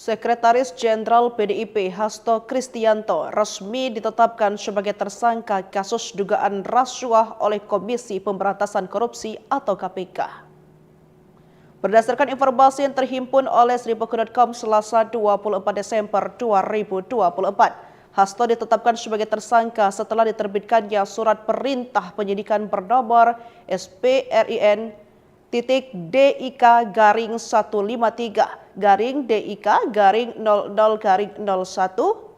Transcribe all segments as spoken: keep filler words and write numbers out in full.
Sekretaris Jenderal P D I P Hasto Kristianto resmi ditetapkan sebagai tersangka kasus dugaan rasuah oleh Komisi Pemberantasan Korupsi atau K P K. Berdasarkan informasi yang terhimpun oleh seribu dot com Selasa dua puluh empat Desember dua ribu dua puluh empat, Hasto ditetapkan sebagai tersangka setelah diterbitkannya surat perintah penyidikan bernomor S P R I N titik D I K garing satu lima tiga garing D I K garing nol nol garing nol satu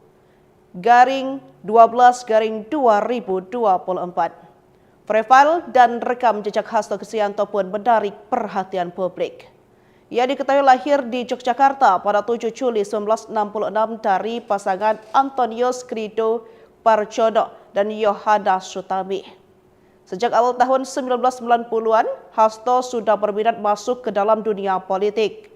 garing dua belas garing dua ribu dua puluh empat. Profil dan rekam jejak Hasto Kristianto pun menarik perhatian publik. Ia diketahui lahir di Yogyakarta pada tujuh Juli sembilan belas enam puluh enam dari pasangan Antonius Krido Parjono dan Yohana Sutami. Sejak awal tahun sembilan belas sembilan puluhan, Hasto sudah berminat masuk ke dalam dunia politik.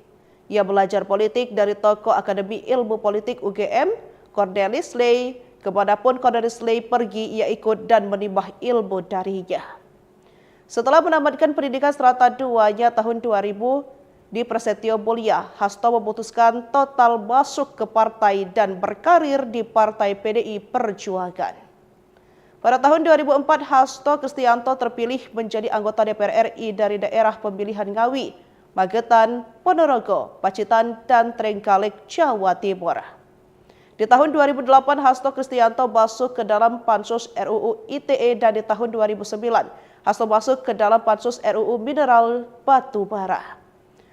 Ia belajar politik dari tokoh Akademi Ilmu Politik U G M, Cornelis Ley, kemanapun Cornelis Ley pergi, ia ikut dan menimba ilmu darinya. Setelah menamatkan pendidikan serata duanya tahun dua ribu di Prasetyo Mulia, Hasto memutuskan total masuk ke partai dan berkarir di Partai P D I Perjuangan. Pada tahun dua ribu empat, Hasto Kristianto terpilih menjadi anggota D P R R I dari daerah pemilihan Ngawi, Magetan, Ponorogo, Pacitan, dan Trenggalek, Jawa Timur. Di tahun dua ribu delapan, Hasto Kristianto masuk ke dalam Pansus R U U I T E dan di tahun dua ribu sembilan, Hasto masuk ke dalam Pansus R U U Mineral Batu Bara.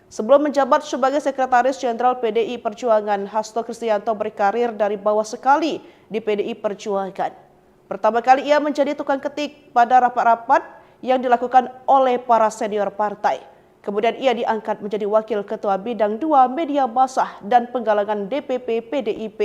Sebelum menjabat sebagai Sekretaris Jenderal P D I Perjuangan, Hasto Kristianto berkarir dari bawah sekali di P D I Perjuangan. Pertama kali ia menjadi tukang ketik pada rapat-rapat yang dilakukan oleh para senior partai. Kemudian ia diangkat menjadi Wakil Ketua Bidang dua Media Massa dan Penggalangan D P P P D I P.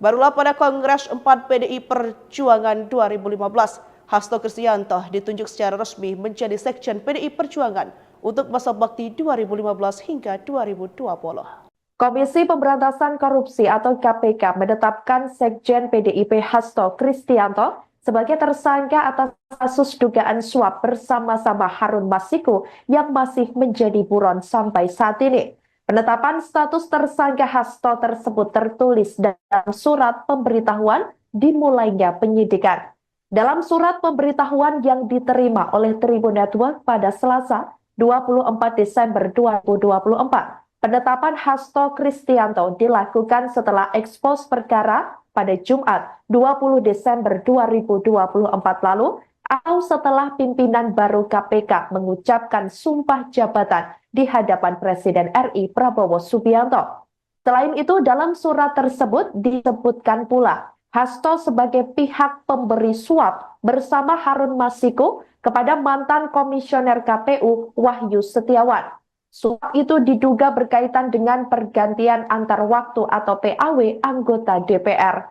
Barulah pada Kongres empat P D I Perjuangan dua ribu lima belas, Hasto Kristianto ditunjuk secara resmi menjadi Sekjen P D I Perjuangan untuk masa bakti dua ribu lima belas hingga dua ribu dua puluh. Komisi Pemberantasan Korupsi atau K P K menetapkan Sekjen P D I P Hasto Kristianto sebagai tersangka atas kasus dugaan suap bersama-sama Harun Masiku yang masih menjadi buron sampai saat ini. Penetapan status tersangka Hasto tersebut tertulis dalam surat pemberitahuan dimulainya penyidikan. Dalam surat pemberitahuan yang diterima oleh Tribun Network pada Selasa, dua puluh empat Desember dua ribu dua puluh empat, penetapan Hasto Kristianto dilakukan setelah ekspos perkara pada Jumat, dua puluh Desember dua ribu dua puluh empat lalu, atau setelah pimpinan baru K P K mengucapkan sumpah jabatan di hadapan Presiden R I Prabowo Subianto. Selain itu, dalam surat tersebut disebutkan pula Hasto sebagai pihak pemberi suap bersama Harun Masiku kepada mantan Komisioner K P U Wahyu Setiawan. Suap itu diduga berkaitan dengan pergantian antar waktu atau P A W anggota D P R.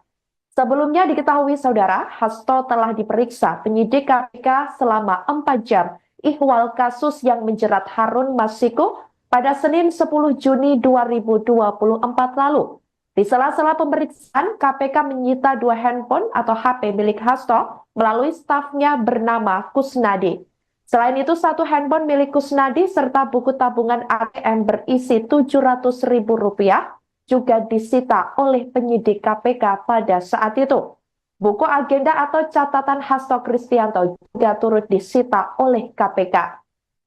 Sebelumnya diketahui saudara, Hasto telah diperiksa penyidik K P K selama empat jam ihwal kasus yang menjerat Harun Masiku pada Senin sepuluh Juni dua ribu dua puluh empat lalu. Di sela-sela pemeriksaan, K P K menyita dua handphone atau H P milik Hasto melalui stafnya bernama Kusnadi. Selain itu, satu handphone milik Kusnadi serta buku tabungan A T M berisi tujuh ratus ribu rupiah juga disita oleh penyidik K P K pada saat itu. Buku agenda atau catatan Hasto Kristianto juga turut disita oleh K P K.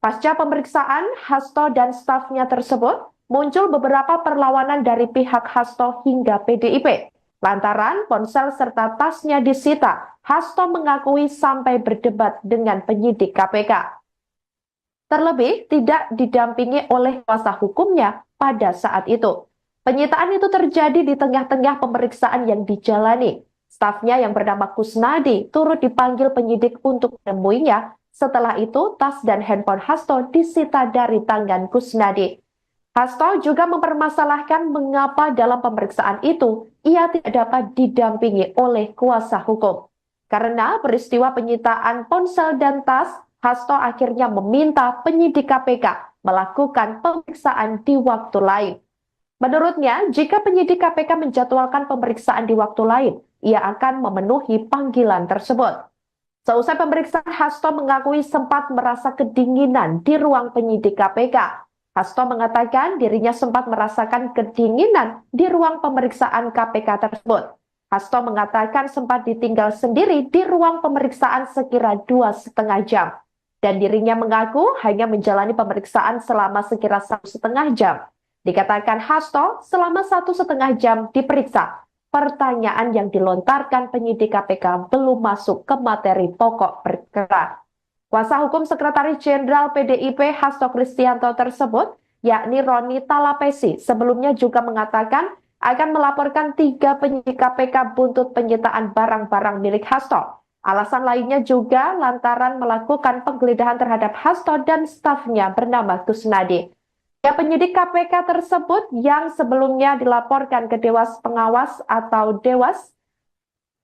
Pasca pemeriksaan, Hasto dan stafnya tersebut muncul beberapa perlawanan dari pihak Hasto hingga P D I P. Lantaran ponsel serta tasnya disita, Hasto mengakui sampai berdebat dengan penyidik K P K. Terlebih tidak didampingi oleh kuasa hukumnya pada saat itu. Penyitaan itu terjadi di tengah-tengah pemeriksaan yang dijalani. Stafnya yang bernama Kusnadi turut dipanggil penyidik untuk menemuinya. Setelah itu, tas dan handphone Hasto disita dari tangan Kusnadi. Hasto juga mempermasalahkan mengapa dalam pemeriksaan itu ia tidak dapat didampingi oleh kuasa hukum. Karena peristiwa penyitaan ponsel dan tas, Hasto akhirnya meminta penyidik K P K melakukan pemeriksaan di waktu lain. Menurutnya, jika penyidik K P K menjadwalkan pemeriksaan di waktu lain, ia akan memenuhi panggilan tersebut. Seusai pemeriksaan, Hasto mengakui sempat merasa kedinginan di ruang penyidik K P K. Hasto mengatakan dirinya sempat merasakan kedinginan di ruang pemeriksaan K P K tersebut. Hasto mengatakan sempat ditinggal sendiri di ruang pemeriksaan sekira dua setengah jam. Dan dirinya mengaku hanya menjalani pemeriksaan selama sekira satu setengah jam. Dikatakan Hasto selama satu setengah jam diperiksa. Pertanyaan yang dilontarkan penyidik K P K belum masuk ke materi pokok perkara. Kuasa hukum Sekretaris Jenderal P D I P Hasto Kristianto tersebut, yakni Roni Talapesi, sebelumnya juga mengatakan akan melaporkan tiga penyidik K P K buntut penyitaan barang-barang milik Hasto. Alasan lainnya juga lantaran melakukan penggeledahan terhadap Hasto dan stafnya bernama Kusnadi. Ya, penyidik K P K tersebut yang sebelumnya dilaporkan ke Dewas Pengawas atau Dewas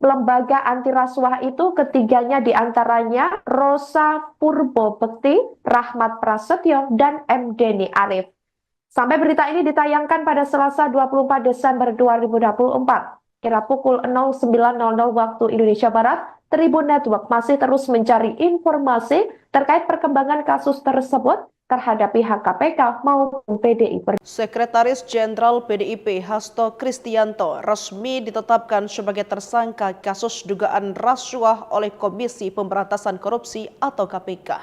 Lembaga Anti Rasuah itu, ketiganya diantaranya Rosa Purbo Bekti, Rahmat Prasetyo, dan M Deni Arif. Sampai berita ini ditayangkan pada Selasa dua puluh empat Desember dua ribu dua puluh empat, kira pukul nol sembilan nol nol waktu Indonesia Barat, Tribun Network masih terus mencari informasi terkait perkembangan kasus tersebut terhadap pihak K P K maupun P D I Perjuangan. Sekretaris Jenderal P D I P Hasto Kristianto resmi ditetapkan sebagai tersangka kasus dugaan rasuah oleh Komisi Pemberantasan Korupsi atau K P K.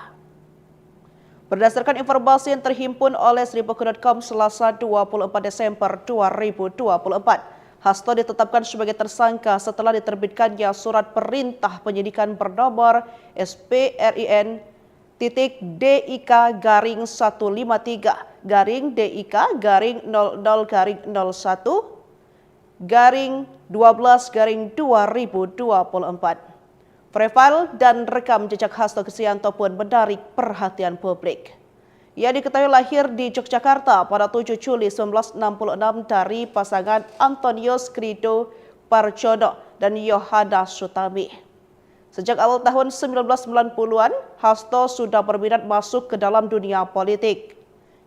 Berdasarkan informasi yang terhimpun oleh seribu dot com Selasa dua puluh empat Desember dua ribu dua puluh empat, Hasto ditetapkan sebagai tersangka setelah diterbitkannya surat perintah penyidikan bernomor S P R I N titik D I K garing satu lima tiga garing D I K garing nol nol garing nol satu garing dua belas garing dua ribu dua puluh empat. Profil dan rekam jejak Hasto Kristianto pun menarik perhatian publik. Ia diketahui lahir di Yogyakarta pada tujuh Juli sembilan belas enam puluh enam dari pasangan Antonius Krido Parjono dan Yohana Sutami. Sejak awal tahun sembilan belas sembilan puluhan, Hasto sudah berminat masuk ke dalam dunia politik.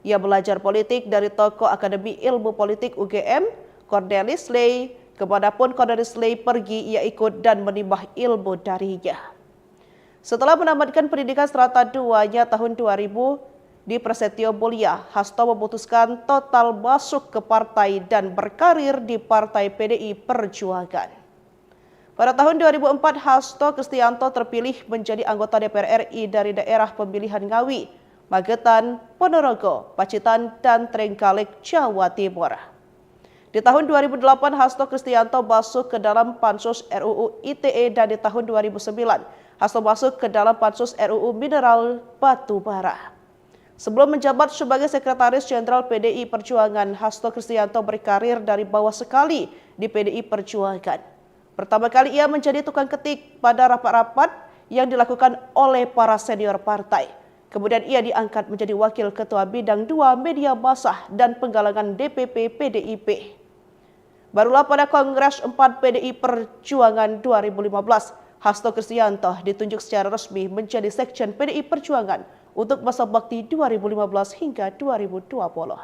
Ia belajar politik dari tokoh Akademi Ilmu Politik U G M, Cornelis Ley. Kemanapun Cornelis Ley pergi, ia ikut dan menimba ilmu darinya. Setelah menamatkan pendidikan serata duanya tahun dua ribu di Prasetyo Mulia, Hasto memutuskan total masuk ke partai dan berkarir di Partai P D I Perjuangan. Pada tahun dua ribu empat, Hasto Kristianto terpilih menjadi anggota D P R R I dari daerah pemilihan Ngawi, Magetan, Ponorogo, Pacitan, dan Trenggalek, Jawa Timur. Di tahun dua ribu delapan, Hasto Kristianto masuk ke dalam Pansus R U U I T E, dan di tahun dua ribu sembilan, Hasto masuk ke dalam Pansus R U U Mineral Batu Bara. Sebelum menjabat sebagai Sekretaris Jenderal P D I Perjuangan, Hasto Kristianto berkarir dari bawah sekali di P D I Perjuangan. Pertama kali ia menjadi tukang ketik pada rapat-rapat yang dilakukan oleh para senior partai. Kemudian ia diangkat menjadi Wakil Ketua Bidang dua Media Massa dan Penggalangan D P P P D I P. Barulah pada Kongres empat P D I Perjuangan dua ribu lima belas, Hasto Kristianto ditunjuk secara resmi menjadi Sekjen P D I Perjuangan untuk masa bakti dua ribu lima belas hingga dua ribu dua puluh.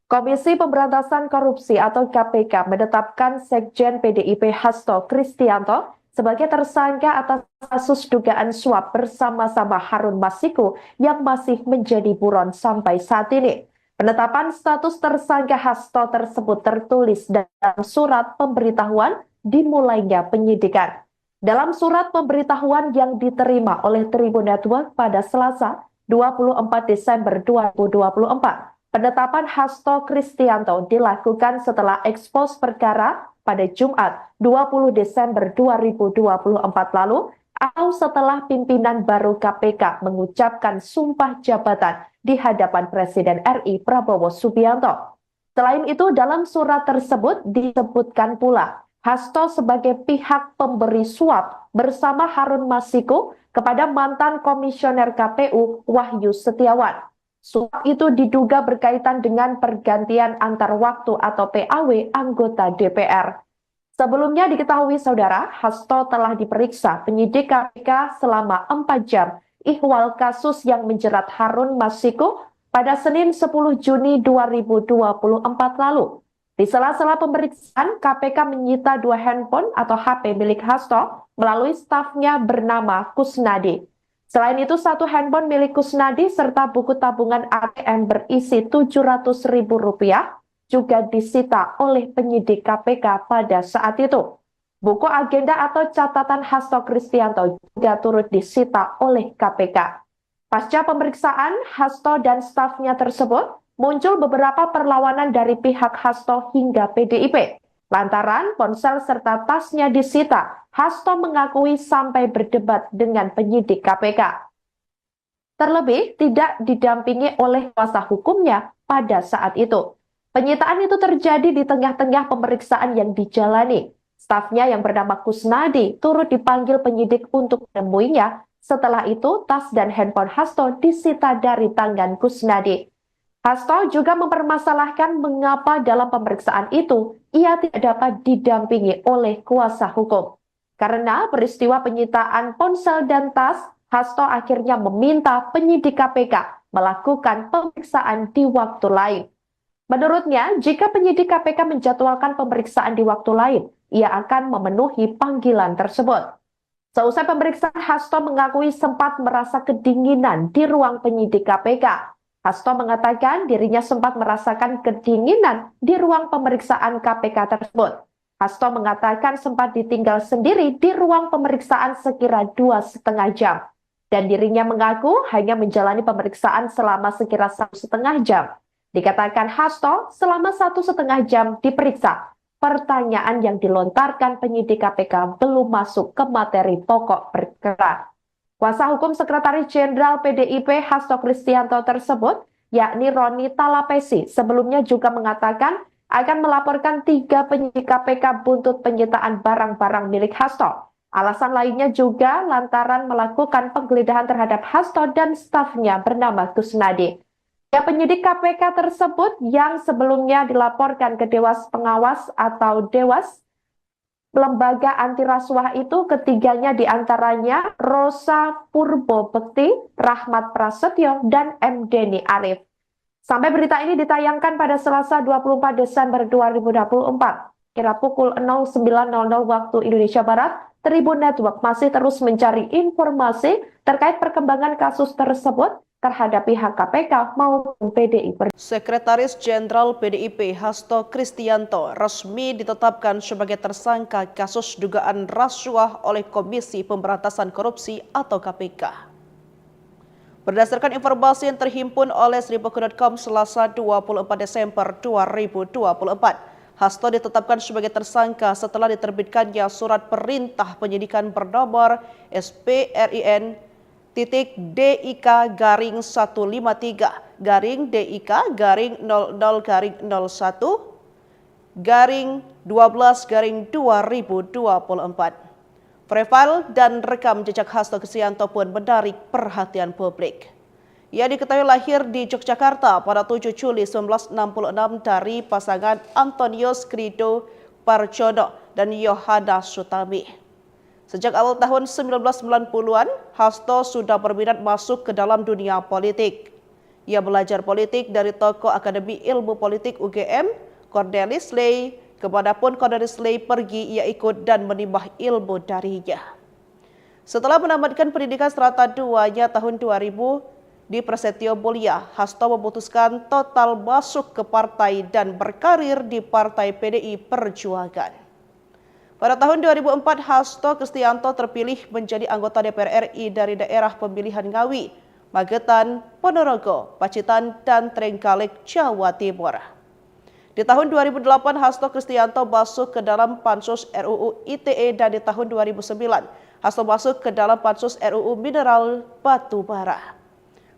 Komisi Pemberantasan Korupsi atau K P K menetapkan Sekjen P D I P Hasto Kristianto sebagai tersangka atas kasus dugaan suap bersama-sama Harun Masiku yang masih menjadi buron sampai saat ini. Penetapan status tersangka Hasto tersebut tertulis dalam surat pemberitahuan dimulainya penyidikan. Dalam surat pemberitahuan yang diterima oleh Tribun Network pada Selasa, dua puluh empat Desember dua ribu dua puluh empat, penetapan Hasto Kristianto dilakukan setelah ekspos perkara pada Jumat, dua puluh Desember dua ribu dua puluh empat lalu, atau setelah pimpinan baru K P K mengucapkan sumpah jabatan di hadapan Presiden R I Prabowo Subianto. Selain itu, dalam surat tersebut disebutkan pula Hasto sebagai pihak pemberi suap bersama Harun Masiku kepada mantan Komisioner K P U Wahyu Setiawan. Suap itu diduga berkaitan dengan pergantian antar waktu atau P A W anggota D P R. Sebelumnya diketahui, Saudara, Hasto telah diperiksa penyidik K P K selama empat jam ihwal kasus yang menjerat Harun Masiku pada Senin sepuluh Juni dua ribu dua puluh empat lalu. Di sela-sela pemeriksaan, K P K menyita dua handphone atau H P milik Hasto melalui stafnya bernama Kusnadi. Selain itu, satu handphone milik Kusnadi serta buku tabungan A T M berisi tujuh ratus ribu rupiah juga disita oleh penyidik K P K pada saat itu. Buku agenda atau catatan Hasto Kristianto juga turut disita oleh K P K. Pasca pemeriksaan, Hasto dan stafnya tersebut muncul beberapa perlawanan dari pihak Hasto hingga P D I P. Lantaran ponsel serta tasnya disita, Hasto mengakui sampai berdebat dengan penyidik K P K. Terlebih, tidak didampingi oleh kuasa hukumnya pada saat itu. Penyitaan itu terjadi di tengah-tengah pemeriksaan yang dijalani. Stafnya yang bernama Kusnadi turut dipanggil penyidik untuk menemuinya. Setelah itu, tas dan handphone Hasto disita dari tangan Kusnadi. Hasto juga mempermasalahkan mengapa dalam pemeriksaan itu ia tidak dapat didampingi oleh kuasa hukum. Karena peristiwa penyitaan ponsel dan tas, Hasto akhirnya meminta penyidik K P K melakukan pemeriksaan di waktu lain. Menurutnya, jika penyidik K P K menjadwalkan pemeriksaan di waktu lain, ia akan memenuhi panggilan tersebut. Seusai pemeriksaan, Hasto mengakui sempat merasa kedinginan di ruang penyidik K P K. Hasto mengatakan dirinya sempat merasakan kedinginan di ruang pemeriksaan K P K tersebut. Hasto mengatakan sempat ditinggal sendiri di ruang pemeriksaan sekira dua setengah jam. Dan dirinya mengaku hanya menjalani pemeriksaan selama sekira satu setengah jam. Dikatakan Hasto selama satu setengah jam diperiksa. Pertanyaan yang dilontarkan penyidik K P K belum masuk ke materi pokok perkara. Kuasa hukum Sekretaris Jenderal P D I P Hasto Kristianto tersebut, yakni Roni Talapesi, sebelumnya juga mengatakan akan melaporkan tiga penyidik K P K buntut penyitaan barang-barang milik Hasto. Alasan lainnya juga lantaran melakukan penggeledahan terhadap Hasto dan stafnya bernama Kusnadi. Ya, penyidik K P K tersebut yang sebelumnya dilaporkan ke Dewas Pengawas atau Dewas lembaga anti rasuah itu, ketiganya diantaranya Rosa Purbo Bekti, Rahmat Prasetyo, dan M Deni Arif. Sampai berita ini ditayangkan pada Selasa dua puluh empat Desember dua ribu dua puluh empat, kira pukul nol sembilan nol nol waktu Indonesia Barat, Tribun Network masih terus mencari informasi terkait perkembangan kasus tersebut terhadap pihak K P K maupun P D I Perjuangan. Sekretaris Jenderal P D I P Hasto Kristianto resmi ditetapkan sebagai tersangka kasus dugaan rasuah oleh Komisi Pemberantasan Korupsi atau K P K. Berdasarkan informasi yang terhimpun oleh seribu dot com Selasa dua puluh empat Desember dua ribu dua puluh empat, Hasto ditetapkan sebagai tersangka setelah diterbitkannya surat perintah penyidikan bernomor S P R I N titik D I K garing satu lima tiga garing D I K garing nol nol garing nol satu garing dua belas garing dua ribu dua puluh empat. Profil dan rekam jejak Hasto Kristianto pun menarik perhatian publik. Ia diketahui lahir di Yogyakarta pada tujuh Juli sembilan belas enam puluh enam dari pasangan Antonius Krido Parjono dan Yohana Sutami. Sejak awal tahun sembilan belas sembilan puluhan, Hasto sudah berminat masuk ke dalam dunia politik. Ia belajar politik dari tokoh Akademi Ilmu Politik U G M, Cornelis Ley. Kemanapun Cornelis Ley pergi, ia ikut dan menimba ilmu darinya. Setelah menamatkan pendidikan serata duanya tahun dua ribu di Prasetyo Mulia, Hasto memutuskan total masuk ke partai dan berkarir di Partai P D I Perjuangan. Pada tahun dua ribu empat, Hasto Kristianto terpilih menjadi anggota D P R R I dari daerah pemilihan Ngawi, Magetan, Ponorogo, Pacitan, dan Trenggalek, Jawa Timur. Di tahun dua ribu delapan, Hasto Kristianto masuk ke dalam Pansus R U U I T E, dan di tahun dua ribu sembilan, Hasto masuk ke dalam Pansus R U U Mineral Batu Bara.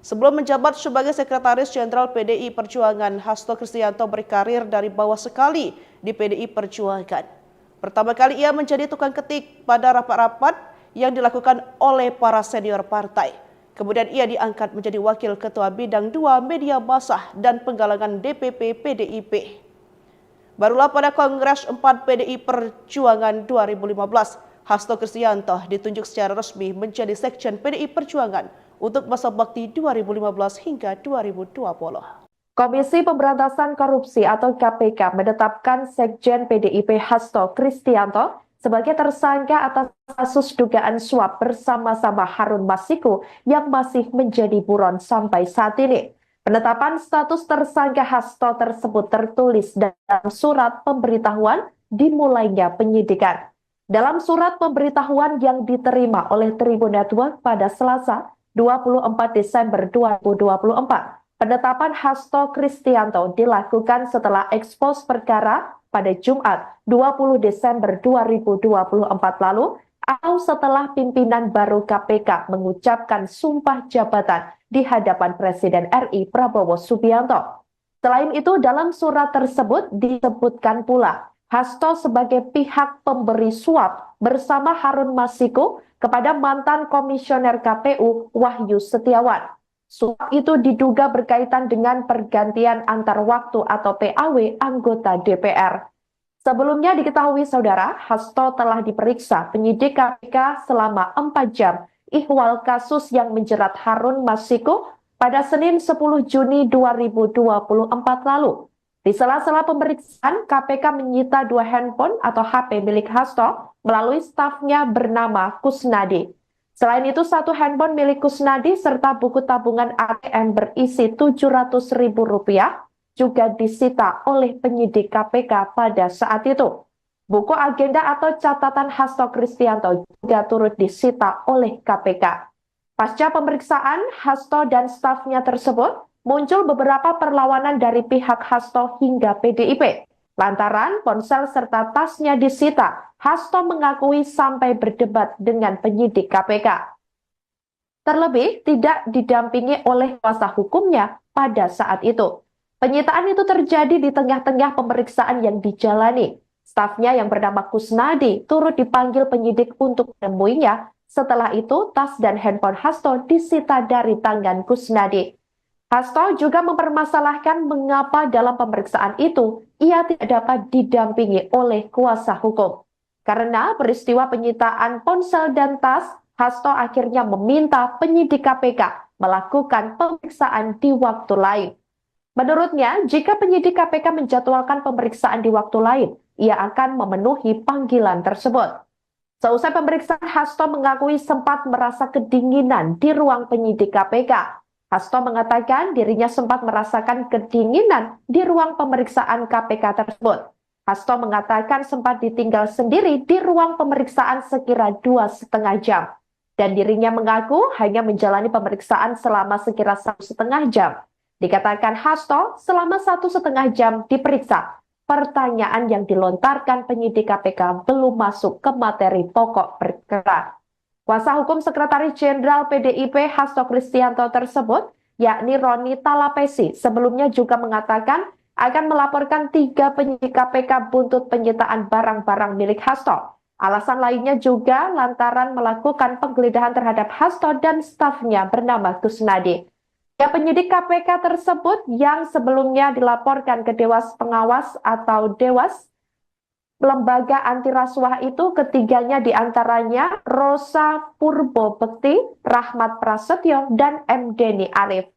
Sebelum menjabat sebagai Sekretaris Jenderal P D I Perjuangan, Hasto Kristianto berkarir dari bawah sekali di P D I Perjuangan. Pertama kali ia menjadi tukang ketik pada rapat-rapat yang dilakukan oleh para senior partai. Kemudian ia diangkat menjadi Wakil Ketua Bidang dua Media Massa dan Penggalangan D P P P D I P. Barulah pada Kongres empat P D I Perjuangan dua ribu lima belas, Hasto Kristianto ditunjuk secara resmi menjadi Sekjen P D I Perjuangan untuk masa bakti dua ribu lima belas hingga dua ribu dua puluh. Komisi Pemberantasan Korupsi atau K P K menetapkan Sekjen P D I P Hasto Kristianto sebagai tersangka atas kasus dugaan suap bersama-sama Harun Masiku yang masih menjadi buron sampai saat ini. Penetapan status tersangka Hasto tersebut tertulis dalam surat pemberitahuan dimulainya penyidikan. Dalam surat pemberitahuan yang diterima oleh Tribun Network pada Selasa, dua puluh empat Desember dua ribu dua puluh empat, penetapan Hasto Kristianto dilakukan setelah ekspos perkara pada Jumat, dua puluh Desember dua ribu dua puluh empat lalu, atau setelah pimpinan baru K P K mengucapkan sumpah jabatan di hadapan Presiden R I Prabowo Subianto. Selain itu, dalam surat tersebut disebutkan pula Hasto sebagai pihak pemberi suap bersama Harun Masiku kepada mantan Komisioner K P U Wahyu Setiawan. Suap itu diduga berkaitan dengan pergantian antar waktu atau P A W anggota D P R. Sebelumnya diketahui saudara, Hasto telah diperiksa penyidik K P K selama empat jam ihwal kasus yang menjerat Harun Masiku pada Senin sepuluh Juni dua ribu dua puluh empat lalu. Di sela-sela pemeriksaan, K P K menyita dua handphone atau H P milik Hasto melalui stafnya bernama Kusnadi. Selain itu, satu handphone milik Kusnadi serta buku tabungan A T M berisi tujuh ratus ribu rupiah juga disita oleh penyidik K P K pada saat itu. Buku agenda atau catatan Hasto Kristianto juga turut disita oleh K P K. Pasca pemeriksaan, Hasto dan stafnya tersebut muncul beberapa perlawanan dari pihak Hasto hingga P D I P. Lantaran ponsel serta tasnya disita, Hasto mengakui sampai berdebat dengan penyidik K P K. Terlebih tidak didampingi oleh kuasa hukumnya pada saat itu. Penyitaan itu terjadi di tengah-tengah pemeriksaan yang dijalani. Stafnya yang bernama Kusnadi turut dipanggil penyidik untuk menemuinya. Setelah itu, tas dan handphone Hasto disita dari tangan Kusnadi. Hasto juga mempermasalahkan mengapa dalam pemeriksaan itu ia tidak dapat didampingi oleh kuasa hukum. Karena peristiwa penyitaan ponsel dan tas, Hasto akhirnya meminta penyidik K P K melakukan pemeriksaan di waktu lain. Menurutnya, jika penyidik K P K menjadwalkan pemeriksaan di waktu lain, ia akan memenuhi panggilan tersebut. Seusai pemeriksaan, Hasto mengakui sempat merasa kedinginan di ruang penyidik K P K. Hasto mengatakan dirinya sempat merasakan kedinginan di ruang pemeriksaan K P K tersebut. Hasto mengatakan sempat ditinggal sendiri di ruang pemeriksaan sekira dua setengah jam. Dan dirinya mengaku hanya menjalani pemeriksaan selama sekira satu setengah jam. Dikatakan Hasto selama satu setengah jam diperiksa. Pertanyaan yang dilontarkan penyidik K P K belum masuk ke materi pokok perkara. Kuasa hukum Sekretaris Jenderal P D I P Hasto Kristianto tersebut, yakni Roni Talapesi, sebelumnya juga mengatakan akan melaporkan tiga penyidik K P K buntut penyitaan barang-barang milik Hasto. Alasan lainnya juga lantaran melakukan penggeledahan terhadap Hasto dan stafnya bernama Kusnadi. Ya, penyidik K P K tersebut yang sebelumnya dilaporkan ke Dewas Pengawas atau Dewas, lembaga anti rasuah itu, ketiganya diantaranya Rosa Purbo Bekti, Rahmat Prasetyo, dan M Deni Arif.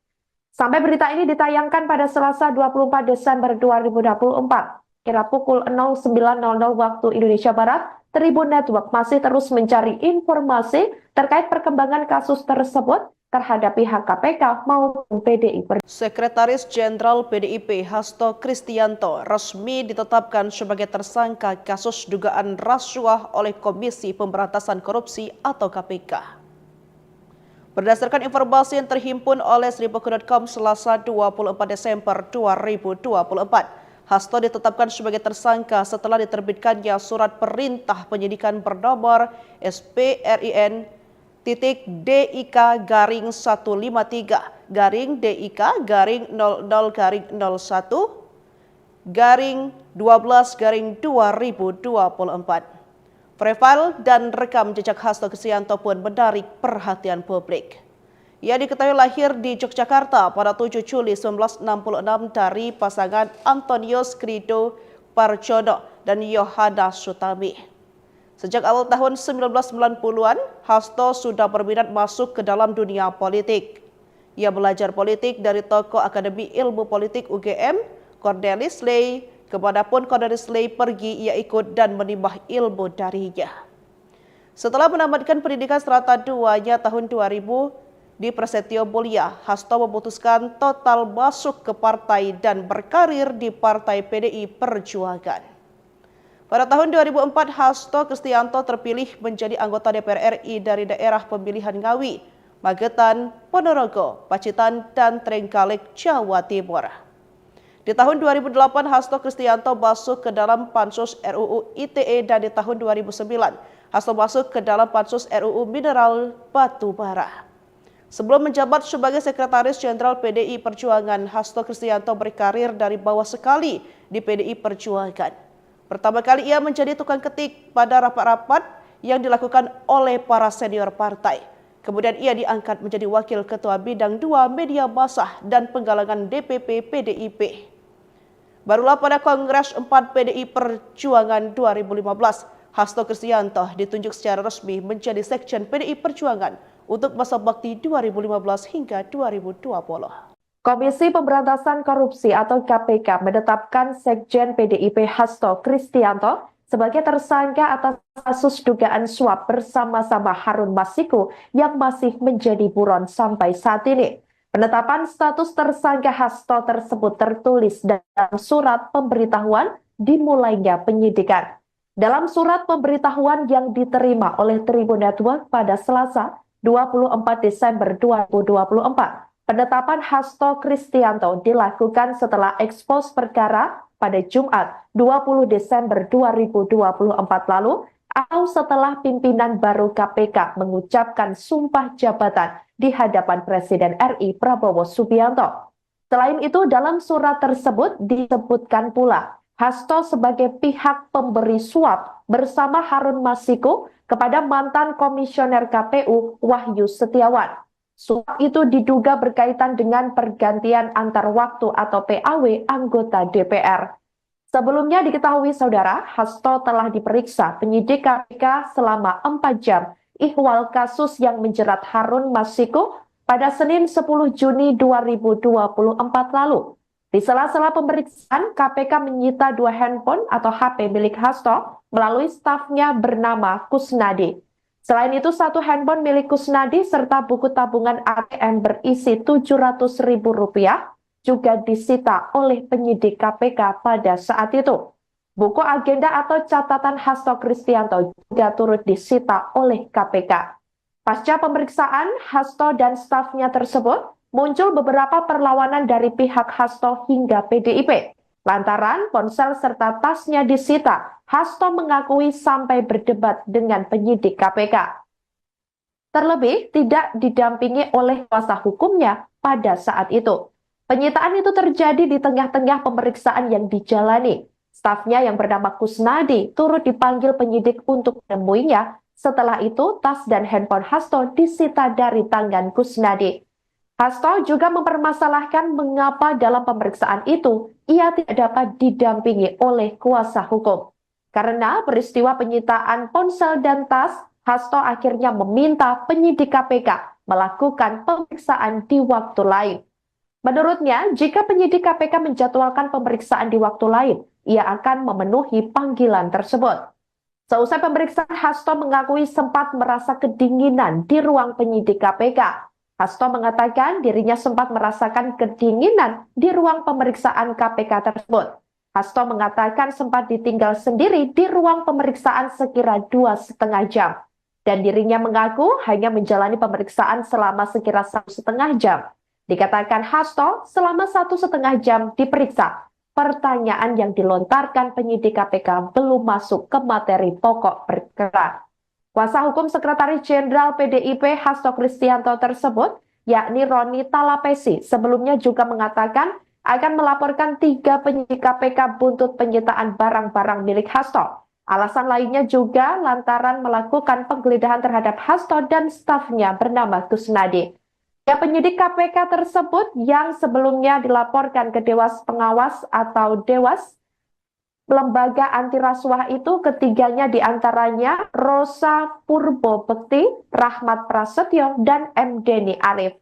Sampai berita ini ditayangkan pada Selasa dua puluh empat Desember dua ribu dua puluh empat, kira pukul nol sembilan nol nol waktu Indonesia Barat, Tribun Network masih terus mencari informasi terkait perkembangan kasus tersebut terhadap pihak K P K maupun P D I Perjuangan. Sekretaris Jenderal P D I P Hasto Kristianto resmi ditetapkan sebagai tersangka kasus dugaan rasuah oleh Komisi Pemberantasan Korupsi atau K P K. Berdasarkan informasi yang terhimpun oleh seribu dot com Selasa dua puluh empat Desember dua ribu dua puluh empat, Hasto ditetapkan sebagai tersangka setelah diterbitkannya surat perintah penyidikan bernomor S P R I N titik D I K garing satu lima tiga garing D I K garing nol nol garing nol satu garing dua belas garing dua ribu dua puluh empat. Profil dan rekam jejak Hasto Kristianto pun menarik perhatian publik. Ia diketahui lahir di Yogyakarta pada tujuh Juli sembilan belas enam puluh enam dari pasangan Antonius Krido Parjono dan Yohana Sutami. Sejak awal tahun sembilan belas sembilan puluhan, Hasto sudah berminat masuk ke dalam dunia politik. Ia belajar politik dari tokoh Akademi Ilmu Politik U G M, Cornelis Ley, Kemanapun Cornelius Ley pergi, ia ikut dan menimba ilmu darinya. Setelah menamatkan pendidikan serata duanya tahun dua ribu di Prasetyo Mulia, Hasto memutuskan total masuk ke partai dan berkarir di Partai P D I Perjuangan. Pada tahun dua ribu empat, Hasto Kristianto terpilih menjadi anggota D P R R I dari daerah pemilihan Ngawi, Magetan, Ponorogo, Pacitan, dan Trenggalek, Jawa Timur. Di tahun dua ribu delapan, Hasto Kristianto masuk ke dalam Pansus R U U I T E, dan di tahun dua ribu sembilan, Hasto masuk ke dalam Pansus R U U Mineral Batu Bara. Sebelum menjabat sebagai Sekretaris Jenderal P D I Perjuangan, Hasto Kristianto berkarir dari bawah sekali di P D I Perjuangan. Pertama kali ia menjadi tukang ketik pada rapat-rapat yang dilakukan oleh para senior partai. Kemudian ia diangkat menjadi Wakil Ketua Bidang dua Media Massa dan Penggalangan D P P P D I P. Barulah pada Kongres empat P D I Perjuangan dua ribu lima belas, Hasto Kristianto ditunjuk secara resmi menjadi Sekjen P D I Perjuangan untuk masa bakti dua ribu lima belas hingga dua ribu dua puluh. Komisi Pemberantasan Korupsi atau K P K menetapkan Sekjen P D I P Hasto Kristianto sebagai tersangka atas kasus dugaan suap bersama-sama Harun Masiku yang masih menjadi buron sampai saat ini. Penetapan status tersangka Hasto tersebut tertulis dalam surat pemberitahuan dimulainya penyidikan. Dalam surat pemberitahuan yang diterima oleh Tribun Network pada Selasa, dua puluh empat Desember dua ribu dua puluh empat, penetapan Hasto Kristianto dilakukan setelah ekspos perkara pada Jumat, dua puluh Desember dua ribu dua puluh empat lalu, atau setelah pimpinan baru K P K mengucapkan sumpah jabatan di hadapan Presiden R I Prabowo Subianto. Selain itu, dalam surat tersebut disebutkan pula Hasto sebagai pihak pemberi suap bersama Harun Masiku kepada mantan Komisioner K P U Wahyu Setiawan. Suap itu diduga berkaitan dengan pergantian antar waktu atau P A W anggota D P R. Sebelumnya diketahui, Saudara, Hasto telah diperiksa penyidik K P K selama empat jam ihwal kasus yang menjerat Harun Masiku pada Senin sepuluh Juni dua ribu dua puluh empat lalu. Di sela-sela pemeriksaan, K P K menyita dua handphone atau H P milik Hasto melalui stafnya bernama Kusnadi. Selain itu, satu handphone milik Kusnadi serta buku tabungan A T M berisi tujuh ratus ribu rupiah juga disita oleh penyidik K P K pada saat itu. Buku agenda atau catatan Hasto Kristianto juga turut disita oleh K P K. Pasca pemeriksaan Hasto dan stafnya tersebut, muncul beberapa perlawanan dari pihak Hasto hingga P D I P. Lantaran ponsel serta tasnya disita, Hasto mengakui sampai berdebat dengan penyidik K P K. Terlebih, tidak didampingi oleh kuasa hukumnya pada saat itu. Penyitaan itu terjadi di tengah-tengah pemeriksaan yang dijalani. Stafnya yang bernama Kusnadi turut dipanggil penyidik untuk menemuinya. Setelah itu, tas dan handphone Hasto disita dari tangan Kusnadi. Hasto juga mempermasalahkan mengapa dalam pemeriksaan itu ia tidak dapat didampingi oleh kuasa hukum. Karena peristiwa penyitaan ponsel dan tas, Hasto akhirnya meminta penyidik K P K melakukan pemeriksaan di waktu lain. Menurutnya, jika penyidik K P K menjadwalkan pemeriksaan di waktu lain, ia akan memenuhi panggilan tersebut. Seusai pemeriksaan, Hasto mengakui sempat merasa kedinginan di ruang penyidik K P K. Hasto mengatakan dirinya sempat merasakan kedinginan di ruang pemeriksaan K P K tersebut. Hasto mengatakan sempat ditinggal sendiri di ruang pemeriksaan sekira dua setengah jam. Dan dirinya mengaku hanya menjalani pemeriksaan selama sekira satu setengah jam. Dikatakan Hasto selama satu setengah jam diperiksa, pertanyaan yang dilontarkan penyidik K P K belum masuk ke materi pokok perkara. Kuasa hukum Sekretaris Jenderal P D I P Hasto Kristianto tersebut, yakni Roni Talapesi, sebelumnya juga mengatakan akan melaporkan tiga penyidik K P K buntut penyitaan barang-barang milik Hasto. Alasan lainnya juga lantaran melakukan penggeledahan terhadap Hasto dan stafnya bernama Kusnadi. Ya, penyidik K P K tersebut yang sebelumnya dilaporkan ke Dewas Pengawas atau Dewas, lembaga anti rasuah itu, ketiganya diantaranya Rosa Purbo Bekti, Rahmat Prasetyo, dan M Deni Arif.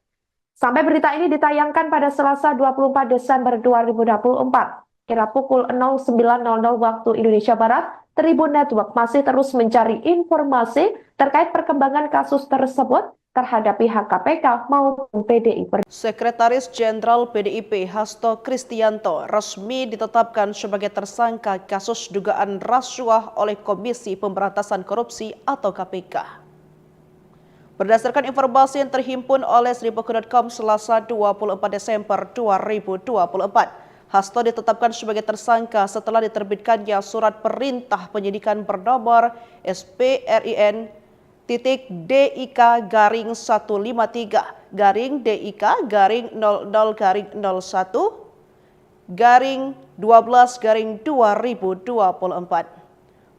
Sampai berita ini ditayangkan pada Selasa dua puluh empat Desember dua ribu dua puluh empat, Kira pukul nol sembilan nol nol waktu Indonesia Barat, Tribun Network masih terus mencari informasi terkait perkembangan kasus tersebut terhadap pihak K P K maupun P D I Perjuangan. Sekretaris Jenderal P D I P Hasto Kristianto resmi ditetapkan sebagai tersangka kasus dugaan rasuah oleh Komisi Pemberantasan Korupsi atau K P K. Berdasarkan informasi yang terhimpun oleh seribu dot com Selasa dua puluh empat Desember dua ribu dua puluh empat, Hasto ditetapkan sebagai tersangka setelah diterbitkannya surat perintah penyidikan bernomor S P R I N titik D I K garing satu lima tiga garing D I K garing nol nol garing nol satu garing dua belas garing dua ribu dua puluh empat.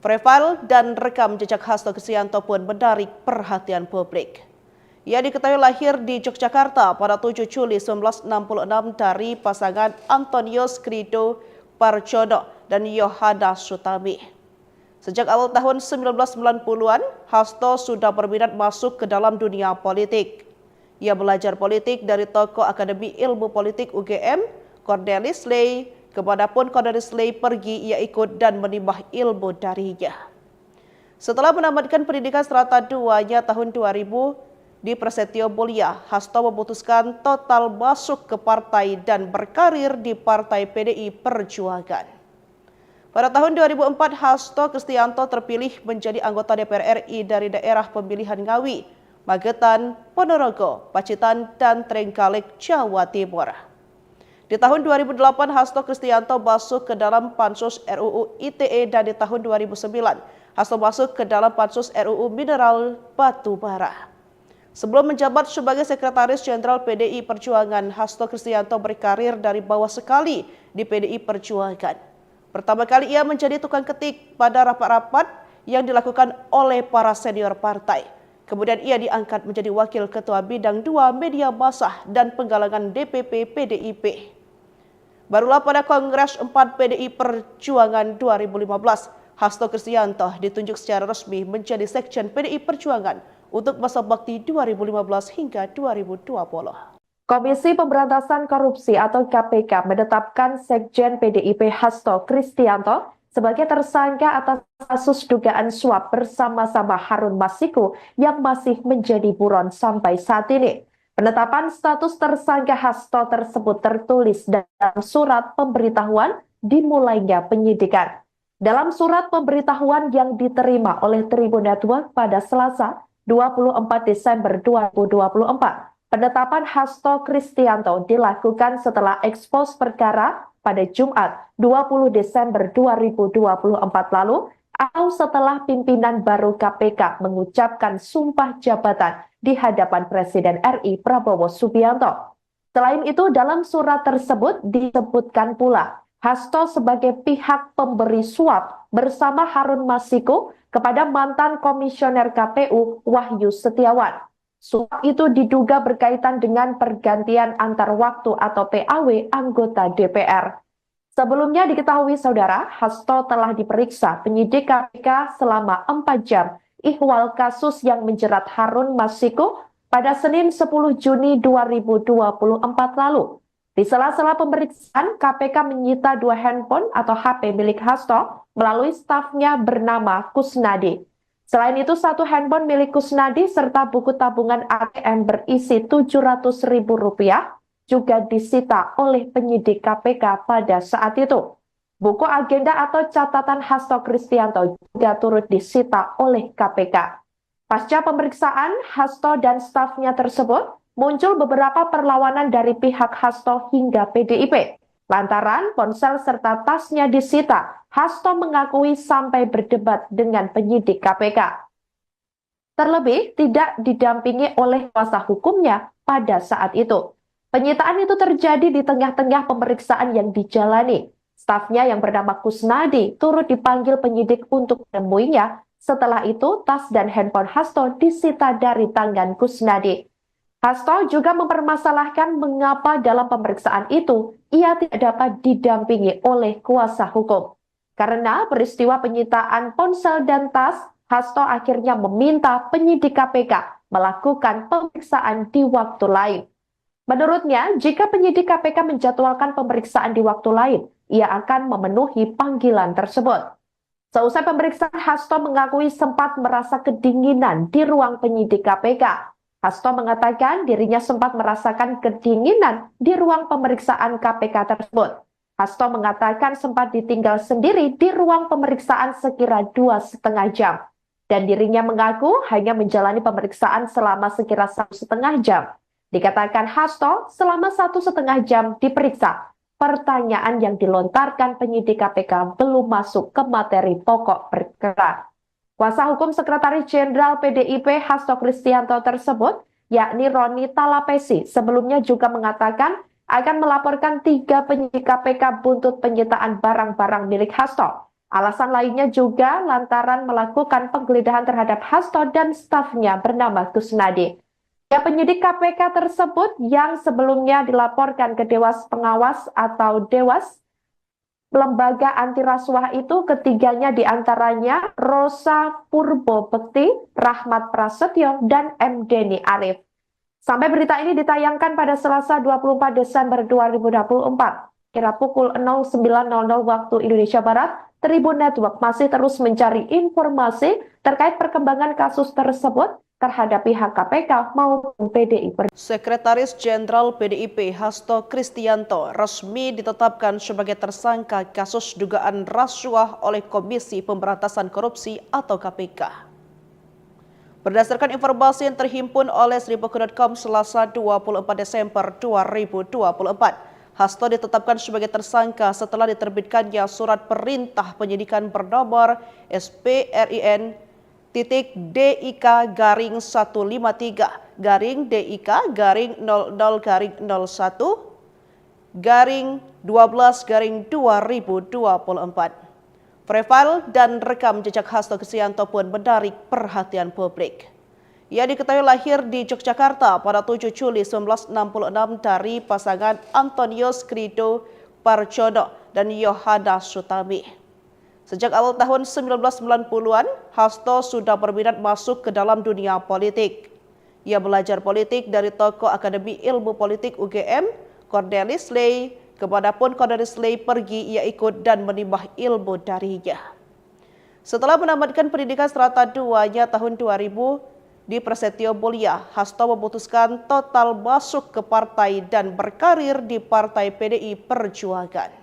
Profil dan rekam jejak Hasto Kristianto pun menarik perhatian publik. Ia diketahui lahir di Yogyakarta pada tujuh Juli sembilan belas enam puluh enam dari pasangan Antonius Krido Parjono dan Yohana Sutami. Sejak awal tahun sembilan belas sembilan puluhan, Hasto sudah berminat masuk ke dalam dunia politik. Ia belajar politik dari tokoh Akademi Ilmu Politik U G M, Cornelis Ley. Kemanapun Cornelis Ley pergi, ia ikut dan menimba ilmu darinya. Setelah menamatkan pendidikan serata duanya tahun dua ribu di Prasetyo Mulia, Hasto memutuskan total masuk ke partai dan berkarir di Partai P D I Perjuangan. Pada tahun dua ribu empat, Hasto Kristianto terpilih menjadi anggota D P R R I dari daerah pemilihan Ngawi, Magetan, Ponorogo, Pacitan, dan Trenggalek, Jawa Timur. Di tahun dua ribu delapan, Hasto Kristianto masuk ke dalam Pansus R U U I T E, dan di tahun dua ribu sembilan, Hasto masuk ke dalam Pansus R U U Mineral Batu Bara. Sebelum menjabat sebagai Sekretaris Jenderal P D I Perjuangan, Hasto Kristianto berkarir dari bawah sekali di P D I Perjuangan. Pertama kali ia menjadi tukang ketik pada rapat-rapat yang dilakukan oleh para senior partai. Kemudian ia diangkat menjadi Wakil Ketua Bidang dua Media Massa dan Penggalangan D P P P D I P. Barulah pada Kongres empat P D I Perjuangan dua ribu lima belas, Hasto Kristianto ditunjuk secara resmi menjadi Sekjen P D I Perjuangan untuk masa bakti dua ribu lima belas hingga dua ribu dua puluh. Komisi Pemberantasan Korupsi atau K P K menetapkan Sekjen P D I P Hasto Kristianto sebagai tersangka atas kasus dugaan suap bersama-sama Harun Masiku yang masih menjadi buron sampai saat ini. Penetapan status tersangka Hasto tersebut tertulis dalam surat pemberitahuan dimulainya penyidikan. Dalam surat pemberitahuan yang diterima oleh Tribun Network pada Selasa, dua puluh empat Desember dua ribu dua puluh empat, penetapan Hasto Kristianto dilakukan setelah ekspos perkara pada Jumat, dua puluh Desember dua ribu dua puluh empat lalu, atau setelah pimpinan baru K P K mengucapkan sumpah jabatan di hadapan Presiden R I Prabowo Subianto. Selain itu, dalam surat tersebut disebutkan pula Hasto sebagai pihak pemberi suap bersama Harun Masiku kepada mantan Komisioner K P U Wahyu Setiawan. Suap itu diduga berkaitan dengan pergantian antar waktu atau P A W anggota D P R. Sebelumnya diketahui, Saudara, Hasto telah diperiksa penyidik K P K selama empat jam ihwal kasus yang menjerat Harun Masiku pada Senin sepuluh Juni dua ribu dua puluh empat lalu. Di sela-sela pemeriksaan, K P K menyita dua handphone atau H P milik Hasto melalui stafnya bernama Kusnadi. Selain itu, satu handphone milik Kusnadi serta buku tabungan A T M berisi tujuh ratus ribu rupiah juga disita oleh penyidik K P K pada saat itu. Buku agenda atau catatan Hasto Kristianto juga turut disita oleh K P K. Pasca pemeriksaan Hasto dan stafnya tersebut, muncul beberapa perlawanan dari pihak Hasto hingga P D I P. Lantaran ponsel serta tasnya disita, Hasto mengakui sampai berdebat dengan penyidik K P K. Terlebih tidak didampingi oleh kuasa hukumnya pada saat itu. Penyitaan itu terjadi di tengah-tengah pemeriksaan yang dijalani. Stafnya yang bernama Kusnadi turut dipanggil penyidik untuk menemuinya. Setelah itu, tas dan handphone Hasto disita dari tangan Kusnadi. Hasto juga mempermasalahkan mengapa dalam pemeriksaan itu ia tidak dapat didampingi oleh kuasa hukum. Karena peristiwa penyitaan ponsel dan tas, Hasto akhirnya meminta penyidik K P K melakukan pemeriksaan di waktu lain. Menurutnya, jika penyidik K P K menjadwalkan pemeriksaan di waktu lain, ia akan memenuhi panggilan tersebut. Seusai pemeriksaan, Hasto mengakui sempat merasa kedinginan di ruang penyidik K P K. Hasto mengatakan dirinya sempat merasakan kedinginan di ruang pemeriksaan K P K tersebut. Hasto mengatakan sempat ditinggal sendiri di ruang pemeriksaan sekira dua setengah jam. Dan dirinya mengaku hanya menjalani pemeriksaan selama sekira satu setengah jam. Dikatakan Hasto selama satu setengah jam diperiksa, pertanyaan yang dilontarkan penyidik K P K belum masuk ke materi pokok perkara. Kuasa hukum Sekretaris Jenderal P D I P Hasto Kristianto tersebut, yakni Roni Talapesi, sebelumnya juga mengatakan akan melaporkan tiga penyidik K P K buntut penyitaan barang-barang milik Hasto. Alasan lainnya juga lantaran melakukan penggeledahan terhadap Hasto dan stafnya bernama Kusnadi. Ya, penyidik K P K tersebut yang sebelumnya dilaporkan ke Dewas Pengawas atau Dewas Lembaga Anti Rasuah itu, ketiganya diantaranya Rosa Purbo Bekti, Rahmat Prasetyo, dan M Deni Arif. Sampai berita ini ditayangkan pada Selasa dua puluh empat Desember dua ribu dua puluh empat, kira pukul nol sembilan nol nol waktu Indonesia Barat, Tribun Network masih terus mencari informasi terkait perkembangan kasus tersebut terhadap pihak K P K maupun P D I Perjuangan. Sekretaris Jenderal P D I P Hasto Kristianto resmi ditetapkan sebagai tersangka kasus dugaan rasuah oleh Komisi Pemberantasan Korupsi atau K P K. Berdasarkan informasi yang terhimpun oleh seribu dot com Selasa dua puluh empat Desember dua ribu dua puluh empat, Hasto ditetapkan sebagai tersangka setelah diterbitkannya surat perintah penyidikan bernomor S P R I N titik D I K garing satu lima tiga garing D I K garing nol nol garing nol satu garing dua belas garing dua ribu dua puluh empat. Profil dan rekam jejak Hasto Kristianto pun menarik perhatian publik. Ia diketahui lahir di Yogyakarta pada tujuh Juli sembilan belas enam puluh enam dari pasangan Antonius Krido Parjono dan Yohana Sutami. Sejak awal tahun sembilan belas sembilan puluhan, Hasto sudah berminat masuk ke dalam dunia politik. Ia belajar politik dari tokoh Akademi Ilmu Politik U G M, Cornelis Ley. Kemanapun Cornelis Ley pergi, ia ikut dan menimba ilmu darinya. Setelah menamatkan pendidikan serata duanya tahun dua ribu di Prasetyo Mulia, Hasto memutuskan total masuk ke partai dan berkarir di Partai P D I Perjuangan.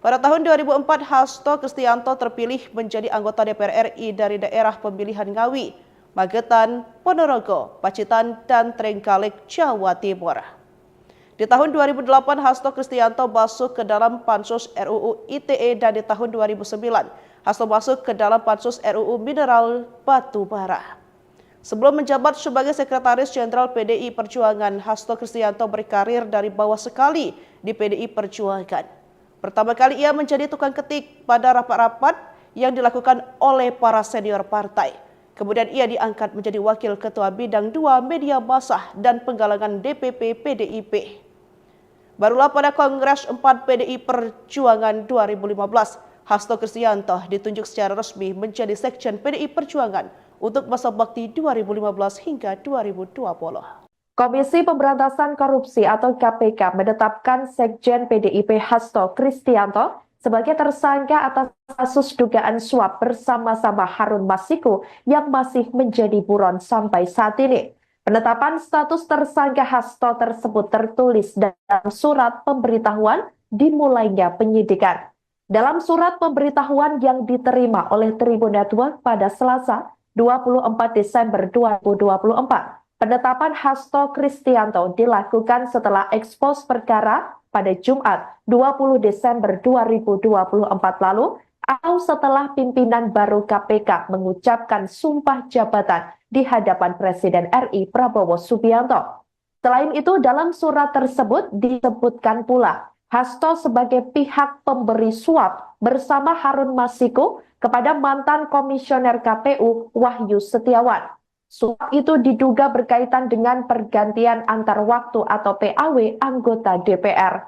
Pada tahun dua ribu empat, Hasto Kristianto terpilih menjadi anggota D P R R I dari daerah pemilihan Ngawi, Magetan, Ponorogo, Pacitan, dan Trenggalek, Jawa Timur. Di tahun dua ribu delapan, Hasto Kristianto masuk ke dalam Pansus R U U I T E, dan di tahun dua ribu sembilan, Hasto masuk ke dalam Pansus R U U Mineral Batu Bara. Sebelum menjabat sebagai Sekretaris Jenderal P D I Perjuangan, Hasto Kristianto berkarir dari bawah sekali di P D I Perjuangan. Pertama kali ia menjadi tukang ketik pada rapat-rapat yang dilakukan oleh para senior partai. Kemudian ia diangkat menjadi Wakil Ketua Bidang dua Media Massa dan Penggalangan D P P P D I P. Barulah pada Kongres empat P D I Perjuangan dua ribu lima belas, Hasto Kristianto ditunjuk secara resmi menjadi Sekjen P D I Perjuangan untuk masa bakti dua ribu lima belas hingga dua ribu dua puluh. Komisi Pemberantasan Korupsi atau K P K menetapkan Sekjen P D I P Hasto Kristianto sebagai tersangka atas kasus dugaan suap bersama-sama Harun Masiku yang masih menjadi buron sampai saat ini. Penetapan status tersangka Hasto tersebut tertulis dalam surat pemberitahuan dimulainya penyidikan. Dalam surat pemberitahuan yang diterima oleh Tribun Network pada Selasa, dua puluh empat Desember dua ribu dua puluh empat, penetapan Hasto Kristianto dilakukan setelah ekspos perkara pada Jumat, dua puluh Desember dua ribu dua puluh empat lalu, atau setelah pimpinan baru K P K mengucapkan sumpah jabatan di hadapan Presiden R I Prabowo Subianto. Selain itu, dalam surat tersebut disebutkan pula Hasto sebagai pihak pemberi suap bersama Harun Masiku kepada mantan Komisioner K P U Wahyu Setiawan. Suap itu diduga berkaitan dengan pergantian antar waktu atau P A W anggota D P R.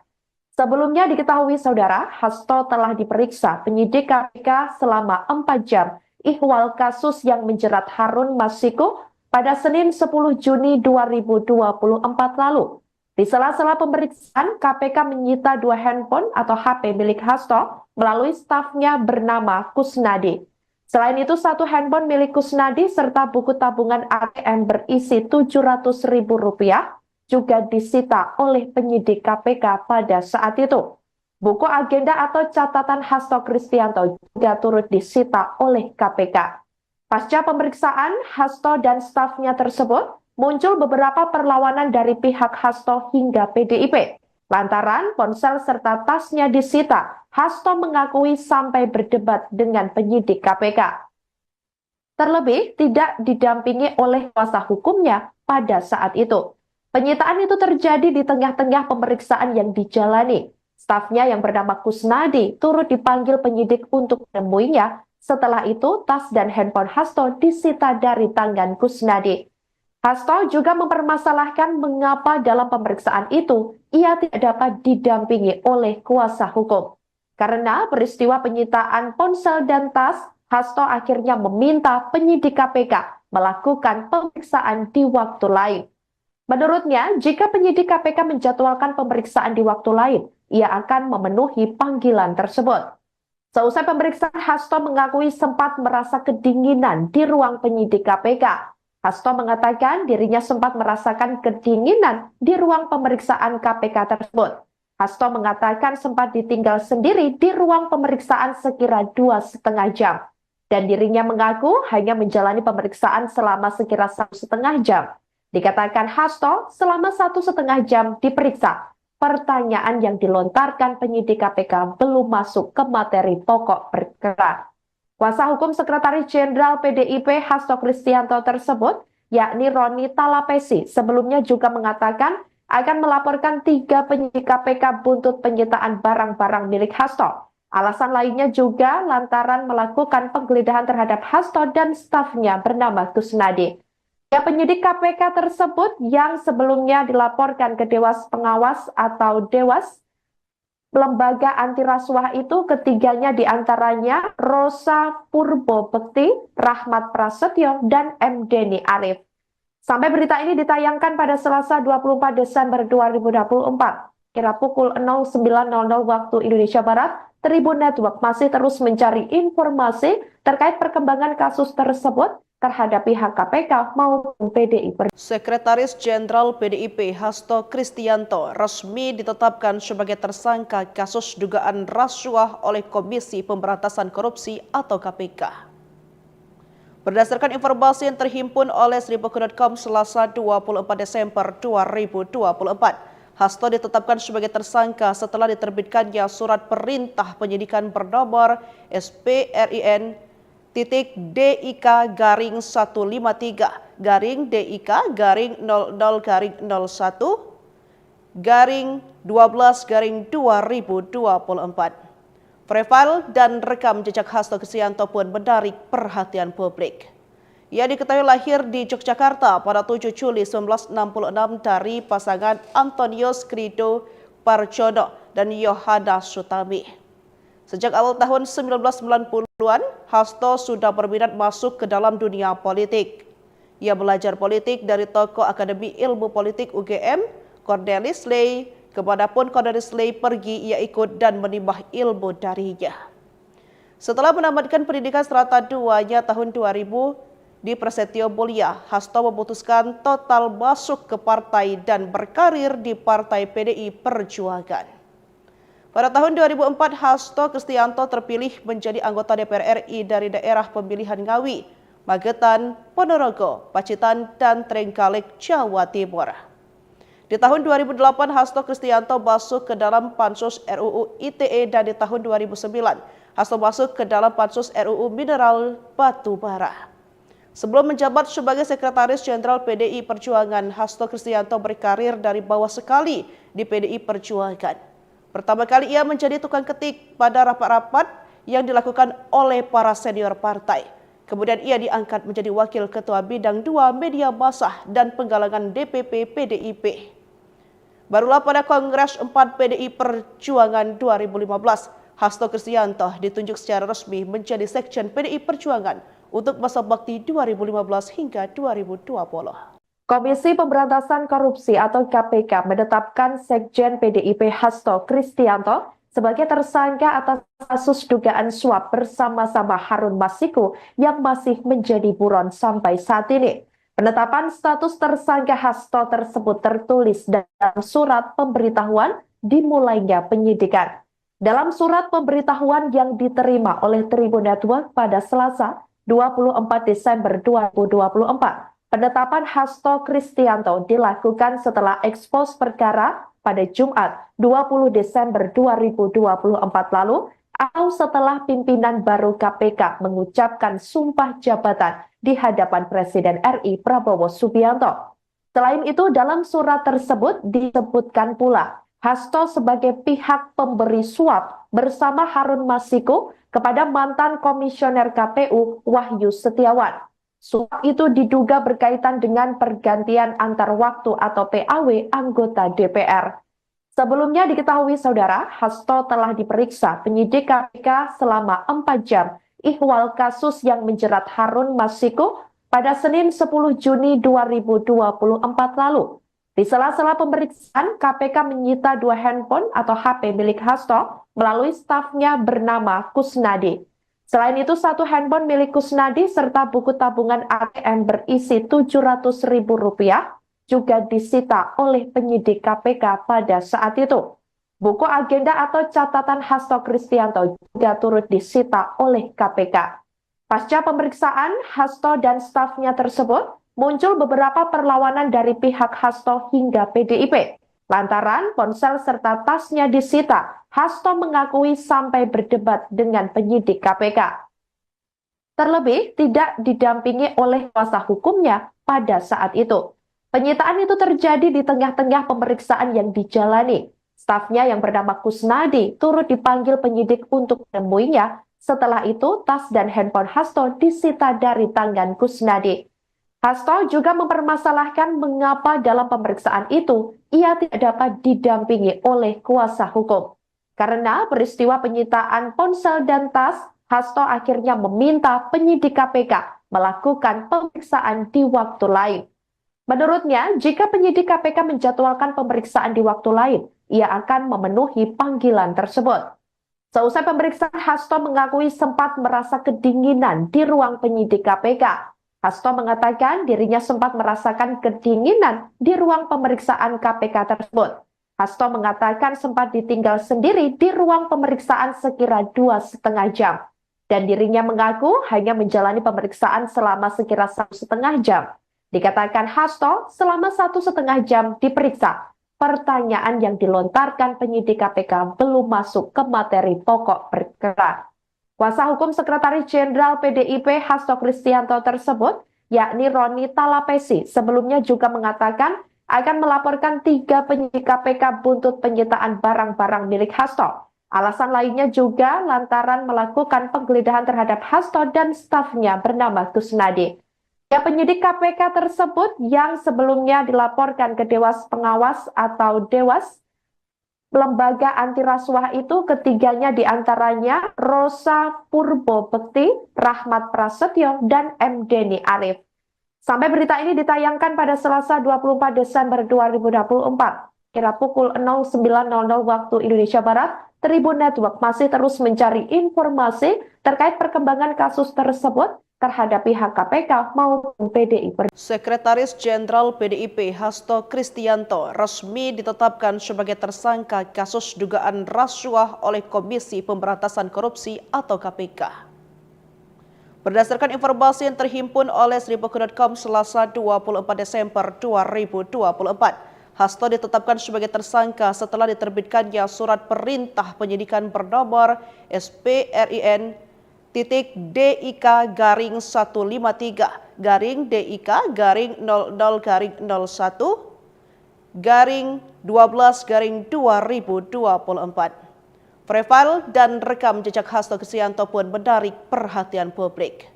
Sebelumnya diketahui, Saudara, Hasto telah diperiksa penyidik K P K selama empat jam ihwal kasus yang menjerat Harun Masiku pada Senin sepuluh Juni dua ribu dua puluh empat lalu. Di sela-sela pemeriksaan, K P K menyita dua handphone atau H P milik Hasto melalui stafnya bernama Kusnadi. Selain itu, satu handphone milik Kusnadi serta buku tabungan A T M berisi tujuh ratus ribu rupiah juga disita oleh penyidik K P K pada saat itu. Buku agenda atau catatan Hasto Kristianto juga turut disita oleh K P K. Pasca pemeriksaan, Hasto dan stafnya tersebut, muncul beberapa perlawanan dari pihak Hasto hingga P D I P. Lantaran ponsel serta tasnya disita, Hasto mengakui sampai berdebat dengan penyidik K P K. Terlebih, tidak didampingi oleh kuasa hukumnya pada saat itu. Penyitaan itu terjadi di tengah-tengah pemeriksaan yang dijalani. Stafnya yang bernama Kusnadi turut dipanggil penyidik untuk menemuinya. Setelah itu, tas dan handphone Hasto disita dari tangan Kusnadi. Hasto juga mempermasalahkan mengapa dalam pemeriksaan itu ia tidak dapat didampingi oleh kuasa hukum. Karena peristiwa penyitaan ponsel dan tas, Hasto akhirnya meminta penyidik K P K melakukan pemeriksaan di waktu lain. Menurutnya, jika penyidik K P K menjadwalkan pemeriksaan di waktu lain, ia akan memenuhi panggilan tersebut. Seusai pemeriksaan, Hasto mengakui sempat merasa kedinginan di ruang penyidik K P K. Hasto mengatakan dirinya sempat merasakan kedinginan di ruang pemeriksaan K P K tersebut. Hasto mengatakan sempat ditinggal sendiri di ruang pemeriksaan sekira dua setengah jam. Dan dirinya mengaku hanya menjalani pemeriksaan selama sekira satu setengah jam. Dikatakan Hasto selama satu setengah jam diperiksa. Pertanyaan yang dilontarkan penyidik K P K belum masuk ke materi pokok perkara. Kuasa hukum Sekretaris Jenderal P D I P Hasto Kristianto tersebut, yakni Roni Talapesi, sebelumnya juga mengatakan akan melaporkan tiga penyidik K P K buntut penyitaan barang-barang milik Hasto. Alasan lainnya juga lantaran melakukan penggeledahan terhadap Hasto dan stafnya bernama Kusnadi. Ya, penyidik K P K tersebut yang sebelumnya dilaporkan ke Dewas Pengawas atau Dewas Lembaga Anti Rasuah itu, ketiganya diantaranya Rosa Purbo Bekti, Rahmat Prasetyo, dan M Deni Arif. Sampai berita ini ditayangkan pada Selasa dua puluh empat Desember dua ribu dua puluh empat, kira pukul nol sembilan nol nol waktu Indonesia Barat, Tribun Network masih terus mencari informasi terkait perkembangan kasus tersebut terhadap pihak K P K maupun P D I Perjuangan. Sekretaris Jenderal P D I P Hasto Kristianto resmi ditetapkan sebagai tersangka kasus dugaan rasuah oleh Komisi Pemberantasan Korupsi atau K P K. Berdasarkan informasi yang terhimpun oleh seribu dot com Selasa dua puluh empat Desember dua ribu dua puluh empat, Hasto ditetapkan sebagai tersangka setelah diterbitkannya surat perintah penyidikan bernomor S P R I N titik D I K garing satu lima tiga garing D I K garing nol nol garing nol satu garing dua belas garing dua ribu dua puluh empat. Profil dan rekam jejak Hasto Kristianto pun menarik perhatian publik. Ia diketahui lahir di Yogyakarta pada tujuh Juli sembilan belas enam puluh enam dari pasangan Antonius Krido Parjono dan Yohana Sutami. Sejak awal tahun sembilan belas sembilan puluhan, Hasto sudah berminat masuk ke dalam dunia politik. Ia belajar politik dari tokoh Akademi Ilmu Politik U G M, Cornelis Ley. Kemanapun Cornelis Ley pergi, ia ikut dan menimba ilmu darinya. Setelah menamatkan pendidikan serata duanya tahun dua ribu di Prasetyo Mulia, Hasto memutuskan total masuk ke partai dan berkarir di Partai P D I Perjuangan. Pada tahun dua ribu empat, Hasto Kristianto terpilih menjadi anggota D P R R I dari daerah pemilihan Ngawi, Magetan, Ponorogo, Pacitan, dan Trenggalek, Jawa Timur. Di tahun dua ribu delapan, Hasto Kristianto masuk ke dalam Pansus R U U I T E, dan di tahun dua ribu sembilan, Hasto masuk ke dalam Pansus R U U Mineral Batu Bara. Sebelum menjabat sebagai Sekretaris Jenderal P D I Perjuangan, Hasto Kristianto berkarir dari bawah sekali di P D I Perjuangan. Pertama kali ia menjadi tukang ketik pada rapat-rapat yang dilakukan oleh para senior partai. Kemudian ia diangkat menjadi wakil ketua bidang dua media massa dan penggalangan D P P P D I P. Barulah pada Kongres empat P D I Perjuangan dua ribu lima belas, Hasto Kristianto ditunjuk secara resmi menjadi Sekjen P D I Perjuangan untuk masa bakti dua ribu lima belas hingga dua ribu dua puluh. Komisi Pemberantasan Korupsi atau K P K menetapkan Sekjen P D I P Hasto Kristianto sebagai tersangka atas kasus dugaan suap bersama-sama Harun Masiku yang masih menjadi buron sampai saat ini. Penetapan status tersangka Hasto tersebut tertulis dalam surat pemberitahuan dimulainya penyidikan. Dalam surat pemberitahuan yang diterima oleh Tribun Network pada Selasa, dua puluh empat Desember dua ribu dua puluh empat, penetapan Hasto Kristianto dilakukan setelah ekspos perkara pada Jumat, dua puluh Desember dua ribu dua puluh empat lalu, atau setelah pimpinan baru K P K mengucapkan sumpah jabatan di hadapan Presiden R I Prabowo Subianto. Selain itu, dalam surat tersebut disebutkan pula Hasto sebagai pihak pemberi suap bersama Harun Masiku kepada mantan Komisioner K P U Wahyu Setiawan. Suap itu diduga berkaitan dengan pergantian antar waktu atau P A W anggota D P R. Sebelumnya diketahui, Saudara, Hasto telah diperiksa penyidik K P K selama empat jam ihwal kasus yang menjerat Harun Masiku pada Senin sepuluh Juni dua ribu dua puluh empat lalu. Di sela-sela pemeriksaan, K P K menyita dua handphone atau H P milik Hasto melalui stafnya bernama Kusnadi. Selain itu, satu handphone milik Kusnadi serta buku tabungan A T M berisi tujuh ratus ribu rupiah juga disita oleh penyidik K P K pada saat itu. Buku agenda atau catatan Hasto Kristianto juga turut disita oleh K P K. Pasca pemeriksaan, Hasto dan stafnya tersebut muncul beberapa perlawanan dari pihak Hasto hingga P D I P. Lantaran ponsel serta tasnya disita, Hasto mengakui sampai berdebat dengan penyidik K P K. Terlebih tidak didampingi oleh kuasa hukumnya pada saat itu. Penyitaan itu terjadi di tengah-tengah pemeriksaan yang dijalani. Stafnya yang bernama Kusnadi turut dipanggil penyidik untuk menemuinya. Setelah itu, tas dan handphone Hasto disita dari tangan Kusnadi. Hasto juga mempermasalahkan mengapa dalam pemeriksaan itu ia tidak dapat didampingi oleh kuasa hukum. Karena peristiwa penyitaan ponsel dan tas, Hasto akhirnya meminta penyidik K P K melakukan pemeriksaan di waktu lain. Menurutnya, jika penyidik K P K menjadwalkan pemeriksaan di waktu lain, ia akan memenuhi panggilan tersebut. Seusai pemeriksaan, Hasto mengakui sempat merasa kedinginan di ruang penyidik K P K. Hasto mengatakan dirinya sempat merasakan kedinginan di ruang pemeriksaan K P K tersebut. Hasto mengatakan sempat ditinggal sendiri di ruang pemeriksaan sekira dua setengah jam. Dan dirinya mengaku hanya menjalani pemeriksaan selama sekira satu setengah jam. Dikatakan Hasto selama satu setengah jam diperiksa. Pertanyaan yang dilontarkan penyidik K P K belum masuk ke materi pokok perkara. Kuasa hukum Sekretaris Jenderal P D I P Hasto Kristianto tersebut, yakni Roni Talapesi, sebelumnya juga mengatakan akan melaporkan tiga penyidik K P K buntut penyitaan barang-barang milik Hasto. Alasan lainnya juga lantaran melakukan penggeledahan terhadap Hasto dan stafnya bernama Kusnadi. Ya, penyidik K P K tersebut yang sebelumnya dilaporkan ke Dewas Pengawas atau Dewas Lembaga Anti Rasuah itu, ketiganya diantaranya Rosa Purbo Bekti, Rahmat Prasetyo, dan M Deni Arif. Sampai berita ini ditayangkan pada Selasa dua puluh empat Desember dua ribu dua puluh empat, kira pukul nol sembilan nol nol waktu Indonesia Barat, Tribun Network masih terus mencari informasi terkait perkembangan kasus tersebut terhadap pihak K P K maupun P D I Perjuangan. Sekretaris Jenderal P D I P Hasto Kristianto resmi ditetapkan sebagai tersangka kasus dugaan rasuah oleh Komisi Pemberantasan Korupsi atau K P K. Berdasarkan informasi yang terhimpun oleh seribu dot com Selasa dua puluh empat Desember dua ribu dua puluh empat, Hasto ditetapkan sebagai tersangka setelah diterbitkannya surat perintah penyidikan bernomor S P R I N titik D I K garing satu lima tiga garing D I K garing nol nol garing nol satu garing dua belas garing dua ribu dua puluh empat. Profil dan rekam jejak Hasto Kristianto pun menarik perhatian publik.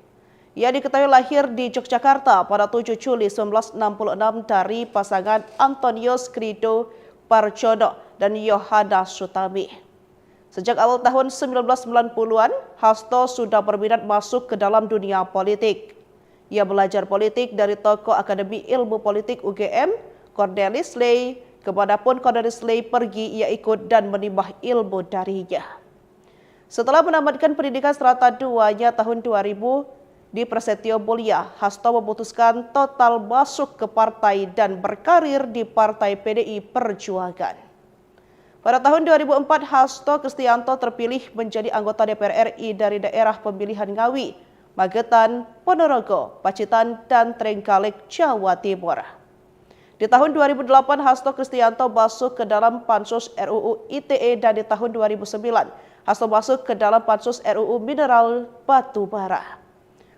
Ia diketahui lahir di Yogyakarta pada tujuh Juli sembilan belas enam puluh enam dari pasangan Antonius Krido Parjono dan Yohana Sutami. Sejak awal tahun sembilan belas sembilan puluhan, Hasto sudah berminat masuk ke dalam dunia politik. Ia belajar politik dari tokoh Akademi Ilmu Politik U G M, Cornelis Ley. Kemanapun Cornelis Ley pergi, ia ikut dan menimba ilmu darinya. Setelah menamatkan pendidikan serata duanya tahun dua ribu di Prasetyo Mulia, Hasto memutuskan total masuk ke partai dan berkarir di Partai P D I Perjuangan. Pada tahun dua ribu empat, Hasto Kristianto terpilih menjadi anggota D P R R I dari daerah pemilihan Ngawi, Magetan, Ponorogo, Pacitan, dan Trenggalek, Jawa Timur. Di tahun dua ribu delapan, Hasto Kristianto masuk ke dalam Pansus R U U I T E, dan di tahun dua ribu sembilan, Hasto masuk ke dalam Pansus R U U Mineral Batu Bara.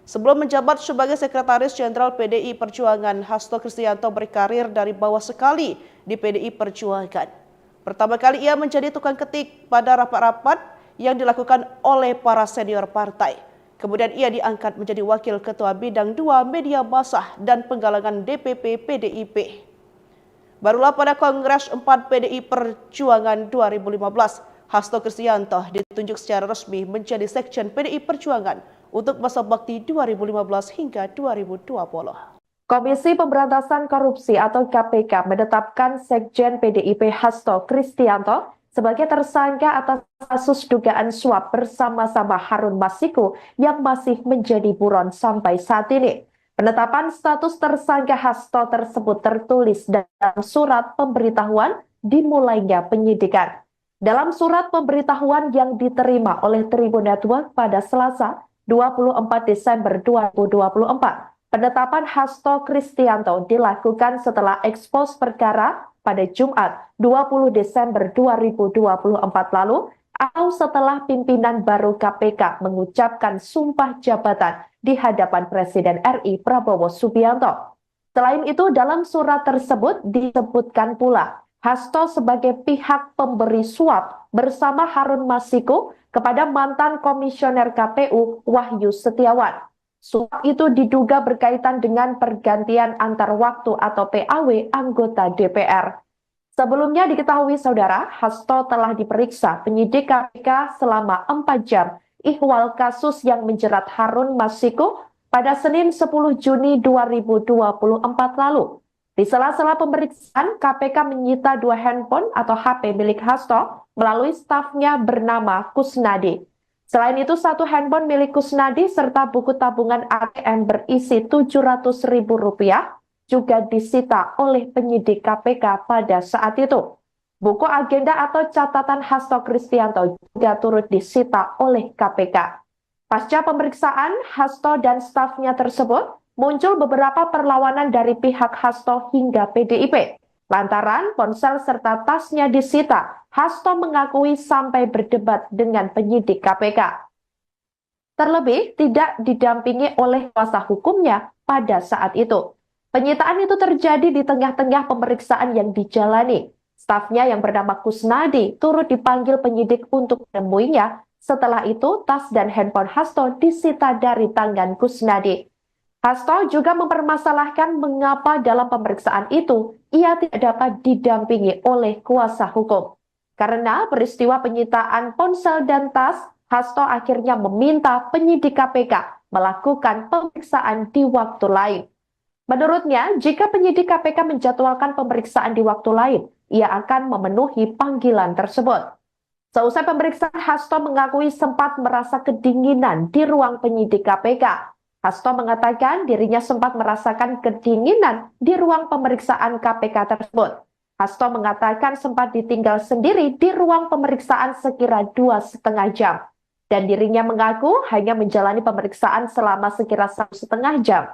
Sebelum menjabat sebagai Sekretaris Jenderal P D I Perjuangan, Hasto Kristianto berkarir dari bawah sekali di P D I Perjuangan. Pertama kali ia menjadi tukang ketik pada rapat-rapat yang dilakukan oleh para senior partai. Kemudian ia diangkat menjadi Wakil Ketua Bidang dua Media Massa dan Penggalangan D P P P D I P. Barulah pada Kongres empat P D I Perjuangan dua ribu lima belas, Hasto Kristianto ditunjuk secara resmi menjadi Sekjen P D I Perjuangan untuk masa bakti dua ribu lima belas hingga dua ribu dua puluh. Komisi Pemberantasan Korupsi atau K P K menetapkan Sekjen P D I P Hasto Kristianto sebagai tersangka atas kasus dugaan suap bersama-sama Harun Masiku yang masih menjadi buron sampai saat ini. Penetapan status tersangka Hasto tersebut tertulis dalam surat pemberitahuan dimulainya penyidikan. Dalam surat pemberitahuan yang diterima oleh Tribun Network pada Selasa, dua puluh empat Desember dua ribu dua puluh empat, penetapan Hasto Kristianto dilakukan setelah ekspos perkara pada Jumat, dua puluh Desember dua ribu dua puluh empat lalu, atau setelah pimpinan baru K P K mengucapkan sumpah jabatan di hadapan Presiden R I Prabowo Subianto. Selain itu, dalam surat tersebut disebutkan pula Hasto sebagai pihak pemberi suap bersama Harun Masiku kepada mantan Komisioner K P U Wahyu Setiawan. Suap itu diduga berkaitan dengan pergantian antar waktu atau P A W anggota D P R. Sebelumnya diketahui, Saudara, Hasto telah diperiksa penyidik K P K selama empat jam ihwal kasus yang menjerat Harun Masiku pada Senin, sepuluh Juni dua ribu dua puluh empat lalu. Di sela-sela pemeriksaan, K P K menyita dua handphone atau H P milik Hasto melalui stafnya bernama Kusnadi. Selain itu, satu handphone milik Kusnadi serta buku tabungan A T M berisi tujuh ratus ribu rupiah juga disita oleh penyidik K P K pada saat itu. Buku agenda atau catatan Hasto Kristianto juga turut disita oleh K P K. Pasca pemeriksaan, Hasto dan stafnya tersebut, muncul beberapa perlawanan dari pihak Hasto hingga P D I P. Lantaran ponsel serta tasnya disita, Hasto mengakui sampai berdebat dengan penyidik K P K. Terlebih, tidak didampingi oleh kuasa hukumnya pada saat itu. Penyitaan itu terjadi di tengah-tengah pemeriksaan yang dijalani. Stafnya yang bernama Kusnadi turut dipanggil penyidik untuk menemuinya. Setelah itu, tas dan handphone Hasto disita dari tangan Kusnadi. Hasto juga mempermasalahkan mengapa dalam pemeriksaan itu ia tidak dapat didampingi oleh kuasa hukum. Karena peristiwa penyitaan ponsel dan tas, Hasto akhirnya meminta penyidik K P K melakukan pemeriksaan di waktu lain. Menurutnya, jika penyidik K P K menjadwalkan pemeriksaan di waktu lain, ia akan memenuhi panggilan tersebut. Seusai pemeriksaan, Hasto mengakui sempat merasa kedinginan di ruang penyidik K P K. Hasto mengatakan dirinya sempat merasakan kedinginan di ruang pemeriksaan K P K tersebut. Hasto mengatakan sempat ditinggal sendiri di ruang pemeriksaan sekira dua setengah jam. Dan dirinya mengaku hanya menjalani pemeriksaan selama sekira satu setengah jam.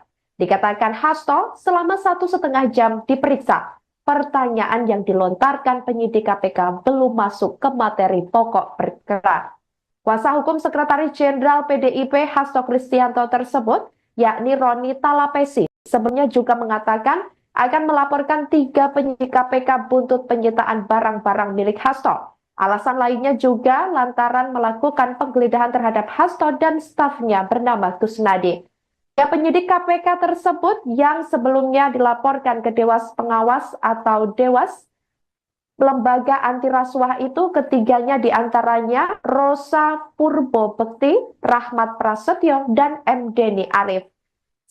Dikatakan Hasto selama satu setengah jam diperiksa. Pertanyaan yang dilontarkan penyidik K P K belum masuk ke materi pokok perkara. Kuasa hukum Sekretaris Jenderal P D I P Hasto Kristianto tersebut, yakni Roni Talapesi, sebelumnya juga mengatakan akan melaporkan tiga penyidik K P K buntut penyitaan barang-barang milik Hasto. Alasan lainnya juga lantaran melakukan penggeledahan terhadap Hasto dan stafnya bernama Kusnadi. Ya, penyidik K P K tersebut yang sebelumnya dilaporkan ke Dewas Pengawas atau Dewas, lembaga anti rasuah itu, ketiganya diantaranya Rosa Purbo Bekti, Rahmat Prasetyo, dan M Deni Arif.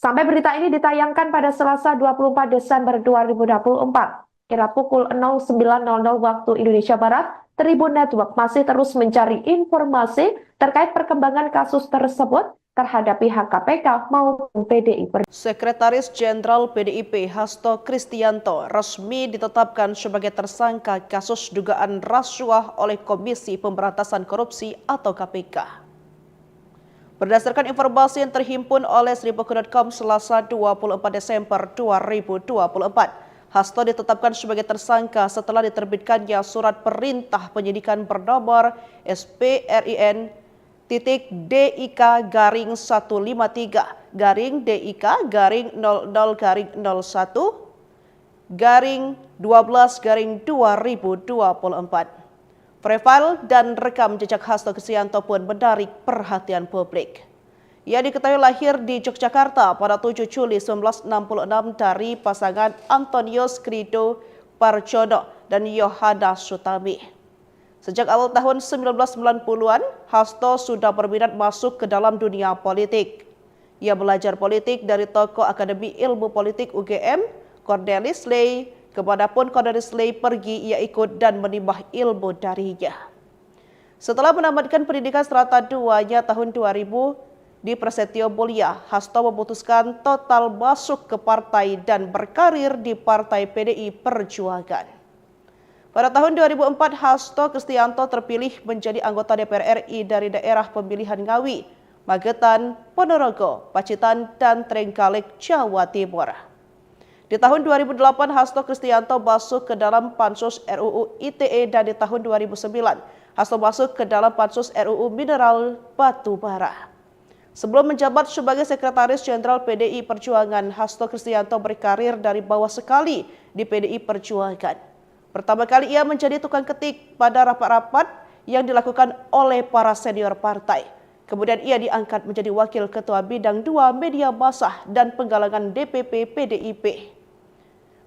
Sampai berita ini ditayangkan pada Selasa dua puluh empat Desember dua ribu dua puluh empat, kira pukul nol sembilan nol nol waktu Indonesia Barat, Tribun Network masih terus mencari informasi terkait perkembangan kasus tersebut terhadap pihak K P K maupun P D I Perjuangan. Sekretaris Jenderal P D I P Hasto Kristianto resmi ditetapkan sebagai tersangka kasus dugaan rasuah oleh Komisi Pemberantasan Korupsi atau K P K. Berdasarkan informasi yang terhimpun oleh seribuku dot com Selasa dua puluh empat Desember dua ribu dua puluh empat, Hasto ditetapkan sebagai tersangka setelah diterbitkannya surat perintah penyidikan bernomor S P R I N titik D I K garing satu lima tiga garing D I K garing nol nol garing nol satu garing dua belas garing dua ribu dua puluh empat. Profil dan rekam jejak Hasto Kristianto pun menarik perhatian publik. Ia diketahui lahir di Yogyakarta pada tujuh Juli sembilan belas enam puluh enam dari pasangan Antonius Krido Parjono dan Yohana Sutami. Sejak awal tahun sembilan belas sembilan puluhan, Hasto sudah berminat masuk ke dalam dunia politik. Ia belajar politik dari tokoh Akademi Ilmu Politik U G M, Cornelis Ley, kemanapun Cornelis Ley pergi, ia ikut dan menimba ilmu darinya. Setelah menamatkan pendidikan serata duanya tahun dua ribu di Prasetyo Mulia, Hasto memutuskan total masuk ke partai dan berkarir di Partai P D I Perjuangan. Pada tahun dua ribu empat, Hasto Kristianto terpilih menjadi anggota D P R R I dari daerah pemilihan Ngawi, Magetan, Ponorogo, Pacitan, dan Trenggalek, Jawa Timur. Di tahun dua ribu delapan, Hasto Kristianto masuk ke dalam Pansus R U U I T E, dan di tahun dua ribu sembilan, Hasto masuk ke dalam Pansus R U U Mineral Batu Bara. Sebelum menjabat sebagai Sekretaris Jenderal P D I Perjuangan, Hasto Kristianto berkarir dari bawah sekali di P D I Perjuangan. Pertama kali ia menjadi tukang ketik pada rapat-rapat yang dilakukan oleh para senior partai. Kemudian ia diangkat menjadi Wakil Ketua Bidang dua Media Massa dan Penggalangan D P P P D I P.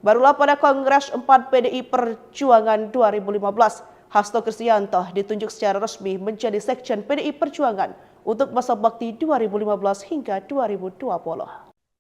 Barulah pada Kongres empat P D I Perjuangan dua ribu lima belas, Hasto Kristianto ditunjuk secara resmi menjadi Sekjen P D I Perjuangan untuk masa bakti dua ribu lima belas hingga dua ribu dua puluh.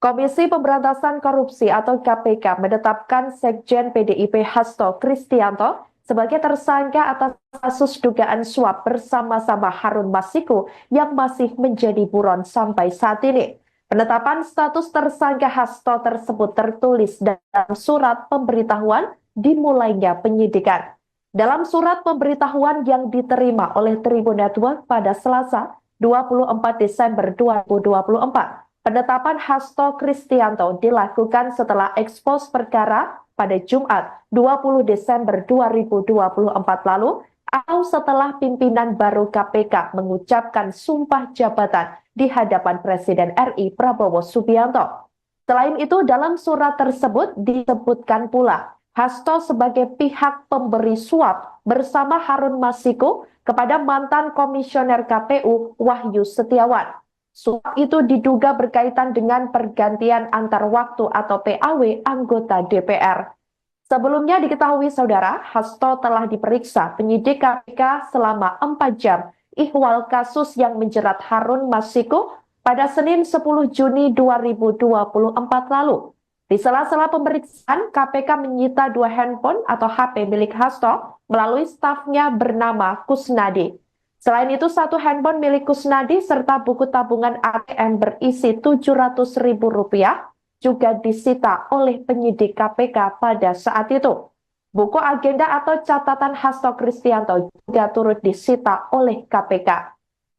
Komisi Pemberantasan Korupsi atau K P K menetapkan Sekjen P D I P Hasto Kristianto sebagai tersangka atas kasus dugaan suap bersama-sama Harun Masiku yang masih menjadi buron sampai saat ini. Penetapan status tersangka Hasto tersebut tertulis dalam surat pemberitahuan dimulainya penyidikan. Dalam surat pemberitahuan yang diterima oleh Tribun Network pada Selasa, dua puluh empat Desember dua ribu dua puluh empat, penetapan Hasto Kristianto dilakukan setelah ekspos perkara pada Jumat, dua puluh Desember dua ribu dua puluh empat lalu, atau setelah pimpinan baru K P K mengucapkan sumpah jabatan di hadapan Presiden R I Prabowo Subianto. Selain itu, dalam surat tersebut disebutkan pula Hasto sebagai pihak pemberi suap bersama Harun Masiku kepada mantan Komisioner K P U Wahyu Setiawan. Suap itu diduga berkaitan dengan pergantian antar waktu atau P A W anggota D P R. Sebelumnya diketahui, Saudara, Hasto telah diperiksa penyidik K P K selama empat jam. Ihwal kasus yang menjerat Harun Masiku pada Senin sepuluh Juni dua ribu dua puluh empat lalu. Di sela-sela pemeriksaan, K P K menyita dua handphone atau H P milik Hasto melalui stafnya bernama Kusnadi. Selain itu, satu handphone milik Kusnadi serta buku tabungan A T M berisi tujuh ratus ribu rupiah juga disita oleh penyidik K P K pada saat itu. Buku agenda atau catatan Hasto Kristianto juga turut disita oleh K P K.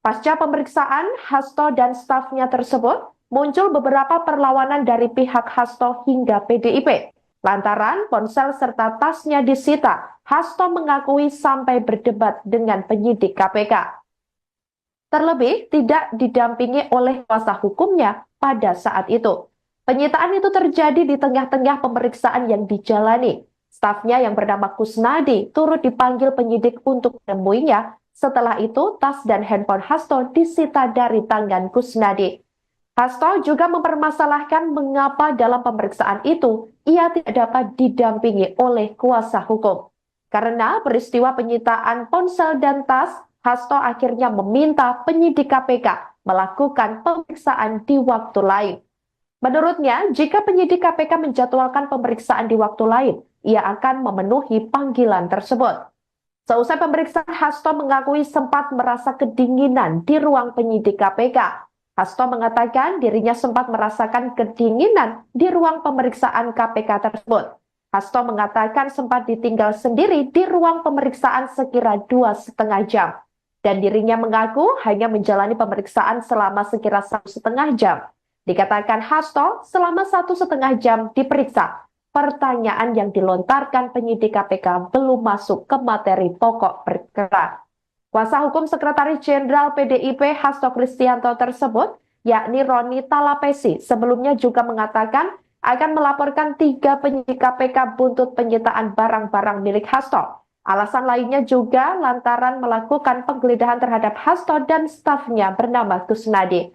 Pasca pemeriksaan, Hasto dan stafnya tersebut, muncul beberapa perlawanan dari pihak Hasto hingga P D I P. Lantaran ponsel serta tasnya disita, Hasto mengakui sampai berdebat dengan penyidik K P K. Terlebih tidak didampingi oleh kuasa hukumnya pada saat itu. Penyitaan itu terjadi di tengah-tengah pemeriksaan yang dijalani. Stafnya yang bernama Kusnadi turut dipanggil penyidik untuk menemuinya. Setelah itu, tas dan handphone Hasto disita dari tangan Kusnadi. Hasto juga mempermasalahkan mengapa dalam pemeriksaan itu ia tidak dapat didampingi oleh kuasa hukum. Karena peristiwa penyitaan ponsel dan tas, Hasto akhirnya meminta penyidik K P K melakukan pemeriksaan di waktu lain. Menurutnya, jika penyidik K P K menjadwalkan pemeriksaan di waktu lain, ia akan memenuhi panggilan tersebut. Seusai pemeriksaan, Hasto mengakui sempat merasa kedinginan di ruang penyidik K P K. Hasto mengatakan dirinya sempat merasakan kedinginan di ruang pemeriksaan K P K tersebut. Hasto mengatakan sempat ditinggal sendiri di ruang pemeriksaan sekira dua setengah jam. Dan dirinya mengaku hanya menjalani pemeriksaan selama sekira satu setengah jam. Dikatakan Hasto selama satu setengah jam diperiksa, pertanyaan yang dilontarkan penyidik K P K belum masuk ke materi pokok perkara. Kuasa hukum Sekretaris Jenderal P D I P Hasto Kristianto tersebut, yakni Roni Talapesi, sebelumnya juga mengatakan akan melaporkan tiga penyidik K P K buntut penyitaan barang-barang milik Hasto. Alasan lainnya juga lantaran melakukan penggeledahan terhadap Hasto dan stafnya bernama Kusnadi.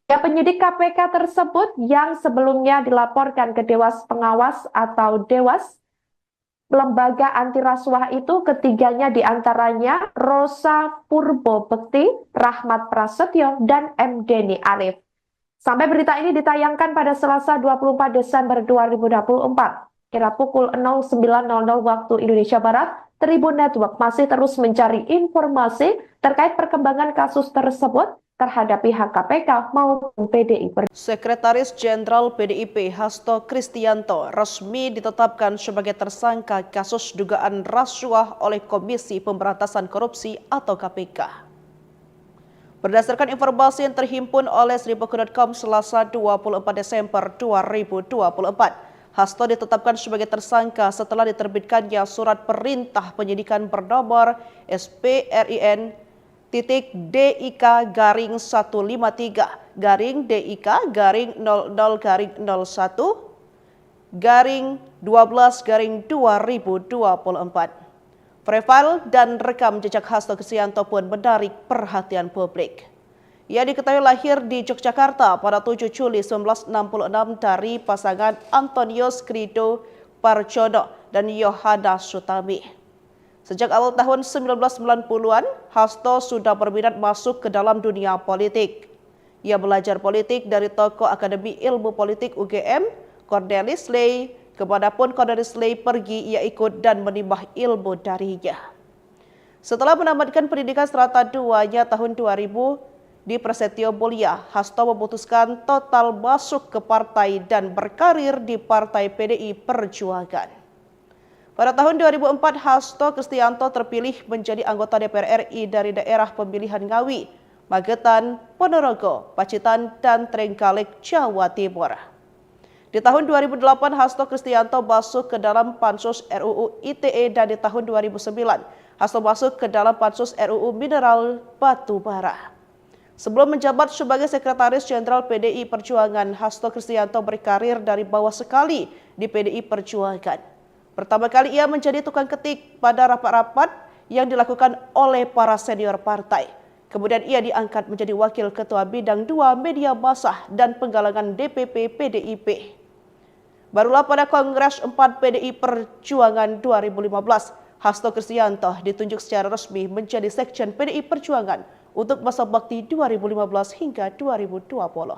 Ya, penyidik K P K tersebut yang sebelumnya dilaporkan ke Dewas Pengawas atau Dewas Lembaga Anti Rasuah itu, ketiganya diantaranya Rosa Purbo Bekti, Rahmat Prasetyo, dan M Deni Arif. Sampai berita ini ditayangkan pada Selasa dua puluh empat Desember dua ribu dua puluh empat, kira pukul nol sembilan nol nol waktu Indonesia Barat, Tribun Network masih terus mencari informasi terkait perkembangan kasus tersebut terhadap pihak K P K maupun P D I Perjuangan. Sekretaris Jenderal P D I P Hasto Kristianto resmi ditetapkan sebagai tersangka kasus dugaan rasuah oleh Komisi Pemberantasan Korupsi atau K P K. Berdasarkan informasi yang terhimpun oleh seribu dot com Selasa dua puluh empat Desember dua ribu dua puluh empat, Hasto ditetapkan sebagai tersangka setelah diterbitkannya surat perintah penyidikan bernomor S P R I N titik D I K garing satu lima tiga garing D I K garing nol nol garing nol satu garing dua belas garing dua ribu dua puluh empat. Profil dan rekam jejak Hasto Kristianto pun menarik perhatian publik. Ia diketahui lahir di Yogyakarta pada tujuh Juli sembilan belas enam puluh enam dari pasangan Antonius Krido Parjono dan Yohana Sutami. Sejak awal tahun sembilan belas sembilan puluhan, Hasto sudah berminat masuk ke dalam dunia politik. Ia belajar politik dari tokoh Akademi Ilmu Politik U G M, Cornelis Ley. Kemanapun Cornelis Ley pergi, ia ikut dan menimba ilmu darinya. Setelah menamatkan pendidikan serata duanya tahun dua ribu di Prasetyo Mulia, Hasto memutuskan total masuk ke partai dan berkarir di Partai P D I Perjuangan. Pada tahun dua ribu empat, Hasto Kristianto terpilih menjadi anggota D P R R I dari daerah pemilihan Ngawi, Magetan, Ponorogo, Pacitan, dan Trenggalek, Jawa Timur. Di tahun dua ribu delapan, Hasto Kristianto masuk ke dalam Pansus R U U I T E, dan di tahun dua ribu sembilan, Hasto masuk ke dalam Pansus R U U Mineral Batu Bara. Sebelum menjabat sebagai Sekretaris Jenderal P D I Perjuangan, Hasto Kristianto berkarir dari bawah sekali di P D I Perjuangan. Pertama kali ia menjadi tukang ketik pada rapat-rapat yang dilakukan oleh para senior partai. Kemudian ia diangkat menjadi Wakil Ketua Bidang dua Media Massa dan Penggalangan D P P P D I P. Barulah pada Kongres empat P D I Perjuangan dua ribu lima belas, Hasto Kristianto ditunjuk secara resmi menjadi Sekjen P D I Perjuangan untuk masa bakti dua ribu lima belas hingga dua ribu dua puluh.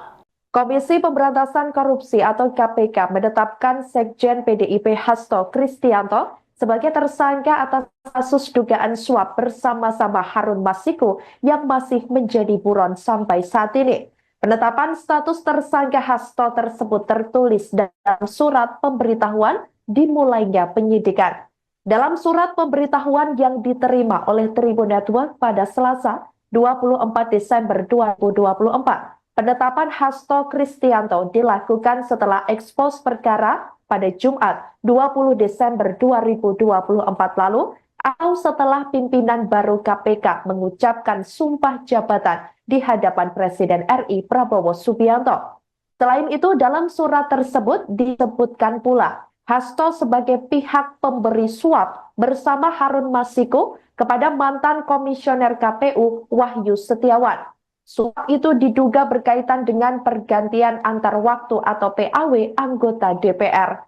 Komisi Pemberantasan Korupsi atau K P K menetapkan Sekjen P D I P Hasto Kristianto sebagai tersangka atas kasus dugaan suap bersama-sama Harun Masiku yang masih menjadi buron sampai saat ini. Penetapan status tersangka Hasto tersebut tertulis dalam surat pemberitahuan dimulainya penyidikan. Dalam surat pemberitahuan yang diterima oleh Tribun Network pada Selasa, dua puluh empat Desember dua ribu dua puluh empat, penetapan Hasto Kristianto dilakukan setelah ekspos perkara pada Jumat, dua puluh Desember dua ribu dua puluh empat lalu, atau setelah pimpinan baru K P K mengucapkan sumpah jabatan di hadapan Presiden R I Prabowo Subianto. Selain itu, dalam surat tersebut disebutkan pula Hasto sebagai pihak pemberi suap bersama Harun Masiku kepada mantan Komisioner K P U Wahyu Setiawan. Suap itu diduga berkaitan dengan pergantian antar waktu atau P A W anggota D P R.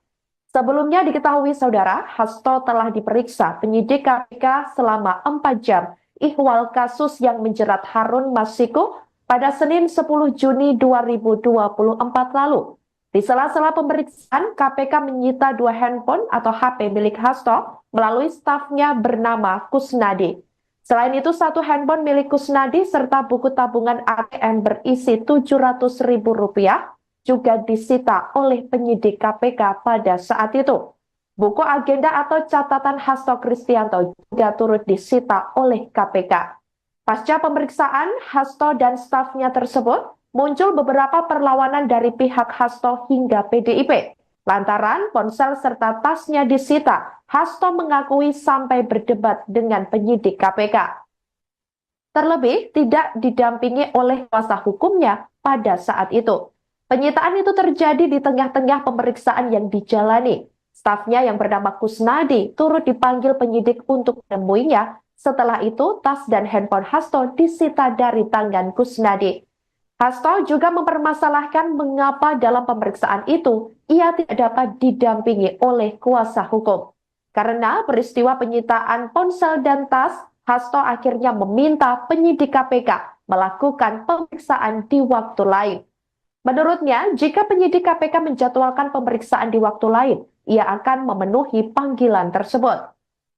Sebelumnya diketahui, Saudara, Hasto telah diperiksa penyidik K P K selama empat jam ihwal kasus yang menjerat Harun Masiku pada Senin sepuluh Juni dua ribu dua puluh empat lalu. Di sela-sela pemeriksaan, K P K menyita dua handphone atau H P milik Hasto melalui stafnya bernama Kusnadi. Selain itu, satu handphone milik Kusnadi serta buku tabungan A T M berisi tujuh ratus ribu rupiah juga disita oleh penyidik K P K pada saat itu. Buku agenda atau catatan Hasto Kristianto juga turut disita oleh K P K. Pasca pemeriksaan, Hasto dan stafnya tersebut muncul beberapa perlawanan dari pihak Hasto hingga P D I P. Lantaran ponsel serta tasnya disita, Hasto mengakui sampai berdebat dengan penyidik K P K. Terlebih tidak didampingi oleh kuasa hukumnya pada saat itu. Penyitaan itu terjadi di tengah-tengah pemeriksaan yang dijalani. Stafnya yang bernama Kusnadi turut dipanggil penyidik untuk menemuinya. Setelah itu, tas dan handphone Hasto disita dari tangan Kusnadi. Hasto juga mempermasalahkan mengapa dalam pemeriksaan itu ia tidak dapat didampingi oleh kuasa hukum. Karena peristiwa penyitaan ponsel dan tas, Hasto akhirnya meminta penyidik K P K melakukan pemeriksaan di waktu lain. Menurutnya, jika penyidik K P K menjadwalkan pemeriksaan di waktu lain, ia akan memenuhi panggilan tersebut.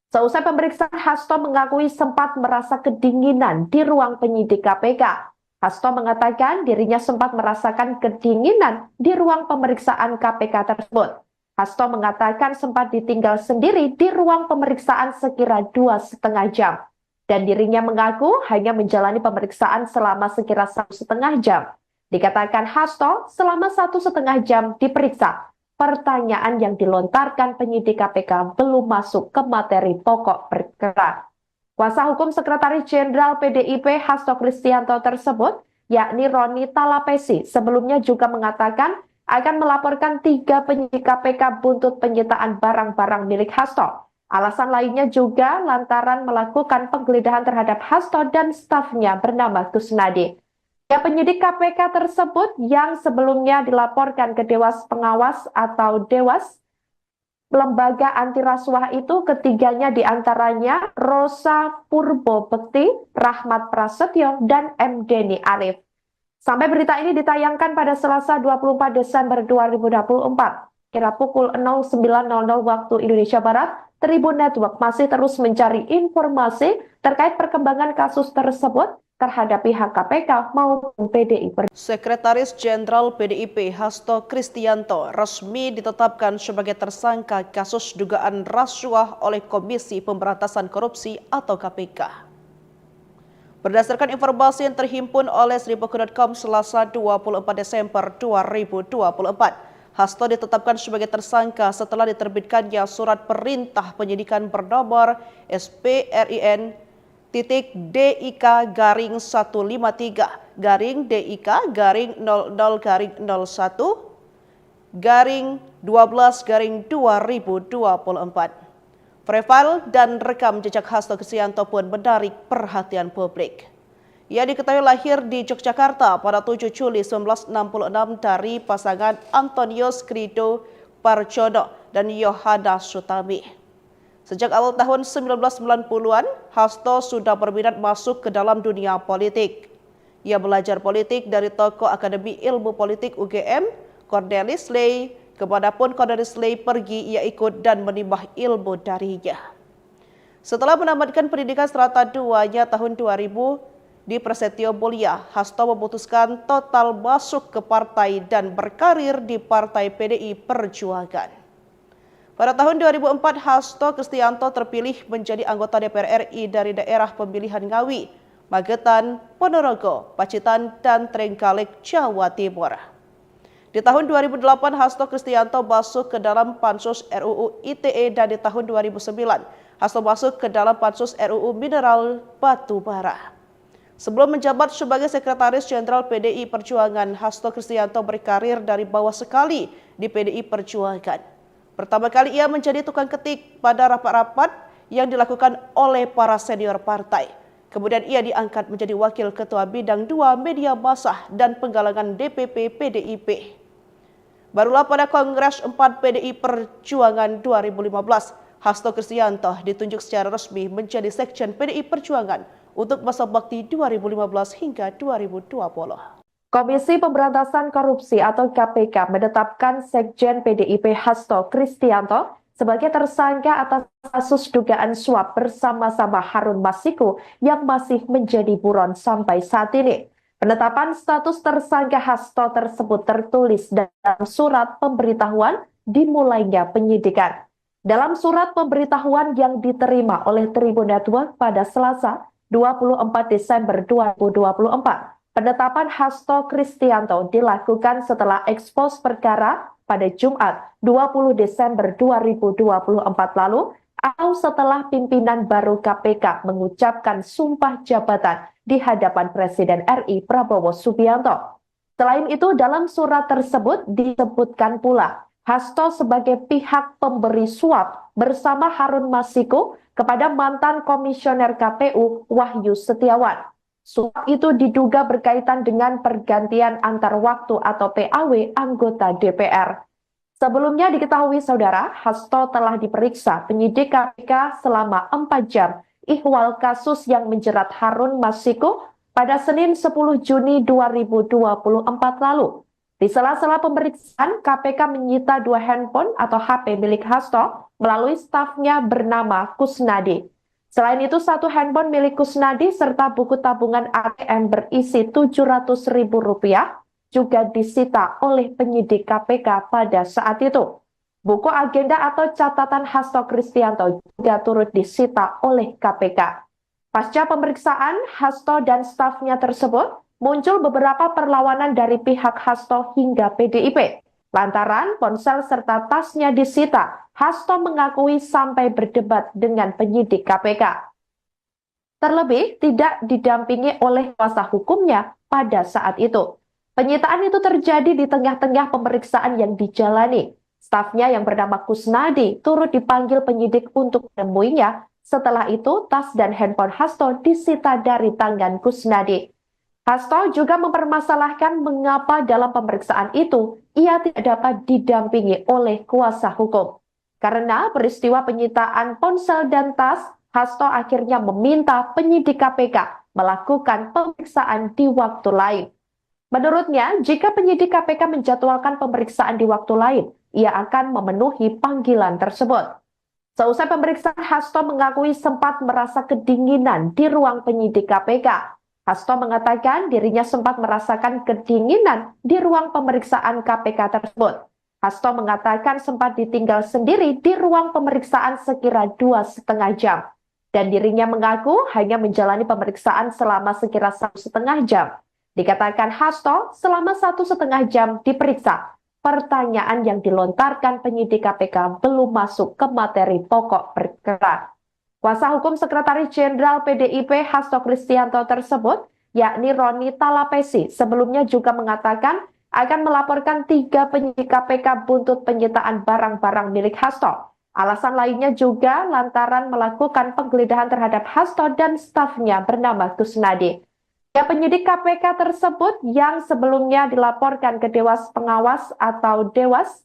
Seusai pemeriksaan, Hasto mengakui sempat merasa kedinginan di ruang penyidik K P K. Hasto mengatakan dirinya sempat merasakan kedinginan di ruang pemeriksaan K P K tersebut. Hasto mengatakan sempat ditinggal sendiri di ruang pemeriksaan sekira dua setengah jam. Dan dirinya mengaku hanya menjalani pemeriksaan selama sekira satu setengah jam. Dikatakan Hasto selama satu setengah jam diperiksa. Pertanyaan yang dilontarkan penyidik K P K belum masuk ke materi pokok perkara. Kuasa hukum Sekretaris Jenderal P D I P Hasto Kristianto tersebut, yakni Roni Talapesi, sebelumnya juga mengatakan akan melaporkan tiga penyidik K P K buntut penyitaan barang-barang milik Hasto. Alasan lainnya juga lantaran melakukan penggeledahan terhadap Hasto dan stafnya bernama Kusnadi. Ya, penyidik K P K tersebut yang sebelumnya dilaporkan ke Dewas Pengawas atau Dewas Lembaga Anti Rasuah itu, ketiganya diantaranya Rosa Purbo Bekti, Rahmat Prasetyo, dan M Deni Arif. Sampai berita ini ditayangkan pada Selasa dua puluh empat Desember dua ribu dua puluh empat, kira pukul nol sembilan nol nol waktu Indonesia Barat, Tribun Network masih terus mencari informasi terkait perkembangan kasus tersebut terhadap pihak K P K maupun P D I Perjuangan. Sekretaris Jenderal P D I P Hasto Kristianto resmi ditetapkan sebagai tersangka kasus dugaan rasuah oleh Komisi Pemberantasan Korupsi atau K P K. Berdasarkan informasi yang terhimpun oleh seribu dot com Selasa dua puluh empat Desember dua ribu dua puluh empat, Hasto ditetapkan sebagai tersangka setelah diterbitkannya surat perintah penyidikan bernomor S P R I N titik D I K garing satu lima tiga garing D I K garing nol nol garing nol satu garing dua belas garing dua ribu dua puluh empat. Profil dan rekam jejak Hasto Kristianto pun menarik perhatian publik. Ia diketahui lahir di Yogyakarta pada tujuh Juli sembilan belas enam puluh enam dari pasangan Antonius Krido Parjono dan Yohana Sutami. Sejak awal tahun sembilan belas sembilan puluhan, Hasto sudah berminat masuk ke dalam dunia politik. Ia belajar politik dari tokoh Akademi Ilmu Politik U G M, Cornelis Ley. Kemanapun Cornelis Ley pergi, ia ikut dan menimba ilmu darinya. Setelah menamatkan pendidikan serata duanya tahun dua ribu di Prasetyo Mulia, Hasto memutuskan total masuk ke partai dan berkarir di Partai P D I Perjuangan. Pada tahun dua ribu empat, Hasto Kristianto terpilih menjadi anggota D P R R I dari daerah pemilihan Ngawi, Magetan, Ponorogo, Pacitan, dan Trenggalek, Jawa Timur. Di tahun dua ribu delapan, Hasto Kristianto masuk ke dalam Pansus R U U I T E, dan di tahun dua ribu sembilan, Hasto masuk ke dalam Pansus R U U Mineral Batu Bara. Sebelum menjabat sebagai Sekretaris Jenderal P D I Perjuangan, Hasto Kristianto berkarir dari bawah sekali di P D I Perjuangan. Pertama kali ia menjadi tukang ketik pada rapat-rapat yang dilakukan oleh para senior partai. Kemudian ia diangkat menjadi Wakil Ketua Bidang dua Media Massa dan Penggalangan D P P P D I P. Barulah pada Kongres empat P D I Perjuangan dua ribu lima belas, Hasto Kristianto ditunjuk secara resmi menjadi Sekjen P D I Perjuangan untuk masa bakti dua ribu lima belas hingga dua ribu dua puluh. Komisi Pemberantasan Korupsi atau K P K menetapkan Sekjen P D I P Hasto Kristianto sebagai tersangka atas kasus dugaan suap bersama-sama Harun Masiku yang masih menjadi buron sampai saat ini. Penetapan status tersangka Hasto tersebut tertulis dalam surat pemberitahuan dimulainya penyidikan. Dalam surat pemberitahuan yang diterima oleh Tribun Network pada Selasa, dua puluh empat Desember dua ribu dua puluh empat, penetapan Hasto Kristianto dilakukan setelah ekspos perkara pada Jumat, dua puluh Desember dua ribu dua puluh empat lalu, atau setelah pimpinan baru K P K mengucapkan sumpah jabatan di hadapan Presiden R I Prabowo Subianto. Selain itu, dalam surat tersebut disebutkan pula Hasto sebagai pihak pemberi suap bersama Harun Masiku kepada mantan Komisioner K P U Wahyu Setiawan. Suap itu diduga berkaitan dengan pergantian antar waktu atau P A W anggota D P R. Sebelumnya diketahui, Saudara, Hasto telah diperiksa penyidik K P K selama empat jam. Ihwal kasus yang menjerat Harun Masiku pada Senin sepuluh Juni dua ribu dua puluh empat lalu. Di sela-sela pemeriksaan, K P K menyita dua handphone atau H P milik Hasto melalui stafnya bernama Kusnadi. Selain itu, satu handphone milik Kusnadi serta buku tabungan A T M berisi tujuh ratus ribu rupiah juga disita oleh penyidik K P K pada saat itu. Buku agenda atau catatan Hasto Kristianto juga turut disita oleh K P K. Pasca pemeriksaan, Hasto dan stafnya tersebut muncul beberapa perlawanan dari pihak Hasto hingga P D I P. Lantaran ponsel serta tasnya disita, Hasto mengakui sampai berdebat dengan penyidik K P K. Terlebih tidak didampingi oleh kuasa hukumnya pada saat itu. Penyitaan itu terjadi di tengah-tengah pemeriksaan yang dijalani. Stafnya yang bernama Kusnadi turut dipanggil penyidik untuk menemuinya. Setelah itu, tas dan handphone Hasto disita dari tangan Kusnadi. Hasto juga mempermasalahkan mengapa dalam pemeriksaan itu ia tidak dapat didampingi oleh kuasa hukum. Karena peristiwa penyitaan ponsel dan tas, Hasto akhirnya meminta penyidik K P K melakukan pemeriksaan di waktu lain. Menurutnya, jika penyidik K P K menjadwalkan pemeriksaan di waktu lain, ia akan memenuhi panggilan tersebut. Seusai pemeriksaan, Hasto mengakui sempat merasa kedinginan di ruang penyidik K P K. Hasto mengatakan dirinya sempat merasakan kedinginan di ruang pemeriksaan K P K tersebut. Hasto mengatakan sempat ditinggal sendiri di ruang pemeriksaan sekira dua setengah jam. Dan dirinya mengaku hanya menjalani pemeriksaan selama sekira satu setengah jam. Dikatakan Hasto selama satu setengah jam diperiksa. Pertanyaan yang dilontarkan penyidik K P K belum masuk ke materi pokok perkara. Kuasa hukum Sekretaris Jenderal P D I P Hasto Kristianto tersebut, yakni Roni Talapesi, sebelumnya juga mengatakan akan melaporkan tiga penyidik K P K buntut penyitaan barang-barang milik Hasto. Alasan lainnya juga lantaran melakukan penggeledahan terhadap Hasto dan stafnya bernama Kusnadi. Ya, penyidik K P K tersebut yang sebelumnya dilaporkan ke Dewas Pengawas atau Dewas,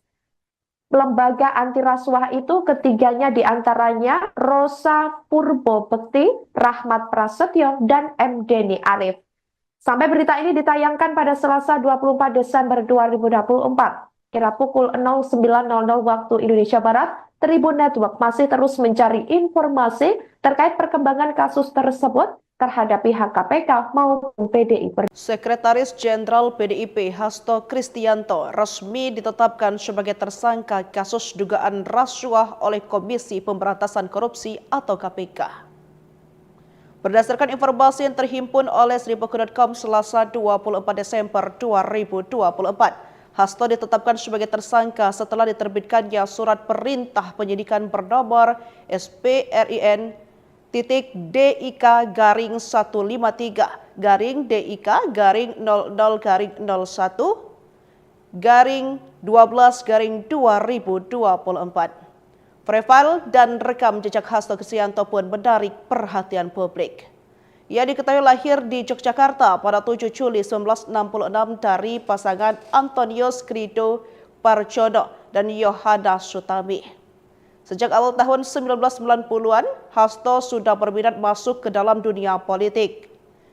lembaga anti rasuah itu, ketiganya diantaranya Rosa Purbo Bekti, Rahmat Prasetyo, dan M Deni Arif. Sampai berita ini ditayangkan pada Selasa dua puluh empat Desember dua ribu dua puluh empat, kira pukul nol sembilan nol nol waktu Indonesia Barat, Tribun Network masih terus mencari informasi terkait perkembangan kasus tersebut terhadap pihak K P K maupun P D I Perjuangan. Sekretaris Jenderal P D I P Hasto Kristianto resmi ditetapkan sebagai tersangka kasus dugaan rasuah oleh Komisi Pemberantasan Korupsi atau K P K. Berdasarkan informasi yang terhimpun oleh seribu dot com Selasa dua puluh empat Desember dua ribu dua puluh empat, Hasto ditetapkan sebagai tersangka setelah diterbitkannya surat perintah penyidikan bernomor S P R I N titik D I K garing satu lima tiga garing D I K garing nol nol garing nol satu garing dua belas garing dua ribu dua puluh empat. Profil dan rekam jejak Hasto Kristianto pun menarik perhatian publik. Ia diketahui lahir di Yogyakarta pada tujuh Juli sembilan belas enam puluh enam dari pasangan Antonius Krido Parjono dan Yohana Sutami. Sejak awal tahun sembilan belas sembilan puluhan, Hasto sudah berminat masuk ke dalam dunia politik.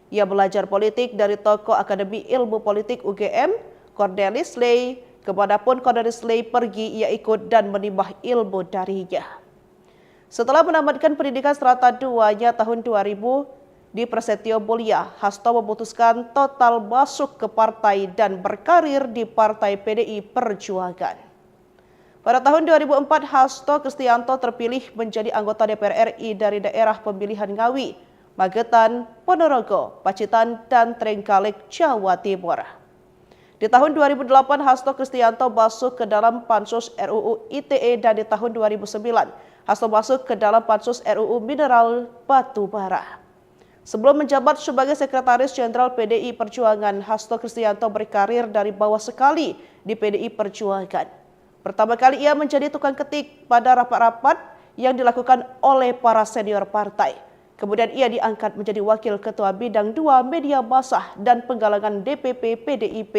Ia belajar politik dari tokoh Akademi Ilmu Politik U G M, Cornelis Ley. Kemanapun Cornelis Ley pergi, ia ikut dan menimba ilmu darinya. Setelah menamatkan pendidikan serata duanya tahun dua ribu di Prasetyo Mulia, Hasto memutuskan total masuk ke partai dan berkarir di Partai P D I Perjuangan. Pada tahun dua ribu empat, Hasto Kristianto terpilih menjadi anggota D P R R I dari daerah pemilihan Ngawi, Magetan, Ponorogo, Pacitan, dan Trenggalek, Jawa Timur. Di tahun dua ribu delapan, Hasto Kristianto masuk ke dalam Pansus R U U I T E, dan di tahun dua ribu sembilan, Hasto masuk ke dalam Pansus R U U Mineral Batu Bara. Sebelum menjabat sebagai Sekretaris Jenderal P D I Perjuangan, Hasto Kristianto berkarir dari bawah sekali di P D I Perjuangan. Pertama kali ia menjadi tukang ketik pada rapat-rapat yang dilakukan oleh para senior partai. Kemudian ia diangkat menjadi wakil ketua bidang dua media massa dan penggalangan D P P P D I P.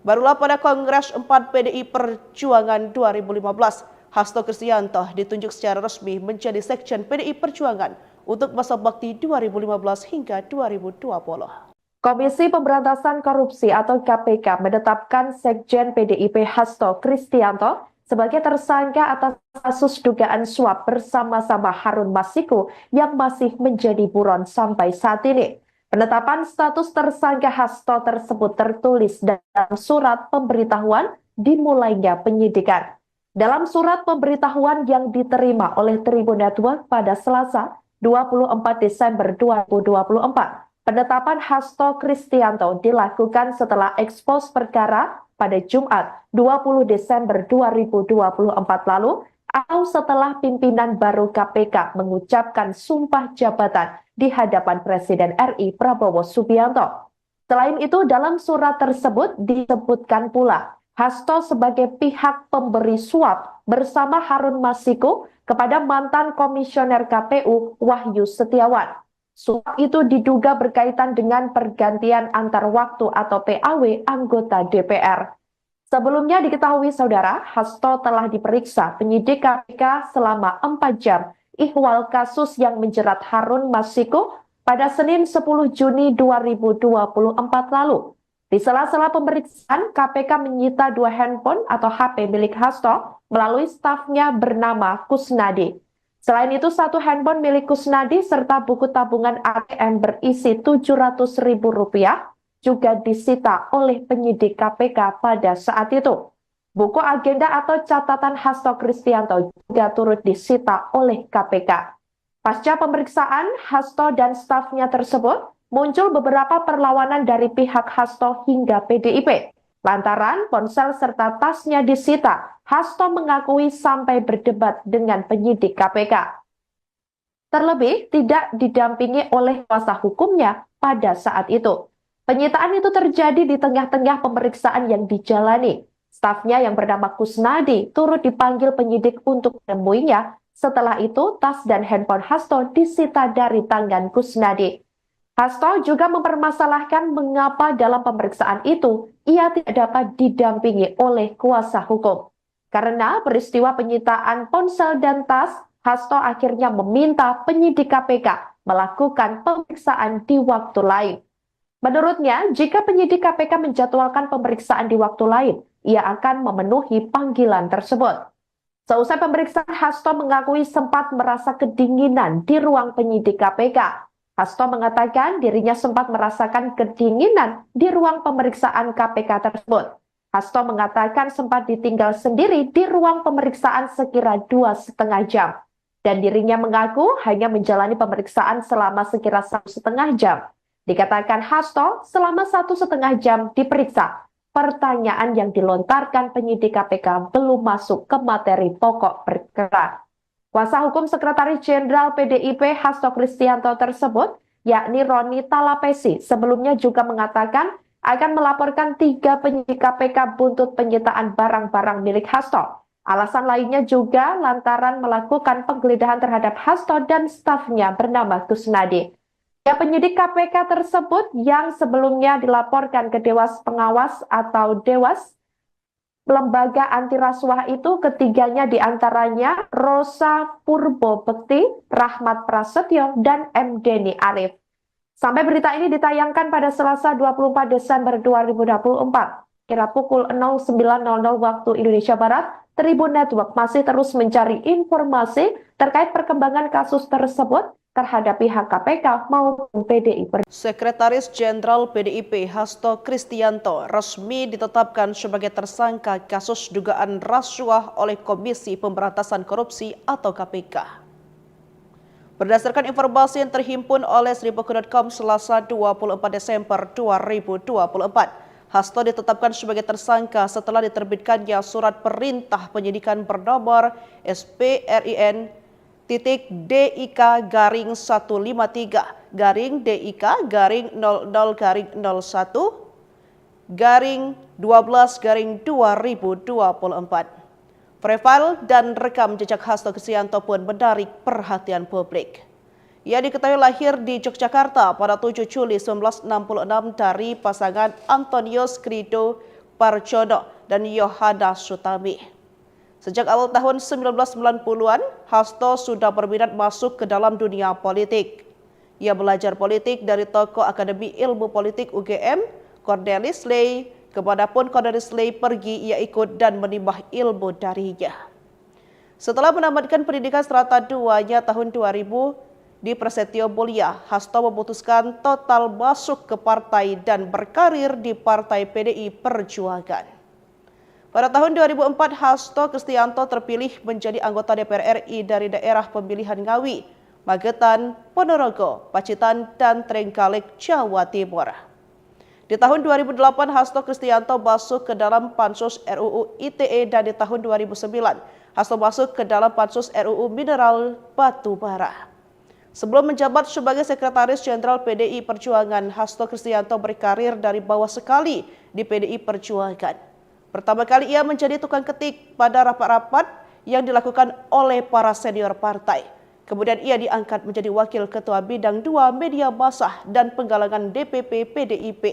Barulah pada Kongres empat P D I Perjuangan dua ribu lima belas, Hasto Kristianto ditunjuk secara resmi menjadi Sekjen P D I Perjuangan untuk masa bakti dua ribu lima belas hingga dua ribu dua puluh. Komisi Pemberantasan Korupsi atau K P K menetapkan Sekjen P D I P Hasto Kristianto sebagai tersangka atas kasus dugaan suap bersama-sama Harun Masiku yang masih menjadi buron sampai saat ini. Penetapan status tersangka Hasto tersebut tertulis dalam surat pemberitahuan dimulainya penyidikan. Dalam surat pemberitahuan yang diterima oleh Tribun Network pada Selasa, dua puluh empat Desember dua ribu dua puluh empat, penetapan Hasto Kristianto dilakukan setelah ekspos perkara pada Jumat, dua puluh Desember dua ribu dua puluh empat lalu, atau setelah pimpinan baru K P K mengucapkan sumpah jabatan di hadapan Presiden R I Prabowo Subianto. Selain itu, dalam surat tersebut disebutkan pula Hasto sebagai pihak pemberi suap bersama Harun Masiku kepada mantan Komisioner K P U Wahyu Setiawan. Suap itu diduga berkaitan dengan pergantian antar waktu atau P A W anggota D P R. Sebelumnya diketahui, Saudara, Hasto telah diperiksa penyidik K P K selama empat jam ihwal kasus yang menjerat Harun Masiku pada Senin, sepuluh Juni dua ribu dua puluh empat lalu. Di sela-sela pemeriksaan, K P K menyita dua handphone atau H P milik Hasto melalui stafnya bernama Kusnadi. Selain itu, satu handphone milik Kusnadi serta buku tabungan A T M berisi tujuh ratus ribu rupiah juga disita oleh penyidik K P K pada saat itu. Buku agenda atau catatan Hasto Kristianto juga turut disita oleh K P K. Pasca pemeriksaan, Hasto dan stafnya tersebut, muncul beberapa perlawanan dari pihak Hasto hingga P D I P. Lantaran ponsel serta tasnya disita, Hasto mengakui sampai berdebat dengan penyidik K P K. Terlebih, tidak didampingi oleh kuasa hukumnya pada saat itu. Penyitaan itu terjadi di tengah-tengah pemeriksaan yang dijalani. Stafnya yang bernama Kusnadi turut dipanggil penyidik untuk menemuinya. Setelah itu, tas dan handphone Hasto disita dari tangan Kusnadi. Hasto juga mempermasalahkan mengapa dalam pemeriksaan itu ia tidak dapat didampingi oleh kuasa hukum. Karena peristiwa penyitaan ponsel dan tas, Hasto akhirnya meminta penyidik K P K melakukan pemeriksaan di waktu lain. Menurutnya, jika penyidik K P K menjadwalkan pemeriksaan di waktu lain, ia akan memenuhi panggilan tersebut. Seusai pemeriksaan, Hasto mengakui sempat merasa kedinginan di ruang penyidik K P K. Hasto mengatakan dirinya sempat merasakan kedinginan di ruang pemeriksaan K P K tersebut. Hasto mengatakan sempat ditinggal sendiri di ruang pemeriksaan sekira dua setengah jam. Dan dirinya mengaku hanya menjalani pemeriksaan selama sekira satu setengah jam. Dikatakan Hasto selama satu setengah jam diperiksa. Pertanyaan yang dilontarkan penyidik K P K belum masuk ke materi pokok perkara. Kuasa hukum Sekretaris Jenderal P D I P Hasto Kristianto tersebut, yakni Roni Talapesi, sebelumnya juga mengatakan akan melaporkan tiga penyidik K P K buntut penyitaan barang-barang milik Hasto. Alasan lainnya juga lantaran melakukan penggeledahan terhadap Hasto dan stafnya bernama Kusnadi. Ya, penyidik K P K tersebut yang sebelumnya dilaporkan ke Dewas Pengawas atau Dewas, lembaga anti rasuah itu, ketiganya diantaranya Rosa Purbo Bekti, Rahmat Prasetyo, dan M Deni Arif. Sampai berita ini ditayangkan pada Selasa dua puluh empat Desember dua ribu dua puluh empat, kira pukul nol sembilan nol nol waktu Indonesia Barat, Tribun Network masih terus mencari informasi terkait perkembangan kasus tersebut terhadap pihak K P K maupun P D I Perjuangan. Sekretaris Jenderal P D I P Hasto Kristianto resmi ditetapkan sebagai tersangka kasus dugaan rasuah oleh Komisi Pemberantasan Korupsi atau K P K. Berdasarkan informasi yang terhimpun oleh seribuku dot com Selasa dua puluh empat Desember dua ribu dua puluh empat, Hasto ditetapkan sebagai tersangka setelah diterbitkannya surat perintah penyidikan bernomor S P R I N titik D I K garing satu lima tiga garing D I K garing nol nol garing nol satu garing dua belas garing dua ribu dua puluh empat. Profil dan rekam jejak Hasto Kristianto pun menarik perhatian publik. Ia diketahui lahir di Yogyakarta pada tujuh Juli sembilan belas enam puluh enam dari pasangan Antonius Krido Parjono dan Yohana Sutami. Sejak awal tahun sembilan belas sembilan puluhan, Hasto sudah berminat masuk ke dalam dunia politik. Ia belajar politik dari tokoh Akademi Ilmu Politik U G M, Cornelis Ley, kemanapun Cornelis Ley pergi, ia ikut dan menimba ilmu darinya. Setelah menamatkan pendidikan serata duanya tahun dua ribu di Prasetyo Mulia, Hasto memutuskan total masuk ke partai dan berkarir di Partai P D I Perjuangan. Pada tahun dua ribu empat, Hasto Kristianto terpilih menjadi anggota D P R R I dari daerah pemilihan Ngawi, Magetan, Ponorogo, Pacitan, dan Trenggalek, Jawa Timur. Di tahun dua ribu delapan, Hasto Kristianto masuk ke dalam Pansus R U U I T E, dan di tahun dua ribu sembilan, Hasto masuk ke dalam Pansus R U U Mineral Batu Bara. Sebelum menjabat sebagai Sekretaris Jenderal P D I Perjuangan, Hasto Kristianto berkarir dari bawah sekali di P D I Perjuangan. Pertama kali ia menjadi tukang ketik pada rapat-rapat yang dilakukan oleh para senior partai. Kemudian ia diangkat menjadi Wakil Ketua Bidang dua Media Massa dan Penggalangan D P P P D I P.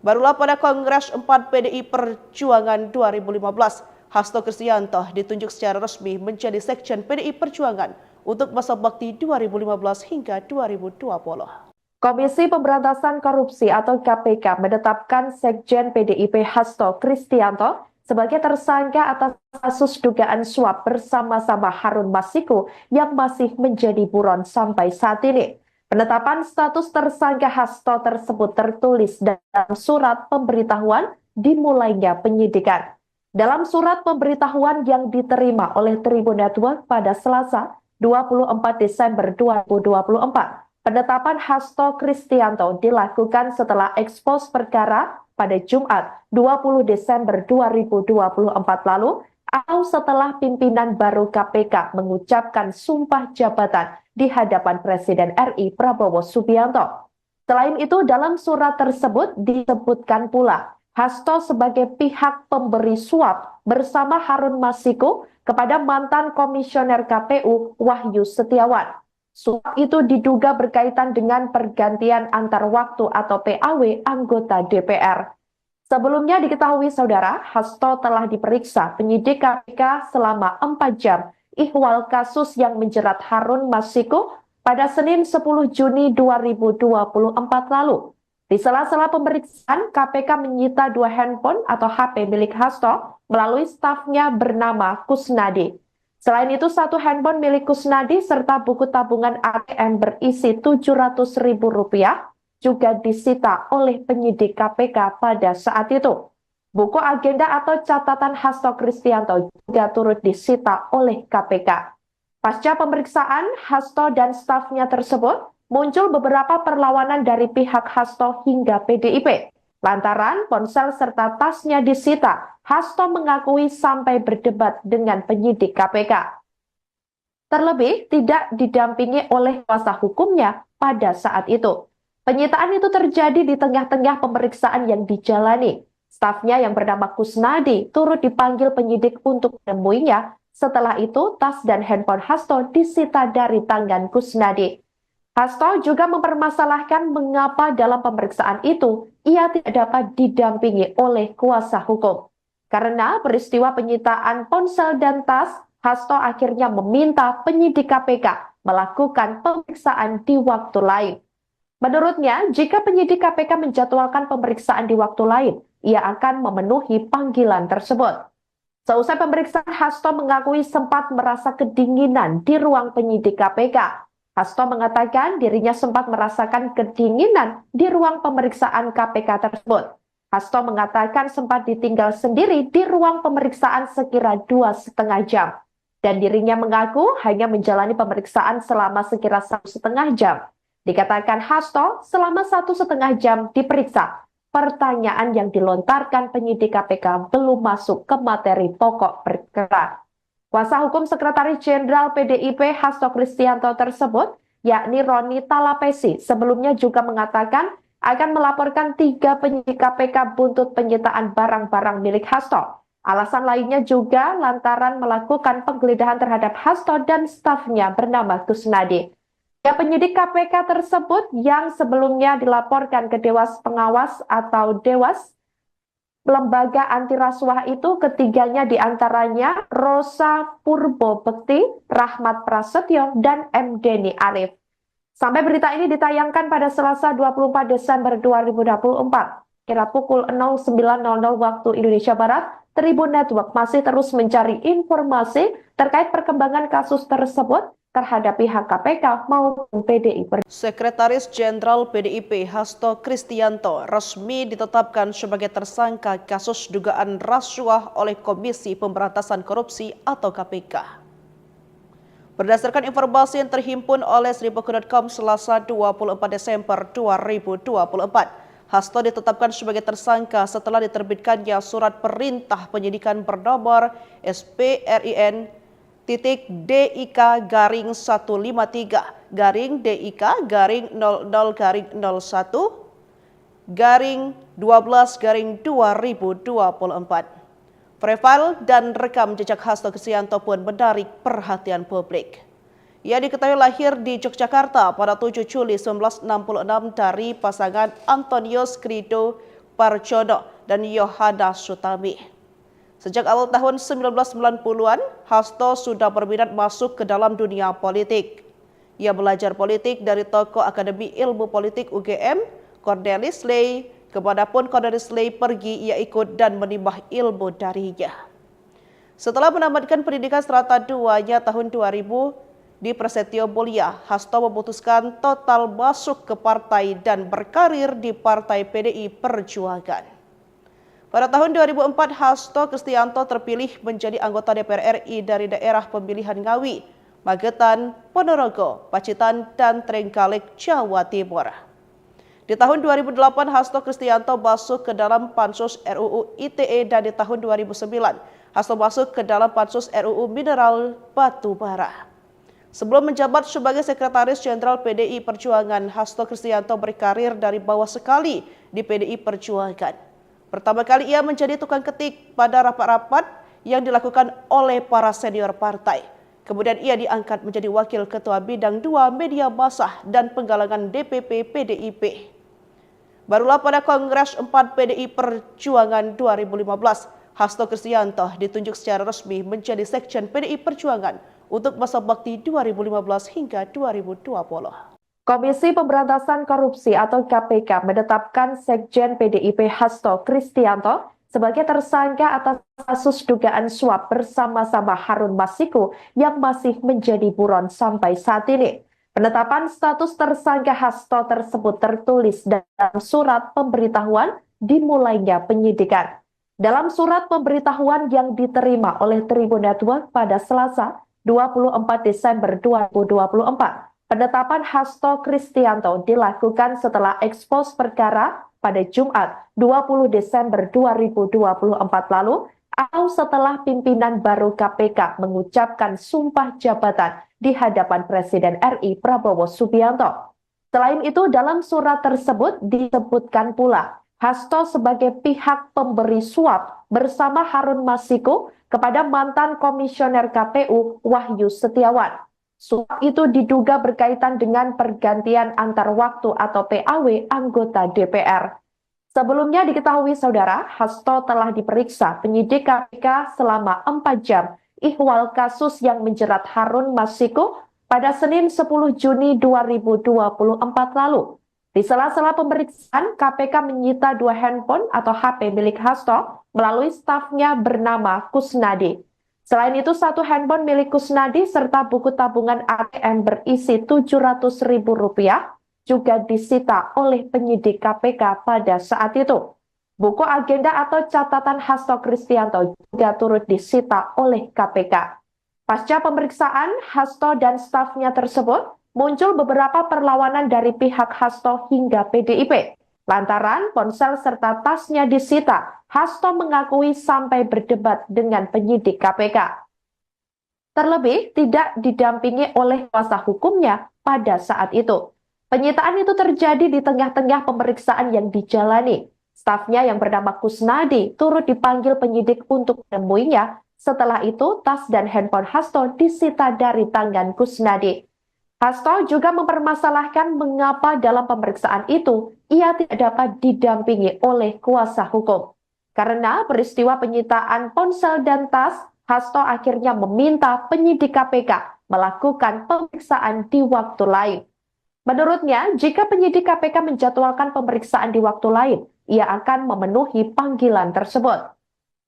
Barulah pada Kongres empat P D I Perjuangan dua ribu lima belas, Hasto Kristianto ditunjuk secara resmi menjadi Sekjen P D I Perjuangan untuk masa bakti dua ribu lima belas hingga dua ribu dua puluh. Komisi Pemberantasan Korupsi atau K P K menetapkan Sekjen P D I P Hasto Kristianto sebagai tersangka atas kasus dugaan suap bersama-sama Harun Masiku yang masih menjadi buron sampai saat ini. Penetapan status tersangka Hasto tersebut tertulis dalam surat pemberitahuan dimulainya penyidikan. Dalam surat pemberitahuan yang diterima oleh Tribun Network pada Selasa, dua puluh empat Desember dua ribu dua puluh empat, penetapan Hasto Kristianto dilakukan setelah ekspos perkara pada Jumat, dua puluh Desember dua ribu dua puluh empat lalu, atau setelah pimpinan baru K P K mengucapkan sumpah jabatan di hadapan Presiden R I Prabowo Subianto. Selain itu, dalam surat tersebut disebutkan pula Hasto sebagai pihak pemberi suap bersama Harun Masiku kepada mantan Komisioner K P U Wahyu Setiawan. Suap itu diduga berkaitan dengan pergantian antar waktu atau P A W anggota D P R. Sebelumnya diketahui, Saudara, Hasto telah diperiksa penyidik K P K selama empat jam. Ihwal kasus yang menjerat Harun Masiku pada Senin sepuluh Juni dua ribu dua puluh empat lalu. Di sela-sela pemeriksaan, K P K menyita dua handphone atau H P milik Hasto melalui stafnya bernama Kusnadi. Selain itu, satu handphone milik Kusnadi serta buku tabungan A T M berisi tujuh ratus ribu rupiah juga disita oleh penyidik K P K pada saat itu. Buku agenda atau catatan Hasto Kristianto juga turut disita oleh K P K. Pasca pemeriksaan, Hasto dan stafnya tersebut muncul beberapa perlawanan dari pihak Hasto hingga P D I P. Lantaran ponsel serta tasnya disita, Hasto mengakui sampai berdebat dengan penyidik K P K. Terlebih tidak didampingi oleh kuasa hukumnya pada saat itu. Penyitaan itu terjadi di tengah-tengah pemeriksaan yang dijalani. Stafnya yang bernama Kusnadi turut dipanggil penyidik untuk menemuinya. Setelah itu, tas dan handphone Hasto disita dari tangan Kusnadi. Hasto juga mempermasalahkan mengapa dalam pemeriksaan itu ia tidak dapat didampingi oleh kuasa hukum. Karena peristiwa penyitaan ponsel dan tas, Hasto akhirnya meminta penyidik K P K melakukan pemeriksaan di waktu lain. Menurutnya, jika penyidik K P K menjadwalkan pemeriksaan di waktu lain, ia akan memenuhi panggilan tersebut. Seusai pemeriksaan, Hasto mengakui sempat merasa kedinginan di ruang penyidik K P K. Hasto mengatakan dirinya sempat merasakan kedinginan di ruang pemeriksaan K P K tersebut. Hasto mengatakan sempat ditinggal sendiri di ruang pemeriksaan sekira dua setengah jam. Dan dirinya mengaku hanya menjalani pemeriksaan selama sekira satu setengah jam. Dikatakan Hasto selama satu setengah jam diperiksa, pertanyaan yang dilontarkan penyidik K P K belum masuk ke materi pokok perkara. Kuasa hukum Sekretaris Jenderal P D I P Hasto Kristianto tersebut, yakni Roni Talapesi, sebelumnya juga mengatakan akan melaporkan tiga penyidik K P K buntut penyitaan barang-barang milik Hasto. Alasan lainnya juga lantaran melakukan penggeledahan terhadap Hasto dan stafnya bernama Kusnadi. Ya, penyidik K P K tersebut yang sebelumnya dilaporkan ke Dewas Pengawas atau Dewas, lembaga anti rasuah itu, ketiganya diantaranya Rosa Purbo Bekti, Rahmat Prasetyo, dan M Deni Arif. Sampai berita ini ditayangkan pada Selasa dua puluh empat Desember dua ribu dua puluh empat, kira pukul nol sembilan nol nol waktu Indonesia Barat, Tribun Network masih terus mencari informasi terkait perkembangan kasus tersebut terhadap pihak K P K maupun P D I Perjuangan. Sekretaris Jenderal P D I P Hasto Kristianto resmi ditetapkan sebagai tersangka kasus dugaan rasuah oleh Komisi Pemberantasan Korupsi atau K P K. Berdasarkan informasi yang terhimpun oleh seribu dot com Selasa dua puluh empat Desember dua ribu dua puluh empat, Hasto ditetapkan sebagai tersangka setelah diterbitkannya surat perintah penyidikan bernomor S P R I N titik D I K garing satu lima tiga garing D I K garing nol nol garing nol satu garing dua belas garing dua ribu dua puluh empat. Profil dan rekam jejak Hasto Kristianto pun menarik perhatian publik. Ia diketahui lahir di Yogyakarta pada tujuh Juli sembilan belas enam puluh enam dari pasangan Antonius Krido Parjono dan Yohana Sutami. Sejak awal tahun sembilan belas sembilan puluhan, Hasto sudah berminat masuk ke dalam dunia politik. Ia belajar politik dari tokoh Akademi Ilmu Politik U G M, Cornelis Ley. Kemanapun Cornelis Ley pergi, ia ikut dan menimba ilmu darinya. Setelah menamatkan pendidikan serata duanya tahun dua ribu di Prasetyo Mulia, Hasto memutuskan total masuk ke partai dan berkarir di Partai P D I Perjuangan. Pada tahun dua ribu empat, Hasto Kristianto terpilih menjadi anggota D P R R I dari daerah pemilihan Ngawi, Magetan, Ponorogo, Pacitan, dan Trenggalek, Jawa Timur. Di tahun dua ribu delapan, Hasto Kristianto masuk ke dalam Pansus R U U I T E, dan di tahun dua ribu sembilan, Hasto masuk ke dalam Pansus R U U Mineral Batu Bara. Sebelum menjabat sebagai Sekretaris Jenderal P D I Perjuangan, Hasto Kristianto berkarir dari bawah sekali di P D I Perjuangan. Pertama kali ia menjadi tukang ketik pada rapat-rapat yang dilakukan oleh para senior partai. Kemudian ia diangkat menjadi Wakil Ketua Bidang dua Media Massa dan Penggalangan D P P P D I P. Barulah pada Kongres empat P D I Perjuangan dua ribu lima belas, Hasto Kristianto ditunjuk secara resmi menjadi Sekjen P D I Perjuangan untuk masa bakti dua ribu lima belas hingga dua ribu dua puluh. Komisi Pemberantasan Korupsi atau K P K menetapkan Sekjen P D I P Hasto Kristianto sebagai tersangka atas kasus dugaan suap bersama-sama Harun Masiku yang masih menjadi buron sampai saat ini. Penetapan status tersangka Hasto tersebut tertulis dalam surat pemberitahuan dimulainya penyidikan. Dalam surat pemberitahuan yang diterima oleh Tribun Network pada Selasa, dua puluh empat Desember dua ribu dua puluh empat, penetapan Hasto Kristianto dilakukan setelah ekspos perkara pada Jumat, dua puluh Desember dua ribu dua puluh empat lalu, atau setelah pimpinan baru K P K mengucapkan sumpah jabatan di hadapan Presiden R I Prabowo Subianto. Selain itu, dalam surat tersebut disebutkan pula Hasto sebagai pihak pemberi suap bersama Harun Masiku kepada mantan Komisioner K P U Wahyu Setiawan. Suap itu diduga berkaitan dengan pergantian antar waktu atau P A W anggota D P R. Sebelumnya diketahui, Saudara, Hasto telah diperiksa penyidik K P K selama empat jam ihwal kasus yang menjerat Harun Masiku pada Senin sepuluh Juni dua ribu dua puluh empat lalu. Di sela-sela pemeriksaan, K P K menyita dua handphone atau H P milik Hasto melalui stafnya bernama Kusnadi. Selain itu, satu handphone milik Kusnadi serta buku tabungan A T M berisi tujuh ratus ribu rupiah juga disita oleh penyidik K P K pada saat itu. Buku agenda atau catatan Hasto Kristianto juga turut disita oleh K P K. Pasca pemeriksaan, Hasto dan stafnya tersebut, muncul beberapa perlawanan dari pihak Hasto hingga P D I P. Lantaran ponsel serta tasnya disita, Hasto mengakui sampai berdebat dengan penyidik K P K. Terlebih tidak didampingi oleh kuasa hukumnya pada saat itu. Penyitaan itu terjadi di tengah-tengah pemeriksaan yang dijalani. Stafnya yang bernama Kusnadi turut dipanggil penyidik untuk menemuinya. Setelah itu, tas dan handphone Hasto disita dari tangan Kusnadi. Hasto juga mempermasalahkan mengapa dalam pemeriksaan itu ia tidak dapat didampingi oleh kuasa hukum. Karena peristiwa penyitaan ponsel dan tas, Hasto akhirnya meminta penyidik K P K melakukan pemeriksaan di waktu lain. Menurutnya, jika penyidik K P K menjadwalkan pemeriksaan di waktu lain, ia akan memenuhi panggilan tersebut.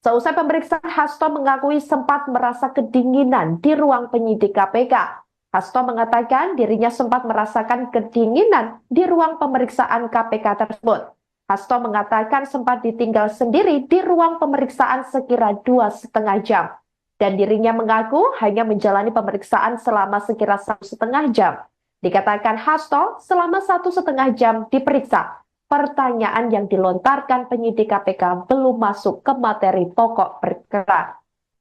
Seusai pemeriksaan, Hasto mengakui sempat merasa kedinginan di ruang penyidik K P K. Hasto mengatakan dirinya sempat merasakan kedinginan di ruang pemeriksaan K P K tersebut. Hasto mengatakan sempat ditinggal sendiri di ruang pemeriksaan sekira dua setengah jam. Dan dirinya mengaku hanya menjalani pemeriksaan selama sekira satu setengah jam. Dikatakan Hasto selama satu setengah jam diperiksa. Pertanyaan yang dilontarkan penyidik K P K belum masuk ke materi pokok perkara.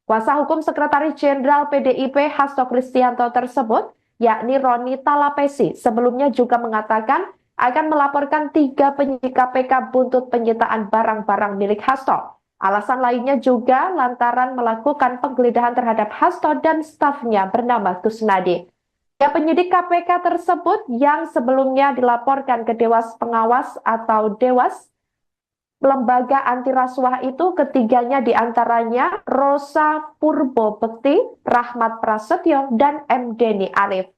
Kuasa hukum Sekretaris Jenderal P D I P Hasto Kristianto tersebut, yakni Roni Talapesi, sebelumnya juga mengatakan akan melaporkan tiga penyidik K P K buntut penyitaan barang-barang milik Hasto. Alasan lainnya juga lantaran melakukan penggeledahan terhadap Hasto dan stafnya bernama Kusnadi. Ya, penyidik K P K tersebut yang sebelumnya dilaporkan ke Dewas Pengawas atau Dewas, lembaga anti rasuah itu, ketiganya diantaranya Rosa Purbo Bekti, Rahmat Prasetyo, dan M Deni Arif.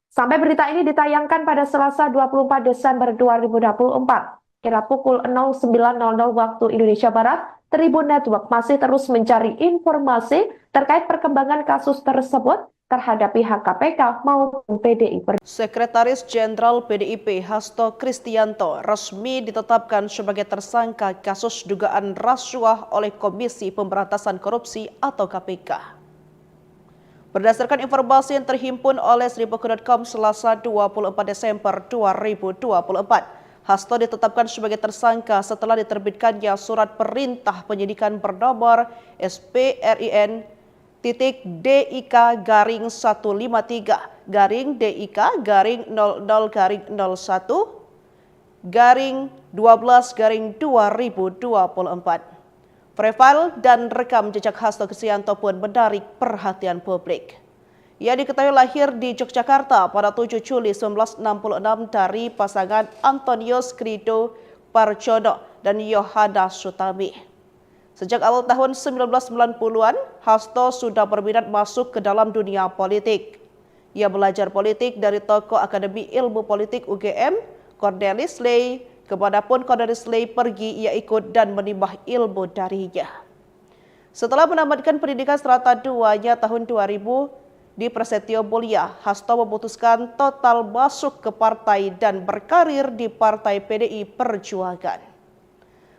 Sampai berita ini ditayangkan pada Selasa dua puluh empat Desember dua ribu dua puluh empat, kira pukul nol sembilan nol nol waktu Indonesia Barat, Tribun Network masih terus mencari informasi terkait perkembangan kasus tersebut terhadap pihak K P K maupun P D I Perjuangan. Sekretaris Jenderal P D I P Hasto Kristianto resmi ditetapkan sebagai tersangka kasus dugaan rasuah oleh Komisi Pemberantasan Korupsi atau K P K. Berdasarkan informasi yang terhimpun oleh seribu dot com Selasa dua puluh empat Desember dua ribu dua puluh empat, Hasto ditetapkan sebagai tersangka setelah diterbitkannya surat perintah penyidikan bernomor S P R I N titik D I K garing satu lima tiga garing D I K garing nol nol garing nol satu garing dua belas garing dua ribu dua puluh empat. Profil dan rekam jejak Hasto Kristianto pun menarik perhatian publik. Ia diketahui lahir di Yogyakarta pada tujuh Juli sembilan belas enam puluh enam dari pasangan Antonius Krido Parjono dan Yohana Sutami. Sejak awal tahun sembilan belas sembilan puluhan, Hasto sudah berminat masuk ke dalam dunia politik. Ia belajar politik dari tokoh Akademi Ilmu Politik U G M, Cornelis Ley, kemanapun Cornelis Ley pergi, ia ikut dan menimba ilmu darinya. Setelah menamatkan pendidikan serata duanya tahun dua ribu di Prasetyo Mulia, Hasto memutuskan total masuk ke partai dan berkarir di Partai P D I Perjuangan.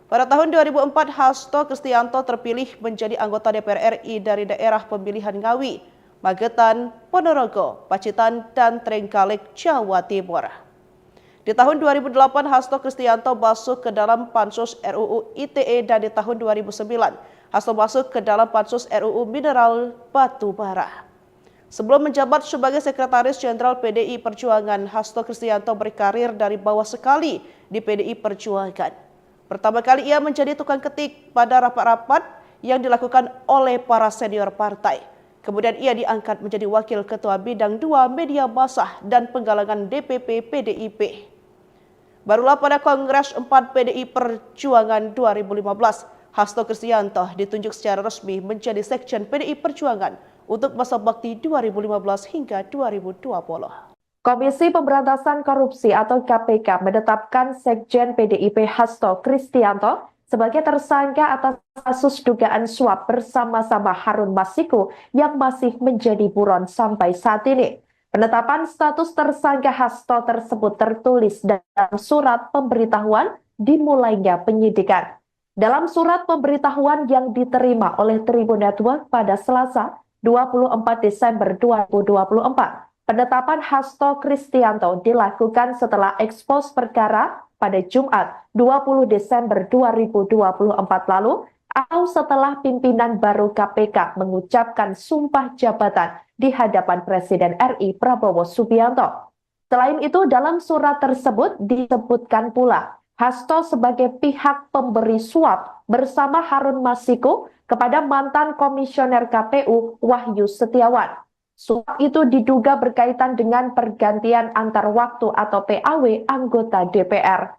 Pada tahun dua ribu empat, Hasto Kristianto terpilih menjadi anggota D P R R I dari daerah pemilihan Ngawi, Magetan, Ponorogo, Pacitan, dan Trenggalek, Jawa Timur. Di tahun dua ribu delapan, Hasto Kristianto masuk ke dalam Pansus R U U I T E, dan di tahun dua ribu sembilan, Hasto masuk ke dalam Pansus R U U Mineral Batu Bara. Sebelum menjabat sebagai Sekretaris Jenderal P D I Perjuangan, Hasto Kristianto berkarir dari bawah sekali di P D I Perjuangan. Pertama kali ia menjadi tukang ketik pada rapat-rapat yang dilakukan oleh para senior partai. Kemudian ia diangkat menjadi Wakil Ketua Bidang dua Media Massa dan Penggalangan D P P P D I P. Barulah pada Kongres empat P D I Perjuangan dua ribu lima belas, Hasto Kristianto ditunjuk secara resmi menjadi Sekjen P D I Perjuangan untuk masa bakti dua ribu lima belas hingga dua ribu dua puluh. Komisi Pemberantasan Korupsi atau K P K menetapkan Sekjen P D I P Hasto Kristianto sebagai tersangka atas kasus dugaan suap bersama-sama Harun Masiku yang masih menjadi buron sampai saat ini. Penetapan status tersangka Hasto tersebut tertulis dalam surat pemberitahuan dimulainya penyidikan. Dalam surat pemberitahuan yang diterima oleh Tribun Network pada Selasa, dua puluh empat Desember dua ribu dua puluh empat, penetapan Hasto Kristianto dilakukan setelah ekspos perkara pada Jumat, dua puluh Desember dua ribu dua puluh empat lalu, atau setelah pimpinan baru K P K mengucapkan sumpah jabatan di hadapan Presiden R I Prabowo Subianto. Selain itu, dalam surat tersebut disebutkan pula Hasto sebagai pihak pemberi suap bersama Harun Masiku kepada mantan Komisioner K P U Wahyu Setiawan. Suap itu diduga berkaitan dengan pergantian antar waktu atau P A W anggota D P R.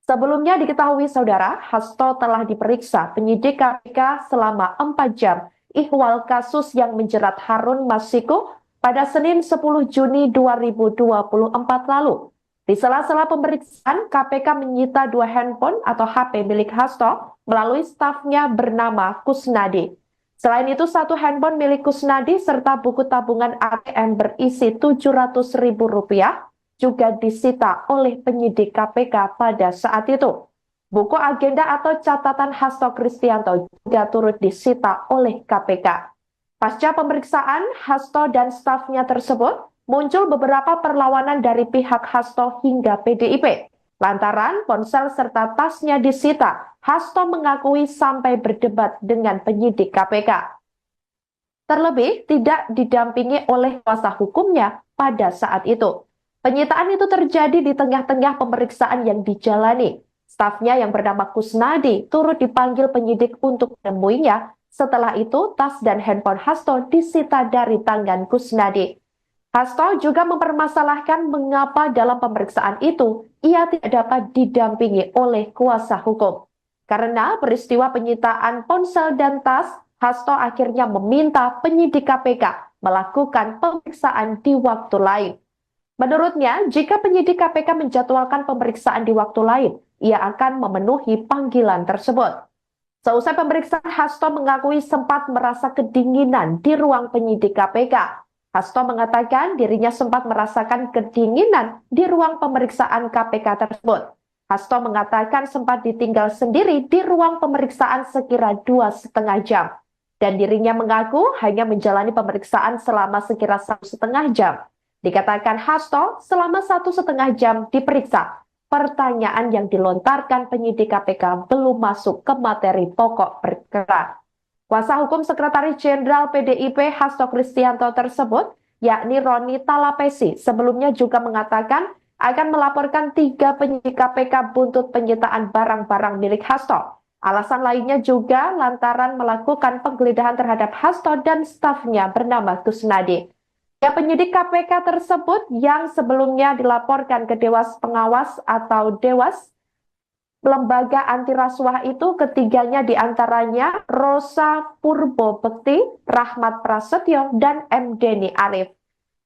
Sebelumnya diketahui, Saudara, Hasto telah diperiksa penyidik K P K selama empat jam. Ihwal kasus yang menjerat Harun Masiku pada Senin sepuluh Juni dua ribu dua puluh empat lalu. Di sela-sela pemeriksaan, K P K menyita dua handphone atau H P milik Hasto melalui stafnya bernama Kusnadi. Selain itu, satu handphone milik Kusnadi serta buku tabungan A T M berisi tujuh ratus ribu rupiah juga disita oleh penyidik K P K pada saat itu. Buku agenda atau catatan Hasto Kristianto juga turut disita oleh K P K. Pasca pemeriksaan, Hasto dan stafnya tersebut muncul beberapa perlawanan dari pihak Hasto hingga P D I P. Lantaran ponsel serta tasnya disita, Hasto mengakui sampai berdebat dengan penyidik K P K. Terlebih tidak didampingi oleh kuasa hukumnya pada saat itu. Penyitaan itu terjadi di tengah-tengah pemeriksaan yang dijalani. Stafnya yang bernama Kusnadi turut dipanggil penyidik untuk menemuinya. Setelah itu, tas dan handphone Hasto disita dari tangan Kusnadi. Hasto juga mempermasalahkan mengapa dalam pemeriksaan itu ia tidak dapat didampingi oleh kuasa hukum. Karena peristiwa penyitaan ponsel dan tas, Hasto akhirnya meminta penyidik K P K melakukan pemeriksaan di waktu lain. Menurutnya, jika penyidik K P K menjadwalkan pemeriksaan di waktu lain, ia akan memenuhi panggilan tersebut. Seusai pemeriksaan, Hasto mengakui sempat merasa kedinginan di ruang penyidik K P K. Hasto mengatakan dirinya sempat merasakan kedinginan di ruang pemeriksaan K P K tersebut. Hasto mengatakan sempat ditinggal sendiri di ruang pemeriksaan sekira dua setengah jam. Dan dirinya mengaku hanya menjalani pemeriksaan selama sekira satu setengah jam. Dikatakan Hasto selama satu setengah jam diperiksa. Pertanyaan yang dilontarkan penyidik K P K belum masuk ke materi pokok perkara. Kuasa hukum Sekretaris Jenderal P D I P Hasto Kristianto tersebut, yakni Roni Talapesi, sebelumnya juga mengatakan akan melaporkan tiga penyidik K P K buntut penyitaan barang-barang milik Hasto. Alasan lainnya juga lantaran melakukan penggeledahan terhadap Hasto dan stafnya bernama Kusnadi. Ya, penyidik K P K tersebut yang sebelumnya dilaporkan ke Dewas Pengawas atau Dewas, lembaga anti rasuah itu, ketiganya diantaranya Rosa Purbo Bekti, Rahmat Prasetyo, dan M Deni Arif.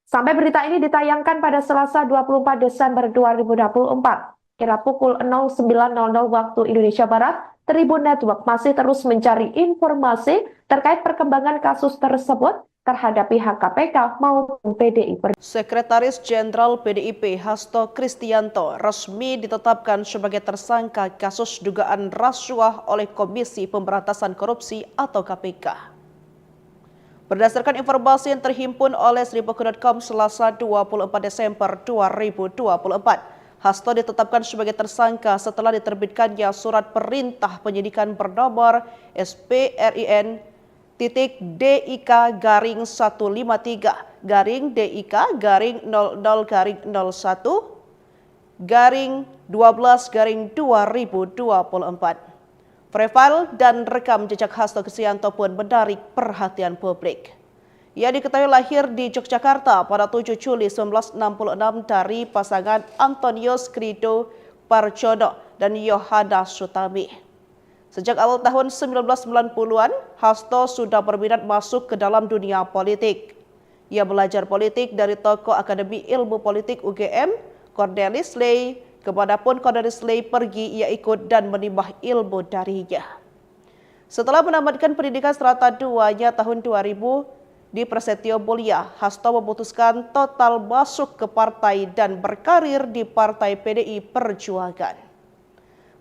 Sampai berita ini ditayangkan pada Selasa dua puluh empat Desember dua ribu dua puluh empat, kira pukul nol sembilan nol nol waktu Indonesia Barat, Tribun Network masih terus mencari informasi terkait perkembangan kasus tersebut terhadap pihak K P K maupun P D I Perjuangan. Sekretaris Jenderal P D I P Hasto Kristianto resmi ditetapkan sebagai tersangka kasus dugaan rasuah oleh Komisi Pemberantasan Korupsi atau K P K. Berdasarkan informasi yang terhimpun oleh seribu dot com Selasa dua puluh empat Desember dua ribu dua puluh empat, Hasto ditetapkan sebagai tersangka setelah diterbitkannya surat perintah penyidikan bernomor S P R I N titik D I K garing satu lima tiga garing D I K garing nol nol garing nol satu garing dua belas garing dua ribu dua puluh empat. Profil dan rekam jejak Hasto Kristianto pun menarik perhatian publik. Ia diketahui lahir di Yogyakarta pada tujuh Juli sembilan belas enam puluh enam dari pasangan Antonius Krido Parjono dan Yohana Sutami. Sejak awal tahun sembilan belas sembilan puluhan, Hasto sudah berminat masuk ke dalam dunia politik. Ia belajar politik dari tokoh Akademi Ilmu Politik U G M, Cornelis Ley. Kemanapun Cornelis Ley pergi, ia ikut dan menimba ilmu darinya. Setelah menamatkan pendidikan serata duanya tahun dua ribu di Prasetyo Mulia, Hasto memutuskan total masuk ke partai dan berkarir di Partai P D I Perjuangan.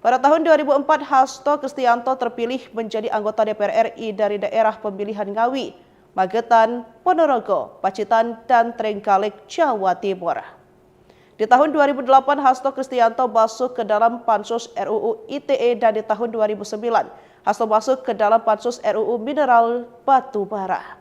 Pada tahun dua ribu empat, Hasto Kristianto terpilih menjadi anggota D P R R I dari daerah pemilihan Ngawi, Magetan, Ponorogo, Pacitan, dan Trenggalek, Jawa Timur. Di tahun dua ribu delapan, Hasto Kristianto masuk ke dalam pansus R U U I T E, dan di tahun dua ribu sembilan, Hasto masuk ke dalam pansus R U U Mineral Batu Bara.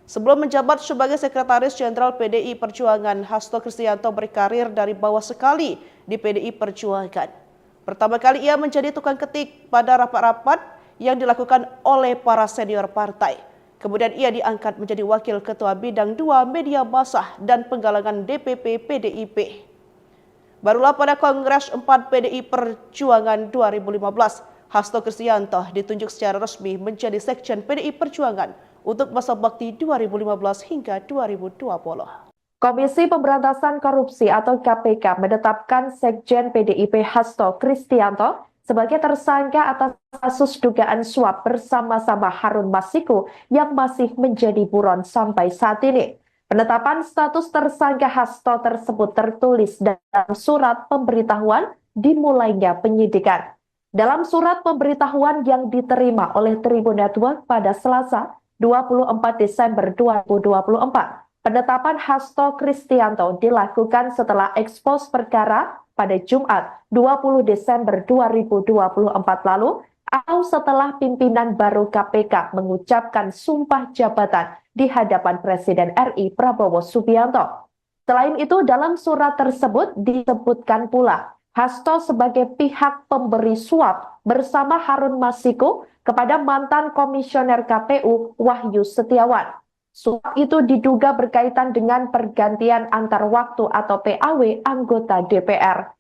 Sebelum menjabat sebagai Sekretaris Jenderal P D I Perjuangan, Hasto Kristianto berkarir dari bawah sekali di P D I Perjuangan. Pertama kali ia menjadi tukang ketik pada rapat-rapat yang dilakukan oleh para senior partai. Kemudian ia diangkat menjadi wakil ketua bidang dua media massa dan penggalangan D P P P D I P. Barulah pada Kongres empat P D I Perjuangan dua ribu lima belas, Hasto Kristianto ditunjuk secara resmi menjadi Sekjen P D I Perjuangan untuk masa bakti dua ribu lima belas hingga dua ribu dua puluh. Komisi Pemberantasan Korupsi atau K P K menetapkan Sekjen P D I P Hasto Kristianto sebagai tersangka atas kasus dugaan suap bersama-sama Harun Masiku yang masih menjadi buron sampai saat ini. Penetapan status tersangka Hasto tersebut tertulis dalam surat pemberitahuan dimulainya penyidikan. Dalam surat pemberitahuan yang diterima oleh Tribun Network pada Selasa, dua puluh empat Desember dua ribu dua puluh empat, penetapan Hasto Kristianto dilakukan setelah ekspos perkara pada Jumat, dua puluh Desember dua ribu dua puluh empat lalu, atau setelah pimpinan baru K P K mengucapkan sumpah jabatan di hadapan Presiden R I Prabowo Subianto. Selain itu, dalam surat tersebut disebutkan pula Hasto sebagai pihak pemberi suap bersama Harun Masiku kepada mantan Komisioner K P U Wahyu Setiawan. Suap itu diduga berkaitan dengan pergantian antar waktu atau P A W anggota D P R.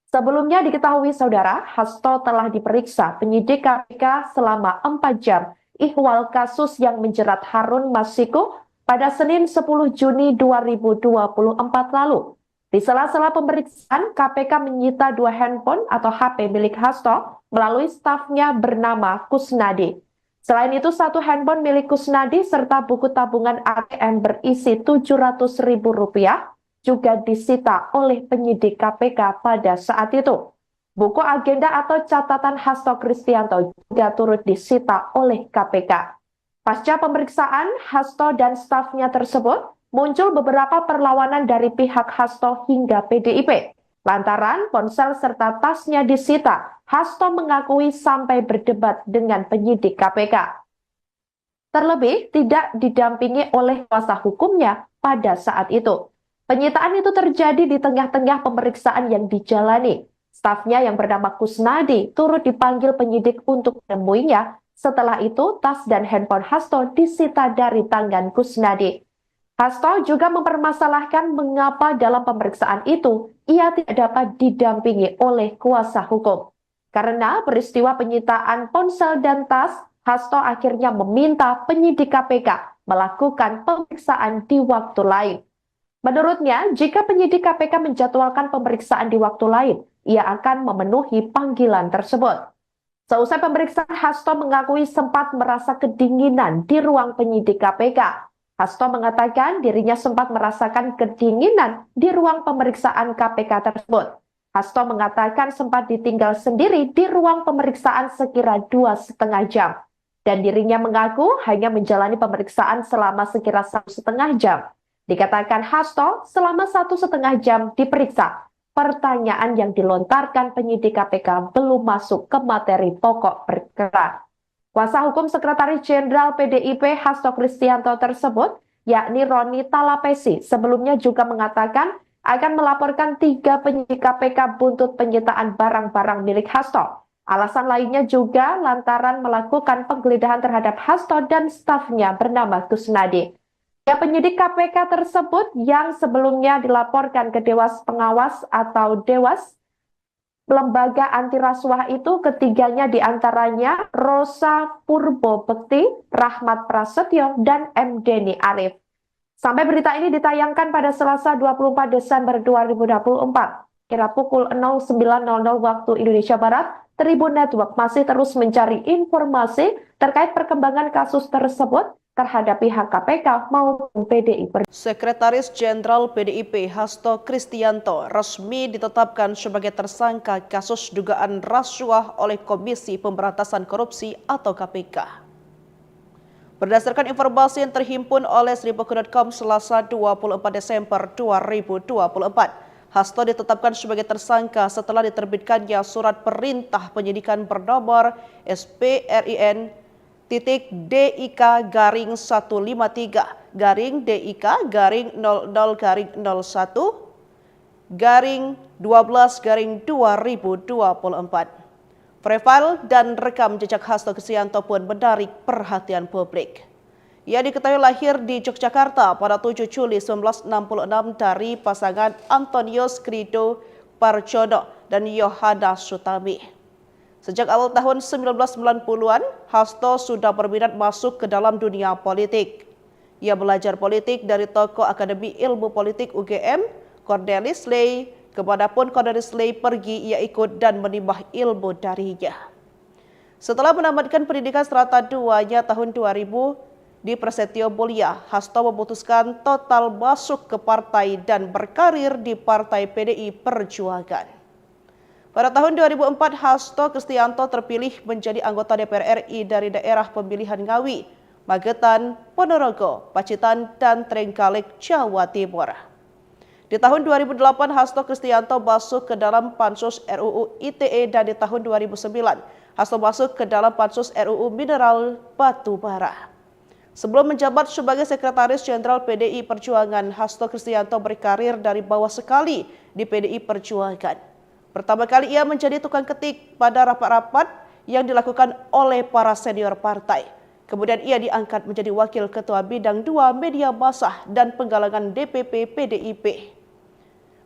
Sebelumnya diketahui, Saudara, Hasto telah diperiksa penyidik K P K selama empat jam ihwal kasus yang menjerat Harun Masiku pada Senin sepuluh Juni dua ribu dua puluh empat lalu. Di sela-sela pemeriksaan, K P K menyita dua handphone atau H P milik Hasto melalui stafnya bernama Kusnadi. Selain itu, satu handphone milik Kusnadi serta buku tabungan A T M berisi tujuh ratus ribu rupiah juga disita oleh penyidik K P K pada saat itu. Buku agenda atau catatan Hasto Kristianto juga turut disita oleh K P K. Pasca pemeriksaan, Hasto dan stafnya tersebut muncul beberapa perlawanan dari pihak Hasto hingga P D I P. Lantaran ponsel serta tasnya disita, Hasto mengakui sampai berdebat dengan penyidik K P K. Terlebih, tidak didampingi oleh kuasa hukumnya pada saat itu. Penyitaan itu terjadi di tengah-tengah pemeriksaan yang dijalani. Stafnya yang bernama Kusnadi turut dipanggil penyidik untuk menemuinya. Setelah itu, tas dan handphone Hasto disita dari tangan Kusnadi. Hasto juga mempermasalahkan mengapa dalam pemeriksaan itu ia tidak dapat didampingi oleh kuasa hukum. Karena peristiwa penyitaan ponsel dan tas, Hasto akhirnya meminta penyidik K P K melakukan pemeriksaan di waktu lain. Menurutnya, jika penyidik K P K menjadwalkan pemeriksaan di waktu lain, ia akan memenuhi panggilan tersebut. Seusai pemeriksaan, Hasto mengakui sempat merasa kedinginan di ruang penyidik K P K. Hasto mengatakan dirinya sempat merasakan kedinginan di ruang pemeriksaan K P K tersebut. Hasto mengatakan sempat ditinggal sendiri di ruang pemeriksaan sekira dua setengah jam. Dan dirinya mengaku hanya menjalani pemeriksaan selama sekira satu setengah jam. Dikatakan Hasto selama satu setengah jam diperiksa. Pertanyaan yang dilontarkan penyidik K P K belum masuk ke materi pokok perkara. Kuasa hukum Sekretaris Jenderal P D I P Hasto Kristianto tersebut, yakni Roni Talapesi, sebelumnya juga mengatakan akan melaporkan tiga penyidik K P K buntut penyitaan barang-barang milik Hasto. Alasan lainnya juga lantaran melakukan penggeledahan terhadap Hasto dan stafnya bernama Kusnadi. Ya, penyidik K P K tersebut yang sebelumnya dilaporkan ke Dewas Pengawas atau Dewas, lembaga anti rasuah itu, ketiganya diantaranya Rosa Purbo Bekti, Rahmat Prasetyo, dan M Deni Arif. Sampai berita ini ditayangkan pada Selasa dua puluh empat Desember dua ribu dua puluh empat, kira pukul nol sembilan nol nol waktu Indonesia Barat, Tribun Network masih terus mencari informasi terkait perkembangan kasus tersebut terhadap pihak K P K maupun P D I Perjuangan. Sekretaris Jenderal P D I P Hasto Kristianto resmi ditetapkan sebagai tersangka kasus dugaan rasuah oleh Komisi Pemberantasan Korupsi atau K P K. Berdasarkan informasi yang terhimpun oleh seribuku dot com Selasa dua puluh empat Desember dua ribu dua puluh empat, Hasto ditetapkan sebagai tersangka setelah diterbitkannya surat perintah penyidikan bernomor S P R I N titik D I K garing satu lima tiga garing D I K garing nol nol garing nol satu garing dua belas garing dua ribu dua puluh empat. Profil dan rekam jejak Hasto Kristianto pun menarik perhatian publik. Ia diketahui lahir di Yogyakarta pada tujuh Juli sembilan belas enam puluh enam dari pasangan Antonius Krido Parjono dan Yohana Sutami. Sejak awal tahun sembilan belas sembilan puluhan, Hasto sudah berminat masuk ke dalam dunia politik. Ia belajar politik dari tokoh Akademi Ilmu Politik U G M, Cornelis Ley, kemanapun Cornelis Ley pergi, ia ikut dan menimba ilmu darinya. Setelah menamatkan pendidikan serata duanya tahun dua ribu di Prasetyo Mulia, Hasto memutuskan total masuk ke partai dan berkarir di Partai P D I Perjuangan. Pada tahun dua ribu empat, Hasto Kristianto terpilih menjadi anggota D P R R I dari daerah pemilihan Ngawi, Magetan, Ponorogo, Pacitan, dan Trenggalek, Jawa Timur. Di tahun dua ribu delapan, Hasto Kristianto masuk ke dalam Pansus R U U I T E, dan di tahun dua ribu sembilan, Hasto masuk ke dalam Pansus R U U Mineral Batu Bara. Sebelum menjabat sebagai Sekretaris Jenderal P D I Perjuangan, Hasto Kristianto berkarir dari bawah sekali di P D I Perjuangan. Pertama kali ia menjadi tukang ketik pada rapat-rapat yang dilakukan oleh para senior partai. Kemudian ia diangkat menjadi Wakil Ketua Bidang dua Media Massa dan Penggalangan D P P P D I P.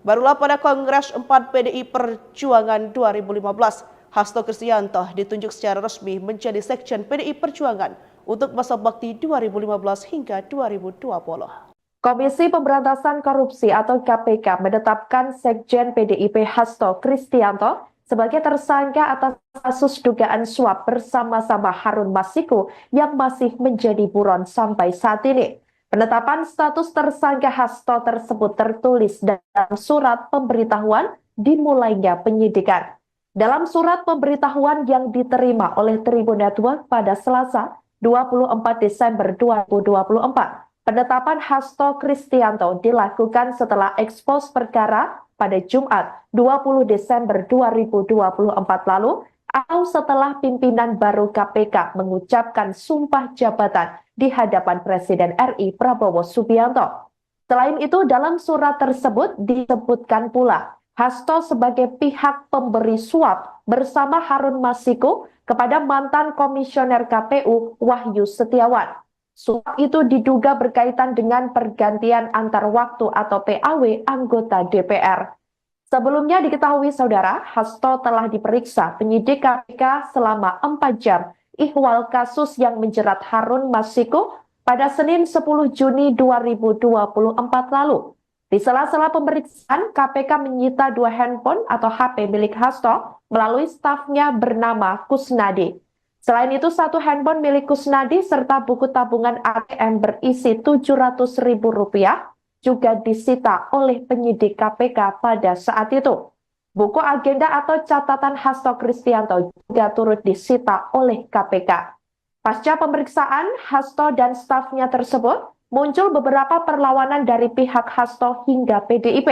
Barulah pada Kongres empat P D I Perjuangan dua ribu lima belas, Hasto Kristianto ditunjuk secara resmi menjadi Sekjen P D I Perjuangan untuk masa bakti dua ribu lima belas hingga dua ribu dua puluh. Komisi Pemberantasan Korupsi atau K P K menetapkan Sekjen P D I P Hasto Kristianto sebagai tersangka atas kasus dugaan suap bersama-sama Harun Masiku yang masih menjadi buron sampai saat ini. Penetapan status tersangka Hasto tersebut tertulis dalam surat pemberitahuan dimulainya penyidikan. Dalam surat pemberitahuan yang diterima oleh Tribun Network pada Selasa, dua puluh empat Desember dua ribu dua puluh empat, penetapan Hasto Kristianto dilakukan setelah ekspos perkara pada Jumat, dua puluh Desember dua ribu dua puluh empat lalu, atau setelah pimpinan baru K P K mengucapkan sumpah jabatan di hadapan Presiden R I Prabowo Subianto. Selain itu, dalam surat tersebut disebutkan pula Hasto sebagai pihak pemberi suap bersama Harun Masiku kepada mantan Komisioner K P U Wahyu Setiawan. Suap itu diduga berkaitan dengan pergantian antar waktu atau P A W anggota D P R. Sebelumnya diketahui, Saudara, Hasto telah diperiksa penyidik K P K selama empat jam. Ihwal kasus yang menjerat Harun Masiku pada Senin sepuluh Juni dua ribu dua puluh empat lalu. Di sela-sela pemeriksaan, K P K menyita dua handphone atau H P milik Hasto melalui stafnya bernama Kusnadi. Selain itu, satu handphone milik Kusnadi serta buku tabungan A T M berisi tujuh ratus ribu rupiah juga disita oleh penyidik K P K pada saat itu. Buku agenda atau catatan Hasto Kristianto juga turut disita oleh K P K. Pasca pemeriksaan, Hasto dan stafnya tersebut muncul beberapa perlawanan dari pihak Hasto hingga P D I P.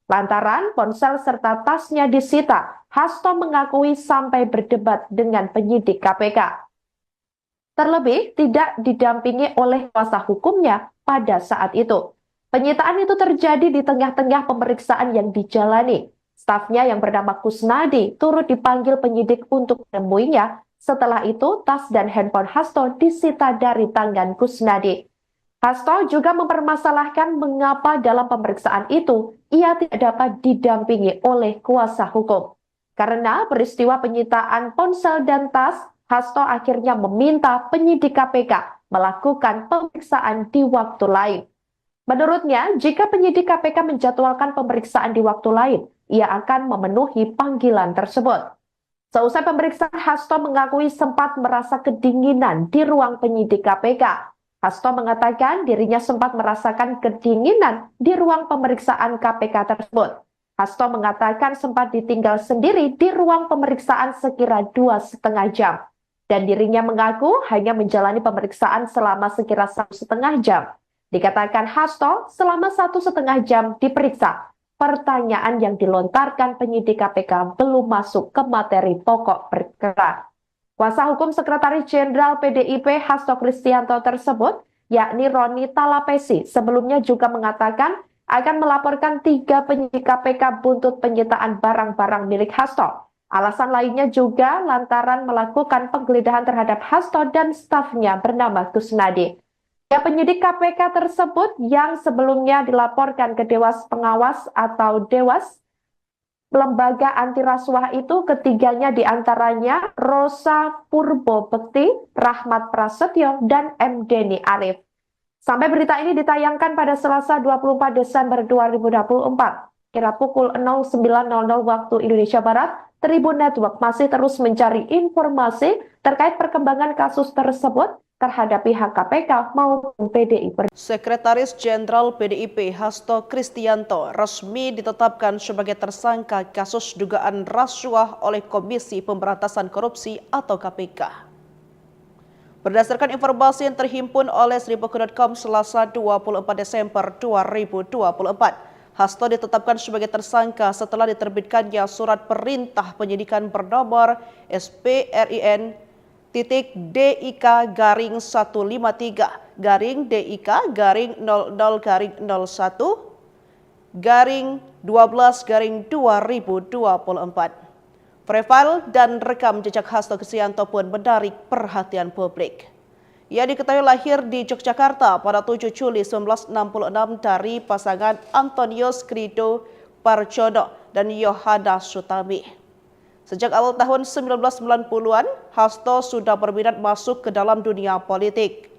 Lantaran ponsel serta tasnya disita, Hasto mengakui sampai berdebat dengan penyidik K P K. Terlebih tidak didampingi oleh kuasa hukumnya pada saat itu. Penyitaan itu terjadi di tengah-tengah pemeriksaan yang dijalani. Stafnya yang bernama Kusnadi turut dipanggil penyidik untuk menemuinya. Setelah itu, tas dan handphone Hasto disita dari tangan Kusnadi. Hasto juga mempermasalahkan mengapa dalam pemeriksaan itu ia tidak dapat didampingi oleh kuasa hukum. Karena peristiwa penyitaan ponsel dan tas, Hasto akhirnya meminta penyidik K P K melakukan pemeriksaan di waktu lain. Menurutnya, jika penyidik K P K menjadwalkan pemeriksaan di waktu lain, ia akan memenuhi panggilan tersebut. Seusai pemeriksaan, Hasto mengakui sempat merasa kedinginan di ruang penyidik K P K. Hasto mengatakan dirinya sempat merasakan kedinginan di ruang pemeriksaan K P K tersebut. Hasto mengatakan sempat ditinggal sendiri di ruang pemeriksaan sekira dua setengah jam. Dan dirinya mengaku hanya menjalani pemeriksaan selama sekira satu setengah jam. Dikatakan Hasto selama satu setengah jam diperiksa, pertanyaan yang dilontarkan penyidik K P K belum masuk ke materi pokok perkara. Kuasa hukum Sekretaris Jenderal P D I P Hasto Kristianto tersebut, yakni Roni Talapesi, sebelumnya juga mengatakan akan melaporkan tiga penyidik K P K buntut penyitaan barang-barang milik Hasto. Alasan lainnya juga lantaran melakukan penggeledahan terhadap Hasto dan stafnya bernama Kusnadi. Ya, penyidik K P K tersebut yang sebelumnya dilaporkan ke Dewas Pengawas atau Dewas, lembaga anti rasuah itu, ketiganya diantaranya Rosa Purbo Bekti, Rahmat Prasetyo, dan M Deni Arif. Sampai berita ini ditayangkan pada Selasa dua puluh empat Desember dua ribu dua puluh empat, kira pukul nol sembilan nol nol waktu Indonesia Barat, Tribun Network masih terus mencari informasi terkait perkembangan kasus tersebut terhadap pihak K P K maupun P D I Perjuangan. Sekretaris Jenderal P D I P Hasto Kristianto resmi ditetapkan sebagai tersangka kasus dugaan rasuah oleh Komisi Pemberantasan Korupsi atau K P K. Berdasarkan informasi yang terhimpun oleh seribu dot com Selasa dua puluh empat Desember dua ribu dua puluh empat, Hasto ditetapkan sebagai tersangka setelah diterbitkannya surat perintah penyidikan bernomor S P R I N titik D I K garing satu lima tiga garing D I K garing nol nol garing nol satu garing dua belas garing dua ribu dua puluh empat. Profil dan rekam jejak Hasto Kristianto pun menarik perhatian publik. Ia diketahui lahir di Yogyakarta pada tujuh Juli sembilan belas enam puluh enam dari pasangan Antonius Krido Parjono dan Yohana Sutami. Sejak awal tahun sembilan belas sembilan puluhan, Hasto sudah berminat masuk ke dalam dunia politik.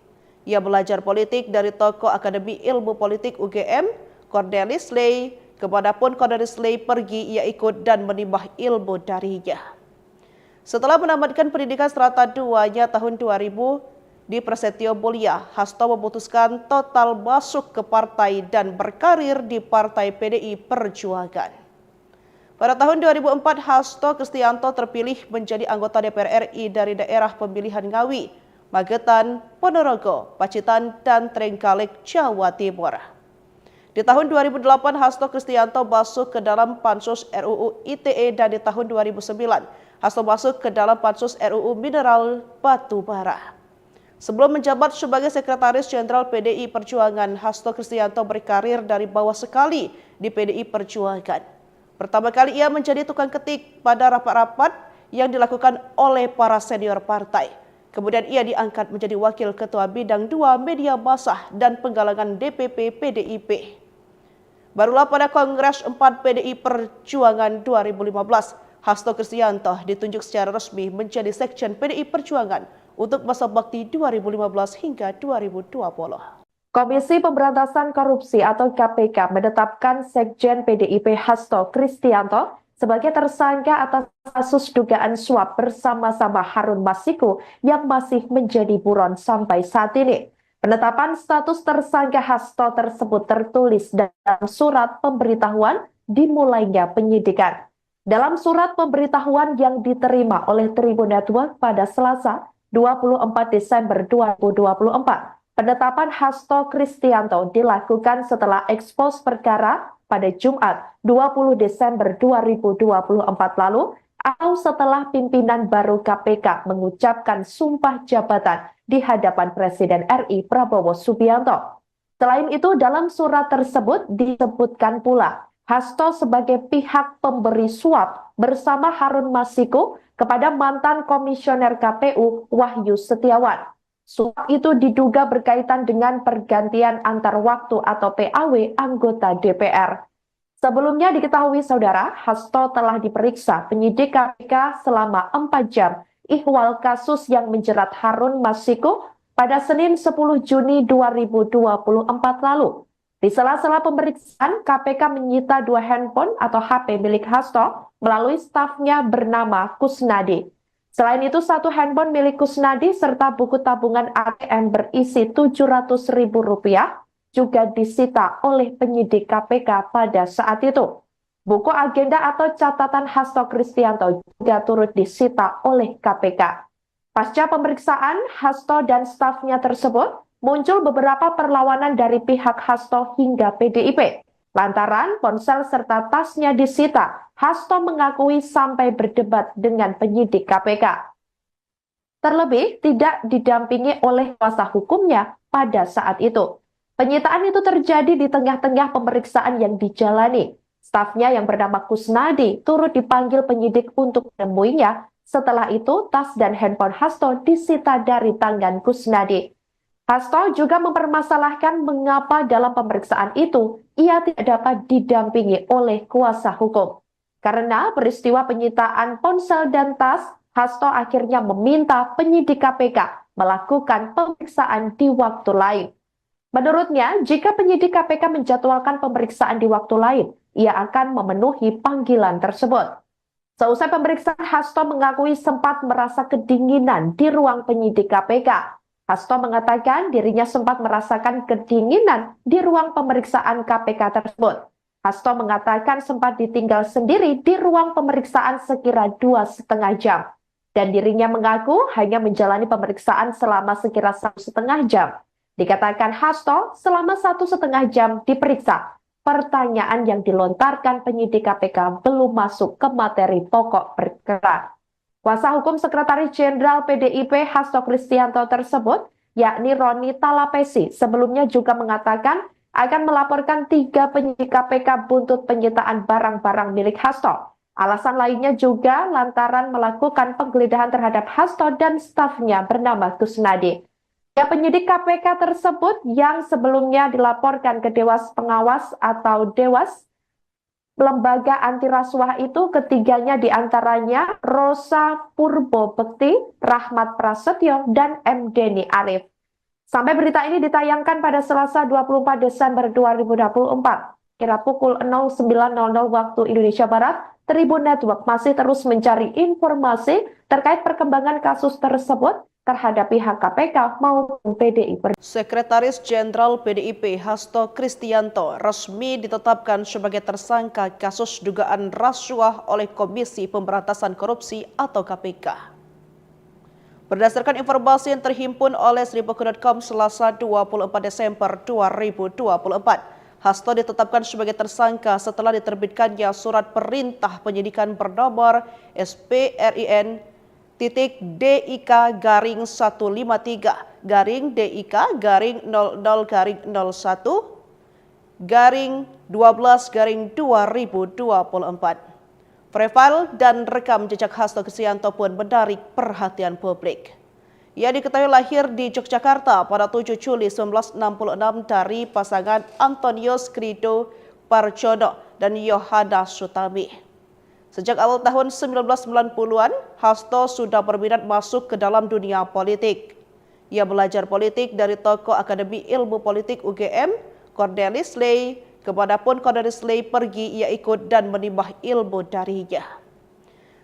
Ia belajar politik dari tokoh Akademi Ilmu Politik U G M, Cornelis Ley. Kemanapun Cornelis Ley pergi, ia ikut dan menimba ilmu darinya. Setelah menamatkan pendidikan serata duanya tahun dua ribu di Prasetyo Mulia, Hasto memutuskan total masuk ke partai dan berkarir di Partai P D I Perjuangan. Pada tahun dua ribu empat, Hasto Kristianto terpilih menjadi anggota D P R R I dari daerah pemilihan Ngawi, Magetan, Ponorogo, Pacitan, dan Trenggalek, Jawa Timur. Di tahun dua ribu delapan, Hasto Kristianto masuk ke dalam Pansus R U U I T E, dan di tahun dua ribu sembilan, Hasto masuk ke dalam Pansus R U U Mineral Batu Bara. Sebelum menjabat sebagai Sekretaris Jenderal P D I Perjuangan, Hasto Kristianto berkarir dari bawah sekali di P D I Perjuangan. Pertama kali ia menjadi tukang ketik pada rapat-rapat yang dilakukan oleh para senior partai. Kemudian ia diangkat menjadi Wakil Ketua Bidang dua Media Massa dan Penggalangan D P P P D I P. Barulah pada Kongres empat P D I Perjuangan dua ribu lima belas, Hasto Kristianto ditunjuk secara resmi menjadi Sekjen P D I Perjuangan untuk masa bakti dua ribu lima belas hingga dua ribu dua puluh. Komisi Pemberantasan Korupsi atau K P K menetapkan Sekjen P D I P Hasto Kristianto sebagai tersangka atas kasus dugaan suap bersama-sama Harun Masiku yang masih menjadi buron sampai saat ini. Penetapan status tersangka Hasto tersebut tertulis dalam surat pemberitahuan dimulainya penyidikan. Dalam surat pemberitahuan yang diterima oleh Tribun Network pada Selasa, dua puluh empat Desember dua ribu dua puluh empat, penetapan Hasto Kristianto dilakukan setelah ekspos perkara pada Jumat, dua puluh Desember dua ribu dua puluh empat lalu, atau setelah pimpinan baru K P K mengucapkan sumpah jabatan di hadapan Presiden R I Prabowo Subianto. Selain itu, dalam surat tersebut disebutkan pula Hasto sebagai pihak pemberi suap bersama Harun Masiku kepada mantan Komisioner K P U Wahyu Setiawan. Suap itu diduga berkaitan dengan pergantian antar waktu atau P A W anggota D P R. Sebelumnya diketahui, Saudara, Hasto telah diperiksa penyidik K P K selama empat jam ihwal kasus yang menjerat Harun Masiku pada Senin sepuluh Juni dua ribu dua puluh empat lalu. Di sela-sela pemeriksaan, K P K menyita dua handphone atau H P milik Hasto melalui stafnya bernama Kusnadi. Selain itu, satu handphone milik Kusnadi serta buku tabungan A T M berisi tujuh ratus ribu rupiah juga disita oleh penyidik K P K pada saat itu. Buku agenda atau catatan Hasto Kristianto juga turut disita oleh K P K. Pasca pemeriksaan Hasto dan stafnya tersebut, muncul beberapa perlawanan dari pihak Hasto hingga P D I P. Lantaran ponsel serta tasnya disita, Hasto mengakui sampai berdebat dengan penyidik K P K. Terlebih tidak didampingi oleh kuasa hukumnya pada saat itu. Penyitaan itu terjadi di tengah-tengah pemeriksaan yang dijalani. Stafnya yang bernama Kusnadi turut dipanggil penyidik untuk menemuinya. Setelah itu, tas dan handphone Hasto disita dari tangan Kusnadi. Hasto juga mempermasalahkan mengapa dalam pemeriksaan itu ia tidak dapat didampingi oleh kuasa hukum. Karena peristiwa penyitaan ponsel dan tas, Hasto akhirnya meminta penyidik K P K melakukan pemeriksaan di waktu lain. Menurutnya, jika penyidik K P K menjadwalkan pemeriksaan di waktu lain, ia akan memenuhi panggilan tersebut. Seusai pemeriksaan, Hasto mengakui sempat merasa kedinginan di ruang penyidik K P K. Hasto mengatakan dirinya sempat merasakan kedinginan di ruang pemeriksaan K P K tersebut. Hasto mengatakan sempat ditinggal sendiri di ruang pemeriksaan sekira dua setengah jam. Dan dirinya mengaku hanya menjalani pemeriksaan selama sekira satu setengah jam. Dikatakan Hasto selama satu setengah jam diperiksa. Pertanyaan yang dilontarkan penyidik K P K belum masuk ke materi pokok perkara. Kuasa hukum Sekretaris Jenderal P D I P Hasto Kristianto tersebut, yakni Roni Talapesi, sebelumnya juga mengatakan akan melaporkan tiga penyidik K P K buntut penyitaan barang-barang milik Hasto. Alasan lainnya juga lantaran melakukan penggeledahan terhadap Hasto dan stafnya bernama Kusnadi. Ya, penyidik K P K tersebut yang sebelumnya dilaporkan ke Dewas Pengawas atau Dewas Lembaga Anti Rasuah itu, ketiganya diantaranya Rosa Purbo Bekti, Rahmat Prasetyo, dan M Deni Arif. Sampai berita ini ditayangkan pada Selasa dua puluh empat Desember dua ribu dua puluh empat, kira pukul nol sembilan nol nol waktu Indonesia Barat, Tribun Network masih terus mencari informasi terkait perkembangan kasus tersebut terhadap pihak K P K maupun P D I Perjuangan. Sekretaris Jenderal P D I P Hasto Kristianto resmi ditetapkan sebagai tersangka kasus dugaan rasuah oleh Komisi Pemberantasan Korupsi atau K P K. Berdasarkan informasi yang terhimpun oleh seribu dot com Selasa dua puluh empat Desember dua ribu dua puluh empat, Hasto ditetapkan sebagai tersangka setelah diterbitkannya surat perintah penyidikan bernomor S P R I N titik D I K garing satu lima tiga garing D I K garing nol nol garing nol satu garing dua belas garing dua ribu dua puluh empat. Profil dan rekam jejak Hasto Kristianto pun menarik perhatian publik. Ia diketahui lahir di Yogyakarta pada tujuh Juli sembilan belas enam puluh enam dari pasangan Antonius Krido Parjono dan Yohana Sutami. Sejak awal tahun sembilan belas sembilan puluhan, Hasto sudah berminat masuk ke dalam dunia politik. Ia belajar politik dari tokoh Akademi Ilmu Politik U G M, Cornelis Ley. Kemanapun Cornelis Ley pergi, ia ikut dan menimba ilmu darinya.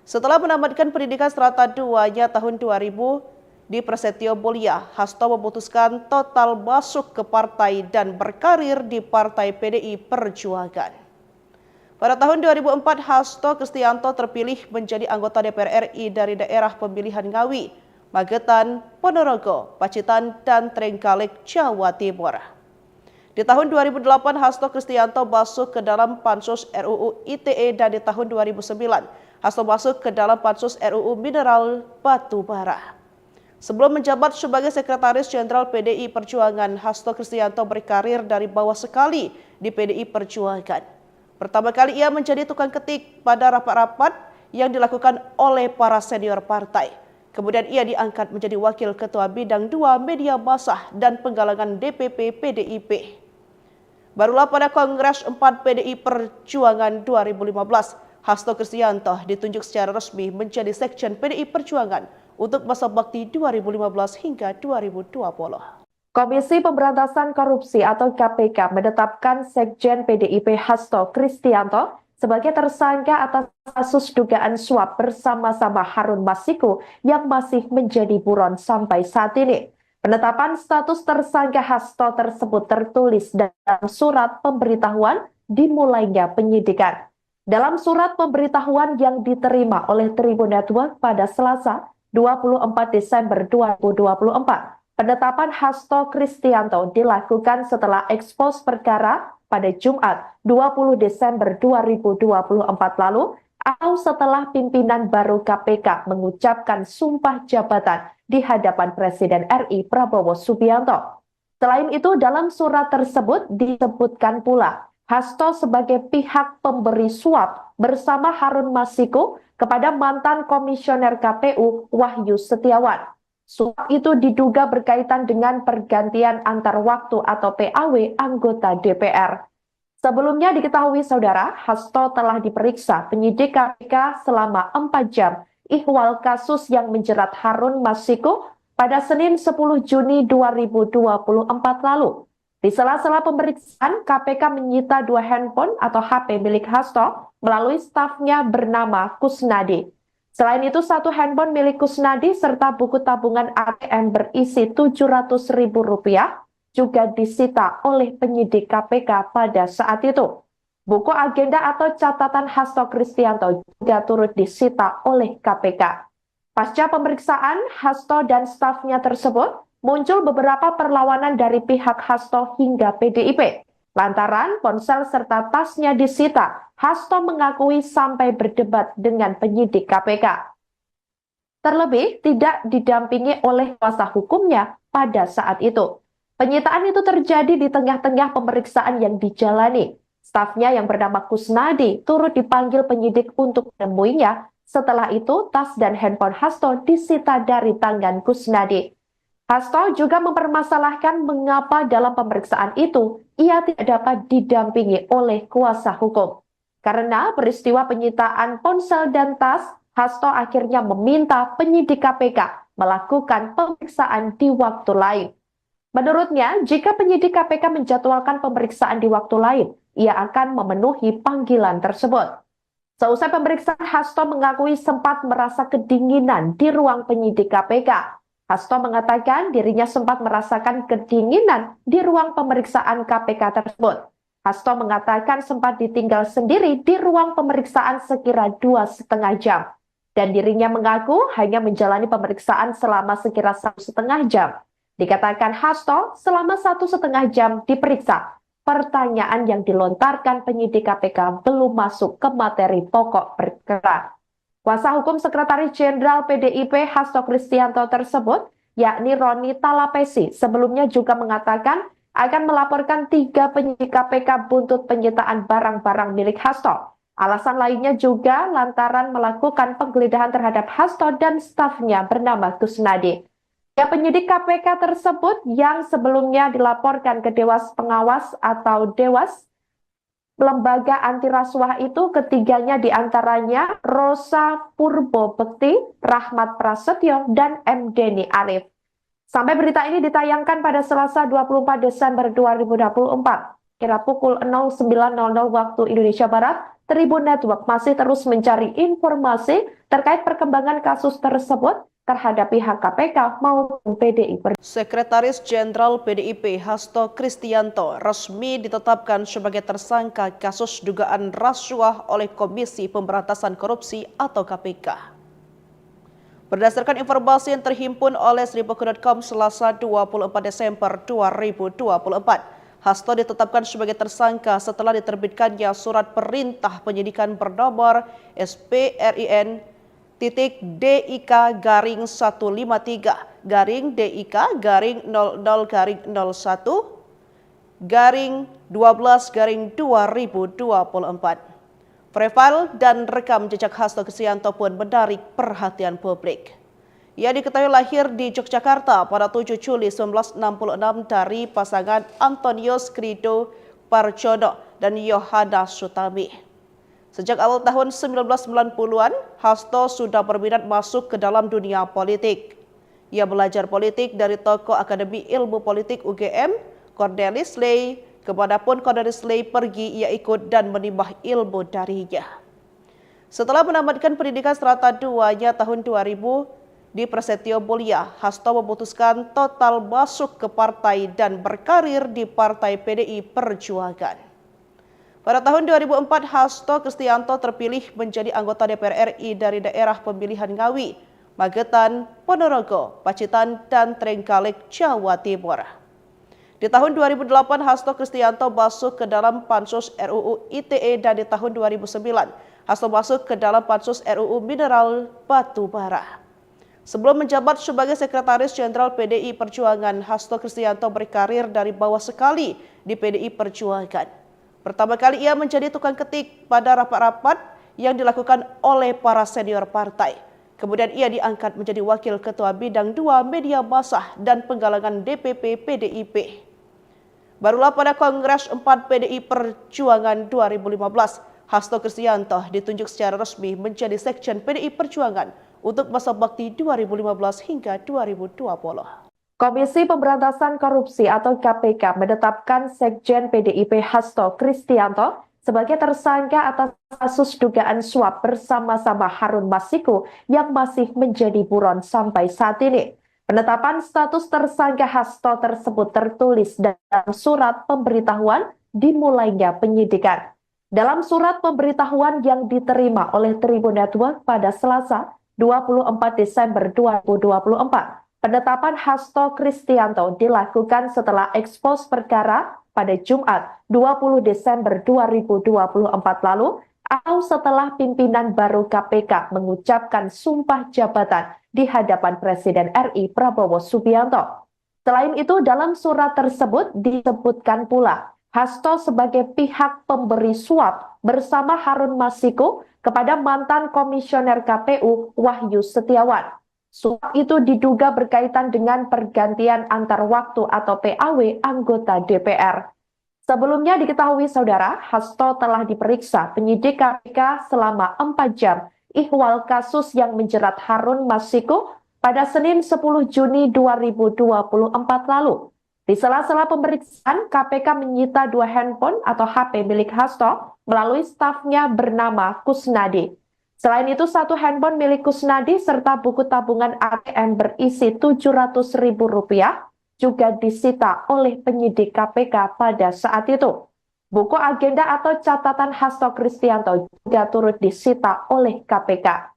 Setelah menamatkan pendidikan serata duanya tahun dua ribu di Prasetyo Mulia, Hasto memutuskan total masuk ke partai dan berkarir di Partai P D I Perjuangan. Pada tahun dua ribu empat, Hasto Kristianto terpilih menjadi anggota D P R R I dari daerah pemilihan Ngawi, Magetan, Ponorogo, Pacitan, dan Trenggalek, Jawa Timur. Di tahun dua ribu delapan, Hasto Kristianto masuk ke dalam Pansus R U U I T E, dan di tahun dua ribu sembilan, Hasto masuk ke dalam Pansus R U U Mineral Batu Bara. Sebelum menjabat sebagai Sekretaris Jenderal P D I Perjuangan, Hasto Kristianto berkarir dari bawah sekali di P D I Perjuangan. Pertama kali ia menjadi tukang ketik pada rapat-rapat yang dilakukan oleh para senior partai. Kemudian ia diangkat menjadi wakil ketua bidang dua media massa dan penggalangan D P P P D I P. Barulah pada Kongres empat P D I Perjuangan dua ribu lima belas, Hasto Kristianto ditunjuk secara resmi menjadi Sekjen P D I Perjuangan untuk masa bakti dua ribu lima belas hingga dua ribu dua puluh. Komisi Pemberantasan Korupsi atau K P K menetapkan Sekjen P D I P Hasto Kristianto sebagai tersangka atas kasus dugaan suap bersama-sama Harun Masiku yang masih menjadi buron sampai saat ini. Penetapan status tersangka Hasto tersebut tertulis dalam surat pemberitahuan dimulainya penyidikan. Dalam surat pemberitahuan yang diterima oleh Tribun Network pada Selasa, dua puluh empat Desember dua ribu dua puluh empat, penetapan Hasto Kristianto dilakukan setelah ekspos perkara pada Jumat, dua puluh Desember dua ribu dua puluh empat lalu, atau setelah pimpinan baru K P K mengucapkan sumpah jabatan di hadapan Presiden R I Prabowo Subianto. Selain itu, dalam surat tersebut disebutkan pula Hasto sebagai pihak pemberi suap bersama Harun Masiku kepada mantan Komisioner K P U Wahyu Setiawan. Suap itu diduga berkaitan dengan pergantian antar waktu atau P A W anggota D P R. Sebelumnya diketahui, Saudara, Hasto telah diperiksa penyidik K P K selama empat jam. Ihwal kasus yang menjerat Harun Masiku pada Senin sepuluh Juni dua ribu dua puluh empat lalu. Di sela-sela pemeriksaan, K P K menyita dua handphone atau H P milik Hasto melalui stafnya bernama Kusnadi. Selain itu, satu handphone milik Kusnadi serta buku tabungan A T M berisi tujuh ratus ribu rupiah juga disita oleh penyidik K P K pada saat itu. Buku agenda atau catatan Hasto Kristianto juga turut disita oleh K P K. Pasca pemeriksaan, Hasto dan stafnya tersebut muncul beberapa perlawanan dari pihak Hasto hingga P D I P. Lantaran ponsel serta tasnya disita, Hasto mengakui sampai berdebat dengan penyidik K P K. Terlebih tidak didampingi oleh kuasa hukumnya pada saat itu. Penyitaan itu terjadi di tengah-tengah pemeriksaan yang dijalani. Stafnya yang bernama Kusnadi turut dipanggil penyidik untuk menemuinya. Setelah itu, tas dan handphone Hasto disita dari tangan Kusnadi. Hasto juga mempermasalahkan mengapa dalam pemeriksaan itu ia tidak dapat didampingi oleh kuasa hukum. Karena peristiwa penyitaan ponsel dan tas, Hasto akhirnya meminta penyidik K P K melakukan pemeriksaan di waktu lain. Menurutnya, jika penyidik K P K menjadwalkan pemeriksaan di waktu lain, ia akan memenuhi panggilan tersebut. Seusai pemeriksaan, Hasto mengakui sempat merasa kedinginan di ruang penyidik K P K. Hasto mengatakan dirinya sempat merasakan kedinginan di ruang pemeriksaan K P K tersebut. Hasto mengatakan sempat ditinggal sendiri di ruang pemeriksaan sekira dua setengah jam. Dan dirinya mengaku hanya menjalani pemeriksaan selama sekira satu setengah jam. Dikatakan Hasto selama satu setengah jam diperiksa. Pertanyaan yang dilontarkan penyidik K P K belum masuk ke materi pokok perkara. Kuasa hukum Sekretaris Jenderal P D I P Hasto Kristianto tersebut, yakni Roni Talapesi, sebelumnya juga mengatakan akan melaporkan tiga penyidik K P K buntut penyitaan barang-barang milik Hasto. Alasan lainnya juga lantaran melakukan penggeledahan terhadap Hasto dan stafnya bernama Kusnadi. Ya, penyidik K P K tersebut yang sebelumnya dilaporkan ke Dewas Pengawas atau Dewas, lembaga anti rasuah itu, ketiganya diantaranya Rosa Purbo Bekti, Rahmat Prasetyo, dan M Deni Arif. Sampai berita ini ditayangkan pada Selasa dua puluh empat Desember dua ribu dua puluh empat, kira pukul nol sembilan nol nol waktu Indonesia Barat, Tribun Network masih terus mencari informasi terkait perkembangan kasus tersebut terhadap pihak K P K maupun P D I Perjuangan. Sekretaris Jenderal P D I P Hasto Kristianto resmi ditetapkan sebagai tersangka kasus dugaan rasuah oleh Komisi Pemberantasan Korupsi atau K P K. Berdasarkan informasi yang terhimpun oleh seribu dot com Selasa dua puluh empat Desember dua ribu dua puluh empat, Hasto ditetapkan sebagai tersangka setelah diterbitkannya surat perintah penyidikan bernomor S P R I N titik D I K garing satu lima tiga garing D I K garing nol nol garing nol satu garing dua belas garing dua ribu dua puluh empat. Profil dan rekam jejak Hasto Kristianto pun menarik perhatian publik. Ia diketahui lahir di Yogyakarta pada tujuh Juli sembilan belas enam puluh enam dari pasangan Antonius Krido Parjono dan Yohana Sutami. Sejak awal tahun sembilan belas sembilan puluhan, Hasto sudah berminat masuk ke dalam dunia politik. Ia belajar politik dari tokoh Akademi Ilmu Politik U G M, Cornelis Ley. Kemanapun Cornelis Ley pergi, ia ikut dan menimba ilmu darinya. Setelah menamatkan pendidikan serata duanya tahun dua ribu di Prasetyo Mulia, Hasto memutuskan total masuk ke partai dan berkarir di Partai P D I Perjuangan. Pada tahun dua ribu empat, Hasto Kristianto terpilih menjadi anggota D P R R I dari daerah pemilihan Ngawi, Magetan, Ponorogo, Pacitan, dan Trenggalek, Jawa Timur. Di tahun dua ribu delapan, Hasto Kristianto masuk ke dalam pansus R U U I T E, dan di tahun dua ribu sembilan, Hasto masuk ke dalam pansus R U U Mineral Batu Bara. Sebelum menjabat sebagai Sekretaris Jenderal P D I Perjuangan, Hasto Kristianto berkarir dari bawah sekali di P D I Perjuangan. Pertama kali ia menjadi tukang ketik pada rapat-rapat yang dilakukan oleh para senior partai. Kemudian ia diangkat menjadi Wakil Ketua Bidang dua Media Massa dan Penggalangan D P P P D I P. Barulah pada Kongres empat P D I Perjuangan dua ribu lima belas, Hasto Kristianto ditunjuk secara resmi menjadi Sekjen P D I Perjuangan untuk masa bakti dua ribu lima belas hingga dua ribu dua puluh. Komisi Pemberantasan Korupsi atau K P K menetapkan Sekjen P D I P Hasto Kristianto sebagai tersangka atas kasus dugaan suap bersama-sama Harun Masiku yang masih menjadi buron sampai saat ini. Penetapan status tersangka Hasto tersebut tertulis dalam surat pemberitahuan dimulainya penyidikan. Dalam surat pemberitahuan yang diterima oleh Tribun Network pada Selasa, dua puluh empat Desember dua ribu dua puluh empat, penetapan Hasto Kristianto dilakukan setelah ekspos perkara pada Jumat, dua puluh Desember dua ribu dua puluh empat lalu, atau setelah pimpinan baru K P K mengucapkan sumpah jabatan di hadapan Presiden R I Prabowo Subianto. Selain itu, dalam surat tersebut disebutkan pula Hasto sebagai pihak pemberi suap bersama Harun Masiku kepada mantan Komisioner K P U Wahyu Setiawan. Suap itu diduga berkaitan dengan pergantian antar waktu atau P A W anggota D P R. Sebelumnya diketahui, Saudara, Hasto telah diperiksa penyidik K P K selama empat jam ihwal kasus yang menjerat Harun Masiku pada Senin, sepuluh Juni dua ribu dua puluh empat lalu. Di sela-sela pemeriksaan, K P K menyita dua handphone atau H P milik Hasto melalui stafnya bernama Kusnadi. Selain itu, satu handphone milik Kusnadi serta buku tabungan A T M berisi tujuh ratus ribu rupiah juga disita oleh penyidik K P K pada saat itu. Buku agenda atau catatan Hasto Kristianto juga turut disita oleh K P K.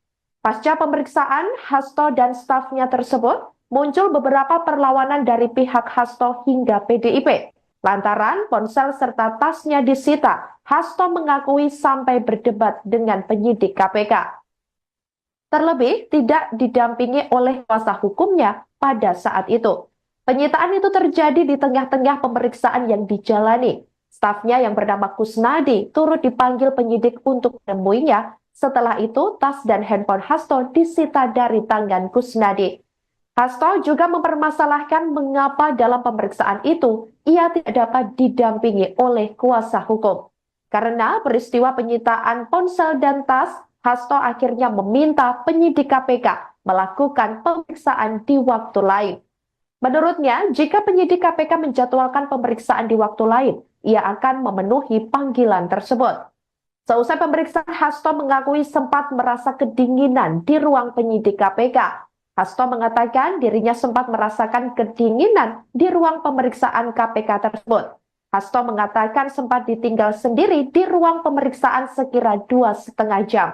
Pasca pemeriksaan, Hasto dan stafnya tersebut, muncul beberapa perlawanan dari pihak Hasto hingga P D I P. Lantaran ponsel serta tasnya disita, Hasto mengakui sampai berdebat dengan penyidik K P K. Terlebih, tidak didampingi oleh kuasa hukumnya pada saat itu. Penyitaan itu terjadi di tengah-tengah pemeriksaan yang dijalani. Stafnya yang bernama Kusnadi turut dipanggil penyidik untuk menemuinya. Setelah itu, tas dan handphone Hasto disita dari tangan Kusnadi. Hasto juga mempermasalahkan mengapa dalam pemeriksaan itu ia tidak dapat didampingi oleh kuasa hukum. Karena peristiwa penyitaan ponsel dan tas, Hasto akhirnya meminta penyidik K P K melakukan pemeriksaan di waktu lain. Menurutnya, jika penyidik K P K menjadwalkan pemeriksaan di waktu lain, ia akan memenuhi panggilan tersebut. Seusai pemeriksaan, Hasto mengakui sempat merasa kedinginan di ruang penyidik K P K. Hasto mengatakan dirinya sempat merasakan kedinginan di ruang pemeriksaan K P K tersebut. Hasto mengatakan sempat ditinggal sendiri di ruang pemeriksaan sekira dua setengah jam.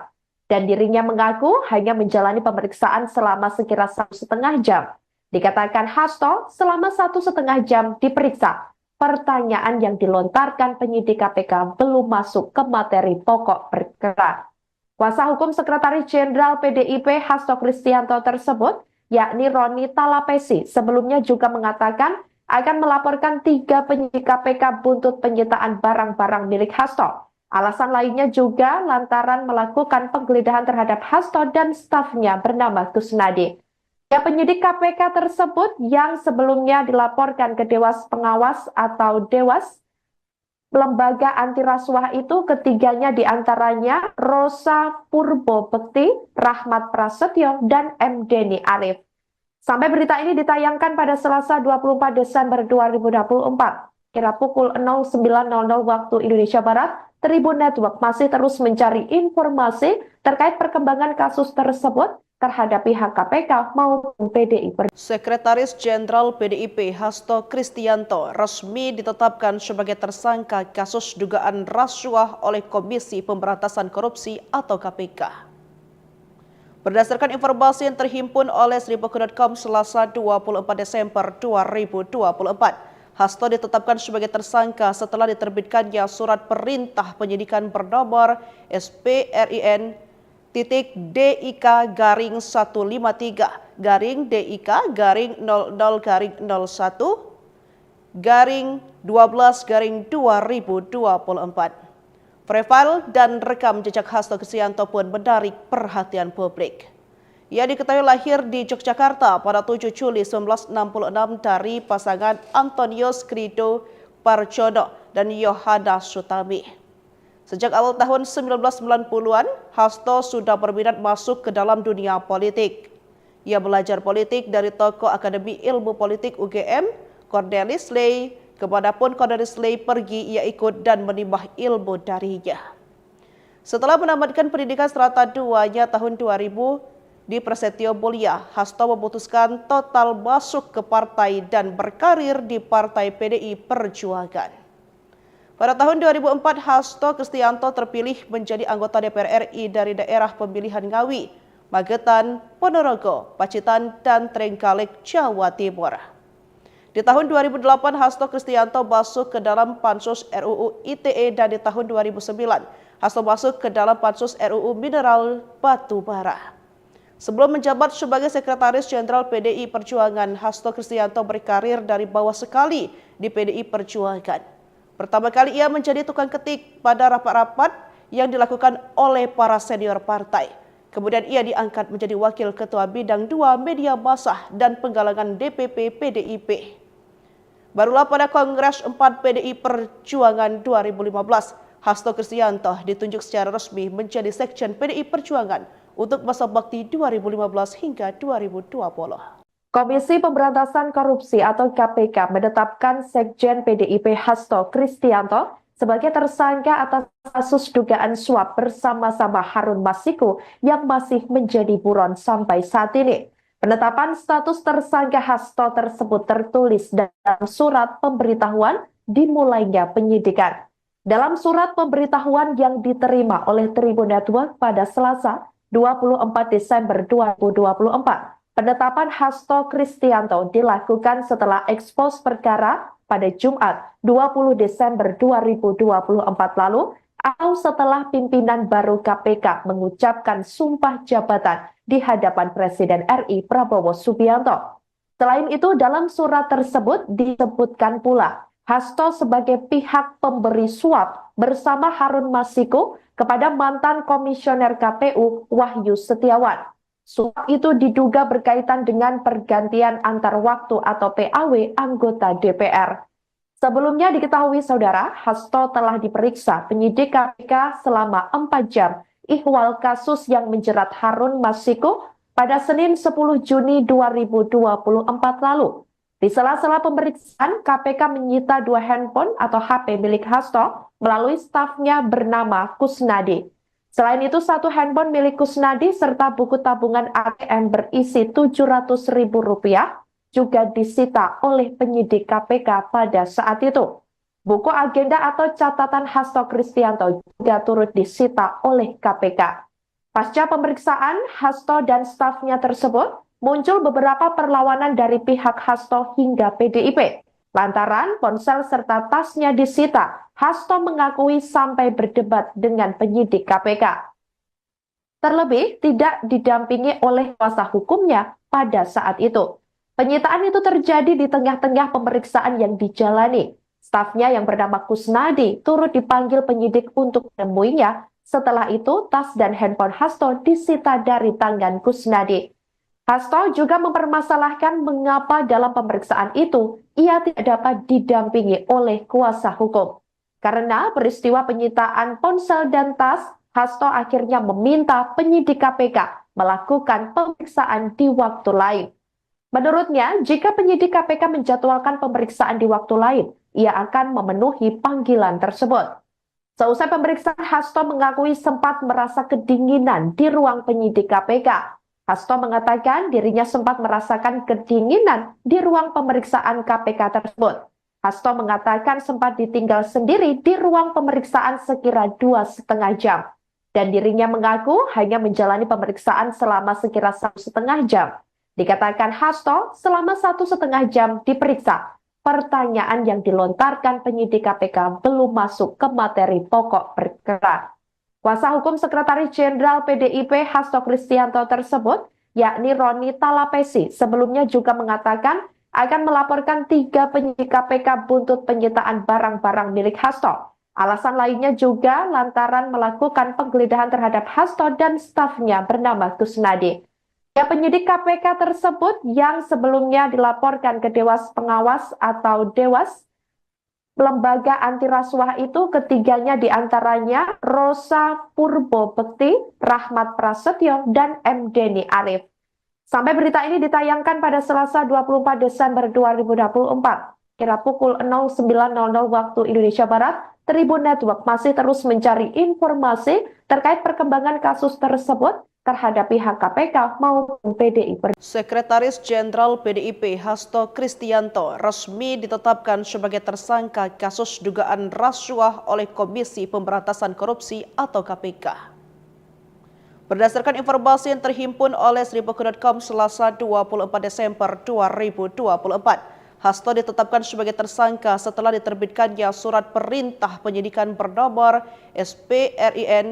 Dan dirinya mengaku hanya menjalani pemeriksaan selama sekira satu setengah jam. Dikatakan Hasto selama satu setengah jam diperiksa, pertanyaan yang dilontarkan penyidik K P K belum masuk ke materi pokok perkara. Kuasa hukum Sekretaris Jenderal P D I P Hasto Kristianto tersebut, yakni Roni Talapesi, sebelumnya juga mengatakan akan melaporkan tiga penyidik K P K buntut penyitaan barang-barang milik Hasto. Alasan lainnya juga lantaran melakukan penggeledahan terhadap Hasto dan stafnya bernama Kusnadi. Ya, penyidik K P K tersebut yang sebelumnya dilaporkan ke Dewas Pengawas atau Dewas Lembaga Anti Rasuah itu, ketiganya diantaranya Rosa Purbo Bekti, Rahmat Prasetyo, dan M Deni Arif. Sampai berita ini ditayangkan pada Selasa dua puluh empat Desember dua ribu dua puluh empat, kira pukul nol sembilan nol nol waktu Indonesia Barat, Tribun Network masih terus mencari informasi terkait perkembangan kasus tersebut terhadap pihak K P K maupun P D I Perjuangan. Sekretaris Jenderal P D I P Hasto Kristianto resmi ditetapkan sebagai tersangka kasus dugaan rasuah oleh Komisi Pemberantasan Korupsi atau K P K. Berdasarkan informasi yang terhimpun oleh seribu dot com Selasa dua puluh empat Desember dua ribu dua puluh empat, Hasto ditetapkan sebagai tersangka setelah diterbitkannya surat perintah penyidikan bernomor S P R I N titik D I K garing satu lima tiga garing D I K garing nol nol garing nol satu garing dua belas garing dua ribu dua puluh empat. Profil dan rekam jejak Hasto Kristianto pun menarik perhatian publik. Ia diketahui lahir di Yogyakarta pada tujuh Juli sembilan belas enam puluh enam dari pasangan Antonius Krido Parjono dan Yohana Sutami. Sejak awal tahun sembilan belas sembilan puluhan, Hasto sudah berminat masuk ke dalam dunia politik. Ia belajar politik dari tokoh Akademi Ilmu Politik U G M, Cornelis Ley, kemanapun Cornelis Ley pergi, ia ikut dan menimba ilmu darinya. Setelah menamatkan pendidikan serata duanya tahun dua ribu di Prasetyo Mulia, Hasto memutuskan total masuk ke partai dan berkarir di Partai P D I Perjuangan. Pada tahun dua ribu empat, Hasto Kristianto terpilih menjadi anggota D P R R I dari daerah pemilihan Ngawi, Magetan, Ponorogo, Pacitan, dan Trenggalek, Jawa Timur. Di tahun dua ribu delapan, Hasto Kristianto masuk ke dalam Pansus R U U I T E dan di tahun dua ribu sembilan, Hasto masuk ke dalam Pansus R U U Mineral Batu Bara. Sebelum menjabat sebagai Sekretaris Jenderal P D I Perjuangan, Hasto Kristianto berkarir dari bawah sekali di P D I Perjuangan. Pertama kali ia menjadi tukang ketik pada rapat-rapat yang dilakukan oleh para senior partai. Kemudian ia diangkat menjadi Wakil Ketua Bidang dua Media Massa dan Penggalangan D P P P D I P. Barulah pada Kongres empat P D I Perjuangan dua ribu lima belas, Hasto Kristianto ditunjuk secara resmi menjadi Sekjen P D I Perjuangan untuk masa bakti dua ribu lima belas hingga dua ribu dua puluh. Komisi Pemberantasan Korupsi atau K P K menetapkan Sekjen P D I P Hasto Kristianto sebagai tersangka atas kasus dugaan suap bersama-sama Harun Masiku yang masih menjadi buron sampai saat ini. Penetapan status tersangka Hasto tersebut tertulis dalam surat pemberitahuan dimulainya penyidikan. Dalam surat pemberitahuan yang diterima oleh Tribun Network pada Selasa, dua puluh empat Desember dua ribu dua puluh empat, penetapan Hasto Kristianto dilakukan setelah ekspos perkara pada Jumat, dua puluh Desember dua ribu dua puluh empat lalu, atau setelah pimpinan baru K P K mengucapkan sumpah jabatan di hadapan Presiden R I Prabowo Subianto. Selain itu, dalam surat tersebut disebutkan pula Hasto sebagai pihak pemberi suap bersama Harun Masiku kepada mantan Komisioner K P U Wahyu Setiawan. Suap itu diduga berkaitan dengan pergantian antar waktu atau P A W anggota D P R. Sebelumnya diketahui, Saudara, Hasto telah diperiksa penyidik K P K selama empat jam. Ihwal kasus yang menjerat Harun Masiku pada Senin sepuluh Juni dua ribu dua puluh empat lalu. Di sela-sela pemeriksaan, K P K menyita dua handphone atau H P milik Hasto melalui stafnya bernama Kusnadi. Selain itu, satu handphone milik Kusnadi serta buku tabungan A T M berisi tujuh ratus ribu rupiah juga disita oleh penyidik K P K pada saat itu. Buku agenda atau catatan Hasto Kristianto juga turut disita oleh K P K. Pasca pemeriksaan, Hasto dan stafnya tersebut muncul beberapa perlawanan dari pihak Hasto hingga P D I P. Lantaran ponsel serta tasnya disita, Hasto mengakui sampai berdebat dengan penyidik K P K. Terlebih tidak didampingi oleh kuasa hukumnya pada saat itu. Penyitaan itu terjadi di tengah-tengah pemeriksaan yang dijalani. Stafnya yang bernama Kusnadi turut dipanggil penyidik untuk menemuinya. Setelah itu, tas dan handphone Hasto disita dari tangan Kusnadi. Hasto juga mempermasalahkan mengapa dalam pemeriksaan itu ia tidak dapat didampingi oleh kuasa hukum. Karena peristiwa penyitaan ponsel dan tas, Hasto akhirnya meminta penyidik K P K melakukan pemeriksaan di waktu lain. Menurutnya, jika penyidik K P K menjadwalkan pemeriksaan di waktu lain, ia akan memenuhi panggilan tersebut. Seusai pemeriksaan, Hasto mengakui sempat merasa kedinginan di ruang penyidik K P K. Hasto mengatakan dirinya sempat merasakan kedinginan di ruang pemeriksaan K P K tersebut. Hasto mengatakan sempat ditinggal sendiri di ruang pemeriksaan sekira dua setengah jam. Dan dirinya mengaku hanya menjalani pemeriksaan selama sekira satu setengah jam. Dikatakan Hasto selama satu setengah jam diperiksa, pertanyaan yang dilontarkan penyidik K P K belum masuk ke materi pokok perkara. Kuasa hukum Sekretaris Jenderal P D I P Hasto Kristianto tersebut, yakni Roni Talapesi, sebelumnya juga mengatakan akan melaporkan tiga penyidik K P K buntut penyitaan barang-barang milik Hasto. Alasan lainnya juga lantaran melakukan penggeledahan terhadap Hasto dan stafnya bernama Kusnadi. Ya, penyidik K P K tersebut yang sebelumnya dilaporkan ke Dewas Pengawas atau Dewas, lembaga anti rasuah itu, ketiganya diantaranya Rosa Purbo Bekti, Rahmat Prasetyo, dan M Deni Arif. Sampai berita ini ditayangkan pada Selasa dua puluh empat Desember dua ribu dua puluh empat, kira pukul nol sembilan nol nol waktu Indonesia Barat, Tribun Network masih terus mencari informasi terkait perkembangan kasus tersebut terhadap pihak K P K maupun P D I Perjuangan. Sekretaris Jenderal P D I P Hasto Kristianto resmi ditetapkan sebagai tersangka kasus dugaan rasuah oleh Komisi Pemberantasan Korupsi atau K P K. Berdasarkan informasi yang terhimpun oleh seribu dot com Selasa dua puluh empat Desember dua ribu dua puluh empat, Hasto ditetapkan sebagai tersangka setelah diterbitkannya surat perintah penyidikan bernomor S P R I N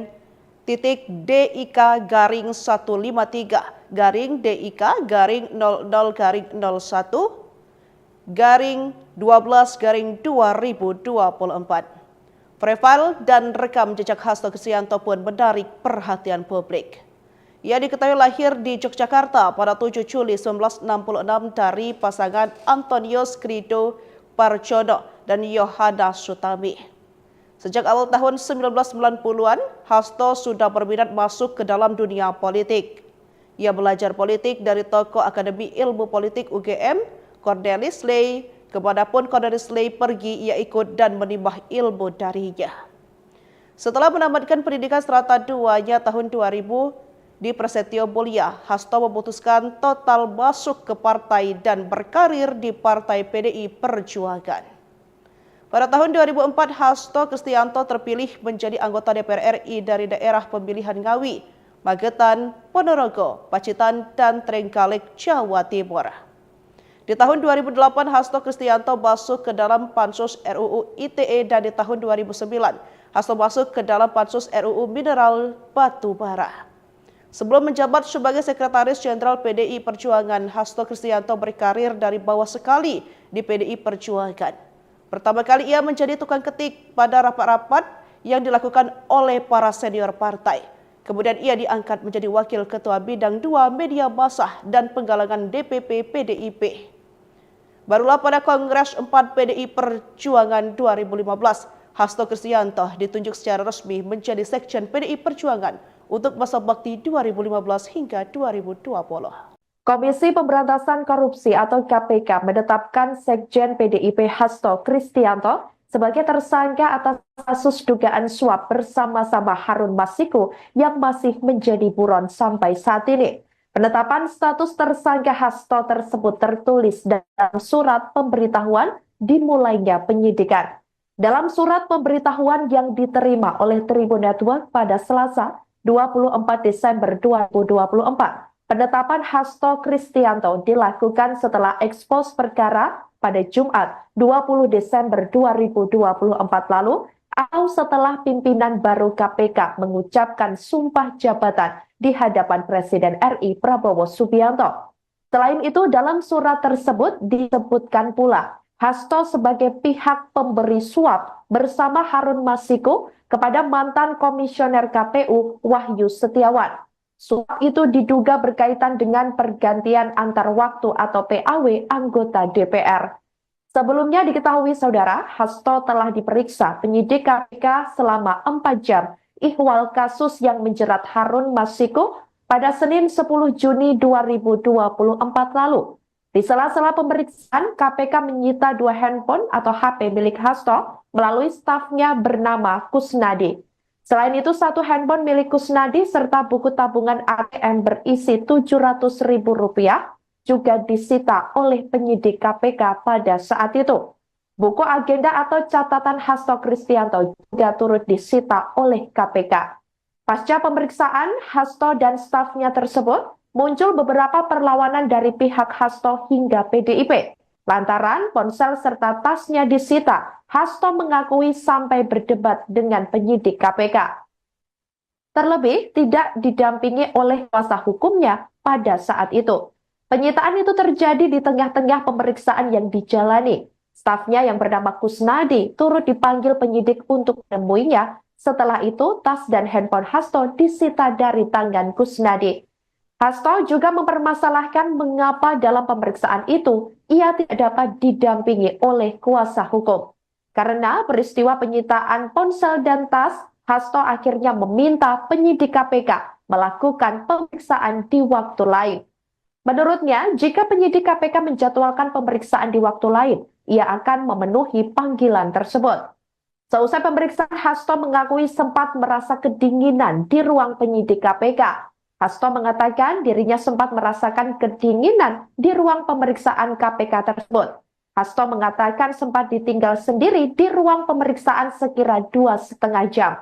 titik D I K garing satu lima tiga garing D I K garing nol nol garing nol satu garing dua belas garing dua ribu dua puluh empat. Profil dan rekam jejak Hasto Kristianto pun menarik perhatian publik. Ia diketahui lahir di Yogyakarta pada tujuh Juli sembilan belas enam puluh enam dari pasangan Antonius Krido Parjono dan Yohana Sutami. Sejak awal tahun sembilan belas sembilan puluhan, Hasto sudah berminat masuk ke dalam dunia politik. Ia belajar politik dari tokoh Akademi Ilmu Politik U G M, Cornelis Ley. Kemanapun Cornelis Ley pergi, ia ikut dan menimba ilmu darinya. Setelah menamatkan pendidikan serata duanya tahun dua ribu di Prasetyo Mulia, Hasto memutuskan total masuk ke partai dan berkarir di Partai P D I Perjuangan. Pada tahun dua ribu empat, Hasto Kristianto terpilih menjadi anggota D P R R I dari daerah pemilihan Ngawi, Magetan, Ponorogo, Pacitan, dan Trenggalek, Jawa Timur. Di tahun dua ribu delapan, Hasto Kristianto masuk ke dalam Pansus R U U I T E, dan di tahun dua ribu sembilan, Hasto masuk ke dalam Pansus R U U Mineral Batu Bara. Sebelum menjabat sebagai Sekretaris Jenderal P D I Perjuangan, Hasto Kristianto berkarir dari bawah sekali di P D I Perjuangan. Pertama kali ia menjadi tukang ketik pada rapat-rapat yang dilakukan oleh para senior partai. Kemudian ia diangkat menjadi Wakil Ketua Bidang dua Media Massa dan Penggalangan D P P P D I P. Barulah pada Kongres empat P D I Perjuangan dua ribu lima belas, Hasto Kristianto ditunjuk secara resmi menjadi Sekjen P D I Perjuangan untuk masa bakti dua ribu lima belas hingga dua ribu dua puluh. Komisi Pemberantasan Korupsi atau K P K menetapkan Sekjen P D I P Hasto Kristianto sebagai tersangka atas kasus dugaan suap bersama-sama Harun Masiku yang masih menjadi buron sampai saat ini. Penetapan status tersangka Hasto tersebut tertulis dalam surat pemberitahuan dimulainya penyidikan. Dalam surat pemberitahuan yang diterima oleh Tribun Network pada Selasa, dua puluh empat Desember dua ribu dua puluh empat, penetapan Hasto Kristianto dilakukan setelah ekspos perkara pada Jumat, dua puluh Desember dua ribu dua puluh empat lalu, atau setelah pimpinan baru K P K mengucapkan sumpah jabatan di hadapan Presiden R I Prabowo Subianto. Selain itu, dalam surat tersebut disebutkan pula Hasto sebagai pihak pemberi suap bersama Harun Masiku kepada mantan Komisioner K P U Wahyu Setiawan. Suap itu diduga berkaitan dengan pergantian antar waktu atau P A W anggota D P R. Sebelumnya diketahui, Saudara, Hasto telah diperiksa penyidik K P K selama empat jam ihwal kasus yang menjerat Harun Masiku pada Senin sepuluh Juni dua ribu dua puluh empat lalu. Di sela-sela pemeriksaan, K P K menyita dua handphone atau H P milik Hasto melalui stafnya bernama Kusnadi. Selain itu, satu handphone milik Kusnadi serta buku tabungan A T M berisi tujuh ratus ribu rupiah juga disita oleh penyidik K P K pada saat itu. Buku agenda atau catatan Hasto Kristianto juga turut disita oleh K P K. Pasca pemeriksaan, Hasto dan stafnya tersebut muncul beberapa perlawanan dari pihak Hasto hingga P D I P. Lantaran ponsel serta tasnya disita, Hasto mengakui sampai berdebat dengan penyidik K P K. Terlebih tidak didampingi oleh kuasa hukumnya pada saat itu. Penyitaan itu terjadi di tengah-tengah pemeriksaan yang dijalani. Stafnya yang bernama Kusnadi turut dipanggil penyidik untuk menemuinya. Setelah itu, tas dan handphone Hasto disita dari tangan Kusnadi. Hasto juga mempermasalahkan mengapa dalam pemeriksaan itu ia tidak dapat didampingi oleh kuasa hukum. Karena peristiwa penyitaan ponsel dan tas, Hasto akhirnya meminta penyidik K P K melakukan pemeriksaan di waktu lain. Menurutnya, jika penyidik K P K menjadwalkan pemeriksaan di waktu lain, ia akan memenuhi panggilan tersebut. Seusai pemeriksaan, Hasto mengakui sempat merasa kedinginan di ruang penyidik K P K. Hasto mengatakan dirinya sempat merasakan kedinginan di ruang pemeriksaan K P K tersebut. Hasto mengatakan sempat ditinggal sendiri di ruang pemeriksaan sekira dua setengah jam.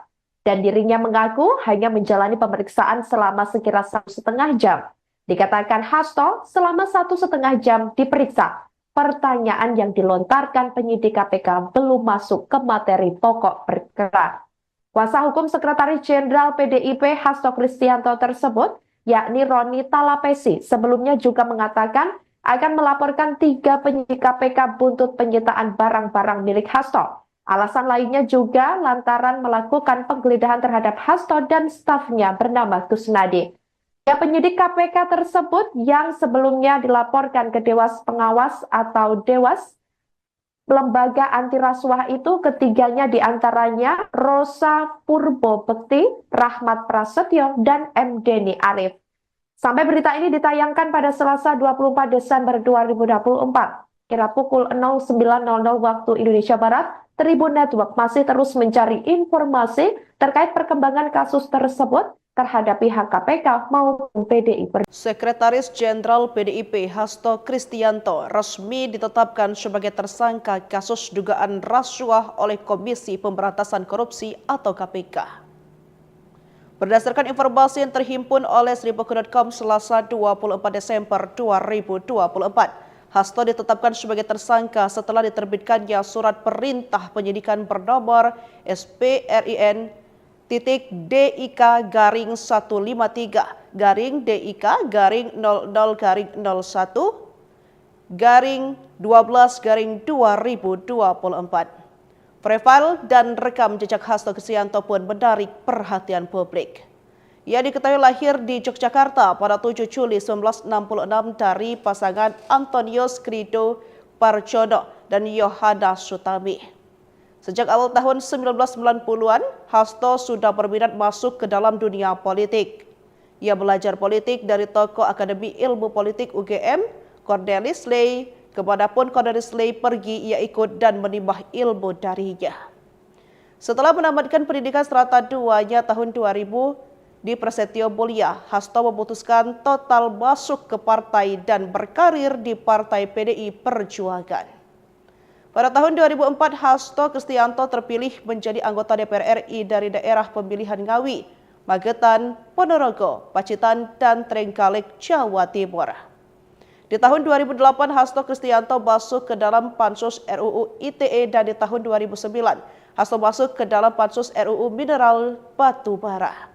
Dan dirinya mengaku hanya menjalani pemeriksaan selama sekira satu setengah jam. Dikatakan Hasto selama satu setengah jam diperiksa. Pertanyaan yang dilontarkan penyidik K P K belum masuk ke materi pokok perkara. Kuasa hukum Sekretaris Jenderal P D I P Hasto Kristianto tersebut, yakni Roni Talapesi, sebelumnya juga mengatakan akan melaporkan tiga penyidik K P K buntut penyitaan barang-barang milik Hasto. Alasan lainnya juga lantaran melakukan penggeledahan terhadap Hasto dan stafnya bernama Kusnadi. Ya, penyidik K P K tersebut yang sebelumnya dilaporkan ke Dewas Pengawas atau Dewas Lembaga Anti Rasuah itu, ketiganya diantaranya Rosa Purbo Bekti, Rahmat Prasetyo, dan M Deni Arif. Sampai berita ini ditayangkan pada Selasa dua puluh empat Desember dua ribu dua puluh empat, kira pukul nol sembilan nol nol waktu Indonesia Barat, Tribun Network masih terus mencari informasi terkait perkembangan kasus tersebut terhadap pihak K P K maupun P D I Perjuangan. Sekretaris Jenderal P D I P Hasto Kristianto resmi ditetapkan sebagai tersangka kasus dugaan rasuah oleh Komisi Pemberantasan Korupsi atau K P K. Berdasarkan informasi yang terhimpun oleh seribu dot com Selasa dua puluh empat Desember dua ribu dua puluh empat, Hasto ditetapkan sebagai tersangka setelah diterbitkannya surat perintah penyidikan bernomor S P R I N titik D I K garing satu lima tiga garing D I K garing nol nol garing nol satu garing dua belas garing dua ribu dua puluh empat. Profil dan rekam jejak Hasto Kristianto pun menarik perhatian publik. Ia diketahui lahir di Yogyakarta pada tujuh Juli sembilan belas enam puluh enam dari pasangan Antonius Krido Parjono dan Yohana Sutami. Sejak awal tahun sembilan belas sembilan puluhan, Hasto sudah berminat masuk ke dalam dunia politik. Ia belajar politik dari tokoh Akademi Ilmu Politik U G M, Cornelis Ley. Kemanapun Cornelis Ley pergi, ia ikut dan menimba ilmu darinya. Setelah menamatkan pendidikan serata duanya tahun dua ribu di Prasetyo Mulia, Hasto memutuskan total masuk ke partai dan berkarir di Partai P D I Perjuangan. Pada tahun dua ribu empat, Hasto Kristianto terpilih menjadi anggota D P R R I dari daerah pemilihan Ngawi, Magetan, Ponorogo, Pacitan, dan Trenggalek, Jawa Timur. Di tahun dua ribu delapan, Hasto Kristianto masuk ke dalam Pansus R U U I T E, dan di tahun dua ribu sembilan, Hasto masuk ke dalam Pansus R U U Mineral Batu Bara.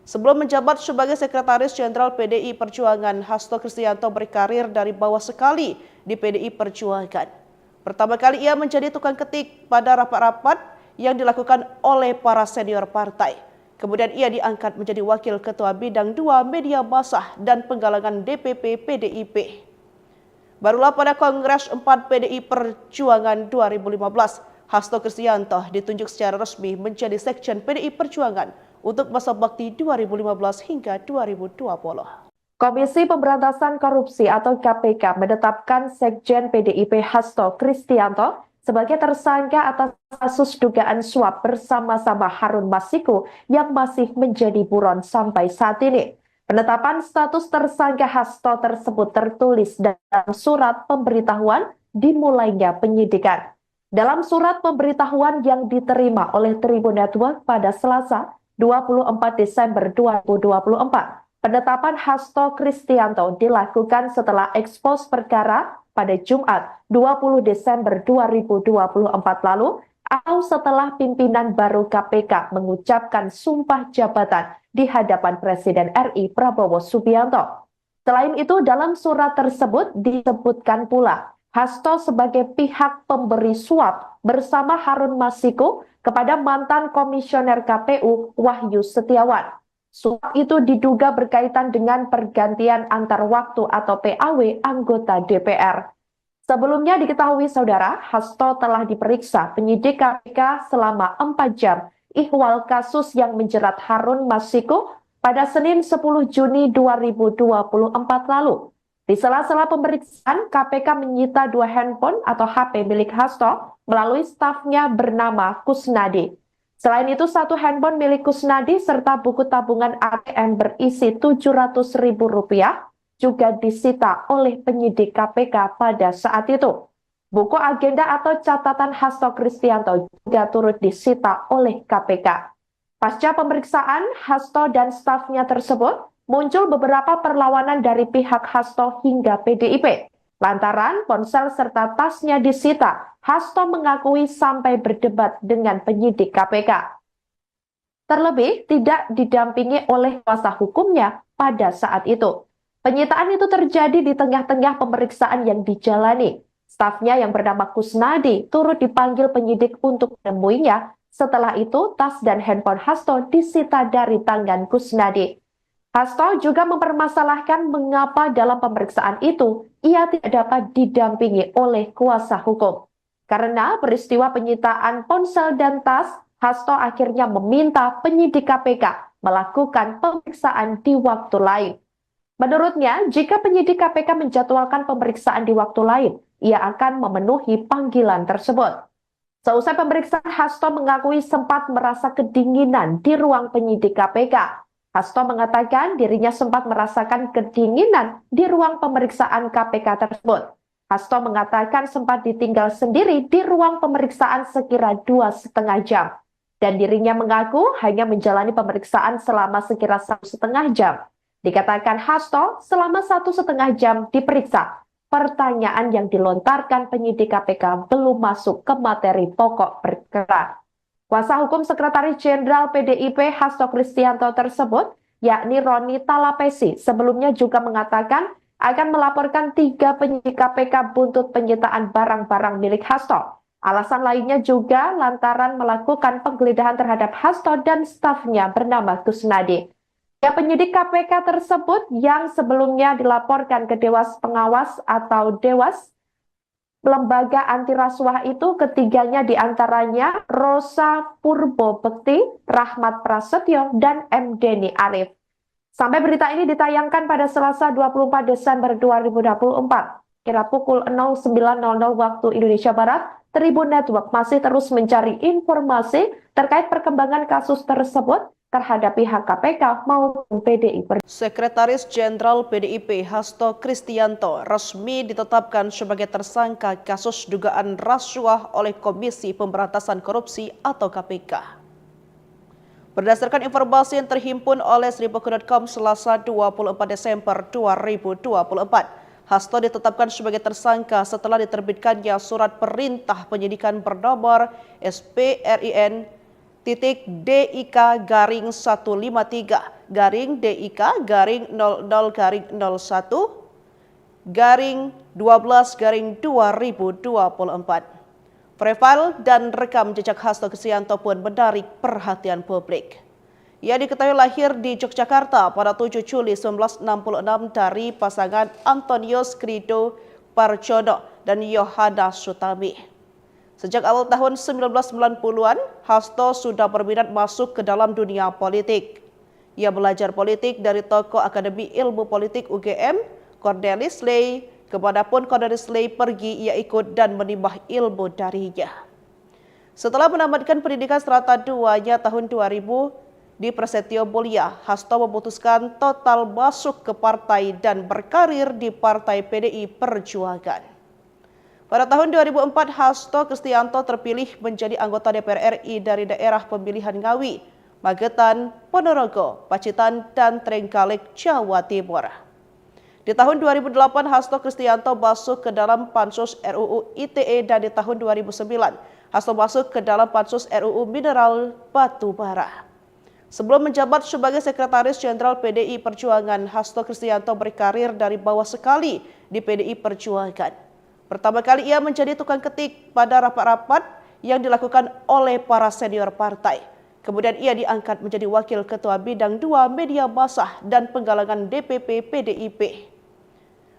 Sebelum menjabat sebagai Sekretaris Jenderal P D I Perjuangan, Hasto Kristianto berkarir dari bawah sekali di P D I Perjuangan. Pertama kali ia menjadi tukang ketik pada rapat-rapat yang dilakukan oleh para senior partai. Kemudian ia diangkat menjadi Wakil Ketua Bidang dua Media Massa dan Penggalangan D P P P D I P. Barulah pada Kongres empat P D I Perjuangan dua ribu lima belas, Hasto Kristianto ditunjuk secara resmi menjadi Sekjen P D I Perjuangan untuk masa bakti dua ribu lima belas hingga dua ribu dua puluh. Komisi Pemberantasan Korupsi atau K P K menetapkan Sekjen P D I P Hasto Kristianto sebagai tersangka atas kasus dugaan suap bersama-sama Harun Masiku yang masih menjadi buron sampai saat ini. Penetapan status tersangka Hasto tersebut tertulis dalam surat pemberitahuan dimulainya penyidikan. Dalam surat pemberitahuan yang diterima oleh Tribun Network pada Selasa, dua puluh empat Desember dua ribu dua puluh empat, penetapan Hasto Kristianto dilakukan setelah ekspos perkara pada Jumat, dua puluh Desember dua ribu dua puluh empat lalu, atau setelah pimpinan baru K P K mengucapkan sumpah jabatan di hadapan Presiden R I Prabowo Subianto. Selain itu, dalam surat tersebut disebutkan pula Hasto sebagai pihak pemberi suap bersama Harun Masiku kepada mantan Komisioner K P U Wahyu Setiawan. Suap itu diduga berkaitan dengan pergantian antar waktu atau P A W anggota D P R. Sebelumnya diketahui, Saudara, Hasto telah diperiksa penyidik K P K selama empat jam. Ihwal kasus yang menjerat Harun Masiku pada Senin sepuluh Juni dua ribu dua puluh empat lalu. Di sela-sela pemeriksaan, K P K menyita dua handphone atau H P milik Hasto melalui stafnya bernama Kusnadi. Selain itu, satu handphone milik Kusnadi serta buku tabungan A T M berisi tujuh ratus ribu rupiah juga disita oleh penyidik K P K pada saat itu. Buku agenda atau catatan Hasto Kristianto juga turut disita oleh K P K. Pasca pemeriksaan, Hasto dan stafnya tersebut muncul beberapa perlawanan dari pihak Hasto hingga P D I P. Lantaran ponsel serta tasnya disita, Hasto mengakui sampai berdebat dengan penyidik K P K. Terlebih tidak didampingi oleh kuasa hukumnya pada saat itu. Penyitaan itu terjadi di tengah-tengah pemeriksaan yang dijalani. Stafnya yang bernama Kusnadi turut dipanggil penyidik untuk menemuinya. Setelah itu, tas dan handphone Hasto disita dari tangan Kusnadi. Hasto juga mempermasalahkan mengapa dalam pemeriksaan itu ia tidak dapat didampingi oleh kuasa hukum. Karena peristiwa penyitaan ponsel dan tas, Hasto akhirnya meminta penyidik K P K melakukan pemeriksaan di waktu lain. Menurutnya, jika penyidik K P K menjadwalkan pemeriksaan di waktu lain, ia akan memenuhi panggilan tersebut. Seusai pemeriksaan, Hasto mengakui sempat merasa kedinginan di ruang penyidik K P K. Hasto mengatakan dirinya sempat merasakan kedinginan di ruang pemeriksaan K P K tersebut. Hasto mengatakan sempat ditinggal sendiri di ruang pemeriksaan sekira dua setengah jam. Dan dirinya mengaku hanya menjalani pemeriksaan selama sekira satu setengah jam. Dikatakan Hasto selama satu setengah jam diperiksa. Pertanyaan yang dilontarkan penyidik K P K belum masuk ke materi pokok perkara. Kuasa hukum Sekretaris Jenderal P D I P Hasto Kristianto tersebut, yakni Roni Talapesi, sebelumnya juga mengatakan akan melaporkan tiga penyidik K P K buntut penyitaan barang-barang milik Hasto. Alasan lainnya juga lantaran melakukan penggeledahan terhadap Hasto dan stafnya bernama Kusnadi. Ya, penyidik K P K tersebut yang sebelumnya dilaporkan ke Dewas Pengawas atau Dewas, lembaga anti rasuah itu, ketiganya diantaranya Rosa Purbo Bekti, Rahmat Prasetyo, dan M Deni Arif. Sampai berita ini ditayangkan pada Selasa dua puluh empat Desember dua ribu dua puluh empat, kira pukul nol sembilan nol nol waktu Indonesia Barat, Tribun Network masih terus mencari informasi terkait perkembangan kasus tersebut terhadap pihak K P K maupun P D I Perjuangan. Sekretaris Jenderal P D I P Hasto Kristianto resmi ditetapkan sebagai tersangka kasus dugaan rasuah oleh Komisi Pemberantasan Korupsi atau K P K. Berdasarkan informasi yang terhimpun oleh seribu kru dot com Selasa dua puluh empat Desember dua ribu dua puluh empat, Hasto ditetapkan sebagai tersangka setelah diterbitkannya surat perintah penyidikan bernomor S P R I N titik D I K garing satu lima tiga garing D I K garing nol nol garing nol satu garing dua belas garing dua ribu dua puluh empat. Profil dan rekam jejak Hasto Kristianto pun menarik perhatian publik. Ia diketahui lahir di Yogyakarta pada tujuh Juli sembilan belas enam puluh enam dari pasangan Antonius Krido Parjono dan Yohana Sutami. Sejak awal tahun sembilan belas sembilan puluhan, Hasto sudah berminat masuk ke dalam dunia politik. Ia belajar politik dari tokoh Akademi Ilmu Politik U G M, Cornelis Ley. Kemanapun Cornelis Ley pergi, ia ikut dan menimba ilmu darinya. Setelah menamatkan pendidikan serata duanya tahun dua ribu di Prasetyo Mulia, Hasto memutuskan total masuk ke partai dan berkarir di Partai P D I Perjuangan. Pada tahun dua ribu empat, Hasto Kristianto terpilih menjadi anggota D P R R I dari daerah pemilihan Ngawi, Magetan, Ponorogo, Pacitan, dan Trenggalek, Jawa Timur. Di tahun dua ribu delapan, Hasto Kristianto masuk ke dalam pansus R U U I T E, dan di tahun dua ribu sembilan, Hasto masuk ke dalam pansus R U U Mineral Batu Bara. Sebelum menjabat sebagai Sekretaris Jenderal P D I Perjuangan, Hasto Kristianto berkarir dari bawah sekali di P D I Perjuangan. Pertama kali ia menjadi tukang ketik pada rapat-rapat yang dilakukan oleh para senior partai. Kemudian ia diangkat menjadi wakil ketua bidang dua media massa dan penggalangan D P P P D I P.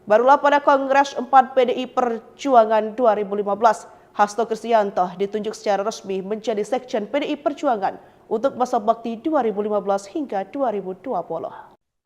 Barulah pada Kongres empat P D I Perjuangan dua ribu lima belas, Hasto Kristianto ditunjuk secara resmi menjadi Sekjen P D I Perjuangan untuk masa bakti dua ribu lima belas hingga dua ribu dua puluh.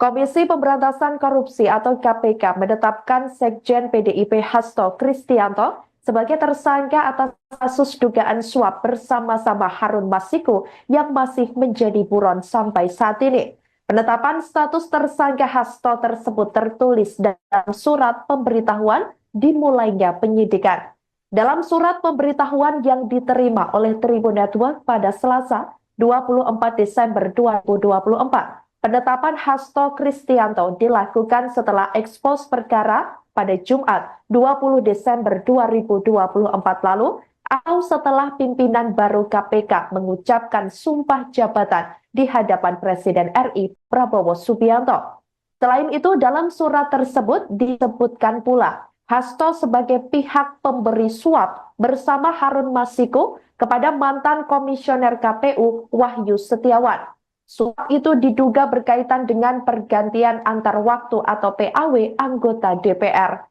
Komisi Pemberantasan Korupsi atau K P K menetapkan Sekjen P D I P Hasto Kristianto sebagai tersangka atas kasus dugaan suap bersama-sama Harun Masiku yang masih menjadi buron sampai saat ini. Penetapan status tersangka Hasto tersebut tertulis dalam surat pemberitahuan dimulainya penyidikan. Dalam surat pemberitahuan yang diterima oleh Tribun Network pada Selasa, dua puluh empat Desember dua ribu dua puluh empat, penetapan Hasto Kristianto dilakukan setelah ekspos perkara pada Jumat, dua puluh Desember dua ribu dua puluh empat lalu, atau setelah pimpinan baru K P K mengucapkan sumpah jabatan di hadapan Presiden R I Prabowo Subianto. Selain itu, dalam surat tersebut disebutkan pula Hasto sebagai pihak pemberi suap bersama Harun Masiku kepada mantan Komisioner K P U Wahyu Setiawan. Suap itu diduga berkaitan dengan pergantian antar waktu atau P A W anggota D P R.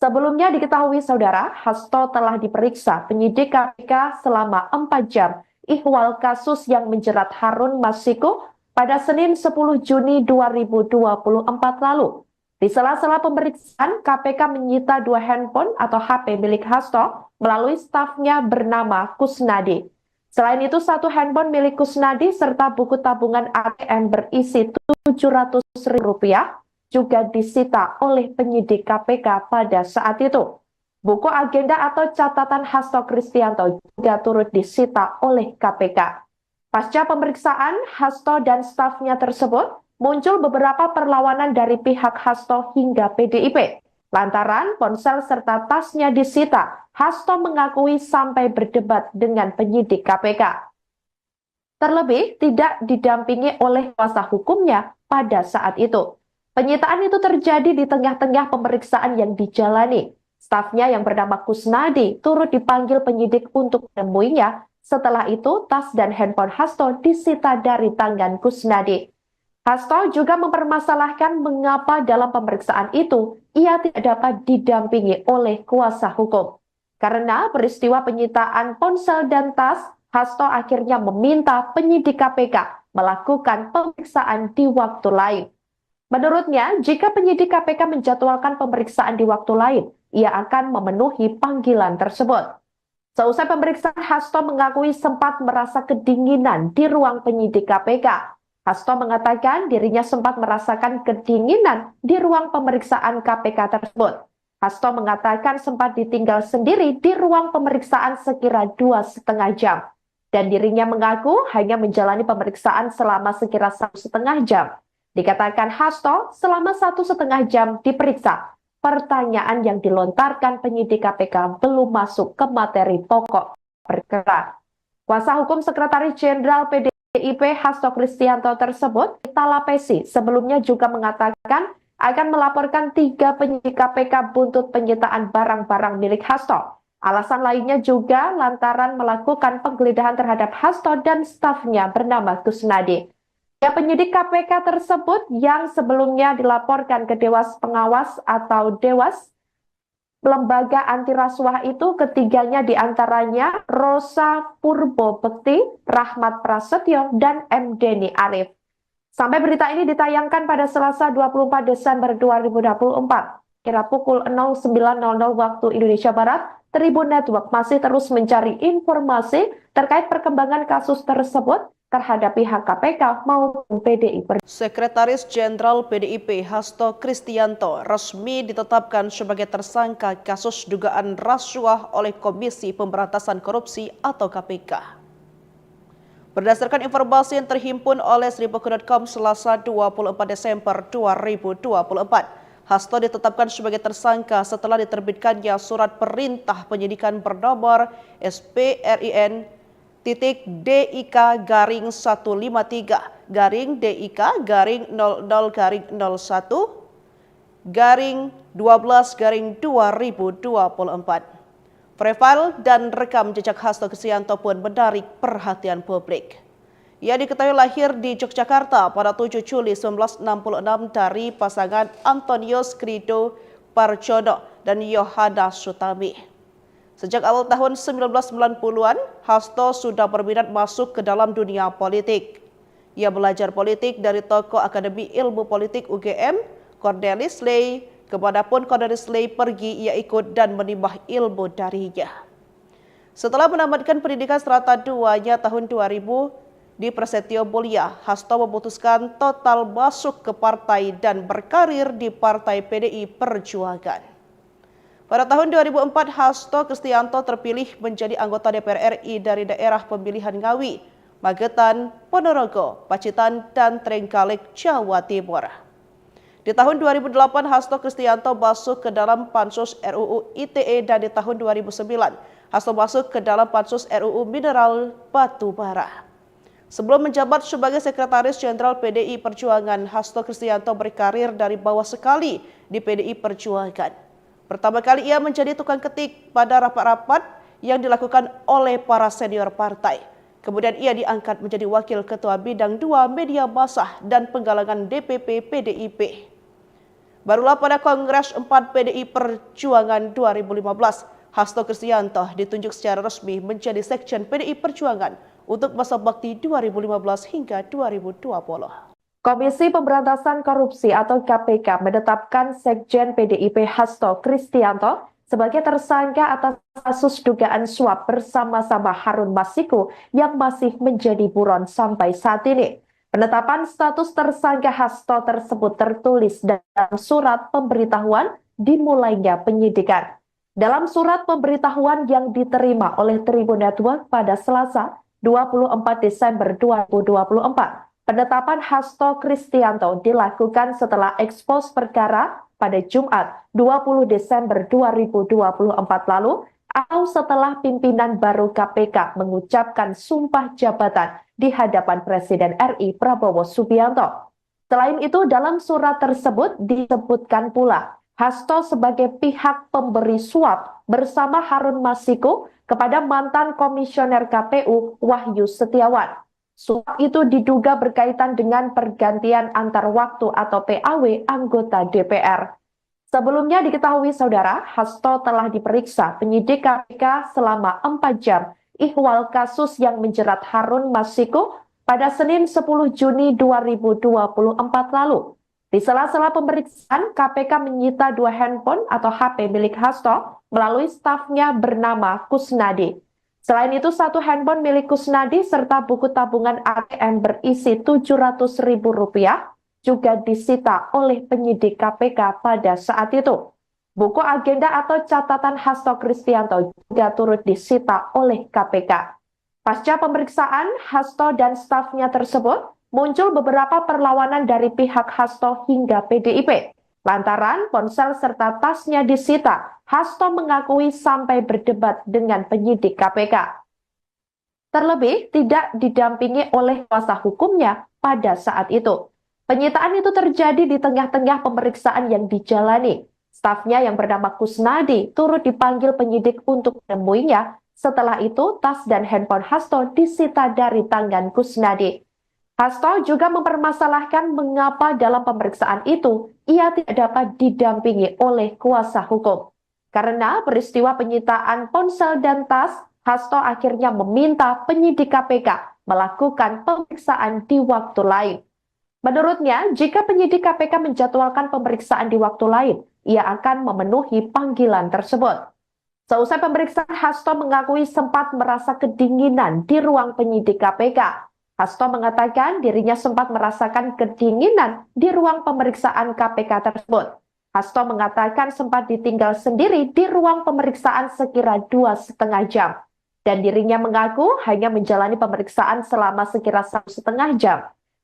Sebelumnya diketahui, Saudara, Hasto telah diperiksa penyidik K P K selama empat jam ihwal kasus yang menjerat Harun Masiku pada Senin, sepuluh Juni dua ribu dua puluh empat lalu. Di sela-sela pemeriksaan, K P K menyita dua handphone atau H P milik Hasto melalui stafnya bernama Kusnadi. Selain itu, satu handphone milik Kusnadi serta buku tabungan A T M berisi tujuh ratus ribu rupiah juga disita oleh penyidik K P K pada saat itu. Buku agenda atau catatan Hasto Kristianto juga turut disita oleh K P K. Pasca pemeriksaan Hasto dan stafnya tersebut, muncul beberapa perlawanan dari pihak Hasto hingga P D I P. Lantaran ponsel serta tasnya disita, Hasto mengakui sampai berdebat dengan penyidik K P K. Terlebih, tidak didampingi oleh kuasa hukumnya pada saat itu. Penyitaan itu terjadi di tengah-tengah pemeriksaan yang dijalani. Stafnya yang bernama Kusnadi turut dipanggil penyidik untuk menemuinya. Setelah itu, tas dan handphone Hasto disita dari tangan Kusnadi. Hasto juga mempermasalahkan mengapa dalam pemeriksaan itu ia tidak dapat didampingi oleh kuasa hukum. Karena peristiwa penyitaan ponsel dan tas, Hasto akhirnya meminta penyidik K P K melakukan pemeriksaan di waktu lain. Menurutnya, jika penyidik K P K menjadwalkan pemeriksaan di waktu lain, ia akan memenuhi panggilan tersebut. Seusai pemeriksaan, Hasto mengakui sempat merasa kedinginan di ruang penyidik K P K. Hasto mengatakan dirinya sempat merasakan kedinginan di ruang pemeriksaan K P K tersebut. Hasto mengatakan sempat ditinggal sendiri di ruang pemeriksaan sekira dua setengah jam. Dan dirinya mengaku hanya menjalani pemeriksaan selama sekira satu setengah jam. Dikatakan Hasto selama satu setengah jam diperiksa. Pertanyaan yang dilontarkan penyidik K P K belum masuk ke materi pokok perkara. Kuasa hukum Sekretaris Jenderal P D I P Hasto Kristianto tersebut, Talapesi, sebelumnya juga mengatakan akan melaporkan tiga penyidik K P K buntut penyitaan barang-barang milik Hasto. Alasan lainnya juga lantaran melakukan penggeledahan terhadap Hasto dan stafnya bernama Kusnadi. Ya, penyidik K P K tersebut yang sebelumnya dilaporkan ke Dewas Pengawas atau Dewas, lembaga anti rasuah itu, ketiganya diantaranya Rosa Purbo Bekti, Rahmat Prasetyo, dan M Deni Arif. Sampai berita ini ditayangkan pada Selasa dua puluh empat Desember dua ribu dua puluh empat, kira pukul nol sembilan nol nol waktu Indonesia Barat, Tribun Network masih terus mencari informasi terkait perkembangan kasus tersebut terhadap pihak K P K maupun P D I Perjuangan. Sekretaris Jenderal P D I P Hasto Kristianto resmi ditetapkan sebagai tersangka kasus dugaan rasuah oleh Komisi Pemberantasan Korupsi atau K P K. Berdasarkan informasi yang terhimpun oleh seribu dot com Selasa dua puluh empat Desember dua ribu dua puluh empat, Hasto ditetapkan sebagai tersangka setelah diterbitkannya surat perintah penyidikan bernomor S P R I N titik D I K garing satu lima tiga garing D I K garing nol nol garing nol satu garing dua belas garing dua ribu dua puluh empat. Profil dan rekam jejak Hasto Kristianto pun menarik perhatian publik. Ia diketahui lahir di Yogyakarta pada tujuh Juli sembilan belas enam puluh enam dari pasangan Antonius Krido Parjono dan Yohana Sutami. Sejak awal tahun sembilan belas sembilan puluhan, Hasto sudah berminat masuk ke dalam dunia politik. Ia belajar politik dari tokoh Akademi Ilmu Politik U G M, Cornelis Ley, kemanapun Cornelis Ley pergi, ia ikut dan menimba ilmu darinya. Setelah menamatkan pendidikan serata duanya tahun dua ribu di Prasetyo Mulia, Hasto memutuskan total masuk ke partai dan berkarir di Partai P D I Perjuangan. Pada tahun dua ribu empat, Hasto Kristianto terpilih menjadi anggota D P R R I dari daerah pemilihan Ngawi, Magetan, Ponorogo, Pacitan, dan Trenggalek, Jawa Timur. Di tahun dua ribu delapan, Hasto Kristianto masuk ke dalam Pansus R U U I T E, dan di tahun dua ribu sembilan, Hasto masuk ke dalam Pansus R U U Mineral Batu Bara. Sebelum menjabat sebagai Sekretaris Jenderal P D I Perjuangan, Hasto Kristianto berkarir dari bawah sekali di P D I Perjuangan. Pertama kali ia menjadi tukang ketik pada rapat-rapat yang dilakukan oleh para senior partai. Kemudian ia diangkat menjadi Wakil Ketua Bidang dua Media Massa dan Penggalangan D P P P D I P. Barulah pada Kongres empat P D I Perjuangan dua ribu lima belas, Hasto Kristianto ditunjuk secara resmi menjadi Sekjen P D I Perjuangan untuk masa bakti dua ribu lima belas hingga dua ribu dua puluh. Komisi Pemberantasan Korupsi atau K P K menetapkan Sekjen P D I P Hasto Kristianto sebagai tersangka atas kasus dugaan suap bersama-sama Harun Masiku yang masih menjadi buron sampai saat ini. Penetapan status tersangka Hasto tersebut tertulis dalam surat pemberitahuan dimulainya penyidikan. Dalam surat pemberitahuan yang diterima oleh Tribun Network pada Selasa, dua puluh empat Desember dua ribu dua puluh empat, penetapan Hasto Kristianto dilakukan setelah ekspos perkara pada Jumat, dua puluh Desember dua ribu dua puluh empat lalu, atau setelah pimpinan baru K P K mengucapkan sumpah jabatan di hadapan Presiden R I Prabowo Subianto. Selain itu, dalam surat tersebut disebutkan pula Hasto sebagai pihak pemberi suap bersama Harun Masiku kepada mantan Komisioner K P U Wahyu Setiawan. Suap itu diduga berkaitan dengan pergantian antar waktu atau P A W anggota D P R. Sebelumnya diketahui, Saudara, Hasto telah diperiksa penyidik K P K selama empat jam. Ihwal kasus yang menjerat Harun Masiku pada Senin sepuluh Juni dua ribu dua puluh empat lalu. Di sela-sela pemeriksaan, K P K menyita dua handphone atau H P milik Hasto melalui stafnya bernama Kusnadi. Selain itu, satu handphone milik Kusnadi serta buku tabungan A T M berisi tujuh ratus ribu rupiah juga disita oleh penyidik K P K pada saat itu. Buku agenda atau catatan Hasto Kristianto juga turut disita oleh K P K. Pasca pemeriksaan, Hasto dan stafnya tersebut muncul beberapa perlawanan dari pihak Hasto hingga P D I P. Lantaran ponsel serta tasnya disita, Hasto mengakui sampai berdebat dengan penyidik K P K. Terlebih tidak didampingi oleh kuasa hukumnya pada saat itu. Penyitaan itu terjadi di tengah-tengah pemeriksaan yang dijalani. Stafnya yang bernama Kusnadi turut dipanggil penyidik untuk menemuinya. Setelah itu, tas dan handphone Hasto disita dari tangan Kusnadi. Hasto juga mempermasalahkan mengapa dalam pemeriksaan itu ia tidak dapat didampingi oleh kuasa hukum. Karena peristiwa penyitaan ponsel dan tas, Hasto akhirnya meminta penyidik K P K melakukan pemeriksaan di waktu lain. Menurutnya, jika penyidik K P K menjadwalkan pemeriksaan di waktu lain, ia akan memenuhi panggilan tersebut. Seusai pemeriksaan, Hasto mengakui sempat merasa kedinginan di ruang penyidik K P K. Hasto mengatakan dirinya sempat merasakan kedinginan di ruang pemeriksaan K P K tersebut. Hasto mengatakan sempat ditinggal sendiri di ruang pemeriksaan sekira dua setengah jam. Dan dirinya mengaku hanya menjalani pemeriksaan selama sekira satu setengah jam.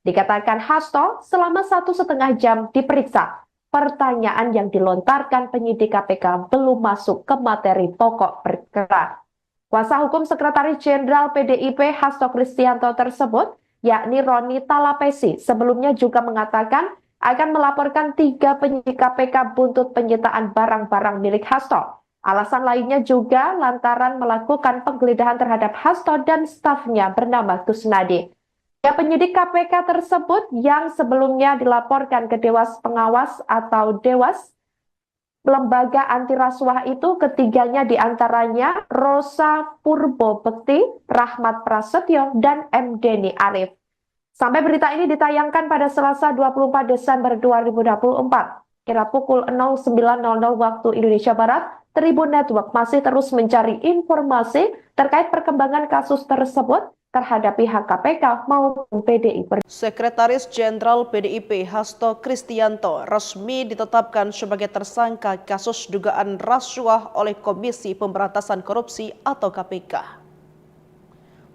Dikatakan Hasto selama satu setengah jam diperiksa, pertanyaan yang dilontarkan penyidik K P K belum masuk ke materi pokok perkara. Kuasa hukum Sekretaris Jenderal P D I P Hasto Kristianto tersebut, yakni Roni Talapesi, sebelumnya juga mengatakan akan melaporkan tiga penyidik K P K buntut penyitaan barang-barang milik Hasto. Alasan lainnya juga lantaran melakukan penggeledahan terhadap Hasto dan stafnya bernama Kusnadi. Ya, penyidik K P K tersebut yang sebelumnya dilaporkan ke Dewas Pengawas atau Dewas, lembaga anti rasuah itu, ketiganya diantaranya Rosa Purbo Bekti, Rahmat Prasetyo, dan M Deni Arif. Sampai berita ini ditayangkan pada Selasa dua puluh empat Desember dua ribu dua puluh empat, kira pukul nol sembilan nol nol waktu Indonesia Barat, Tribun Network masih terus mencari informasi terkait perkembangan kasus tersebut terhadap pihak K P K maupun P D I Perjuangan. Sekretaris Jenderal P D I P Hasto Kristianto resmi ditetapkan sebagai tersangka kasus dugaan rasuah oleh Komisi Pemberantasan Korupsi atau K P K.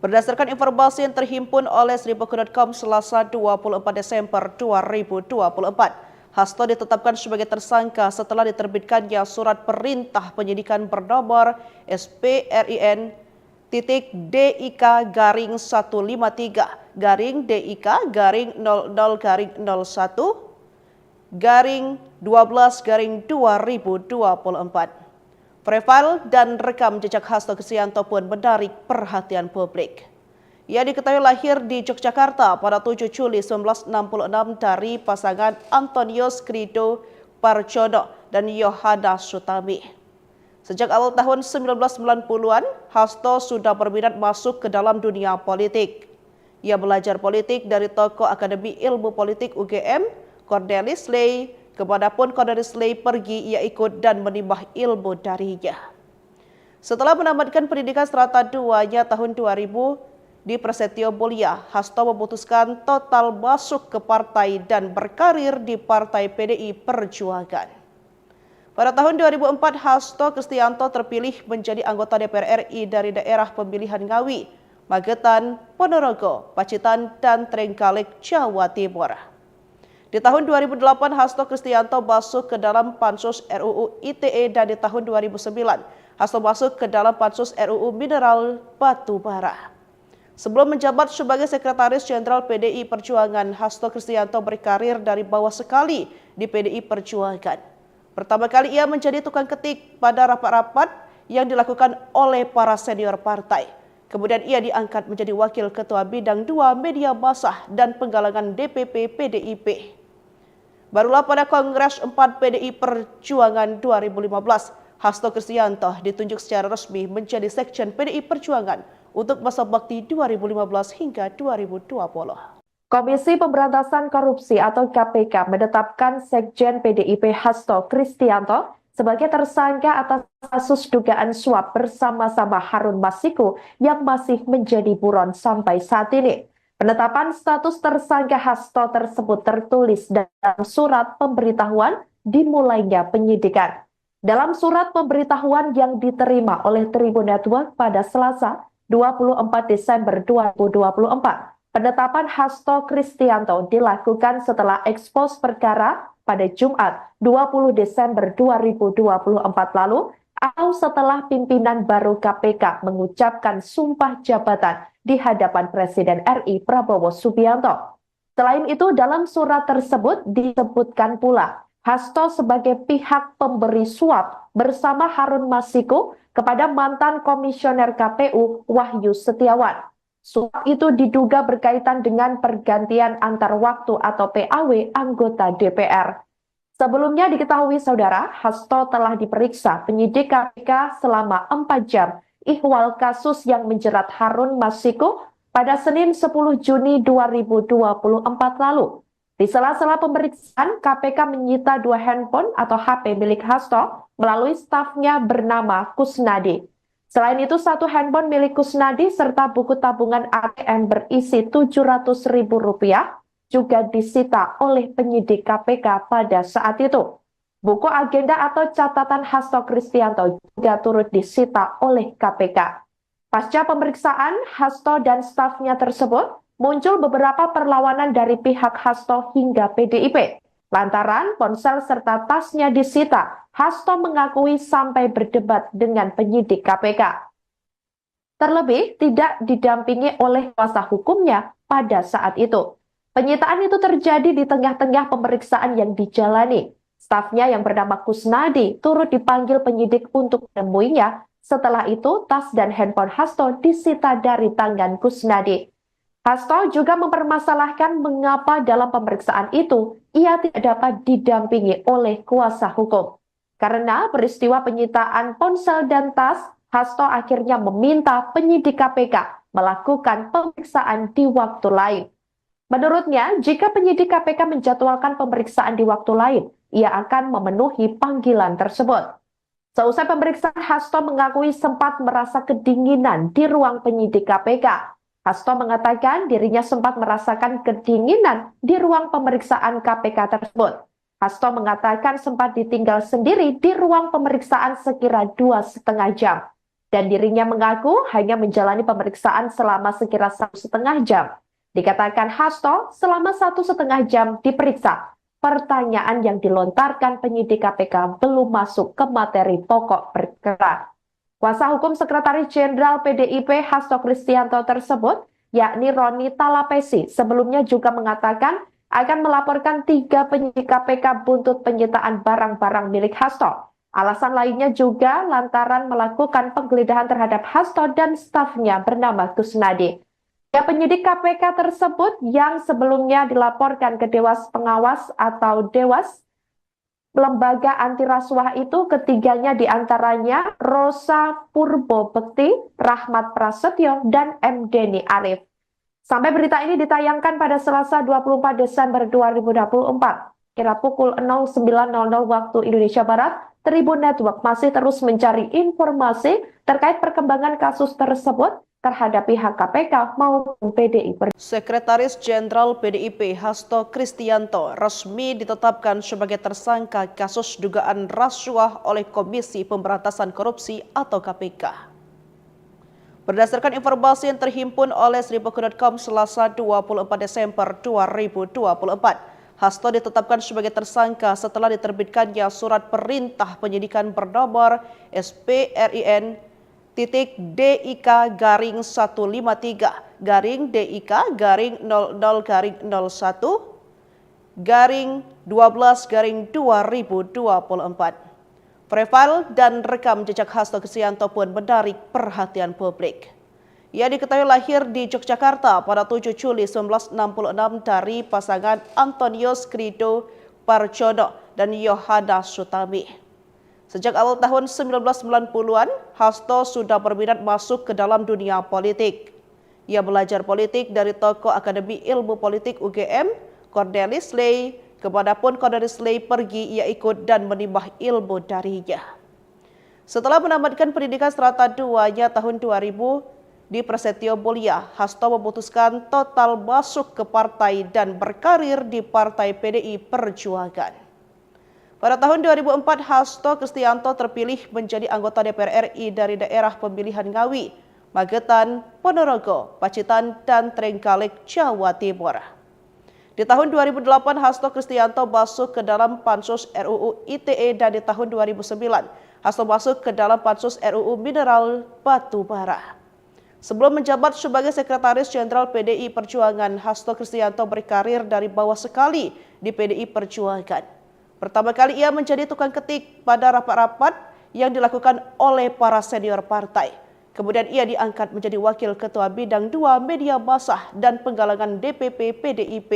Berdasarkan informasi yang terhimpun oleh seribu dot com Selasa dua puluh empat Desember dua ribu dua puluh empat, Hasto ditetapkan sebagai tersangka setelah diterbitkannya surat perintah penyidikan bernomor S P R I N titik D I K garing satu lima tiga garing D I K garing nol nol garing nol satu garing dua belas garing dua ribu dua puluh empat. Profil dan rekam jejak Hasto Kristianto pun menarik perhatian publik. Ia diketahui lahir di Yogyakarta pada tujuh Juli sembilan belas enam puluh enam dari pasangan Antonius Krido Parjono dan Yohana Sutami. Sejak awal tahun sembilan belas sembilan puluhan, Hasto sudah berminat masuk ke dalam dunia politik. Ia belajar politik dari tokoh Akademi Ilmu Politik U G M, Cornelis Ley. Kemanapun Cornelis Ley pergi, ia ikut dan menimba ilmu darinya. Setelah menamatkan pendidikan serata duanya tahun dua ribu di Prasetyo Mulia, Hasto memutuskan total masuk ke partai dan berkarir di Partai P D I Perjuangan. Pada tahun dua ribu empat, Hasto Kristianto terpilih menjadi anggota D P R R I dari daerah pemilihan Ngawi, Magetan, Ponorogo, Pacitan, dan Trenggalek, Jawa Timur. Di tahun dua ribu delapan, Hasto Kristianto masuk ke dalam Pansus R U U I T E, dan di tahun dua ribu sembilan, Hasto masuk ke dalam Pansus R U U Mineral Batu Bara. Sebelum menjabat sebagai Sekretaris Jenderal P D I Perjuangan, Hasto Kristianto berkarir dari bawah sekali di P D I Perjuangan. Pertama kali ia menjadi tukang ketik pada rapat-rapat yang dilakukan oleh para senior partai. Kemudian ia diangkat menjadi Wakil Ketua Bidang dua Media Massa dan Penggalangan D P P P D I P. Barulah pada Kongres empat P D I Perjuangan dua ribu lima belas, Hasto Kristianto ditunjuk secara resmi menjadi Sekjen P D I Perjuangan untuk masa bakti dua ribu lima belas hingga dua ribu dua puluh. Komisi Pemberantasan Korupsi atau K P K menetapkan Sekjen P D I P Hasto Kristianto sebagai tersangka atas kasus dugaan suap bersama-sama Harun Masiku yang masih menjadi buron sampai saat ini. Penetapan status tersangka Hasto tersebut tertulis dalam surat pemberitahuan dimulainya penyidikan. Dalam surat pemberitahuan yang diterima oleh Tribun Network pada Selasa, dua puluh empat Desember dua ribu dua puluh empat, penetapan Hasto Kristianto dilakukan setelah ekspos perkara pada Jumat, dua puluh Desember dua ribu dua puluh empat lalu, atau setelah pimpinan baru K P K mengucapkan sumpah jabatan di hadapan Presiden R I Prabowo Subianto. Selain itu, dalam surat tersebut disebutkan pula Hasto sebagai pihak pemberi suap bersama Harun Masiku kepada mantan Komisioner K P U Wahyu Setiawan. Suap itu diduga berkaitan dengan pergantian antar waktu atau P A W anggota D P R. Sebelumnya diketahui, Saudara, Hasto telah diperiksa penyidik K P K selama empat jam ihwal kasus yang menjerat Harun Masiku pada Senin sepuluh Juni dua ribu dua puluh empat lalu. Di sela-sela pemeriksaan, K P K menyita dua handphone atau H P milik Hasto melalui stafnya bernama Kusnadi. Selain itu, satu handphone milik Kusnadi serta buku tabungan A T M berisi tujuh ratus ribu rupiah juga disita oleh penyidik K P K pada saat itu. Buku agenda atau catatan Hasto Kristianto juga turut disita oleh K P K. Pasca pemeriksaan Hasto dan stafnya tersebut, muncul beberapa perlawanan dari pihak Hasto hingga P D I P. Lantaran ponsel serta tasnya disita, Hasto mengakui sampai berdebat dengan penyidik K P K. Terlebih tidak didampingi oleh kuasa hukumnya pada saat itu. Penyitaan itu terjadi di tengah-tengah pemeriksaan yang dijalani. Stafnya yang bernama Kusnadi turut dipanggil penyidik untuk menemuinya. Setelah itu, tas dan handphone Hasto disita dari tangan Kusnadi. Hasto juga mempermasalahkan mengapa dalam pemeriksaan itu ia tidak dapat didampingi oleh kuasa hukum. Karena peristiwa penyitaan ponsel dan tas, Hasto akhirnya meminta penyidik K P K melakukan pemeriksaan di waktu lain. Menurutnya, jika penyidik K P K menjadwalkan pemeriksaan di waktu lain, ia akan memenuhi panggilan tersebut. Seusai pemeriksaan, Hasto mengakui sempat merasa kedinginan di ruang penyidik K P K. Hasto mengatakan dirinya sempat merasakan kedinginan di ruang pemeriksaan K P K tersebut. Hasto mengatakan sempat ditinggal sendiri di ruang pemeriksaan sekira dua setengah jam. Dan dirinya mengaku hanya menjalani pemeriksaan selama sekira satu setengah jam. Dikatakan Hasto selama satu setengah jam diperiksa. Pertanyaan yang dilontarkan penyidik K P K belum masuk ke materi pokok perkara. Kuasa hukum Sekretaris Jenderal P D I P Hasto Kristianto tersebut, yakni Roni Talapesi, sebelumnya juga mengatakan akan melaporkan tiga penyidik K P K buntut penyitaan barang-barang milik Hasto. Alasan lainnya juga lantaran melakukan penggeledahan terhadap Hasto dan stafnya bernama Kusnadi. Ya, penyidik K P K tersebut yang sebelumnya dilaporkan ke Dewas Pengawas atau Dewas Lembaga Anti Rasuah itu, ketiganya diantaranya Rosa Purbo Bekti, Rahmat Prasetyo, dan M Deni Arif. Sampai berita ini ditayangkan pada Selasa dua puluh empat Desember dua ribu dua puluh empat, kira pukul nol sembilan nol nol waktu Indonesia Barat, Tribun Network masih terus mencari informasi terkait perkembangan kasus tersebut terhadap pihak K P K maupun P D I Perjuangan. Sekretaris Jenderal P D I P Hasto Kristianto resmi ditetapkan sebagai tersangka kasus dugaan rasuah oleh Komisi Pemberantasan Korupsi atau K P K. Berdasarkan informasi yang terhimpun oleh seribu dot com Selasa dua puluh empat Desember dua ribu dua puluh empat, Hasto ditetapkan sebagai tersangka setelah diterbitkannya surat perintah penyidikan bernomor S P R I N titik D I K garing satu lima tiga garing D I K garing nol nol garing nol satu garing dua belas garing dua ribu dua puluh empat. Profil dan rekam jejak Hasto Kristianto pun menarik perhatian publik. Ia diketahui lahir di Yogyakarta pada tujuh Juli sembilan belas enam puluh enam dari pasangan Antonius Krido Parjono dan Yohana Sutami. Sejak awal tahun sembilan belas sembilan puluhan, Hasto sudah berminat masuk ke dalam dunia politik. Ia belajar politik dari tokoh Akademi Ilmu Politik U G M, Cornelis Ley. Kemanapun Cornelis Ley pergi, ia ikut dan menimba ilmu darinya. Setelah menamatkan pendidikan serata duanya tahun dua ribu di Prasetyo Mulia, Hasto memutuskan total masuk ke partai dan berkarir di Partai P D I Perjuangan. Pada tahun dua ribu empat, Hasto Kristianto terpilih menjadi anggota D P R R I dari daerah pemilihan Ngawi, Magetan, Ponorogo, Pacitan, dan Trenggalek, Jawa Timur. Di tahun dua ribu delapan, Hasto Kristianto masuk ke dalam Pansus R U U I T E, dan di tahun dua ribu sembilan, Hasto masuk ke dalam Pansus R U U Mineral Batu Bara. Sebelum menjabat sebagai Sekretaris Jenderal P D I Perjuangan, Hasto Kristianto berkarir dari bawah sekali di P D I Perjuangan. Pertama kali ia menjadi tukang ketik pada rapat-rapat yang dilakukan oleh para senior partai. Kemudian ia diangkat menjadi wakil ketua bidang dua media massa dan penggalangan D P P P D I P.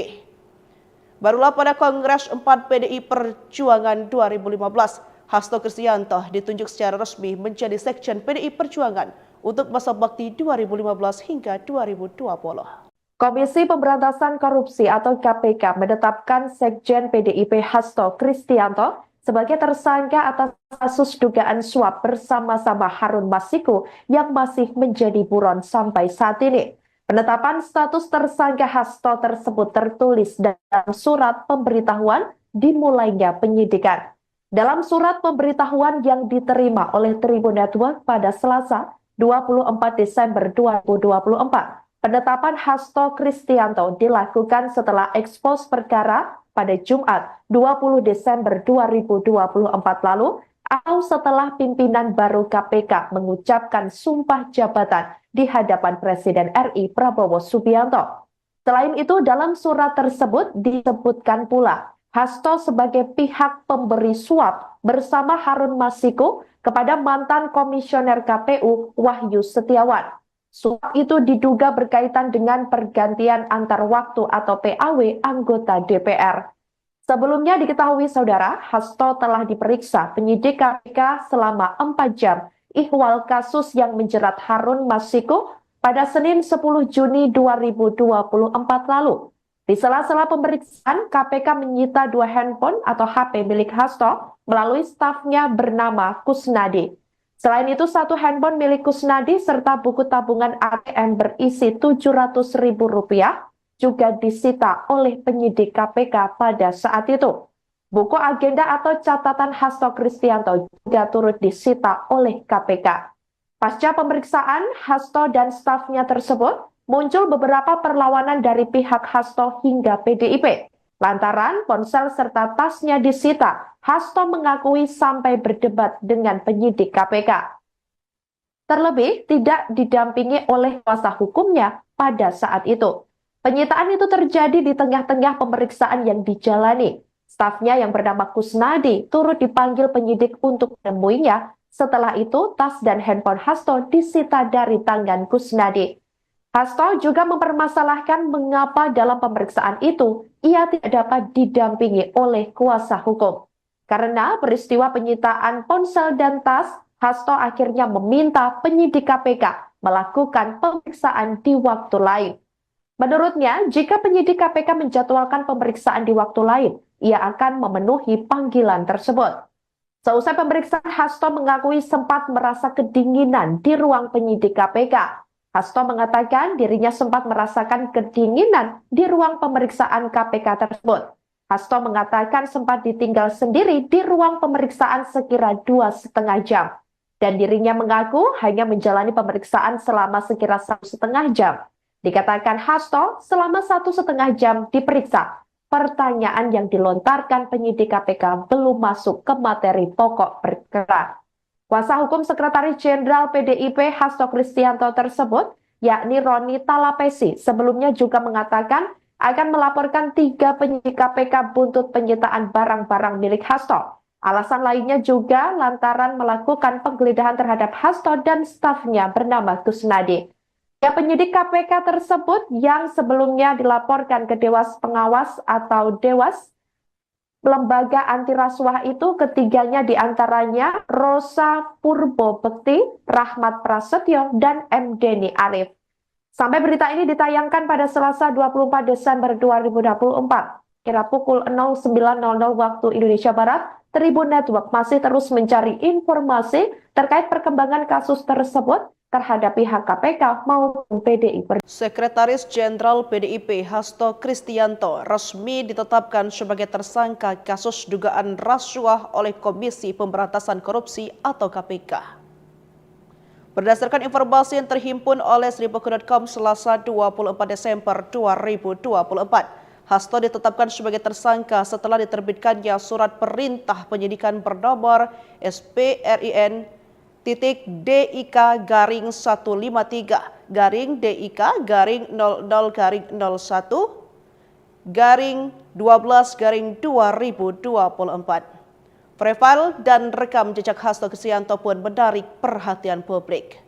Barulah pada Kongres empat P D I Perjuangan dua ribu lima belas, Hasto Kristianto ditunjuk secara resmi menjadi Sekjen P D I Perjuangan untuk masa bakti dua ribu lima belas hingga dua ribu dua puluh. Komisi Pemberantasan Korupsi atau K P K menetapkan Sekjen P D I P Hasto Kristianto sebagai tersangka atas kasus dugaan suap bersama-sama Harun Masiku yang masih menjadi buron sampai saat ini. Penetapan status tersangka Hasto tersebut tertulis dalam surat pemberitahuan dimulainya penyidikan. Dalam surat pemberitahuan yang diterima oleh Tribun Network pada Selasa, dua puluh empat Desember dua ribu dua puluh empat, penetapan Hasto Kristianto dilakukan setelah ekspos perkara pada Jumat, dua puluh Desember dua ribu dua puluh empat lalu, atau setelah pimpinan baru K P K mengucapkan sumpah jabatan di hadapan Presiden R I Prabowo Subianto. Selain itu, dalam surat tersebut disebutkan pula Hasto sebagai pihak pemberi suap bersama Harun Masiku kepada mantan Komisioner K P U Wahyu Setiawan. Suap itu diduga berkaitan dengan pergantian antar waktu atau P A W anggota D P R. Sebelumnya diketahui, Saudara, Hasto telah diperiksa penyidik K P K selama empat jam. Ihwal kasus yang menjerat Harun Masiku pada Senin sepuluh Juni dua ribu dua puluh empat lalu. Di sela-sela pemeriksaan, K P K menyita dua handphone atau H P milik Hasto melalui stafnya bernama Kusnadi. Selain itu, satu handphone milik Kusnadi serta buku tabungan A T M berisi tujuh ratus ribu rupiah juga disita oleh penyidik K P K pada saat itu. Buku agenda atau catatan Hasto Kristianto juga turut disita oleh K P K. Pasca pemeriksaan, Hasto dan stafnya tersebut muncul beberapa perlawanan dari pihak Hasto hingga P D I P. Lantaran ponsel serta tasnya disita, Hasto mengakui sampai berdebat dengan penyidik K P K. Terlebih tidak didampingi oleh kuasa hukumnya pada saat itu. Penyitaan itu terjadi di tengah-tengah pemeriksaan yang dijalani. Stafnya yang bernama Kusnadi turut dipanggil penyidik untuk menemuinya. Setelah itu, tas dan handphone Hasto disita dari tangan Kusnadi. Hasto juga mempermasalahkan mengapa dalam pemeriksaan itu ia tidak dapat didampingi oleh kuasa hukum. Karena peristiwa penyitaan ponsel dan tas, Hasto akhirnya meminta penyidik K P K melakukan pemeriksaan di waktu lain. Menurutnya, jika penyidik K P K menjadwalkan pemeriksaan di waktu lain, ia akan memenuhi panggilan tersebut. Seusai pemeriksaan, Hasto mengakui sempat merasa kedinginan di ruang penyidik K P K. Hasto mengatakan dirinya sempat merasakan kedinginan di ruang pemeriksaan K P K tersebut. Hasto mengatakan sempat ditinggal sendiri di ruang pemeriksaan sekira dua setengah jam. Dan dirinya mengaku hanya menjalani pemeriksaan selama sekira satu setengah jam. Dikatakan Hasto selama satu setengah jam diperiksa. Pertanyaan yang dilontarkan penyidik K P K belum masuk ke materi pokok perkara. Kuasa hukum Sekretaris Jenderal P D I P Hasto Kristianto tersebut, yakni Roni Talapesi, sebelumnya juga mengatakan akan melaporkan tiga penyidik K P K buntut penyitaan barang-barang milik Hasto. Alasan lainnya juga lantaran melakukan penggeledahan terhadap Hasto dan stafnya bernama Kusnadi. Ya, penyidik K P K tersebut yang sebelumnya dilaporkan ke Dewas Pengawas atau Dewas, lembaga anti rasuah itu, ketiganya diantaranya Rosa Purbo Bekti, Rahmat Prasetyo, dan M Deni Arif. Sampai berita ini ditayangkan pada Selasa dua puluh empat Desember dua ribu dua puluh empat, kira pukul nol sembilan nol nol waktu Indonesia Barat, Tribun Network masih terus mencari informasi terkait perkembangan kasus tersebut terhadap pihak K P K maupun P D I Perjuangan. Sekretaris Jenderal P D I P Hasto Kristianto resmi ditetapkan sebagai tersangka kasus dugaan rasuah oleh Komisi Pemberantasan Korupsi atau K P K. Berdasarkan informasi yang terhimpun oleh seribu dot com Selasa dua puluh empat Desember dua ribu dua puluh empat, Hasto ditetapkan sebagai tersangka setelah diterbitkannya surat perintah penyidikan bernomor S P R I N titik D I K garing satu lima tiga garing D I K garing nol nol garing nol satu garing dua belas garing dua ribu dua puluh empat. Profil dan rekam jejak Hasto Kristianto pun menarik perhatian publik.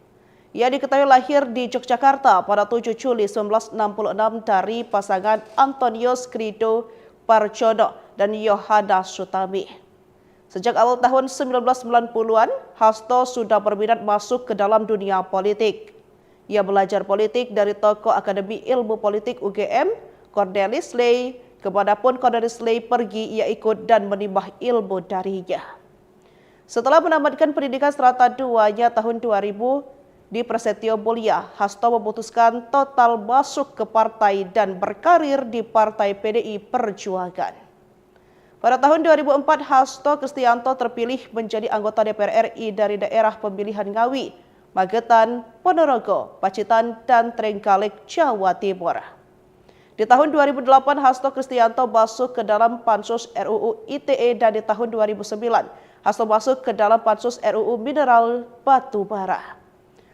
Ia diketahui lahir di Yogyakarta pada tujuh Juli sembilan belas enam puluh enam dari pasangan Antonius Krido Parjono dan Yohana Sutami. Sejak awal tahun sembilan belas sembilan puluhan, Hasto sudah berminat masuk ke dalam dunia politik. Ia belajar politik dari tokoh Akademi Ilmu Politik U G M, Cornelis Ley. Kemanapun Cornelis Ley pergi, ia ikut dan menimba ilmu darinya. Setelah menamatkan pendidikan serata duanya tahun dua ribu di Prasetyo Mulia, Hasto memutuskan total masuk ke partai dan berkarir di Partai P D I Perjuangan. Pada tahun dua ribu empat, Hasto Kristianto terpilih menjadi anggota D P R R I dari daerah pemilihan Ngawi, Magetan, Ponorogo, Pacitan, dan Trenggalek, Jawa Timur. Di tahun dua ribu delapan, Hasto Kristianto masuk ke dalam pansus R U U I T E, dan di tahun dua ribu sembilan, Hasto masuk ke dalam pansus R U U Mineral Batu Bara.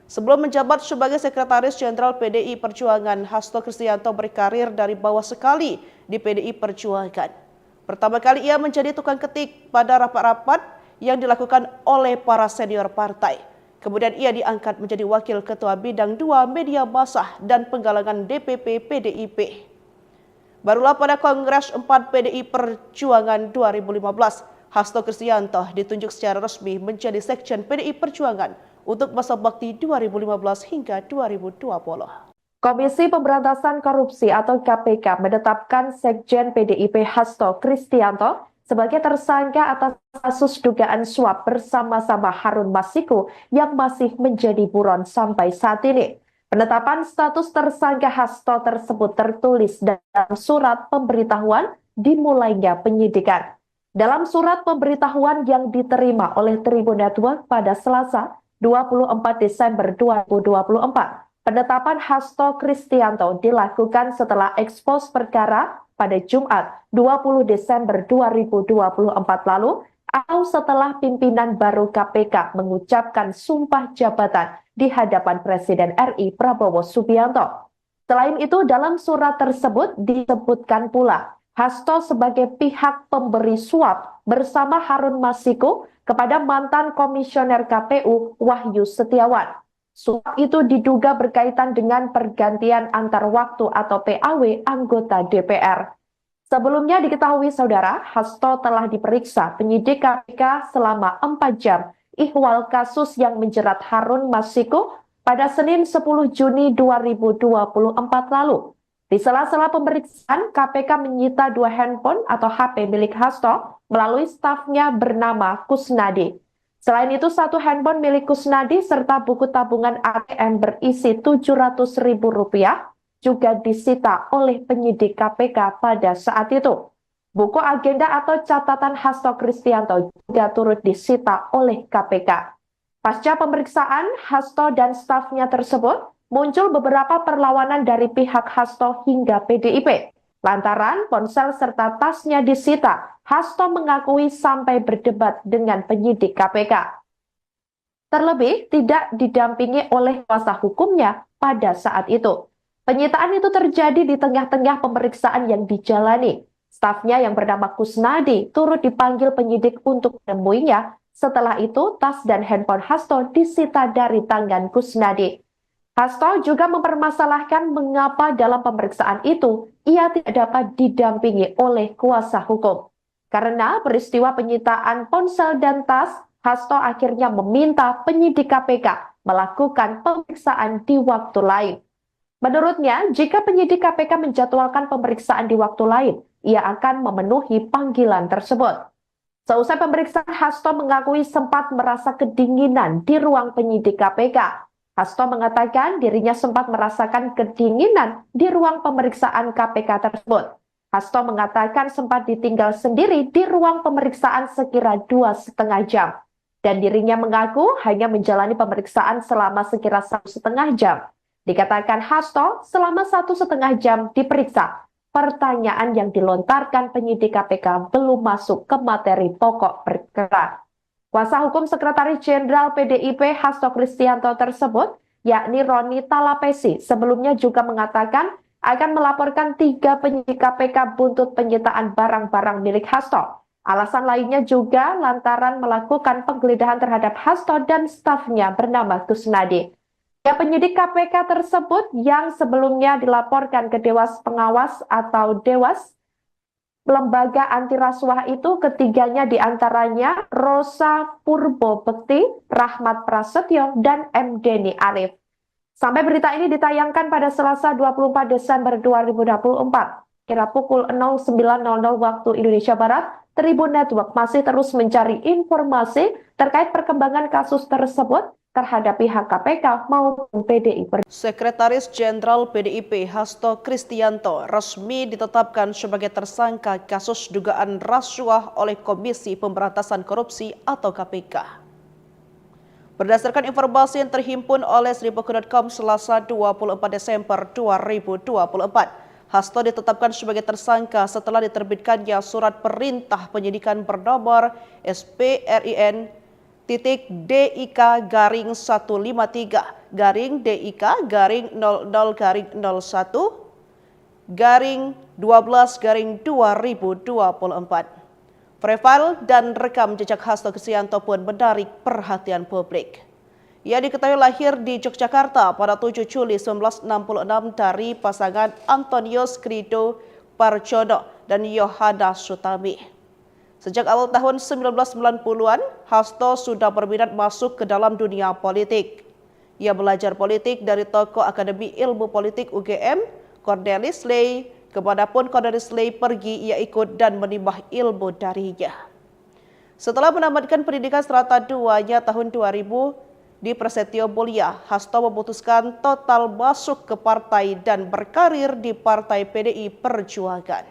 Sebelum menjabat sebagai Sekretaris Jenderal P D I Perjuangan, Hasto Kristianto berkarir dari bawah sekali di P D I Perjuangan. Pertama kali ia menjadi tukang ketik pada rapat-rapat yang dilakukan oleh para senior partai. Kemudian ia diangkat menjadi Wakil Ketua Bidang dua Media Massa dan Penggalangan D P P P D I P. Barulah pada Kongres empat P D I Perjuangan dua ribu lima belas, Hasto Kristianto ditunjuk secara resmi menjadi Sekjen P D I Perjuangan untuk masa bakti dua ribu lima belas hingga dua ribu dua puluh. Komisi Pemberantasan Korupsi atau K P K menetapkan Sekjen P D I P Hasto Kristianto sebagai tersangka atas kasus dugaan suap bersama-sama Harun Masiku yang masih menjadi buron sampai saat ini. Penetapan status tersangka Hasto tersebut tertulis dalam surat pemberitahuan dimulainya penyidikan. Dalam surat pemberitahuan yang diterima oleh Tribun Network pada Selasa, dua puluh empat Desember dua ribu dua puluh empat, penetapan Hasto Kristianto dilakukan setelah ekspos perkara pada Jumat, dua puluh Desember dua ribu dua puluh empat lalu, atau setelah pimpinan baru K P K mengucapkan sumpah jabatan di hadapan Presiden R I Prabowo Subianto. Selain itu, dalam surat tersebut disebutkan pula Hasto sebagai pihak pemberi suap bersama Harun Masiku kepada mantan Komisioner K P U Wahyu Setiawan. Suap itu diduga berkaitan dengan pergantian antar waktu atau P A W anggota D P R. Sebelumnya diketahui, Saudara, Hasto telah diperiksa penyidik K P K selama empat jam ihwal kasus yang menjerat Harun Masiku pada Senin sepuluh Juni dua ribu dua puluh empat lalu. Di sela-sela pemeriksaan, K P K menyita dua handphone atau H P milik Hasto melalui stafnya bernama Kusnadi. Selain itu, satu handphone milik Kusnadi serta buku tabungan A T M berisi tujuh ratus ribu rupiah juga disita oleh penyidik K P K pada saat itu. Buku agenda atau catatan Hasto Kristianto juga turut disita oleh K P K. Pasca pemeriksaan, Hasto dan stafnya tersebut, muncul beberapa perlawanan dari pihak Hasto hingga P D I P. Lantaran ponsel serta tasnya disita, Hasto mengakui sampai berdebat dengan penyidik K P K. Terlebih, tidak didampingi oleh kuasa hukumnya pada saat itu. Penyitaan itu terjadi di tengah-tengah pemeriksaan yang dijalani. Stafnya yang bernama Kusnadi turut dipanggil penyidik untuk menemuinya. Setelah itu, tas dan handphone Hasto disita dari tangan Kusnadi. Hasto juga mempermasalahkan mengapa dalam pemeriksaan itu ia tidak dapat didampingi oleh kuasa hukum. Karena peristiwa penyitaan ponsel dan tas, Hasto akhirnya meminta penyidik K P K melakukan pemeriksaan di waktu lain. Menurutnya, jika penyidik K P K menjadwalkan pemeriksaan di waktu lain, ia akan memenuhi panggilan tersebut. Seusai pemeriksaan, Hasto mengakui sempat merasa kedinginan di ruang penyidik K P K. Hasto mengatakan dirinya sempat merasakan kedinginan di ruang pemeriksaan K P K tersebut. Hasto mengatakan sempat ditinggal sendiri di ruang pemeriksaan sekira dua setengah jam. Dan dirinya mengaku hanya menjalani pemeriksaan selama sekira satu setengah jam. Dikatakan Hasto selama satu setengah jam diperiksa, pertanyaan yang dilontarkan penyidik K P K belum masuk ke materi pokok perkara. Kuasa hukum Sekretaris Jenderal P D I P Hasto Kristianto tersebut, yakni Roni Talapesi, sebelumnya juga mengatakan akan melaporkan tiga penyidik K P K buntut penyitaan barang-barang milik Hasto. Alasan lainnya juga lantaran melakukan penggeledahan terhadap Hasto dan stafnya bernama Kusnadi. Ya, penyidik K P K tersebut yang sebelumnya dilaporkan ke Dewas Pengawas atau Dewas, lembaga anti rasuah itu, ketiganya diantaranya Rosa Purbo Bekti, Rahmat Prasetyo, dan M Deni Arif. Sampai berita ini ditayangkan pada Selasa dua puluh empat Desember dua ribu dua puluh empat, kira pukul nol sembilan nol nol waktu Indonesia Barat, Tribun Network masih terus mencari informasi terkait perkembangan kasus tersebut terhadap pihak K P K maupun P D I Perjuangan. Sekretaris Jenderal P D I P Hasto Kristianto resmi ditetapkan sebagai tersangka kasus dugaan rasuah oleh Komisi Pemberantasan Korupsi atau K P K. Berdasarkan informasi yang terhimpun oleh seribu dot com Selasa dua puluh empat Desember dua ribu dua puluh empat, Hasto ditetapkan sebagai tersangka setelah diterbitkannya surat perintah penyidikan bernomor S P R I N titik D I K garing satu lima tiga garing D I K garing nol nol garing nol satu garing dua belas garing dua ribu dua puluh empat. Profil dan rekam jejak Hasto Kristianto pun menarik perhatian publik. Ia diketahui lahir di Yogyakarta pada tujuh Juli sembilan belas enam puluh enam dari pasangan Antonius Krido Parjono dan Yohana Sutami. Sejak awal tahun sembilan belas sembilan puluhan, Hasto sudah berminat masuk ke dalam dunia politik. Ia belajar politik dari tokoh Akademi Ilmu Politik U G M, Cornelis Ley, kemanapun Cornelis Ley pergi, ia ikut dan menimba ilmu darinya. Setelah menamatkan pendidikan serata duanya tahun dua ribu di Prasetyo Mulia, Hasto memutuskan total masuk ke partai dan berkarir di Partai P D I Perjuangan.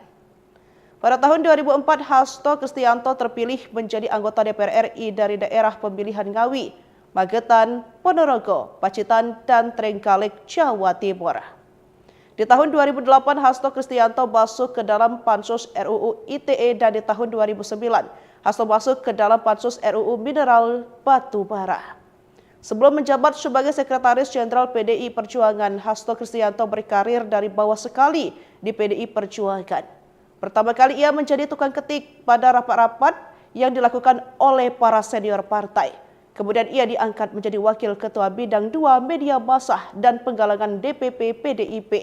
Pada tahun dua ribu empat, Hasto Kristianto terpilih menjadi anggota D P R R I dari daerah pemilihan Ngawi, Magetan, Ponorogo, Pacitan, dan Trenggalek, Jawa Timur. Di tahun dua ribu delapan, Hasto Kristianto masuk ke dalam Pansus R U U I T E dan di tahun dua ribu sembilan, Hasto masuk ke dalam Pansus R U U Mineral Batu Bara. Sebelum menjabat sebagai Sekretaris Jenderal P D I Perjuangan, Hasto Kristianto berkarir dari bawah sekali di P D I Perjuangan. Pertama kali ia menjadi tukang ketik pada rapat-rapat yang dilakukan oleh para senior partai. Kemudian ia diangkat menjadi Wakil Ketua Bidang dua Media Massa dan Penggalangan D P P P D I P.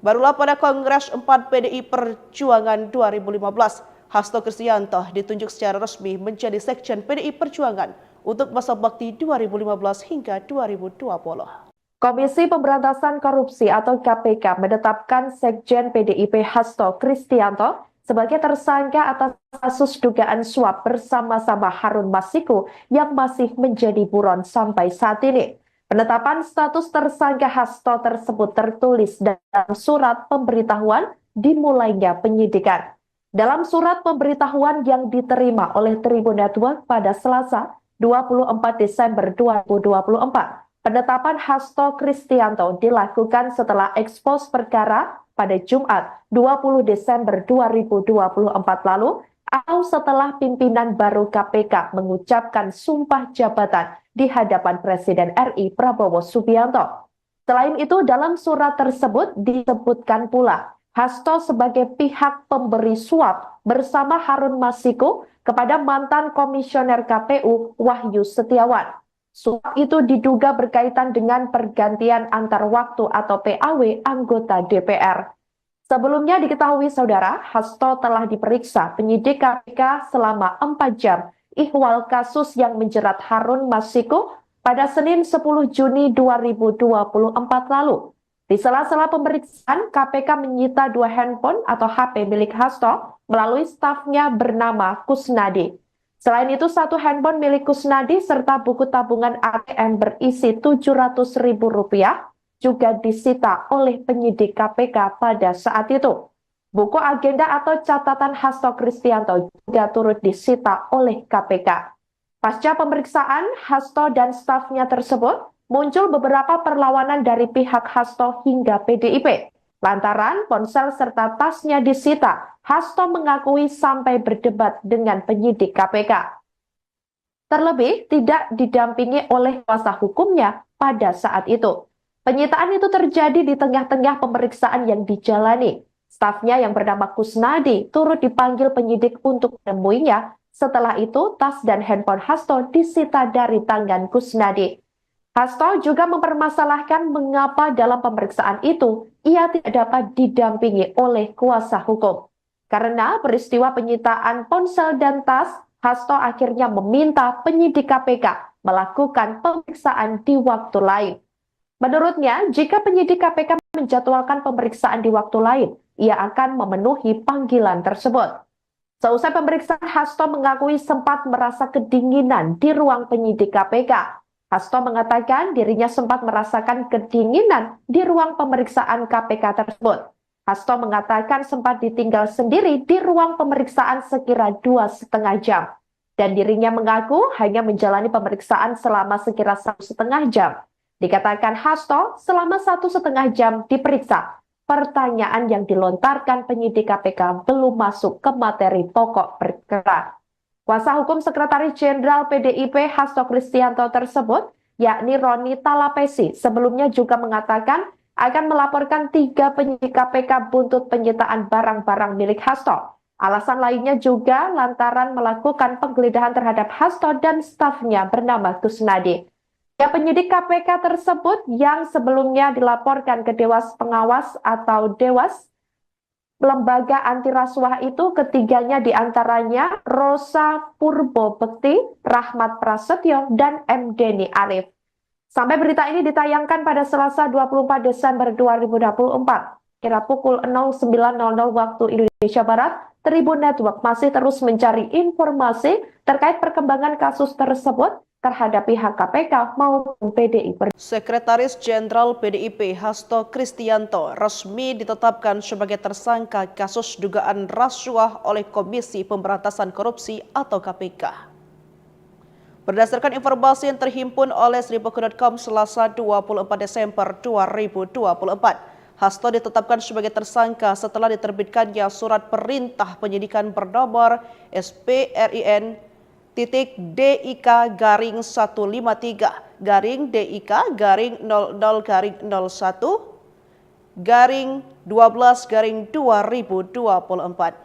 Barulah pada Kongres empat P D I Perjuangan dua ribu lima belas, Hasto Kristianto ditunjuk secara resmi menjadi Sekjen P D I Perjuangan untuk masa bakti dua ribu lima belas hingga dua ribu dua puluh. Komisi Pemberantasan Korupsi atau K P K menetapkan Sekjen P D I P Hasto Kristianto sebagai tersangka atas kasus dugaan suap bersama-sama Harun Masiku yang masih menjadi buron sampai saat ini. Penetapan status tersangka Hasto tersebut tertulis dalam surat pemberitahuan dimulainya penyidikan. Dalam surat pemberitahuan yang diterima oleh Tribun Network pada Selasa, dua puluh empat Desember dua ribu dua puluh empat, penetapan Hasto Kristianto dilakukan setelah ekspos perkara pada Jumat, dua puluh Desember dua ribu dua puluh empat lalu, atau setelah pimpinan baru K P K mengucapkan sumpah jabatan di hadapan Presiden R I Prabowo Subianto. Selain itu, dalam surat tersebut disebutkan pula Hasto sebagai pihak pemberi suap bersama Harun Masiku kepada mantan Komisioner K P U Wahyu Setiawan. Suap itu diduga berkaitan dengan pergantian antar waktu atau P A W anggota D P R. Sebelumnya diketahui, Saudara, Hasto telah diperiksa penyidik K P K selama empat jam. Ihwal kasus yang menjerat Harun Masiku pada Senin sepuluh Juni dua ribu dua puluh empat lalu. Di sela-sela pemeriksaan, K P K menyita dua handphone atau H P milik Hasto melalui stafnya bernama Kusnadi. Selain itu, satu handphone milik Kusnadi serta buku tabungan A T M berisi tujuh ratus ribu rupiah juga disita oleh penyidik K P K pada saat itu. Buku agenda atau catatan Hasto Kristianto juga turut disita oleh K P K. Pasca pemeriksaan, Hasto dan stafnya tersebut muncul beberapa perlawanan dari pihak Hasto hingga P D I P. Lantaran ponsel serta tasnya disita, Hasto mengakui sampai berdebat dengan penyidik K P K. Terlebih tidak didampingi oleh kuasa hukumnya pada saat itu. Penyitaan itu terjadi di tengah-tengah pemeriksaan yang dijalani. Stafnya yang bernama Kusnadi turut dipanggil penyidik untuk menemuinya. Setelah itu, tas dan handphone Hasto disita dari tangan Kusnadi. Hasto juga mempermasalahkan mengapa dalam pemeriksaan itu ia tidak dapat didampingi oleh kuasa hukum. Karena peristiwa penyitaan ponsel dan tas, Hasto akhirnya meminta penyidik K P K melakukan pemeriksaan di waktu lain. Menurutnya, jika penyidik K P K menjadwalkan pemeriksaan di waktu lain, ia akan memenuhi panggilan tersebut. Seusai pemeriksaan, Hasto mengakui sempat merasa kedinginan di ruang penyidik K P K. Hasto mengatakan dirinya sempat merasakan kedinginan di ruang pemeriksaan K P K tersebut. Hasto mengatakan sempat ditinggal sendiri di ruang pemeriksaan sekira dua setengah jam. Dan dirinya mengaku hanya menjalani pemeriksaan selama sekira satu setengah jam. Dikatakan Hasto selama satu setengah jam diperiksa. Pertanyaan yang dilontarkan penyidik K P K belum masuk ke materi pokok perkara. Kuasa hukum Sekretaris Jenderal P D I P Hasto Kristianto tersebut, yakni Roni Talapesi, sebelumnya juga mengatakan akan melaporkan tiga penyidik K P K buntut penyitaan barang-barang milik Hasto. Alasan lainnya juga lantaran melakukan penggeledahan terhadap Hasto dan stafnya bernama Kusnadi. Ya, penyidik K P K tersebut yang sebelumnya dilaporkan ke Dewas Pengawas atau Dewas Lembaga Anti Rasuah itu, ketiganya diantaranya Rosa Purbo Bekti, Rahmat Prasetyo, dan M Deni Arif. Sampai berita ini ditayangkan pada Selasa dua puluh empat Desember dua ribu dua puluh empat, kira pukul nol sembilan nol nol waktu Indonesia Barat, Tribun Network masih terus mencari informasi terkait perkembangan kasus tersebut terhadap pihak K P K maupun P D I Perjuangan. Sekretaris Jenderal P D I P Hasto Kristianto resmi ditetapkan sebagai tersangka kasus dugaan rasuah oleh Komisi Pemberantasan Korupsi atau K P K. Berdasarkan informasi yang terhimpun oleh seribu kru dot com Selasa dua puluh empat Desember dua ribu dua puluh empat, Hasto ditetapkan sebagai tersangka setelah diterbitkannya surat perintah penyidikan bernomor S P R I N titik D I K garing satu lima tiga garing D I K garing nol nol garing nol satu garing dua belas garing dua ribu dua puluh empat.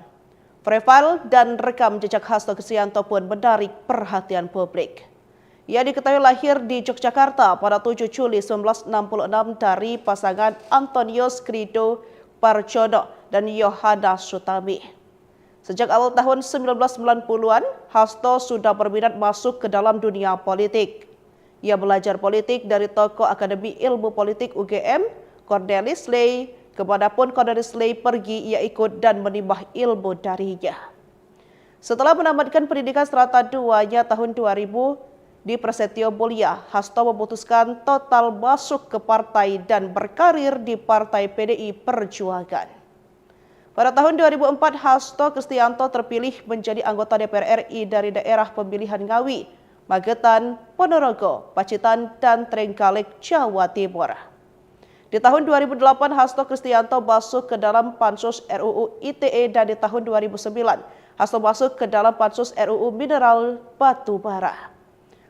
Profil dan rekam jejak Hasto Kristianto pun menarik perhatian publik. Ia diketahui lahir di Yogyakarta pada tujuh Juli sembilan belas enam puluh enam dari pasangan Antonius Krido Parjono dan Yohana Sutami. Sejak awal tahun sembilan belas sembilan puluhan, Hasto sudah berminat masuk ke dalam dunia politik. Ia belajar politik dari tokoh Akademi Ilmu Politik U G M, Cornelis Ley, kemanapun Cornelis Ley pergi, ia ikut dan menimba ilmu darinya. Setelah menamatkan pendidikan serata duanya tahun dua ribu di Prasetyo Mulia, Hasto memutuskan total masuk ke partai dan berkarir di Partai P D I Perjuangan. Pada tahun dua ribu empat, Hasto Kristianto terpilih menjadi anggota D P R R I dari daerah pemilihan Ngawi, Magetan, Ponorogo, Pacitan, dan Trenggalek, Jawa Timur. Di tahun dua ribu delapan, Hasto Kristianto masuk ke dalam Pansus R U U I T E, dan di tahun dua ribu sembilan, Hasto masuk ke dalam Pansus R U U Mineral Batu Bara.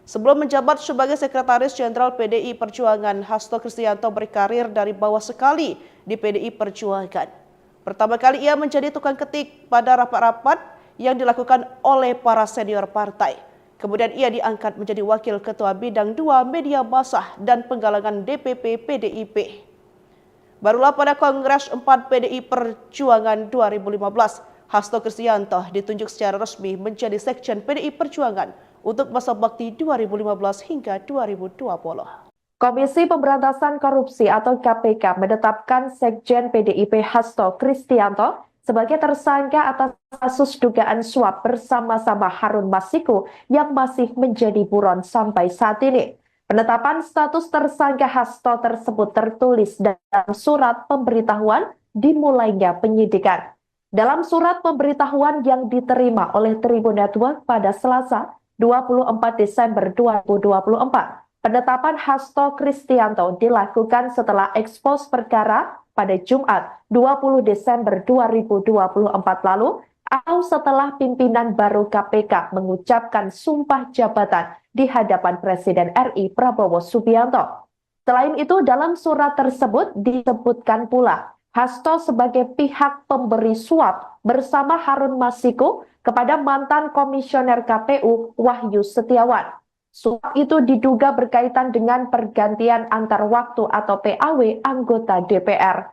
Sebelum menjabat sebagai Sekretaris Jenderal P D I Perjuangan, Hasto Kristianto berkarir dari bawah sekali di P D I Perjuangan. Pertama kali ia menjadi tukang ketik pada rapat-rapat yang dilakukan oleh para senior partai. Kemudian ia diangkat menjadi Wakil Ketua Bidang dua Media Massa dan Penggalangan D P P P D I P. Barulah pada Kongres empat P D I Perjuangan dua ribu lima belas, Hasto Kristianto ditunjuk secara resmi menjadi Sekjen P D I Perjuangan untuk masa bakti dua ribu lima belas hingga dua ribu dua puluh. Komisi Pemberantasan Korupsi atau K P K menetapkan Sekjen P D I P Hasto Kristianto sebagai tersangka atas kasus dugaan suap bersama-sama Harun Masiku yang masih menjadi buron sampai saat ini. Penetapan status tersangka Hasto tersebut tertulis dalam surat pemberitahuan dimulainya penyidikan. Dalam surat pemberitahuan yang diterima oleh Tribun Network pada Selasa, dua puluh empat Desember dua ribu dua puluh empat, penetapan Hasto Kristianto dilakukan setelah ekspos perkara pada Jumat, dua puluh Desember dua ribu dua puluh empat lalu, atau setelah pimpinan baru K P K mengucapkan sumpah jabatan di hadapan Presiden R I Prabowo Subianto. Selain itu, dalam surat tersebut disebutkan pula Hasto sebagai pihak pemberi suap bersama Harun Masiku kepada mantan Komisioner K P U Wahyu Setiawan. Suap itu diduga berkaitan dengan pergantian antar waktu atau P A W anggota D P R.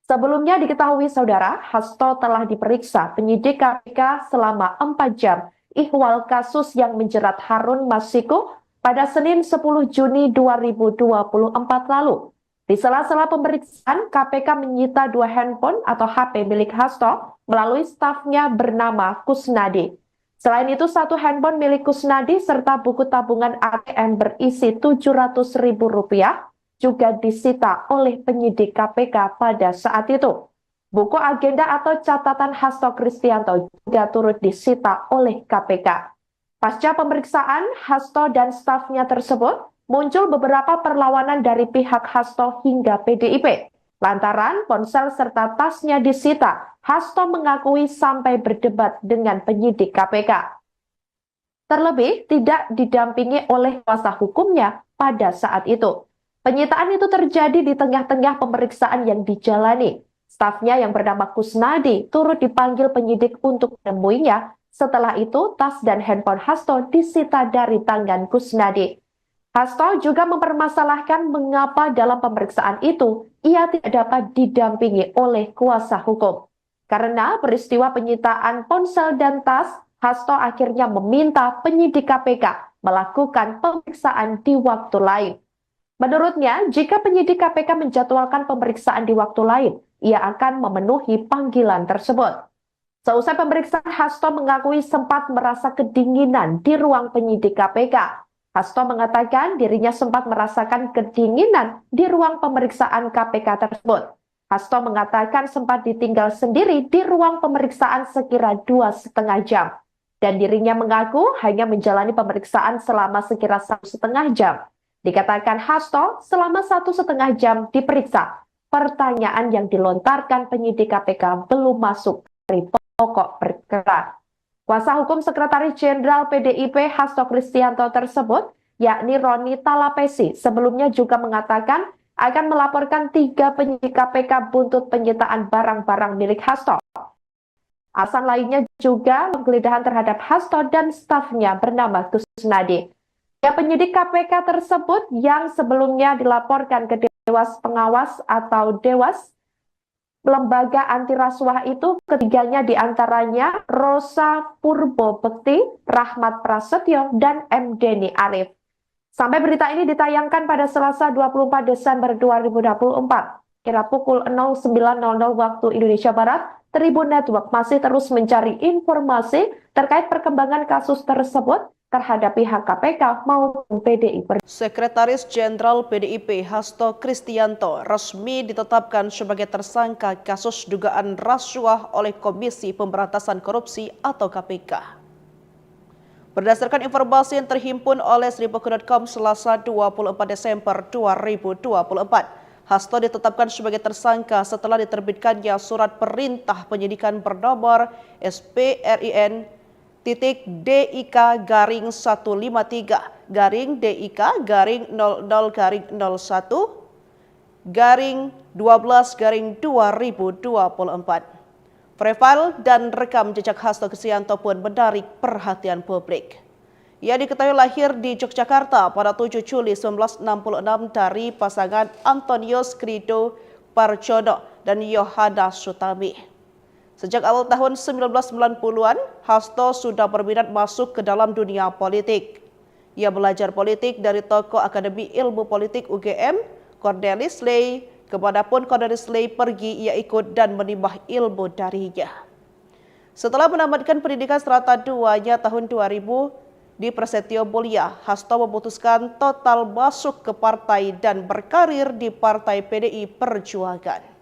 Sebelumnya diketahui, Saudara, Hasto telah diperiksa penyidik K P K selama empat jam ihwal kasus yang menjerat Harun Masiku pada Senin sepuluh Juni dua ribu dua puluh empat lalu. Di sela-sela pemeriksaan, K P K menyita dua handphone atau H P milik Hasto melalui stafnya bernama Kusnadi. Selain itu, satu handphone milik Kusnadi serta buku tabungan A T M berisi tujuh ratus ribu rupiah juga disita oleh penyidik K P K pada saat itu. Buku agenda atau catatan Hasto Kristianto juga turut disita oleh K P K. Pasca pemeriksaan, Hasto dan stafnya tersebut, muncul beberapa perlawanan dari pihak Hasto hingga P D I P. Lantaran ponsel serta tasnya disita, Hasto mengakui sampai berdebat dengan penyidik K P K. Terlebih, tidak didampingi oleh kuasa hukumnya pada saat itu. Penyitaan itu terjadi di tengah-tengah pemeriksaan yang dijalani. Stafnya yang bernama Kusnadi turut dipanggil penyidik untuk menemuinya. Setelah itu, tas dan handphone Hasto disita dari tangan Kusnadi. Hasto juga mempermasalahkan mengapa dalam pemeriksaan itu ia tidak dapat didampingi oleh kuasa hukum. Karena peristiwa penyitaan ponsel dan tas, Hasto akhirnya meminta penyidik K P K melakukan pemeriksaan di waktu lain. Menurutnya, jika penyidik K P K menjadwalkan pemeriksaan di waktu lain, ia akan memenuhi panggilan tersebut. Seusai pemeriksaan, Hasto mengakui sempat merasa kedinginan di ruang penyidik K P K. Hasto mengatakan dirinya sempat merasakan kedinginan di ruang pemeriksaan K P K tersebut. Hasto mengatakan sempat ditinggal sendiri di ruang pemeriksaan sekira dua setengah jam. Dan dirinya mengaku hanya menjalani pemeriksaan selama sekira satu setengah jam. Dikatakan Hasto selama satu setengah jam diperiksa. Pertanyaan yang dilontarkan penyidik K P K belum masuk dari pokok perkara. Kuasa hukum Sekretaris Jenderal P D I P Hasto Kristianto tersebut, yakni Roni Talapesi, sebelumnya juga mengatakan akan melaporkan tiga penyidik K P K buntut penyitaan barang-barang milik Hasto. Alasan lainnya juga penggeledahan terhadap Hasto dan stafnya bernama Kusnadi. Ya, penyidik K P K tersebut yang sebelumnya dilaporkan ke Dewas Pengawas atau Dewas lembaga anti rasuah itu, ketiganya diantaranya Rosa Purbo Bekti, Rahmat Prasetyo, dan M Deni Arif. Sampai berita ini ditayangkan pada Selasa dua puluh empat Desember dua ribu dua puluh empat, kira pukul nol sembilan nol nol waktu Indonesia Barat, Tribun Network masih terus mencari informasi terkait perkembangan kasus tersebut terhadap pihak K P K maupun P D I Perjuangan. Sekretaris Jenderal P D I P Hasto Kristianto resmi ditetapkan sebagai tersangka kasus dugaan rasuah oleh Komisi Pemberantasan Korupsi atau K P K. Berdasarkan informasi yang terhimpun oleh seribuku dot com Selasa dua puluh empat Desember dua ribu dua puluh empat, Hasto ditetapkan sebagai tersangka setelah diterbitkannya surat perintah penyidikan bernomor S P R I N titik D I K garing satu lima tiga garing D I K garing nol nol garing nol satu garing dua belas garing dua ribu dua puluh empat. Profil dan rekam jejak Hasto Kristianto pun menarik perhatian publik. Ia diketahui lahir di Yogyakarta pada tujuh Juli sembilan belas enam puluh enam dari pasangan Antonius Krido Parjono dan Yohana Sutami. Sejak awal tahun sembilan belas sembilan puluhan, Hasto sudah berminat masuk ke dalam dunia politik. Ia belajar politik dari tokoh Akademi Ilmu Politik U G M, Cornelis Ley, kemanapun Cornelis Ley pergi, ia ikut dan menimba ilmu darinya. Setelah menamatkan pendidikan serata duanya tahun dua ribu di Prasetyo Mulia, Hasto memutuskan total masuk ke partai dan berkarir di Partai P D I Perjuangan.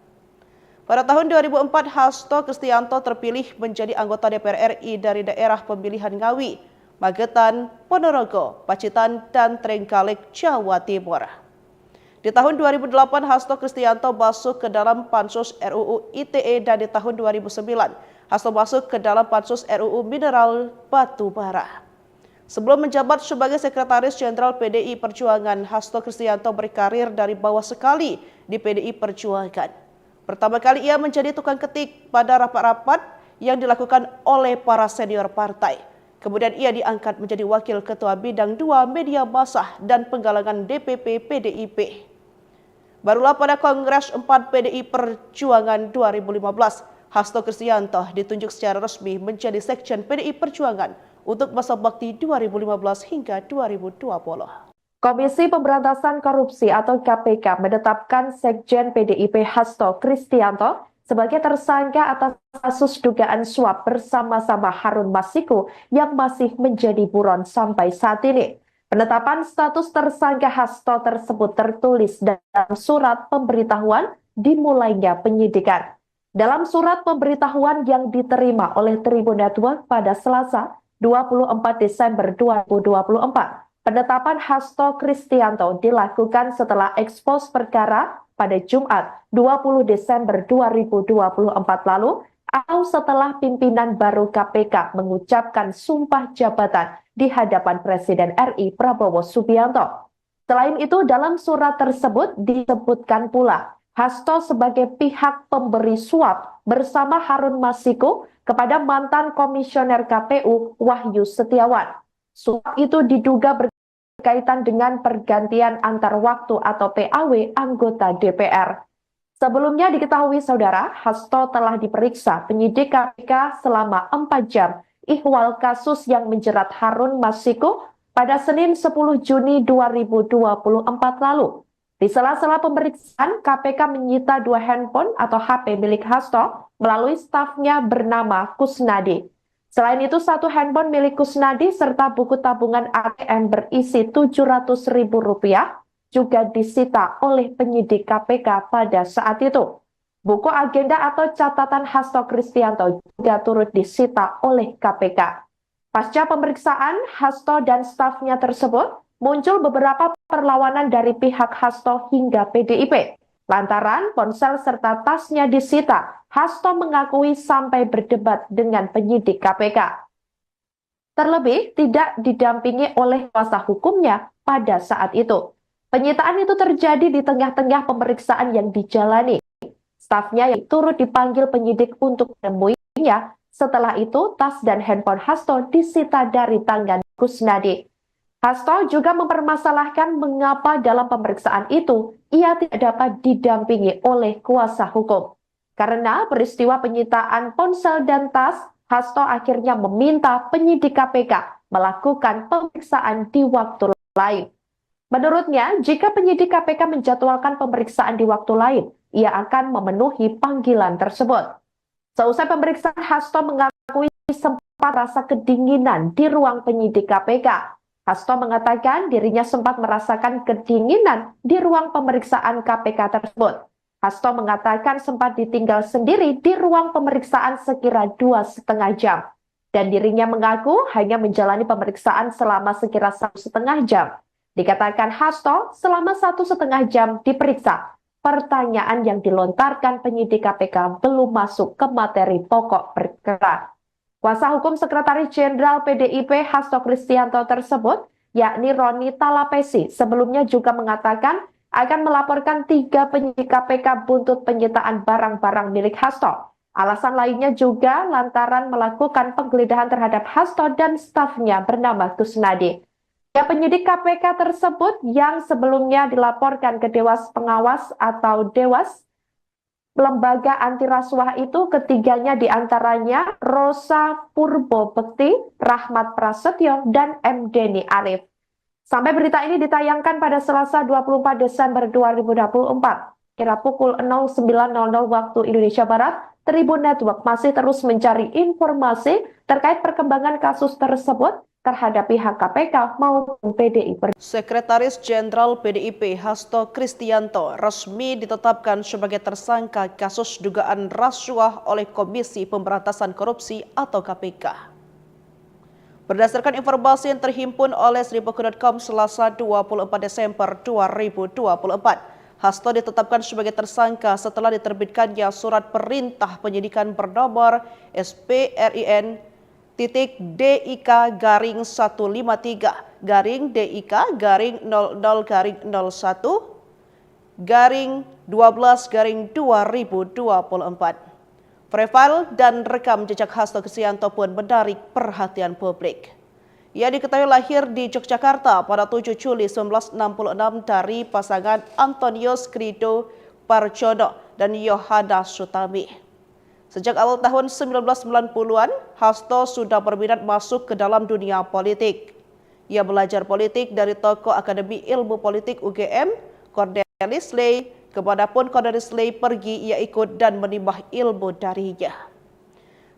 Pada tahun dua ribu empat, Hasto Kristianto terpilih menjadi anggota D P R R I dari daerah pemilihan Ngawi, Magetan, Ponorogo, Pacitan, dan Trenggalek, Jawa Timur. Di tahun dua ribu delapan, Hasto Kristianto masuk ke dalam Pansus R U U I T E, dan di tahun dua ribu sembilan, Hasto masuk ke dalam Pansus R U U Mineral Batu Bara. Sebelum menjabat sebagai Sekretaris Jenderal P D I Perjuangan, Hasto Kristianto berkarir dari bawah sekali di P D I Perjuangan. Pertama kali ia menjadi tukang ketik pada rapat-rapat yang dilakukan oleh para senior partai. Kemudian ia diangkat menjadi Wakil Ketua Bidang dua Media Massa dan Penggalangan D P P P D I P. Barulah pada Kongres empat P D I Perjuangan dua ribu lima belas, Hasto Kristianto ditunjuk secara resmi menjadi Sekjen P D I Perjuangan untuk masa bakti dua ribu lima belas hingga dua ribu dua puluh. Komisi Pemberantasan Korupsi atau K P K menetapkan Sekjen P D I P Hasto Kristianto sebagai tersangka atas kasus dugaan suap bersama-sama Harun Masiku yang masih menjadi buron sampai saat ini. Penetapan status tersangka Hasto tersebut tertulis dalam surat pemberitahuan dimulainya penyidikan. Dalam surat pemberitahuan yang diterima oleh Tribun Network pada Selasa, dua puluh empat Desember dua ribu dua puluh empat, penetapan Hasto Kristianto dilakukan setelah ekspos perkara pada Jumat, dua puluh Desember dua ribu dua puluh empat lalu, atau setelah pimpinan baru K P K mengucapkan sumpah jabatan di hadapan Presiden R I Prabowo Subianto. Selain itu, dalam surat tersebut disebutkan pula Hasto sebagai pihak pemberi suap bersama Harun Masiku kepada mantan Komisioner K P U Wahyu Setiawan. Suap itu diduga berkaitan dengan pergantian antar waktu atau P A W anggota D P R. Sebelumnya diketahui saudara, Hasto telah diperiksa penyidik K P K selama empat jam ihwal kasus yang menjerat Harun Masiku pada Senin sepuluh Juni dua ribu dua puluh empat lalu. Di sela-sela pemeriksaan, K P K menyita dua handphone atau H P milik Hasto melalui stafnya bernama Kusnadi. Selain itu, satu handphone milik Kusnadi serta buku tabungan A T M berisi tujuh ratus ribu rupiah juga disita oleh penyidik K P K pada saat itu. Buku agenda atau catatan Hasto Kristianto juga turut disita oleh K P K. Pasca pemeriksaan, Hasto dan stafnya tersebut muncul beberapa perlawanan dari pihak Hasto hingga P D I P. Lantaran ponsel serta tasnya disita, Hasto mengakui sampai berdebat dengan penyidik K P K. Terlebih tidak didampingi oleh kuasa hukumnya pada saat itu. Penyitaan itu terjadi di tengah-tengah pemeriksaan yang dijalani. Stafnya yang turut dipanggil penyidik untuk menemuinya. Setelah itu, tas dan handphone Hasto disita dari tangan Kusnadi. Hasto juga mempermasalahkan mengapa dalam pemeriksaan itu ia tidak dapat didampingi oleh kuasa hukum. Karena peristiwa penyitaan ponsel dan tas, Hasto akhirnya meminta penyidik K P K melakukan pemeriksaan di waktu lain. Menurutnya, jika penyidik K P K menjadwalkan pemeriksaan di waktu lain, ia akan memenuhi panggilan tersebut. Seusai pemeriksaan, Hasto mengakui sempat rasa kedinginan di ruang penyidik K P K. Hasto mengatakan dirinya sempat merasakan kedinginan di ruang pemeriksaan K P K tersebut. Hasto mengatakan sempat ditinggal sendiri di ruang pemeriksaan sekira dua setengah jam. Dan dirinya mengaku hanya menjalani pemeriksaan selama sekira satu setengah jam. Dikatakan Hasto selama satu setengah jam diperiksa. Pertanyaan yang dilontarkan penyidik K P K belum masuk ke materi pokok perkara. Kuasa hukum Sekretaris Jenderal P D I P Hasto Kristianto tersebut, yakni Roni Talapesi, sebelumnya juga mengatakan akan melaporkan tiga penyidik K P K buntut penyitaan barang-barang milik Hasto. Alasan lainnya juga lantaran melakukan penggeledahan terhadap Hasto dan stafnya bernama Kusnadi. Ya, penyidik K P K tersebut yang sebelumnya dilaporkan ke Dewas Pengawas atau Dewas, lembaga anti rasuah itu, ketiganya diantaranya Rosa Purbo Bekti, Rahmat Prasetyo, dan M Deni Arif. Sampai berita ini ditayangkan pada Selasa dua puluh empat Desember dua ribu dua puluh empat, kira pukul nol sembilan nol nol waktu Indonesia Barat, Tribun Network masih terus mencari informasi terkait perkembangan kasus tersebut terhadap pihak K P K maupun P D I Perjuangan. Sekretaris Jenderal P D I P Hasto Kristianto resmi ditetapkan sebagai tersangka kasus dugaan rasuah oleh Komisi Pemberantasan Korupsi atau K P K. Berdasarkan informasi yang terhimpun oleh seribu kru dot com Selasa dua puluh empat Desember dua ribu dua puluh empat, Hasto ditetapkan sebagai tersangka setelah diterbitkannya surat perintah penyidikan bernomor S P R I N titik D I K garing satu lima tiga garing D I K garing nol nol garing nol satu garing dua belas garing dua ribu dua puluh empat. Profil dan rekam jejak Hasto Kristianto pun menarik perhatian publik. Ia diketahui lahir di Yogyakarta pada tujuh Juli sembilan belas enam puluh enam dari pasangan Antonius Krido Parjono dan Yohana Sutami. Sejak awal tahun sembilan belas sembilan puluhan, Hasto sudah berminat masuk ke dalam dunia politik. Ia belajar politik dari tokoh Akademi Ilmu Politik U G M, Cornelius Ley. Kemanapun Cornelius Ley pergi, ia ikut dan menimba ilmu darinya.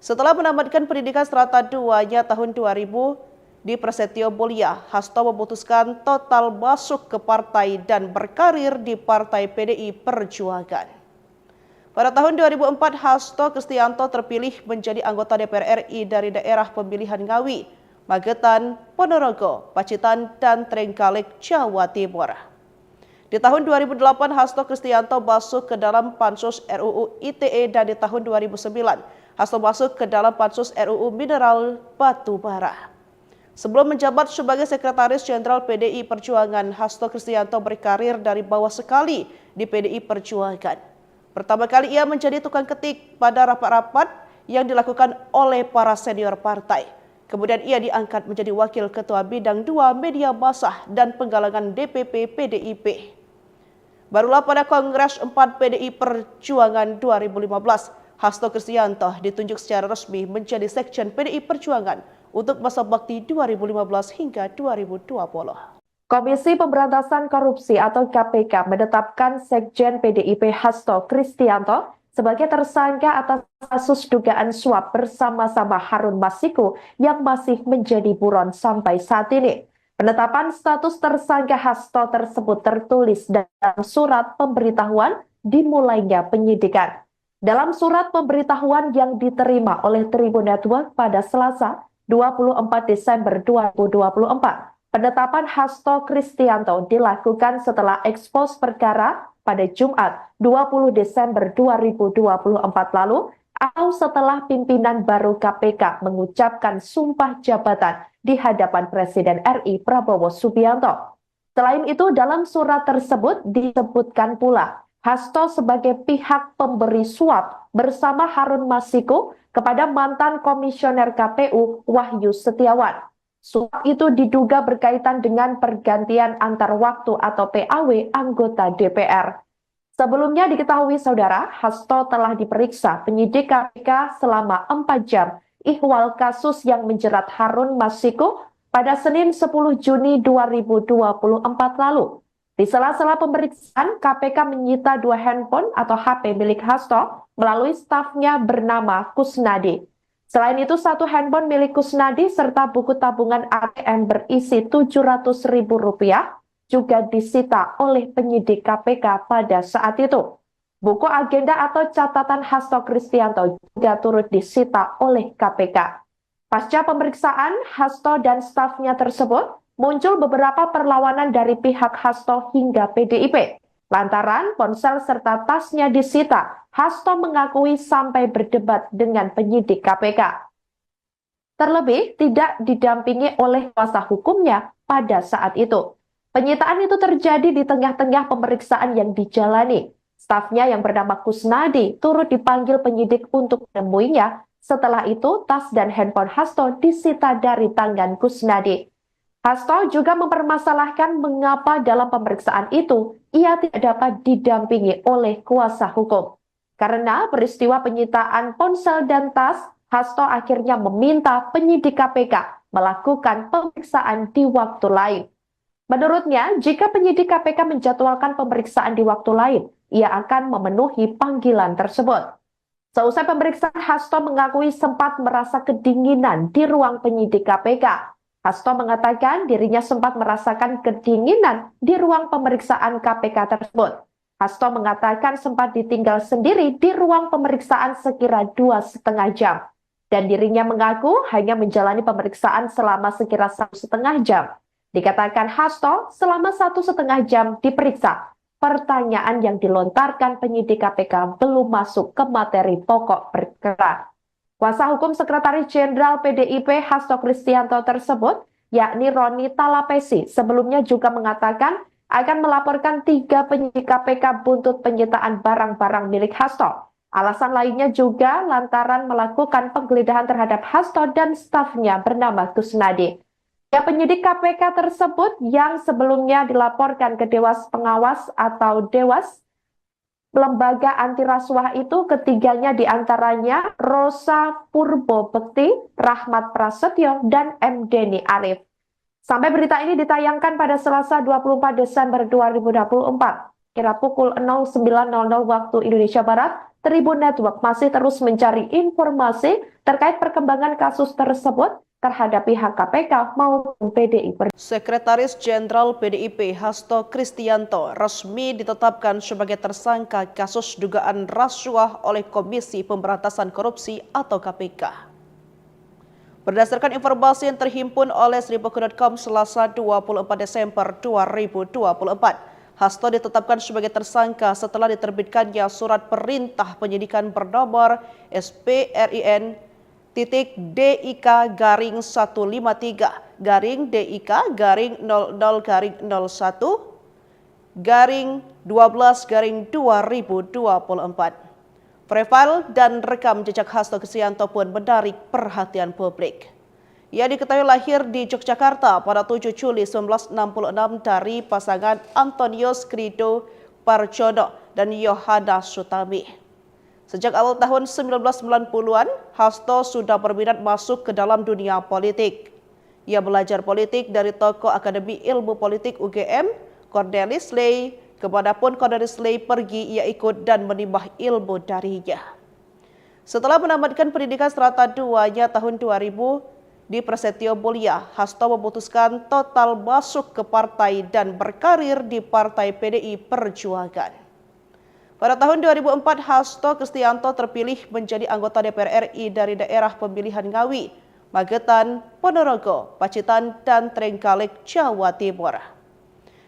Setelah menamatkan pendidikan serata duanya tahun dua ribu, di Prasetyo Mulia, Hasto memutuskan total masuk ke partai dan berkarir di Partai P D I Perjuangan. Pada tahun dua ribu empat, Hasto Kristianto terpilih menjadi anggota D P R R I dari daerah pemilihan Ngawi, Magetan, Ponorogo, Pacitan, dan Trenggalek, Jawa Timur. Di tahun dua ribu delapan, Hasto Kristianto masuk ke dalam Pansus R U U I T E, dan di tahun dua ribu sembilan, Hasto masuk ke dalam Pansus R U U Mineral Batu Bara. Sebelum menjabat sebagai Sekretaris Jenderal P D I Perjuangan, Hasto Kristianto berkarir dari bawah sekali di P D I Perjuangan. Pertama kali ia menjadi tukang ketik pada rapat-rapat yang dilakukan oleh para senior partai. Kemudian ia diangkat menjadi Wakil Ketua Bidang dua Media Massa dan Penggalangan D P P P D I P. Barulah pada Kongres empat P D I Perjuangan dua ribu lima belas, Hasto Kristianto ditunjuk secara resmi menjadi Sekjen P D I Perjuangan untuk masa bakti dua ribu lima belas hingga dua ribu dua puluh. Komisi Pemberantasan Korupsi atau K P K menetapkan Sekjen P D I P Hasto Kristianto sebagai tersangka atas kasus dugaan suap bersama-sama Harun Masiku yang masih menjadi buron sampai saat ini. Penetapan status tersangka Hasto tersebut tertulis dalam surat pemberitahuan dimulainya penyidikan. Dalam surat pemberitahuan yang diterima oleh Tribun Network pada Selasa, dua puluh empat Desember dua ribu dua puluh empat, penetapan Hasto Kristianto dilakukan setelah ekspos perkara pada Jumat, dua puluh Desember dua ribu dua puluh empat lalu, atau setelah pimpinan baru K P K mengucapkan sumpah jabatan di hadapan Presiden R I Prabowo Subianto. Selain itu, dalam surat tersebut disebutkan pula Hasto sebagai pihak pemberi suap bersama Harun Masiku kepada mantan Komisioner K P U Wahyu Setiawan. Suap itu diduga berkaitan dengan pergantian antar waktu atau P A W anggota D P R. Sebelumnya diketahui, Saudara, Hasto telah diperiksa penyidik K P K selama empat jam ihwal kasus yang menjerat Harun Masiku pada Senin sepuluh Juni dua ribu dua puluh empat lalu. Di sela-sela pemeriksaan, K P K menyita dua handphone atau H P milik Hasto melalui stafnya bernama Kusnadi. Selain itu, satu handphone milik Kusnadi serta buku tabungan A T M berisi tujuh ratus ribu rupiah juga disita oleh penyidik K P K pada saat itu. Buku agenda atau catatan Hasto Kristianto juga turut disita oleh K P K. Pasca pemeriksaan, Hasto dan stafnya tersebut muncul beberapa perlawanan dari pihak Hasto hingga P D I P. Lantaran ponsel serta tasnya disita, Hasto mengakui sampai berdebat dengan penyidik K P K. Terlebih tidak didampingi oleh kuasa hukumnya pada saat itu. Penyitaan itu terjadi di tengah-tengah pemeriksaan yang dijalani. Stafnya yang bernama Kusnadi turut dipanggil penyidik untuk menemuinya. Setelah itu, tas dan handphone Hasto disita dari tangan Kusnadi. Hasto juga mempermasalahkan mengapa dalam pemeriksaan itu ia tidak dapat didampingi oleh kuasa hukum. Karena peristiwa penyitaan ponsel dan tas, Hasto akhirnya meminta penyidik K P K melakukan pemeriksaan di waktu lain. Menurutnya, jika penyidik K P K menjadwalkan pemeriksaan di waktu lain, ia akan memenuhi panggilan tersebut. Seusai pemeriksaan, Hasto mengakui sempat merasa kedinginan di ruang penyidik K P K. Hasto mengatakan dirinya sempat merasakan kedinginan di ruang pemeriksaan K P K tersebut. Hasto mengatakan sempat ditinggal sendiri di ruang pemeriksaan sekira dua setengah jam. Dan dirinya mengaku hanya menjalani pemeriksaan selama sekira satu setengah jam. Dikatakan Hasto selama satu setengah jam diperiksa, pertanyaan yang dilontarkan penyidik K P K belum masuk ke materi pokok perkara. Kuasa hukum Sekretaris Jenderal P D I P Hasto Kristianto tersebut, yakni Roni Talapesi, sebelumnya juga mengatakan akan melaporkan tiga penyidik K P K buntut penyitaan barang-barang milik Hasto. Alasan lainnya juga lantaran melakukan penggeledahan terhadap Hasto dan stafnya bernama Kusnadi. Ya, penyidik K P K tersebut yang sebelumnya dilaporkan ke Dewas Pengawas atau Dewas lembaga anti rasuah itu ketiganya diantaranya Rosa Purbo Bekti, Rahmat Prasetyo, dan M Deni Arif. Sampai berita ini ditayangkan pada Selasa dua puluh empat Desember dua ribu dua puluh empat, kira pukul nol sembilan nol nol waktu Indonesia Barat, Tribun Network masih terus mencari informasi terkait perkembangan kasus tersebut terhadap pihak K P K maupun P D I Perjuangan. Sekretaris Jenderal P D I P Hasto Kristianto resmi ditetapkan sebagai tersangka kasus dugaan rasuah oleh Komisi Pemberantasan Korupsi atau K P K. Berdasarkan informasi yang terhimpun oleh seribu dot com Selasa dua puluh empat Desember dua ribu dua puluh empat, Hasto ditetapkan sebagai tersangka setelah diterbitkannya surat perintah penyidikan bernomor S P R I N titik D I K garing satu lima tiga garing D I K garing nol nol garing nol satu garing dua belas garing dua ribu dua puluh empat. Profil dan rekam jejak Hasto Kristianto pun menarik perhatian publik. Ia diketahui lahir di Yogyakarta pada tujuh Juli sembilan belas enam puluh enam dari pasangan Antonius Krido Parjono dan Yohana Sutami. Sejak awal tahun sembilan belas sembilan puluhan, Hasto sudah berminat masuk ke dalam dunia politik. Ia belajar politik dari tokoh Akademi Ilmu Politik U G M, Cornelis Ley. Kemanapun Cornelis Ley pergi, ia ikut dan menimba ilmu darinya. Setelah menamatkan pendidikan serata duanya tahun dua ribu di Prasetyo Mulia, Hasto memutuskan total masuk ke partai dan berkarir di Partai P D I Perjuangan. Pada tahun dua ribu empat, Hasto Kristianto terpilih menjadi anggota D P R R I dari daerah pemilihan Ngawi, Magetan, Ponorogo, Pacitan, dan Trenggalek, Jawa Timur.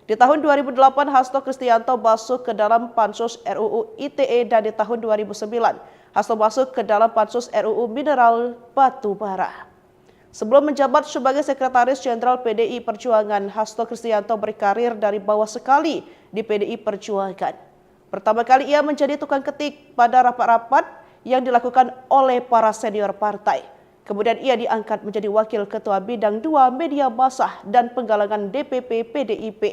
Di tahun dua ribu delapan, Hasto Kristianto masuk ke dalam Pansus R U U I T E dan di tahun dua ribu sembilan, Hasto masuk ke dalam Pansus R U U Mineral Batu Bara. Sebelum menjabat sebagai Sekretaris Jenderal P D I Perjuangan, Hasto Kristianto berkarir dari bawah sekali di P D I Perjuangan. Pertama kali ia menjadi tukang ketik pada rapat-rapat yang dilakukan oleh para senior partai. Kemudian ia diangkat menjadi Wakil Ketua Bidang dua Media Massa dan Penggalangan D P P P D I P.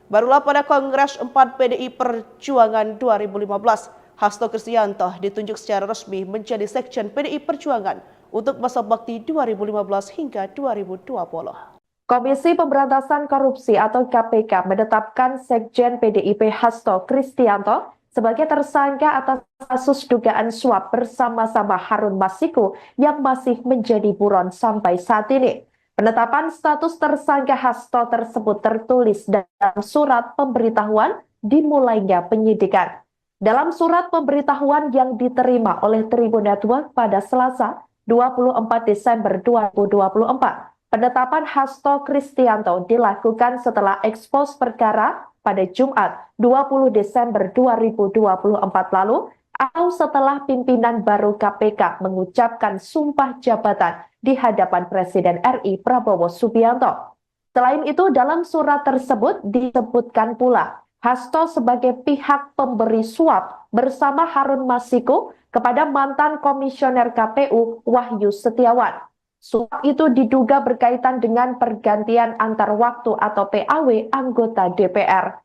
Barulah pada Kongres empat P D I Perjuangan dua ribu lima belas, Hasto Kristianto ditunjuk secara resmi menjadi Sekjen P D I Perjuangan untuk masa bakti dua ribu lima belas hingga dua ribu dua puluh. Komisi Pemberantasan Korupsi atau K P K menetapkan Sekjen P D I P Hasto Kristianto sebagai tersangka atas kasus dugaan suap bersama-sama Harun Masiku yang masih menjadi buron sampai saat ini. Penetapan status tersangka Hasto tersebut tertulis dalam surat pemberitahuan dimulainya penyidikan. Dalam surat pemberitahuan yang diterima oleh Tribun Network pada Selasa, dua puluh empat Desember dua ribu dua puluh empat, penetapan Hasto Kristianto dilakukan setelah ekspos perkara pada Jumat, dua puluh Desember dua ribu dua puluh empat lalu, atau setelah pimpinan baru K P K mengucapkan sumpah jabatan di hadapan Presiden R I Prabowo Subianto. Selain itu, dalam surat tersebut disebutkan pula Hasto sebagai pihak pemberi suap bersama Harun Masiku kepada mantan Komisioner K P U Wahyu Setiawan. Suap itu diduga berkaitan dengan pergantian antar waktu atau P A W anggota D P R.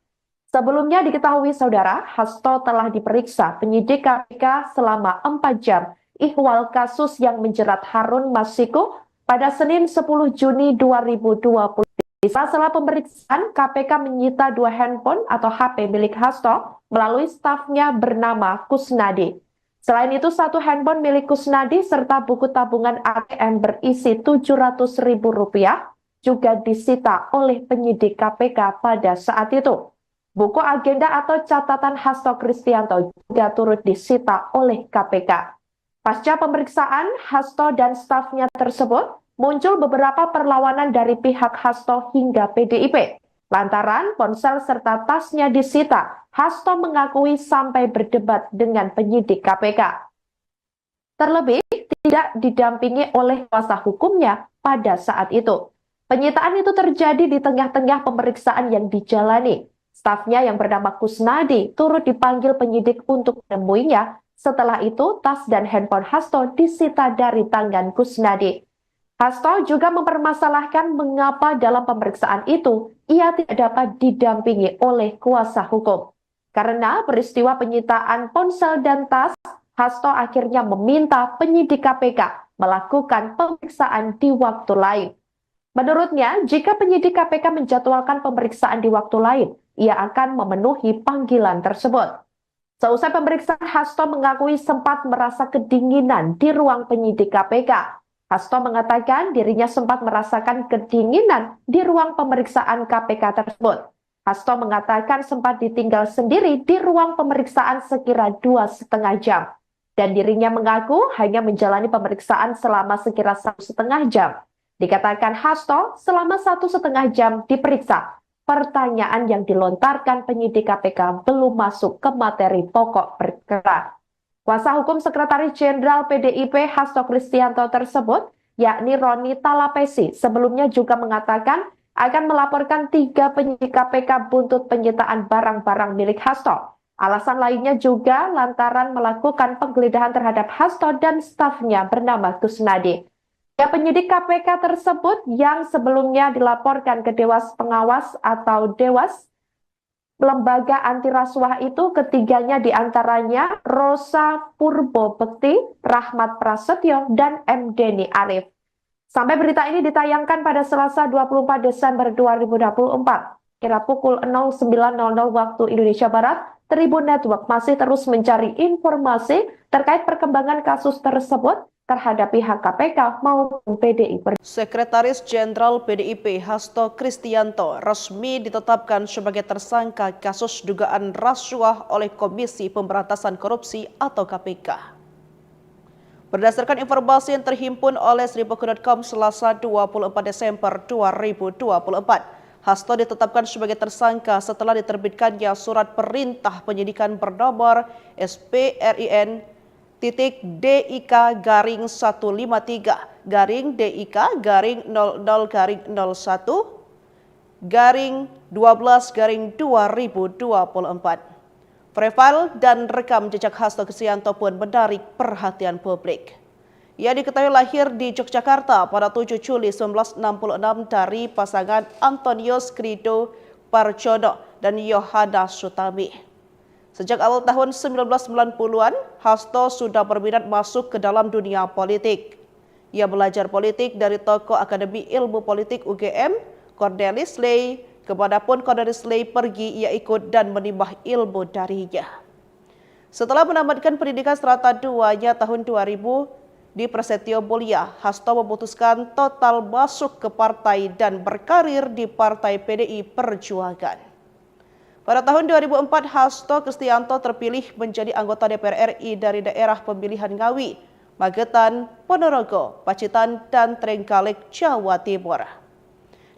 Sebelumnya diketahui, Saudara, Hasto telah diperiksa penyidik K P K selama empat jam. Ihwal kasus yang menjerat Harun Masiku pada Senin sepuluh Juni dua ribu dua puluh. Di sela-sela pemeriksaan, K P K menyita dua handphone atau H P milik Hasto melalui stafnya bernama Kusnadi. Selain itu, satu handphone milik Kusnadi serta buku tabungan A T M berisi tujuh ratus ribu rupiah juga disita oleh penyidik K P K pada saat itu. Buku agenda atau catatan Hasto Kristianto juga turut disita oleh K P K. Pasca pemeriksaan, Hasto dan stafnya tersebut muncul beberapa perlawanan dari pihak Hasto hingga P D I P. Lantaran ponsel serta tasnya disita, Hasto mengakui sampai berdebat dengan penyidik K P K. Terlebih, tidak didampingi oleh kuasa hukumnya pada saat itu. Penyitaan itu terjadi di tengah-tengah pemeriksaan yang dijalani. Stafnya yang bernama Kusnadi turut dipanggil penyidik untuk menemuinya. Setelah itu, tas dan handphone Hasto disita dari tangan Kusnadi. Hasto juga mempermasalahkan mengapa dalam pemeriksaan itu ia tidak dapat didampingi oleh kuasa hukum. Karena peristiwa penyitaan ponsel dan tas, Hasto akhirnya meminta penyidik K P K melakukan pemeriksaan di waktu lain. Menurutnya, jika penyidik K P K menjadwalkan pemeriksaan di waktu lain, ia akan memenuhi panggilan tersebut. Seusai pemeriksaan, Hasto mengakui sempat merasa kedinginan di ruang penyidik K P K. Hasto mengatakan dirinya sempat merasakan kedinginan di ruang pemeriksaan K P K tersebut. Hasto mengatakan sempat ditinggal sendiri di ruang pemeriksaan sekira dua setengah jam. Dan dirinya mengaku hanya menjalani pemeriksaan selama sekira satu setengah jam. Dikatakan Hasto, selama satu setengah jam diperiksa, pertanyaan yang dilontarkan penyidik K P K belum masuk ke materi pokok perkara. Kuasa hukum Sekretaris Jenderal P D I P Hasto Kristianto tersebut, yakni Roni Talapesi, sebelumnya juga mengatakan akan melaporkan tiga penyidik K P K buntut penyitaan barang-barang milik Hasto. Alasan lainnya juga lantaran melakukan penggeledahan terhadap Hasto dan stafnya bernama Kusnadi. Ya, penyidik K P K tersebut yang sebelumnya dilaporkan ke Dewas Pengawas atau Dewas, lembaga anti rasuah itu, ketiganya diantaranya Rosa Purbo Bekti, Rahmat Prasetyo, dan M Deni Arif. Sampai berita ini ditayangkan pada Selasa dua puluh empat Desember dua ribu dua puluh empat, kira pukul nol sembilan nol nol waktu Indonesia Barat, Tribun Network masih terus mencari informasi terkait perkembangan kasus tersebut terhadap pihak K P K maupun P D I Perjuangan. Sekretaris Jenderal P D I P Hasto Kristianto resmi ditetapkan sebagai tersangka kasus dugaan rasuah oleh Komisi Pemberantasan Korupsi atau K P K. Berdasarkan informasi yang terhimpun oleh seribu dot com Selasa dua puluh empat Desember dua ribu dua puluh empat, Hasto ditetapkan sebagai tersangka setelah diterbitkannya surat perintah penyidikan bernomor S P R I N titik D I K garing satu lima tiga garing D I K garing nol nol garing nol satu garing dua belas garing dua ribu dua puluh empat. Profil dan rekam jejak Hasto Kristianto pun menarik perhatian publik. Ia diketahui lahir di Yogyakarta pada tujuh Juli sembilan belas enam puluh enam dari pasangan Antonius Krido Parjono dan Yohana Sutami. Sejak awal tahun sembilan belas sembilan puluhan, Hasto sudah berminat masuk ke dalam dunia politik. Ia belajar politik dari tokoh Akademi Ilmu Politik U G M, Cornelis Ley, kemanapun Cornelis Ley pergi, ia ikut dan menimba ilmu darinya. Setelah menamatkan pendidikan serata duanya tahun dua ribu di Prasetyo Mulia, Hasto memutuskan total masuk ke partai dan berkarir di Partai P D I Perjuangan. Pada tahun dua ribu empat, Hasto Kristianto terpilih menjadi anggota D P R R I dari daerah pemilihan Ngawi, Magetan, Ponorogo, Pacitan, dan Trenggalek, Jawa Timur.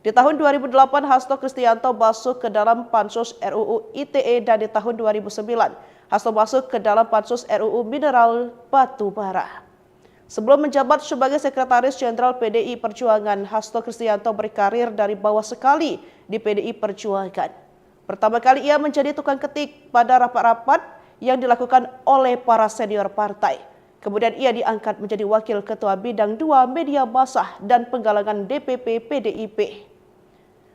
Di tahun dua ribu delapan, Hasto Kristianto masuk ke dalam Pansus R U U I T E, dan di tahun dua ribu sembilan, Hasto masuk ke dalam Pansus R U U Mineral Batu Bara. Sebelum menjabat sebagai Sekretaris Jenderal P D I Perjuangan, Hasto Kristianto berkarir dari bawah sekali di P D I Perjuangan. Pertama kali ia menjadi tukang ketik pada rapat-rapat yang dilakukan oleh para senior partai. Kemudian ia diangkat menjadi Wakil Ketua Bidang dua Media Massa dan Penggalangan D P P P D I P.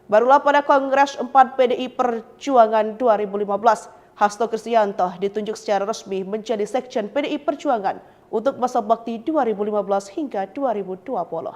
Barulah pada Kongres empat P D I Perjuangan dua ribu lima belas, Hasto Kristianto ditunjuk secara resmi menjadi Sekjen P D I Perjuangan untuk masa bakti dua ribu lima belas hingga dua ribu dua puluh.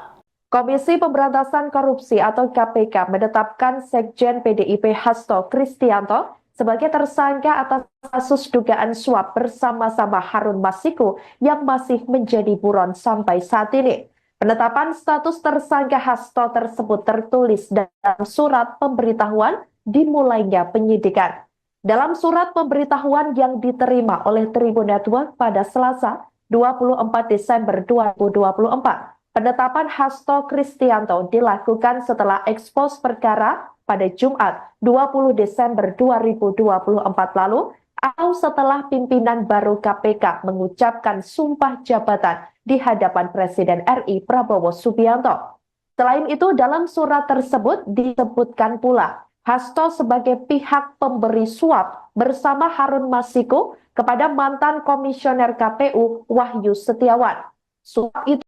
Komisi Pemberantasan Korupsi atau K P K menetapkan Sekjen P D I P Hasto Kristianto sebagai tersangka atas kasus dugaan suap bersama-sama Harun Masiku yang masih menjadi buron sampai saat ini. Penetapan status tersangka Hasto tersebut tertulis dalam surat pemberitahuan dimulainya penyidikan. Dalam surat pemberitahuan yang diterima oleh Tribun Network pada Selasa, dua puluh empat Desember dua ribu dua puluh empat, penetapan Hasto Kristianto dilakukan setelah ekspos perkara pada Jumat, dua puluh Desember dua ribu dua puluh empat lalu, atau setelah pimpinan baru K P K mengucapkan sumpah jabatan di hadapan Presiden R I Prabowo Subianto. Selain itu, dalam surat tersebut disebutkan pula Hasto sebagai pihak pemberi suap bersama Harun Masiku kepada mantan Komisioner K P U Wahyu Setiawan. Suap itu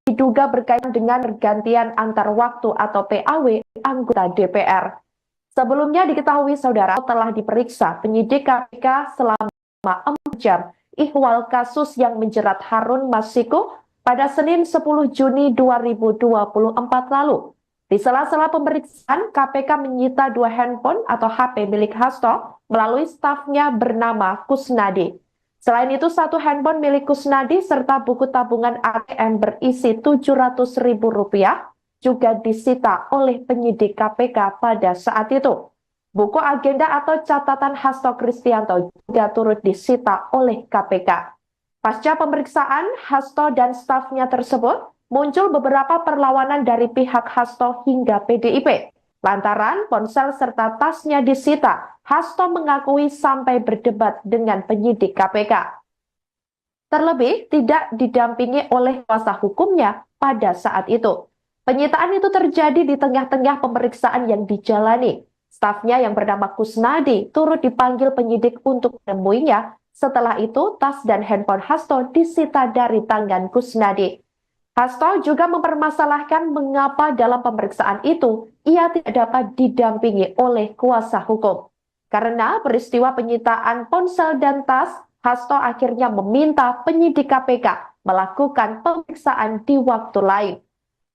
diduga berkaitan dengan pergantian antar waktu atau P A W anggota D P R. Sebelumnya diketahui saudara telah diperiksa penyidik K P K selama empat jam ihwal kasus yang menjerat Harun Masiku pada Senin sepuluh Juni dua ribu dua puluh empat lalu. Di sela-sela pemeriksaan, K P K menyita dua handphone atau H P milik Hasto melalui stafnya bernama Kusnadi. Selain itu, satu handphone milik Kusnadi serta buku tabungan A T M berisi tujuh ratus ribu rupiah juga disita oleh penyidik K P K pada saat itu. Buku agenda atau catatan Hasto Kristianto juga turut disita oleh K P K. Pasca pemeriksaan, Hasto dan stafnya tersebut muncul beberapa perlawanan dari pihak Hasto hingga P D I P. Lantaran ponsel serta tasnya disita, Hasto mengakui sampai berdebat dengan penyidik K P K. Terlebih tidak didampingi oleh kuasa hukumnya pada saat itu. Penyitaan itu terjadi di tengah-tengah pemeriksaan yang dijalani. Stafnya yang bernama Kusnadi turut dipanggil penyidik untuk menemuinya. Setelah itu, tas dan handphone Hasto disita dari tangan Kusnadi. Hasto juga mempermasalahkan mengapa dalam pemeriksaan itu ia tidak dapat didampingi oleh kuasa hukum. Karena peristiwa penyitaan ponsel dan tas, Hasto akhirnya meminta penyidik K P K melakukan pemeriksaan di waktu lain.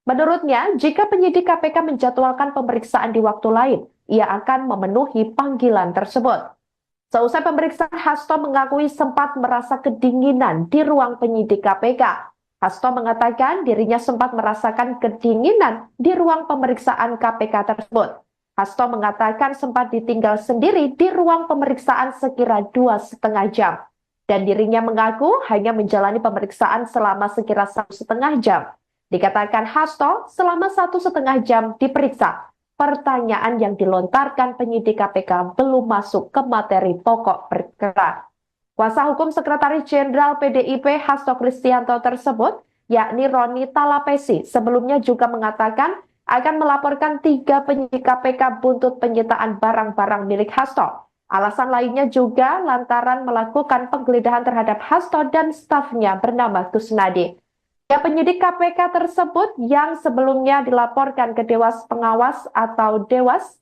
Menurutnya, jika penyidik K P K menjadwalkan pemeriksaan di waktu lain, ia akan memenuhi panggilan tersebut. Seusai pemeriksaan, Hasto mengakui sempat merasa kedinginan di ruang penyidik K P K. Hasto mengatakan dirinya sempat merasakan kedinginan di ruang pemeriksaan K P K tersebut. Hasto mengatakan sempat ditinggal sendiri di ruang pemeriksaan sekira dua setengah jam. Dan dirinya mengaku hanya menjalani pemeriksaan selama sekira satu setengah jam. Dikatakan Hasto selama satu setengah jam diperiksa. Pertanyaan yang dilontarkan penyidik K P K belum masuk ke materi pokok perkara. Kuasa hukum Sekretaris Jenderal P D I P Hasto Kristianto tersebut, yakni Roni Talapesi, sebelumnya juga mengatakan akan melaporkan tiga penyidik K P K buntut penyitaan barang-barang milik Hasto. Alasan lainnya juga lantaran melakukan penggeledahan terhadap Hasto dan stafnya bernama Kusnadi. Ya, penyidik K P K tersebut yang sebelumnya dilaporkan ke Dewas Pengawas atau Dewas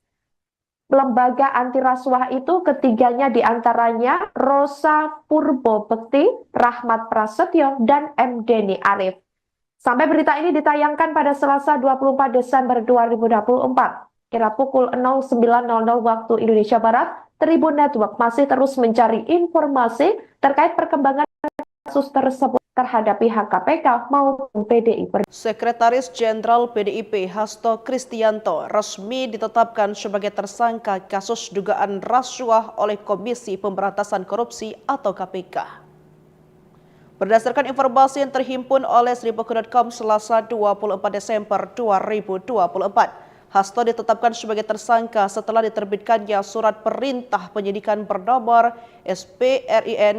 Lembaga Anti Rasuah itu, ketiganya diantaranya Rosa Purbo Bekti, Rahmat Prasetyo, dan M Deni Arif. Sampai berita ini ditayangkan pada Selasa dua puluh empat Desember dua ribu dua puluh empat, kira pukul nol sembilan nol nol waktu Indonesia Barat, Tribun Network masih terus mencari informasi terkait perkembangan kasus tersebut terhadap pihak K P K maupun P D I Perjuangan. Sekretaris Jenderal P D I P Hasto Kristianto resmi ditetapkan sebagai tersangka kasus dugaan rasuah oleh Komisi Pemberantasan Korupsi atau K P K. Berdasarkan informasi yang terhimpun oleh seribu dot com Selasa dua puluh empat Desember dua ribu dua puluh empat, Hasto ditetapkan sebagai tersangka setelah diterbitkannya surat perintah penyidikan bernomor S P R I N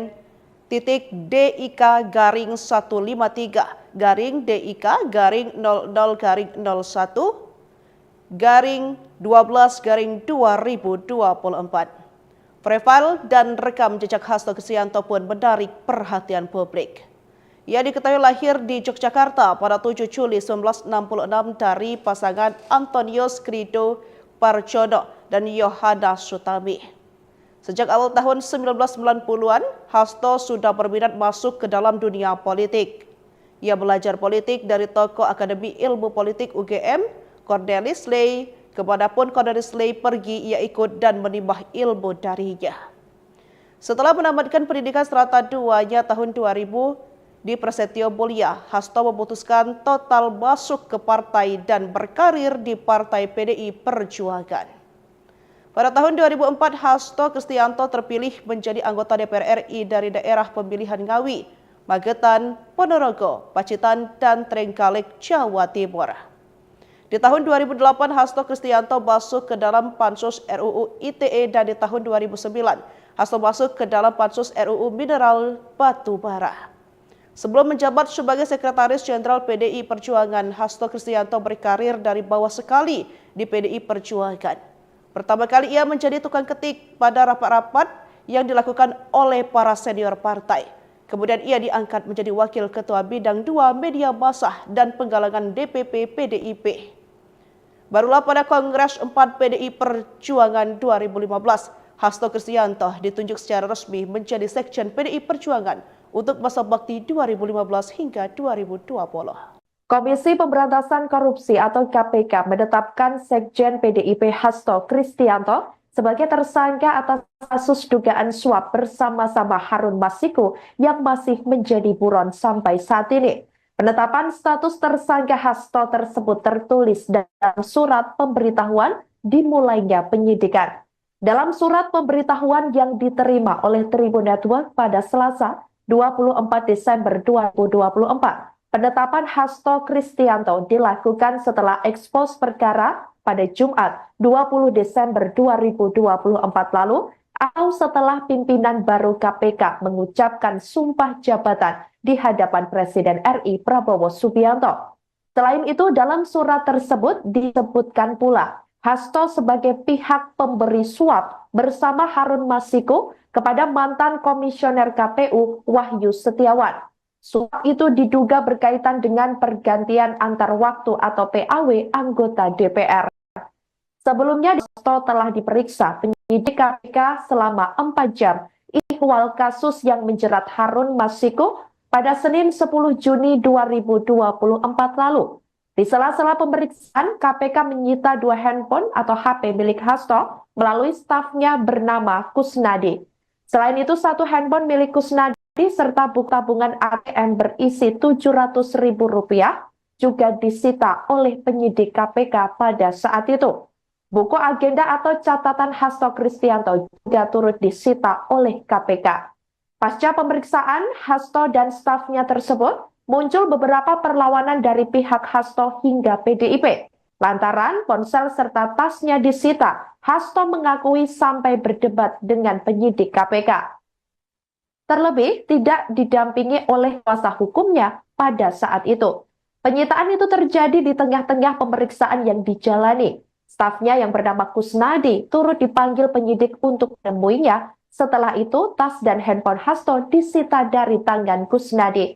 titik D I K garing satu lima tiga garing D I K garing nol nol garing nol satu garing dua belas garing dua ribu dua puluh empat. Profil dan rekam jejak Hasto Kristianto pun menarik perhatian publik. Ia diketahui lahir di Yogyakarta pada tujuh Juli sembilan belas enam puluh enam dari pasangan Antonius Krido Parjono dan Yohana Sutami. Sejak awal tahun sembilan belas sembilan puluhan, Hasto sudah berminat masuk ke dalam dunia politik. Ia belajar politik dari tokoh Akademi Ilmu Politik U G M, Cornelis Ley. Kemanapun Cornelis Ley pergi, ia ikut dan menimba ilmu darinya. Setelah menamatkan pendidikan serata duanya tahun dua ribu di Prasetyo Mulia, Hasto memutuskan total masuk ke partai dan berkarir di Partai P D I Perjuangan. Pada tahun dua ribu empat, Hasto Kristianto terpilih menjadi anggota D P R R I dari daerah pemilihan Ngawi, Magetan, Ponorogo, Pacitan, dan Trenggalek, Jawa Timur. Di tahun dua ribu delapan, Hasto Kristianto masuk ke dalam Pansus R U U I T E, dan di tahun dua ribu sembilan, Hasto masuk ke dalam Pansus R U U Mineral Batu Bara. Sebelum menjabat sebagai Sekretaris Jenderal P D I Perjuangan, Hasto Kristianto berkarir dari bawah sekali di P D I Perjuangan. Pertama kali ia menjadi tukang ketik pada rapat-rapat yang dilakukan oleh para senior partai. Kemudian ia diangkat menjadi Wakil Ketua Bidang dua Media Massa dan Penggalangan D P P P D I P. Barulah pada Kongres empat P D I Perjuangan dua ribu lima belas, Hasto Kristianto ditunjuk secara resmi menjadi Sekjen P D I Perjuangan untuk masa bakti dua ribu lima belas hingga dua ribu dua puluh. Komisi Pemberantasan Korupsi atau K P K menetapkan Sekjen P D I P Hasto Kristianto sebagai tersangka atas kasus dugaan suap bersama-sama Harun Masiku yang masih menjadi buron sampai saat ini. Penetapan status tersangka Hasto tersebut tertulis dalam surat pemberitahuan dimulainya penyidikan. Dalam surat pemberitahuan yang diterima oleh Tribun Network pada Selasa, dua puluh empat Desember dua ribu dua puluh empat, penetapan Hasto Kristianto dilakukan setelah ekspos perkara pada Jumat, dua puluh Desember dua ribu dua puluh empat lalu, atau setelah pimpinan baru K P K mengucapkan sumpah jabatan di hadapan Presiden R I Prabowo Subianto. Selain itu, dalam surat tersebut disebutkan pula Hasto sebagai pihak pemberi suap bersama Harun Masiku kepada mantan Komisioner K P U Wahyu Setiawan. Suap itu diduga berkaitan dengan pergantian antar waktu atau P A W anggota D P R. Sebelumnya, Hasto telah diperiksa penyidik K P K selama empat jam ihwal kasus yang menjerat Harun Masiku pada Senin sepuluh Juni dua ribu dua puluh empat lalu. Di sela-sela pemeriksaan, K P K menyita dua handphone atau H P milik Hasto melalui stafnya bernama Kusnadi. Selain itu, satu handphone milik Kusnadi serta buku tabungan A T M berisi tujuh ratus ribu rupiah juga disita oleh penyidik K P K pada saat itu. Buku agenda atau catatan Hasto Kristianto juga turut disita oleh K P K. Pasca pemeriksaan Hasto dan stafnya tersebut, muncul beberapa perlawanan dari pihak Hasto hingga P D I P. Lantaran ponsel serta tasnya disita, Hasto mengakui sampai berdebat dengan penyidik K P K. Terlebih, tidak didampingi oleh kuasa hukumnya pada saat itu. Penyitaan itu terjadi di tengah-tengah pemeriksaan yang dijalani. Stafnya yang bernama Kusnadi turut dipanggil penyidik untuk menemuinya. Setelah itu, tas dan handphone Hasto disita dari tangan Kusnadi.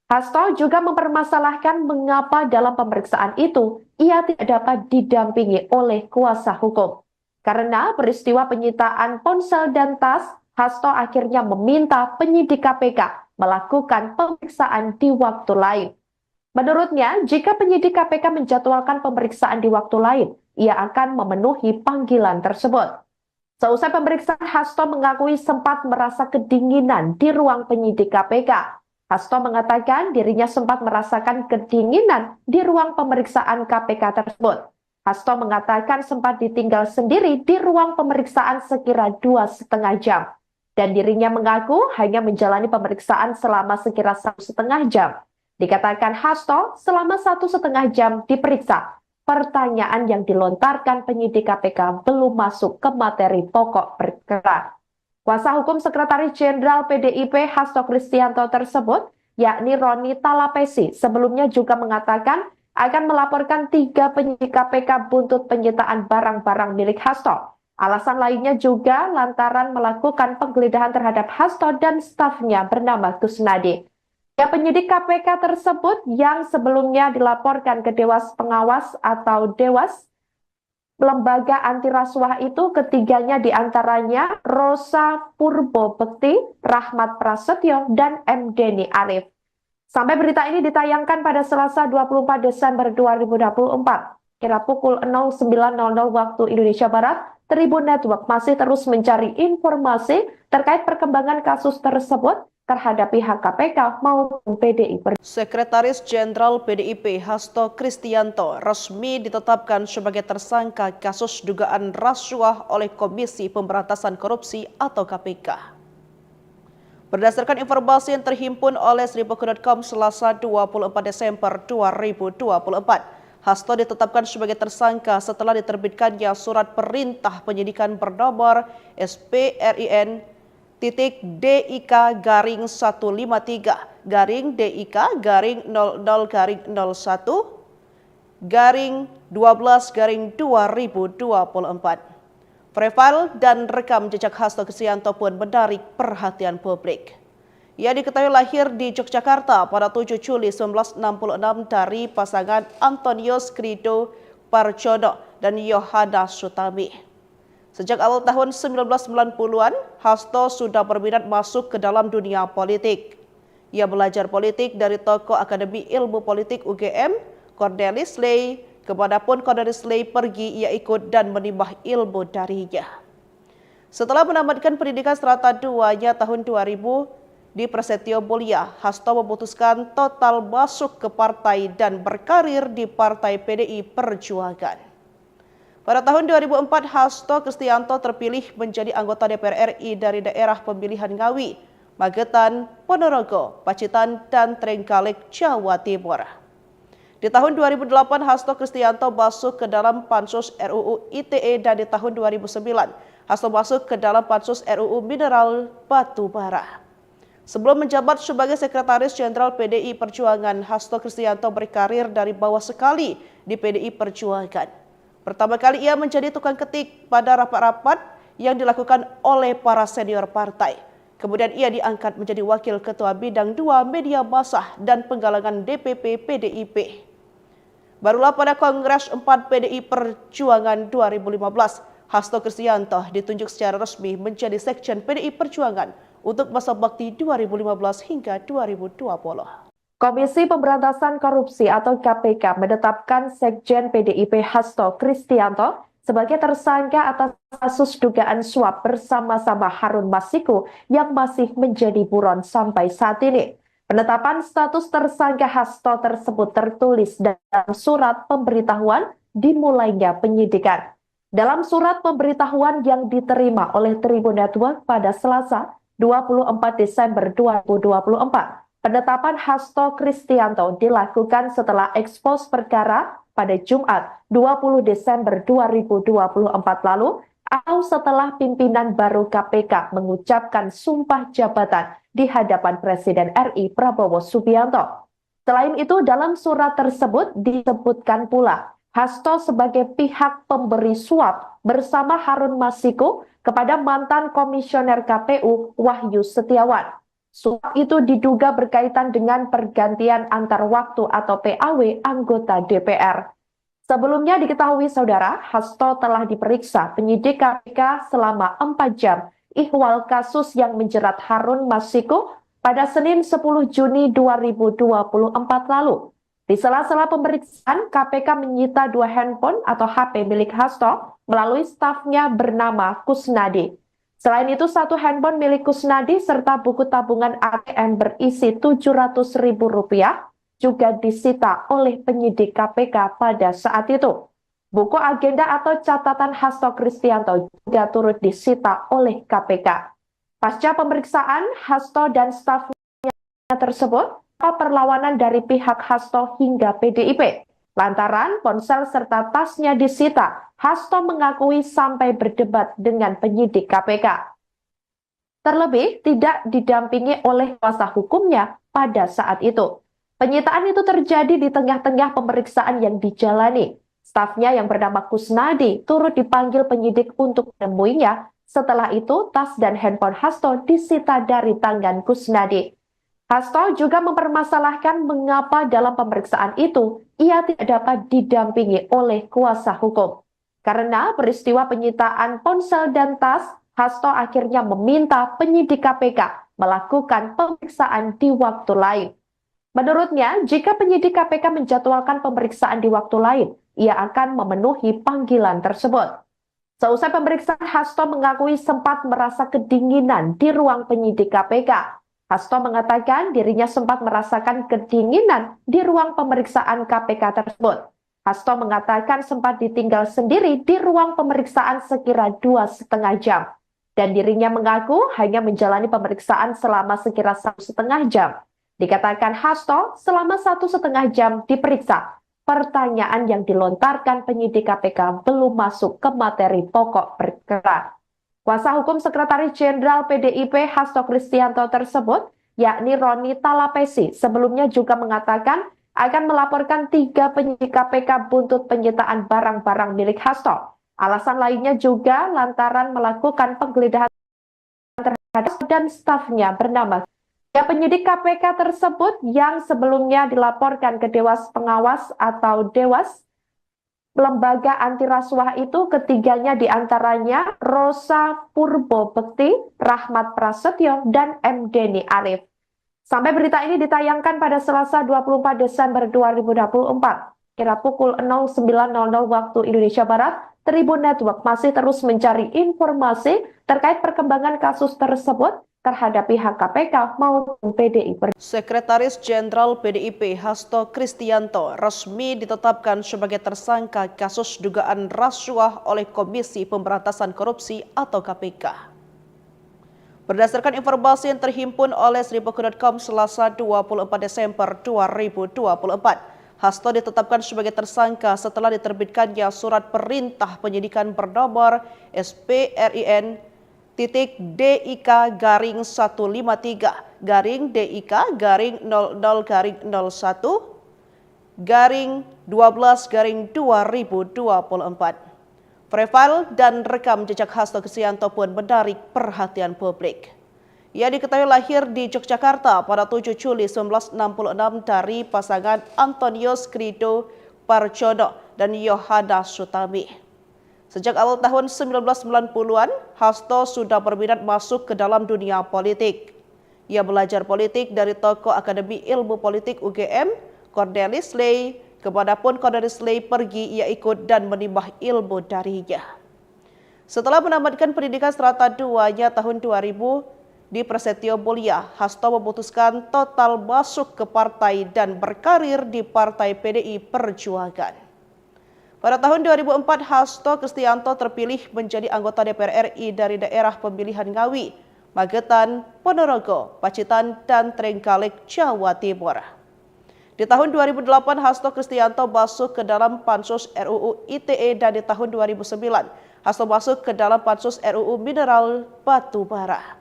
Hasto juga mempermasalahkan mengapa dalam pemeriksaan itu ia tidak dapat didampingi oleh kuasa hukum. Karena peristiwa penyitaan ponsel dan tas, Hasto akhirnya meminta penyidik K P K melakukan pemeriksaan di waktu lain. Menurutnya, jika penyidik K P K menjadwalkan pemeriksaan di waktu lain, ia akan memenuhi panggilan tersebut. Seusai pemeriksaan, Hasto mengakui sempat merasa kedinginan di ruang penyidik K P K. Hasto mengatakan dirinya sempat merasakan kedinginan di ruang pemeriksaan K P K tersebut. Hasto mengatakan sempat ditinggal sendiri di ruang pemeriksaan sekira dua setengah jam. Dan dirinya mengaku hanya menjalani pemeriksaan selama sekira satu setengah jam. Dikatakan Hasto selama satu setengah jam diperiksa. Pertanyaan yang dilontarkan penyidik K P K belum masuk ke materi pokok perkara. Kuasa hukum Sekretaris Jenderal P D I P Hasto Kristianto tersebut, yakni Roni Talapesi, sebelumnya juga mengatakan akan melaporkan tiga penyidik K P K buntut penyitaan barang-barang milik Hasto. Alasan lainnya juga lantaran melakukan penggeledahan terhadap Hasto dan stafnya bernama Kusnadi. Ya, penyidik K P K tersebut yang sebelumnya dilaporkan ke Dewas Pengawas atau Dewas, lembaga anti rasuah itu, ketiganya diantaranya Rosa Purbo Bekti, Rahmat Prasetyo, dan M Deni Arif. Sampai berita ini ditayangkan pada Selasa dua puluh empat Desember dua ribu dua puluh empat, kira pukul nol sembilan nol nol waktu Indonesia Barat, Tribun Network masih terus mencari informasi terkait perkembangan kasus tersebut terhadap pihak K P K maupun P D I Perjuangan. Sekretaris Jenderal P D I P Hasto Kristianto resmi ditetapkan sebagai tersangka kasus dugaan rasuah oleh Komisi Pemberantasan Korupsi atau K P K. Berdasarkan informasi yang terhimpun oleh seribu dot com Selasa dua puluh empat Desember dua ribu dua puluh empat, Hasto ditetapkan sebagai tersangka setelah diterbitkannya surat perintah penyidikan bernomor S P R I N titik D I K garing satu lima tiga garing D I K garing nol nol garing nol satu garing dua belas garing dua ribu dua puluh empat. Profil dan rekam jejak Hasto Kristianto pun menarik perhatian publik. Ia diketahui lahir di Yogyakarta pada tujuh Juli sembilan belas enam puluh enam dari pasangan Antonius Krido Parjono, dan Yohana Sutami. Sejak awal tahun sembilan belas sembilan puluhan, Hasto sudah berminat masuk ke dalam dunia politik. Ia belajar politik dari tokoh Akademi Ilmu Politik U G M, Cornelis Ley. Kemanapun Cornelis Ley pergi, ia ikut dan menimba ilmu darinya. Setelah menamatkan pendidikan serata duanya tahun dua ribu di Prasetyo Mulia, Hasto memutuskan total masuk ke partai dan berkarir di Partai P D I Perjuangan. Pada tahun dua ribu empat, Hasto Kristianto terpilih menjadi anggota D P R R I dari daerah pemilihan Ngawi, Magetan, Ponorogo, Pacitan, dan Trenggalek, Jawa Timur. Di tahun dua ribu delapan, Hasto Kristianto masuk ke dalam Pansus R U U I T E, dan di tahun dua ribu sembilan, Hasto masuk ke dalam Pansus R U U Mineral Batu Bara. Sebelum menjabat sebagai Sekretaris Jenderal P D I Perjuangan, Hasto Kristianto berkarir dari bawah sekali di P D I Perjuangan. Pertama kali ia menjadi tukang ketik pada rapat-rapat yang dilakukan oleh para senior partai. Kemudian ia diangkat menjadi Wakil Ketua Bidang dua Media Massah dan Penggalangan D P P P D I P. Barulah pada Kongres empat P D I Perjuangan dua ribu lima belas, Hasto Kristianto ditunjuk secara resmi menjadi Sekjen P D I Perjuangan untuk masa bakti dua ribu lima belas hingga dua ribu dua puluh. Komisi Pemberantasan Korupsi atau K P K menetapkan Sekjen P D I P Hasto Kristianto sebagai tersangka atas kasus dugaan suap bersama-sama Harun Masiku yang masih menjadi buron sampai saat ini. Penetapan status tersangka Hasto tersebut tertulis dalam surat pemberitahuan dimulainya penyidikan. Dalam surat pemberitahuan yang diterima oleh Tribun Network pada Selasa, dua puluh empat Desember dua ribu dua puluh empat, penetapan Hasto Kristianto dilakukan setelah ekspos perkara pada Jumat, dua puluh Desember dua ribu dua puluh empat lalu, atau setelah pimpinan baru K P K mengucapkan sumpah jabatan di hadapan Presiden R I Prabowo Subianto. Selain itu, dalam surat tersebut disebutkan pula Hasto sebagai pihak pemberi suap bersama Harun Masiku kepada mantan Komisioner K P U Wahyu Setiawan. Suap itu diduga berkaitan dengan pergantian antar waktu atau P A W anggota D P R. Sebelumnya diketahui, Saudara, Hasto telah diperiksa penyidik K P K selama empat jam ihwal kasus yang menjerat Harun Masiku pada Senin sepuluh Juni dua ribu dua puluh empat lalu. Di sela-sela pemeriksaan, K P K menyita dua handphone atau H P milik Hasto melalui stafnya bernama Kusnadi. Selain itu, satu handphone milik Kusnadi serta buku tabungan A T M berisi tujuh ratus ribu rupiah juga disita oleh penyidik K P K pada saat itu. Buku agenda atau catatan Hasto Kristianto juga turut disita oleh K P K. Pasca pemeriksaan, Hasto dan stafnya tersebut tanpa perlawanan dari pihak Hasto hingga P D I P. Lantaran ponsel serta tasnya disita, Hasto mengakui sampai berdebat dengan penyidik K P K. Terlebih, tidak didampingi oleh kuasa hukumnya pada saat itu. Penyitaan itu terjadi di tengah-tengah pemeriksaan yang dijalani. Stafnya yang bernama Kusnadi turut dipanggil penyidik untuk menemuinya. Setelah itu, tas dan handphone Hasto disita dari tangan Kusnadi. Hasto juga mempermasalahkan mengapa dalam pemeriksaan itu ia tidak dapat didampingi oleh kuasa hukum. Karena peristiwa penyitaan ponsel dan tas, Hasto akhirnya meminta penyidik K P K melakukan pemeriksaan di waktu lain. Menurutnya, jika penyidik K P K menjadwalkan pemeriksaan di waktu lain, ia akan memenuhi panggilan tersebut. Seusai pemeriksaan, Hasto mengakui sempat merasa kedinginan di ruang penyidik K P K. Hasto mengatakan dirinya sempat merasakan kedinginan di ruang pemeriksaan K P K tersebut. Hasto mengatakan sempat ditinggal sendiri di ruang pemeriksaan sekira dua setengah jam, dan dirinya mengaku hanya menjalani pemeriksaan selama sekira satu setengah jam. Dikatakan Hasto selama satu setengah jam diperiksa, pertanyaan yang dilontarkan penyidik K P K belum masuk ke materi pokok perkara. Kuasa hukum Sekretaris Jenderal P D I P Hasto Kristianto tersebut, yakni Roni Talapesi, sebelumnya juga mengatakan akan melaporkan tiga penyidik K P K buntut penyitaan barang-barang milik Hasto. Alasan lainnya juga lantaran melakukan penggeledahan terhadap dan stafnya bernama. Ya, penyidik K P K tersebut yang sebelumnya dilaporkan ke Dewas Pengawas atau Dewas lembaga anti rasuah itu ketiganya diantaranya Rosa Purbo Bekti, Rahmat Prasetyo, dan M Deni Arif. Sampai berita ini ditayangkan pada Selasa dua puluh empat Desember dua ribu dua puluh empat, kira pukul nol sembilan nol nol waktu Indonesia Barat, Tribun Network masih terus mencari informasi terkait perkembangan kasus tersebut terhadap pihak K P K maupun P D I Perjuangan. Sekretaris Jenderal P D I P Hasto Kristianto resmi ditetapkan sebagai tersangka kasus dugaan rasuah oleh Komisi Pemberantasan Korupsi atau K P K. Berdasarkan informasi yang terhimpun oleh seribu dot com Selasa dua puluh empat Desember dua ribu dua puluh empat, Hasto ditetapkan sebagai tersangka setelah diterbitkannya surat perintah penyidikan bernomor S P R I N titik D I K garing satu lima tiga garing D I K garing nol nol garing nol satu garing dua belas garing dua ribu dua puluh empat. Profil dan rekam jejak Hasto Kristianto pun menarik perhatian publik. Ia diketahui lahir di Yogyakarta pada tujuh Juli sembilan belas enam puluh enam dari pasangan Antonius Krido Parjono dan Yohana Sutami. Sejak awal tahun sembilan belas sembilan puluhan, Hasto sudah berminat masuk ke dalam dunia politik. Ia belajar politik dari tokoh Akademi Ilmu Politik U G M, Cornelis Ley. Kemanapun Cornelis Ley pergi, ia ikut dan menimba ilmu darinya. Setelah menamatkan pendidikan serata duanya tahun dua ribu di Prasetyo Mulia, Hasto memutuskan total masuk ke partai dan berkarir di Partai P D I Perjuangan. Pada tahun dua ribu empat, Hasto Kristianto terpilih menjadi anggota D P R R I dari daerah pemilihan Ngawi, Magetan, Ponorogo, Pacitan, dan Trenggalek, Jawa Timur. Di tahun dua ribu delapan, Hasto Kristianto masuk ke dalam Pansus R U U I T E dan di tahun dua ribu sembilan, Hasto masuk ke dalam Pansus R U U Mineral Batu Bara.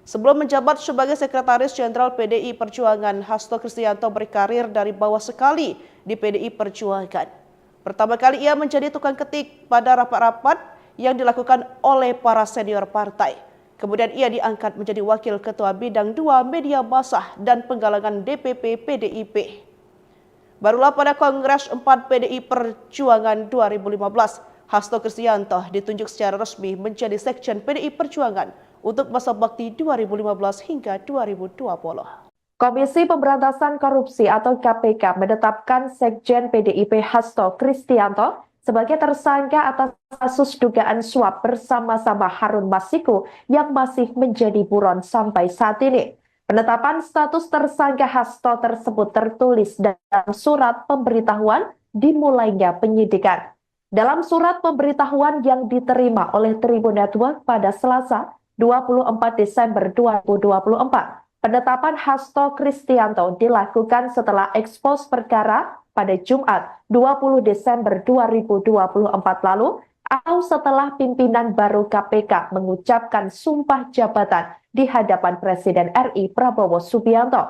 Sebelum menjabat sebagai Sekretaris Jenderal P D I Perjuangan, Hasto Kristianto berkarir dari bawah sekali di P D I Perjuangan. Pertama kali ia menjadi tukang ketik pada rapat-rapat yang dilakukan oleh para senior partai. Kemudian ia diangkat menjadi Wakil Ketua Bidang dua Media Massa dan Penggalangan D P P P D I P. Barulah pada Kongres empat P D I Perjuangan dua ribu lima belas, Hasto Kristianto ditunjuk secara resmi menjadi Sekjen P D I Perjuangan untuk masa bakti dua ribu lima belas hingga dua ribu dua puluh. Komisi Pemberantasan Korupsi atau K P K menetapkan Sekjen P D I P Hasto Kristianto sebagai tersangka atas kasus dugaan suap bersama-sama Harun Masiku yang masih menjadi buron sampai saat ini. Penetapan status tersangka Hasto tersebut tertulis dalam surat pemberitahuan dimulainya penyidikan. Dalam surat pemberitahuan yang diterima oleh Tribun Network pada Selasa, dua puluh empat Desember dua ribu dua puluh empat, penetapan Hasto Kristianto dilakukan setelah ekspos perkara pada Jumat, dua puluh Desember dua ribu dua puluh empat lalu, atau setelah pimpinan baru K P K mengucapkan sumpah jabatan di hadapan Presiden R I Prabowo Subianto.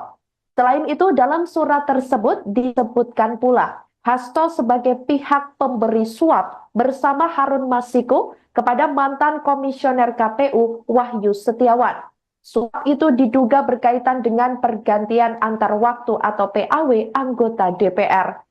Selain itu, dalam surat tersebut disebutkan pula Hasto sebagai pihak pemberi suap bersama Harun Masiku kepada mantan Komisioner K P U Wahyu Setiawan. Suap itu diduga berkaitan dengan pergantian antar waktu atau P A W anggota D P R.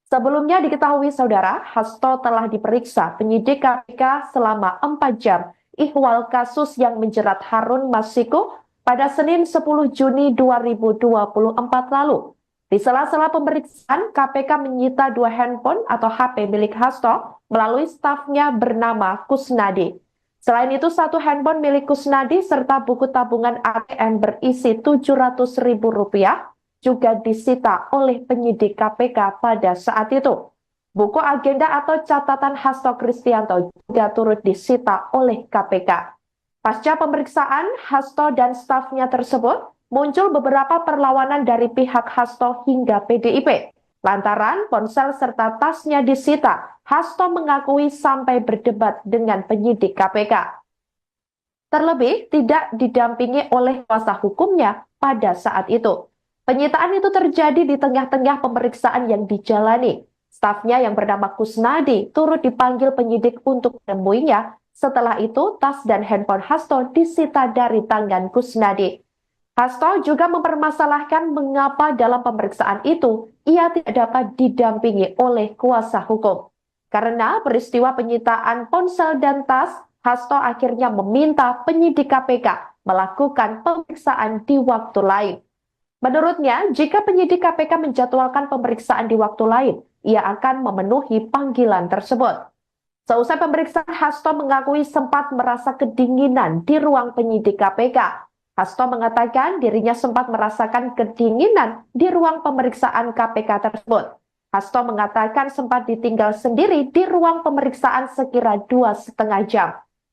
Sebelumnya diketahui, Saudara, Hasto telah diperiksa penyidik K P K selama empat jam. Ihwal kasus yang menjerat Harun Masiku pada Senin sepuluh Juni dua ribu dua puluh empat lalu. Di sela-sela pemeriksaan, K P K menyita dua handphone atau H P milik Hasto melalui stafnya bernama Kusnadi. Selain itu, satu handphone milik Kusnadi serta buku tabungan A T M berisi tujuh ratus ribu rupiah juga disita oleh penyidik K P K pada saat itu. Buku agenda atau catatan Hasto Kristianto juga turut disita oleh K P K. Pasca pemeriksaan, Hasto dan stafnya tersebut muncul beberapa perlawanan dari pihak Hasto hingga P D I P. Lantaran ponsel serta tasnya disita, Hasto mengakui sampai berdebat dengan penyidik K P K. Terlebih tidak didampingi oleh kuasa hukumnya pada saat itu. Penyitaan itu terjadi di tengah-tengah pemeriksaan yang dijalani. Stafnya yang bernama Kusnadi turut dipanggil penyidik untuk menemuinya. Setelah itu, tas dan handphone Hasto disita dari tangan Kusnadi. Hasto juga mempermasalahkan mengapa dalam pemeriksaan itu ia tidak dapat didampingi oleh kuasa hukum. Karena peristiwa penyitaan ponsel dan tas, Hasto akhirnya meminta penyidik K P K melakukan pemeriksaan di waktu lain. Menurutnya, jika penyidik K P K menjadwalkan pemeriksaan di waktu lain, ia akan memenuhi panggilan tersebut. Seusai pemeriksaan, Hasto mengakui sempat merasa kedinginan di ruang penyidik K P K. Hasto mengatakan dirinya sempat merasakan kedinginan di ruang pemeriksaan K P K tersebut. Hasto mengatakan sempat ditinggal sendiri di ruang pemeriksaan sekira dua setengah jam.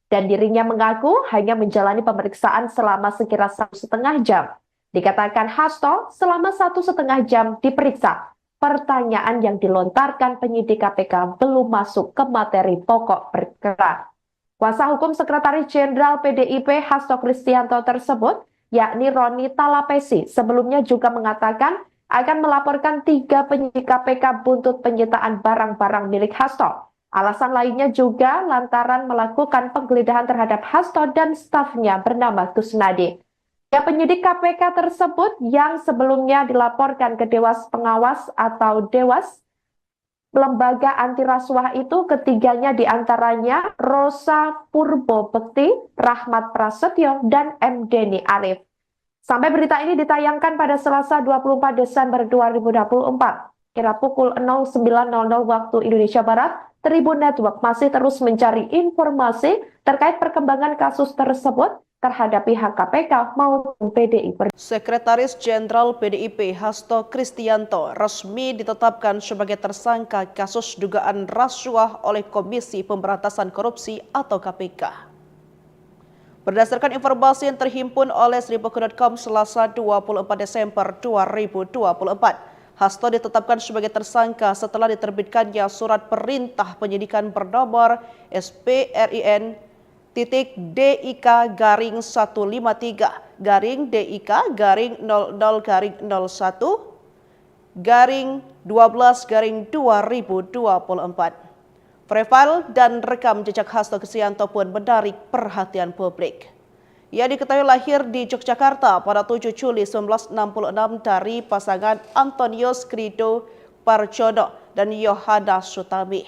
Dan dirinya mengaku hanya menjalani pemeriksaan selama sekira satu setengah jam. Dikatakan Hasto, selama satu setengah jam diperiksa, pertanyaan yang dilontarkan penyidik K P K belum masuk ke materi pokok perkara. Kuasa hukum Sekretaris Jenderal P D I P Hasto Kristianto tersebut, yakni Roni Talapesi, sebelumnya juga mengatakan akan melaporkan tiga penyidik K P K buntut penyitaan barang-barang milik Hasto. Alasan lainnya juga lantaran melakukan penggeledahan terhadap Hasto dan stafnya bernama Kusnadi. Ya, penyidik K P K tersebut yang sebelumnya dilaporkan ke Dewas Pengawas atau Dewas Lembaga Anti Rasuah itu, ketiganya diantaranya Rosa Purbo Bekti, Rahmat Prasetyo, dan M Deni Arif. Sampai berita ini ditayangkan pada Selasa dua puluh empat Desember dua ribu dua puluh empat, kira pukul nol sembilan nol nol waktu Indonesia Barat, Tribun Network masih terus mencari informasi terkait perkembangan kasus tersebut terhadap pihak K P K maupun P D I Perjuangan. Sekretaris Jenderal P D I P Hasto Kristianto resmi ditetapkan sebagai tersangka kasus dugaan rasuah oleh Komisi Pemberantasan Korupsi atau K P K. Berdasarkan informasi yang terhimpun oleh seribu dot com Selasa dua puluh empat Desember dua ribu dua puluh empat, Hasto ditetapkan sebagai tersangka setelah diterbitkannya surat perintah penyidikan bernomor S P R I N titik D I K garing satu lima tiga garing D I K garing nol nol garing nol satu garing dua belas garing dua ribu dua puluh empat. Profil dan rekam jejak Hasto Kristianto pun menarik perhatian publik. Ia diketahui lahir di Yogyakarta pada tujuh Juli sembilan belas enam puluh enam dari pasangan Antonius Krido Parjono dan Yohana Sutami.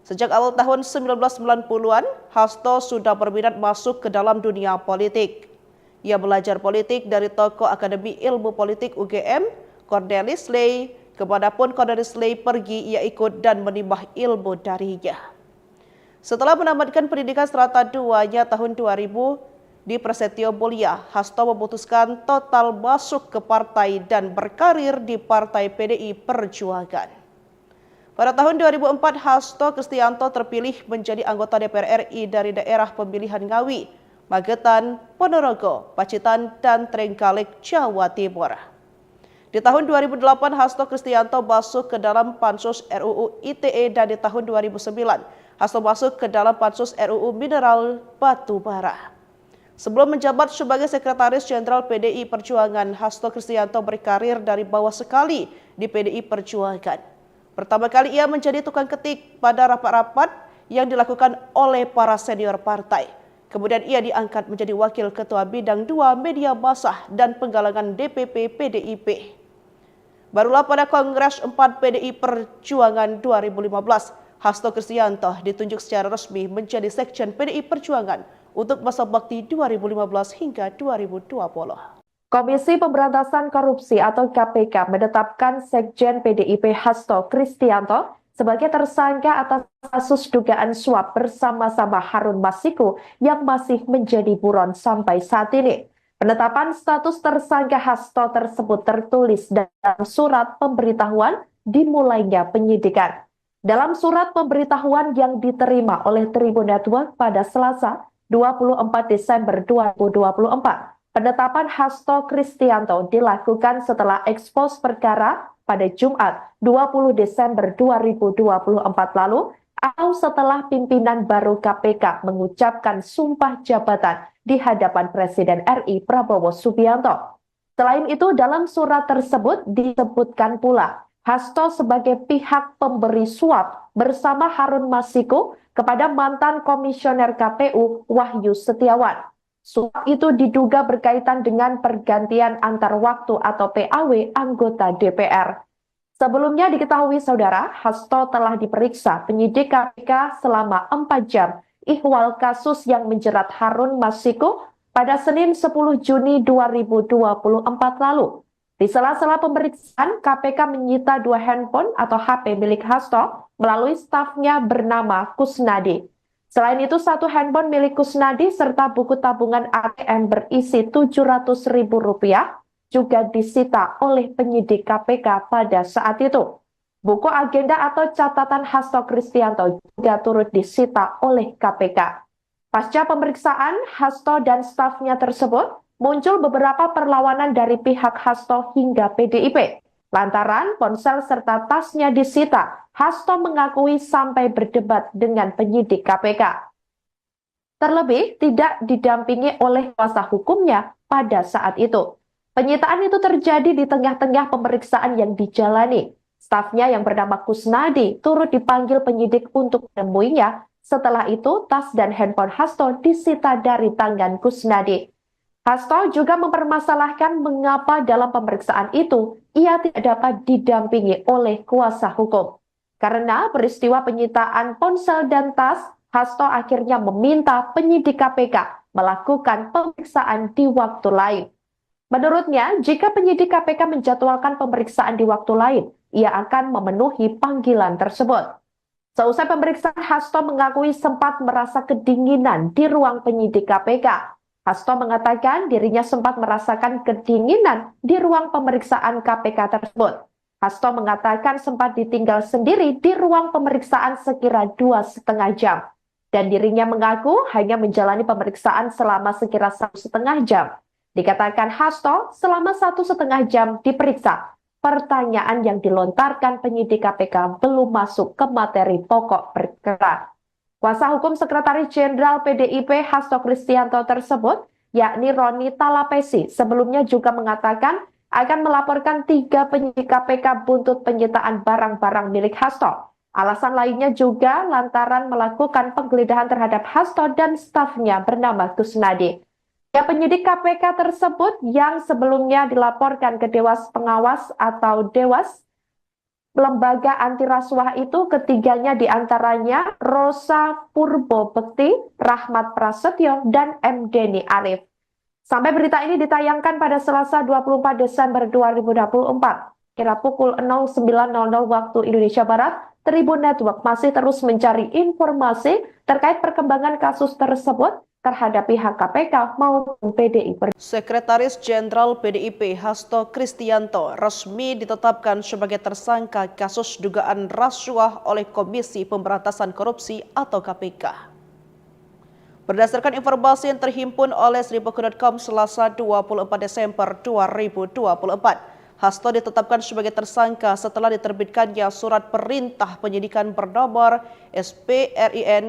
Sejak awal tahun sembilan belas sembilan puluhan, Hasto sudah berminat masuk ke dalam dunia politik. Ia belajar politik dari tokoh Akademi Ilmu Politik U G M, Cornelis Ley, kemanapun Cornelis Ley pergi, ia ikut dan menimba ilmu darinya. Setelah menamatkan pendidikan serata duanya tahun dua ribu di Prasetyo Mulia, Hasto memutuskan total masuk ke partai dan berkarir di Partai P D I Perjuangan. Pada tahun dua ribu empat, Hasto Kristianto terpilih menjadi anggota D P R R I dari daerah pemilihan Ngawi, Magetan, Ponorogo, Pacitan, dan Trenggalek, Jawa Timur. Di tahun dua ribu delapan, Hasto Kristianto masuk ke dalam Pansus R U U I T E, dan di tahun dua ribu sembilan, Hasto masuk ke dalam Pansus R U U Mineral Batu Bara. Sebelum menjabat sebagai Sekretaris Jenderal P D I Perjuangan, Hasto Kristianto berkarir dari bawah sekali di P D I Perjuangan. Pertama kali ia menjadi tukang ketik pada rapat-rapat yang dilakukan oleh para senior partai. Kemudian ia diangkat menjadi Wakil Ketua Bidang dua Media Massa dan Penggalangan D P P P D I P. Barulah pada Kongres empat P D I Perjuangan dua ribu lima belas, Hasto Kristianto ditunjuk secara resmi menjadi Sekjen P D I Perjuangan untuk masa bakti dua ribu lima belas hingga dua ribu dua puluh. Komisi Pemberantasan Korupsi atau K P K menetapkan Sekjen P D I P Hasto Kristianto sebagai tersangka atas kasus dugaan suap bersama-sama Harun Masiku yang masih menjadi buron sampai saat ini. Penetapan status tersangka Hasto tersebut tertulis dalam surat pemberitahuan dimulainya penyidikan. Dalam surat pemberitahuan yang diterima oleh Tribun Network pada Selasa, dua puluh empat Desember dua ribu dua puluh empat, penetapan Hasto Kristianto dilakukan setelah ekspos perkara pada Jumat, dua puluh Desember dua ribu dua puluh empat lalu, atau setelah pimpinan baru K P K mengucapkan sumpah jabatan di hadapan Presiden R I Prabowo Subianto. Selain itu, dalam surat tersebut disebutkan pula Hasto sebagai pihak pemberi suap bersama Harun Masiku kepada mantan Komisioner K P U Wahyu Setiawan. Suap itu diduga berkaitan dengan pergantian antar waktu atau P A W anggota D P R. Sebelumnya diketahui, Saudara, Hasto telah diperiksa penyidik K P K selama empat jam ihwal kasus yang menjerat Harun Masiku pada Senin sepuluh Juni dua ribu dua puluh empat lalu. Di sela-sela pemeriksaan, K P K menyita dua handphone atau H P milik Hasto melalui stafnya bernama Kusnadi. Selain itu, satu handphone milik Kusnadi serta buku tabungan A T M berisi tujuh ratus ribu rupiah juga disita oleh penyidik K P K pada saat itu. Buku agenda atau catatan Hasto Kristianto juga turut disita oleh K P K. Pasca pemeriksaan, Hasto dan stafnya tersebut muncul beberapa perlawanan dari pihak Hasto hingga P D I P. Lantaran ponsel serta tasnya disita, Hasto mengakui sampai berdebat dengan penyidik K P K. Terlebih tidak didampingi oleh kuasa hukumnya pada saat itu. Penyitaan itu terjadi di tengah-tengah pemeriksaan yang dijalani. Stafnya yang bernama Kusnadi turut dipanggil penyidik untuk menemuinya. Setelah itu, tas dan handphone Hasto disita dari tangan Kusnadi. Hasto juga mempermasalahkan mengapa dalam pemeriksaan itu ia tidak dapat didampingi oleh kuasa hukum. Karena peristiwa penyitaan ponsel dan tas, Hasto akhirnya meminta penyidik K P K melakukan pemeriksaan di waktu lain. Menurutnya, jika penyidik K P K menjadwalkan pemeriksaan di waktu lain, ia akan memenuhi panggilan tersebut. Seusai pemeriksaan, Hasto mengakui sempat merasa kedinginan di ruang penyidik K P K. Hasto mengatakan dirinya sempat merasakan kedinginan di ruang pemeriksaan K P K tersebut. Hasto mengatakan sempat ditinggal sendiri di ruang pemeriksaan sekira dua setengah jam. Dan dirinya mengaku hanya menjalani pemeriksaan selama sekira satu setengah jam. Dikatakan Hasto selama satu setengah jam diperiksa. Pertanyaan yang dilontarkan penyidik K P K belum masuk ke materi pokok perkara. Kuasa hukum Sekretaris Jenderal P D I P Hasto Kristianto tersebut, yakni Roni Talapesi, sebelumnya juga mengatakan akan melaporkan tiga penyidik K P K buntut penyitaan barang-barang milik Hasto. Alasan lainnya juga lantaran melakukan penggeledahan terhadap Hasto dan stafnya bernama Kusnadi. Ya, penyidik K P K tersebut yang sebelumnya dilaporkan ke Dewas Pengawas atau Dewas Lembaga Anti Rasuah itu, ketiganya diantaranya Rosa Purbo Bekti, Rahmat Prasetyo, dan M Deni Arif. Sampai berita ini ditayangkan pada Selasa dua puluh empat Desember dua ribu dua puluh empat, kira pukul nol sembilan nol nol waktu Indonesia Barat, Tribun Network masih terus mencari informasi terkait perkembangan kasus tersebut terhadap pihak K P K maupun P D I Perjuangan. Sekretaris Jenderal P D I P Hasto Kristianto resmi ditetapkan sebagai tersangka kasus dugaan rasuah oleh Komisi Pemberantasan Korupsi atau K P K. Berdasarkan informasi yang terhimpun oleh seribu dot com Selasa dua puluh empat Desember dua ribu dua puluh empat, Hasto ditetapkan sebagai tersangka setelah diterbitkannya surat perintah penyidikan bernomor S P R I N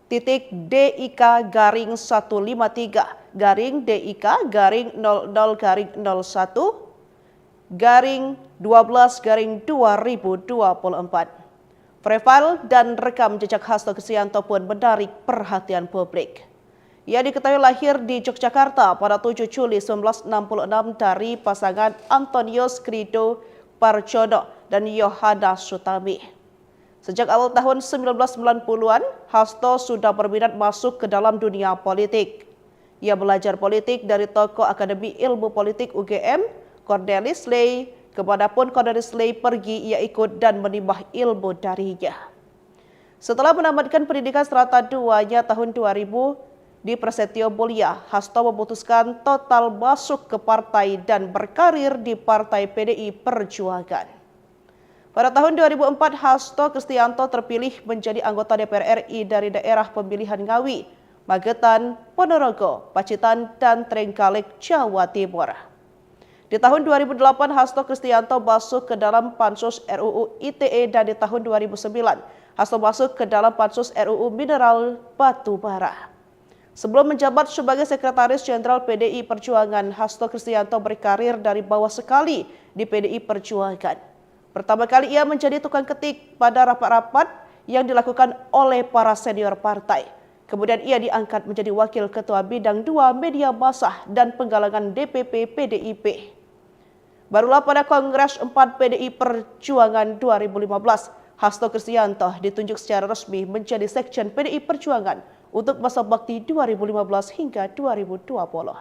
titik D I K garing satu lima tiga garing D I K garing nol nol garing nol satu garing dua belas garing dua ribu dua puluh empat. Profil dan rekam jejak Hasto Kristianto pun menarik perhatian publik. Ia diketahui lahir di Yogyakarta pada tujuh Juli sembilan belas enam puluh enam dari pasangan Antonius Krido Parjono dan Yohana Sutami. Sejak awal tahun sembilan belas sembilan puluhan, Hasto sudah berminat masuk ke dalam dunia politik. Ia belajar politik dari tokoh Akademi Ilmu Politik U G M, Cornelis Ley. Kemanapun Cornelis Ley pergi, ia ikut dan menimba ilmu darinya. Setelah menamatkan pendidikan serata duanya tahun dua ribu di Prasetyo Mulia, Hasto memutuskan total masuk ke partai dan berkarir di Partai P D I Perjuangan. Pada tahun dua ribu empat, Hasto Kristianto terpilih menjadi anggota D P R R I dari daerah pemilihan Ngawi, Magetan, Ponorogo, Pacitan, dan Trenggalek, Jawa Timur. Di tahun dua ribu delapan, Hasto Kristianto masuk ke dalam Pansus R U U I T E, dan di tahun dua ribu sembilan, Hasto masuk ke dalam Pansus R U U Mineral Batu Bara. Sebelum menjabat sebagai Sekretaris Jenderal P D I Perjuangan, Hasto Kristianto berkarir dari bawah sekali di P D I Perjuangan. Pertama kali ia menjadi tukang ketik pada rapat-rapat yang dilakukan oleh para senior partai. Kemudian ia diangkat menjadi Wakil Ketua Bidang dua Media Massa dan Penggalangan D P P P D I P. Barulah pada Kongres empat P D I Perjuangan dua ribu lima belas, Hasto Kristianto ditunjuk secara resmi menjadi Sekjen P D I Perjuangan untuk masa bakti dua ribu lima belas hingga dua ribu dua puluh.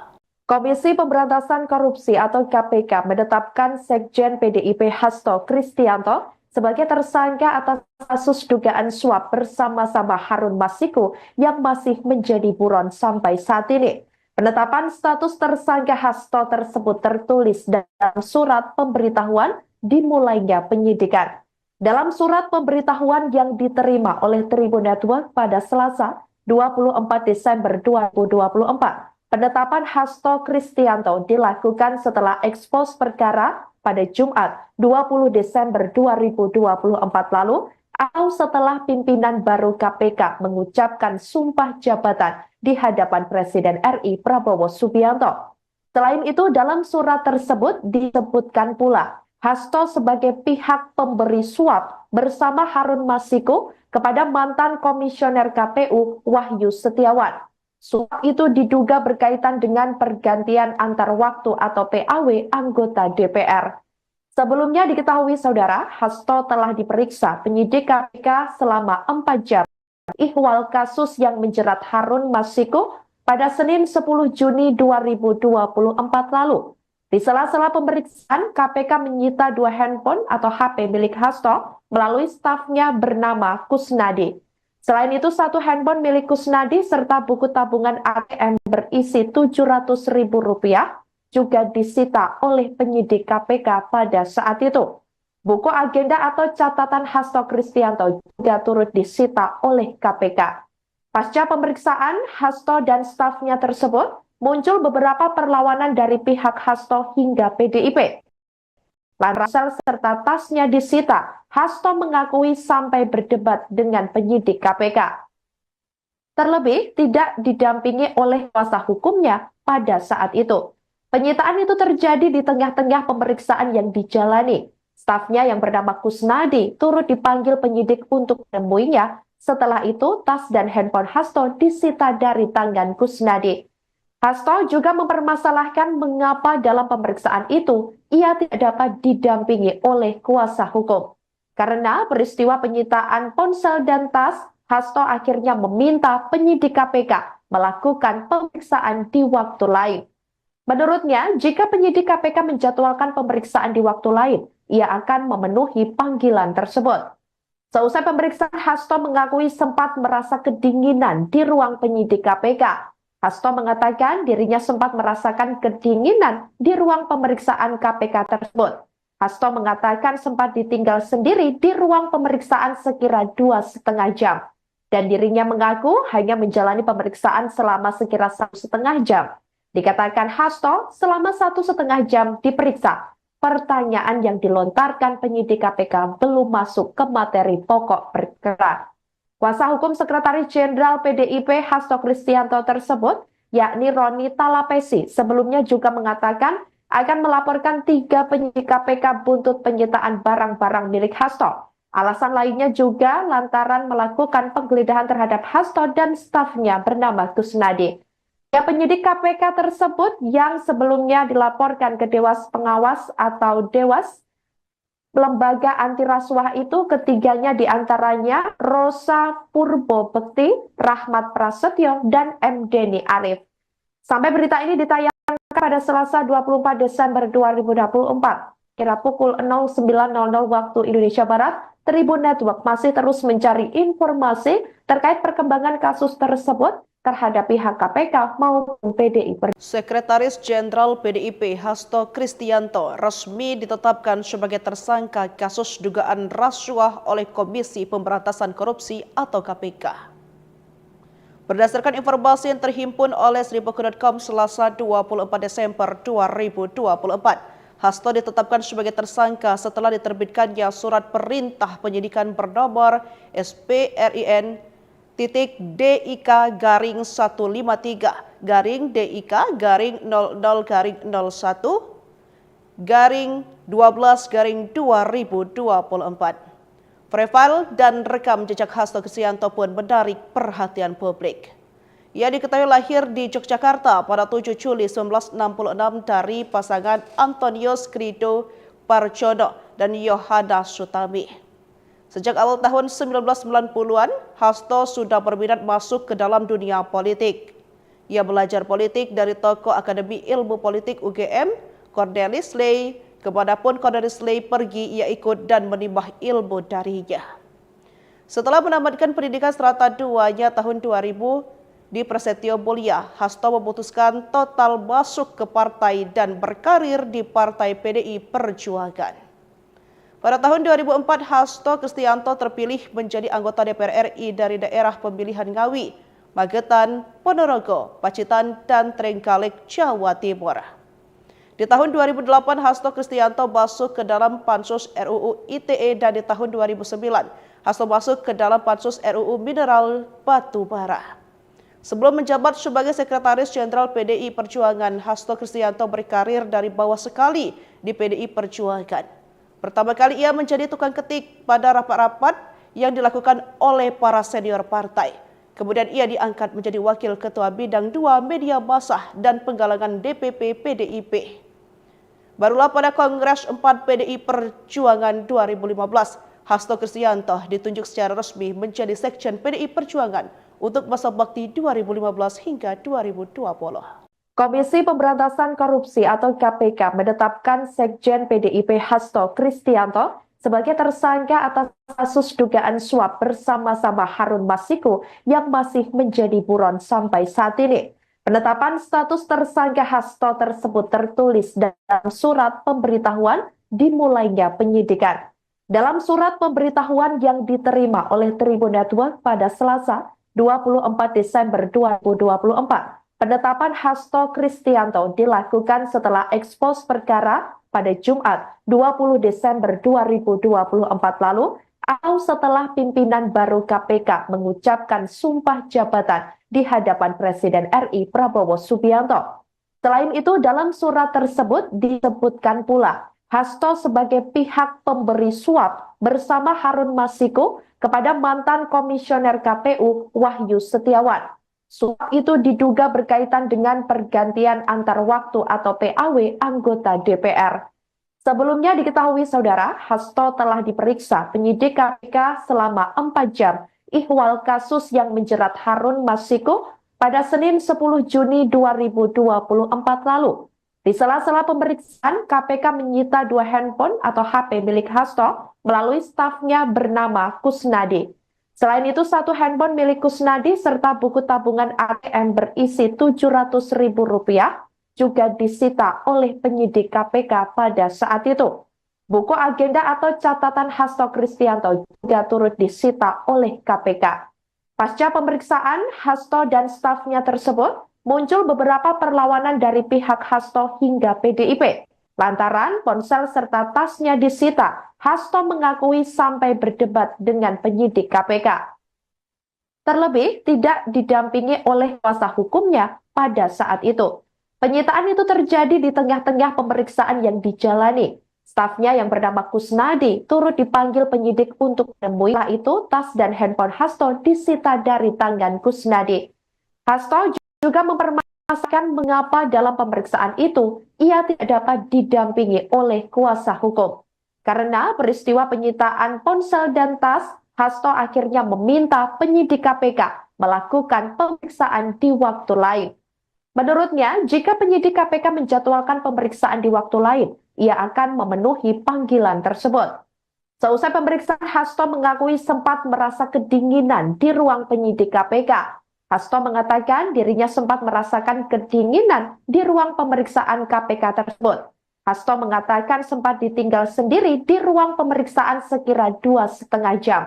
Komisi Pemberantasan Korupsi atau K P K menetapkan Sekjen P D I P Hasto Kristianto sebagai tersangka atas kasus dugaan suap bersama-sama Harun Masiku yang masih menjadi buron sampai saat ini. Penetapan status tersangka Hasto tersebut tertulis dalam surat pemberitahuan dimulainya penyidikan. Dalam surat pemberitahuan yang diterima oleh Tribun Network pada Selasa, dua puluh empat Desember dua ribu dua puluh empat, penetapan Hasto Kristianto dilakukan setelah ekspos perkara pada Jumat, dua puluh Desember dua ribu dua puluh empat lalu, atau setelah pimpinan baru K P K mengucapkan sumpah jabatan di hadapan Presiden R I Prabowo Subianto. Selain itu, dalam surat tersebut disebutkan pula Hasto sebagai pihak pemberi suap bersama Harun Masiku kepada mantan Komisioner K P U Wahyu Setiawan. Suap itu diduga berkaitan dengan pergantian antar waktu atau P A W anggota D P R. Sebelumnya diketahui, Saudara, Hasto telah diperiksa penyidik K P K selama empat jam. Ihwal kasus yang menjerat Harun Masiku pada Senin sepuluh Juni dua ribu dua puluh empat lalu. Di sela-sela pemeriksaan, K P K menyita dua handphone atau H P milik Hasto melalui stafnya bernama Kusnadi. Selain itu, satu handphone milik Kusnadi serta buku tabungan A T M berisi tujuh ratus ribu rupiah juga disita oleh penyidik K P K pada saat itu. Buku agenda atau catatan Hasto Kristianto juga turut disita oleh K P K. Pasca pemeriksaan Hasto dan stafnya tersebut, muncul beberapa perlawanan dari pihak Hasto hingga P D I P. Lantaran ponsel serta tasnya disita, Hasto mengakui sampai berdebat dengan penyidik K P K. Terlebih, tidak didampingi oleh kuasa hukumnya pada saat itu. Penyitaan itu terjadi di tengah-tengah pemeriksaan yang dijalani. Stafnya yang bernama Kusnadi turut dipanggil penyidik untuk menemuinya. Setelah itu, tas dan handphone Hasto disita dari tangan Kusnadi. Hasto juga mempermasalahkan mengapa dalam pemeriksaan itu ia tidak dapat didampingi oleh kuasa hukum. Karena peristiwa penyitaan ponsel dan tas, Hasto akhirnya meminta penyidik K P K melakukan pemeriksaan di waktu lain. Menurutnya, jika penyidik K P K menjadwalkan pemeriksaan di waktu lain, ia akan memenuhi panggilan tersebut. Seusai pemeriksaan, Hasto mengakui sempat merasa kedinginan di ruang penyidik K P K. Hasto mengatakan dirinya sempat merasakan kedinginan di ruang pemeriksaan K P K tersebut. Hasto mengatakan sempat ditinggal sendiri di ruang pemeriksaan sekira dua setengah jam. Dan dirinya mengaku hanya menjalani pemeriksaan selama sekira satu setengah jam. Dikatakan Hasto selama satu setengah jam diperiksa. Pertanyaan yang dilontarkan penyidik K P K belum masuk ke materi pokok perkara. Kuasa hukum Sekretaris Jenderal P D I P Hasto Kristianto tersebut, yakni Roni Talapesi, sebelumnya juga mengatakan akan melaporkan tiga penyidik K P K buntut penyitaan barang-barang milik Hasto. Alasan lainnya juga lantaran melakukan penggeledahan terhadap Hasto dan stafnya bernama Kusnadi. Ya, penyidik K P K tersebut yang sebelumnya dilaporkan ke Dewas Pengawas atau Dewas, lembaga anti rasuah itu, ketiganya diantaranya Rosa Purbo Bekti, Rahmat Prasetyo, dan M Deni Arif. Sampai berita ini ditayangkan pada Selasa dua puluh empat Desember dua ribu dua puluh empat, kira pukul nol sembilan nol nol waktu Indonesia Barat, Tribun Network masih terus mencari informasi terkait perkembangan kasus tersebut terhadap pihak K P K maupun P D I Perjuangan. Sekretaris Jenderal P D I P Hasto Kristianto resmi ditetapkan sebagai tersangka kasus dugaan rasuah oleh Komisi Pemberantasan Korupsi atau K P K. Berdasarkan informasi yang terhimpun oleh seribu kru dot com Selasa dua puluh empat Desember dua ribu dua puluh empat, Hasto ditetapkan sebagai tersangka setelah diterbitkannya surat perintah penyidikan bernomor S P R I N titik D I K garing satu lima tiga garing D I K garing nol nol garing nol satu garing dua belas garing dua ribu dua puluh empat. Profil dan rekam jejak Hasto Kristianto pun menarik perhatian publik. Ia diketahui lahir di Yogyakarta pada tujuh Juli sembilan belas enam puluh enam dari pasangan Antonius Krido Parjono dan Yohana Sutami. Sejak awal tahun sembilan belas sembilan puluhan, Hasto sudah berminat masuk ke dalam dunia politik. Ia belajar politik dari tokoh Akademi Ilmu Politik U G M, Cornelis Ley. Kemanapun Cornelis Ley pergi, ia ikut dan menimba ilmu darinya. Setelah menamatkan pendidikan serata duanya tahun dua ribu, di Prasetyo Mulia, Hasto memutuskan total masuk ke partai dan berkarir di Partai P D I Perjuangan. Pada tahun dua ribu empat, Hasto Kristianto terpilih menjadi anggota D P R R I dari daerah pemilihan Ngawi, Magetan, Ponorogo, Pacitan, dan Trenggalek, Jawa Timur. Di tahun dua ribu delapan, Hasto Kristianto masuk ke dalam Pansus R U U I T E, dan di tahun dua ribu sembilan, Hasto masuk ke dalam Pansus R U U Mineral Batu Bara. Sebelum menjabat sebagai Sekretaris Jenderal P D I Perjuangan, Hasto Kristianto berkarir dari bawah sekali di P D I Perjuangan. Pertama kali ia menjadi tukang ketik pada rapat-rapat yang dilakukan oleh para senior partai. Kemudian ia diangkat menjadi Wakil Ketua Bidang dua Media Massa dan Penggalangan D P P P D I P. Barulah pada Kongres empat P D I Perjuangan dua ribu lima belas, Hasto Kristianto ditunjuk secara resmi menjadi Sekjen P D I Perjuangan untuk masa bakti dua ribu lima belas hingga dua ribu dua puluh. Komisi Pemberantasan Korupsi atau K P K menetapkan Sekjen P D I P Hasto Kristianto sebagai tersangka atas kasus dugaan suap bersama-sama Harun Masiku yang masih menjadi buron sampai saat ini. Penetapan status tersangka Hasto tersebut tertulis dalam surat pemberitahuan dimulainya penyidikan. Dalam surat pemberitahuan yang diterima oleh Tribun Network pada Selasa, dua puluh empat Desember dua ribu dua puluh empat, penetapan Hasto Kristianto dilakukan setelah ekspos perkara pada Jumat, dua puluh Desember dua ribu dua puluh empat lalu, atau setelah pimpinan baru K P K mengucapkan sumpah jabatan di hadapan Presiden R I Prabowo Subianto. Selain itu, dalam surat tersebut disebutkan pula Hasto sebagai pihak pemberi suap bersama Harun Masiku kepada mantan Komisioner K P U Wahyu Setiawan. Suap itu diduga berkaitan dengan pergantian antar waktu atau P A W anggota D P R. Sebelumnya diketahui, Saudara, Hasto telah diperiksa penyidik K P K selama empat jam ihwal kasus yang menjerat Harun Masiku pada Senin sepuluh Juni dua ribu dua puluh empat lalu. Di sela-sela pemeriksaan, K P K menyita dua handphone atau H P milik Hasto melalui stafnya bernama Kusnadi. Selain itu, satu handphone milik Kusnadi serta buku tabungan A T M berisi tujuh ratus ribu rupiah juga disita oleh penyidik K P K pada saat itu. Buku agenda atau catatan Hasto Kristianto juga turut disita oleh K P K. Pasca pemeriksaan, Hasto dan stafnya tersebut, muncul beberapa perlawanan dari pihak Hasto hingga P D I P. Lantaran ponsel serta tasnya disita, Hasto mengakui sampai berdebat dengan penyidik K P K. Terlebih, tidak didampingi oleh kuasa hukumnya pada saat itu. Penyitaan itu terjadi di tengah-tengah pemeriksaan yang dijalani. Stafnya yang bernama Kusnadi turut dipanggil penyidik untuk menemui. Setelah itu, tas dan handphone Hasto disita dari tangan Kusnadi. Hasto juga mempermasalahkan mengapa dalam pemeriksaan itu ia tidak dapat didampingi oleh kuasa hukum. Karena peristiwa penyitaan ponsel dan tas, Hasto akhirnya meminta penyidik K P K melakukan pemeriksaan di waktu lain. Menurutnya, jika penyidik K P K menjadwalkan pemeriksaan di waktu lain, ia akan memenuhi panggilan tersebut. Seusai pemeriksaan, Hasto mengakui sempat merasa kedinginan di ruang penyidik K P K. Hasto mengatakan dirinya sempat merasakan kedinginan di ruang pemeriksaan K P K tersebut. Hasto mengatakan sempat ditinggal sendiri di ruang pemeriksaan sekira dua setengah jam.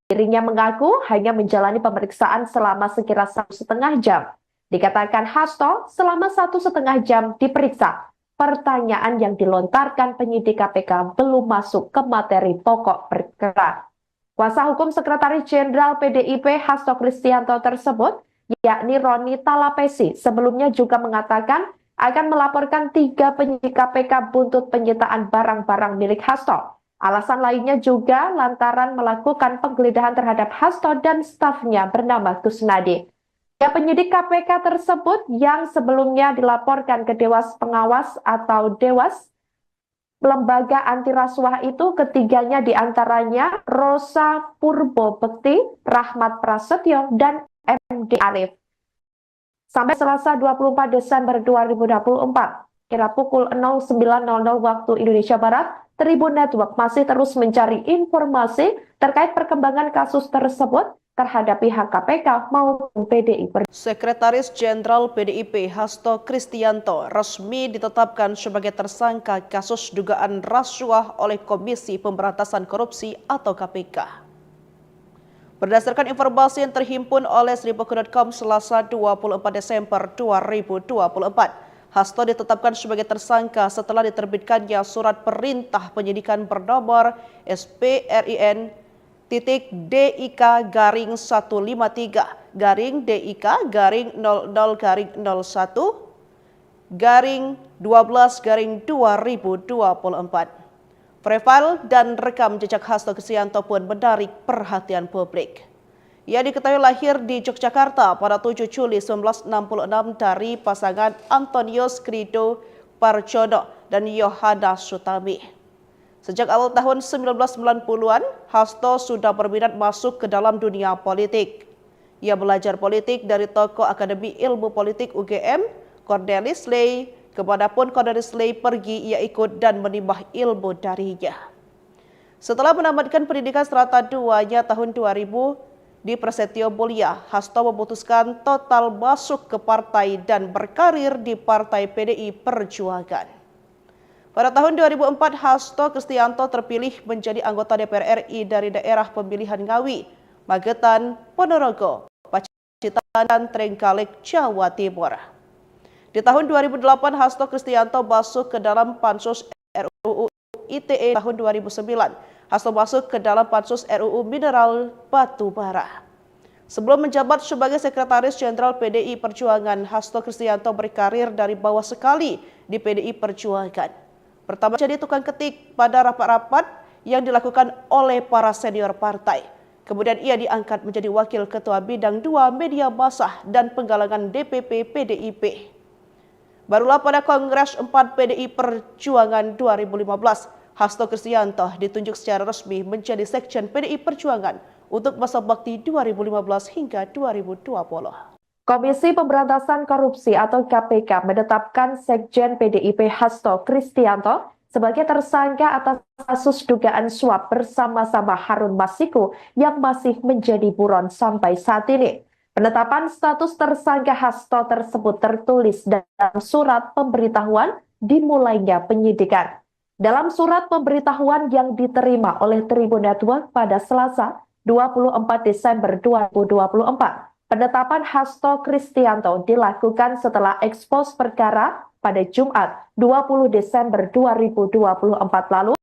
Dirinya mengaku hanya menjalani pemeriksaan selama sekira satu setengah jam. Dikatakan Hasto selama satu setengah jam diperiksa, pertanyaan yang dilontarkan penyidik K P K belum masuk ke materi pokok perkara. Kuasa hukum Sekretaris Jenderal P D I P Hasto Kristianto tersebut, yakni Roni Talapesi, sebelumnya juga mengatakan akan melaporkan tiga penyidik K P K buntut penyitaan barang-barang milik Hasto. Alasan lainnya juga lantaran melakukan penggeledahan terhadap Hasto dan stafnya bernama Kusnadi. Ya, penyidik K P K tersebut yang sebelumnya dilaporkan ke Dewas Pengawas atau Dewas, lembaga anti rasuah itu, ketiganya diantaranya Rosa Purbo Bekti, Rahmat Prasetyo, dan M D Arif. Sampai Selasa dua puluh empat Desember dua ribu dua puluh empat, kira pukul nol sembilan nol nol waktu Indonesia Barat, Tribun Network masih terus mencari informasi terkait perkembangan kasus tersebut terhadap pihak K P K maupun P D I Perjuangan. Sekretaris Jenderal P D I P Hasto Kristianto resmi ditetapkan sebagai tersangka kasus dugaan rasuah oleh Komisi Pemberantasan Korupsi atau K P K. Berdasarkan informasi yang terhimpun oleh seribu dot com Selasa dua puluh empat Desember dua ribu dua puluh empat, Hasto ditetapkan sebagai tersangka setelah diterbitkannya surat perintah penyidikan bernomor S P R I N titik D I K garing satu lima tiga garing D I K garing nol nol garing nol satu garing dua belas garing dua ribu dua puluh empat. Profil dan rekam jejak Hasto Kristianto pun menarik perhatian publik. Ia diketahui lahir di Yogyakarta pada tujuh Juli sembilan belas enam puluh enam dari pasangan Antonius Krido Parjono dan Yohana Sutami. Sejak awal tahun sembilan belas sembilan puluhan, Hasto sudah berminat masuk ke dalam dunia politik. Ia belajar politik dari tokoh Akademi Ilmu Politik U G M, Cornelis Ley. Kemanapun Cornelis Ley pergi, ia ikut dan menimba ilmu darinya. Setelah menamatkan pendidikan serata duanya tahun dua ribu di Prasetyo Mulia, Hasto memutuskan total masuk ke partai dan berkarir di Partai P D I Perjuangan. Pada tahun dua ribu empat, Hasto Kristianto terpilih menjadi anggota D P R R I dari daerah pemilihan Ngawi, Magetan, Ponorogo, Pacitan, dan Trenggalek, Jawa Timur. Di tahun dua ribu delapan, Hasto Kristianto masuk ke dalam Pansus R U U I T E. Tahun dua ribu sembilan, Hasto masuk ke dalam Pansus R U U Mineral Batu Bara. Sebelum menjabat sebagai Sekretaris Jenderal P D I Perjuangan, Hasto Kristianto berkarir dari bawah sekali di P D I Perjuangan. Pertama, jadi tukang ketik pada rapat-rapat yang dilakukan oleh para senior partai. Kemudian ia diangkat menjadi Wakil Ketua Bidang dua Media Massa dan Penggalangan D P P P D I P. Barulah pada Kongres empat P D I Perjuangan dua ribu lima belas, Hasto Kristianto ditunjuk secara resmi menjadi Sekjen P D I Perjuangan untuk masa bakti dua ribu lima belas hingga dua ribu dua puluh. Komisi Pemberantasan Korupsi atau K P K menetapkan Sekjen P D I P Hasto Kristianto sebagai tersangka atas kasus dugaan suap bersama-sama Harun Masiku yang masih menjadi buron sampai saat ini. Penetapan status tersangka Hasto tersebut tertulis dalam surat pemberitahuan dimulainya penyidikan. Dalam surat pemberitahuan yang diterima oleh Tribun Network pada Selasa, dua puluh empat Desember dua ribu dua puluh empat, penetapan Hasto Kristianto dilakukan setelah ekspos perkara pada Jumat, dua puluh Desember dua ribu dua puluh empat lalu,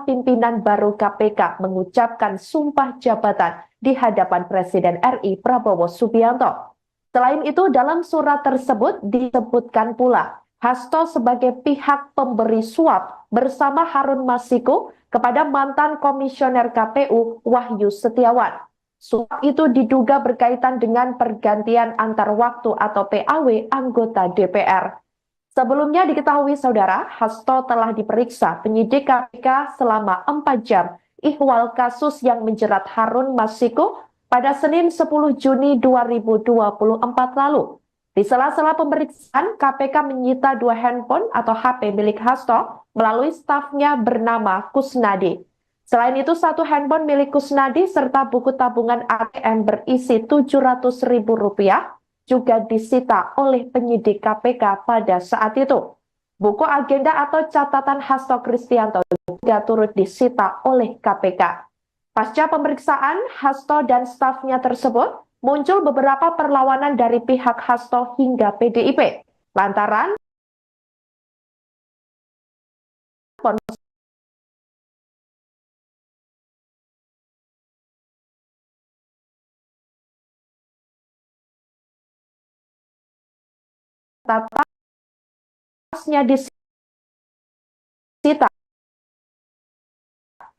pimpinan baru K P K mengucapkan sumpah jabatan di hadapan Presiden R I Prabowo Subianto. Selain itu, dalam surat tersebut disebutkan pula Hasto sebagai pihak pemberi suap bersama Harun Masiku kepada mantan Komisioner K P U Wahyu Setiawan. Suap itu diduga berkaitan dengan pergantian antar waktu atau P A W anggota D P R. Sebelumnya diketahui, Saudara, Hasto telah diperiksa penyidik K P K selama empat jam ihwal kasus yang menjerat Harun Masiku pada Senin sepuluh Juni dua ribu dua puluh empat lalu. Di sela-sela pemeriksaan, K P K menyita dua handphone atau H P milik Hasto melalui stafnya bernama Kusnadi. Selain itu, satu handphone milik Kusnadi serta buku tabungan A T M berisi tujuh ratus ribu rupiah juga disita oleh penyidik K P K pada saat itu. Buku agenda atau catatan Hasto Kristianto juga turut disita oleh K P K. Pasca pemeriksaan, Hasto dan stafnya tersebut muncul beberapa perlawanan dari pihak Hasto hingga P D I P. Lantaran tasnya disita.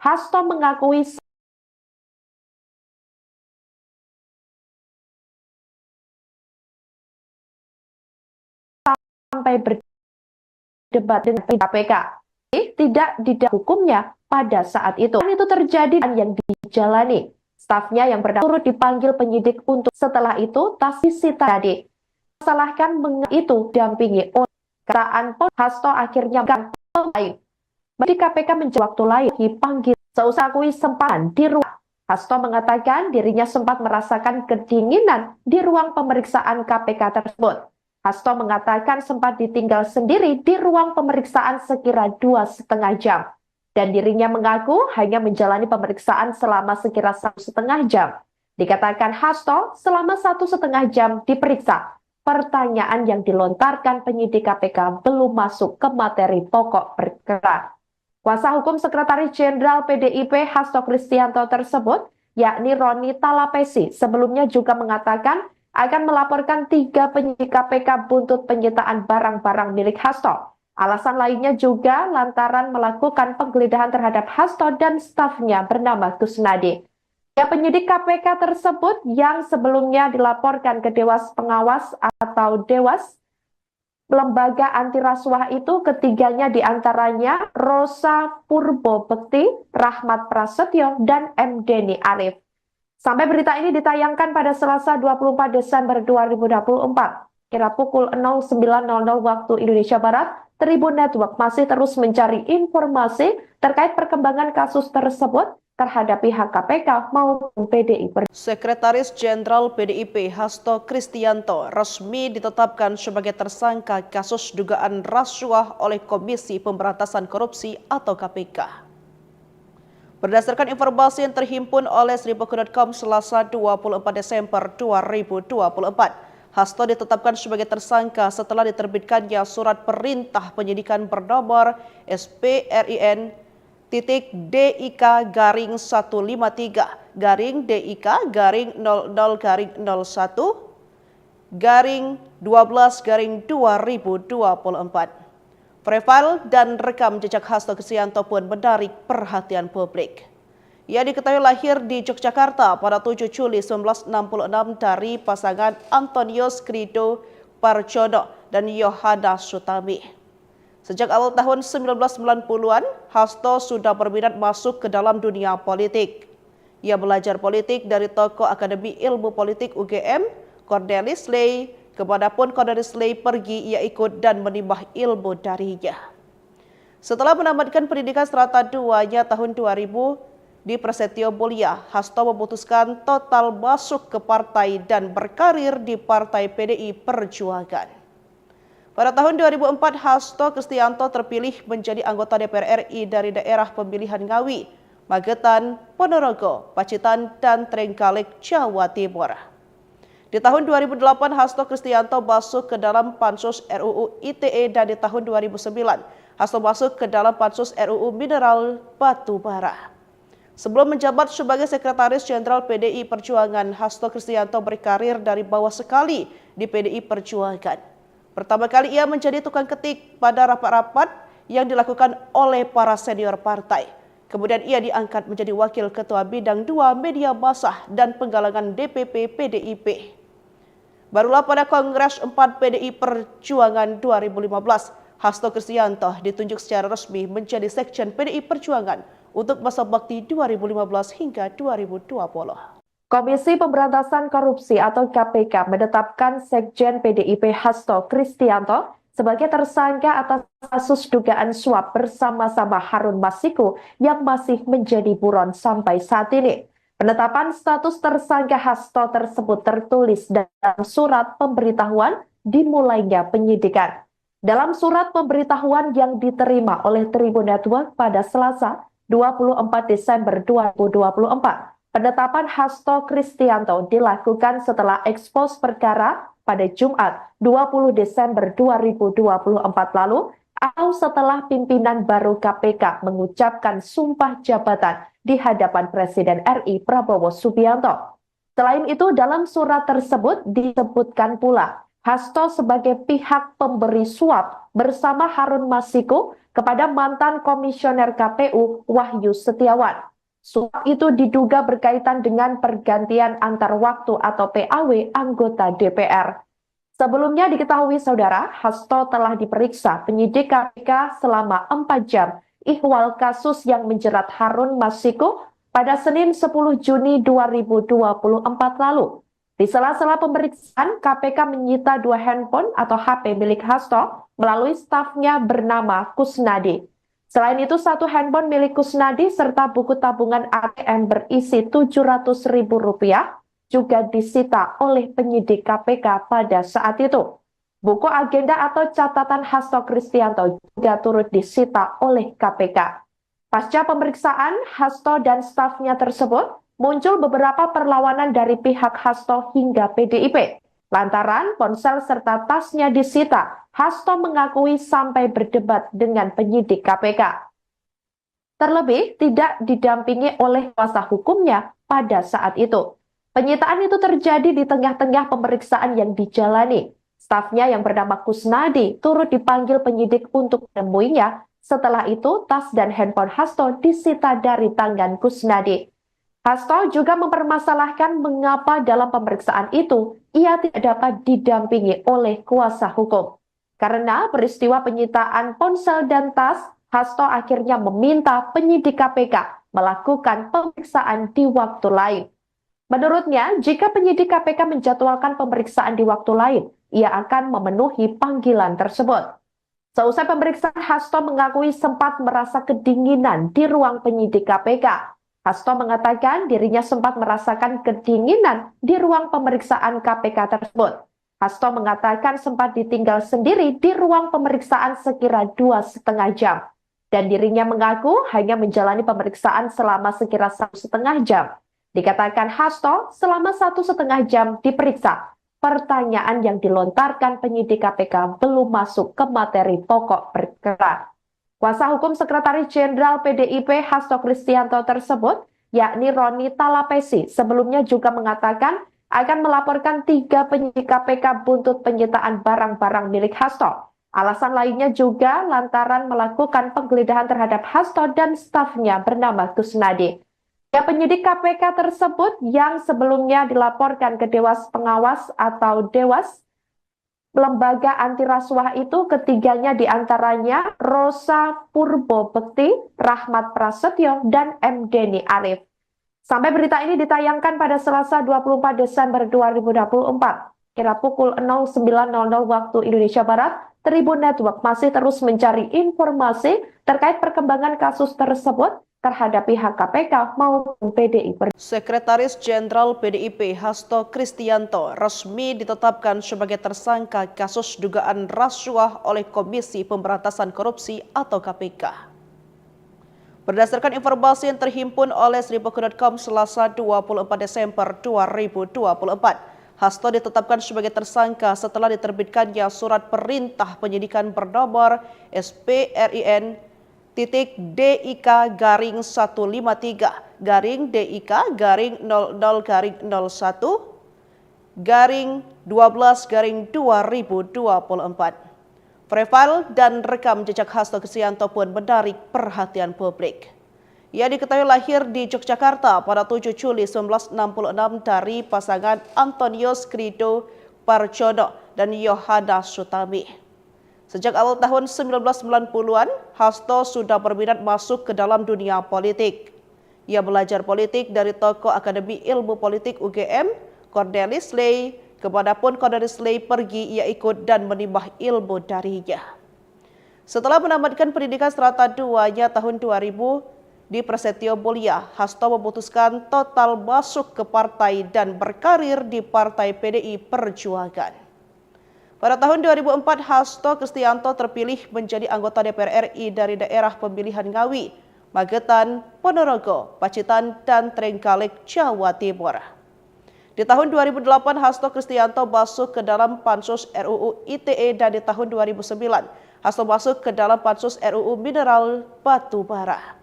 Hasto mengakui sampai berdebat dengan K P K. Tidak didakwa hukumnya pada saat itu. Dan itu terjadi dan yang dijalani. Stafnya yang bernama turut dipanggil penyidik untuk setelah itu tas disita tadi. Masalahkan mengapa itu dampingi oleh keterangan pun Hasto akhirnya lain. Bagi K P K menjadi waktu lain dipanggil seusah akui sempat di ruang. Hasto mengatakan dirinya sempat merasakan kedinginan di ruang pemeriksaan K P K tersebut. Hasto mengatakan sempat ditinggal sendiri di ruang pemeriksaan sekira dua setengah jam. Dan dirinya mengaku hanya menjalani pemeriksaan selama sekira satu setengah jam. Dikatakan Hasto selama satu setengah jam diperiksa. Pertanyaan yang dilontarkan penyidik K P K belum masuk ke materi pokok perkara. Kuasa hukum Sekretaris Jenderal P D I P Hasto Kristianto tersebut, yakni Roni Talapesi, sebelumnya juga mengatakan akan melaporkan tiga penyidik K P K buntut penyitaan barang-barang milik Hasto. Alasan lainnya juga lantaran melakukan penggeledahan terhadap Hasto dan stafnya bernama Kusnadi. Ya, penyidik K P K tersebut yang sebelumnya dilaporkan ke Dewas Pengawas atau Dewas Lembaga Anti Rasuah itu, ketiganya diantaranya Rosa Purbo Bekti, Rahmat Prasetyo, dan M Deni Arif. Sampai berita ini ditayangkan pada Selasa dua puluh empat Desember dua ribu dua puluh empat, kira pukul nol sembilan nol nol waktu Indonesia Barat, Tribun Network masih terus mencari informasi terkait perkembangan kasus tersebut terhadap pihak K P K maupun P D I Perjuangan. Sekretaris Jenderal P D I P Hasto Kristianto resmi ditetapkan sebagai tersangka kasus dugaan rasuah oleh Komisi Pemberantasan Korupsi atau K P K. Berdasarkan informasi yang terhimpun oleh seribu dot com Selasa dua puluh empat Desember dua ribu dua puluh empat, Hasto ditetapkan sebagai tersangka setelah diterbitkannya surat perintah penyidikan bernomor S P R I N titik D I K garing satu lima tiga garing D I K garing nol nol garing nol satu garing dua belas garing dua ribu dua puluh empat. Profil dan rekam jejak Hasto Kristianto pun menarik perhatian publik. Ia diketahui lahir di Yogyakarta pada tujuh Juli sembilan belas enam puluh enam dari pasangan Antonius Krido Parjono dan Yohana Sutami. Sejak awal tahun sembilan belas sembilan puluhan, Hasto sudah berminat masuk ke dalam dunia politik. Ia belajar politik dari tokoh Akademi Ilmu Politik U G M, Cornelis Ley, kemanapun Cornelis Ley pergi, ia ikut dan menimba ilmu darinya. Setelah menamatkan pendidikan serata duanya tahun dua ribu di Prasetyo Mulia, Hasto memutuskan total masuk ke partai dan berkarir di Partai P D I Perjuangan. Pada tahun dua ribu empat, Hasto Kristianto terpilih menjadi anggota D P R R I dari daerah pemilihan Ngawi, Magetan, Ponorogo, Pacitan, dan Trenggalek, Jawa Timur. Di tahun dua ribu delapan, Hasto Kristianto masuk ke dalam Pansus R U U I T E, dan di tahun dua ribu sembilan, Hasto masuk ke dalam Pansus R U U Mineral Batu Bara. Sebelum menjabat sebagai Sekretaris Jenderal P D I Perjuangan, Hasto Kristianto berkarir dari bawah sekali di P D I Perjuangan. Pertama kali ia menjadi tukang ketik pada rapat-rapat yang dilakukan oleh para senior partai. Kemudian ia diangkat menjadi Wakil Ketua Bidang dua Media Massa dan Penggalangan D P P P D I P. Barulah pada Kongres empat P D I Perjuangan dua ribu lima belas, Hasto Kristianto ditunjuk secara resmi menjadi Sekjen P D I Perjuangan untuk masa bakti dua ribu lima belas hingga dua ribu dua puluh. Komisi Pemberantasan Korupsi atau K P K menetapkan Sekjen P D I P Hasto Kristianto sebagai tersangka atas kasus dugaan suap bersama-sama Harun Masiku yang masih menjadi buron sampai saat ini. Penetapan status tersangka Hasto tersebut tertulis dalam surat pemberitahuan dimulainya penyidikan. Dalam surat pemberitahuan yang diterima oleh Tribun Network pada Selasa, dua puluh empat Desember dua ribu dua puluh empat, penetapan Hasto Kristianto dilakukan setelah ekspos perkara pada Jumat, dua puluh Desember dua ribu dua puluh empat lalu, atau setelah pimpinan baru K P K mengucapkan sumpah jabatan di hadapan Presiden R I Prabowo Subianto. Selain itu, dalam surat tersebut disebutkan pula Hasto sebagai pihak pemberi suap bersama Harun Masiku kepada mantan Komisioner K P U Wahyu Setiawan. Suap itu diduga berkaitan dengan pergantian antar waktu atau P A W anggota D P R. Sebelumnya diketahui, Saudara, Hasto telah diperiksa penyidik K P K selama empat jam ihwal kasus yang menjerat Harun Masiku pada Senin sepuluh Juni dua ribu dua puluh empat lalu. Di sela-sela pemeriksaan, K P K menyita dua handphone atau H P milik Hasto melalui stafnya bernama Kusnadi. Selain itu, satu handphone milik Kusnadi serta buku tabungan A T M berisi tujuh ratus ribu rupiah juga disita oleh penyidik K P K pada saat itu. Buku agenda atau catatan Hasto Kristianto juga turut disita oleh K P K. Pasca pemeriksaan, Hasto dan stafnya tersebut, muncul beberapa perlawanan dari pihak Hasto hingga P D I P. Lantaran ponsel serta tasnya disita, Hasto mengakui sampai berdebat dengan penyidik K P K. Terlebih, tidak didampingi oleh kuasa hukumnya pada saat itu. Penyitaan itu terjadi di tengah-tengah pemeriksaan yang dijalani. Stafnya yang bernama Kusnadi turut dipanggil penyidik untuk menemuinya. Setelah itu, tas dan handphone Hasto disita dari tangan Kusnadi. Hasto juga mempermasalahkan mengapa dalam pemeriksaan itu ia tidak dapat didampingi oleh kuasa hukum. Karena peristiwa penyitaan ponsel dan tas, Hasto akhirnya meminta penyidik K P K melakukan pemeriksaan di waktu lain. Menurutnya, jika penyidik K P K menjadwalkan pemeriksaan di waktu lain, ia akan memenuhi panggilan tersebut. Seusai pemeriksaan, Hasto mengakui sempat merasa kedinginan di ruang penyidik K P K. Hasto mengatakan dirinya sempat merasakan kedinginan di ruang pemeriksaan K P K tersebut. Hasto mengatakan sempat ditinggal sendiri di ruang pemeriksaan sekira dua setengah jam. Dan dirinya mengaku hanya menjalani pemeriksaan selama sekira satu setengah jam. Dikatakan Hasto selama satu setengah jam diperiksa. Pertanyaan yang dilontarkan penyidik K P K belum masuk ke materi pokok perkara. Kuasa hukum Sekretaris Jenderal P D I P Hasto Kristianto tersebut, yakni Roni Talapesi, sebelumnya juga mengatakan akan melaporkan tiga penyidik K P K buntut penyitaan barang-barang milik Hasto. Alasan lainnya juga lantaran melakukan penggeledahan terhadap Hasto dan stafnya bernama Kusnadi. Ya, penyidik K P K tersebut yang sebelumnya dilaporkan ke Dewas Pengawas atau Dewas lembaga anti rasuah itu, ketiganya diantaranya Rosa Purbo Bekti, Rahmat Prasetyo, dan M Deni Arif. Sampai berita ini ditayangkan pada Selasa dua puluh empat Desember dua ribu dua puluh empat, kira pukul nol sembilan nol nol waktu Indonesia Barat, Tribun Network masih terus mencari informasi terkait perkembangan kasus tersebut terhadap pihak K P K maupun P D I Perjuangan. Sekretaris Jenderal P D I P Hasto Kristianto resmi ditetapkan sebagai tersangka kasus dugaan rasuah oleh Komisi Pemberantasan Korupsi atau K P K. Berdasarkan informasi yang terhimpun oleh seribu dot com, Selasa dua puluh empat Desember dua ribu dua puluh empat, Hasto ditetapkan sebagai tersangka setelah diterbitkannya surat perintah penyidikan bernomor S P R I N titik D I K garing satu lima tiga garing D I K garing nol nol garing nol satu garing dua belas garing dua ribu dua puluh empat. Profil dan rekam jejak Hasto Kristianto pun menarik perhatian publik. Ia diketahui lahir di Yogyakarta pada tujuh Juli sembilan belas enam puluh enam dari pasangan Antonius Krido Parjono dan Yohana Sutami. Sejak awal tahun sembilan belas sembilan puluhan, Hasto sudah berminat masuk ke dalam dunia politik. Ia belajar politik dari tokoh Akademi Ilmu Politik U G M, Cornelis Ley. Kemanapun Cornelis Ley pergi, ia ikut dan menimba ilmu darinya. Setelah menamatkan pendidikan serata duanya tahun dua ribu di Prasetyo Mulia, Hasto memutuskan total masuk ke partai dan berkarir di Partai P D I Perjuangan. Pada tahun dua ribu empat, Hasto Kristianto terpilih menjadi anggota D P R R I dari daerah pemilihan Ngawi, Magetan, Ponorogo, Pacitan, dan Trenggalek, Jawa Timur. Di tahun dua ribu delapan, Hasto Kristianto masuk ke dalam Pansus R U U I T E, dan di tahun dua ribu sembilan, Hasto masuk ke dalam Pansus R U U Mineral Batu Bara.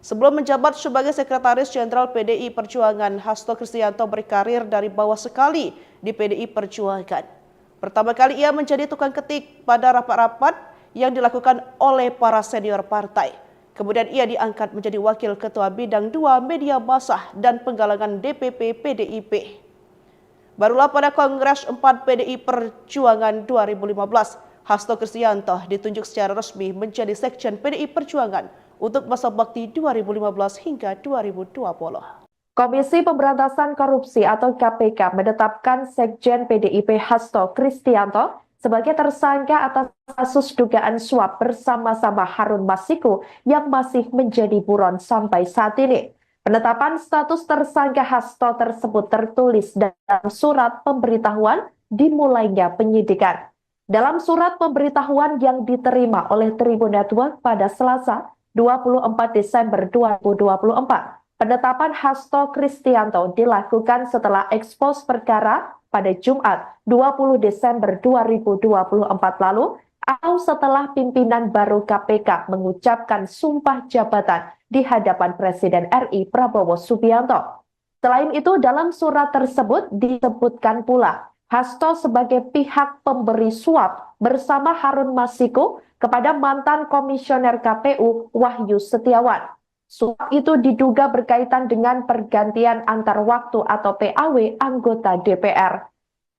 Sebelum menjabat sebagai Sekretaris Jenderal P D I Perjuangan, Hasto Kristianto berkarir dari bawah sekali di P D I Perjuangan. Pertama kali ia menjadi tukang ketik pada rapat-rapat yang dilakukan oleh para senior partai. Kemudian ia diangkat menjadi Wakil Ketua Bidang dua Media Massa dan Penggalangan D P P P D I P. Barulah pada Kongres empat P D I Perjuangan dua ribu lima belas, Hasto Kristianto ditunjuk secara resmi menjadi Sekjen P D I Perjuangan untuk masa bakti dua ribu lima belas hingga dua ribu dua puluh. Komisi Pemberantasan Korupsi atau K P K menetapkan Sekjen P D I P Hasto Kristianto sebagai tersangka atas kasus dugaan suap bersama-sama Harun Masiku yang masih menjadi buron sampai saat ini. Penetapan status tersangka Hasto tersebut tertulis dalam surat pemberitahuan dimulainya penyidikan. Dalam surat pemberitahuan yang diterima oleh Tribun Network pada Selasa, dua puluh empat Desember dua ribu dua puluh empat, penetapan Hasto Kristianto dilakukan setelah ekspos perkara pada Jumat, dua puluh Desember dua ribu dua puluh empat lalu, atau setelah pimpinan baru K P K mengucapkan sumpah jabatan di hadapan Presiden R I Prabowo Subianto. Selain itu, dalam surat tersebut disebutkan pula Hasto sebagai pihak pemberi suap bersama Harun Masiku kepada mantan Komisioner K P U Wahyu Setiawan. Suap itu diduga berkaitan dengan pergantian antar waktu atau P A W anggota D P R.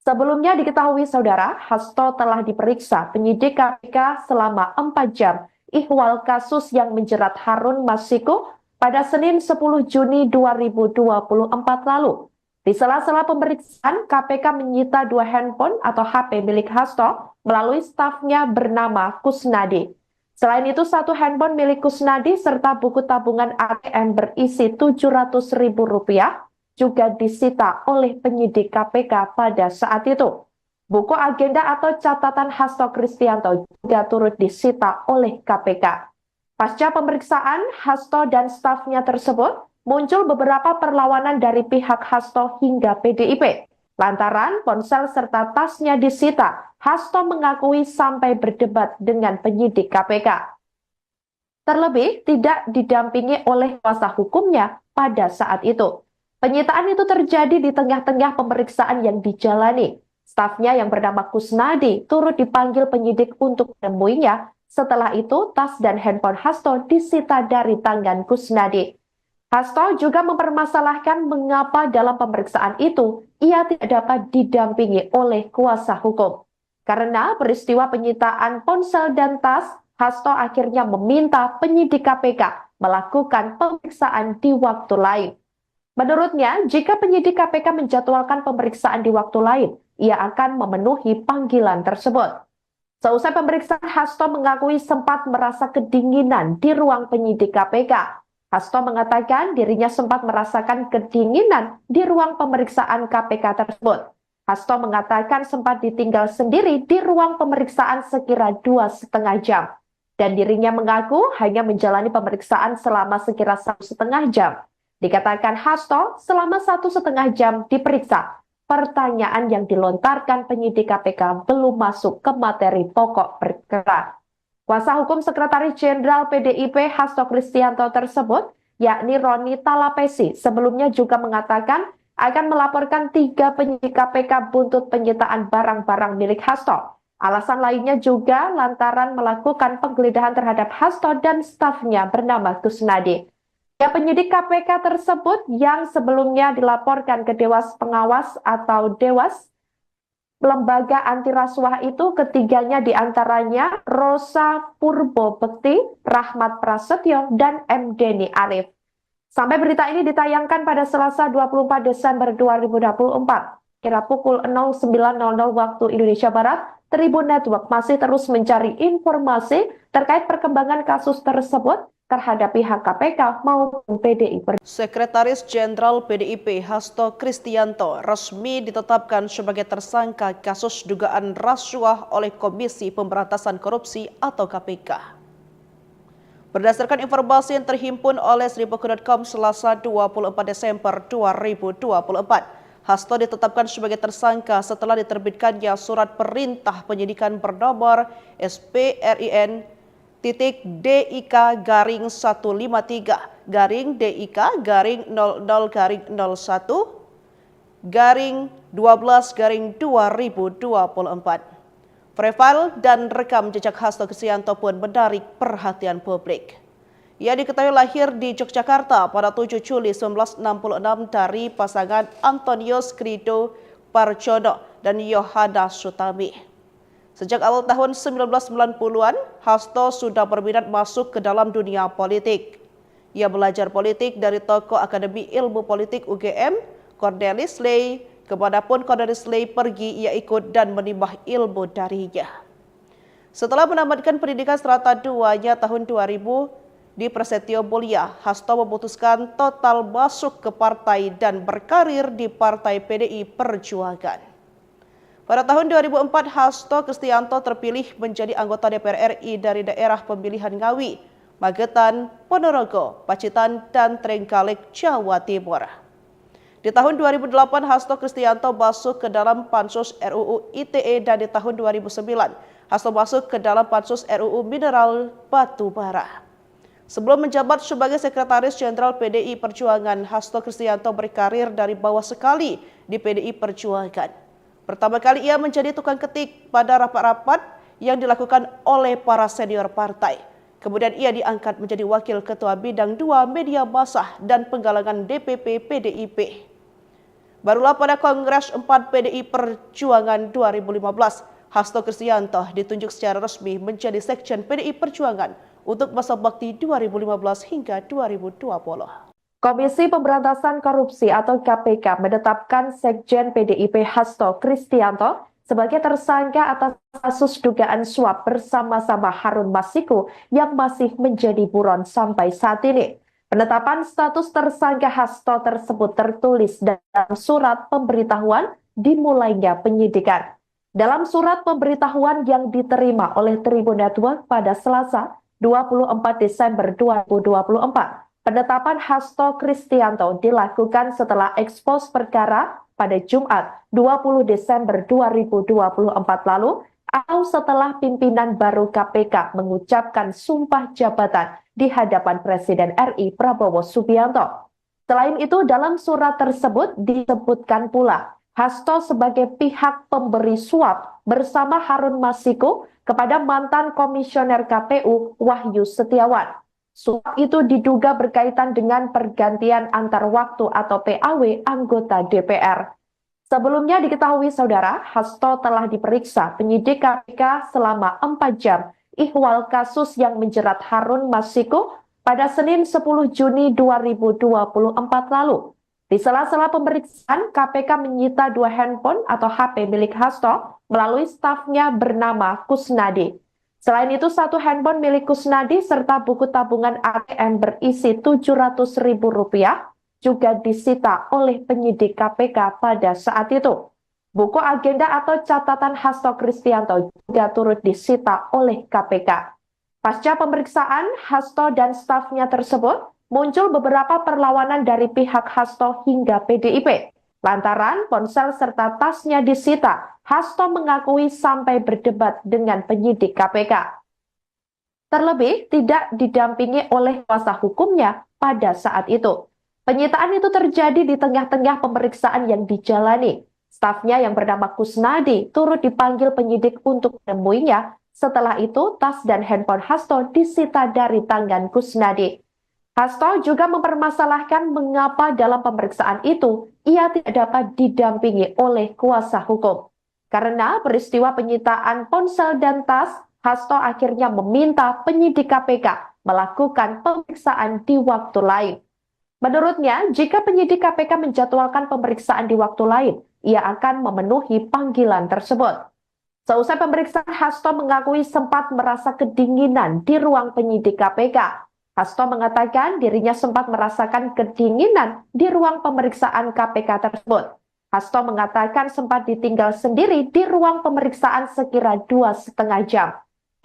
Sebelumnya diketahui, Saudara, Hasto telah diperiksa penyidik K P K selama empat jam ihwal kasus yang menjerat Harun Masiku pada Senin sepuluh Juni dua ribu dua puluh empat lalu. Di sela-sela pemeriksaan, K P K menyita dua handphone atau H P milik Hasto melalui stafnya bernama Kusnadi. Selain itu, satu handphone milik Kusnadi serta buku tabungan A T M berisi tujuh ratus ribu rupiah juga disita oleh penyidik K P K pada saat itu. Buku agenda atau catatan Hasto Kristianto juga turut disita oleh K P K. Pasca pemeriksaan, Hasto dan stafnya tersebut muncul beberapa perlawanan dari pihak Hasto hingga P D I P. Lantaran ponsel serta tasnya disita, Hasto mengakui sampai berdebat dengan penyidik K P K. Terlebih, tidak didampingi oleh kuasa hukumnya pada saat itu. Penyitaan itu terjadi di tengah-tengah pemeriksaan yang dijalani. Stafnya yang bernama Kusnadi turut dipanggil penyidik untuk menemuinya. Setelah itu, tas dan handphone Hasto disita dari tangan Kusnadi. Hasto juga mempermasalahkan mengapa dalam pemeriksaan itu ia tidak dapat didampingi oleh kuasa hukum. Karena peristiwa penyitaan ponsel dan tas, Hasto akhirnya meminta penyidik K P K melakukan pemeriksaan di waktu lain. Menurutnya, jika penyidik K P K menjadwalkan pemeriksaan di waktu lain, ia akan memenuhi panggilan tersebut. Seusai pemeriksaan, Hasto mengakui sempat merasa kedinginan di ruang penyidik K P K. Hasto mengatakan dirinya sempat merasakan kedinginan di ruang pemeriksaan K P K tersebut. Hasto mengatakan sempat ditinggal sendiri di ruang pemeriksaan sekira dua setengah jam. Dan dirinya mengaku hanya menjalani pemeriksaan selama sekira satu setengah jam. Dikatakan Hasto selama satu setengah jam diperiksa, pertanyaan yang dilontarkan penyidik K P K belum masuk ke materi pokok perkara. Kuasa hukum Sekretaris Jenderal P D I P Hasto Kristianto tersebut, yakni Roni Talapesi, sebelumnya juga mengatakan akan melaporkan tiga penyidik K P K buntut penyitaan barang-barang milik Hasto. Alasan lainnya juga lantaran melakukan penggeledahan terhadap Hasto dan stafnya bernama Kusnadi. Ya, penyidik K P K tersebut yang sebelumnya dilaporkan ke Dewas Pengawas atau Dewas, lembaga anti rasuah itu, ketiganya diantaranya Rosa Purbo Bekti, Rahmat Prasetyo, dan M Deni Arif. Sampai berita ini ditayangkan pada Selasa dua puluh empat Desember dua ribu dua puluh empat, kira pukul nol sembilan nol nol waktu Indonesia Barat, Tribun Network masih terus mencari informasi terkait perkembangan kasus tersebut terhadap pihak K P K maupun P D I Perjuangan. Sekretaris Jenderal P D I P Hasto Kristianto resmi ditetapkan sebagai tersangka kasus dugaan rasuah oleh Komisi Pemberantasan Korupsi atau K P K. Berdasarkan informasi yang terhimpun oleh seribu kru dot com Selasa dua puluh empat Desember dua ribu dua puluh empat, Hasto ditetapkan sebagai tersangka setelah diterbitkannya surat perintah penyidikan bernomor S P R I N titik D I K garing satu lima tiga garing D I K garing nol nol garing nol satu garing dua belas garing dua ribu dua puluh empat. Profil dan rekam jejak Hasto Kristianto pun menarik perhatian publik. Ia diketahui lahir di Yogyakarta pada tujuh Juli sembilan belas enam puluh enam dari pasangan Antonius Krido Parjono, dan Yohana Sutami. Sejak awal tahun sembilan belas sembilan puluhan, Hasto sudah berminat masuk ke dalam dunia politik. Ia belajar politik dari tokoh Akademi Ilmu Politik U G M, Cornelis Ley. Kemanapun Cornelis Ley pergi, ia ikut dan menimba ilmu darinya. Setelah menamatkan pendidikan serata duanya tahun dua ribu di Prasetyo Mulia, Hasto memutuskan total masuk ke partai dan berkarir di Partai P D I Perjuangan. Pada tahun dua ribu empat, Hasto Kristianto terpilih menjadi anggota D P R R I dari daerah pemilihan Ngawi, Magetan, Ponorogo, Pacitan, dan Trenggalek, Jawa Timur. Di tahun dua ribu delapan, Hasto Kristianto masuk ke dalam Pansus R U U I T E, dan di tahun dua ribu sembilan, Hasto masuk ke dalam Pansus R U U Mineral Batu Bara. Sebelum menjabat sebagai Sekretaris Jenderal P D I Perjuangan, Hasto Kristianto berkarir dari bawah sekali di P D I Perjuangan. Pertama kali ia menjadi tukang ketik pada rapat-rapat yang dilakukan oleh para senior partai. Kemudian ia diangkat menjadi Wakil Ketua Bidang dua Media Massa dan Penggalangan D P P P D I P. Barulah pada Kongres empat P D I Perjuangan dua ribu lima belas, Hasto Kristianto ditunjuk secara resmi menjadi Sekjen P D I Perjuangan untuk masa bakti dua ribu lima belas hingga dua ribu dua puluh. Komisi Pemberantasan Korupsi atau K P K menetapkan Sekjen P D I P Hasto Kristianto sebagai tersangka atas kasus dugaan suap bersama-sama Harun Masiku yang masih menjadi buron sampai saat ini. Penetapan status tersangka Hasto tersebut tertulis dalam surat pemberitahuan dimulainya penyidikan. Dalam surat pemberitahuan yang diterima oleh Tribun Network pada Selasa, dua puluh empat Desember dua ribu dua puluh empat, penetapan Hasto Kristianto dilakukan setelah ekspos perkara pada Jumat, dua puluh Desember dua ribu dua puluh empat lalu, atau setelah pimpinan baru K P K mengucapkan sumpah jabatan di hadapan Presiden R I Prabowo Subianto. Selain itu, dalam surat tersebut disebutkan pula Hasto sebagai pihak pemberi suap bersama Harun Masiku kepada mantan Komisioner K P U Wahyu Setiawan. Suap itu diduga berkaitan dengan pergantian antar waktu atau P A W anggota D P R. Sebelumnya diketahui, Saudara, Hasto telah diperiksa penyidik K P K selama empat jam ihwal kasus yang menjerat Harun Masiku pada Senin sepuluh Juni dua ribu dua puluh empat lalu. Di sela-sela pemeriksaan, K P K menyita dua handphone atau H P milik Hasto melalui stafnya bernama Kusnadi. Selain itu, satu handphone milik Kusnadi serta buku tabungan A T M berisi tujuh ratus ribu rupiah juga disita oleh penyidik K P K pada saat itu. Buku agenda atau catatan Hasto Kristianto juga turut disita oleh K P K. Pasca pemeriksaan, Hasto dan stafnya tersebut muncul beberapa perlawanan dari pihak Hasto hingga P D I P. Lantaran ponsel serta tasnya disita, Hasto mengakui sampai berdebat dengan penyidik K P K. Terlebih, tidak didampingi oleh kuasa hukumnya pada saat itu. Penyitaan itu terjadi di tengah-tengah pemeriksaan yang dijalani. Stafnya yang bernama Kusnadi turut dipanggil penyidik untuk menemuinya. Setelah itu, tas dan handphone Hasto disita dari tangan Kusnadi. Hasto juga mempermasalahkan mengapa dalam pemeriksaan itu ia tidak dapat didampingi oleh kuasa hukum. Karena peristiwa penyitaan ponsel dan tas, Hasto akhirnya meminta penyidik K P K melakukan pemeriksaan di waktu lain. Menurutnya, jika penyidik K P K menjadwalkan pemeriksaan di waktu lain, ia akan memenuhi panggilan tersebut. Seusai pemeriksaan, Hasto mengakui sempat merasa kedinginan di ruang penyidik K P K. Hasto mengatakan dirinya sempat merasakan kedinginan di ruang pemeriksaan K P K tersebut. Hasto mengatakan sempat ditinggal sendiri di ruang pemeriksaan sekira dua setengah jam,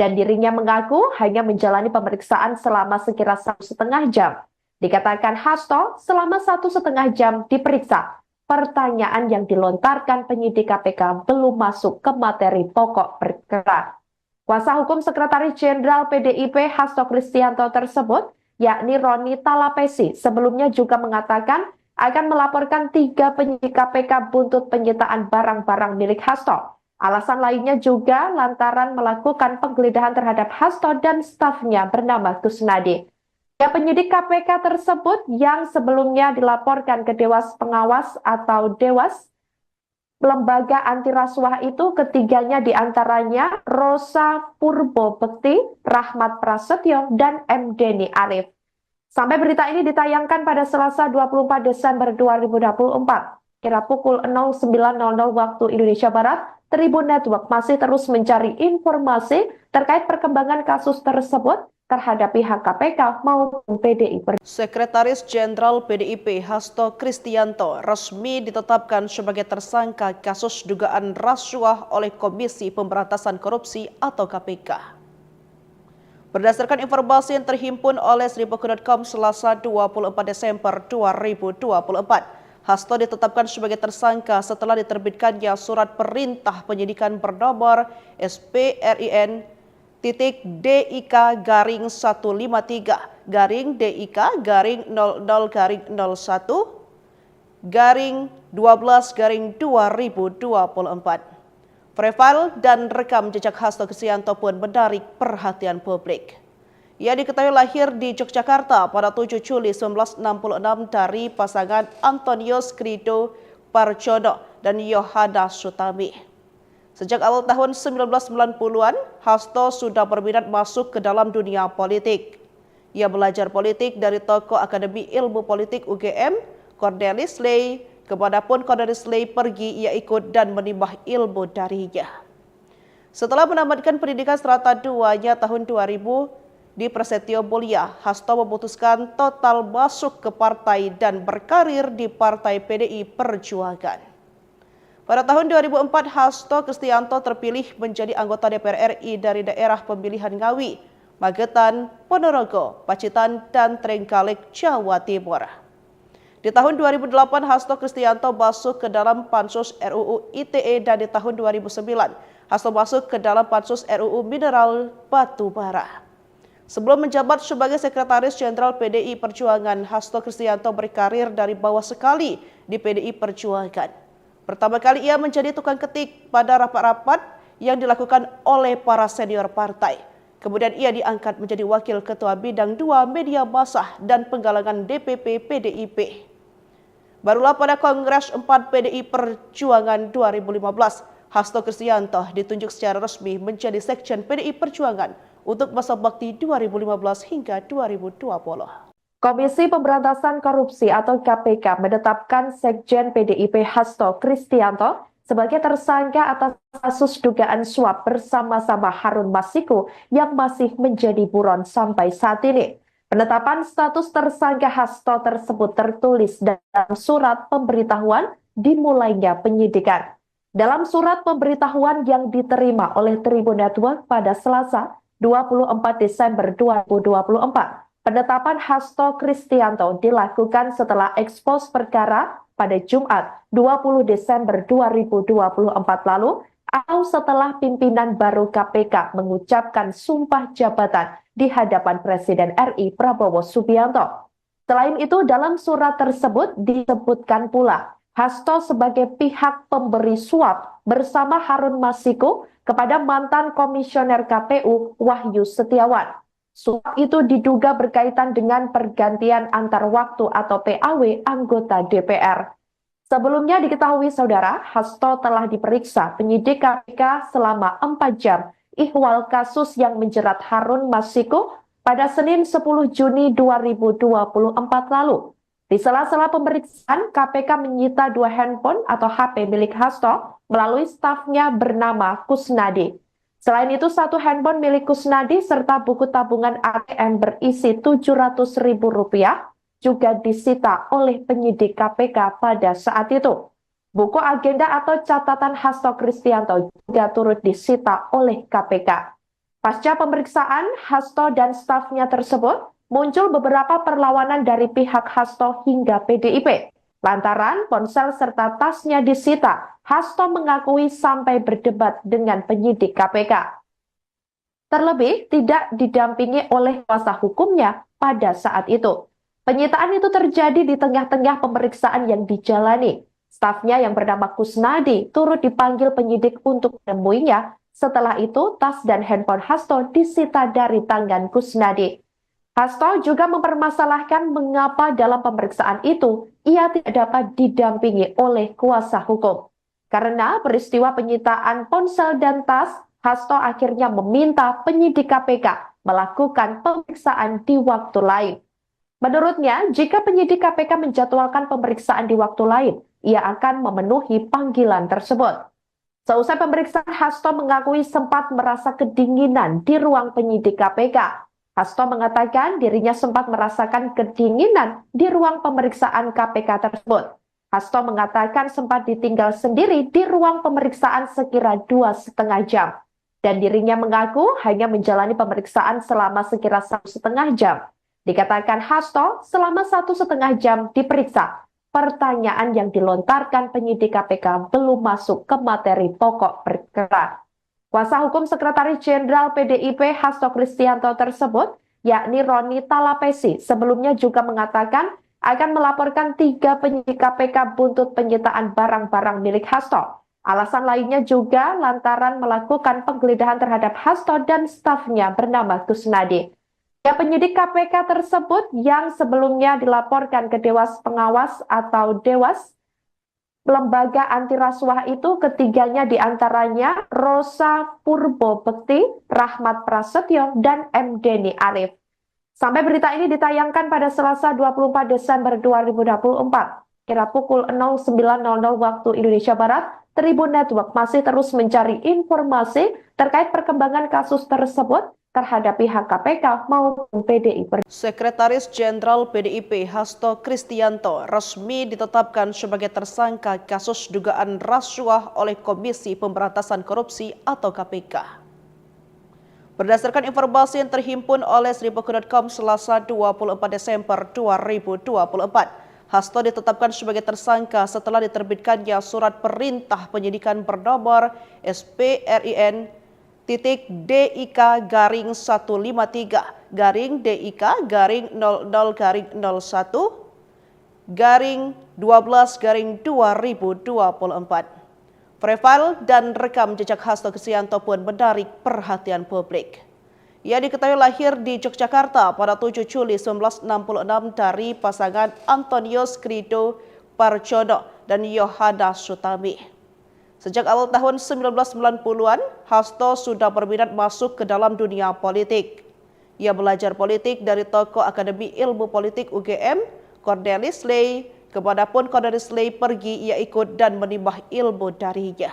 dan dirinya mengaku hanya menjalani pemeriksaan selama sekira satu setengah jam. Dikatakan Hasto selama satu setengah jam diperiksa, pertanyaan yang dilontarkan penyidik K P K belum masuk ke materi pokok perkara. Kuasa hukum Sekretaris Jenderal P D I P Hasto Kristianto tersebut, yakni Roni Talapesi, sebelumnya juga mengatakan akan melaporkan tiga penyidik K P K buntut penyitaan barang-barang milik Hasto. Alasan lainnya juga lantaran melakukan penggeledahan terhadap Hasto dan stafnya bernama Kusnadi. Ya, penyidik K P K tersebut yang sebelumnya dilaporkan ke Dewas Pengawas atau Dewas lembaga anti rasuah itu ketiganya diantaranya Rosa Purbo Bekti, Rahmat Prasetyo, dan M Deni Arif. Sampai berita ini ditayangkan pada Selasa dua puluh empat Desember dua ribu dua puluh empat, kira pukul nol sembilan nol nol waktu Indonesia Barat, Tribun Network masih terus mencari informasi terkait perkembangan kasus tersebut terhadap pihak K P K maupun P D I Perjuangan. Sekretaris Jenderal P D I P Hasto Kristianto resmi ditetapkan sebagai tersangka kasus dugaan rasuah oleh Komisi Pemberantasan Korupsi atau K P K. Berdasarkan informasi yang terhimpun oleh seribu dot com Selasa dua puluh empat Desember dua ribu dua puluh empat, Hasto ditetapkan sebagai tersangka setelah diterbitkannya surat perintah penyidikan bernomor S P R I N titik D I K garing satu lima tiga garing D I K garing nol nol garing nol satu garing dua belas garing dua ribu dua puluh empat. Profil dan rekam jejak Hasto Kristianto pun menarik perhatian publik. Ia diketahui lahir di Yogyakarta pada tujuh Juli sembilan belas enam puluh enam dari pasangan Antonius Krido Parjono dan Yohana Sutami. Sejak awal tahun sembilan belas sembilan puluhan, Hasto sudah berminat masuk ke dalam dunia politik. Ia belajar politik dari tokoh Akademi Ilmu Politik U G M, Cornelis Ley. Kemanapun Cornelis Ley pergi, ia ikut dan menimba ilmu darinya. Setelah menamatkan pendidikan serata duanya tahun dua ribu di Prasetyo Mulia, Hasto memutuskan total masuk ke partai dan berkarir di Partai P D I Perjuangan. Pada tahun dua ribu empat, Hasto Kristianto terpilih menjadi anggota D P R R I dari daerah pemilihan Ngawi, Magetan, Ponorogo, Pacitan, dan Trenggalek, Jawa Timur. Di tahun dua ribu delapan, Hasto Kristianto masuk ke dalam Pansus R U U I T E, dan di tahun dua ribu sembilan, Hasto masuk ke dalam Pansus R U U Mineral Batu Bara. Sebelum menjabat sebagai Sekretaris Jenderal P D I Perjuangan, Hasto Kristianto berkarir dari bawah sekali di P D I Perjuangan. Pertama kali ia menjadi tukang ketik pada rapat-rapat yang dilakukan oleh para senior partai. Kemudian ia diangkat menjadi Wakil Ketua Bidang dua Media Massa dan Penggalangan D P P P D I P. Barulah pada Kongres empat P D I Perjuangan dua ribu lima belas, Hasto Kristianto ditunjuk secara resmi menjadi Sekjen P D I Perjuangan untuk masa bakti dua ribu lima belas hingga dua ribu dua puluh. Komisi Pemberantasan Korupsi atau K P K menetapkan Sekjen P D I P Hasto Kristianto sebagai tersangka atas kasus dugaan suap bersama-sama Harun Masiku yang masih menjadi buron sampai saat ini. Penetapan status tersangka Hasto tersebut tertulis dalam surat pemberitahuan dimulainya penyidikan. Dalam surat pemberitahuan yang diterima oleh Tribun Network pada Selasa, dua puluh empat Desember dua ribu dua puluh empat, penetapan Hasto Kristianto dilakukan setelah ekspos perkara pada Jumat, dua puluh Desember dua ribu dua puluh empat lalu, atau setelah pimpinan baru K P K mengucapkan sumpah jabatan di hadapan Presiden R I Prabowo Subianto. Selain itu, dalam surat tersebut disebutkan pula Hasto sebagai pihak pemberi suap bersama Harun Masiku kepada mantan Komisioner K P U Wahyu Setiawan. Suap itu diduga berkaitan dengan pergantian antar waktu atau P A W anggota D P R. Sebelumnya diketahui, Saudara, Hasto telah diperiksa penyidik K P K selama empat jam. Ihwal kasus yang menjerat Harun Masiku pada Senin sepuluh Juni dua ribu dua puluh empat lalu. Di sela-sela pemeriksaan, K P K menyita dua handphone atau H P milik Hasto melalui stafnya bernama Kusnadi. Selain itu, satu handphone milik Kusnadi serta buku tabungan A T M berisi tujuh ratus ribu rupiah juga disita oleh penyidik K P K pada saat itu. Buku agenda atau catatan Hasto Kristianto juga turut disita oleh K P K. Pasca pemeriksaan, Hasto dan stafnya tersebut muncul beberapa perlawanan dari pihak Hasto hingga P D I P. Lantaran ponsel serta tasnya disita, Hasto mengakui sampai berdebat dengan penyidik K P K. Terlebih tidak didampingi oleh kuasa hukumnya pada saat itu. Penyitaan itu terjadi di tengah-tengah pemeriksaan yang dijalani. Stafnya yang bernama Kusnadi turut dipanggil penyidik untuk menemuinya. Setelah itu, tas dan handphone Hasto disita dari tangan Kusnadi. Hasto juga mempermasalahkan mengapa dalam pemeriksaan itu ia tidak dapat didampingi oleh kuasa hukum. K Karena peristiwa penyitaan ponsel dan tas, Hasto akhirnya meminta penyidik K P K melakukan pemeriksaan di waktu lain. Menurutnya, jika penyidik K P K menjadwalkan pemeriksaan di waktu lain, ia akan memenuhi panggilan tersebut. Seusai pemeriksaan, Hasto mengakui sempat merasa kedinginan di ruang penyidik K P K. Hasto mengatakan dirinya sempat merasakan kedinginan di ruang pemeriksaan K P K tersebut. Hasto mengatakan sempat ditinggal sendiri di ruang pemeriksaan sekira dua setengah jam. Dan dirinya mengaku hanya menjalani pemeriksaan selama sekira satu setengah jam. Dikatakan Hasto, selama satu setengah jam diperiksa, pertanyaan yang dilontarkan penyidik K P K belum masuk ke materi pokok perkara. Kuasa hukum Sekretaris Jenderal P D I P Hasto Kristianto tersebut, yakni Roni Talapesi, sebelumnya juga mengatakan akan melaporkan tiga penyidik K P K buntut penyitaan barang-barang milik Hasto. Alasan lainnya juga lantaran melakukan penggeledahan terhadap Hasto dan stafnya bernama Kusnadi. Ya, penyidik K P K tersebut yang sebelumnya dilaporkan ke Dewas Pengawas atau Dewas, lembaga anti rasuah itu, ketiganya diantaranya Rosa Purbo Bekti, Rahmat Prasetyo, dan M Deni Arif. Sampai berita ini ditayangkan pada Selasa dua puluh empat Desember dua ribu dua puluh empat, kira pukul nol sembilan nol nol waktu Indonesia Barat, Tribun Network masih terus mencari informasi terkait perkembangan kasus tersebut terhadap pihak K P K maupun P D I. Sekretaris Jenderal P D I P Hasto Kristianto resmi ditetapkan sebagai tersangka kasus dugaan rasuah oleh Komisi Pemberantasan Korupsi atau K P K. Berdasarkan informasi yang terhimpun oleh seribu dot com Selasa dua puluh empat Desember dua ribu dua puluh empat, Hasto ditetapkan sebagai tersangka setelah diterbitkannya surat perintah penyidikan bernomor S P R I N titik D I K garing satu lima tiga garing D I K garing nol nol garing nol satu garing dua belas garing dua ribu dua puluh empat. Profil dan rekam jejak Hasto Kristianto pun menarik perhatian publik. Ia diketahui lahir di Yogyakarta pada tujuh Juli sembilan belas enam puluh enam dari pasangan Antonius Krido Parjono dan Yohana Sutami. Sejak awal tahun sembilan belas sembilan puluhan, Hasto sudah berminat masuk ke dalam dunia politik. Ia belajar politik dari tokoh Akademi Ilmu Politik U G M, Cornelis Ley, kemanapun Cornelis Ley pergi, ia ikut dan menimba ilmu darinya.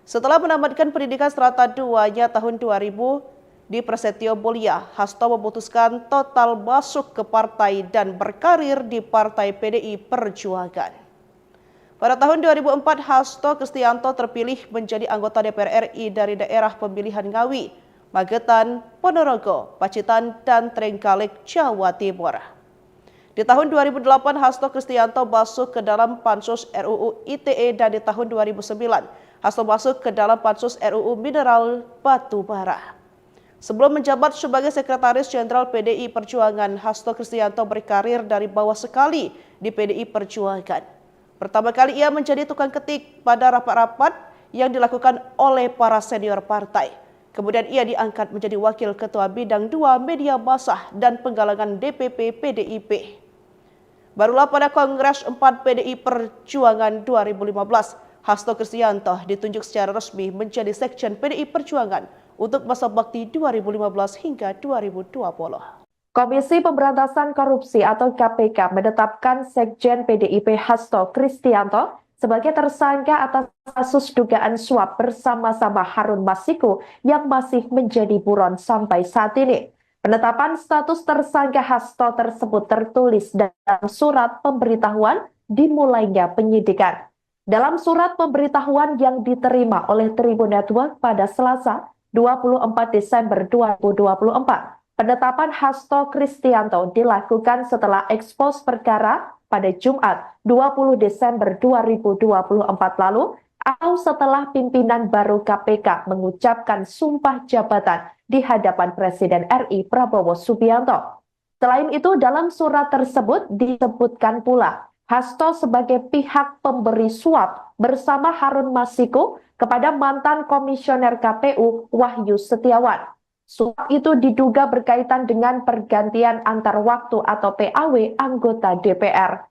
Setelah menamatkan pendidikan serata duanya tahun dua ribu di Prasetyo Mulia, Hasto memutuskan total masuk ke partai dan berkarir di Partai P D I Perjuangan. Pada tahun dua ribu empat, Hasto Kristianto terpilih menjadi anggota D P R R I dari daerah pemilihan Ngawi, Magetan, Ponorogo, Pacitan, dan Trenggalek, Jawa Timur. Di tahun dua ribu delapan, Hasto Kristianto masuk ke dalam Pansus R U U I T E, dan di tahun dua ribu sembilan, Hasto masuk ke dalam Pansus R U U Mineral Batu Bara. Sebelum menjabat sebagai Sekretaris Jenderal P D I Perjuangan, Hasto Kristianto berkarir dari bawah sekali di P D I Perjuangan. Pertama kali ia menjadi tukang ketik pada rapat-rapat yang dilakukan oleh para senior partai. Kemudian ia diangkat menjadi Wakil Ketua Bidang dua Media Massa dan Penggalangan D P P P D I P. Barulah pada Kongres empat P D I Perjuangan dua ribu lima belas, Hasto Kristianto ditunjuk secara resmi menjadi Sekjen P D I Perjuangan untuk masa bakti dua ribu lima belas hingga dua ribu dua puluh. Komisi Pemberantasan Korupsi atau K P K menetapkan Sekjen P D I P Hasto Kristianto sebagai tersangka atas kasus dugaan suap bersama-sama Harun Masiku yang masih menjadi buron sampai saat ini. Penetapan status tersangka Hasto tersebut tertulis dalam surat pemberitahuan dimulainya penyidikan. Dalam surat pemberitahuan yang diterima oleh Tribun Network pada Selasa, dua puluh empat Desember dua ribu dua puluh empat, penetapan Hasto Kristianto dilakukan setelah ekspos perkara pada Jumat, dua puluh Desember dua ribu dua puluh empat lalu, atau setelah pimpinan baru K P K mengucapkan sumpah jabatan di hadapan Presiden R I Prabowo Subianto. Selain itu, dalam surat tersebut disebutkan pula Hasto sebagai pihak pemberi suap bersama Harun Masiku kepada mantan Komisioner K P U Wahyu Setiawan. Suap itu diduga berkaitan dengan pergantian antar waktu atau P A W anggota D P R.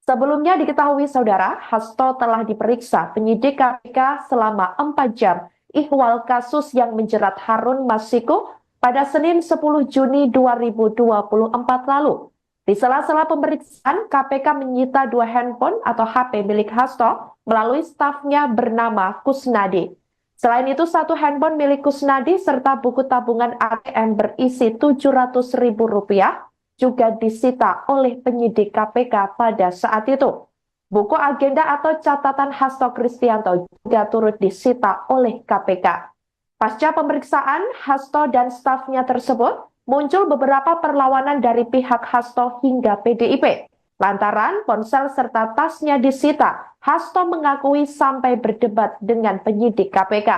Sebelumnya diketahui, Saudara, Hasto telah diperiksa penyidik K P K selama empat jam ihwal kasus yang menjerat Harun Masiku pada Senin sepuluh Juni dua ribu dua puluh empat lalu. Di sela-sela pemeriksaan, K P K menyita dua handphone atau H P milik Hasto melalui stafnya bernama Kusnadi. Selain itu, satu handphone milik Kusnadi serta buku tabungan A T M berisi tujuh ratus ribu rupiah juga disita oleh penyidik K P K pada saat itu. Buku agenda atau catatan Hasto Kristianto juga turut disita oleh K P K. Pasca pemeriksaan, Hasto dan stafnya tersebut, muncul beberapa perlawanan dari pihak Hasto hingga P D I P. Lantaran ponsel serta tasnya disita, Hasto mengakui sampai berdebat dengan penyidik K P K.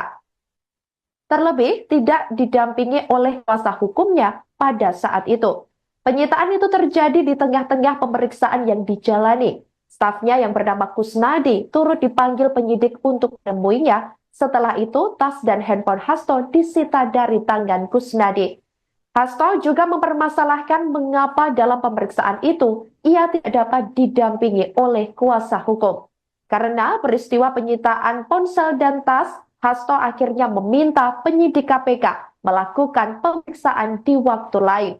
Terlebih, tidak didampingi oleh kuasa hukumnya pada saat itu. Penyitaan itu terjadi di tengah-tengah pemeriksaan yang dijalani. Stafnya yang bernama Kusnadi turut dipanggil penyidik untuk menemuinya. Setelah itu, tas dan handphone Hasto disita dari tangan Kusnadi. Hasto juga mempermasalahkan mengapa dalam pemeriksaan itu ia tidak dapat didampingi oleh kuasa hukum. Karena peristiwa penyitaan ponsel dan tas, Hasto akhirnya meminta penyidik K P K melakukan pemeriksaan di waktu lain.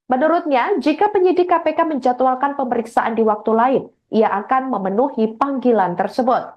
Menurutnya, jika penyidik K P K menjadwalkan pemeriksaan di waktu lain, ia akan memenuhi panggilan tersebut.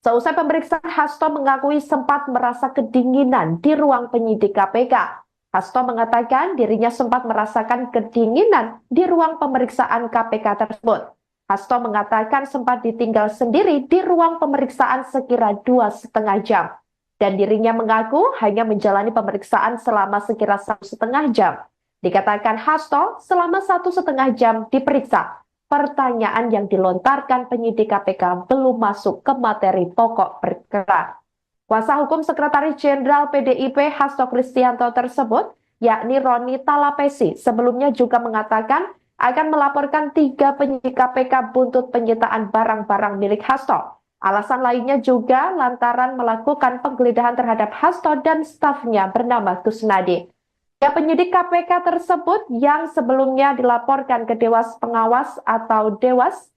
Seusai pemeriksaan, Hasto mengakui sempat merasa kedinginan di ruang penyidik K P K. Hasto mengatakan dirinya sempat merasakan kedinginan di ruang pemeriksaan K P K tersebut. Hasto mengatakan sempat ditinggal sendiri di ruang pemeriksaan sekira dua setengah jam. Dan dirinya mengaku hanya menjalani pemeriksaan selama sekira satu setengah jam. Dikatakan Hasto selama satu setengah jam diperiksa. Pertanyaan yang dilontarkan penyidik K P K belum masuk ke materi pokok perkara. Kuasa hukum Sekretaris Jenderal P D I P Hasto Kristianto tersebut, yakni Roni Talapesi, sebelumnya juga mengatakan akan melaporkan tiga penyidik K P K buntut penyitaan barang-barang milik Hasto. Alasan lainnya juga lantaran melakukan penggeledahan terhadap Hasto dan stafnya bernama Kusnadi. Ya, penyidik K P K tersebut yang sebelumnya dilaporkan ke Dewas Pengawas atau Dewas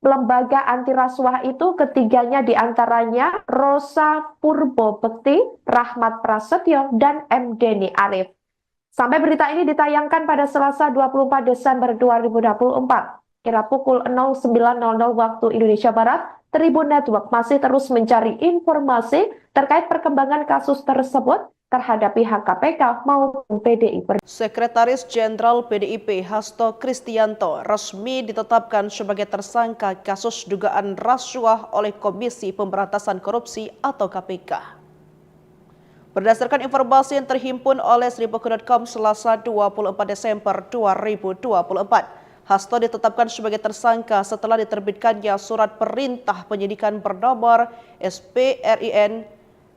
Lembaga Anti Rasuah itu, ketiganya diantaranya Rosa Purbo Bekti, Rahmat Prasetyo, dan M Deni Arif. Sampai berita ini ditayangkan pada Selasa dua puluh empat Desember dua ribu dua puluh empat, kira pukul nol sembilan nol nol waktu Indonesia Barat, Tribun Network masih terus mencari informasi terkait perkembangan kasus tersebut terhadap pihak K P K maupun P D I Perjuangan. Sekretaris Jenderal P D I P Hasto Kristianto resmi ditetapkan sebagai tersangka kasus dugaan rasuah oleh Komisi Pemberantasan Korupsi atau K P K. Berdasarkan informasi yang terhimpun oleh seribu dot com Selasa dua puluh empat Desember dua ribu dua puluh empat, Hasto ditetapkan sebagai tersangka setelah diterbitkannya surat perintah penyidikan bernomor S P R I N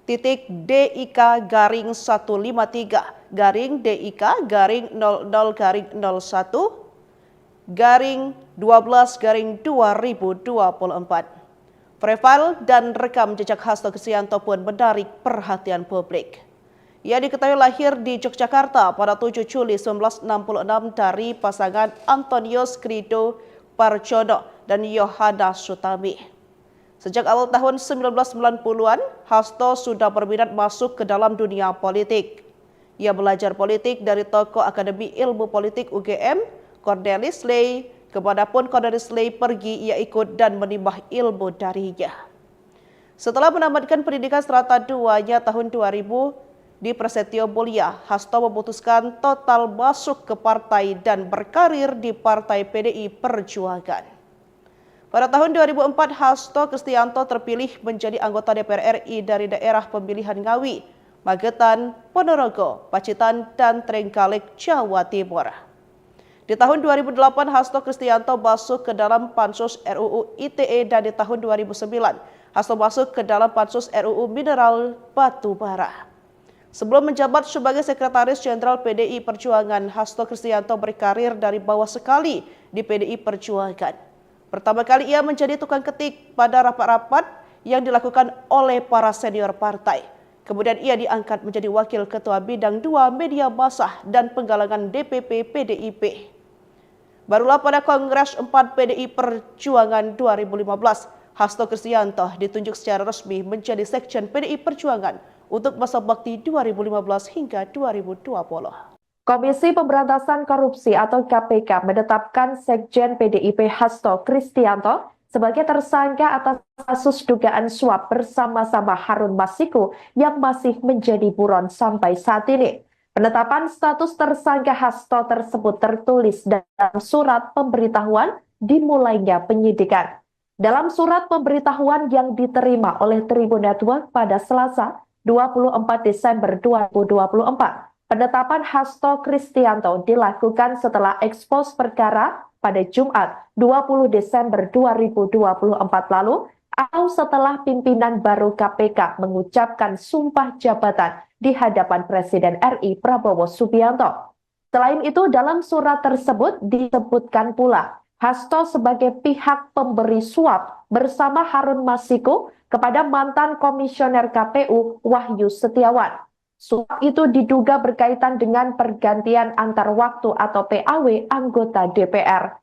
titik D I K garing satu lima tiga garing D I K garing nol nol garing nol satu garing dua belas garing dua ribu dua puluh empat. Profil dan rekam jejak Hasto Kristianto pun menarik perhatian publik. Ia diketahui lahir di Yogyakarta pada tujuh Juli sembilan belas enam puluh enam dari pasangan Antonius Krido Parjono dan Yohana Sutami. Sejak awal tahun sembilan belas sembilan puluhan, Hasto sudah berminat masuk ke dalam dunia politik. Ia belajar politik dari tokoh Akademi Ilmu Politik U G M, Cornelis Ley, kemanapun Cornelis Ley pergi, ia ikut dan menimba ilmu darinya. Setelah menamatkan pendidikan serata duanya tahun dua ribu di Prasetyo Mulia, Hasto memutuskan total masuk ke partai dan berkarir di Partai P D I Perjuangan. Pada tahun dua ribu empat, Hasto Kristianto terpilih menjadi anggota D P R R I dari daerah pemilihan Ngawi, Magetan, Ponorogo, Pacitan, dan Trenggalek, Jawa Timur. Di tahun dua ribu delapan, Hasto Kristianto masuk ke dalam Pansus R U U I T E, dan di tahun dua ribu sembilan, Hasto masuk ke dalam Pansus R U U Mineral Batu Bara. Sebelum menjabat sebagai Sekretaris Jenderal P D I Perjuangan, Hasto Kristianto berkarir dari bawah sekali di P D I Perjuangan. Pertama kali ia menjadi tukang ketik pada rapat-rapat yang dilakukan oleh para senior partai. Kemudian ia diangkat menjadi Wakil Ketua Bidang dua Media Massa dan Penggalangan D P P P D I P. Barulah pada Kongres empat P D I Perjuangan dua ribu lima belas, Hasto Kristianto ditunjuk secara resmi menjadi Sekjen P D I Perjuangan untuk masa bakti dua ribu lima belas hingga dua ribu dua puluh. Komisi Pemberantasan Korupsi atau K P K menetapkan Sekjen P D I P Hasto Kristianto sebagai tersangka atas kasus dugaan suap bersama-sama Harun Masiku yang masih menjadi buron sampai saat ini. Penetapan status tersangka Hasto tersebut tertulis dalam surat pemberitahuan dimulainya penyidikan. Dalam surat pemberitahuan yang diterima oleh Tribun Network pada Selasa, dua puluh empat Desember dua ribu dua puluh empat, penetapan Hasto Kristianto dilakukan setelah ekspos perkara pada Jumat, dua puluh Desember dua ribu dua puluh empat lalu, atau setelah pimpinan baru K P K mengucapkan sumpah jabatan di hadapan Presiden R I Prabowo Subianto. Selain itu, dalam surat tersebut disebutkan pula Hasto sebagai pihak pemberi suap bersama Harun Masiku kepada mantan Komisioner K P U Wahyu Setiawan. Suap itu diduga berkaitan dengan pergantian antar waktu atau P A W anggota D P R.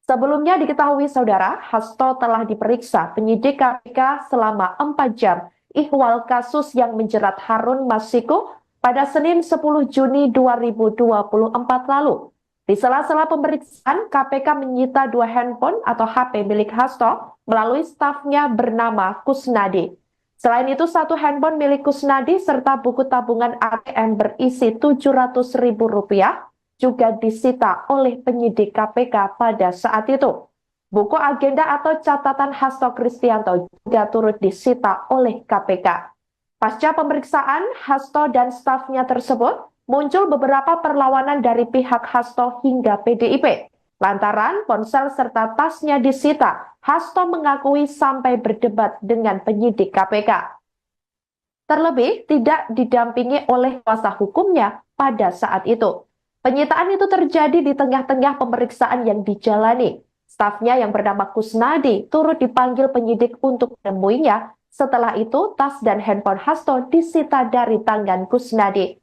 Sebelumnya diketahui, Saudara, Hasto telah diperiksa penyidik K P K selama empat jam ihwal kasus yang menjerat Harun Masiku pada Senin sepuluh Juni dua ribu dua puluh empat lalu. Di sela-sela pemeriksaan, K P K menyita dua handphone atau H P milik Hasto melalui stafnya bernama Kusnadi. Selain itu, satu handphone milik Kusnadi serta buku tabungan A T M berisi tujuh ratus ribu rupiah juga disita oleh penyidik K P K pada saat itu. Buku agenda atau catatan Hasto Kristianto juga turut disita oleh K P K. Pasca pemeriksaan Hasto dan stafnya tersebut, muncul beberapa perlawanan dari pihak Hasto hingga P D I P. Lantaran ponsel serta tasnya disita, Hasto mengakui sampai berdebat dengan penyidik K P K. Terlebih, tidak didampingi oleh kuasa hukumnya pada saat itu. Penyitaan itu terjadi di tengah-tengah pemeriksaan yang dijalani. Stafnya yang bernama Kusnadi turut dipanggil penyidik untuk menemuinya. Setelah itu, tas dan handphone Hasto disita dari tangan Kusnadi.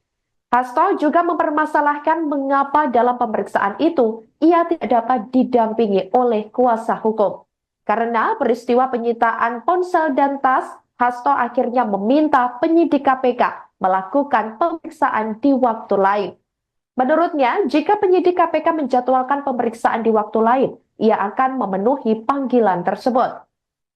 Hasto juga mempermasalahkan mengapa dalam pemeriksaan itu ia tidak dapat didampingi oleh kuasa hukum. Karena peristiwa penyitaan ponsel dan tas, Hasto akhirnya meminta penyidik K P K melakukan pemeriksaan di waktu lain. Menurutnya, jika penyidik K P K menjadwalkan pemeriksaan di waktu lain, ia akan memenuhi panggilan tersebut.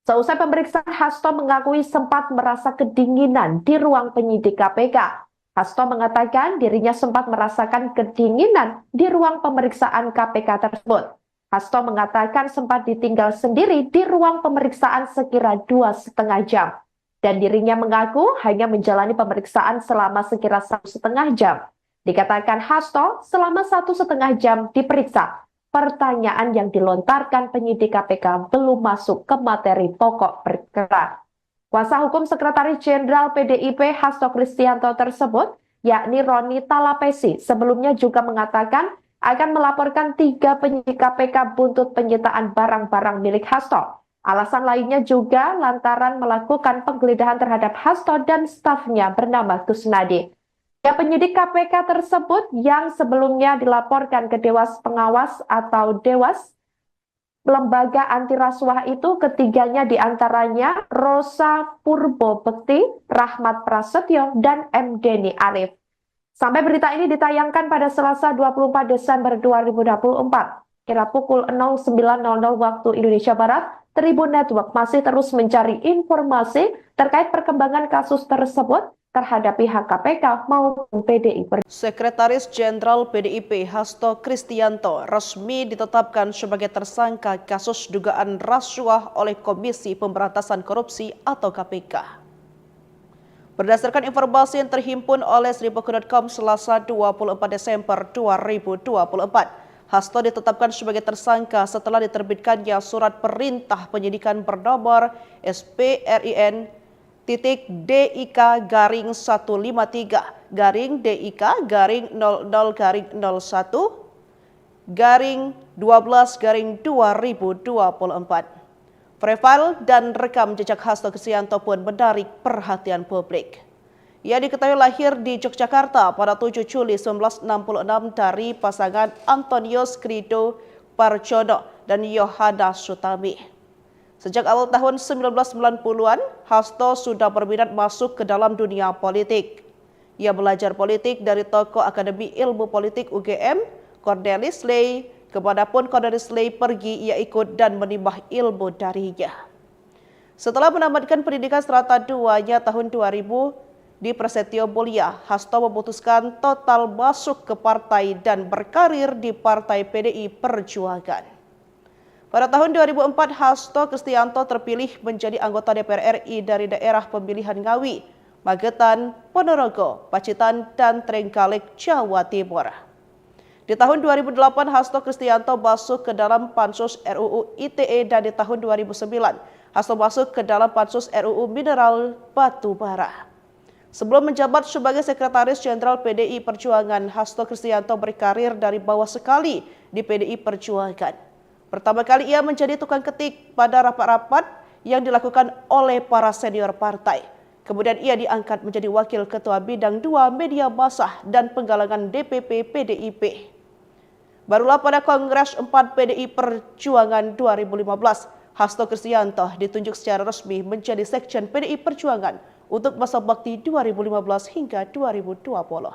Seusai pemeriksaan, Hasto mengakui sempat merasa kedinginan di ruang penyidik K P K. Hasto mengatakan dirinya sempat merasakan kedinginan di ruang pemeriksaan K P K tersebut. Hasto mengatakan sempat ditinggal sendiri di ruang pemeriksaan sekira dua setengah jam. Dan dirinya mengaku hanya menjalani pemeriksaan selama sekira satu setengah jam. Dikatakan Hasto selama satu setengah jam diperiksa. Pertanyaan yang dilontarkan penyidik K P K belum masuk ke materi pokok perkara. Kuasa hukum Sekretaris Jenderal P D I P Hasto Kristianto tersebut, yakni Roni Talapesi, sebelumnya juga mengatakan akan melaporkan tiga penyidik K P K buntut penyitaan barang-barang milik Hasto. Alasan lainnya juga lantaran melakukan penggeledahan terhadap Hasto dan stafnya bernama Kusnadi. Ya, penyidik K P K tersebut yang sebelumnya dilaporkan ke Dewas Pengawas atau Dewas, lembaga anti rasuah itu, ketiganya diantaranya Rosa Purbo Bekti, Rahmat Prasetyo, dan M Deni Arif. Sampai berita ini ditayangkan pada Selasa dua puluh empat Desember dua ribu dua puluh empat, kira pukul nol sembilan nol nol waktu Indonesia Barat, Tribun Network masih terus mencari informasi terkait perkembangan kasus tersebut terhadap pihak K P K maupun P D I Perjuangan. Sekretaris Jenderal P D I P Hasto Kristianto resmi ditetapkan sebagai tersangka kasus dugaan rasuah oleh Komisi Pemberantasan Korupsi atau K P K. Berdasarkan informasi yang terhimpun oleh seribu kru dot com Selasa dua puluh empat Desember dua ribu dua puluh empat, Hasto ditetapkan sebagai tersangka setelah diterbitkannya surat perintah penyidikan bernomor S P R I N titik D I K garing satu lima tiga garing D I K garing nol nol garing nol satu garing dua belas garing dua ribu dua puluh empat. Profil dan rekam jejak Hasto Kristianto pun menarik perhatian publik. Ia diketahui lahir di Yogyakarta pada tujuh Juli sembilan belas enam puluh enam dari pasangan Antonius Krido Parjono, dan Yohana Sutami. Sejak awal tahun sembilan belas sembilan puluhan, Hasto sudah berminat masuk ke dalam dunia politik. Ia belajar politik dari tokoh Akademi Ilmu Politik U G M, Cornelis Ley. Kemanapun Cornelis Ley pergi, ia ikut dan menimba ilmu darinya. Setelah menamatkan pendidikan serata duanya tahun dua ribu di Prasetyo Mulia, Hasto memutuskan total masuk ke partai dan berkarir di Partai P D I Perjuangan. Pada tahun dua ribu empat, Hasto Kristianto terpilih menjadi anggota D P R R I dari daerah pemilihan Ngawi, Magetan, Ponorogo, Pacitan, dan Trenggalek, Jawa Timur. Di tahun dua ribu delapan, Hasto Kristianto masuk ke dalam Pansus R U U I T E, dan di tahun dua ribu sembilan, Hasto masuk ke dalam Pansus R U U Mineral Batu Bara. Sebelum menjabat sebagai Sekretaris Jenderal P D I Perjuangan, Hasto Kristianto berkarir dari bawah sekali di P D I Perjuangan. Pertama kali ia menjadi tukang ketik pada rapat-rapat yang dilakukan oleh para senior partai. Kemudian ia diangkat menjadi Wakil Ketua Bidang dua Media Massa dan Penggalangan D P P P D I P. Barulah pada Kongres empat P D I Perjuangan dua ribu lima belas, Hasto Kristianto ditunjuk secara resmi menjadi Sekjen P D I Perjuangan untuk masa bakti dua ribu lima belas hingga dua ribu dua puluh.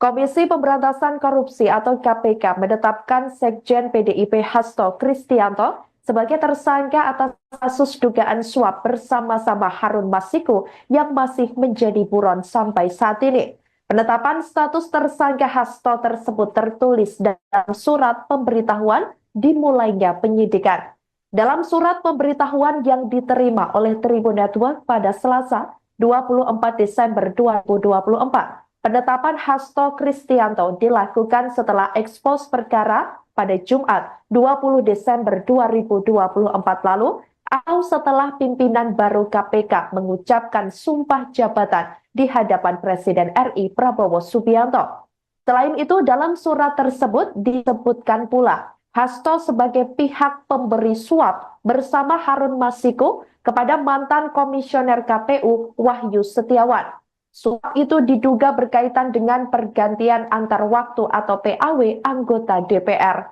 Komisi Pemberantasan Korupsi atau K P K menetapkan Sekjen P D I P Hasto Kristianto sebagai tersangka atas kasus dugaan suap bersama-sama Harun Masiku yang masih menjadi buron sampai saat ini. Penetapan status tersangka Hasto tersebut tertulis dalam surat pemberitahuan dimulainya penyidikan. Dalam surat pemberitahuan yang diterima oleh Tribun Network pada Selasa, dua puluh empat Desember dua ribu dua puluh empat, penetapan Hasto Kristianto dilakukan setelah ekspos perkara pada Jumat, dua puluh Desember dua ribu dua puluh empat lalu, atau setelah pimpinan baru K P K mengucapkan sumpah jabatan di hadapan Presiden R I Prabowo Subianto. Selain itu, dalam surat tersebut disebutkan pula Hasto sebagai pihak pemberi suap bersama Harun Masiku kepada mantan Komisioner K P U Wahyu Setiawan. Suap itu diduga berkaitan dengan pergantian antar waktu atau P A W anggota D P R.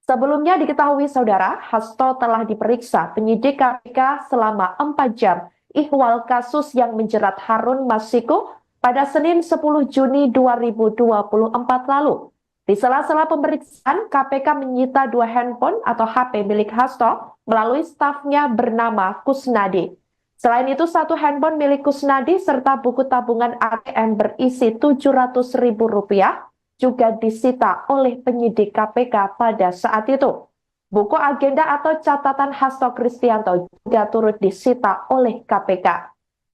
Sebelumnya diketahui, Saudara, Hasto telah diperiksa penyidik K P K selama empat jam ihwal kasus yang menjerat Harun Masiku pada Senin sepuluh Juni dua ribu dua puluh empat lalu. Di sela-sela pemeriksaan, K P K menyita dua handphone atau H P milik Hasto melalui stafnya bernama Kusnadi. Selain itu, satu handphone milik Kusnadi serta buku tabungan A T M berisi tujuh ratus ribu rupiah juga disita oleh penyidik K P K pada saat itu. Buku agenda atau catatan Hasto Kristianto juga turut disita oleh K P K.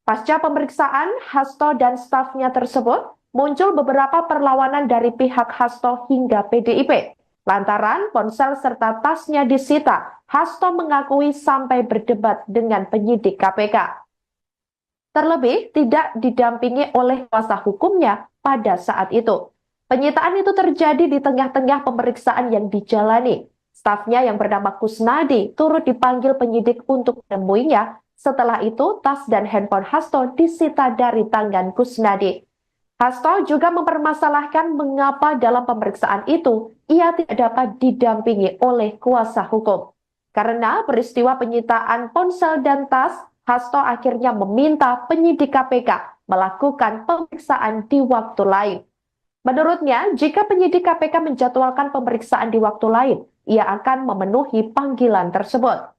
Pasca pemeriksaan, Hasto dan stafnya tersebut muncul beberapa perlawanan dari pihak Hasto hingga P D I P. Lantaran ponsel serta tasnya disita, Hasto mengakui sampai berdebat dengan penyidik K P K. Terlebih, tidak didampingi oleh kuasa hukumnya pada saat itu. Penyitaan itu terjadi di tengah-tengah pemeriksaan yang dijalani. Stafnya yang bernama Kusnadi turut dipanggil penyidik untuk menemuinya. Setelah itu, tas dan handphone Hasto disita dari tangan Kusnadi. Hasto juga mempermasalahkan mengapa dalam pemeriksaan itu ia tidak dapat didampingi oleh kuasa hukum. Karena peristiwa penyitaan ponsel dan tas, Hasto akhirnya meminta penyidik K P K melakukan pemeriksaan di waktu lain. Menurutnya, jika penyidik K P K menjadwalkan pemeriksaan di waktu lain, ia akan memenuhi panggilan tersebut.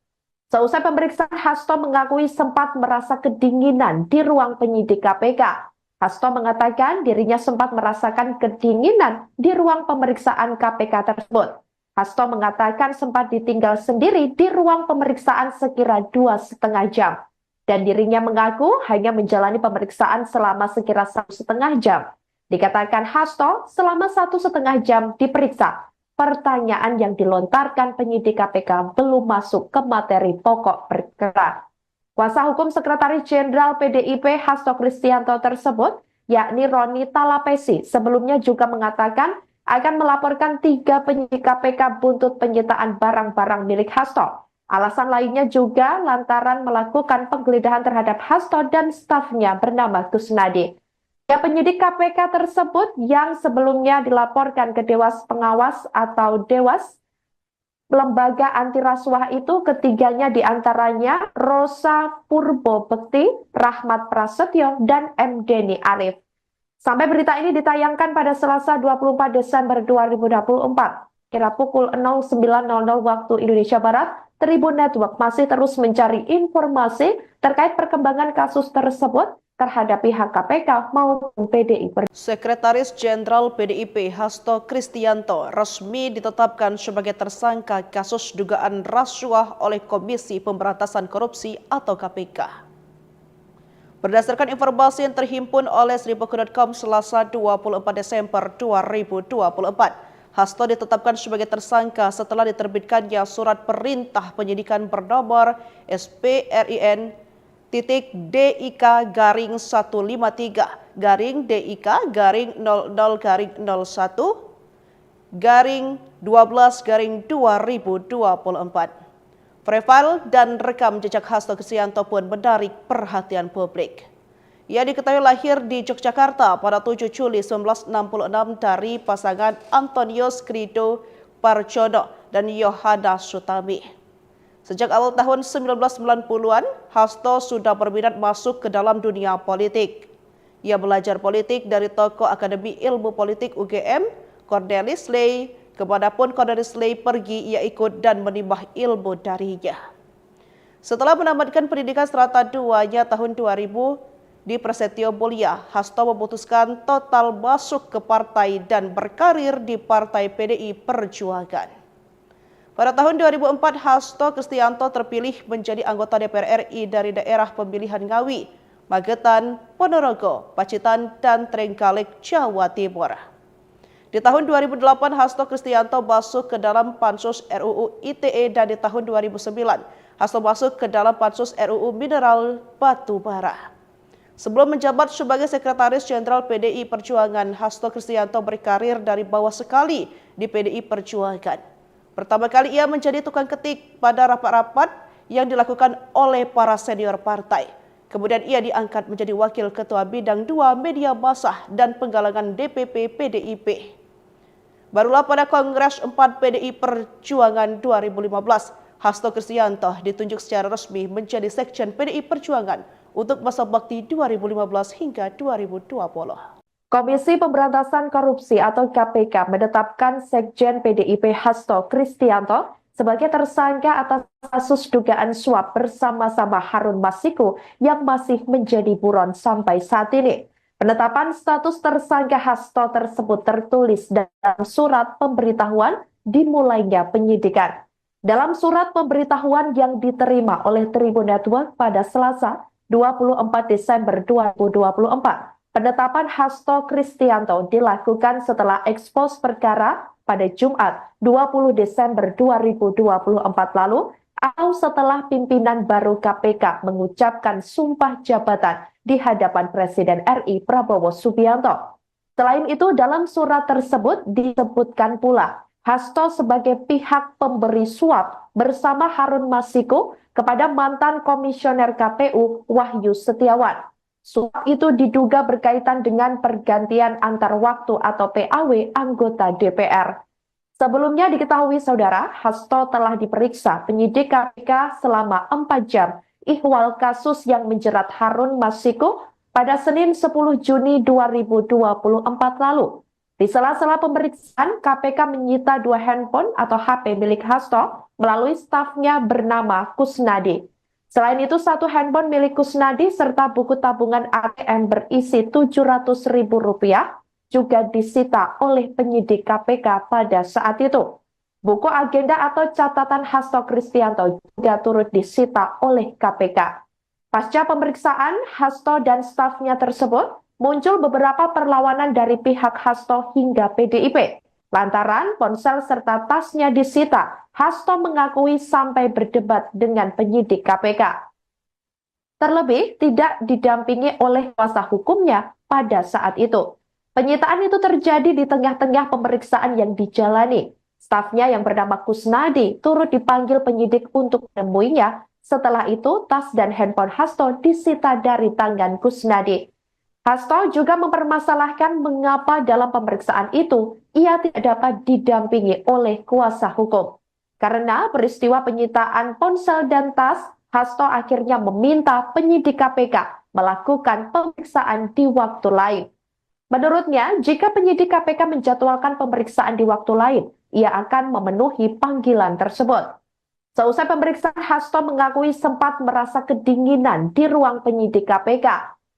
Seusai pemeriksaan, Hasto mengakui sempat merasa kedinginan di ruang penyidik K P K. Hasto mengatakan dirinya sempat merasakan kedinginan di ruang pemeriksaan K P K tersebut. Hasto mengatakan sempat ditinggal sendiri di ruang pemeriksaan sekira dua setengah jam, dan dirinya mengaku hanya menjalani pemeriksaan selama sekira satu setengah jam. Dikatakan Hasto selama satu setengah jam diperiksa, pertanyaan yang dilontarkan penyidik K P K belum masuk ke materi pokok perkara. Kuasa hukum Sekretaris Jenderal P D I P Hasto Kristianto tersebut, yakni Roni Talapesi, sebelumnya juga mengatakan akan melaporkan tiga penyidik K P K buntut penyitaan barang-barang milik Hasto. Alasan lainnya juga lantaran melakukan penggeledahan terhadap Hasto dan stafnya bernama Kusnadi. Ya, penyidik K P K tersebut yang sebelumnya dilaporkan ke Dewas Pengawas atau Dewas lembaga anti rasuah itu ketiganya diantaranya Rosa Purbo Bekti, Rahmat Prasetyo, dan M Deni Arif. Sampai berita ini ditayangkan pada Selasa dua puluh empat Desember dua ribu dua puluh empat, kira pukul nol sembilan nol nol waktu Indonesia Barat, Tribun Network masih terus mencari informasi terkait perkembangan kasus tersebut terhadap pihak K P K maupun P D I Perjuangan. Sekretaris Jenderal P D I P Hasto Kristianto resmi ditetapkan sebagai tersangka kasus dugaan rasuah oleh Komisi Pemberantasan Korupsi atau K P K. Berdasarkan informasi yang terhimpun oleh seribu dot com Selasa dua puluh empat Desember dua ribu dua puluh empat, Hasto ditetapkan sebagai tersangka setelah diterbitkannya surat perintah penyidikan bernomor S P R I N titik D I K garing satu lima tiga garing D I K garing nol nol garing nol satu garing dua belas garing dua ribu dua puluh empat. Profil dan rekam jejak Hasto Kristianto pun menarik perhatian publik. Ia diketahui lahir di Yogyakarta pada tujuh Juli sembilan belas enam puluh enam dari pasangan Antonius Krido Parjono dan Yohana Sutami. Sejak awal tahun sembilan belas sembilan puluhan, Hasto sudah berminat masuk ke dalam dunia politik. Ia belajar politik dari tokoh Akademi Ilmu Politik U G M, Cornelis Ley. Kemanapun Cornelis Ley pergi, ia ikut dan menimba ilmu darinya. Setelah menamatkan pendidikan serata duanya tahun dua ribu di Prasetyo Mulia, Hasto memutuskan total masuk ke partai dan berkarir di Partai P D I Perjuangan. Pada tahun dua ribu empat, Hasto Kristianto terpilih menjadi anggota D P R R I dari daerah pemilihan Ngawi, Magetan, Ponorogo, Pacitan, dan Trenggalek, Jawa Timur. Di tahun dua ribu delapan, Hasto Kristianto masuk ke dalam Pansus R U U I T E, dan di tahun dua ribu sembilan, Hasto masuk ke dalam Pansus R U U Mineral Batu Bara. Sebelum menjabat sebagai Sekretaris Jenderal P D I Perjuangan, Hasto Kristianto berkarir dari bawah sekali di P D I Perjuangan. Pertama kali ia menjadi tukang ketik pada rapat-rapat yang dilakukan oleh para senior partai. Kemudian ia diangkat menjadi Wakil Ketua Bidang dua Media Massa dan Penggalangan D P P P D I P. Barulah pada Kongres empat P D I Perjuangan dua ribu lima belas, Hasto Kristianto ditunjuk secara resmi menjadi Sekjen P D I Perjuangan untuk masa bakti dua ribu lima belas hingga dua ribu dua puluh. Komisi Pemberantasan Korupsi atau K P K menetapkan Sekjen P D I P Hasto Kristianto sebagai tersangka atas kasus dugaan suap bersama-sama Harun Masiku yang masih menjadi buron sampai saat ini. Penetapan status tersangka Hasto tersebut tertulis dalam surat pemberitahuan dimulainya penyidikan. Dalam surat pemberitahuan yang diterima oleh Tribun Network pada Selasa, dua puluh empat Desember dua ribu dua puluh empat, penetapan Hasto Kristianto dilakukan setelah ekspos perkara pada Jumat, dua puluh Desember dua ribu dua puluh empat lalu, atau setelah pimpinan baru K P K mengucapkan sumpah jabatan di hadapan Presiden R I Prabowo Subianto. Selain itu, dalam surat tersebut disebutkan pula Hasto sebagai pihak pemberi suap bersama Harun Masiku kepada mantan Komisioner K P U Wahyu Setiawan. Suap itu diduga berkaitan dengan pergantian antar waktu atau P A W anggota D P R. Sebelumnya diketahui, Saudara, Hasto telah diperiksa penyidik K P K selama empat jam. Ihwal kasus yang menjerat Harun Masiku pada Senin sepuluh Juni dua ribu dua puluh empat lalu. Di sela-sela pemeriksaan, K P K menyita dua handphone atau H P milik Hasto melalui stafnya bernama Kusnadi. Selain itu, satu handphone milik Kusnadi serta buku tabungan A T M berisi tujuh ratus ribu rupiah juga disita oleh penyidik K P K pada saat itu. Buku agenda atau catatan Hasto Kristianto juga turut disita oleh K P K. Pasca pemeriksaan, Hasto dan stafnya tersebut muncul beberapa perlawanan dari pihak Hasto hingga P D I P. Lantaran ponsel serta tasnya disita, Hasto mengakui sampai berdebat dengan penyidik K P K. Terlebih tidak didampingi oleh kuasa hukumnya pada saat itu. Penyitaan itu terjadi di tengah-tengah pemeriksaan yang dijalani. Stafnya yang bernama Kusnadi turut dipanggil penyidik untuk menemuinya. Setelah itu, tas dan handphone Hasto disita dari tangan Kusnadi. Hasto juga mempermasalahkan mengapa dalam pemeriksaan itu ia tidak dapat didampingi oleh kuasa hukum. Karena peristiwa penyitaan ponsel dan tas, Hasto akhirnya meminta penyidik K P K melakukan pemeriksaan di waktu lain. Menurutnya, jika penyidik K P K menjadwalkan pemeriksaan di waktu lain, ia akan memenuhi panggilan tersebut. Seusai pemeriksaan, Hasto mengakui sempat merasa kedinginan di ruang penyidik K P K.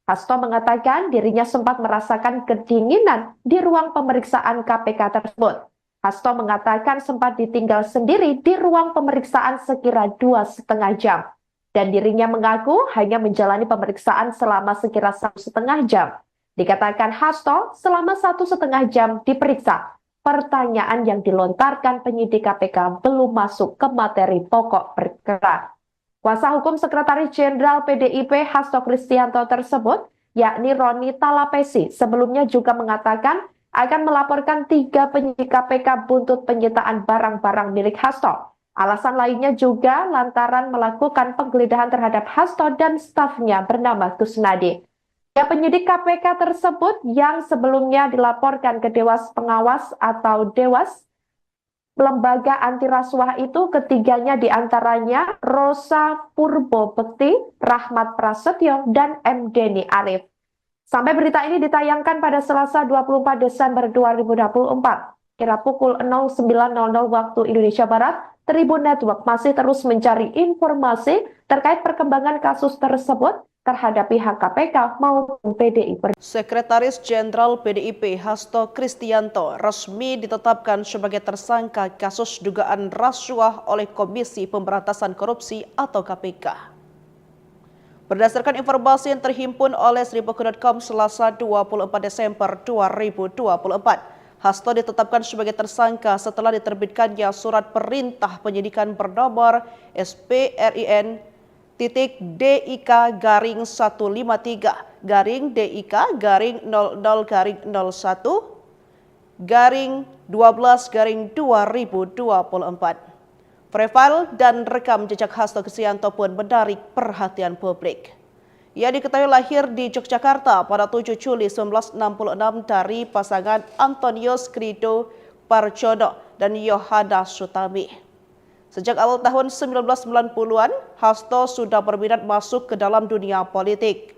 Hasto mengatakan dirinya sempat merasakan kedinginan di ruang pemeriksaan K P K tersebut. Hasto mengatakan sempat ditinggal sendiri di ruang pemeriksaan sekira dua setengah jam. Dan dirinya mengaku hanya menjalani pemeriksaan selama sekira satu setengah jam. Dikatakan Hasto, selama satu setengah jam diperiksa, pertanyaan yang dilontarkan penyidik K P K belum masuk ke materi pokok perkara. Kuasa hukum Sekretaris Jenderal P D I P Hasto Kristianto tersebut, yakni Roni Talapesi, sebelumnya juga mengatakan akan melaporkan tiga penyidik K P K buntut penyitaan barang-barang milik Hasto. Alasan lainnya juga lantaran melakukan penggeledahan terhadap Hasto dan stafnya bernama Kusnadi. Ya, penyidik K P K tersebut yang sebelumnya dilaporkan ke Dewas Pengawas atau Dewas, lembaga anti rasuah itu, ketiganya diantaranya Rosa Purbo Bekti, Rahmat Prasetyo, dan M Deni Arif. Sampai berita ini ditayangkan pada Selasa dua puluh empat Desember dua ribu dua puluh empat, kira pukul nol sembilan nol nol waktu Indonesia Barat, Tribun Network masih terus mencari informasi terkait perkembangan kasus tersebut terhadap pihak K P K maupun P D I Perjuangan. Sekretaris Jenderal P D I P Hasto Kristianto resmi ditetapkan sebagai tersangka kasus dugaan rasuah oleh Komisi Pemberantasan Korupsi atau K P K. Berdasarkan informasi yang terhimpun oleh seribu dot com Selasa dua puluh empat Desember dua ribu dua puluh empat, Hasto ditetapkan sebagai tersangka setelah diterbitkannya surat perintah penyidikan bernomor S P R I N titik D I K garing satu lima tiga garing D I K garing nol nol garing nol satu garing dua belas garing dua ribu dua puluh empat. Profil dan rekam jejak Hasto Kristianto pun menarik perhatian publik. Ia diketahui lahir di Yogyakarta pada tujuh Juli sembilan belas enam puluh enam dari pasangan Antonius Krido Parjono dan Yohana Sutami. Sejak awal tahun sembilan belas sembilan puluhan, Hasto sudah berminat masuk ke dalam dunia politik.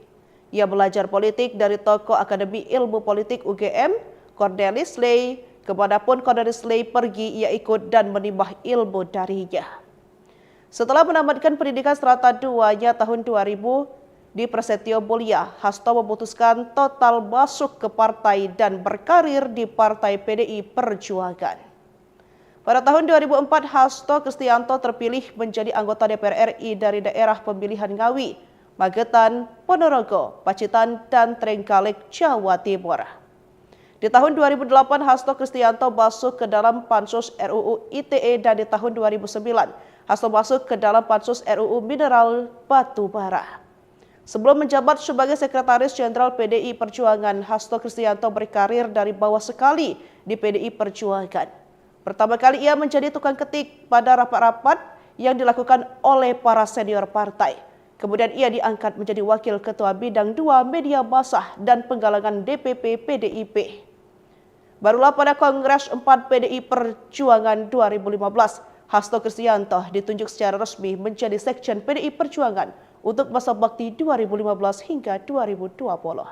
Ia belajar politik dari tokoh Akademi Ilmu Politik U G M, Cornelis Ley, kemanapun Cornelis Ley pergi, ia ikut dan menimba ilmu darinya. Setelah menamatkan pendidikan serata duanya tahun dua ribu di Prasetyo Mulia, Hasto memutuskan total masuk ke partai dan berkarir di Partai P D I Perjuangan. Pada tahun dua ribu empat, Hasto Kristianto terpilih menjadi anggota D P R R I dari daerah pemilihan Ngawi, Magetan, Ponorogo, Pacitan, dan Trenggalek, Jawa Timur. Di tahun dua ribu delapan, Hasto Kristianto masuk ke dalam Pansus R U U I T E, dan di tahun dua ribu sembilan, Hasto masuk ke dalam Pansus R U U Mineral Batu Bara. Sebelum menjabat sebagai Sekretaris Jenderal P D I Perjuangan, Hasto Kristianto berkarir dari bawah sekali di P D I Perjuangan. Pertama kali ia menjadi tukang ketik pada rapat-rapat yang dilakukan oleh para senior partai. Kemudian ia diangkat menjadi Wakil Ketua Bidang dua Media Massa dan Penggalangan D P P P D I P. Barulah pada Kongres empat P D I Perjuangan dua ribu lima belas, Hasto Kristianto ditunjuk secara resmi menjadi Sekjen P D I Perjuangan untuk masa bakti dua ribu lima belas hingga dua ribu dua puluh.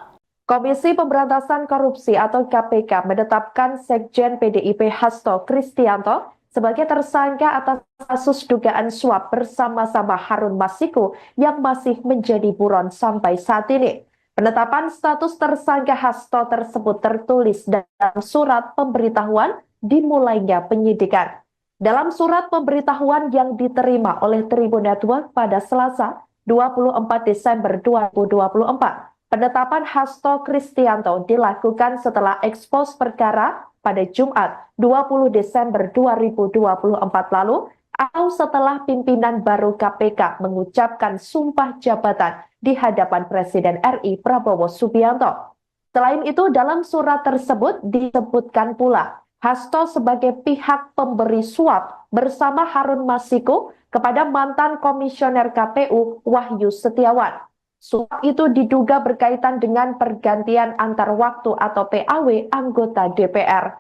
Komisi Pemberantasan Korupsi atau K P K menetapkan Sekjen P D I P Hasto Kristianto sebagai tersangka atas kasus dugaan suap bersama-sama Harun Masiku yang masih menjadi buron sampai saat ini. Penetapan status tersangka Hasto tersebut tertulis dalam surat pemberitahuan dimulainya penyidikan. Dalam surat pemberitahuan yang diterima oleh Tribun Network pada Selasa, dua puluh empat Desember dua ribu dua puluh empat, penetapan Hasto Kristianto dilakukan setelah ekspos perkara pada Jumat, dua puluh Desember dua ribu dua puluh empat lalu, atau setelah pimpinan baru K P K mengucapkan sumpah jabatan di hadapan Presiden R I Prabowo Subianto. Selain itu, dalam surat tersebut disebutkan pula Hasto sebagai pihak pemberi suap bersama Harun Masiku kepada mantan Komisioner K P U Wahyu Setiawan. Suap itu diduga berkaitan dengan pergantian antar waktu atau P A W anggota D P R.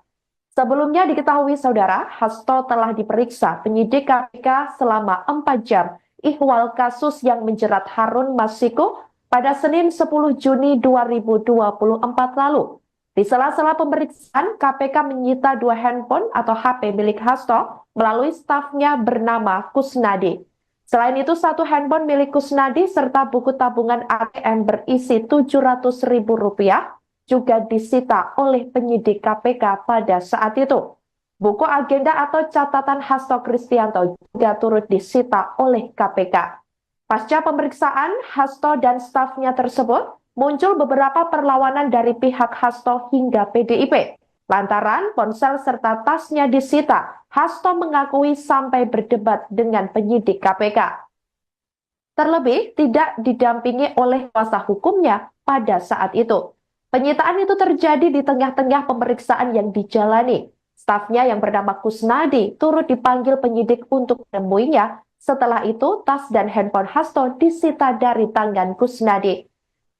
Sebelumnya diketahui, Saudara, Hasto telah diperiksa penyidik K P K selama empat jam ihwal kasus yang menjerat Harun Masiku pada Senin sepuluh Juni dua ribu dua puluh empat lalu. Di sela-sela pemeriksaan, K P K menyita dua handphone atau H P milik Hasto melalui stafnya bernama Kusnadi. Selain itu, satu handphone milik Kusnadi serta buku tabungan A T M berisi tujuh ratus ribu rupiah juga disita oleh penyidik K P K pada saat itu. Buku agenda atau catatan Hasto Kristianto juga turut disita oleh K P K. Pasca pemeriksaan, Hasto dan stafnya tersebut, muncul beberapa perlawanan dari pihak Hasto hingga P D I P. Lantaran ponsel serta tasnya disita, Hasto mengakui sampai berdebat dengan penyidik K P K. Terlebih, tidak didampingi oleh kuasa hukumnya pada saat itu. Penyitaan itu terjadi di tengah-tengah pemeriksaan yang dijalani. Stafnya yang bernama Kusnadi turut dipanggil penyidik untuk menemuinya. Setelah itu, tas dan handphone Hasto disita dari tangan Kusnadi.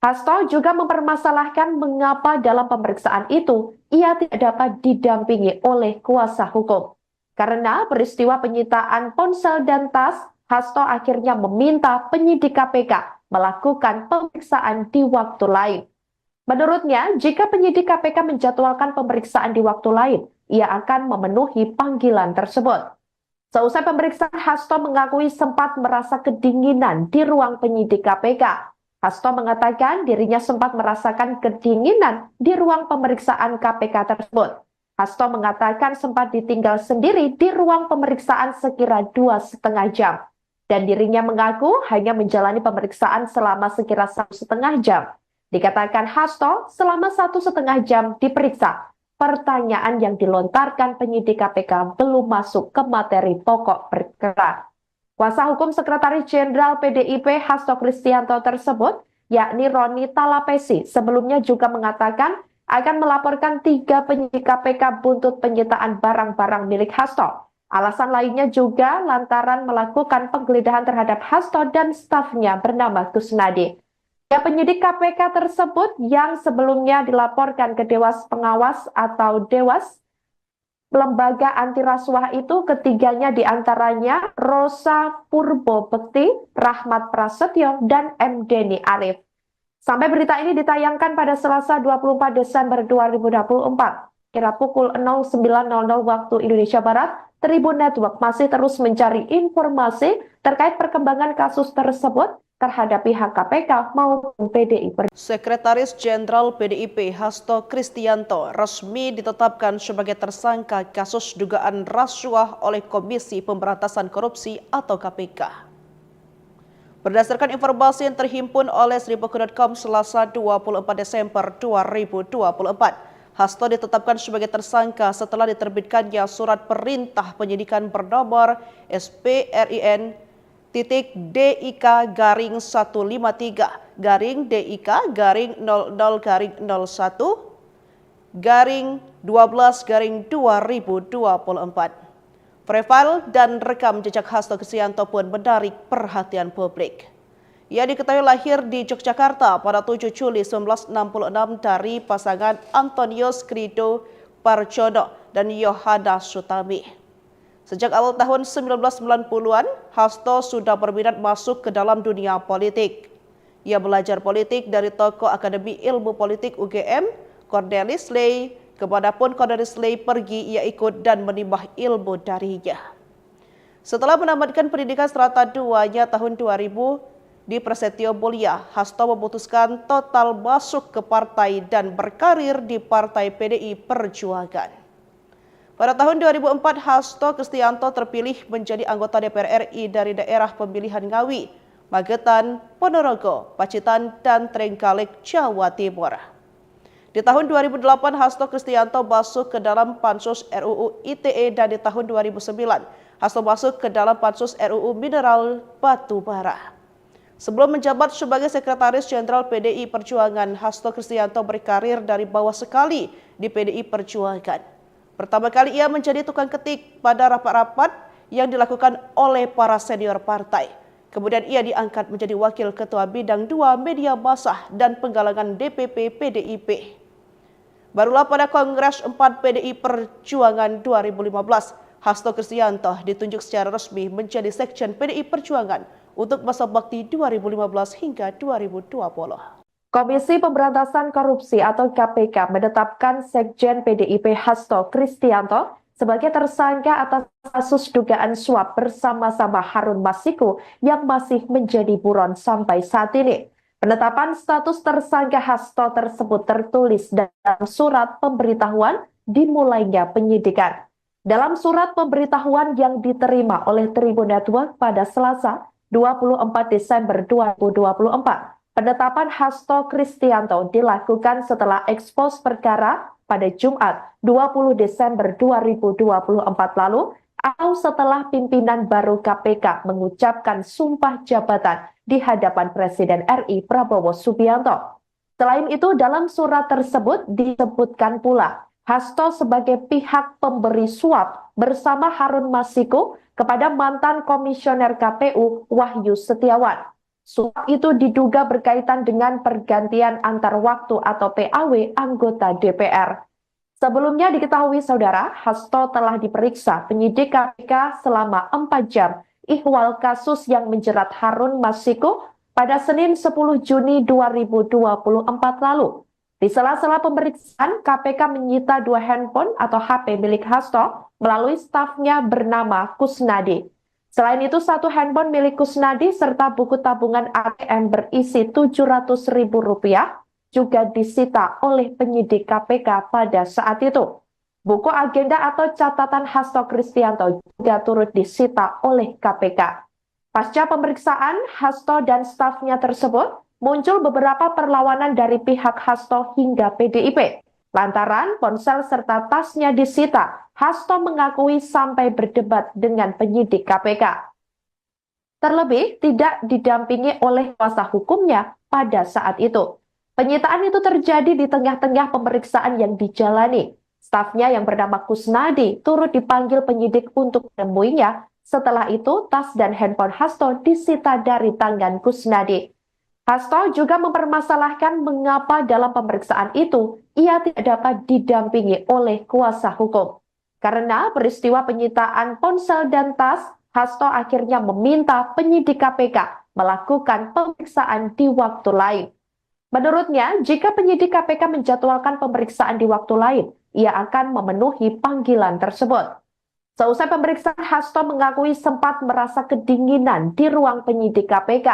Hasto juga mempermasalahkan mengapa dalam pemeriksaan itu ia tidak dapat didampingi oleh kuasa hukum. Karena peristiwa penyitaan ponsel dan tas, Hasto akhirnya meminta penyidik K P K melakukan pemeriksaan di waktu lain. Menurutnya, jika penyidik K P K menjadwalkan pemeriksaan di waktu lain, ia akan memenuhi panggilan tersebut. Seusai pemeriksaan, Hasto mengakui sempat merasa kedinginan di ruang penyidik K P K. Hasto mengatakan dirinya sempat merasakan kedinginan di ruang pemeriksaan K P K tersebut. Hasto mengatakan sempat ditinggal sendiri di ruang pemeriksaan sekira dua setengah jam. Dan dirinya mengaku hanya menjalani pemeriksaan selama sekira satu setengah jam. Dikatakan Hasto selama satu setengah jam diperiksa. Pertanyaan yang dilontarkan penyidik K P K belum masuk ke materi pokok perkara. Kuasa hukum Sekretaris Jenderal P D I P Hasto Kristianto tersebut, yakni Roni Talapesi, sebelumnya juga mengatakan akan melaporkan tiga penyidik K P K buntut penyitaan barang-barang milik Hasto. Alasan lainnya juga lantaran melakukan penggeledahan terhadap Hasto dan stafnya bernama Kusnadi. Ya, penyidik K P K tersebut yang sebelumnya dilaporkan ke Dewas Pengawas atau Dewas Lembaga Anti Rasuah itu, ketiganya diantaranya Rosa Purbo Bekti, Rahmat Prasetyo, dan M Deni Arif. Sampai berita ini ditayangkan pada Selasa dua puluh empat Desember dua ribu dua puluh empat, kira pukul nol sembilan nol nol waktu Indonesia Barat, Tribun Network masih terus mencari informasi terkait perkembangan kasus tersebut terhadap pihak K P K maupun P D I Perjuangan. Sekretaris Jenderal P D I P Hasto Kristianto resmi ditetapkan sebagai tersangka kasus dugaan rasuah oleh Komisi Pemberantasan Korupsi atau K P K. Berdasarkan informasi yang terhimpun oleh seribu dot com Selasa dua puluh empat Desember dua ribu dua puluh empat, Hasto ditetapkan sebagai tersangka setelah diterbitkannya surat perintah penyidikan bernomor S P R I N titik D I K garing satu lima tiga garing D I K garing nol nol garing nol satu garing dua belas garing dua ribu dua puluh empat. Profil dan rekam jejak Hasto Kristianto pun menarik perhatian publik. Ia diketahui lahir di Yogyakarta pada tujuh Juli sembilan belas enam puluh enam dari pasangan Antonius Krido Parjono dan Yohana Sutami. Sejak awal tahun sembilan belas sembilan puluhan, Hasto sudah berminat masuk ke dalam dunia politik. Ia belajar politik dari tokoh Akademi Ilmu Politik U G M, Cornelis Ley, kemanapun Cornelis Ley pergi, ia ikut dan menimba ilmu darinya. Setelah menamatkan pendidikan serata duanya tahun dua ribu di Prasetyo Mulia, Hasto memutuskan total masuk ke partai dan berkarir di Partai P D I Perjuangan. Pada tahun dua ribu empat, Hasto Kristianto terpilih menjadi anggota D P R R I dari daerah pemilihan Ngawi, Magetan, Ponorogo, Pacitan, dan Trenggalek, Jawa Timur. Di tahun dua ribu delapan, Hasto Kristianto masuk ke dalam Pansus R U U I T E, dan di tahun dua ribu sembilan, Hasto masuk ke dalam Pansus R U U Mineral Batu Bara. Sebelum menjabat sebagai Sekretaris Jenderal P D I Perjuangan, Hasto Kristianto berkarir dari bawah sekali di P D I Perjuangan. Pertama kali ia menjadi tukang ketik pada rapat-rapat yang dilakukan oleh para senior partai. Kemudian ia diangkat menjadi Wakil Ketua Bidang dua Media Massa dan Penggalangan D P P P D I P. Barulah pada Kongres empat P D I Perjuangan dua ribu lima belas, Hasto Kristianto ditunjuk secara resmi menjadi Sekjen P D I Perjuangan untuk masa bakti dua ribu lima belas hingga dua ribu dua puluh. Komisi Pemberantasan Korupsi atau K P K menetapkan Sekjen P D I P Hasto Kristianto sebagai tersangka atas kasus dugaan suap bersama-sama Harun Masiku yang masih menjadi buron sampai saat ini. Penetapan status tersangka Hasto tersebut tertulis dalam surat pemberitahuan dimulainya penyidikan. Dalam surat pemberitahuan yang diterima oleh Tribun Network pada Selasa, dua puluh empat Desember dua ribu dua puluh empat, penetapan Hasto Kristianto dilakukan setelah ekspos perkara pada Jumat, dua puluh Desember dua ribu dua puluh empat lalu, atau setelah pimpinan baru K P K mengucapkan sumpah jabatan di hadapan Presiden R I Prabowo Subianto. Selain itu, dalam surat tersebut disebutkan pula Hasto sebagai pihak pemberi suap bersama Harun Masiku kepada mantan Komisioner K P U Wahyu Setiawan. Suap itu diduga berkaitan dengan pergantian antar waktu atau P A W anggota D P R. Sebelumnya diketahui, Saudara, Hasto telah diperiksa penyidik K P K selama empat jam ihwal kasus yang menjerat Harun Masiku pada Senin sepuluh Juni dua ribu dua puluh empat lalu. Di sela-sela pemeriksaan, K P K menyita dua handphone atau H P milik Hasto melalui stafnya bernama Kusnadi. Selain itu, satu handphone milik Kusnadi serta buku tabungan A T M berisi tujuh ratus ribu rupiah juga disita oleh penyidik K P K pada saat itu. Buku agenda atau catatan Hasto Kristianto juga turut disita oleh K P K. Pasca pemeriksaan Hasto dan stafnya tersebut, muncul beberapa perlawanan dari pihak Hasto hingga P D I P. Lantaran ponsel serta tasnya disita, Hasto mengakui sampai berdebat dengan penyidik K P K. Terlebih, tidak didampingi oleh kuasa hukumnya pada saat itu. Penyitaan itu terjadi di tengah-tengah pemeriksaan yang dijalani. Stafnya yang bernama Kusnadi turut dipanggil penyidik untuk menemuinya. Setelah itu, tas dan handphone Hasto disita dari tangan Kusnadi. Hasto juga mempermasalahkan mengapa dalam pemeriksaan itu ia tidak dapat didampingi oleh kuasa hukum. Karena peristiwa penyitaan ponsel dan tas, Hasto akhirnya meminta penyidik K P K melakukan pemeriksaan di waktu lain. Menurutnya, jika penyidik K P K menjadwalkan pemeriksaan di waktu lain, ia akan memenuhi panggilan tersebut. Seusai pemeriksaan, Hasto mengakui sempat merasa kedinginan di ruang penyidik K P K.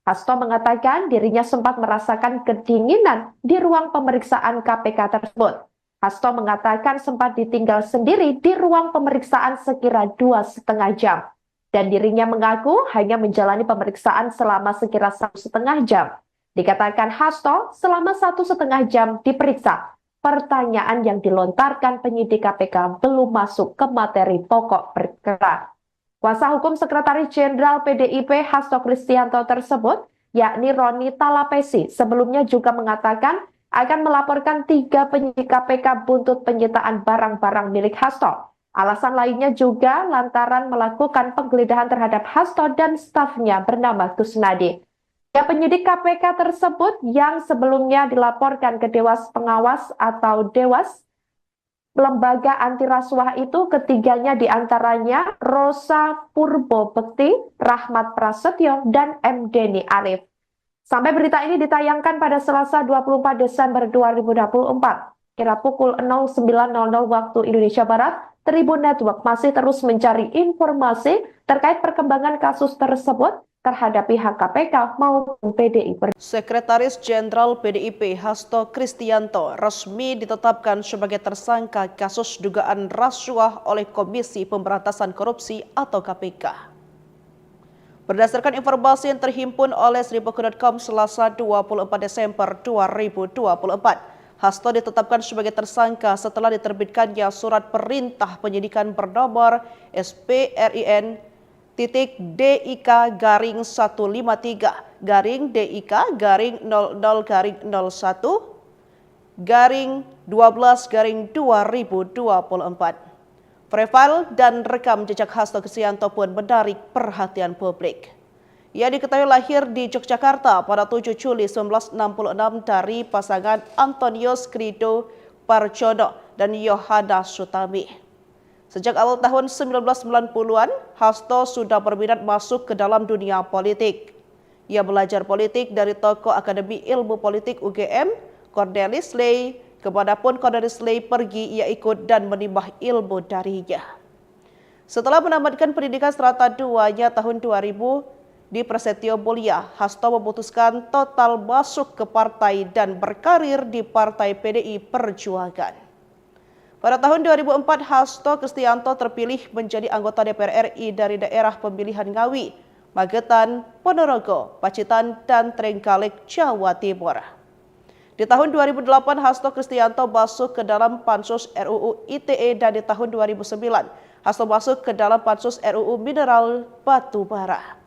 Hasto mengatakan dirinya sempat merasakan kedinginan di ruang pemeriksaan K P K tersebut. Hasto mengatakan sempat ditinggal sendiri di ruang pemeriksaan sekira dua setengah jam. Dan dirinya mengaku hanya menjalani pemeriksaan selama sekira satu setengah jam. Dikatakan Hasto selama satu setengah jam diperiksa, pertanyaan yang dilontarkan penyidik K P K belum masuk ke materi pokok perkara. Kuasa hukum Sekretaris Jenderal P D I P Hasto Kristianto tersebut, yakni Roni Talapesi, sebelumnya juga mengatakan akan melaporkan tiga penyidik K P K buntut penyitaan barang-barang milik Hasto. Alasan lainnya juga lantaran melakukan penggeledahan terhadap Hasto dan stafnya bernama Kusnadi. Ya, penyidik K P K tersebut yang sebelumnya dilaporkan ke Dewas Pengawas atau Dewas, lembaga anti rasuah itu, ketiganya diantaranya Rosa Purbo Bekti, Rahmat Prasetyo, dan M Deni Arif. Sampai berita ini ditayangkan pada Selasa dua puluh empat Desember dua ribu dua puluh empat, kira pukul nol sembilan nol nol waktu Indonesia Barat, Tribun Network masih terus mencari informasi terkait perkembangan kasus tersebut terhadap pihak K P K maupun P D I Perjuangan. Sekretaris Jenderal P D I P Hasto Kristianto resmi ditetapkan sebagai tersangka kasus dugaan rasuah oleh Komisi Pemberantasan Korupsi atau K P K. Berdasarkan informasi yang terhimpun oleh seribu kru dot com Selasa dua puluh empat Desember dua ribu dua puluh empat, Hasto ditetapkan sebagai tersangka setelah diterbitkannya surat perintah penyidikan bernomor S P R I N titik D I K garing satu lima tiga garing D I K garing nol nol garing nol satu garing dua belas garing dua ribu dua puluh empat. Profil dan rekam jejak Hasto Kristianto pun menarik perhatian publik. Ia diketahui lahir di Yogyakarta pada tujuh Juli sembilan belas enam puluh enam dari pasangan Antonius Krido Parjono, dan Yohana Sutami. Sejak awal tahun sembilan belas sembilan puluhan, Hasto sudah berminat masuk ke dalam dunia politik. Ia belajar politik dari tokoh Akademi Ilmu Politik U G M, Cornelis Ley. Kemanapun Cornelis Ley pergi, ia ikut dan menimba ilmu darinya. Setelah menamatkan pendidikan serata duanya tahun dua ribu di Prasetyo Mulia, Hasto memutuskan total masuk ke partai dan berkarir di Partai P D I Perjuangan. Pada tahun dua ribu empat, Hasto Kristianto terpilih menjadi anggota D P R R I dari daerah pemilihan Ngawi, Magetan, Ponorogo, Pacitan, dan Trenggalek, Jawa Timur. Di tahun dua ribu delapan, Hasto Kristianto masuk ke dalam Pansus R U U I T E, dan di tahun dua ribu sembilan, Hasto masuk ke dalam Pansus R U U Mineral Batu Bara.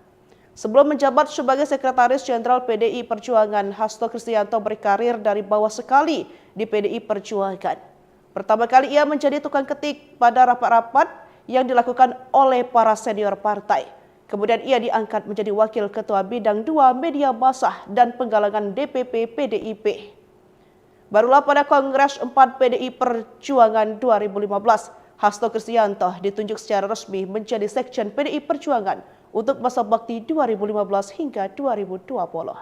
Sebelum menjabat sebagai Sekretaris Jenderal P D I Perjuangan, Hasto Kristianto berkarir dari bawah sekali di P D I Perjuangan. Pertama kali ia menjadi tukang ketik pada rapat-rapat yang dilakukan oleh para senior partai. Kemudian ia diangkat menjadi Wakil Ketua Bidang dua Media Massa dan Penggalangan D P P P D I P. Barulah pada Kongres empat P D I Perjuangan dua ribu lima belas, Hasto Kristianto ditunjuk secara resmi menjadi Sekjen P D I Perjuangan untuk masa bakti dua ribu lima belas hingga dua ribu dua puluh.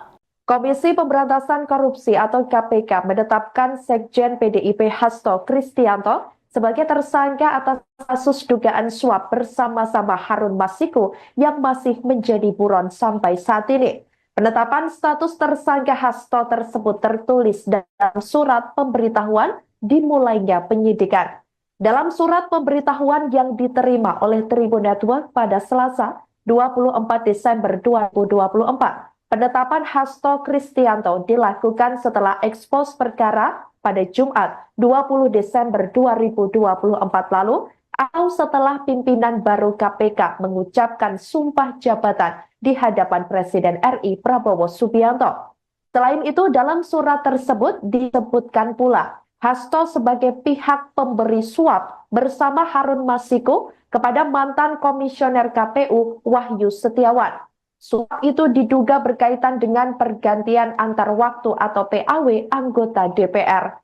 Komisi Pemberantasan Korupsi atau K P K menetapkan Sekjen P D I P Hasto Kristianto sebagai tersangka atas kasus dugaan suap bersama-sama Harun Masiku yang masih menjadi buron sampai saat ini. Penetapan status tersangka Hasto tersebut tertulis dalam surat pemberitahuan dimulainya penyidikan. Dalam surat pemberitahuan yang diterima oleh Tribun Network pada Selasa, dua puluh empat Desember dua ribu dua puluh empat, penetapan Hasto Kristianto dilakukan setelah ekspos perkara pada Jumat, dua puluh Desember dua ribu dua puluh empat lalu, atau setelah pimpinan baru K P K mengucapkan sumpah jabatan di hadapan Presiden R I Prabowo Subianto. Selain itu, dalam surat tersebut disebutkan pula Hasto sebagai pihak pemberi suap bersama Harun Masiku kepada mantan Komisioner K P U Wahyu Setiawan. Suap itu diduga berkaitan dengan pergantian antar waktu atau P A W anggota D P R.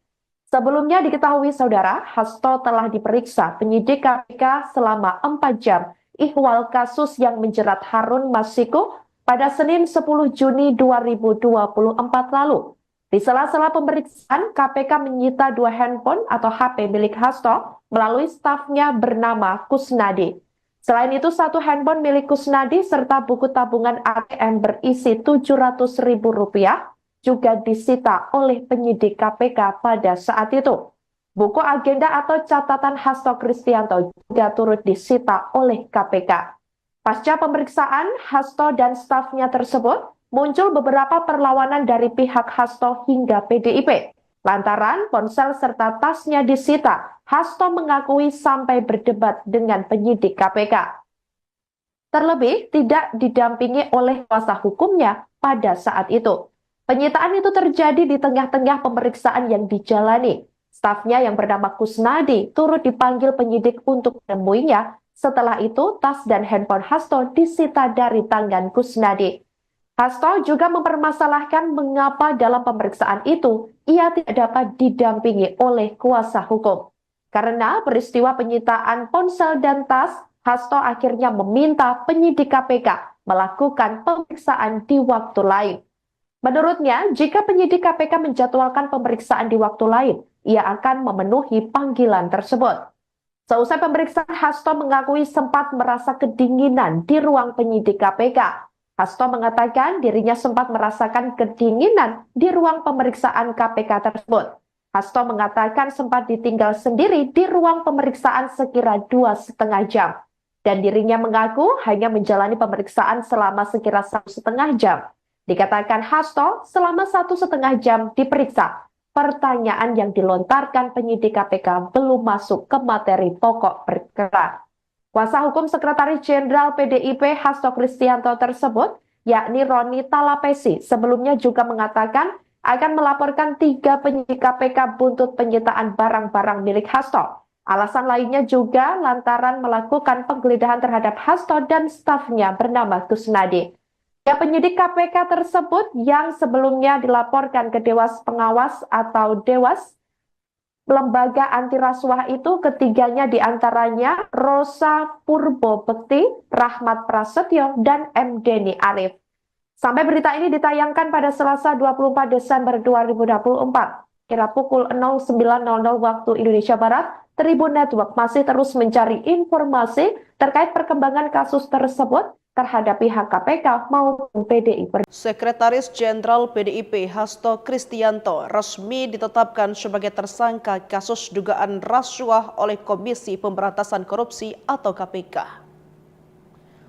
Sebelumnya diketahui, Saudara, Hasto telah diperiksa penyidik K P K selama empat jam ihwal kasus yang menjerat Harun Masiku pada Senin sepuluh Juni dua ribu dua puluh empat lalu. Di sela-sela pemeriksaan, K P K menyita dua handphone atau H P milik Hasto melalui stafnya bernama Kusnadi. Selain itu, satu handphone milik Kusnadi serta buku tabungan A T M berisi tujuh ratus ribu rupiah juga disita oleh penyidik K P K pada saat itu. Buku agenda atau catatan Hasto Kristianto juga turut disita oleh K P K. Pasca pemeriksaan, Hasto dan stafnya tersebut muncul beberapa perlawanan dari pihak Hasto hingga P D I P. Lantaran ponsel serta tasnya disita, Hasto mengakui sampai berdebat dengan penyidik K P K. Terlebih, tidak didampingi oleh kuasa hukumnya pada saat itu. Penyitaan itu terjadi di tengah-tengah pemeriksaan yang dijalani. Stafnya yang bernama Kusnadi turut dipanggil penyidik untuk menemuinya. Setelah itu, tas dan handphone Hasto disita dari tangan Kusnadi. Hasto juga mempermasalahkan mengapa dalam pemeriksaan itu ia tidak dapat didampingi oleh kuasa hukum. Karena peristiwa penyitaan ponsel dan tas, Hasto akhirnya meminta penyidik K P K melakukan pemeriksaan di waktu lain. Menurutnya, jika penyidik K P K menjadwalkan pemeriksaan di waktu lain, ia akan memenuhi panggilan tersebut. Seusai pemeriksaan, Hasto mengakui sempat merasa kedinginan di ruang penyidik K P K. Hasto mengatakan dirinya sempat merasakan kedinginan di ruang pemeriksaan K P K tersebut. Hasto mengatakan sempat ditinggal sendiri di ruang pemeriksaan sekira dua setengah jam, dan dirinya mengaku hanya menjalani pemeriksaan selama sekira satu setengah jam. Dikatakan Hasto selama satu setengah jam diperiksa, pertanyaan yang dilontarkan penyidik K P K belum masuk ke materi pokok perkara. Kuasa hukum Sekretaris Jenderal P D I P Hasto Kristianto tersebut, yakni Roni Talapesi, sebelumnya juga mengatakan akan melaporkan tiga penyidik K P K buntut penyitaan barang-barang milik Hasto. Alasan lainnya juga lantaran melakukan penggeledahan terhadap Hasto dan stafnya bernama Kusnadi. Ya, penyidik K P K tersebut yang sebelumnya dilaporkan ke Dewas Pengawas atau Dewas lembaga anti rasuah itu ketiganya diantaranya Rosa Purbo Bekti, Rahmat Prasetyo, dan M Deni Arif. Sampai berita ini ditayangkan pada Selasa dua puluh empat Desember dua ribu dua puluh empat, kira pukul nol sembilan nol nol waktu Indonesia Barat, Tribun Network masih terus mencari informasi terkait perkembangan kasus tersebut terhadap pihak K P K maupun P D I Perjuangan. Sekretaris Jenderal P D I P Hasto Kristianto resmi ditetapkan sebagai tersangka kasus dugaan rasuah oleh Komisi Pemberantasan Korupsi atau K P K.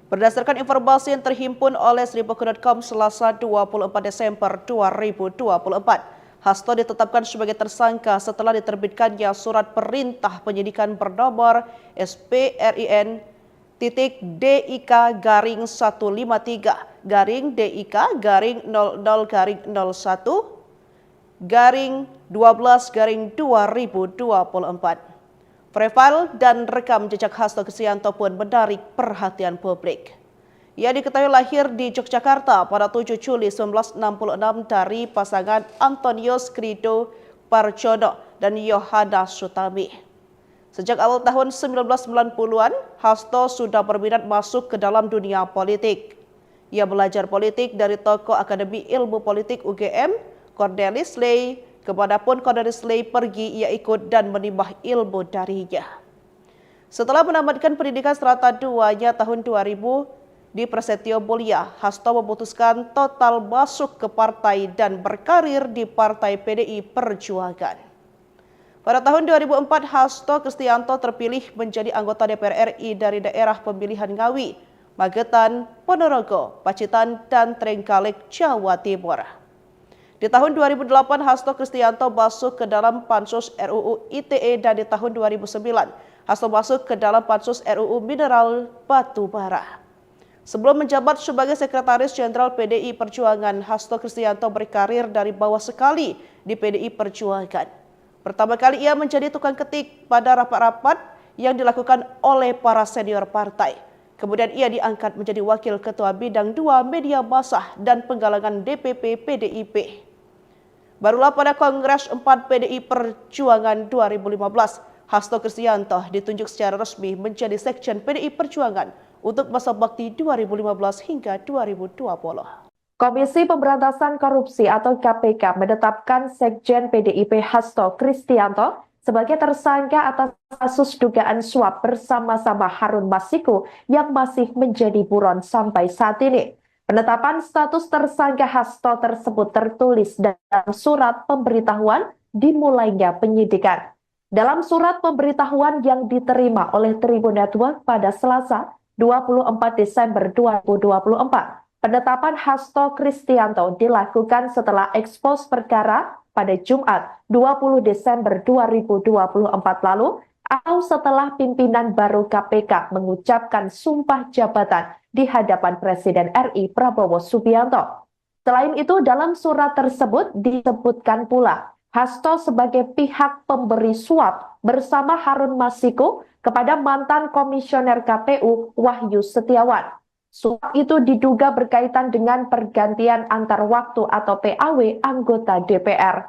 Berdasarkan informasi yang terhimpun oleh seribu dot com Selasa dua puluh empat Desember dua ribu dua puluh empat, Hasto ditetapkan sebagai tersangka setelah diterbitkannya surat perintah penyidikan bernomor S P R I N titik D I K garing satu lima tiga garing D I K garing nol nol garing nol satu garing dua belas garing dua ribu dua puluh empat. Profil dan rekam jejak Hasto Kristianto pun menarik perhatian publik. Ia diketahui lahir di Yogyakarta pada tujuh Juli sembilan belas enam puluh enam dari pasangan Antonius Krido Parjono dan Yohana Sutami. Sejak awal tahun sembilan belas sembilan puluhan, Hasto sudah berminat masuk ke dalam dunia politik. Ia belajar politik dari tokoh Akademi Ilmu Politik U G M, Cornelis Ley. Kemanapun Cornelis Ley pergi, ia ikut dan menimba ilmu darinya. Setelah menamatkan pendidikan serata duanya tahun dua ribu di Prasetyo Mulia, Hasto memutuskan total masuk ke partai dan berkarir di Partai P D I Perjuangan. Pada tahun dua ribu empat, Hasto Kristianto terpilih menjadi anggota D P R R I dari daerah pemilihan Ngawi, Magetan, Ponorogo, Pacitan, dan Trenggalek, Jawa Timur. Di tahun dua ribu delapan, Hasto Kristianto masuk ke dalam Pansus R U U I T E dan di tahun dua ribu sembilan, Hasto masuk ke dalam Pansus R U U Mineral Batu Bara. Sebelum menjabat sebagai Sekretaris Jenderal P D I Perjuangan, Hasto Kristianto berkarir dari bawah sekali di P D I Perjuangan. Pertama kali ia menjadi tukang ketik pada rapat-rapat yang dilakukan oleh para senior partai. Kemudian ia diangkat menjadi Wakil Ketua Bidang dua Media Massa dan Penggalangan D P P P D I P. Barulah pada Kongres empat P D I Perjuangan dua ribu lima belas, Hasto Kristianto ditunjuk secara resmi menjadi Sekjen P D I Perjuangan untuk masa bakti dua ribu lima belas hingga dua ribu dua puluh. Komisi Pemberantasan Korupsi atau K P K menetapkan Sekjen P D I P Hasto Kristianto sebagai tersangka atas kasus dugaan suap bersama-sama Harun Masiku yang masih menjadi buron sampai saat ini. Penetapan status tersangka Hasto tersebut tertulis dalam surat pemberitahuan dimulainya penyidikan. Dalam surat pemberitahuan yang diterima oleh Tribun Network pada Selasa, dua puluh empat Desember dua ribu dua puluh empat, penetapan Hasto Kristianto dilakukan setelah ekspos perkara pada Jumat, dua puluh Desember dua ribu dua puluh empat lalu, atau setelah pimpinan baru K P K mengucapkan sumpah jabatan di hadapan Presiden R I Prabowo Subianto. Selain itu, dalam surat tersebut disebutkan pula Hasto sebagai pihak pemberi suap bersama Harun Masiku kepada mantan Komisioner K P U Wahyu Setiawan. Suap itu diduga berkaitan dengan pergantian antar waktu atau P A W anggota D P R.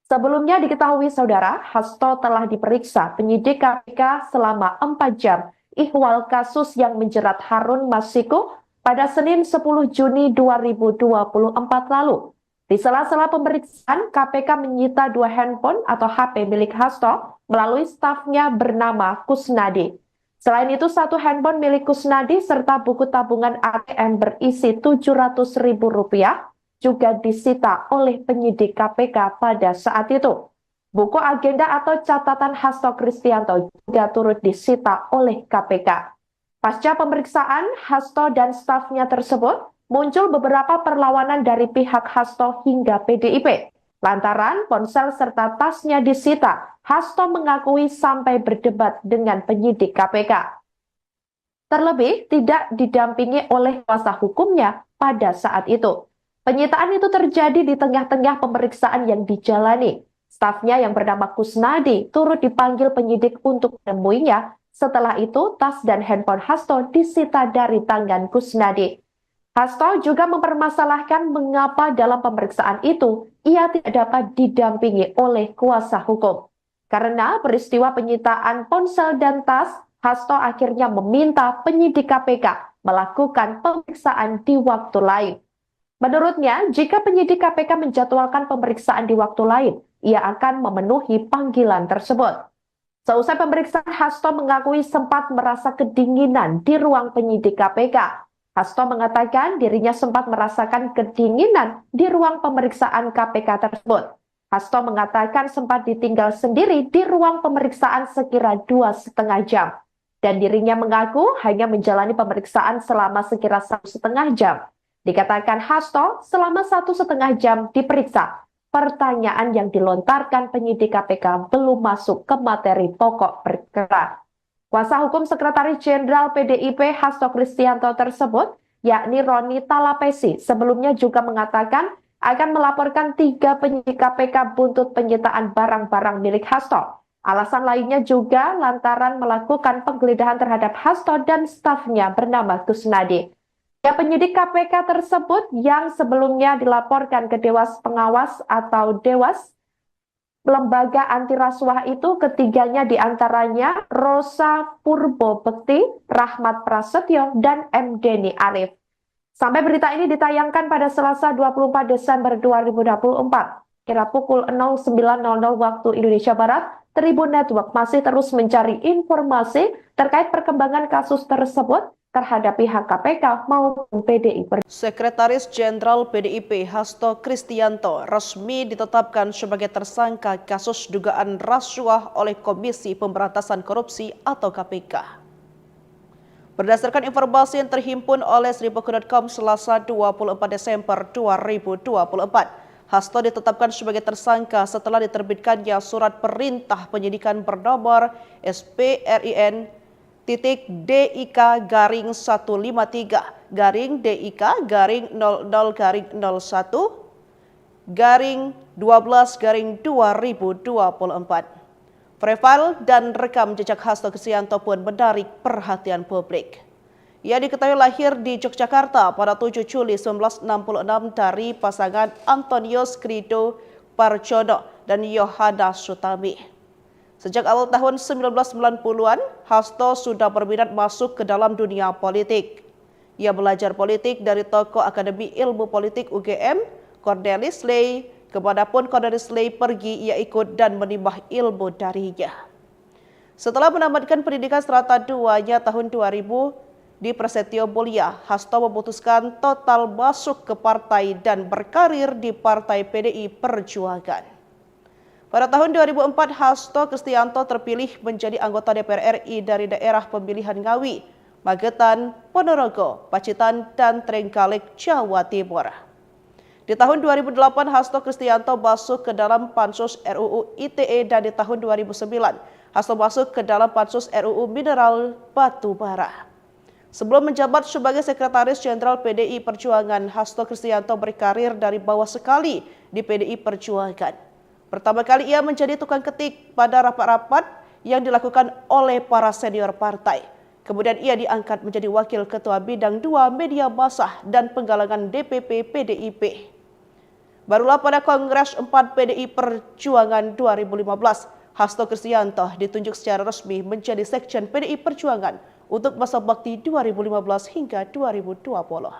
Sebelumnya diketahui, Saudara, Hasto telah diperiksa penyidik K P K selama empat jam ihwal kasus yang menjerat Harun Masiku pada Senin sepuluh Juni dua ribu dua puluh empat lalu. Di sela-sela pemeriksaan, K P K menyita dua handphone atau H P milik Hasto melalui stafnya bernama Kusnadi. Selain itu, satu handphone milik Kusnadi serta buku tabungan A T M berisi tujuh ratus ribu rupiah juga disita oleh penyidik K P K pada saat itu. Buku agenda atau catatan Hasto Kristianto juga turut disita oleh K P K. Pasca pemeriksaan, Hasto dan stafnya tersebut muncul beberapa perlawanan dari pihak Hasto hingga P D I P. Lantaran ponsel serta tasnya disita, Hasto mengakui sampai berdebat dengan penyidik K P K. Terlebih tidak didampingi oleh kuasa hukumnya pada saat itu. Penyitaan itu terjadi di tengah-tengah pemeriksaan yang dijalani. Stafnya yang bernama Kusnadi turut dipanggil penyidik untuk menemuinya. Setelah itu, tas dan handphone Hasto disita dari tangan Kusnadi. Hasto juga mempermasalahkan mengapa dalam pemeriksaan itu ia tidak dapat didampingi oleh kuasa hukum. Karena peristiwa penyitaan ponsel dan tas, Hasto akhirnya meminta penyidik K P K melakukan pemeriksaan di waktu lain. Menurutnya, jika penyidik K P K menjadwalkan pemeriksaan di waktu lain, ia akan memenuhi panggilan tersebut. Seusai pemeriksaan, Hasto mengakui sempat merasa kedinginan di ruang penyidik K P K. Hasto mengatakan dirinya sempat merasakan kedinginan di ruang pemeriksaan K P K tersebut. Hasto mengatakan sempat ditinggal sendiri di ruang pemeriksaan sekira dua setengah jam. Dan dirinya mengaku hanya menjalani pemeriksaan selama sekira satu setengah jam. Dikatakan Hasto, selama satu setengah jam diperiksa, pertanyaan yang dilontarkan penyidik K P K belum masuk ke materi pokok perkara. Kuasa hukum Sekretaris Jenderal P D I P Hasto Kristianto tersebut, yakni Roni Talapesi, sebelumnya juga mengatakan akan melaporkan tiga penyidik K P K buntut penyitaan barang-barang milik Hasto. Alasan lainnya juga lantaran melakukan penggeledahan terhadap Hasto dan stafnya bernama Kusnadi. Ya, penyidik K P K tersebut yang sebelumnya dilaporkan ke Dewas Pengawas atau Dewas, lembaga anti rasuah itu, ketiganya diantaranya Rosa Purbo Bekti, Rahmat Prasetyo, dan M Deni Arif. Sampai berita ini ditayangkan pada Selasa dua puluh empat Desember dua ribu dua puluh empat, kira pukul nol sembilan nol nol waktu Indonesia Barat, Tribun Network masih terus mencari informasi terkait perkembangan kasus tersebut terhadap pihak K P K maupun P D I Perjuangan. Sekretaris Jenderal P D I P Hasto Kristianto resmi ditetapkan sebagai tersangka kasus dugaan rasuah oleh Komisi Pemberantasan Korupsi atau K P K. Berdasarkan informasi yang terhimpun oleh seribu kru dot com Selasa dua puluh empat Desember dua ribu dua puluh empat, Hasto ditetapkan sebagai tersangka setelah diterbitkannya surat perintah penyidikan bernomor S P R I N titik D I K garing satu lima tiga garing D I K garing nol nol garing nol satu garing dua belas garing dua ribu dua puluh empat. Profil dan rekam jejak Hasto Kristianto pun menarik perhatian publik. Ia diketahui lahir di Yogyakarta pada tujuh Juli sembilan belas enam puluh enam dari pasangan Antonius Krido Parjono dan Yohana Sutami. Sejak awal tahun sembilan belas sembilan puluhan, Hasto sudah berminat masuk ke dalam dunia politik. Ia belajar politik dari tokoh Akademi Ilmu Politik U G M, Cornelis Ley, kemanapun Cornelis Ley pergi, ia ikut dan menimba ilmu darinya. Setelah menamatkan pendidikan serata duanya tahun dua ribu di Prasetyo Mulia, Hasto memutuskan total masuk ke partai dan berkarir di Partai P D I Perjuangan. Pada tahun dua ribu empat, Hasto Kristianto terpilih menjadi anggota D P R R I dari daerah pemilihan Ngawi, Magetan, Ponorogo, Pacitan, dan Trenggalek, Jawa Timur. Di tahun dua ribu delapan, Hasto Kristianto masuk ke dalam Pansus R U U I T E, dan di tahun dua ribu sembilan, Hasto masuk ke dalam Pansus R U U Mineral Batu Bara. Sebelum menjabat sebagai Sekretaris Jenderal P D I Perjuangan, Hasto Kristianto berkarir dari bawah sekali di P D I Perjuangan. Pertama kali ia menjadi tukang ketik pada rapat-rapat yang dilakukan oleh para senior partai. Kemudian ia diangkat menjadi Wakil Ketua Bidang dua Media Massa dan Penggalangan D P P P D I P. Barulah pada Kongres empat P D I Perjuangan dua ribu lima belas, Hasto Kristianto ditunjuk secara resmi menjadi Sekjen P D I Perjuangan untuk masa bakti dua ribu lima belas hingga dua ribu dua puluh.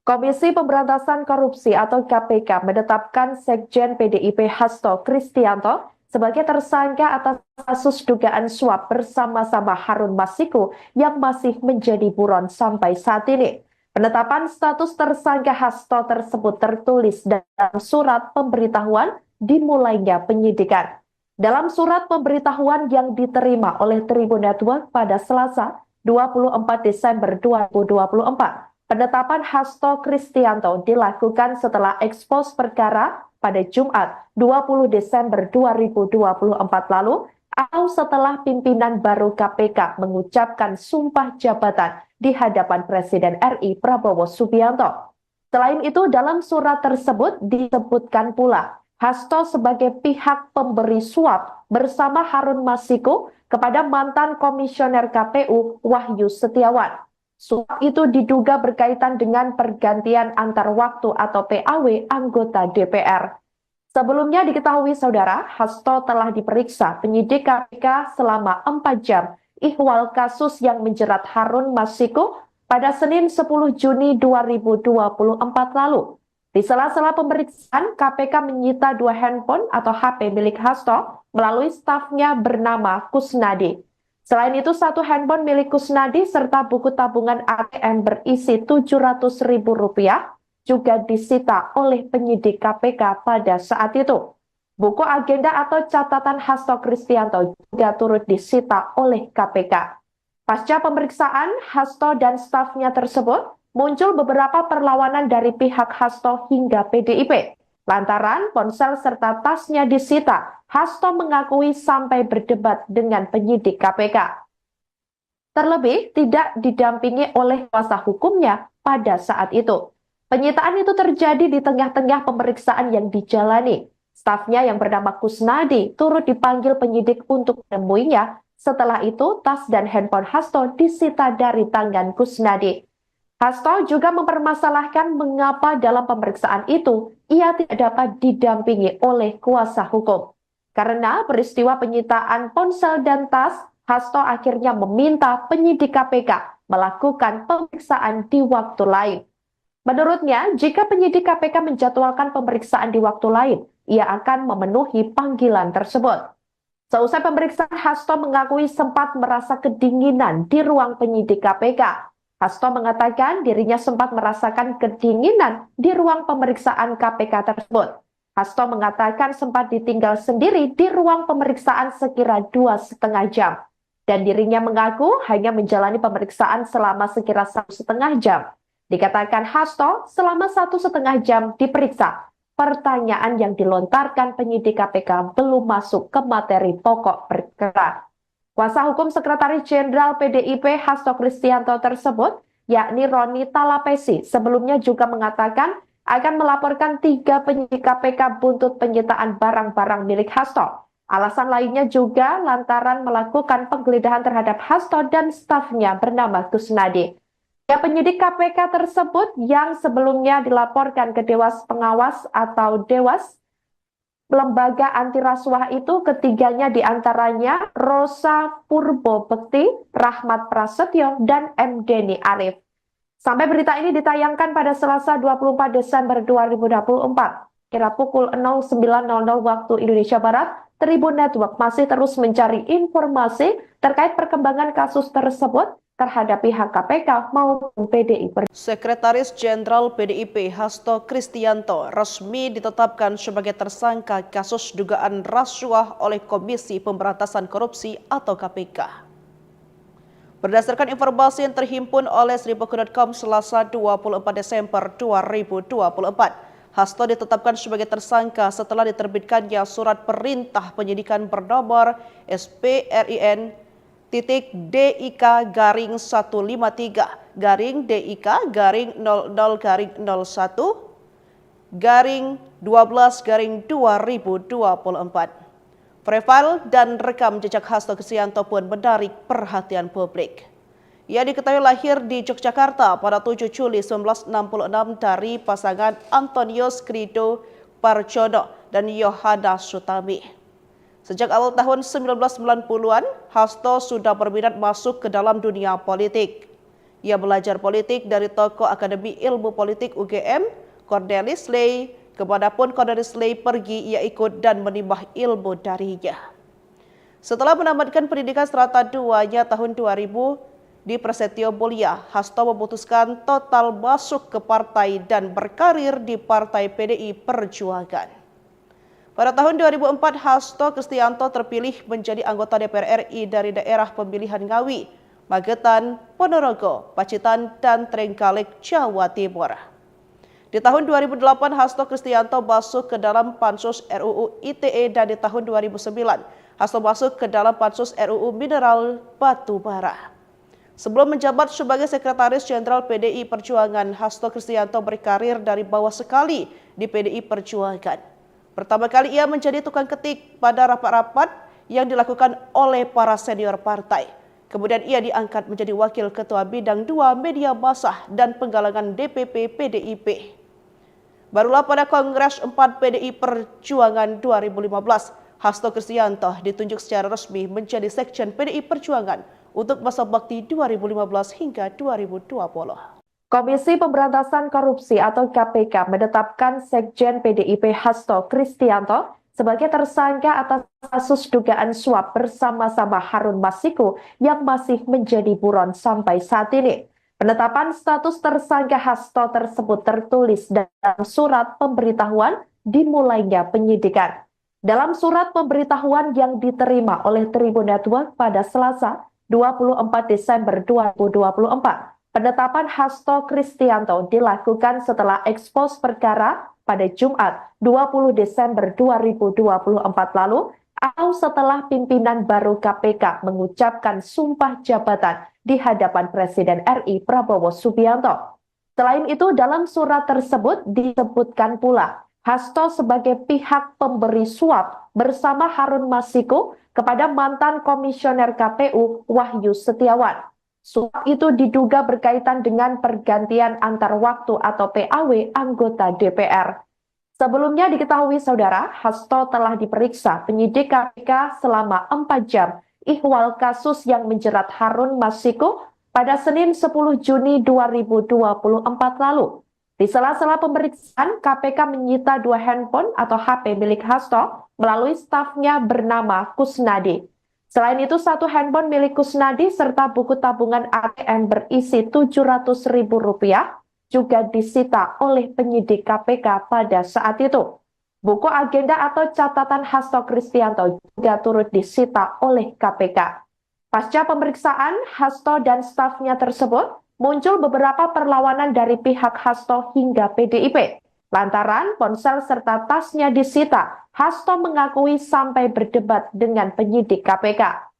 Komisi Pemberantasan Korupsi atau K P K menetapkan Sekjen P D I P Hasto Kristianto sebagai tersangka atas kasus dugaan suap bersama-sama Harun Masiku yang masih menjadi buron sampai saat ini. Penetapan status tersangka Hasto tersebut tertulis dalam surat pemberitahuan dimulainya penyidikan. Dalam surat pemberitahuan yang diterima oleh Tribun Network pada Selasa, dua puluh empat Desember dua ribu dua puluh empat, penetapan Hasto Kristianto dilakukan setelah ekspos perkara pada Jumat, dua puluh Desember dua ribu dua puluh empat lalu, atau setelah pimpinan baru K P K mengucapkan sumpah jabatan di hadapan Presiden R I Prabowo Subianto. Selain itu, dalam surat tersebut disebutkan pula Hasto sebagai pihak pemberi suap bersama Harun Masiku kepada mantan Komisioner K P U Wahyu Setiawan. Suap itu diduga berkaitan dengan pergantian antar waktu atau P A W anggota D P R. Sebelumnya diketahui, Saudara, Hasto telah diperiksa penyidik K P K selama empat jam ihwal kasus yang menjerat Harun Masiku pada Senin sepuluh Juni dua ribu dua puluh empat lalu. Di sela-sela pemeriksaan, K P K menyita dua handphone atau H P milik Hasto melalui stafnya bernama Kusnadi. Selain itu, satu handphone milik Kusnadi serta buku tabungan A T M berisi tujuh ratus ribu rupiah juga disita oleh penyidik K P K pada saat itu. Buku agenda atau catatan Hasto Kristianto juga turut disita oleh K P K. Pasca pemeriksaan, Hasto dan stafnya tersebut, muncul beberapa perlawanan dari pihak Hasto hingga P D I P. Lantaran ponsel serta tasnya disita, Hasto mengakui sampai berdebat dengan penyidik K P K. Terlebih, tidak didampingi oleh kuasa hukumnya pada saat itu. Penyitaan itu terjadi di tengah-tengah pemeriksaan yang dijalani. Stafnya yang bernama Kusnadi turut dipanggil penyidik untuk menemuinya. Setelah itu, tas dan handphone Hasto disita dari tangan Kusnadi. Hasto juga mempermasalahkan mengapa dalam pemeriksaan itu ia tidak dapat didampingi oleh kuasa hukum. Karena peristiwa penyitaan ponsel dan tas, Hasto akhirnya meminta penyidik K P K melakukan pemeriksaan di waktu lain. Menurutnya, jika penyidik K P K menjadwalkan pemeriksaan di waktu lain, ia akan memenuhi panggilan tersebut. Seusai pemeriksaan, Hasto mengakui sempat merasa kedinginan di ruang penyidik K P K. Hasto mengatakan dirinya sempat merasakan kedinginan di ruang pemeriksaan K P K tersebut. Hasto mengatakan sempat ditinggal sendiri di ruang pemeriksaan sekira dua setengah jam. Dan dirinya mengaku hanya menjalani pemeriksaan selama sekira satu setengah jam. Dikatakan Hasto selama satu setengah jam diperiksa. Pertanyaan yang dilontarkan penyidik K P K belum masuk ke materi pokok perkara. Kuasa hukum Sekretaris Jenderal P D I P Hasto Kristianto tersebut, yakni Roni Talapesi, sebelumnya juga mengatakan akan melaporkan tiga penyidik K P K buntut penyitaan barang-barang milik Hasto. Alasan lainnya juga lantaran melakukan penggeledahan terhadap Hasto dan stafnya bernama Kusnadi. Ya, penyidik K P K tersebut yang sebelumnya dilaporkan ke Dewas Pengawas atau Dewas lembaga anti rasuah itu, ketiganya diantaranya Rosa Purbo Bekti, Rahmat Prasetyo, dan M Deni Arif. Sampai berita ini ditayangkan pada Selasa dua puluh empat Desember dua ribu dua puluh empat, kira pukul nol sembilan nol nol waktu Indonesia Barat, Tribun Network masih terus mencari informasi terkait perkembangan kasus tersebut terhadap pihak K P K maupun P D I Perjuangan. Sekretaris Jenderal P D I P Hasto Kristianto resmi ditetapkan sebagai tersangka kasus dugaan rasuah oleh Komisi Pemberantasan Korupsi atau K P K. Berdasarkan informasi yang terhimpun oleh seribu dot com Selasa dua puluh empat Desember dua ribu dua puluh empat, Hasto ditetapkan sebagai tersangka setelah diterbitkannya surat perintah penyidikan bernomor S P R I N titik D I K garing satu lima tiga garing D I K garing nol nol garing nol satu garing dua belas garing dua ribu dua puluh empat. Profil dan rekam jejak Hasto Kristianto pun menarik perhatian publik. Ia diketahui lahir di Yogyakarta pada tujuh Juli sembilan belas enam puluh enam dari pasangan Antonius Krido Parjono dan Yohana Sutami. Sejak awal tahun sembilan belas sembilan puluhan, Hasto sudah berminat masuk ke dalam dunia politik. Ia belajar politik dari tokoh Akademi Ilmu Politik U G M, Cornelis Ley, kemanapun Cornelis Ley pergi, ia ikut dan menimba ilmu darinya. Setelah menamatkan pendidikan serata duanya tahun dua ribu di Prasetyo Mulia, Hasto memutuskan total masuk ke partai dan berkarir di Partai P D I Perjuangan. Pada tahun dua ribu empat, Hasto Kristianto terpilih menjadi anggota D P R R I dari daerah pemilihan Ngawi, Magetan, Ponorogo, Pacitan, dan Trenggalek, Jawa Timur. Di tahun dua ribu delapan, Hasto Kristianto masuk ke dalam Pansus R U U I T E, dan di tahun dua ribu sembilan, Hasto masuk ke dalam Pansus R U U Mineral Batu Bara. Sebelum menjabat sebagai Sekretaris Jenderal P D I Perjuangan, Hasto Kristianto berkarir dari bawah sekali di P D I Perjuangan. Pertama kali ia menjadi tukang ketik pada rapat-rapat yang dilakukan oleh para senior partai. Kemudian ia diangkat menjadi Wakil Ketua Bidang dua Media Massa dan Penggalangan D P P P D I P. Barulah pada Kongres empat P D I Perjuangan dua ribu lima belas, Hasto Kristianto ditunjuk secara resmi menjadi Sekjen P D I Perjuangan untuk masa bakti dua ribu lima belas hingga dua ribu dua puluh. Komisi Pemberantasan Korupsi atau K P K menetapkan Sekjen P D I P Hasto Kristianto sebagai tersangka atas kasus dugaan suap bersama-sama Harun Masiku yang masih menjadi buron sampai saat ini. Penetapan status tersangka Hasto tersebut tertulis dalam surat pemberitahuan dimulainya penyidikan. Dalam surat pemberitahuan yang diterima oleh Tribun Network pada Selasa, dua puluh empat Desember dua ribu dua puluh empat, penetapan Hasto Kristianto dilakukan setelah ekspos perkara pada Jumat, dua puluh Desember dua ribu dua puluh empat lalu, atau setelah pimpinan baru K P K mengucapkan sumpah jabatan di hadapan Presiden R I Prabowo Subianto. Selain itu, dalam surat tersebut disebutkan pula Hasto sebagai pihak pemberi suap bersama Harun Masiku kepada mantan Komisioner K P U Wahyu Setiawan. Suap itu diduga berkaitan dengan pergantian antar waktu atau P A W anggota D P R. Sebelumnya diketahui, Saudara, Hasto telah diperiksa penyidik K P K selama empat jam ihwal kasus yang menjerat Harun Masiku pada Senin sepuluh Juni dua ribu dua puluh empat lalu. Di sela-sela pemeriksaan, K P K menyita dua handphone atau H P milik Hasto melalui stafnya bernama Kusnadi. Selain itu, satu handphone milik Kusnadi serta buku tabungan A T M berisi tujuh ratus ribu rupiah juga disita oleh penyidik K P K pada saat itu. Buku agenda atau catatan Hasto Kristianto juga turut disita oleh K P K. Pasca pemeriksaan, Hasto dan stafnya tersebut, muncul beberapa perlawanan dari pihak Hasto hingga P D I P. Lantaran ponsel serta tasnya disita, Hasto mengakui sampai berdebat dengan penyidik K P K.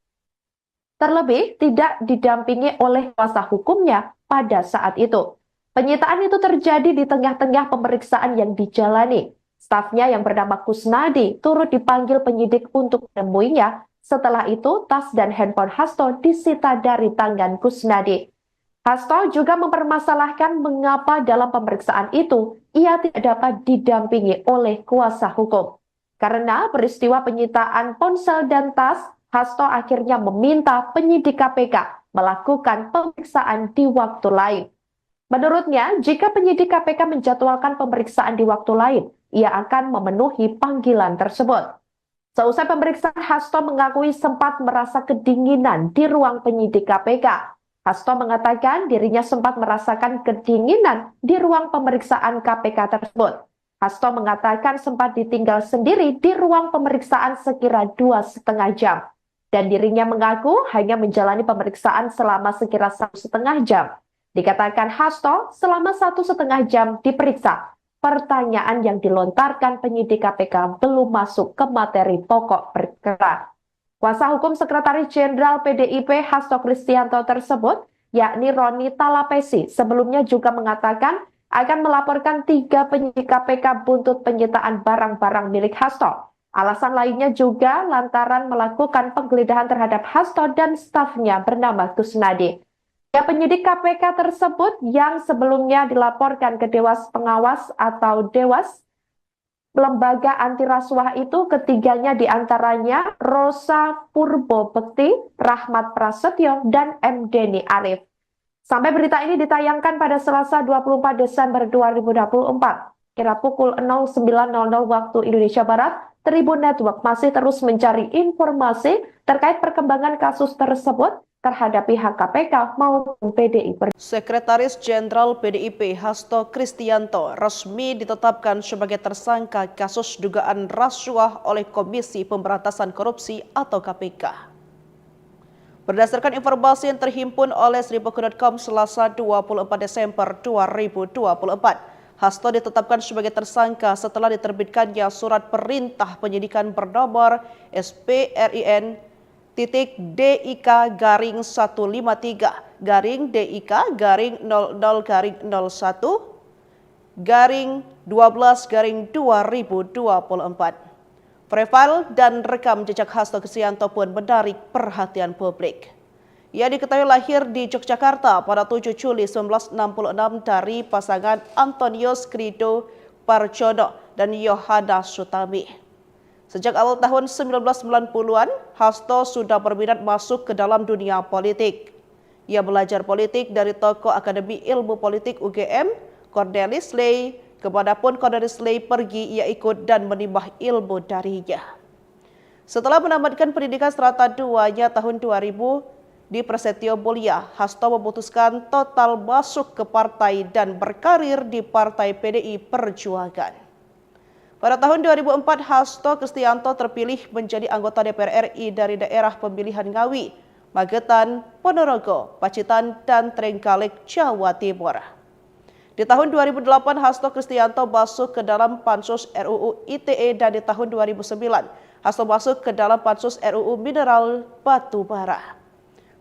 Terlebih, tidak didampingi oleh kuasa hukumnya pada saat itu. Penyitaan itu terjadi di tengah-tengah pemeriksaan yang dijalani. Stafnya yang bernama Kusnadi turut dipanggil penyidik untuk menemuinya. Setelah itu, tas dan handphone Hasto disita dari tangan Kusnadi. Hasto juga mempermasalahkan mengapa dalam pemeriksaan itu ia tidak dapat didampingi oleh kuasa hukum. Karena peristiwa penyitaan ponsel dan tas, Hasto akhirnya meminta penyidik K P K melakukan pemeriksaan di waktu lain. Menurutnya, jika penyidik K P K menjadwalkan pemeriksaan di waktu lain, ia akan memenuhi panggilan tersebut. Seusai pemeriksaan, Hasto mengakui sempat merasa kedinginan di ruang penyidik K P K. Hasto mengatakan dirinya sempat merasakan kedinginan di ruang pemeriksaan K P K tersebut. Hasto mengatakan sempat ditinggal sendiri di ruang pemeriksaan sekira dua setengah jam. Dan dirinya mengaku hanya menjalani pemeriksaan selama sekira satu setengah jam. Dikatakan Hasto selama satu setengah jam diperiksa. Pertanyaan yang dilontarkan penyidik K P K belum masuk ke materi pokok perkara. Kuasa hukum Sekretaris Jenderal P D I P Hasto Kristianto tersebut, yakni Roni Talapesi, sebelumnya juga mengatakan akan melaporkan tiga penyidik K P K buntut penyitaan barang-barang milik Hasto. Alasan lainnya juga lantaran melakukan penggeledahan terhadap Hasto dan stafnya bernama Kusnadi. Ya, penyidik K P K tersebut yang sebelumnya dilaporkan ke Dewas Pengawas atau Dewas, lembaga anti rasuah itu, ketiganya diantaranya Rosa Purbo Bekti, Rahmat Prasetyo, dan M Deni Arif. Sampai berita ini ditayangkan pada Selasa dua puluh empat Desember dua ribu dua puluh empat, kira pukul nol sembilan nol nol waktu Indonesia Barat, Tribun Network masih terus mencari informasi terkait perkembangan kasus tersebut terhadap pihak K P K maupun P D I Perjuangan. Sekretaris Jenderal P D I P Hasto Kristianto resmi ditetapkan sebagai tersangka kasus dugaan rasuah oleh Komisi Pemberantasan Korupsi atau K P K. Berdasarkan informasi yang terhimpun oleh seribu kru dot com Selasa dua puluh empat Desember dua ribu dua puluh empat, Hasto ditetapkan sebagai tersangka setelah diterbitkannya surat perintah penyidikan bernomor S P R I N titik D I K garing satu lima tiga garing D I K garing nol nol garing nol satu garing dua belas garing dua ribu dua puluh empat. Profil dan rekam jejak Hasto Kristianto pun menarik perhatian publik. Ia diketahui lahir di Yogyakarta pada tujuh Juli sembilan belas enam puluh enam dari pasangan Antonius Krido Parjono, dan Yohana Sutami. Sejak awal tahun sembilan belas sembilan puluhan, Hasto sudah berminat masuk ke dalam dunia politik. Ia belajar politik dari tokoh Akademi Ilmu Politik U G M, Cornelis Ley. Kemanapun Cornelis Ley pergi, ia ikut dan menimba ilmu darinya. Setelah menamatkan pendidikan serata duanya tahun dua ribu di Prasetyo Mulia, Hasto memutuskan total masuk ke partai dan berkarir di Partai P D I Perjuangan. Pada tahun dua ribu empat, Hasto Kristianto terpilih menjadi anggota D P R R I dari daerah pemilihan Ngawi, Magetan, Ponorogo, Pacitan, dan Trenggalek, Jawa Timur. Di tahun dua ribu delapan, Hasto Kristianto masuk ke dalam Pansus R U U I T E, dan di tahun dua ribu sembilan, Hasto masuk ke dalam Pansus R U U Mineral Batu Bara.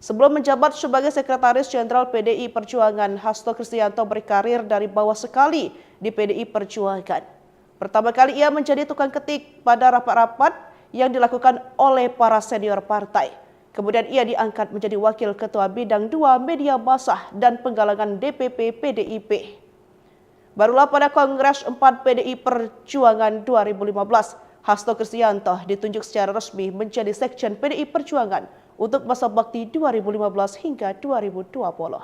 Sebelum menjabat sebagai Sekretaris Jenderal P D I Perjuangan, Hasto Kristianto berkarir dari bawah sekali di P D I Perjuangan. Pertama kali ia menjadi tukang ketik pada rapat-rapat yang dilakukan oleh para senior partai. Kemudian ia diangkat menjadi Wakil Ketua Bidang dua Media Massa dan Penggalangan D P P P D I P. Barulah pada Kongres empat P D I Perjuangan dua ribu lima belas, Hasto Kristianto ditunjuk secara resmi menjadi Sekjen P D I Perjuangan untuk masa bakti dua ribu lima belas hingga dua ribu dua puluh.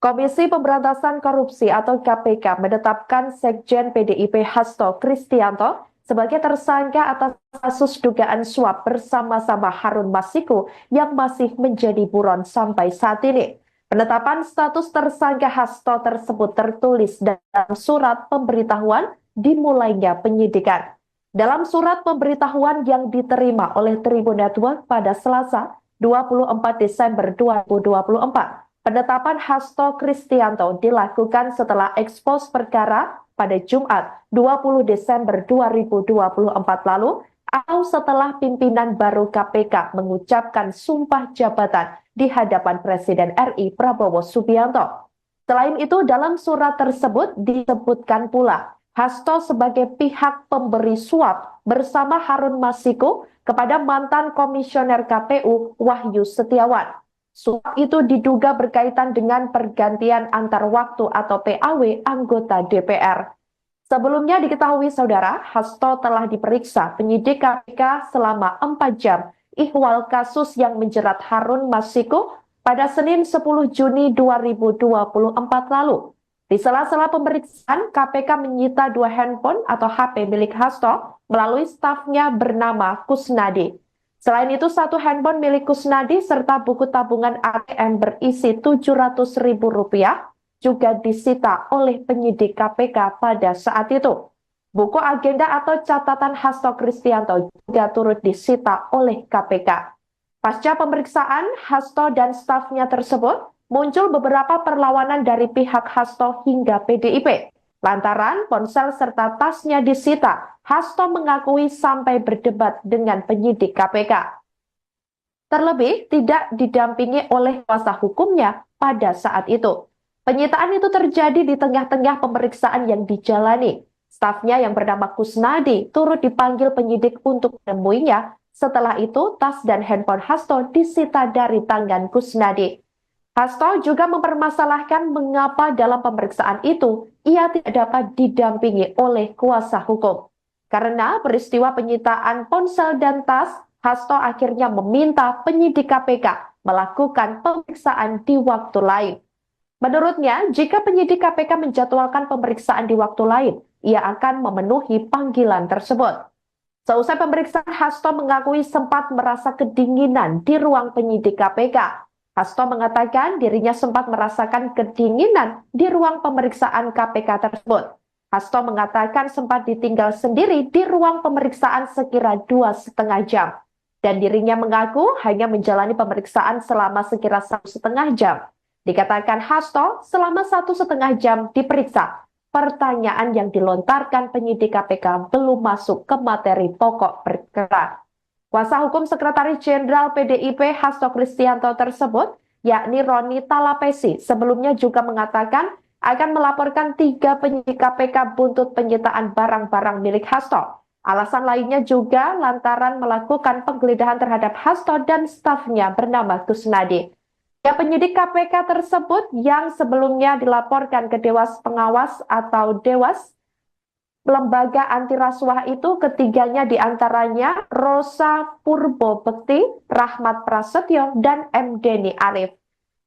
Komisi Pemberantasan Korupsi atau K P K menetapkan Sekjen P D I P Hasto Kristianto sebagai tersangka atas kasus dugaan suap bersama-sama Harun Masiku yang masih menjadi buron sampai saat ini. Penetapan status tersangka Hasto tersebut tertulis dalam surat pemberitahuan dimulainya penyidikan. Dalam surat pemberitahuan yang diterima oleh Tribun Network pada Selasa, dua puluh empat Desember dua ribu dua puluh empat, penetapan Hasto Kristianto dilakukan setelah ekspos perkara pada Jumat, dua puluh Desember dua ribu dua puluh empat lalu, atau setelah pimpinan baru K P K mengucapkan sumpah jabatan di hadapan Presiden R I Prabowo Subianto. Selain itu, dalam surat tersebut disebutkan pula Hasto sebagai pihak pemberi suap bersama Harun Masiku kepada mantan Komisioner K P U Wahyu Setiawan. Suap itu diduga berkaitan dengan pergantian antar waktu atau P A W anggota D P R. Sebelumnya diketahui, Saudara, Hasto telah diperiksa penyidik K P K selama empat jam ihwal kasus yang menjerat Harun Masiku pada Senin sepuluh Juni dua ribu dua puluh empat lalu. Di sela-sela pemeriksaan, K P K menyita dua handphone atau H P milik Hasto melalui stafnya bernama Kusnadi. Selain itu, satu handphone milik Kusnadi serta buku tabungan A T M berisi tujuh ratus ribu rupiah juga disita oleh penyidik K P K pada saat itu. Buku agenda atau catatan Hasto Kristianto juga turut disita oleh K P K. Pasca pemeriksaan, Hasto dan stafnya tersebut muncul beberapa perlawanan dari pihak Hasto hingga P D I P. Lantaran ponsel serta tasnya disita, Hasto mengakui sampai berdebat dengan penyidik K P K. Terlebih, tidak didampingi oleh kuasa hukumnya pada saat itu. Penyitaan itu terjadi di tengah-tengah pemeriksaan yang dijalani. Stafnya yang bernama Kusnadi turut dipanggil penyidik untuk menemuinya. Setelah itu, tas dan handphone Hasto disita dari tangan Kusnadi. Hasto juga mempermasalahkan mengapa dalam pemeriksaan itu ia tidak dapat didampingi oleh kuasa hukum. Karena peristiwa penyitaan ponsel dan tas, Hasto akhirnya meminta penyidik K P K melakukan pemeriksaan di waktu lain. Menurutnya, jika penyidik K P K menjadwalkan pemeriksaan di waktu lain, ia akan memenuhi panggilan tersebut. Seusai pemeriksaan, Hasto mengakui sempat merasa kedinginan di ruang penyidik K P K. Hasto mengatakan dirinya sempat merasakan kedinginan di ruang pemeriksaan K P K tersebut. Hasto mengatakan sempat ditinggal sendiri di ruang pemeriksaan sekira dua setengah jam, dan dirinya mengaku hanya menjalani pemeriksaan selama sekira satu setengah jam. Dikatakan Hasto selama satu setengah jam diperiksa, pertanyaan yang dilontarkan penyidik K P K belum masuk ke materi pokok perkara. Kuasa hukum Sekretaris Jenderal P D I P Hasto Kristianto tersebut, yakni Roni Talapesi, sebelumnya juga mengatakan akan melaporkan tiga penyidik K P K buntut penyitaan barang-barang milik Hasto. Alasan lainnya juga lantaran melakukan penggeledahan terhadap Hasto dan stafnya bernama Kusnadi. Ya, penyidik K P K tersebut yang sebelumnya dilaporkan ke Dewas Pengawas atau Dewas lembaga anti rasuah itu ketiganya diantaranya Rosa Purbo Bekti, Rahmat Prasetyo, dan M Deni Arif.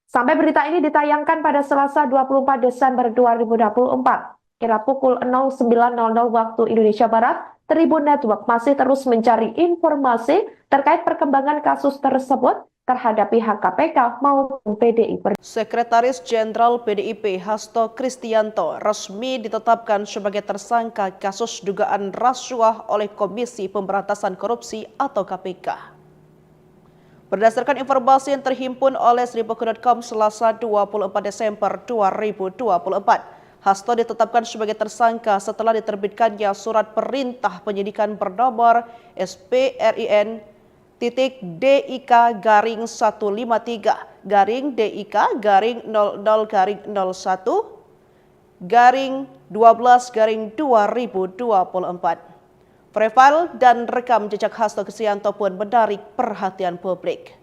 Sampai berita ini ditayangkan pada Selasa dua puluh empat Desember dua ribu dua puluh empat, kira pukul nol sembilan nol nol waktu Indonesia Barat, Tribun Network masih terus mencari informasi terkait perkembangan kasus tersebut terhadap pihak K P K maupun P D I Perjuangan. Sekretaris Jenderal P D I P Hasto Kristianto resmi ditetapkan sebagai tersangka kasus dugaan rasuah oleh Komisi Pemberantasan Korupsi atau K P K. Berdasarkan informasi yang terhimpun oleh seribu dot com Selasa dua puluh empat Desember dua ribu dua puluh empat, Hasto ditetapkan sebagai tersangka setelah diterbitkannya surat perintah penyidikan bernomor S P R I N titik D I K garing satu lima tiga garing D I K garing nol nol garing nol satu garing dua belas garing dua ribu dua puluh empat. Profil dan rekam jejak Hasto Kristianto pun menarik perhatian publik.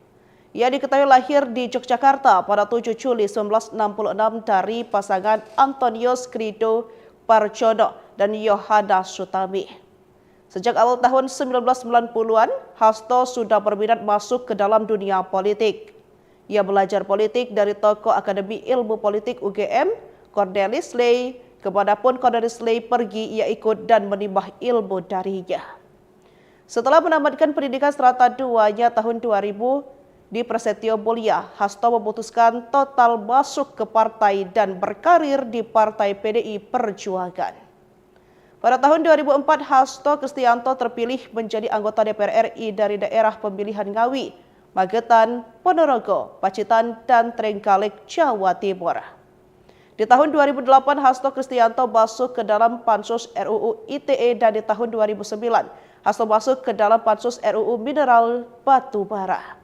Ia diketahui lahir di Yogyakarta pada tujuh Juli sembilan belas enam puluh enam dari pasangan Antonius Krido Parjono dan Yohana Sutami. Sejak awal tahun sembilan belas sembilan puluhan, Hasto sudah berminat masuk ke dalam dunia politik. Ia belajar politik dari tokoh Akademi Ilmu Politik U G M, Cornelis Ley. Kemanapun Cornelis Ley pergi, ia ikut dan menimba ilmu darinya. Setelah menamatkan pendidikan serata duanya tahun dua ribu di Prasetyo Mulia, Hasto memutuskan total masuk ke partai dan berkarir di Partai P D I Perjuangan. Pada tahun dua ribu empat, Hasto Kristianto terpilih menjadi anggota D P R R I dari daerah pemilihan Ngawi, Magetan, Ponorogo, Pacitan, dan Trenggalek, Jawa Timur. Di tahun dua ribu delapan, Hasto Kristianto masuk ke dalam Pansus R U U I T E dan di tahun dua ribu sembilan, Hasto masuk ke dalam Pansus R U U Mineral Batu Bara.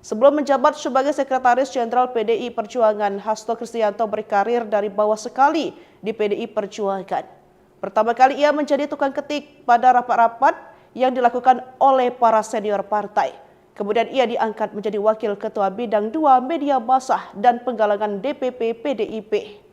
Sebelum menjabat sebagai Sekretaris Jenderal P D I Perjuangan, Hasto Kristianto berkarir dari bawah sekali di P D I Perjuangan. Pertama kali ia menjadi tukang ketik pada rapat-rapat yang dilakukan oleh para senior partai. Kemudian ia diangkat menjadi Wakil Ketua Bidang dua Media Massa dan Penggalangan D P P P D I P.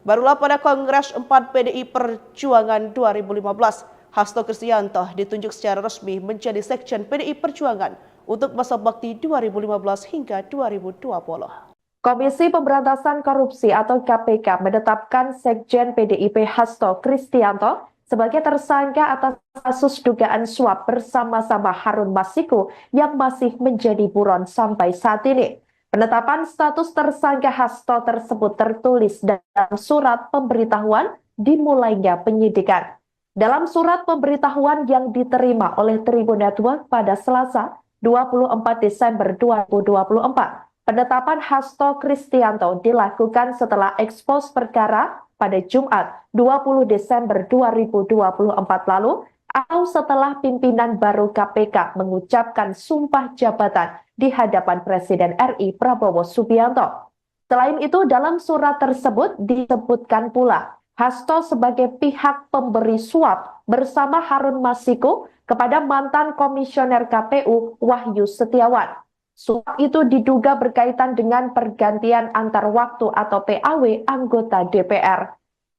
Barulah pada Kongres empat P D I Perjuangan dua ribu lima belas, Hasto Kristianto ditunjuk secara resmi menjadi Sekjen P D I Perjuangan untuk masa bakti dua ribu lima belas hingga dua ribu dua puluh. Komisi Pemberantasan Korupsi atau K P K menetapkan Sekjen P D I P Hasto Kristianto sebagai tersangka atas kasus dugaan suap bersama-sama Harun Masiku yang masih menjadi buron sampai saat ini. Penetapan status tersangka Hasto tersebut tertulis dalam surat pemberitahuan dimulainya penyidikan. Dalam surat pemberitahuan yang diterima oleh Tribun Network pada Selasa, dua puluh empat Desember dua ribu dua puluh empat, penetapan Hasto Kristianto dilakukan setelah ekspos perkara pada Jumat, dua puluh Desember dua ribu dua puluh empat lalu, atau setelah pimpinan baru K P K mengucapkan sumpah jabatan di hadapan Presiden R I Prabowo Subianto. Selain itu, dalam surat tersebut disebutkan pula Hasto sebagai pihak pemberi suap bersama Harun Masiku kepada mantan Komisioner K P U Wahyu Setiawan. Suap itu diduga berkaitan dengan pergantian antar waktu atau P A W anggota D P R.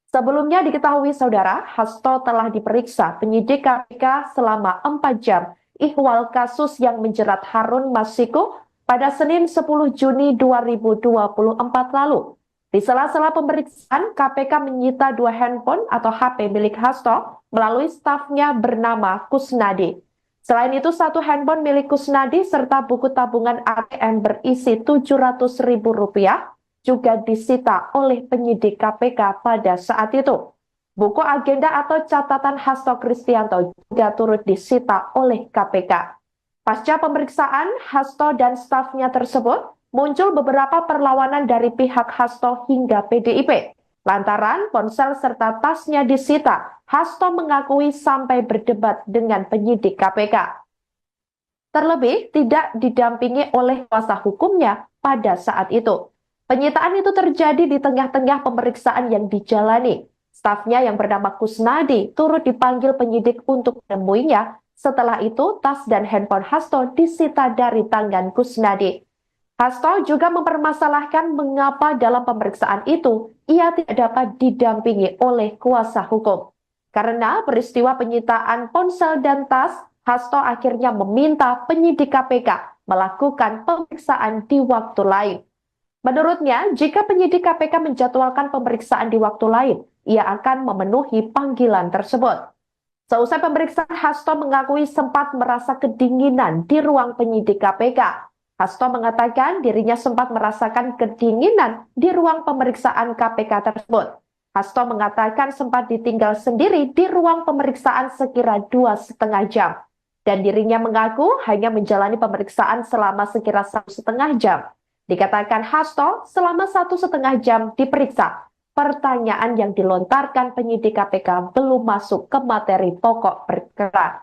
Sebelumnya diketahui, Saudara, Hasto telah diperiksa penyidik K P K selama empat jam. Ihwal kasus yang menjerat Harun Masiku pada Senin sepuluh Juni dua ribu dua puluh empat lalu. Di sela-sela pemeriksaan, K P K menyita dua handphone atau H P milik Hasto melalui stafnya bernama Kusnadi. Selain itu, satu handphone milik Kusnadi serta buku tabungan A T M berisi tujuh ratus ribu rupiah juga disita oleh penyidik K P K pada saat itu. Buku agenda atau catatan Hasto Kristianto juga turut disita oleh K P K. Pasca pemeriksaan, Hasto dan stafnya tersebut muncul beberapa perlawanan dari pihak Hasto hingga P D I P. Lantaran ponsel serta tasnya disita, Hasto mengakui sampai berdebat dengan penyidik K P K. Terlebih tidak didampingi oleh kuasa hukumnya pada saat itu. Penyitaan itu terjadi di tengah-tengah pemeriksaan yang dijalani. Stafnya yang bernama Kusnadi turut dipanggil penyidik untuk menemuinya. Setelah itu, tas dan handphone Hasto disita dari tangan Kusnadi. Hasto juga mempermasalahkan mengapa dalam pemeriksaan itu ia tidak dapat didampingi oleh kuasa hukum. Karena peristiwa penyitaan ponsel dan tas, Hasto akhirnya meminta penyidik K P K melakukan pemeriksaan di waktu lain. Menurutnya, jika penyidik K P K menjadwalkan pemeriksaan di waktu lain, ia akan memenuhi panggilan tersebut. Seusai pemeriksaan, Hasto mengakui sempat merasa kedinginan di ruang penyidik K P K. Hasto mengatakan dirinya sempat merasakan kedinginan di ruang pemeriksaan K P K tersebut. Hasto mengatakan sempat ditinggal sendiri di ruang pemeriksaan sekira dua setengah jam. Dan dirinya mengaku hanya menjalani pemeriksaan selama sekira satu setengah jam. Dikatakan Hasto, selama satu setengah jam diperiksa, pertanyaan yang dilontarkan penyidik K P K belum masuk ke materi pokok perkara.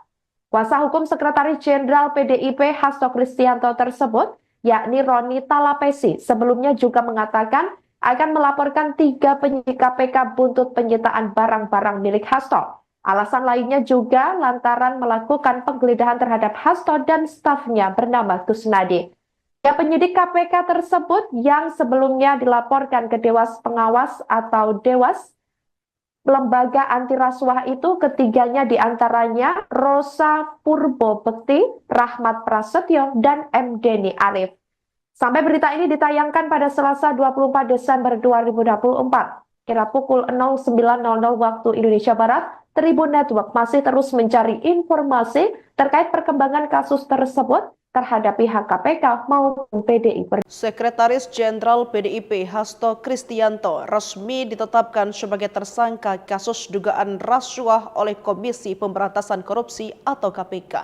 Kuasa hukum Sekretaris Jenderal P D I P Hasto Kristianto tersebut, yakni Roni Talapesi, sebelumnya juga mengatakan akan melaporkan tiga penyidik K P K buntut penyitaan barang-barang milik Hasto. Alasan lainnya juga lantaran melakukan penggeledahan terhadap Hasto dan stafnya bernama Kusnadi. Ya, penyidik K P K tersebut yang sebelumnya dilaporkan ke Dewas Pengawas atau Dewas Lembaga Anti Rasuah itu, ketiganya diantaranya Rosa Purbo Bekti, Rahmat Prasetyo, dan M Deni Arif. Sampai berita ini ditayangkan pada Selasa dua puluh empat Desember dua ribu dua puluh empat, kira pukul nol sembilan nol nol waktu Indonesia Barat, Tribun Network masih terus mencari informasi terkait perkembangan kasus tersebut terhadap pihak K P K maupun P D I Perjuangan. Sekretaris Jenderal P D I P Hasto Kristianto resmi ditetapkan sebagai tersangka kasus dugaan rasuah oleh Komisi Pemberantasan Korupsi atau K P K.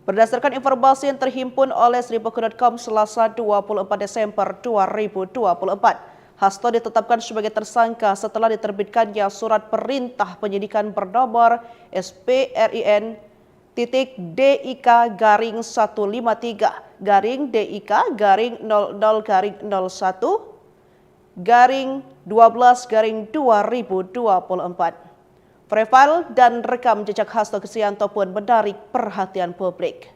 Berdasarkan informasi yang terhimpun oleh seribu kru dot com Selasa dua puluh empat Desember dua ribu dua puluh empat, Hasto ditetapkan sebagai tersangka setelah diterbitkannya surat perintah penyidikan bernomor S P R I N titik D I K garing satu lima tiga garing D I K garing nol nol garing nol satu garing dua belas garing dua ribu dua puluh empat. Profil dan rekam jejak Hasto Kristianto pun menarik perhatian publik.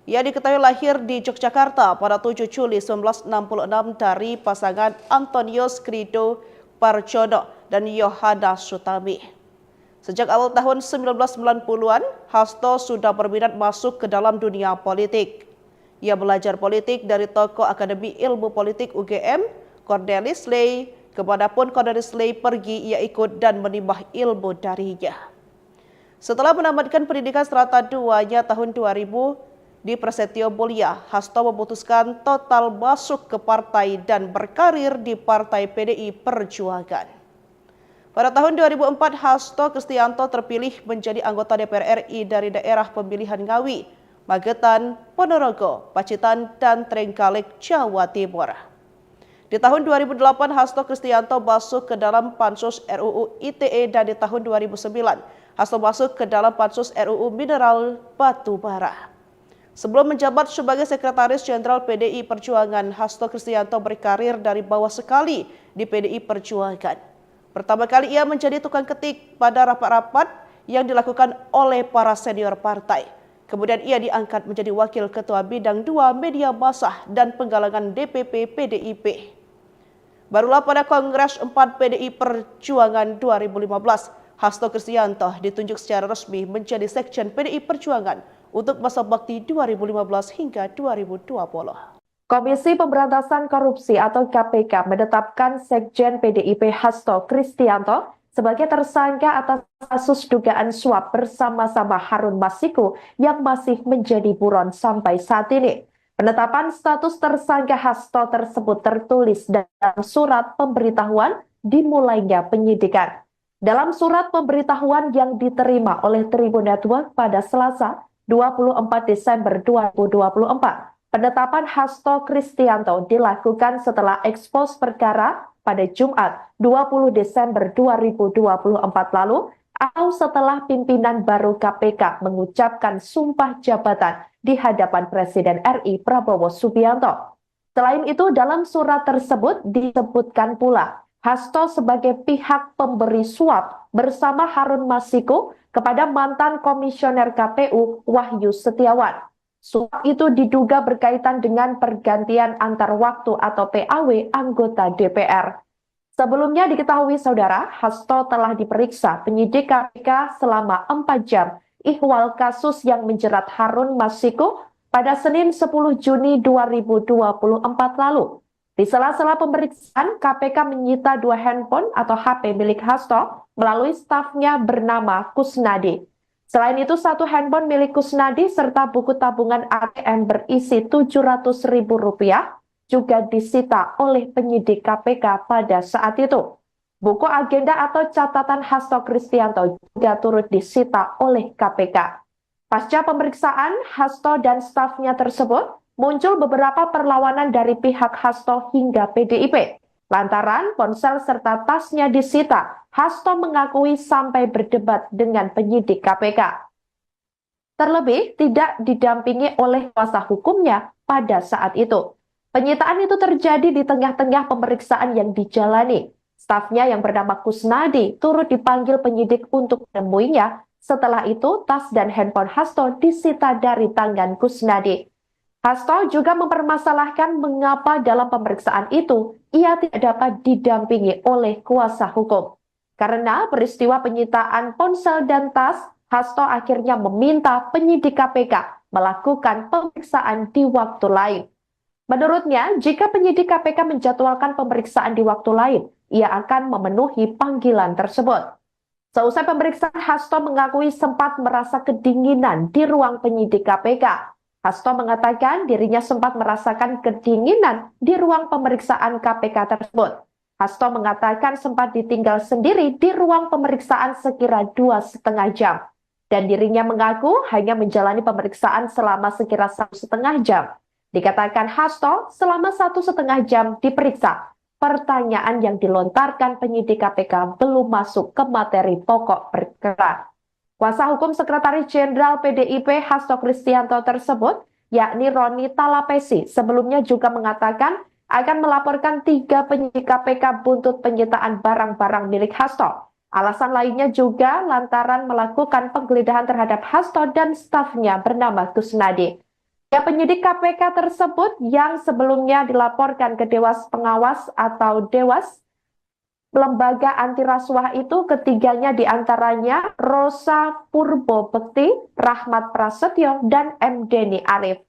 Ia diketahui lahir di Yogyakarta pada tujuh Juli sembilan belas enam puluh enam dari pasangan Antonius Krido Parjono dan Yohana Sutami. Sejak awal tahun sembilan belas sembilan puluhan, Hasto sudah berminat masuk ke dalam dunia politik. Ia belajar politik dari tokoh Akademi Ilmu Politik U G M, Cornelis Ley, kemanapun Cornelis Ley pergi, ia ikut dan menimba ilmu darinya. Setelah menamatkan pendidikan serata duanya tahun dua ribu di Prasetyo Mulia, Hasto memutuskan total masuk ke partai dan berkarir di Partai P D I Perjuangan. Pada tahun dua ribu empat, Hasto Kristianto terpilih menjadi anggota D P R R I dari daerah pemilihan Ngawi, Magetan, Ponorogo, Pacitan, dan Trenggalek, Jawa Timur. Di tahun dua ribu delapan, Hasto Kristianto masuk ke dalam Pansus R U U I T E, dan di tahun dua ribu sembilan, Hasto masuk ke dalam Pansus R U U Mineral Batu Bara. Sebelum menjabat sebagai Sekretaris Jenderal P D I Perjuangan, Hasto Kristianto berkarir dari bawah sekali di P D I Perjuangan. Pertama kali ia menjadi tukang ketik pada rapat-rapat yang dilakukan oleh para senior partai. Kemudian ia diangkat menjadi Wakil Ketua Bidang dua Media Massa dan Penggalangan D P P P D I P. Barulah pada Kongres empat P D I Perjuangan dua ribu lima belas, Hasto Kristianto ditunjuk secara resmi menjadi Sekjen P D I Perjuangan untuk masa bakti dua ribu lima belas hingga dua ribu dua puluh. Komisi Pemberantasan Korupsi atau K P K menetapkan Sekjen P D I P Hasto Kristianto sebagai tersangka atas kasus dugaan suap bersama-sama Harun Masiku yang masih menjadi buron sampai saat ini. Penetapan status tersangka Hasto tersebut tertulis dalam surat pemberitahuan dimulainya penyidikan. Dalam surat pemberitahuan yang diterima oleh Tribun Network pada Selasa, dua puluh empat Desember dua ribu dua puluh empat, penetapan Hasto Kristianto dilakukan setelah ekspos perkara pada Jumat, dua puluh Desember dua ribu dua puluh empat lalu, atau setelah pimpinan baru K P K mengucapkan sumpah jabatan di hadapan Presiden R I Prabowo Subianto. Selain itu, dalam surat tersebut disebutkan pula Hasto sebagai pihak pemberi suap bersama Harun Masiku kepada mantan Komisioner K P U Wahyu Setiawan. Suap itu diduga berkaitan dengan pergantian antar waktu atau P A W anggota D P R. Sebelumnya diketahui, Saudara, Hasto telah diperiksa penyidik K P K selama empat jam ihwal kasus yang menjerat Harun Masiku pada Senin sepuluh Juni dua ribu dua puluh empat lalu. Di sela-sela pemeriksaan, K P K menyita dua handphone atau H P milik Hasto melalui stafnya bernama Kusnadi. Selain itu, satu handphone milik Kusnadi serta buku tabungan A T M berisi tujuh ratus ribu rupiah juga disita oleh penyidik K P K pada saat itu. Buku agenda atau catatan Hasto Kristianto juga turut disita oleh K P K. Pasca pemeriksaan, Hasto dan stafnya tersebut muncul beberapa perlawanan dari pihak Hasto hingga P D I P. Lantaran ponsel serta tasnya disita, Hasto mengakui sampai berdebat dengan penyidik K P K. Terlebih, tidak didampingi oleh kuasa hukumnya pada saat itu. Penyitaan itu terjadi di tengah-tengah pemeriksaan yang dijalani. Stafnya yang bernama Kusnadi turut dipanggil penyidik untuk menemuinya. Setelah itu, tas dan handphone Hasto disita dari tangan Kusnadi. Hasto juga mempermasalahkan mengapa dalam pemeriksaan itu ia tidak dapat didampingi oleh kuasa hukum. Karena peristiwa penyitaan ponsel dan tas, Hasto akhirnya meminta penyidik K P K melakukan pemeriksaan di waktu lain. Menurutnya, jika penyidik K P K menjadwalkan pemeriksaan di waktu lain, ia akan memenuhi panggilan tersebut. Seusai pemeriksaan, Hasto mengakui sempat merasa kedinginan di ruang penyidik K P K. Hasto mengatakan dirinya sempat merasakan kedinginan di ruang pemeriksaan K P K tersebut. Hasto mengatakan sempat ditinggal sendiri di ruang pemeriksaan sekira dua setengah jam. Dan dirinya mengaku hanya menjalani pemeriksaan selama sekira satu setengah jam. Dikatakan Hasto selama satu setengah jam diperiksa. Pertanyaan yang dilontarkan penyidik K P K belum masuk ke materi pokok perkara. Kuasa hukum Sekretaris Jenderal P D I P Hasto Kristianto tersebut, yakni Roni Talapesi, sebelumnya juga mengatakan akan melaporkan tiga penyidik K P K buntut penyitaan barang-barang milik Hasto. Alasan lainnya juga lantaran melakukan penggeledahan terhadap Hasto dan stafnya bernama Kusnadi. Ya, penyidik K P K tersebut yang sebelumnya dilaporkan ke Dewas Pengawas atau Dewas Lembaga Anti Rasuah itu, ketiganya diantaranya Rosa Purbo Bekti, Rahmat Prasetyo, dan M Deni Arif.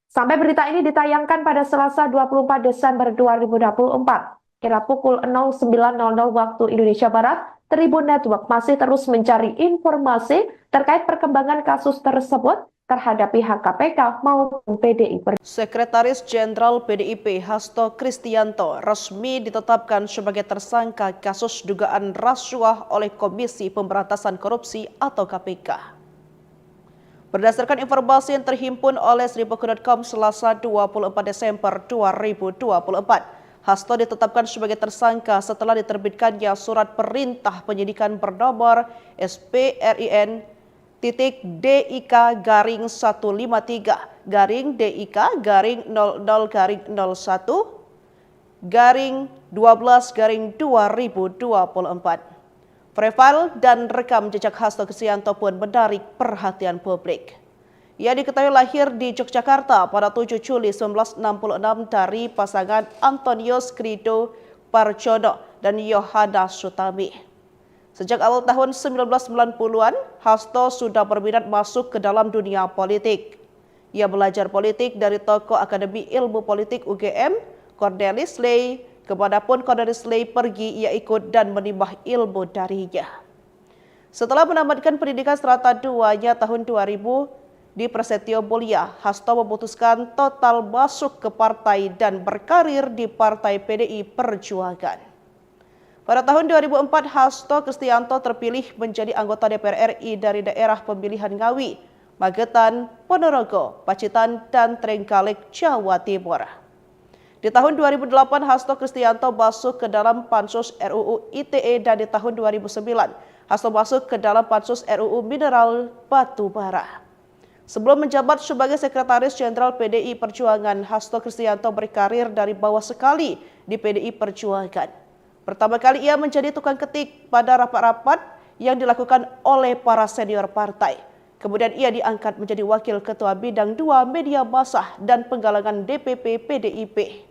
Sampai berita ini ditayangkan pada Selasa dua puluh empat Desember dua ribu dua puluh empat, kira pukul nol sembilan nol nol waktu Indonesia Barat, Tribun Network masih terus mencari informasi terkait perkembangan kasus tersebut terhadap pihak K P K maupun P D I Perjuangan. Sekretaris Jenderal P D I P Hasto Kristianto resmi ditetapkan sebagai tersangka kasus dugaan rasuah oleh Komisi Pemberantasan Korupsi atau K P K. Berdasarkan informasi yang terhimpun oleh seribu dot com Selasa dua puluh empat Desember dua ribu dua puluh empat, Hasto ditetapkan sebagai tersangka setelah diterbitkannya surat perintah penyidikan bernomor S P R I N titik D I K garing satu lima tiga garing D I K garing nol nol garing nol satu garing dua belas garing dua ribu dua puluh empat. Profil dan rekam jejak Hasto Kristianto pun menarik perhatian publik. Ia diketahui lahir di Yogyakarta pada tujuh Juli sembilan belas enam puluh enam dari pasangan Antonius Krido Parjono dan Yohana Sutami. Sejak awal tahun sembilan belas sembilan puluhan, Hasto sudah berminat masuk ke dalam dunia politik. Ia belajar politik dari tokoh Akademi Ilmu Politik U G M, Cornelis Ley, kemanapun Cornelis Ley pergi, ia ikut dan menimba ilmu darinya. Setelah menamatkan pendidikan serata duanya tahun dua ribu di Prasetyo Mulia, Hasto memutuskan total masuk ke partai dan berkarir di Partai P D I Perjuangan. Pada tahun dua ribu empat, Hasto Kristianto terpilih menjadi anggota D P R R I dari daerah pemilihan Ngawi, Magetan, Ponorogo, Pacitan, dan Trenggalek, Jawa Timur. Di tahun dua ribu delapan, Hasto Kristianto masuk ke dalam Pansus R U U I T E, dan di tahun dua ribu sembilan, Hasto masuk ke dalam Pansus R U U Mineral Batu Bara. Sebelum menjabat sebagai Sekretaris Jenderal P D I Perjuangan, Hasto Kristianto berkarir dari bawah sekali di P D I Perjuangan. Pertama kali ia menjadi tukang ketik pada rapat-rapat yang dilakukan oleh para senior partai. Kemudian ia diangkat menjadi Wakil Ketua Bidang dua Media Massa dan Penggalangan D P P P D I P.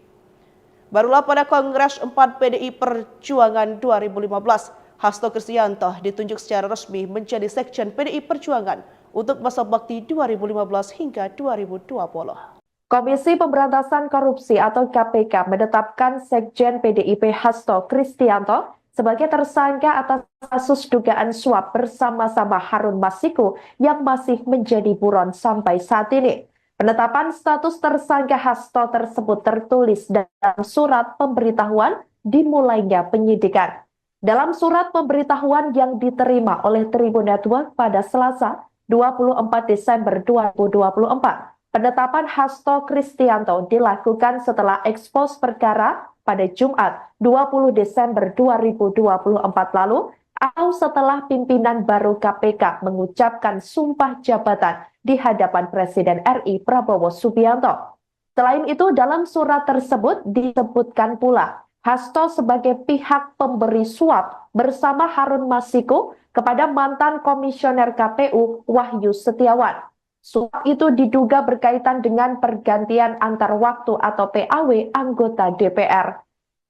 Barulah pada Kongres empat P D I Perjuangan dua ribu lima belas, Hasto Kristianto ditunjuk secara resmi menjadi Sekjen P D I Perjuangan untuk masa bakti dua ribu lima belas hingga dua ribu dua puluh. Komisi Pemberantasan Korupsi atau K P K menetapkan Sekjen P D I P Hasto Kristianto sebagai tersangka atas kasus dugaan suap bersama-sama Harun Masiku yang masih menjadi buron sampai saat ini. Penetapan status tersangka Hasto tersebut tertulis dalam surat pemberitahuan dimulainya penyidikan. Dalam surat pemberitahuan yang diterima oleh Tribun Network pada Selasa, dua puluh empat Desember dua ribu dua puluh empat, penetapan Hasto Kristianto dilakukan setelah ekspos perkara pada Jumat, dua puluh Desember dua ribu dua puluh empat lalu, atau setelah pimpinan baru K P K mengucapkan sumpah jabatan di hadapan Presiden R I Prabowo Subianto. Selain itu, dalam surat tersebut disebutkan pula Hasto sebagai pihak pemberi suap bersama Harun Masiku kepada mantan Komisioner K P U Wahyu Setiawan. Suap itu diduga berkaitan dengan pergantian antar waktu atau P A W anggota D P R.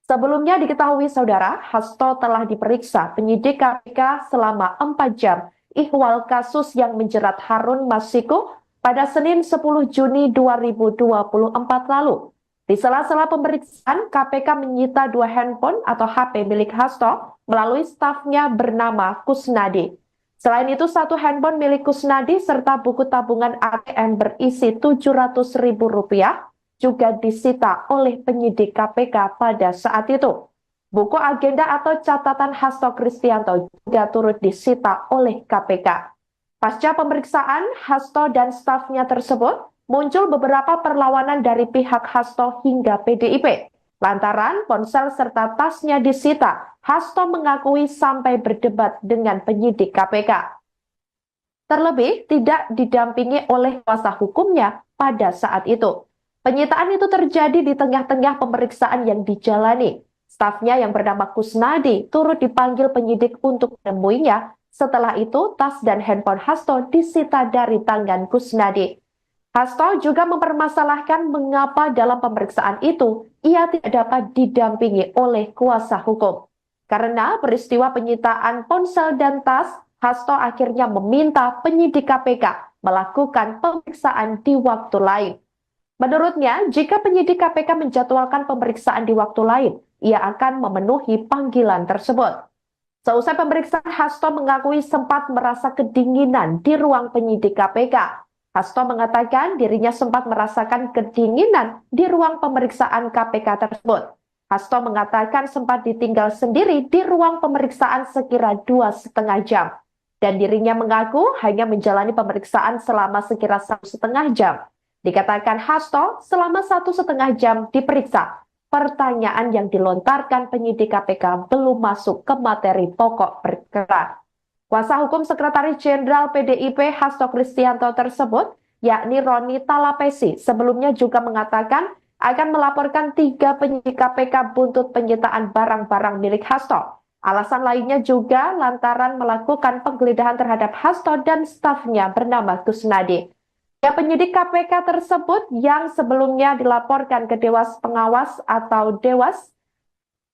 Sebelumnya diketahui, Saudara, Hasto telah diperiksa penyidik K P K selama empat jam ihwal kasus yang menjerat Harun Masiku pada Senin sepuluh Juni dua ribu dua puluh empat lalu. Di sela-sela pemeriksaan, K P K menyita dua handphone atau H P milik Hasto melalui stafnya bernama Kusnadi. Selain itu, satu handphone milik Kusnadi serta buku tabungan A T M berisi tujuh ratus ribu rupiah juga disita oleh penyidik K P K pada saat itu. Buku agenda atau catatan Hasto Kristianto juga turut disita oleh K P K. Pasca pemeriksaan, Hasto dan stafnya tersebut, muncul beberapa perlawanan dari pihak Hasto hingga P D I P. Lantaran ponsel serta tasnya disita, Hasto mengakui sampai berdebat dengan penyidik K P K. Terlebih, tidak didampingi oleh kuasa hukumnya pada saat itu. Penyitaan itu terjadi di tengah-tengah pemeriksaan yang dijalani. Stafnya yang bernama Kusnadi turut dipanggil penyidik untuk menemuinya. Setelah itu, tas dan handphone Hasto disita dari tangan Kusnadi. Hasto juga mempermasalahkan mengapa dalam pemeriksaan itu ia tidak dapat didampingi oleh kuasa hukum. Karena peristiwa penyitaan ponsel dan tas, Hasto akhirnya meminta penyidik K P K melakukan pemeriksaan di waktu lain. Menurutnya, jika penyidik K P K menjadwalkan pemeriksaan di waktu lain, ia akan memenuhi panggilan tersebut. Seusai pemeriksaan, Hasto mengakui sempat merasa kedinginan di ruang penyidik K P K. Hasto mengatakan dirinya sempat merasakan kedinginan di ruang pemeriksaan K P K tersebut. Hasto mengatakan sempat ditinggal sendiri di ruang pemeriksaan sekira dua setengah jam. Dan dirinya mengaku hanya menjalani pemeriksaan selama sekira satu setengah jam. Dikatakan Hasto selama satu setengah jam diperiksa. Pertanyaan yang dilontarkan penyidik K P K belum masuk ke materi pokok perkara. Kuasa hukum Sekretaris Jenderal P D I P Hasto Kristianto tersebut, yakni Roni Talapesi, sebelumnya juga mengatakan akan melaporkan tiga penyidik K P K buntut penyitaan barang-barang milik Hasto. Alasan lainnya juga lantaran melakukan penggeledahan terhadap Hasto dan stafnya bernama Kusnadi. Ya, penyidik K P K tersebut yang sebelumnya dilaporkan ke Dewas Pengawas atau Dewas,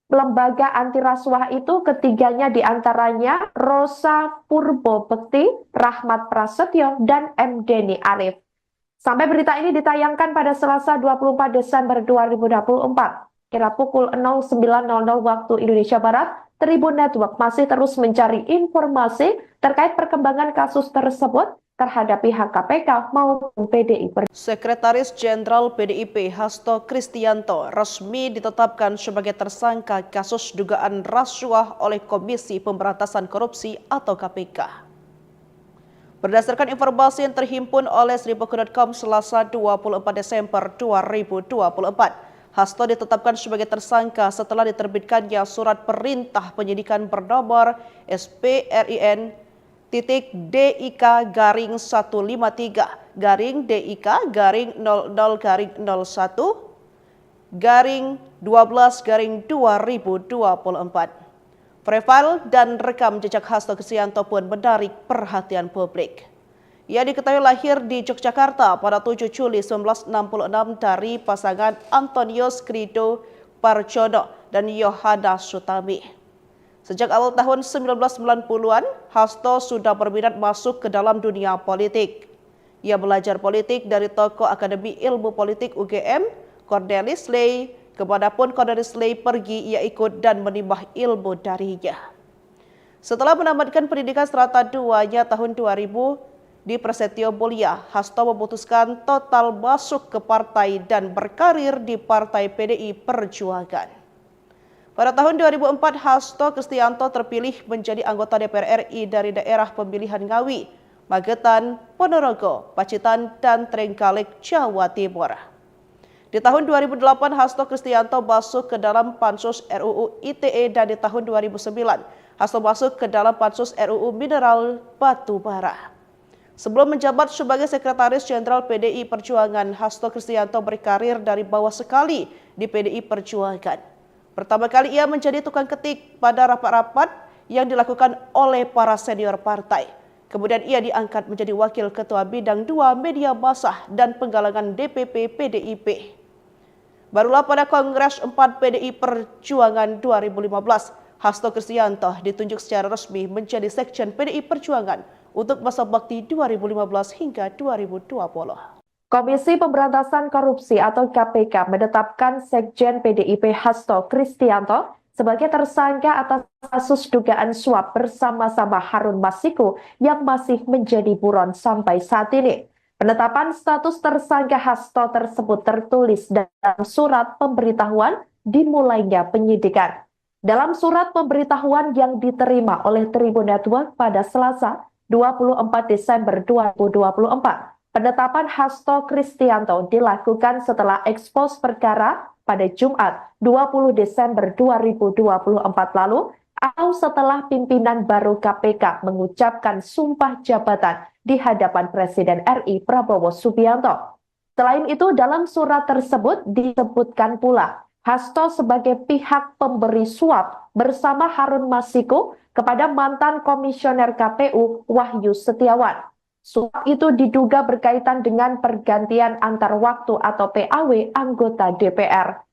lembaga anti rasuah itu, ketiganya diantaranya Rosa Purbo Bekti, Rahmat Prasetyo, dan M Deni Arif. Sampai berita ini ditayangkan pada Selasa dua puluh empat Desember dua ribu dua puluh empat, kira pukul nol sembilan nol nol waktu Indonesia Barat, Tribun Network masih terus mencari informasi terkait perkembangan kasus tersebut terhadap pihak K P K maupun P D I Perjuangan. Sekretaris Jenderal P D I P Hasto Kristianto resmi ditetapkan sebagai tersangka kasus dugaan rasuah oleh Komisi Pemberantasan Korupsi atau K P K. Berdasarkan informasi yang terhimpun oleh seribu kru dot com Selasa dua puluh empat Desember dua ribu dua puluh empat, Hasto ditetapkan sebagai tersangka setelah diterbitkannya surat perintah penyidikan bernomor S P R I N titik D I K garing satu lima tiga garing D I K garing nol nol garing nol satu garing dua belas garing dua ribu dua puluh empat. Profil dan rekam jejak Hasto Kristianto pun menarik perhatian publik. Ia diketahui lahir di Yogyakarta pada tujuh Juli sembilan belas enam puluh enam dari pasangan Antonius Krido Parjono, dan Yohana Sutami. Sejak awal tahun sembilan belas sembilan puluhan, Hasto sudah berminat masuk ke dalam dunia politik. Ia belajar politik dari tokoh Akademi Ilmu Politik U G M, Cornelis Ley. Kemanapun Cornelis Ley pergi, ia ikut dan menimba ilmu darinya. Setelah menamatkan pendidikan serata duanya tahun dua ribu di Prasetyo Mulia, Hasto memutuskan total masuk ke partai dan berkarir di Partai P D I Perjuangan. Pada tahun dua ribu empat, Hasto Kristianto terpilih menjadi anggota D P R R I dari daerah pemilihan Ngawi, Magetan, Ponorogo, Pacitan, dan Trenggalek, Jawa Timur. Di tahun dua ribu delapan, Hasto Kristianto masuk ke dalam Pansus R U U I T E, dan di tahun dua ribu sembilan, Hasto masuk ke dalam Pansus R U U Mineral Batu Bara. Sebelum menjabat sebagai Sekretaris Jenderal P D I Perjuangan, Hasto Kristianto berkarir dari bawah sekali di P D I Perjuangan. Pertama kali ia menjadi tukang ketik pada rapat-rapat yang dilakukan oleh para senior partai. Kemudian ia diangkat menjadi Wakil Ketua Bidang dua Media Massa dan Penggalangan D P P P D I P. Barulah pada Kongres empat P D I Perjuangan dua ribu lima belas, Hasto Kristianto ditunjuk secara resmi menjadi Sekjen P D I Perjuangan untuk masa bakti dua ribu lima belas hingga dua ribu dua puluh. Komisi Pemberantasan Korupsi atau K P K menetapkan Sekjen P D I P Hasto Kristianto sebagai tersangka atas kasus dugaan suap bersama-sama Harun Masiku yang masih menjadi buron sampai saat ini. Penetapan status tersangka Hasto tersebut tertulis dalam surat pemberitahuan dimulainya penyidikan. Dalam surat pemberitahuan yang diterima oleh Tribun Network pada Selasa, dua puluh empat Desember dua ribu dua puluh empat, penetapan Hasto Kristianto dilakukan setelah ekspos perkara pada Jumat, dua puluh Desember dua ribu dua puluh empat lalu, atau setelah pimpinan baru K P K mengucapkan sumpah jabatan di hadapan Presiden R I Prabowo Subianto. Selain itu, dalam surat tersebut disebutkan pula Hasto sebagai pihak pemberi suap bersama Harun Masiku kepada mantan Komisioner K P U Wahyu Setiawan. Suap itu diduga berkaitan dengan pergantian antar waktu atau P A W anggota D P R.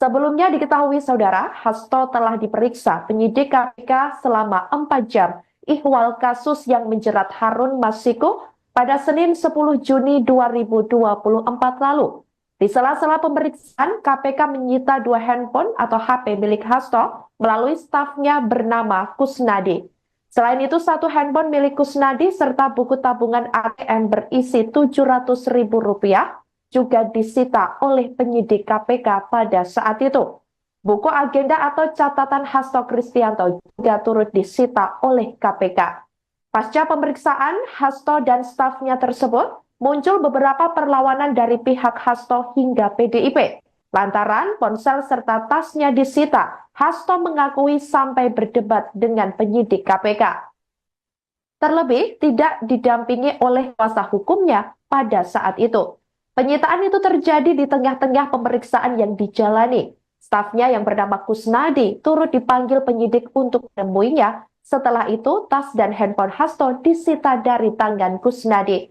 Sebelumnya diketahui, Saudara, Hasto telah diperiksa penyidik K P K selama empat jam ihwal kasus yang menjerat Harun Masiku pada Senin sepuluh Juni dua ribu dua puluh empat lalu. Di sela-sela pemeriksaan, K P K menyita dua handphone atau H P milik Hasto melalui stafnya bernama Kusnadi. Selain itu, satu handphone milik Kusnadi serta buku tabungan A T M berisi tujuh ratus ribu rupiah juga disita oleh penyidik K P K pada saat itu. Buku agenda atau catatan Hasto Kristianto juga turut disita oleh K P K. Pasca pemeriksaan, Hasto dan stafnya tersebut muncul beberapa perlawanan dari pihak Hasto hingga P D I P. Lantaran ponsel serta tasnya disita, Hasto mengakui sampai berdebat dengan penyidik K P K. Terlebih tidak didampingi oleh kuasa hukumnya pada saat itu. Penyitaan itu terjadi di tengah-tengah pemeriksaan yang dijalani. Stafnya yang bernama Kusnadi turut dipanggil penyidik untuk menemuinya. Setelah itu, tas dan handphone Hasto disita dari tangan Kusnadi.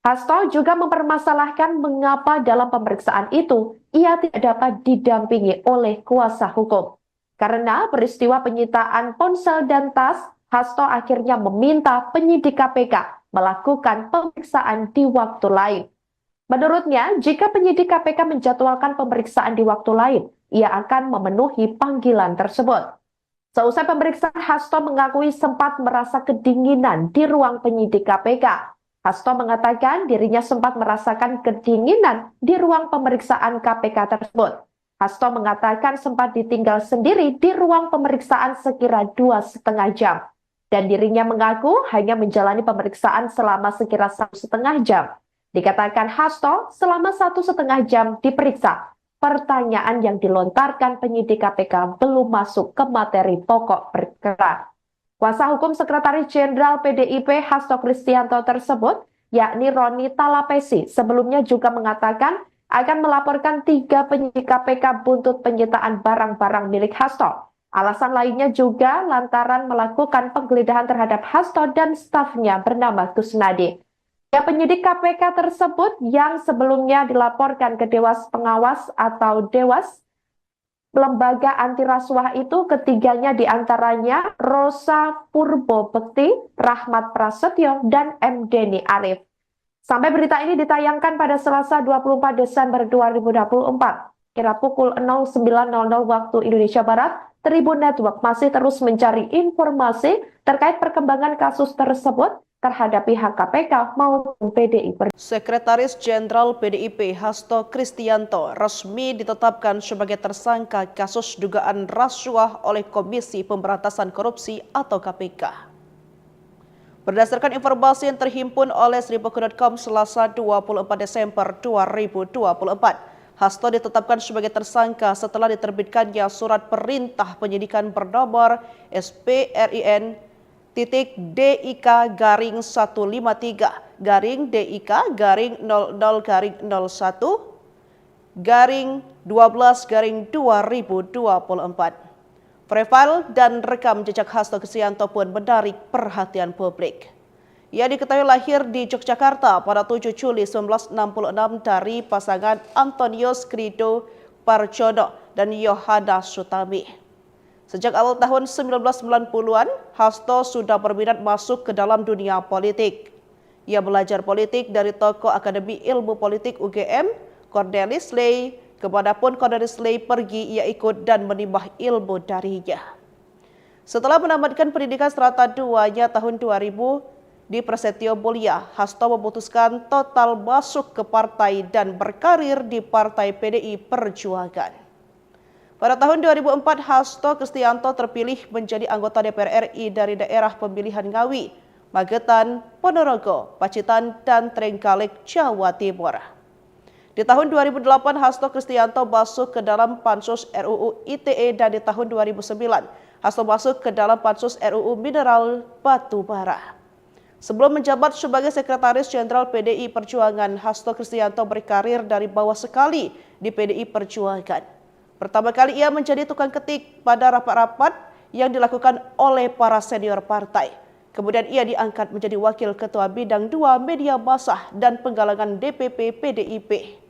Hasto juga mempermasalahkan mengapa dalam pemeriksaan itu ia tidak dapat didampingi oleh kuasa hukum. Karena peristiwa penyitaan ponsel dan tas, Hasto akhirnya meminta penyidik K P K melakukan pemeriksaan di waktu lain. Menurutnya, jika penyidik K P K menjadwalkan pemeriksaan di waktu lain, ia akan memenuhi panggilan tersebut. Seusai pemeriksaan, Hasto mengakui sempat merasa kedinginan di ruang penyidik K P K. Hasto mengatakan dirinya sempat merasakan kedinginan di ruang pemeriksaan K P K tersebut. Hasto mengatakan sempat ditinggal sendiri di ruang pemeriksaan sekira dua setengah jam, dan dirinya mengaku hanya menjalani pemeriksaan selama sekira satu setengah jam. Dikatakan Hasto selama satu setengah jam diperiksa, pertanyaan yang dilontarkan penyidik K P K belum masuk ke materi pokok perkara. Kuasa hukum Sekretaris Jenderal P D I P Hasto Kristianto tersebut, yakni Roni Talapesi, sebelumnya juga mengatakan akan melaporkan tiga penyidik K P K buntut penyitaan barang-barang milik Hasto. Alasan lainnya juga lantaran melakukan penggeledahan terhadap Hasto dan stafnya bernama Kusnadi. Ya, penyidik K P K tersebut yang sebelumnya dilaporkan ke Dewas Pengawas atau Dewas lembaga anti rasuah itu ketiganya diantaranya Rosa Purbo Bekti, Rahmat Prasetyo, dan M Deni Arif. Sampai berita ini ditayangkan pada Selasa dua puluh empat Desember dua ribu dua puluh empat, kira pukul nol sembilan nol nol waktu Indonesia Barat, Tribun Network masih terus mencari informasi terkait perkembangan kasus tersebut terhadap pihak K P K maupun P D I Perjuangan. Sekretaris Jenderal P D I P Hasto Kristianto resmi ditetapkan sebagai tersangka kasus dugaan rasuah oleh Komisi Pemberantasan Korupsi atau K P K. Berdasarkan informasi yang terhimpun oleh seribu dot com Selasa dua puluh empat Desember dua ribu dua puluh empat, Hasto ditetapkan sebagai tersangka setelah diterbitkannya surat perintah penyidikan bernomor S P R I N titik D I K garing satu lima tiga garing D I K garing nol nol garing nol satu garing dua belas garing dua ribu dua puluh empat. Profil dan rekam jejak Hasto Kristianto pun menarik perhatian publik. Ia diketahui lahir di Yogyakarta pada tujuh Juli sembilan belas enam puluh enam dari pasangan Antonius Krido Parjono dan Yohana Sutami. Sejak awal tahun sembilan belas sembilan puluhan, Hasto sudah berminat masuk ke dalam dunia politik. Ia belajar politik dari tokoh Akademi Ilmu Politik U G M, Cornelis Ley. Kemanapun Cornelis Ley pergi, ia ikut dan menimba ilmu darinya. Setelah menamatkan pendidikan serata duanya tahun dua ribu di Prasetyo Mulia, Hasto memutuskan total masuk ke partai dan berkarir di Partai P D I Perjuangan. Pada tahun dua ribu empat, Hasto Kristianto terpilih menjadi anggota D P R R I dari daerah pemilihan Ngawi, Magetan, Ponorogo, Pacitan, dan Trenggalek, Jawa Timur. Di tahun dua ribu delapan, Hasto Kristianto masuk ke dalam Pansus R U U I T E dan di tahun dua ribu sembilan, Hasto masuk ke dalam Pansus R U U Mineral Batu Bara. Sebelum menjabat sebagai Sekretaris Jenderal P D I Perjuangan, Hasto Kristianto berkarir dari bawah sekali di P D I Perjuangan. Pertama kali ia menjadi tukang ketik pada rapat-rapat yang dilakukan oleh para senior partai. Kemudian ia diangkat menjadi Wakil Ketua Bidang dua Media Massa dan Penggalangan D P P P D I P.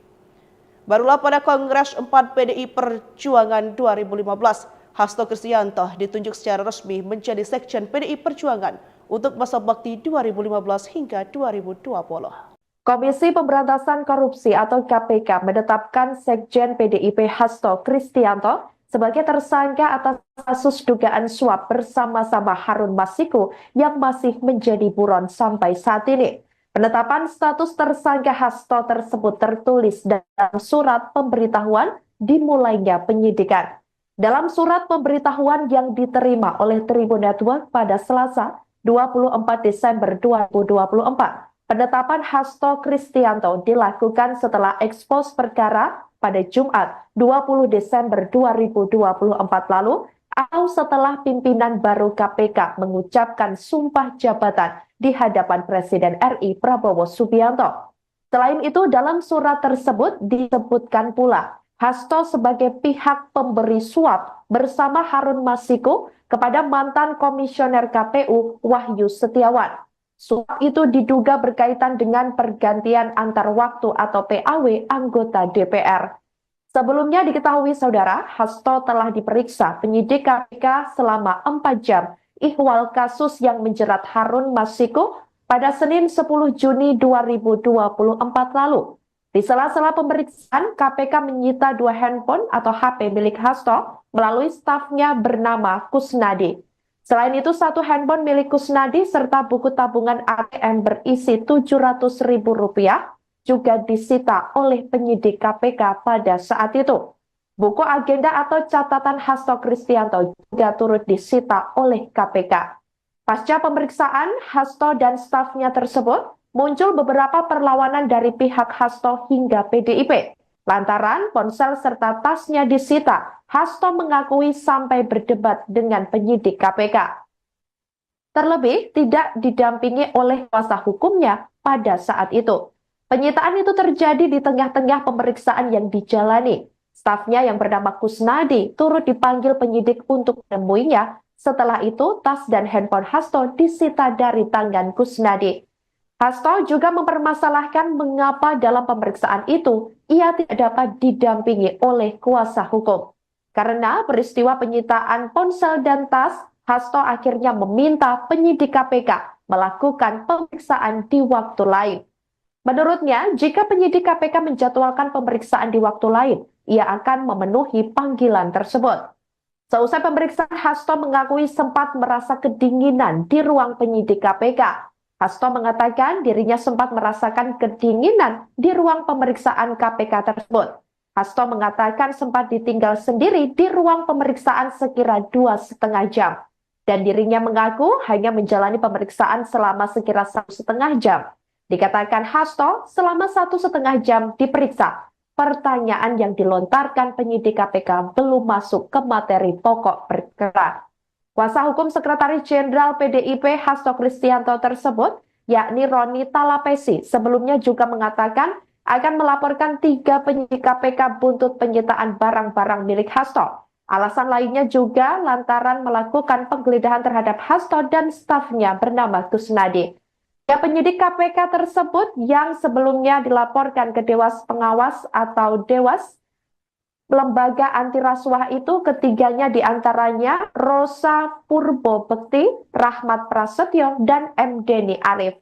Barulah pada Kongres empat P D I Perjuangan dua ribu lima belas, Hasto Kristianto ditunjuk secara resmi menjadi Sekjen P D I Perjuangan untuk masa bakti dua ribu lima belas hingga dua ribu dua puluh. Komisi Pemberantasan Korupsi atau K P K menetapkan Sekjen P D I P Hasto Kristianto sebagai tersangka atas kasus dugaan suap bersama-sama Harun Masiku yang masih menjadi buron sampai saat ini. Penetapan status tersangka Hasto tersebut tertulis dalam surat pemberitahuan dimulainya penyidikan. Dalam surat pemberitahuan yang diterima oleh Tribun Network pada Selasa, dua puluh empat Desember dua ribu dua puluh empat, penetapan Hasto Kristianto dilakukan setelah ekspos perkara pada Jumat, dua puluh Desember dua ribu dua puluh empat lalu, atau setelah pimpinan baru K P K mengucapkan sumpah jabatan di hadapan Presiden R I Prabowo Subianto. Selain itu, dalam surat tersebut disebutkan pula Hasto sebagai pihak pemberi suap bersama Harun Masiku kepada mantan Komisioner K P U Wahyu Setiawan. Suap itu diduga berkaitan dengan pergantian antar waktu atau P A W anggota D P R. Sebelumnya diketahui, Saudara, Hasto telah diperiksa penyidik K P K selama empat jam. Ihwal kasus yang menjerat Harun Masiku pada Senin sepuluh Juni dua ribu dua puluh empat lalu. Di sela-sela pemeriksaan, K P K menyita dua handphone atau H P milik Hasto melalui stafnya bernama Kusnadi. Selain itu, satu handphone milik Kusnadi serta buku tabungan A T M berisi tujuh ratus ribu rupiah juga disita oleh penyidik K P K pada saat itu. Buku agenda atau catatan Hasto Kristianto juga turut disita oleh K P K. Pasca pemeriksaan, Hasto dan stafnya tersebut muncul beberapa perlawanan dari pihak Hasto hingga P D I P. Lantaran ponsel serta tasnya disita, Hasto mengakui sampai berdebat dengan penyidik K P K. Terlebih, tidak didampingi oleh kuasa hukumnya pada saat itu. Penyitaan itu terjadi di tengah-tengah pemeriksaan yang dijalani. Stafnya yang bernama Kusnadi turut dipanggil penyidik untuk menemuinya. Setelah itu, tas dan handphone Hasto disita dari tangan Kusnadi. Hasto juga mempermasalahkan mengapa dalam pemeriksaan itu ia tidak dapat didampingi oleh kuasa hukum. Karena peristiwa penyitaan ponsel dan tas, Hasto akhirnya meminta penyidik K P K melakukan pemeriksaan di waktu lain. Menurutnya, jika penyidik K P K menjadwalkan pemeriksaan di waktu lain, ia akan memenuhi panggilan tersebut. Seusai pemeriksaan, Hasto mengakui sempat merasa kedinginan di ruang penyidik K P K. Hasto mengatakan dirinya sempat merasakan kedinginan di ruang pemeriksaan K P K tersebut. Hasto mengatakan sempat ditinggal sendiri di ruang pemeriksaan sekira dua setengah jam. Dan dirinya mengaku hanya menjalani pemeriksaan selama sekira satu setengah jam. Dikatakan Hasto, selama satu setengah jam diperiksa, pertanyaan yang dilontarkan penyidik K P K belum masuk ke materi pokok perkara. Kuasa hukum Sekretaris Jenderal P D I P Hasto Kristianto tersebut, yakni Roni Talapesi, sebelumnya juga mengatakan akan melaporkan tiga penyidik K P K buntut penyitaan barang-barang milik Hasto. Alasan lainnya juga lantaran melakukan penggeledahan terhadap Hasto dan stafnya bernama Kusnadi. Ya, penyidik K P K tersebut yang sebelumnya dilaporkan ke Dewas Pengawas atau Dewas Lembaga Anti Rasuah itu, ketiganya diantaranya Rosa Purbo Bekti, Rahmat Prasetyo, dan M Deni Arif.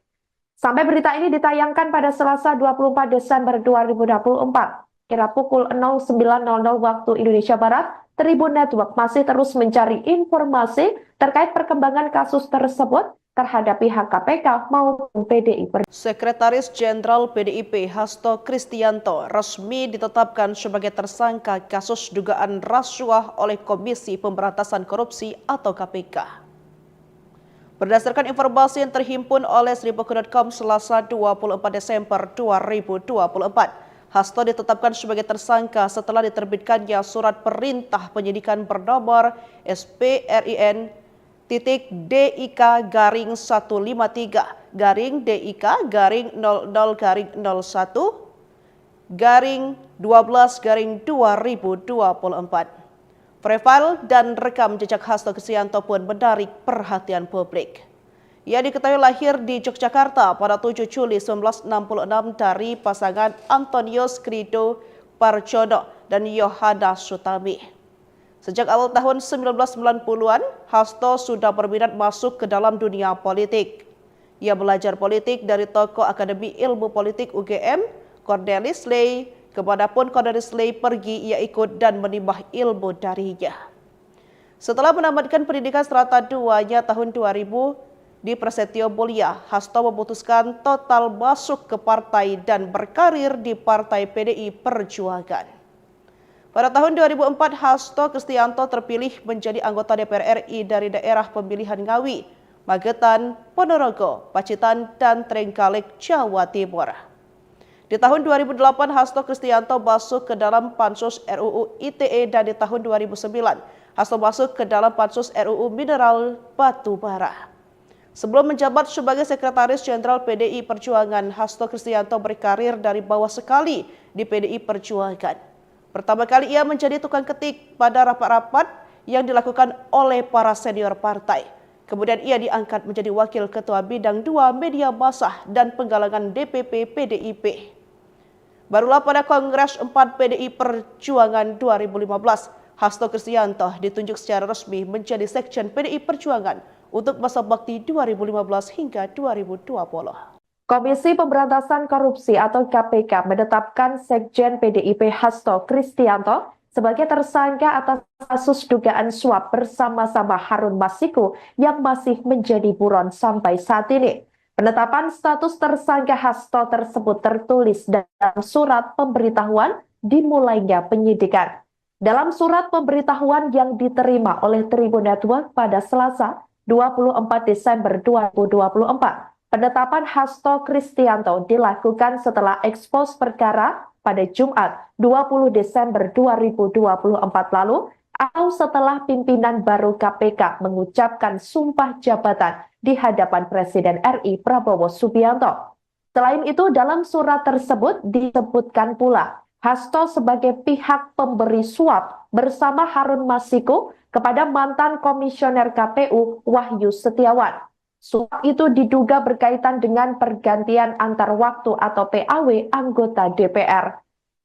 Sampai berita ini ditayangkan pada Selasa dua puluh empat Desember dua ribu dua puluh empat, kira pukul nol sembilan nol nol waktu Indonesia Barat, Tribun Network masih terus mencari informasi terkait perkembangan kasus tersebut terhadap pihak K P K maupun P D I Perjuangan. Sekretaris Jenderal P D I P Hasto Kristianto resmi ditetapkan sebagai tersangka kasus dugaan rasuah oleh Komisi Pemberantasan Korupsi atau K P K. Berdasarkan informasi yang terhimpun oleh seribu dot com Selasa dua puluh empat Desember dua ribu dua puluh empat, Hasto ditetapkan sebagai tersangka setelah diterbitkannya surat perintah penyidikan bernomor S P R I N titik D I K garing satu lima tiga garing D I K garing nol nol garing nol satu garing dua belas garing dua ribu dua puluh empat. Profil dan rekam jejak Hasto Kristianto pun menarik perhatian publik. Ia diketahui lahir di Yogyakarta pada tujuh Juli sembilan belas enam puluh enam dari pasangan Antonius Krido Parjono dan Yohana Sutami. Sejak awal tahun sembilan belas sembilan puluhan, Hasto sudah berminat masuk ke dalam dunia politik. Ia belajar politik dari tokoh Akademi Ilmu Politik U G M, Cornelis Ley. Kemanapun Cornelis Ley pergi, ia ikut dan menimba ilmu darinya. Setelah menamatkan pendidikan serata duanya tahun dua ribu di Prasetyo Mulia, Hasto memutuskan total masuk ke partai dan berkarir di Partai P D I Perjuangan. Pada tahun dua ribu empat, Hasto Kristianto terpilih menjadi anggota D P R R I dari daerah pemilihan Ngawi, Magetan, Ponorogo, Pacitan, dan Trenggalek, Jawa Timur. Di tahun dua ribu delapan, Hasto Kristianto masuk ke dalam Pansus R U U I T E, dan di tahun dua ribu sembilan, Hasto masuk ke dalam Pansus R U U Mineral Batu Bara. Sebelum menjabat sebagai Sekretaris Jenderal P D I Perjuangan, Hasto Kristianto berkarir dari bawah sekali di P D I Perjuangan. Pertama kali ia menjadi tukang ketik pada rapat-rapat yang dilakukan oleh para senior partai. Kemudian ia diangkat menjadi Wakil Ketua Bidang dua Media Massa dan Penggalangan D P P P D I P. Barulah pada Kongres empat P D I Perjuangan dua ribu lima belas, Hasto Kristianto ditunjuk secara resmi menjadi Sekjen P D I Perjuangan untuk masa bakti dua ribu lima belas hingga dua ribu dua puluh. Komisi Pemberantasan Korupsi atau K P K menetapkan Sekjen P D I P Hasto Kristianto sebagai tersangka atas kasus dugaan suap bersama-sama Harun Masiku yang masih menjadi buron sampai saat ini. Penetapan status tersangka Hasto tersebut tertulis dalam surat pemberitahuan dimulainya penyidikan. Dalam surat pemberitahuan yang diterima oleh Tribun Network pada Selasa, dua puluh empat Desember dua ribu dua puluh empat, penetapan Hasto Kristianto dilakukan setelah ekspos perkara pada Jumat, dua puluh Desember dua ribu dua puluh empat lalu, atau setelah pimpinan baru K P K mengucapkan sumpah jabatan di hadapan Presiden R I Prabowo Subianto. Selain itu, dalam surat tersebut disebutkan pula Hasto sebagai pihak pemberi suap bersama Harun Masiku kepada mantan Komisioner K P U Wahyu Setiawan. Suap itu diduga berkaitan dengan pergantian antar waktu atau P A W anggota D P R.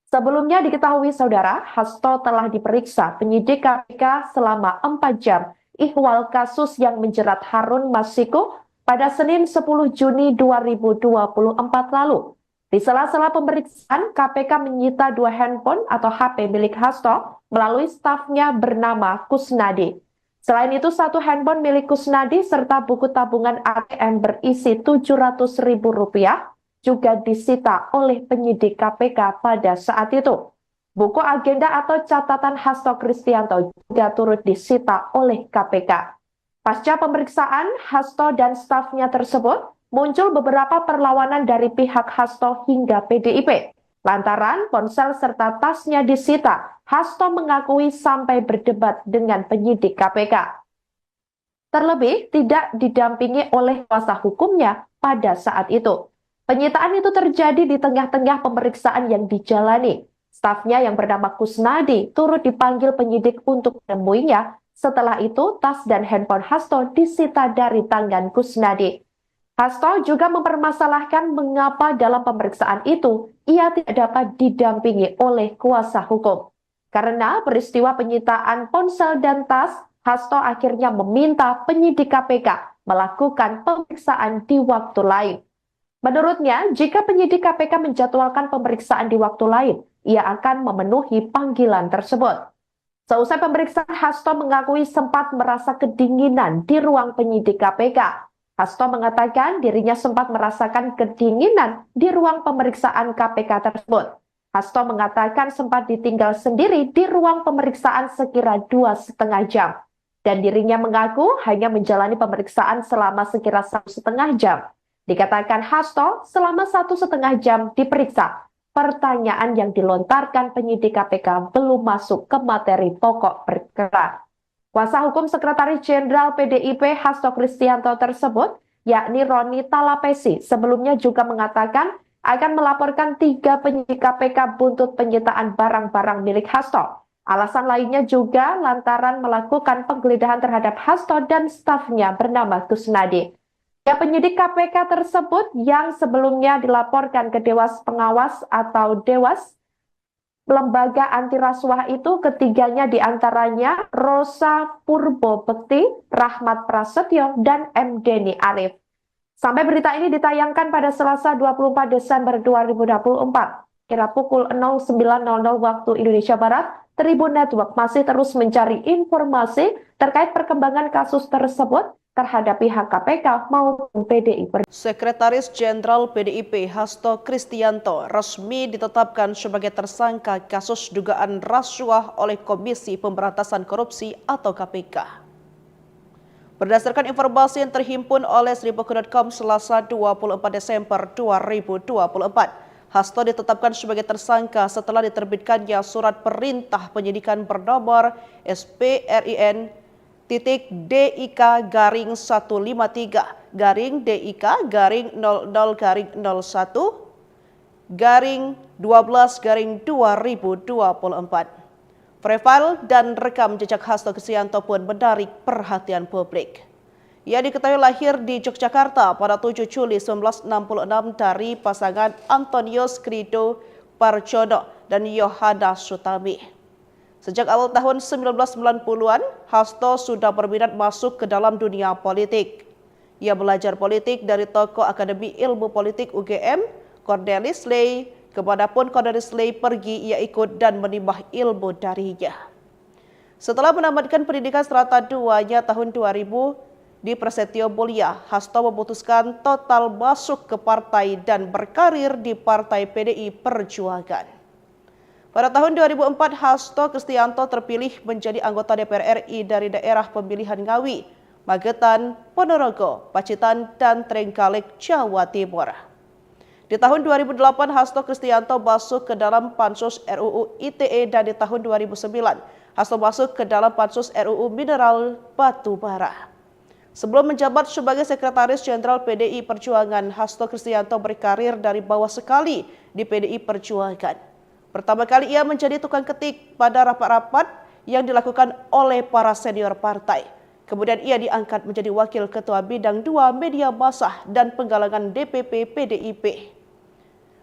Sebelumnya diketahui, Saudara, Hasto telah diperiksa penyidik K P K selama empat jam ihwal kasus yang menjerat Harun Masiku pada Senin sepuluh Juni dua ribu dua puluh empat lalu. Di sela-sela pemeriksaan, K P K menyita dua handphone atau H P milik Hasto melalui stafnya bernama Kusnadi. Selain itu, satu handphone milik Kusnadi serta buku tabungan A T M berisi tujuh ratus ribu rupiah juga disita oleh penyidik K P K pada saat itu. Buku agenda atau catatan Hasto Kristianto juga turut disita oleh K P K. Pasca pemeriksaan, Hasto dan stafnya tersebut muncul beberapa perlawanan dari pihak Hasto hingga P D I P. Lantaran ponsel serta tasnya disita, Hasto mengakui sampai berdebat dengan penyidik K P K. Terlebih tidak didampingi oleh kuasa hukumnya pada saat itu. Penyitaan itu terjadi di tengah-tengah pemeriksaan yang dijalani. Stafnya yang bernama Kusnadi turut dipanggil penyidik untuk menemuinya. Setelah itu, tas dan handphone Hasto disita dari tangan Kusnadi. Hasto juga mempermasalahkan mengapa dalam pemeriksaan itu ia tidak dapat didampingi oleh kuasa hukum. Karena peristiwa penyitaan ponsel dan tas, Hasto akhirnya meminta penyidik K P K melakukan pemeriksaan di waktu lain. Menurutnya, jika penyidik K P K menjadwalkan pemeriksaan di waktu lain, ia akan memenuhi panggilan tersebut. Seusai pemeriksaan, Hasto mengakui sempat merasa kedinginan di ruang penyidik K P K. Hasto mengatakan dirinya sempat merasakan kedinginan di ruang pemeriksaan K P K tersebut. Hasto mengatakan sempat ditinggal sendiri di ruang pemeriksaan sekira dua setengah jam. Dan dirinya mengaku hanya menjalani pemeriksaan selama sekira satu setengah jam. Dikatakan Hasto selama satu setengah jam diperiksa. Pertanyaan yang dilontarkan penyidik K P K belum masuk ke materi pokok perkara. Kuasa hukum Sekretaris Jenderal P D I P Hasto Kristianto tersebut, yakni Roni Talapesi, sebelumnya juga mengatakan akan melaporkan tiga penyidik K P K buntut penyitaan barang-barang milik Hasto. Alasan lainnya juga lantaran melakukan penggeledahan terhadap Hasto dan stafnya bernama Kusnadi. Ya, penyidik K P K tersebut yang sebelumnya dilaporkan ke Dewas Pengawas atau Dewas Lembaga Anti Rasuah itu, ketiganya diantaranya Rosa Purbo Bekti, Rahmat Prasetyo, dan M Deni Arif. Sampai berita ini ditayangkan pada Selasa dua puluh empat Desember dua ribu dua puluh empat, kira pukul nol sembilan nol nol waktu Indonesia Barat, Tribun Network masih terus mencari informasi terkait perkembangan kasus tersebut terhadap pihak K P K maupun P D I Perjuangan. Sekretaris Jenderal P D I P Hasto Kristianto resmi ditetapkan sebagai tersangka kasus dugaan rasuah oleh Komisi Pemberantasan Korupsi atau K P K. Berdasarkan informasi yang terhimpun oleh seribu dot com Selasa dua puluh empat Desember dua ribu dua puluh empat, Hasto ditetapkan sebagai tersangka setelah diterbitkannya surat perintah penyidikan bernomor S P R I N titik D I K garing satu lima tiga garing D I K garing nol nol garing nol satu garing dua belas garing dua ribu dua puluh empat. Profil dan rekam jejak Hasto Kristianto pun menarik perhatian publik. Ia diketahui lahir di Yogyakarta pada tujuh Juli sembilan belas enam puluh enam dari pasangan Antonius Krido Parjono dan Yohana Sutami. Sejak awal tahun sembilan belas sembilan puluhan, Hasto sudah berminat masuk ke dalam dunia politik. Ia belajar politik dari tokoh Akademi Ilmu Politik U G M, Cornelis Ley. Kemanapun Cornelis Ley pergi, ia ikut dan menimba ilmu darinya. Setelah menamatkan pendidikan serata duanya tahun dua ribu di Prasetyo Mulia, Hasto memutuskan total masuk ke partai dan berkarir di Partai P D I Perjuangan. Pada tahun dua ribu empat, Hasto Kristianto terpilih menjadi anggota D P R R I dari daerah pemilihan Ngawi, Magetan, Ponorogo, Pacitan, dan Trenggalek, Jawa Timur. Di tahun dua ribu delapan, Hasto Kristianto masuk ke dalam Pansus R U U I T E, dan di tahun dua ribu sembilan, Hasto masuk ke dalam Pansus R U U Mineral Batu Bara. Sebelum menjabat sebagai Sekretaris Jenderal P D I Perjuangan, Hasto Kristianto berkarir dari bawah sekali di P D I Perjuangan. Pertama kali ia menjadi tukang ketik pada rapat-rapat yang dilakukan oleh para senior partai. Kemudian ia diangkat menjadi Wakil Ketua Bidang dua Media Massah dan Penggalangan D P P P D I P.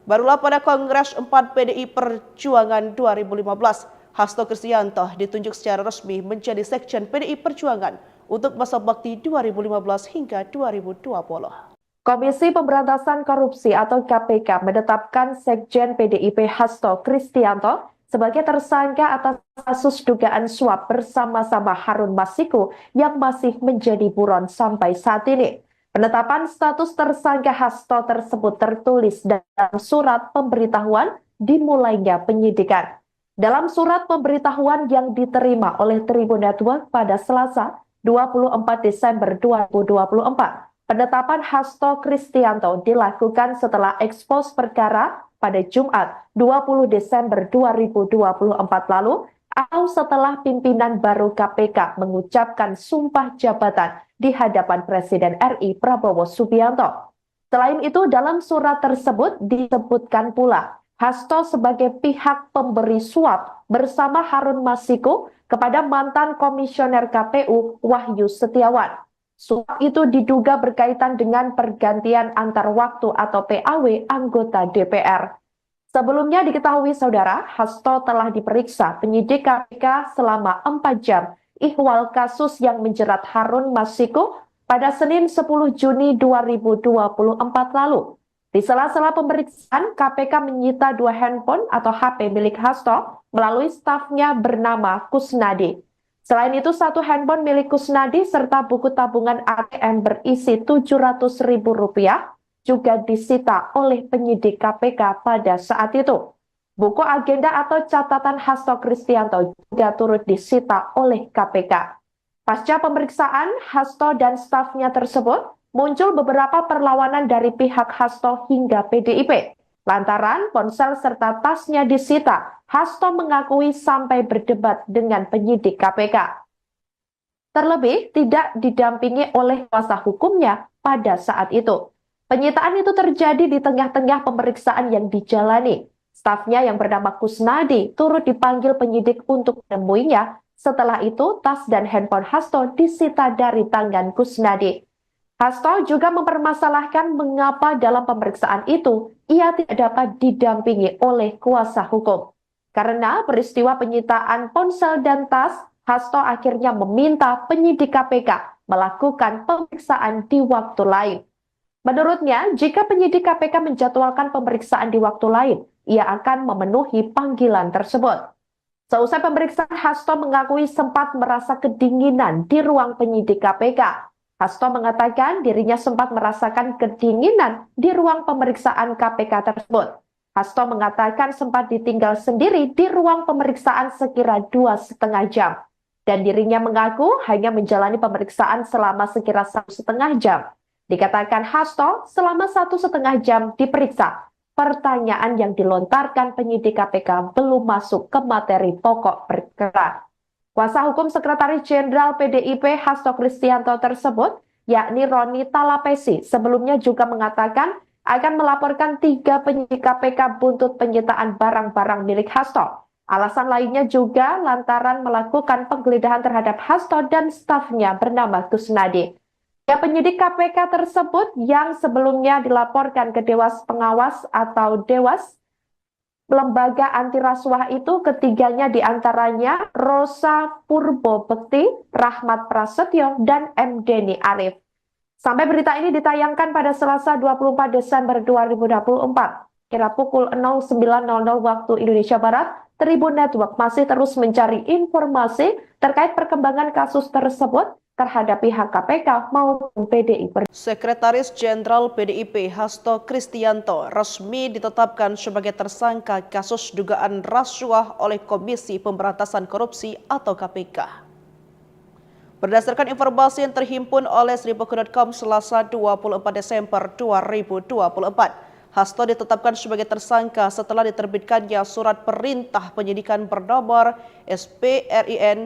Barulah pada Kongres empat P D I Perjuangan dua ribu lima belas, Hasto Kristianto ditunjuk secara resmi menjadi Sekjen P D I Perjuangan untuk masa bakti dua ribu lima belas hingga dua ribu dua puluh. Komisi Pemberantasan Korupsi atau K P K menetapkan Sekjen P D I P Hasto Kristianto sebagai tersangka atas kasus dugaan suap bersama-sama Harun Masiku yang masih menjadi buron sampai saat ini. Penetapan status tersangka Hasto tersebut tertulis dalam surat pemberitahuan dimulainya penyidikan. Dalam surat pemberitahuan yang diterima oleh Tribun Network pada Selasa, dua puluh empat Desember dua ribu dua puluh empat, penetapan Hasto Kristianto dilakukan setelah ekspos perkara pada Jumat, dua puluh Desember dua ribu dua puluh empat lalu, atau setelah pimpinan baru K P K mengucapkan sumpah jabatan di hadapan Presiden R I Prabowo Subianto. Selain itu, dalam surat tersebut disebutkan pula Hasto sebagai pihak pemberi suap bersama Harun Masiku kepada mantan Komisioner K P U Wahyu Setiawan. Suap itu diduga berkaitan dengan pergantian antar waktu atau P A W anggota D P R. Sebelumnya diketahui, Saudara, Hasto telah diperiksa penyidik K P K selama empat jam ihwal kasus yang menjerat Harun Masiku pada Senin sepuluh Juni dua ribu dua puluh empat lalu. Di sela-sela pemeriksaan, K P K menyita dua handphone atau H P milik Hasto melalui stafnya bernama Kusnadi. Selain itu, satu handphone milik Kusnadi serta buku tabungan A T M berisi tujuh ratus ribu rupiah juga disita oleh penyidik K P K pada saat itu. Buku agenda atau catatan Hasto Kristianto juga turut disita oleh K P K. Pasca pemeriksaan, Hasto dan stafnya tersebut, muncul beberapa perlawanan dari pihak Hasto hingga P D I P. Lantaran ponsel serta tasnya disita, Hasto mengakui sampai berdebat dengan penyidik K P K. Terlebih, tidak didampingi oleh kuasa hukumnya pada saat itu. Penyitaan itu terjadi di tengah-tengah pemeriksaan yang dijalani. Stafnya yang bernama Kusnadi turut dipanggil penyidik untuk menemuinya. Setelah itu, tas dan handphone Hasto disita dari tangan Kusnadi. Hasto juga mempermasalahkan mengapa dalam pemeriksaan itu ia tidak dapat didampingi oleh kuasa hukum. Karena peristiwa penyitaan ponsel dan tas, Hasto akhirnya meminta penyidik K P K melakukan pemeriksaan di waktu lain. Menurutnya, jika penyidik K P K menjadwalkan pemeriksaan di waktu lain, ia akan memenuhi panggilan tersebut. Seusai pemeriksaan, Hasto mengakui sempat merasa kedinginan di ruang penyidik K P K. Hasto mengatakan dirinya sempat merasakan kedinginan di ruang pemeriksaan K P K tersebut. Hasto mengatakan sempat ditinggal sendiri di ruang pemeriksaan sekira dua setengah jam. Dan dirinya mengaku hanya menjalani pemeriksaan selama sekira satu setengah jam. Dikatakan Hasto selama satu setengah jam diperiksa. Pertanyaan yang dilontarkan penyidik K P K belum masuk ke materi pokok perkara. Kuasa hukum Sekretaris Jenderal P D I P Hasto Kristianto tersebut, yakni Roni Talapesi, sebelumnya juga mengatakan akan melaporkan tiga penyidik K P K buntut penyitaan barang-barang milik Hasto. Alasan lainnya juga lantaran melakukan penggeledahan terhadap Hasto dan stafnya bernama Kusnadi. Ya, penyidik K P K tersebut yang sebelumnya dilaporkan ke Dewas Pengawas atau Dewas, lembaga anti rasuah itu, ketiganya diantaranya Rosa Purbo Bekti, Rahmat Prasetyo, dan M Deni Arif. Sampai berita ini ditayangkan pada Selasa dua puluh empat Desember dua ribu dua puluh empat, kira pukul nol sembilan nol nol waktu Indonesia Barat, Tribun Network masih terus mencari informasi terkait perkembangan kasus tersebut terhadap pihak K P K maupun P D I Perjuangan. Sekretaris Jenderal P D I P Hasto Kristianto resmi ditetapkan sebagai tersangka kasus dugaan rasuah oleh Komisi Pemberantasan Korupsi atau K P K. Berdasarkan informasi yang terhimpun oleh seribu kru dot com Selasa dua puluh empat Desember dua ribu dua puluh empat, Hasto ditetapkan sebagai tersangka setelah diterbitkannya surat perintah penyidikan bernomor S P R I N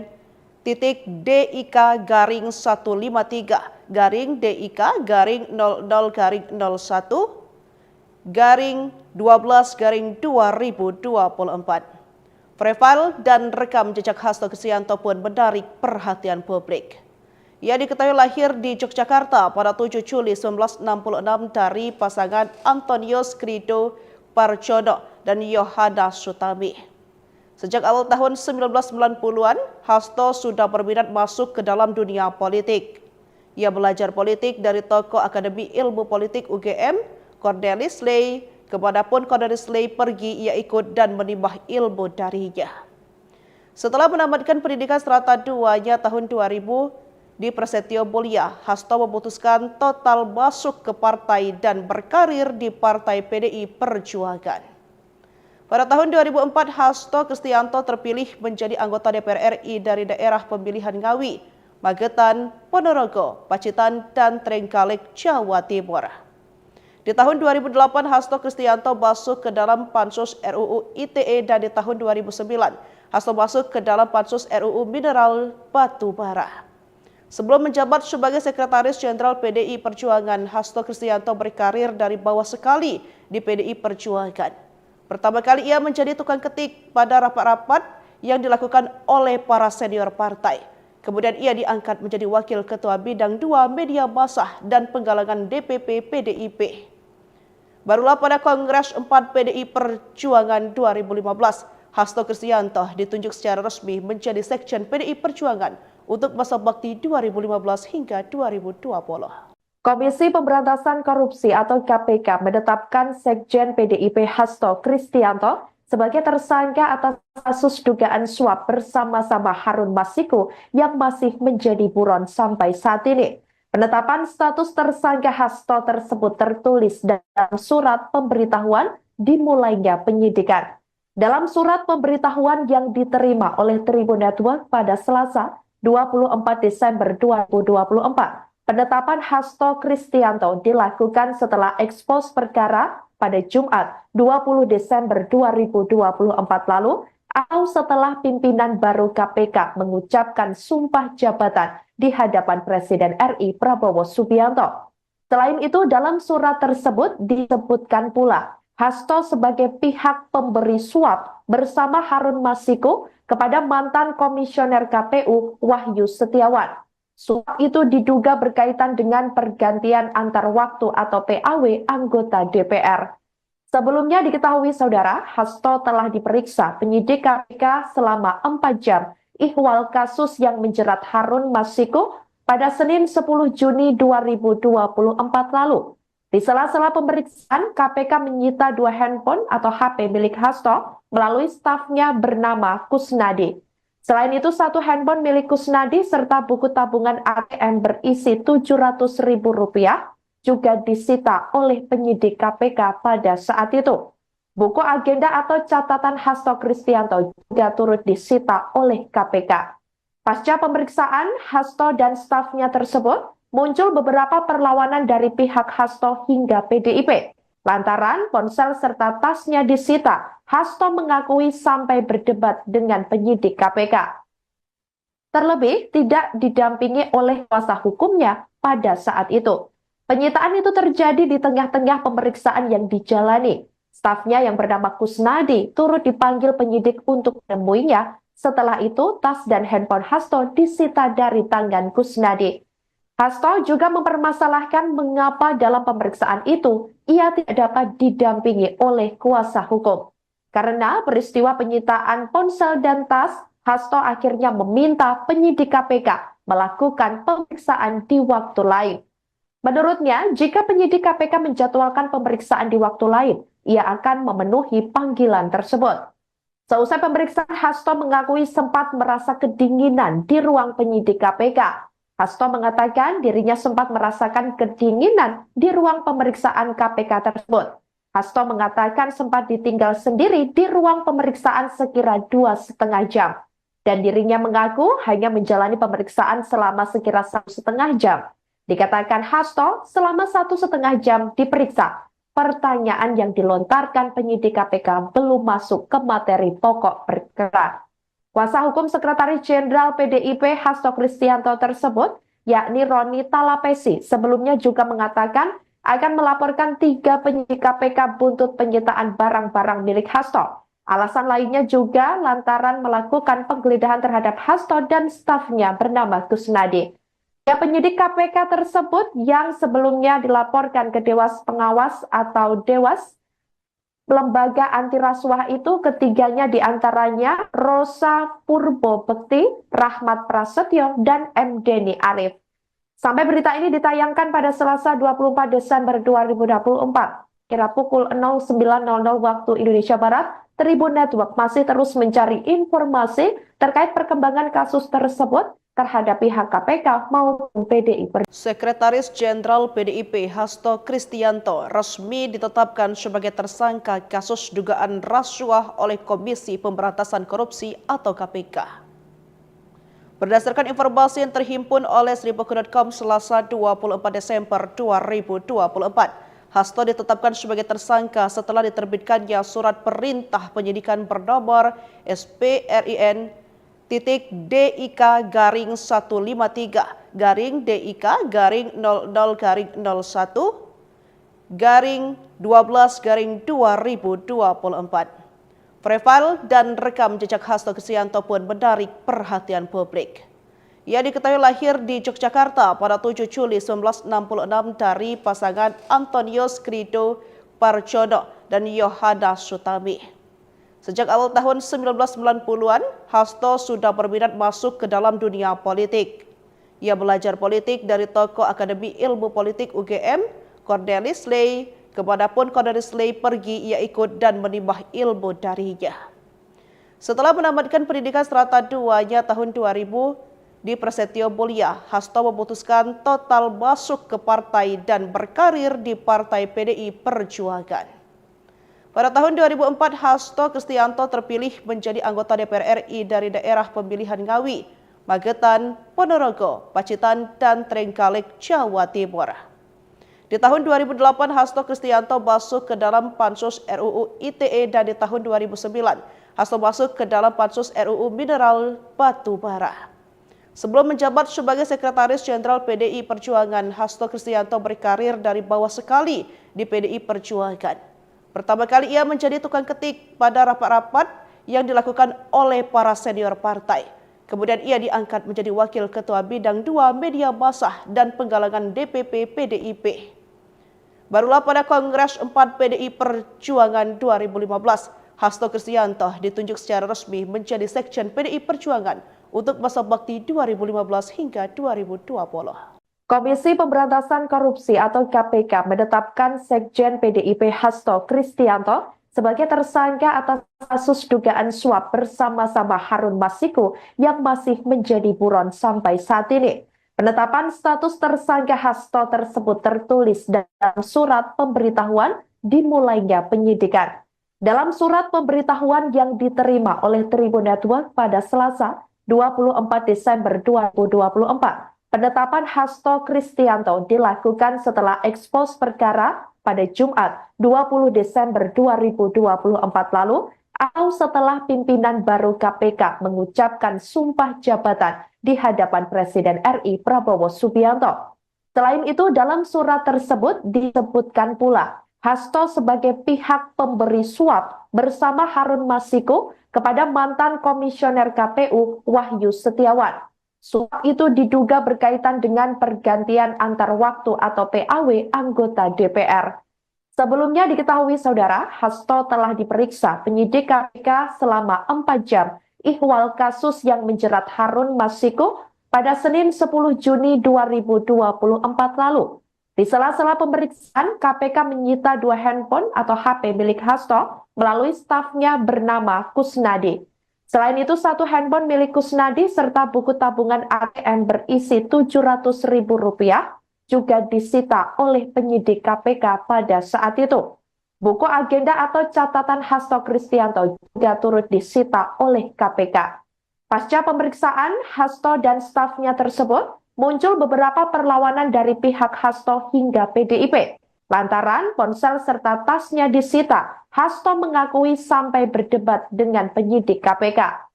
titik D I K garing satu lima tiga garing D I K garing nol nol garing nol satu garing dua belas garing dua ribu dua puluh empat. Profil dan rekam jejak Hasto Kristianto pun menarik perhatian publik. Ia diketahui lahir di Yogyakarta pada tujuh Juli sembilan belas enam puluh enam dari pasangan Antonius Krido Parjono, dan Yohana Sutami. Sejak awal tahun sembilan belas sembilan puluhan, Hasto sudah berminat masuk ke dalam dunia politik. Ia belajar politik dari tokoh Akademi Ilmu Politik U G M, Cornelis Ley. Kemanapun Cornelis Ley pergi, ia ikut dan menimba ilmu darinya. Setelah menamatkan pendidikan serata duanya tahun dua ribu di Prasetyo Mulia, Hasto memutuskan total masuk ke partai dan berkarir di Partai P D I Perjuangan. Pada tahun dua ribu empat, Hasto Kristianto terpilih menjadi anggota D P R R I dari daerah pemilihan Ngawi, Magetan, Ponorogo, Pacitan, dan Trenggalek, Jawa Timur. Di tahun dua ribu delapan, Hasto Kristianto masuk ke dalam Pansus R U U I T E, dan di tahun dua ribu sembilan, Hasto masuk ke dalam Pansus R U U Mineral Batu Bara. Sebelum menjabat sebagai Sekretaris Jenderal P D I Perjuangan, Hasto Kristianto berkarir dari bawah sekali di P D I Perjuangan. Pertama kali ia menjadi tukang ketik pada rapat-rapat yang dilakukan oleh para senior partai. Kemudian ia diangkat menjadi Wakil Ketua Bidang dua Media Massa dan Penggalangan D P P P D I P. Barulah pada Kongres empat P D I Perjuangan dua ribu lima belas, Hasto Kristianto ditunjuk secara resmi menjadi Sekjen P D I Perjuangan untuk masa bakti dua ribu lima belas hingga dua ribu dua puluh. Komisi Pemberantasan Korupsi atau K P K menetapkan Sekjen P D I P Hasto Kristianto sebagai tersangka atas kasus dugaan suap bersama-sama Harun Masiku yang masih menjadi buron sampai saat ini. Penetapan status tersangka Hasto tersebut tertulis dalam surat pemberitahuan dimulainya penyidikan. Dalam surat pemberitahuan yang diterima oleh Tribun Network pada Selasa, dua puluh empat Desember dua ribu dua puluh empat, penetapan Hasto Kristianto dilakukan setelah ekspos perkara pada Jumat, dua puluh Desember dua ribu dua puluh empat lalu, atau setelah pimpinan baru K P K mengucapkan sumpah jabatan di hadapan Presiden R I Prabowo Subianto. Selain itu, dalam surat tersebut disebutkan pula Hasto sebagai pihak pemberi suap bersama Harun Masiku kepada mantan Komisioner K P U Wahyu Setiawan. Suap itu diduga berkaitan dengan pergantian antar waktu atau P A W anggota D P R. Sebelumnya diketahui, Saudara, Hasto telah diperiksa penyidik K P K selama empat jam ihwal kasus yang menjerat Harun Masiku pada Senin sepuluh Juni dua ribu dua puluh empat lalu. Di sela-sela pemeriksaan, K P K menyita dua handphone atau H P milik Hasto melalui stafnya bernama Kusnadi. Selain itu, satu handphone milik Kusnadi serta buku tabungan A T M berisi tujuh ratus ribu rupiah juga disita oleh penyidik K P K pada saat itu. Buku agenda atau catatan Hasto Kristianto juga turut disita oleh K P K. Pasca pemeriksaan, Hasto dan stafnya tersebut muncul beberapa perlawanan dari pihak Hasto hingga P D I P. Lantaran ponsel serta tasnya disita, Hasto mengakui sampai berdebat dengan penyidik K P K. Terlebih tidak didampingi oleh kuasa hukumnya pada saat itu. Penyitaan itu terjadi di tengah-tengah pemeriksaan yang dijalani. Stafnya yang bernama Kusnadi turut dipanggil penyidik untuk menemuinya. Setelah itu, tas dan handphone Hasto disita dari tangan Kusnadi. Hasto juga mempermasalahkan mengapa dalam pemeriksaan itu ia tidak dapat didampingi oleh kuasa hukum. Karena peristiwa penyitaan ponsel dan tas, Hasto akhirnya meminta penyidik K P K melakukan pemeriksaan di waktu lain. Menurutnya, jika penyidik K P K menjadwalkan pemeriksaan di waktu lain, ia akan memenuhi panggilan tersebut. Seusai pemeriksaan, Hasto mengakui sempat merasa kedinginan di ruang penyidik K P K. Hasto mengatakan dirinya sempat merasakan kedinginan di ruang pemeriksaan K P K tersebut. Hasto mengatakan sempat ditinggal sendiri di ruang pemeriksaan sekira dua setengah jam. Dan dirinya mengaku hanya menjalani pemeriksaan selama sekira satu setengah jam. Dikatakan Hasto selama satu setengah jam diperiksa. Pertanyaan yang dilontarkan penyidik K P K belum masuk ke materi pokok perkara. Kuasa hukum Sekretaris Jenderal P D I P Hasto Kristianto tersebut, yakni Roni Talapesi, sebelumnya juga mengatakan akan melaporkan tiga penyidik K P K buntut penyitaan barang-barang milik Hasto. Alasan lainnya juga lantaran melakukan penggeledahan terhadap Hasto dan stafnya bernama Kusnadi. Ya, penyidik K P K tersebut yang sebelumnya dilaporkan ke Dewas Pengawas atau Dewas lembaga anti rasuah itu ketiganya diantaranya Rosa Purbo Bekti, Rahmat Prasetyo, dan M Deni Arif. Sampai berita ini ditayangkan pada Selasa dua puluh empat Desember dua ribu dua puluh empat, kira pukul nol sembilan nol nol waktu Indonesia Barat, Tribun Network masih terus mencari informasi terkait perkembangan kasus tersebut terhadap pihak K P K maupun P D I Perjuangan. Sekretaris Jenderal P D I P Hasto Kristianto resmi ditetapkan sebagai tersangka kasus dugaan rasuah oleh Komisi Pemberantasan Korupsi atau K P K. Berdasarkan informasi yang terhimpun oleh seribu dot com Selasa dua puluh empat Desember dua ribu dua puluh empat, Hasto ditetapkan sebagai tersangka setelah diterbitkannya surat perintah penyidikan bernomor S P R I N titik D I K garing satu lima tiga garing D I K garing nol nol garing nol satu garing dua belas garing dua ribu dua puluh empat. Profil dan rekam jejak Hasto Kristianto pun menarik perhatian publik. Ia diketahui lahir di Yogyakarta pada tujuh Juli sembilan belas enam puluh enam dari pasangan Antonius Krido Parjono dan Yohana Sutami. Sejak awal tahun sembilan belas sembilan puluhan, Hasto sudah berminat masuk ke dalam dunia politik. Ia belajar politik dari tokoh Akademi Ilmu Politik U G M, Cornelis Ley. Kemanapun Cornelis Ley pergi, ia ikut dan menimba ilmu darinya. Setelah menamatkan pendidikan serata duanya tahun dua ribu di Prasetyo Mulia, Hasto memutuskan total masuk ke partai dan berkarir di Partai P D I Perjuangan. Pada tahun dua ribu empat, Hasto Kristianto terpilih menjadi anggota D P R R I dari daerah pemilihan Ngawi, Magetan, Ponorogo, Pacitan, dan Trenggalek, Jawa Timur. Di tahun dua ribu delapan, Hasto Kristianto masuk ke dalam Pansus R U U I T E dan di tahun dua ribu sembilan, Hasto masuk ke dalam Pansus R U U Mineral Batu Bara. Sebelum menjabat sebagai Sekretaris Jenderal P D I Perjuangan, Hasto Kristianto berkarir dari bawah sekali di P D I Perjuangan. Pertama kali ia menjadi tukang ketik pada rapat-rapat yang dilakukan oleh para senior partai. Kemudian ia diangkat menjadi Wakil Ketua Bidang dua Media Massa dan Penggalangan D P P P D I P. Barulah pada Kongres empat P D I Perjuangan dua ribu lima belas, Hasto Kristianto ditunjuk secara resmi menjadi Sekjen P D I Perjuangan untuk masa bakti dua ribu lima belas hingga dua ribu dua puluh. Komisi Pemberantasan Korupsi atau K P K menetapkan Sekjen P D I P Hasto Kristianto sebagai tersangka atas kasus dugaan suap bersama-sama Harun Masiku yang masih menjadi buron sampai saat ini. Penetapan status tersangka Hasto tersebut tertulis dalam surat pemberitahuan dimulainya penyidikan. Dalam surat pemberitahuan yang diterima oleh Tribun Network pada Selasa, dua puluh empat Desember dua ribu dua puluh empat, penetapan Hasto Kristianto dilakukan setelah ekspos perkara pada Jumat, dua puluh Desember dua ribu dua puluh empat lalu, atau setelah pimpinan baru K P K mengucapkan sumpah jabatan di hadapan Presiden R I Prabowo Subianto. Selain itu, dalam surat tersebut disebutkan pula Hasto sebagai pihak pemberi suap bersama Harun Masiku kepada mantan Komisioner K P U Wahyu Setiawan. Suap itu diduga berkaitan dengan pergantian antar waktu atau P A W anggota D P R. Sebelumnya diketahui, Saudara, Hasto telah diperiksa penyidik K P K selama empat jam. Ihwal kasus yang menjerat Harun Masiku pada Senin sepuluh Juni dua ribu dua puluh empat lalu. Di sela-sela pemeriksaan, K P K menyita dua handphone atau H P milik Hasto melalui stafnya bernama Kusnadi. Selain itu, satu handphone milik Kusnadi serta buku tabungan A T M berisi tujuh ratus ribu rupiah juga disita oleh penyidik K P K pada saat itu. Buku agenda atau catatan Hasto Kristianto juga turut disita oleh K P K. Pasca pemeriksaan Hasto dan stafnya tersebut, muncul beberapa perlawanan dari pihak Hasto hingga P D I P. Lantaran ponsel serta tasnya disita, Hasto mengakui sampai berdebat dengan penyidik K P K.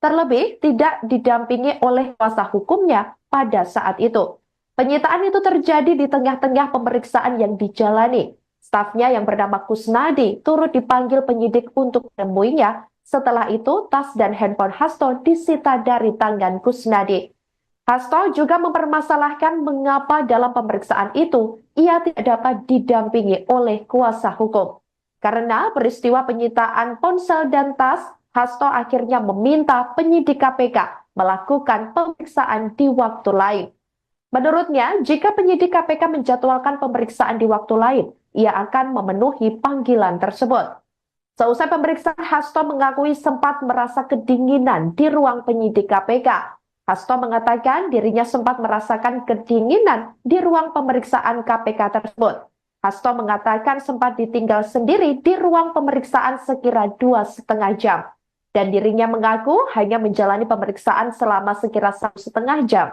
Terlebih tidak didampingi oleh kuasa hukumnya pada saat itu. Penyitaan itu terjadi di tengah-tengah pemeriksaan yang dijalani. Stafnya yang bernama Kusnadi turut dipanggil penyidik untuk menemuinya. Setelah itu, tas dan handphone Hasto disita dari tangan Kusnadi. Hasto juga mempermasalahkan mengapa dalam pemeriksaan itu ia tidak dapat didampingi oleh kuasa hukum. Karena peristiwa penyitaan ponsel dan tas, Hasto akhirnya meminta penyidik K P K melakukan pemeriksaan di waktu lain. Menurutnya, jika penyidik K P K menjadwalkan pemeriksaan di waktu lain, ia akan memenuhi panggilan tersebut. Seusai pemeriksaan, Hasto mengakui sempat merasa kedinginan di ruang penyidik K P K. Hasto mengatakan dirinya sempat merasakan kedinginan di ruang pemeriksaan K P K tersebut. Hasto mengatakan sempat ditinggal sendiri di ruang pemeriksaan sekira dua setengah jam. Dan dirinya mengaku hanya menjalani pemeriksaan selama sekira satu setengah jam.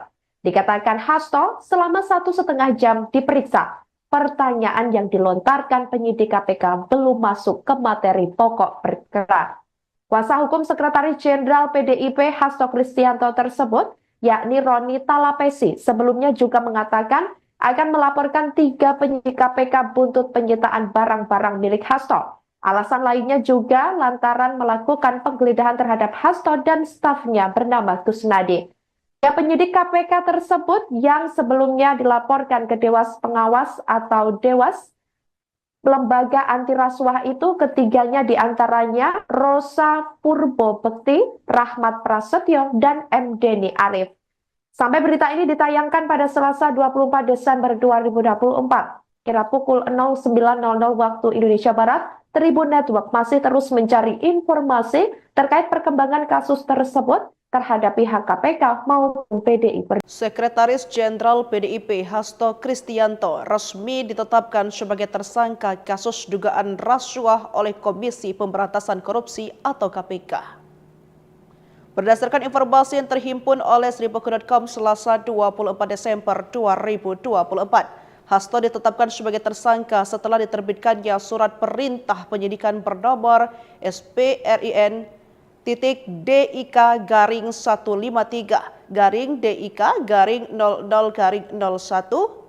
Dikatakan Hasto, selama satu setengah jam diperiksa, pertanyaan yang dilontarkan penyidik K P K belum masuk ke materi pokok perkara. Kuasa hukum Sekretaris Jenderal P D I P Hasto Kristianto tersebut, yakni Roni Talapesi, sebelumnya juga mengatakan akan melaporkan tiga penyidik K P K buntut penyitaan barang-barang milik Hasto. Alasan lainnya juga lantaran melakukan penggeledahan terhadap Hasto dan stafnya bernama Kusnadi. Ya, penyidik K P K tersebut yang sebelumnya dilaporkan ke Dewas Pengawas atau Dewas Lembaga Anti Rasuah itu, ketiganya diantaranya Rosa Purbo Bekti, Rahmat Prasetyo, dan M Deni Arif. Sampai berita ini ditayangkan pada Selasa dua puluh empat Desember dua ribu dua puluh empat, kira pukul nol sembilan nol nol waktu Indonesia Barat, Tribun Network masih terus mencari informasi terkait perkembangan kasus tersebut terhadap pihak K P K maupun P D I Perjuangan. Sekretaris Jenderal P D I P Hasto Kristianto resmi ditetapkan sebagai tersangka kasus dugaan rasuah oleh Komisi Pemberantasan Korupsi atau K P K. Berdasarkan informasi yang terhimpun oleh seribu dot com Selasa dua puluh empat Desember dua ribu dua puluh empat, Hasto ditetapkan sebagai tersangka setelah diterbitkannya surat perintah penyidikan bernomor S P R I N titik D I K garing satu lima tiga garing D I K garing nol nol garing nol satu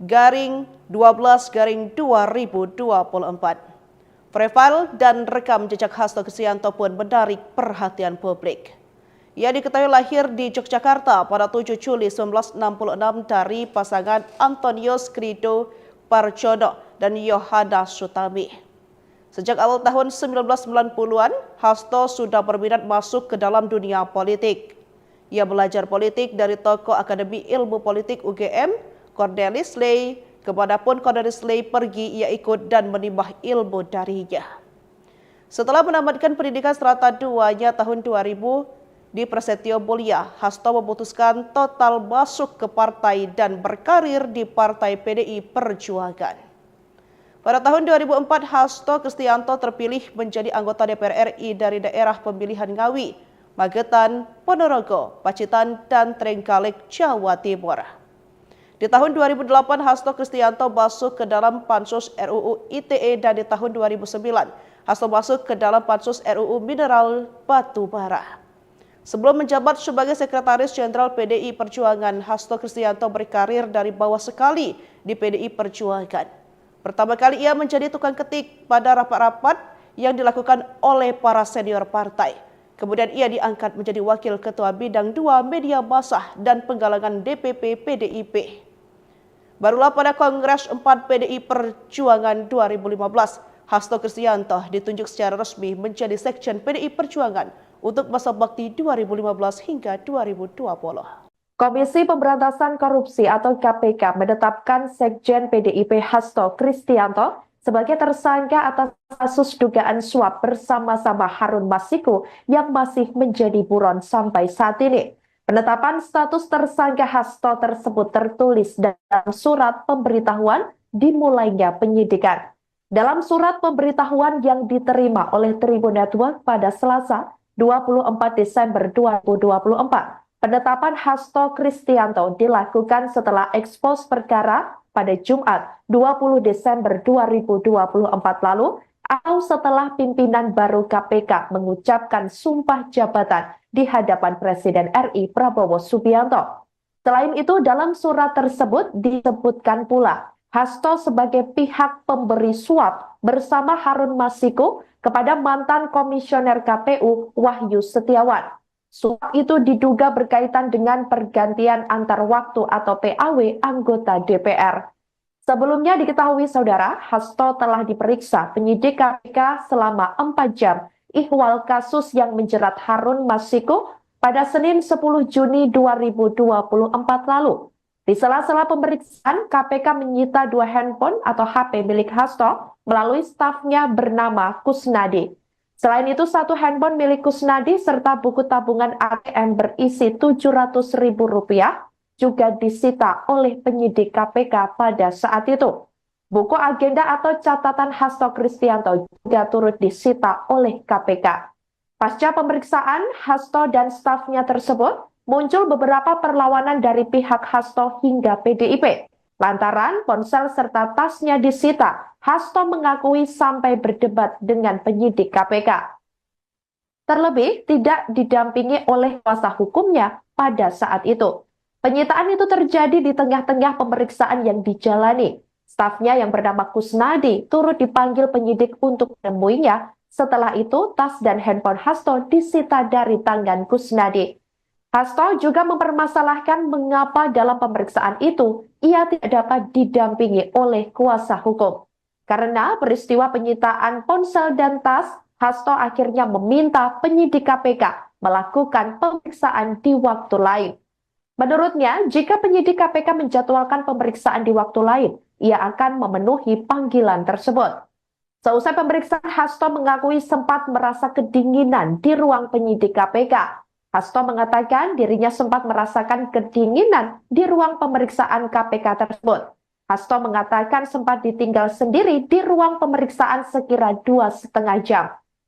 garing dua belas garing dua ribu dua puluh empat. Profil dan rekam jejak Hasto Kristianto pun menarik perhatian publik. Ia diketahui lahir di Yogyakarta pada tujuh Juli sembilan belas enam puluh enam dari pasangan Antonius Krido Parjono dan Yohana Sutami. Sejak awal tahun sembilan belas sembilan puluhan, Hasto sudah berminat masuk ke dalam dunia politik. Ia belajar politik dari tokoh Akademi Ilmu Politik U G M, Cornelis Ley, kemanapun Cornelis Ley pergi, ia ikut dan menimba ilmu darinya. Setelah menamatkan pendidikan serata duanya tahun dua ribu di Prasetyo Mulia, Hasto memutuskan total masuk ke partai dan berkarir di Partai P D I Perjuangan. Pada tahun dua ribu empat, Hasto Kristianto terpilih menjadi anggota D P R R I dari daerah pemilihan Ngawi, Magetan, Ponorogo, Pacitan, dan Trenggalek, Jawa Timur. Di tahun dua ribu delapan, Hasto Kristianto masuk ke dalam Pansus R U U I T E, dan di tahun dua ribu sembilan, Hasto masuk ke dalam Pansus R U U Mineral Batu Bara. Sebelum menjabat sebagai Sekretaris Jenderal P D I Perjuangan, Hasto Kristianto berkarir dari bawah sekali di P D I Perjuangan. Pertama kali ia menjadi tukang ketik pada rapat-rapat yang dilakukan oleh para senior partai. Kemudian ia diangkat menjadi Wakil Ketua Bidang dua Media Massa dan Penggalangan D P P P D I P. Barulah pada Kongres empat P D I Perjuangan dua ribu lima belas, Hasto Kristianto ditunjuk secara resmi menjadi Sekjen P D I Perjuangan untuk masa bakti dua ribu lima belas hingga dua ribu dua puluh. Komisi Pemberantasan Korupsi atau K P K menetapkan Sekjen P D I P Hasto Kristianto sebagai tersangka atas kasus dugaan suap bersama-sama Harun Masiku yang masih menjadi buron sampai saat ini. Penetapan status tersangka Hasto tersebut tertulis dalam surat pemberitahuan dimulainya penyidikan. Dalam surat pemberitahuan yang diterima oleh Tribun Network pada Selasa, dua puluh empat Desember dua ribu dua puluh empat, penetapan Hasto Kristianto dilakukan setelah ekspos perkara pada Jumat, dua puluh Desember dua ribu dua puluh empat lalu, atau setelah pimpinan baru K P K mengucapkan sumpah jabatan di hadapan Presiden R I Prabowo Subianto. Selain itu, dalam surat tersebut disebutkan pula Hasto sebagai pihak pemberi suap bersama Harun Masiku kepada mantan Komisioner K P U Wahyu Setiawan. Suap itu diduga berkaitan dengan pergantian antar waktu atau P A W anggota D P R. Sebelumnya diketahui, Saudara, Hasto telah diperiksa penyidik K P K selama empat jam ihwal kasus yang menjerat Harun Masiku pada Senin sepuluh Juni dua ribu dua puluh empat lalu. Di sela-sela pemeriksaan, K P K menyita dua handphone atau H P milik Hasto melalui stafnya bernama Kusnadi. Selain itu, satu handphone milik Kusnadi serta buku tabungan A T M berisi tujuh ratus ribu rupiah juga disita oleh penyidik K P K pada saat itu. Buku agenda atau catatan Hasto Kristianto juga turut disita oleh K P K. Pasca pemeriksaan, Hasto dan stafnya tersebut muncul beberapa perlawanan dari pihak Hasto hingga P D I P. Lantaran ponsel serta tasnya disita, Hasto mengakui sampai berdebat dengan penyidik K P K. Terlebih tidak didampingi oleh kuasa hukumnya pada saat itu. Penyitaan itu terjadi di tengah-tengah pemeriksaan yang dijalani. Stafnya yang bernama Kusnadi turut dipanggil penyidik untuk menemuinya. Setelah itu, tas dan handphone Hasto disita dari tangan Kusnadi. Hasto juga mempermasalahkan mengapa dalam pemeriksaan itu ia tidak dapat didampingi oleh kuasa hukum. Karena peristiwa penyitaan ponsel dan tas, Hasto akhirnya meminta penyidik K P K melakukan pemeriksaan di waktu lain. Menurutnya, jika penyidik K P K menjadwalkan pemeriksaan di waktu lain, ia akan memenuhi panggilan tersebut. Seusai pemeriksaan, Hasto mengakui sempat merasa kedinginan di ruang penyidik K P K. Hasto mengatakan dirinya sempat merasakan kedinginan di ruang pemeriksaan K P K tersebut. Hasto mengatakan sempat ditinggal sendiri di ruang pemeriksaan sekira dua setengah jam.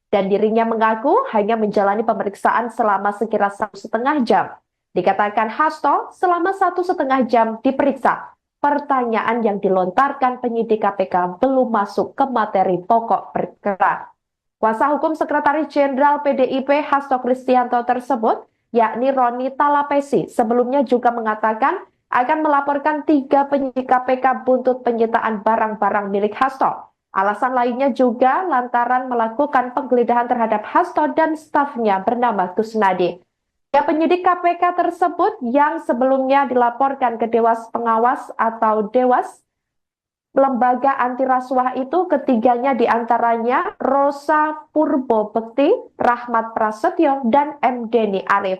Dan dirinya mengaku hanya menjalani pemeriksaan selama sekira satu setengah jam. Dikatakan Hasto selama satu setengah jam diperiksa. Pertanyaan yang dilontarkan penyidik K P K belum masuk ke materi pokok perkara. Kuasa hukum Sekretaris Jenderal P D I P Hasto Kristianto tersebut, yakni Roni Talapesi, sebelumnya juga mengatakan akan melaporkan tiga penyidik K P K buntut penyitaan barang-barang milik Hasto. Alasan lainnya juga lantaran melakukan penggeledahan terhadap Hasto dan stafnya bernama Kusnadi. Ya, penyidik K P K tersebut yang sebelumnya dilaporkan ke Dewas Pengawas atau Dewas Lembaga Anti Rasuah itu, ketiganya diantaranya Rosa Purbo Bekti, Rahmat Prasetyo, dan M Deni Arif.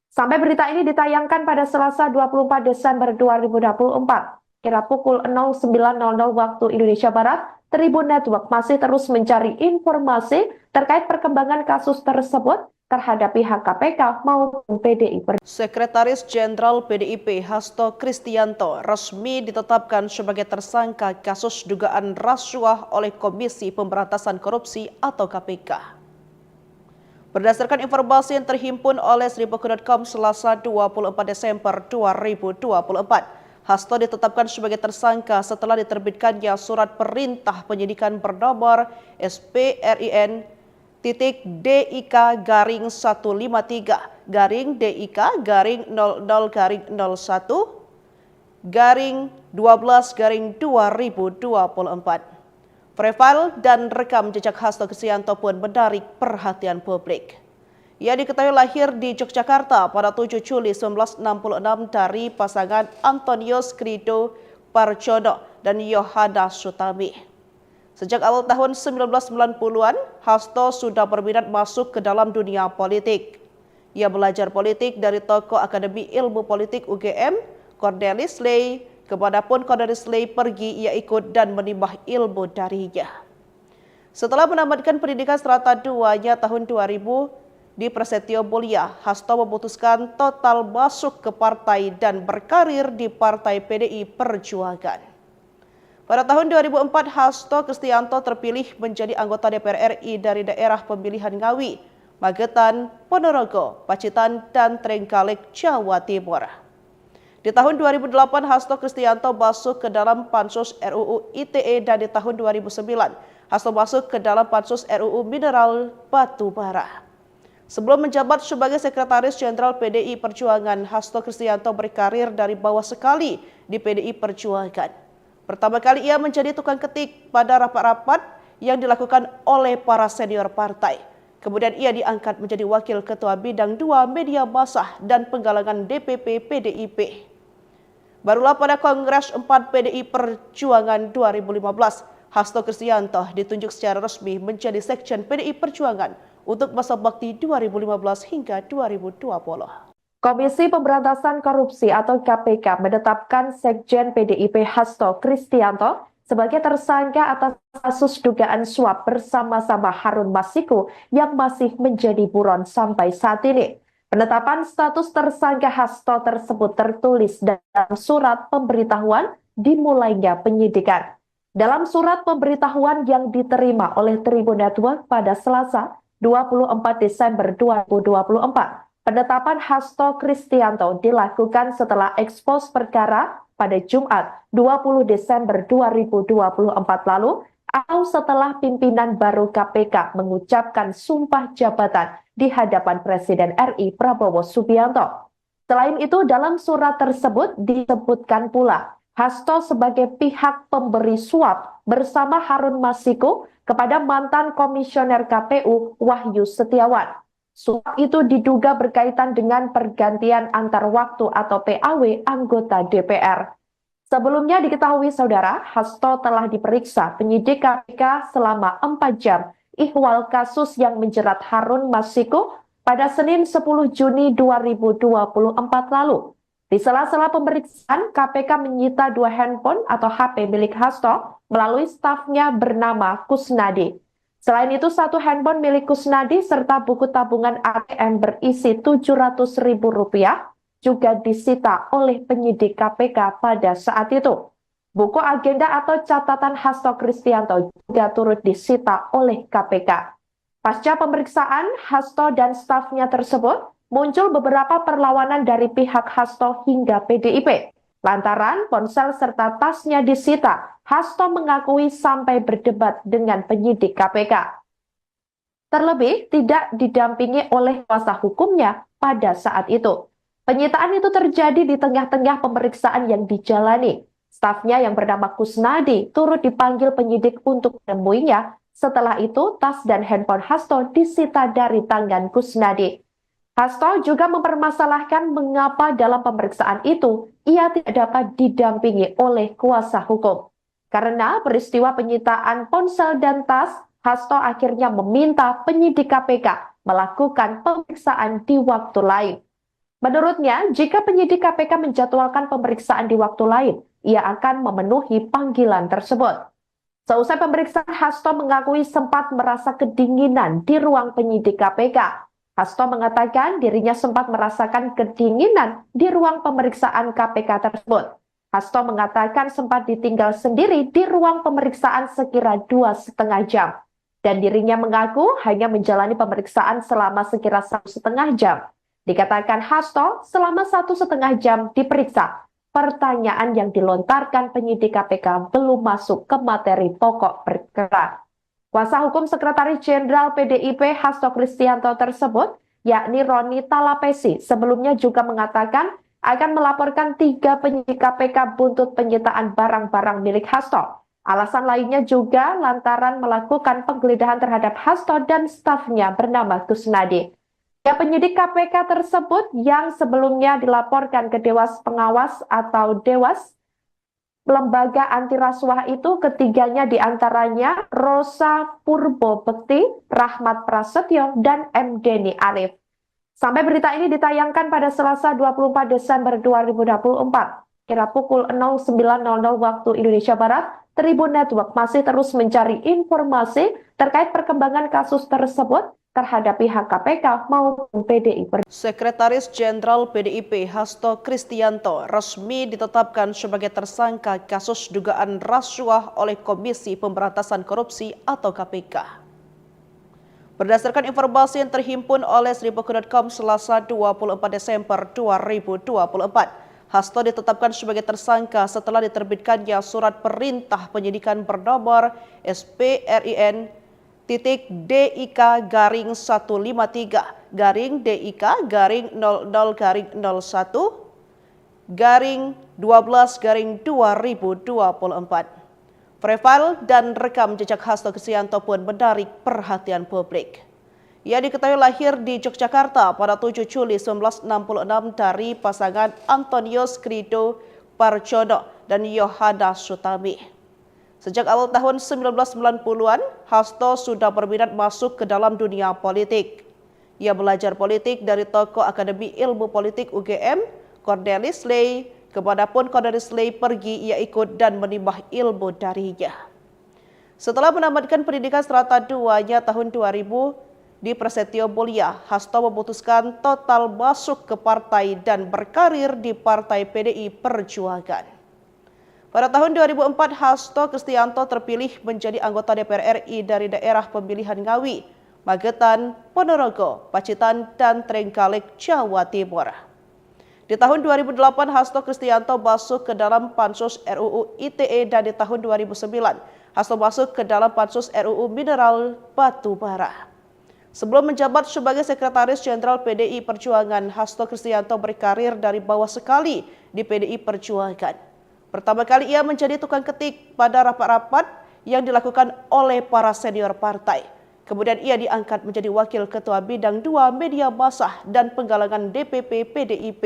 Sampai berita ini ditayangkan pada Selasa dua puluh empat Desember dua ribu dua puluh empat, kira pukul nol sembilan nol nol waktu Indonesia Barat, Tribun Network masih terus mencari informasi terkait perkembangan kasus tersebut terhadap pihak K P K maupun P D I Perjuangan. Sekretaris Jenderal P D I P Hasto Kristianto resmi ditetapkan sebagai tersangka kasus dugaan rasuah oleh Komisi Pemberantasan Korupsi atau K P K. Berdasarkan informasi yang terhimpun oleh seribu dot com Selasa dua puluh empat Desember dua ribu dua puluh empat, Hasto ditetapkan sebagai tersangka setelah diterbitkannya surat perintah penyidikan bernomor S P R I N titik D I K garing satu lima tiga garing D I K garing nol nol garing nol satu garing dua belas garing dua ribu dua puluh empat. Profil dan rekam jejak Hasto Kristianto pun menarik perhatian publik. Ia diketahui lahir di Yogyakarta pada tujuh Juli sembilan belas enam puluh enam dari pasangan Antonius Krido Parjono dan Yohana Sutami. Sejak awal tahun sembilan belas sembilan puluhan, Hasto sudah berminat masuk ke dalam dunia politik. Ia belajar politik dari tokoh Akademi Ilmu Politik U G M, Cornelis Ley, kemanapun Cornelis Ley pergi, ia ikut dan menimba ilmu darinya. Setelah menamatkan pendidikan serata duanya tahun dua ribu di Prasetyo Mulia, Hasto memutuskan total masuk ke partai dan berkarir di Partai P D I Perjuangan. Pada tahun dua ribu empat, Hasto Kristianto terpilih menjadi anggota D P R R I dari daerah pemilihan Ngawi, Magetan, Ponorogo, Pacitan, dan Trenggalek, Jawa Timur. Di tahun dua ribu delapan, Hasto Kristianto masuk ke dalam Pansus R U U I T E, dan di tahun dua ribu sembilan, Hasto masuk ke dalam Pansus R U U Mineral Batu Bara. Sebelum menjabat sebagai Sekretaris Jenderal P D I Perjuangan, Hasto Kristianto berkarir dari bawah sekali di P D I Perjuangan. Pertama kali ia menjadi tukang ketik pada rapat-rapat yang dilakukan oleh para senior partai. Kemudian ia diangkat menjadi Wakil Ketua Bidang dua Media Massa dan Penggalangan D P P P D I P. Barulah pada Kongres empat P D I Perjuangan dua ribu lima belas, Hasto Kristianto ditunjuk secara resmi menjadi Sekjen P D I Perjuangan untuk masa bakti dua ribu lima belas hingga dua ribu dua puluh. Komisi Pemberantasan Korupsi atau K P K menetapkan Sekjen P D I P Hasto Kristianto sebagai tersangka atas kasus dugaan suap bersama-sama Harun Masiku yang masih menjadi buron sampai saat ini. Penetapan status tersangka Hasto tersebut tertulis dalam surat pemberitahuan dimulainya penyidikan. Dalam surat pemberitahuan yang diterima oleh Tribun Network pada Selasa, dua puluh empat Desember dua ribu dua puluh empat, penetapan Hasto Kristianto dilakukan setelah ekspos perkara pada Jumat, dua puluh Desember dua ribu dua puluh empat lalu, atau setelah pimpinan baru K P K mengucapkan sumpah jabatan di hadapan Presiden R I Prabowo Subianto. Selain itu, dalam surat tersebut disebutkan pula Hasto sebagai pihak pemberi suap bersama Harun Masiku kepada mantan Komisioner K P U Wahyu Setiawan. Suap itu diduga berkaitan dengan pergantian antar waktu atau P A W anggota D P R. Sebelumnya diketahui, Saudara, Hasto telah diperiksa penyidik K P K selama empat jam ihwal kasus yang menjerat Harun Masiku pada Senin sepuluh Juni dua ribu dua puluh empat lalu. Di sela-sela pemeriksaan, K P K menyita dua handphone atau H P milik Hasto melalui stafnya bernama Kusnadi. Selain itu, satu handphone milik Kusnadi serta buku tabungan A T M berisi tujuh ratus ribu rupiah juga disita oleh penyidik K P K pada saat itu. Buku agenda atau catatan Hasto Kristianto juga turut disita oleh K P K. Pasca pemeriksaan, Hasto dan stafnya tersebut muncul beberapa perlawanan dari pihak Hasto hingga P D I P. Lantaran ponsel serta tasnya disita, Hasto mengakui sampai berdebat dengan penyidik K P K. Terlebih, tidak didampingi oleh kuasa hukumnya pada saat itu. Penyitaan itu terjadi di tengah-tengah pemeriksaan yang dijalani. Stafnya yang bernama Kusnadi turut dipanggil penyidik untuk menemuinya. Setelah itu, tas dan handphone Hasto disita dari tangan Kusnadi. Hasto juga mempermasalahkan mengapa dalam pemeriksaan itu ia tidak dapat didampingi oleh kuasa hukum. Karena peristiwa penyitaan ponsel dan tas, Hasto akhirnya meminta penyidik K P K melakukan pemeriksaan di waktu lain. Menurutnya, jika penyidik K P K menjadwalkan pemeriksaan di waktu lain, ia akan memenuhi panggilan tersebut. Seusai pemeriksaan, Hasto mengakui sempat merasa kedinginan di ruang penyidik K P K. Hasto mengatakan dirinya sempat merasakan kedinginan di ruang pemeriksaan K P K tersebut. Hasto mengatakan sempat ditinggal sendiri di ruang pemeriksaan sekira dua setengah jam. Dan dirinya mengaku hanya menjalani pemeriksaan selama sekira satu setengah jam. Dikatakan Hasto selama satu setengah jam diperiksa. Pertanyaan yang dilontarkan penyidik K P K belum masuk ke materi pokok perkara. Kuasa hukum Sekretaris Jenderal P D I P Hasto Kristianto tersebut, yakni Roni Talapesi, sebelumnya juga mengatakan akan melaporkan tiga penyidik K P K buntut penyitaan barang-barang milik Hasto. Alasan lainnya juga lantaran melakukan penggeledahan terhadap Hasto dan stafnya bernama Kusnadi. Ya, penyidik K P K tersebut yang sebelumnya dilaporkan ke Dewas Pengawas atau Dewas, lembaga anti rasuah itu, ketiganya diantaranya Rosa Purbo Bekti, Rahmat Prasetyo, dan M Deni Arif. Sampai berita ini ditayangkan pada Selasa dua puluh empat Desember dua ribu dua puluh empat, kira pukul nol sembilan nol nol waktu Indonesia Barat, Tribun Network masih terus mencari informasi terkait perkembangan kasus tersebut terhadap pihak K P K maupun P D I Perjuangan. Sekretaris Jenderal P D I P Hasto Kristianto resmi ditetapkan sebagai tersangka kasus dugaan rasuah oleh Komisi Pemberantasan Korupsi atau K P K. Berdasarkan informasi yang terhimpun oleh seribu dot com Selasa dua puluh empat Desember dua ribu dua puluh empat, Hasto ditetapkan sebagai tersangka setelah diterbitkannya surat perintah penyidikan bernomor S P R I N titik D I K garing satu lima tiga garing D I K garing nol nol garing nol satu garing dua belas garing dua ribu dua puluh empat. Profil dan rekam jejak Hasto Kristianto pun menarik perhatian publik. Ia diketahui lahir di Yogyakarta pada tujuh Juli sembilan belas enam puluh enam dari pasangan Antonius Krido Parjono, dan Yohana Sutami. Sejak awal tahun sembilan belas sembilan puluhan, Hasto sudah berminat masuk ke dalam dunia politik. Ia belajar politik dari tokoh Akademi Ilmu Politik U G M, Cornelis Ley, kemanapun Cornelis Ley pergi, ia ikut dan menimba ilmu darinya. Setelah menamatkan pendidikan serata duanya tahun dua ribu di Prasetyo Mulia, Hasto memutuskan total masuk ke partai dan berkarir di Partai P D I Perjuangan. Pada tahun dua ribu empat, Hasto Kristianto terpilih menjadi anggota D P R R I dari daerah pemilihan Ngawi, Magetan, Ponorogo, Pacitan, dan Trenggalek, Jawa Timur. Di tahun dua ribu delapan, Hasto Kristianto masuk ke dalam Pansus R U U I T E, dan di tahun dua ribu sembilan, Hasto masuk ke dalam Pansus R U U Mineral Batu Bara. Sebelum menjabat sebagai Sekretaris Jenderal P D I Perjuangan, Hasto Kristianto berkarir dari bawah sekali di P D I Perjuangan. Pertama kali ia menjadi tukang ketik pada rapat-rapat yang dilakukan oleh para senior partai. Kemudian ia diangkat menjadi Wakil Ketua Bidang dua Media Massah dan Penggalangan D P P P D I P.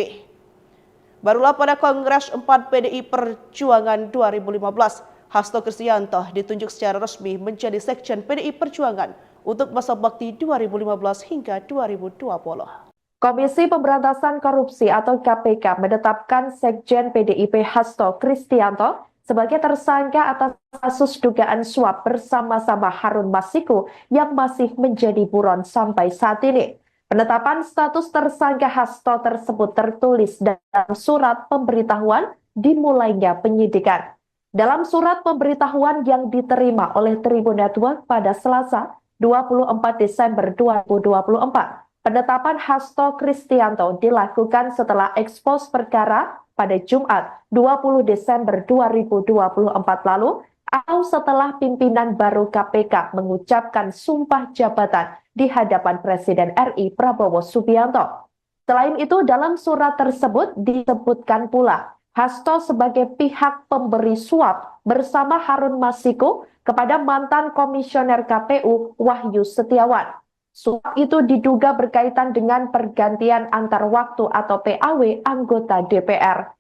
Barulah pada Kongres empat P D I Perjuangan dua ribu lima belas, Hasto Kristianto ditunjuk secara resmi menjadi Sekjen P D I Perjuangan untuk masa bakti dua ribu lima belas hingga dua ribu dua puluh. Komisi Pemberantasan Korupsi atau K P K menetapkan Sekjen P D I P Hasto Kristianto sebagai tersangka atas kasus dugaan suap bersama-sama Harun Masiku yang masih menjadi buron sampai saat ini. Penetapan status tersangka Hasto tersebut tertulis dalam surat pemberitahuan dimulainya penyidikan. Dalam surat pemberitahuan yang diterima oleh Tribun Network pada Selasa, dua puluh empat Desember dua ribu dua puluh empat, penetapan Hasto Kristianto dilakukan setelah ekspos perkara pada Jumat, dua puluh Desember dua ribu dua puluh empat lalu, atau setelah pimpinan baru K P K mengucapkan sumpah jabatan di hadapan Presiden R I Prabowo Subianto. Selain itu, dalam surat tersebut disebutkan pula Hasto sebagai pihak pemberi suap bersama Harun Masiku kepada mantan Komisioner K P U Wahyu Setiawan. Suap itu diduga berkaitan dengan pergantian antar waktu atau P A W anggota D P R.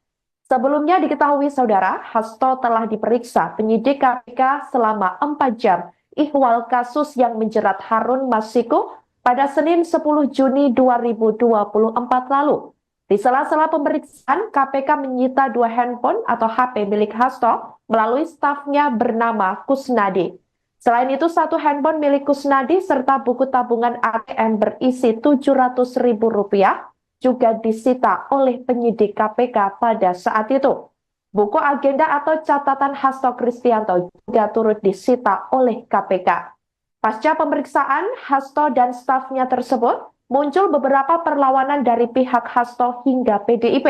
Sebelumnya diketahui, Saudara, Hasto telah diperiksa penyidik K P K selama empat jam ihwal kasus yang menjerat Harun Masiku pada Senin sepuluh Juni dua ribu dua puluh empat lalu. Di sela-sela pemeriksaan, K P K menyita dua handphone atau H P milik Hasto melalui stafnya bernama Kusnadi. Selain itu, satu handphone milik Kusnadi serta buku tabungan A T M berisi tujuh ratus ribu rupiah juga disita oleh penyidik K P K pada saat itu. Buku agenda atau catatan Hasto Kristianto juga turut disita oleh K P K. Pasca pemeriksaan, Hasto dan stafnya tersebut muncul beberapa perlawanan dari pihak Hasto hingga P D I P.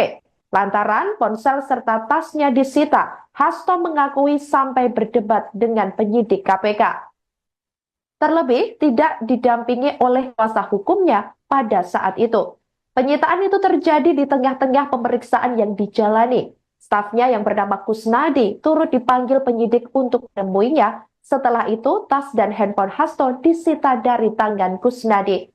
Lantaran ponsel serta tasnya disita, Hasto mengakui sampai berdebat dengan penyidik K P K. Terlebih tidak didampingi oleh kuasa hukumnya pada saat itu. Penyitaan itu terjadi di tengah-tengah pemeriksaan yang dijalani. Stafnya yang bernama Kusnadi turut dipanggil penyidik untuk menemuinya. Setelah itu, tas dan handphone Hasto disita dari tangan Kusnadi.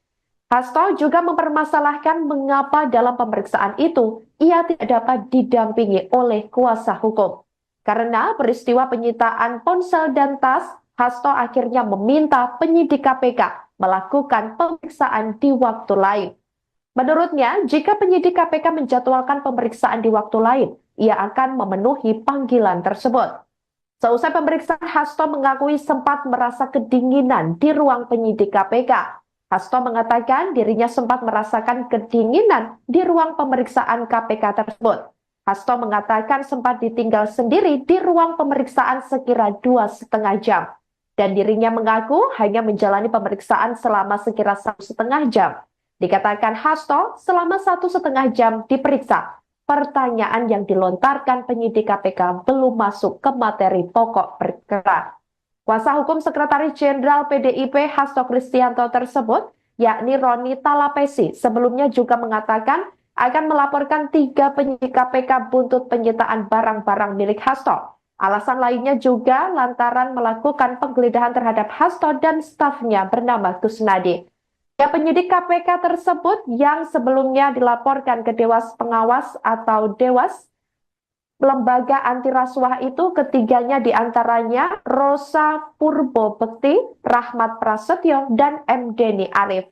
Hasto juga mempermasalahkan mengapa dalam pemeriksaan itu ia tidak dapat didampingi oleh kuasa hukum. Karena peristiwa penyitaan ponsel dan tas, Hasto akhirnya meminta penyidik K P K melakukan pemeriksaan di waktu lain. Menurutnya, jika penyidik K P K menjadwalkan pemeriksaan di waktu lain, ia akan memenuhi panggilan tersebut. Seusai pemeriksaan, Hasto mengakui sempat merasa kedinginan di ruang penyidik K P K. Hasto mengatakan dirinya sempat merasakan kedinginan di ruang pemeriksaan K P K tersebut. Hasto mengatakan sempat ditinggal sendiri di ruang pemeriksaan sekira dua setengah jam. Dan dirinya mengaku hanya menjalani pemeriksaan selama sekira satu setengah jam. Dikatakan Hasto selama satu setengah jam diperiksa. Pertanyaan yang dilontarkan penyidik K P K belum masuk ke materi pokok perkara. Kuasa hukum Sekretaris Jenderal P D I P Hasto Kristianto tersebut, yakni Roni Talapesi, sebelumnya juga mengatakan akan melaporkan tiga penyidik K P K buntut penyitaan barang-barang milik Hasto. Alasan lainnya juga lantaran melakukan penggeledahan terhadap Hasto dan stafnya bernama Kusnadi. Ya, penyidik K P K tersebut yang sebelumnya dilaporkan ke Dewas Pengawas atau Dewas lembaga anti rasuah itu ketiganya diantaranya Rosa Purbo Bekti, Rahmat Prasetyo, dan M Deni Arif.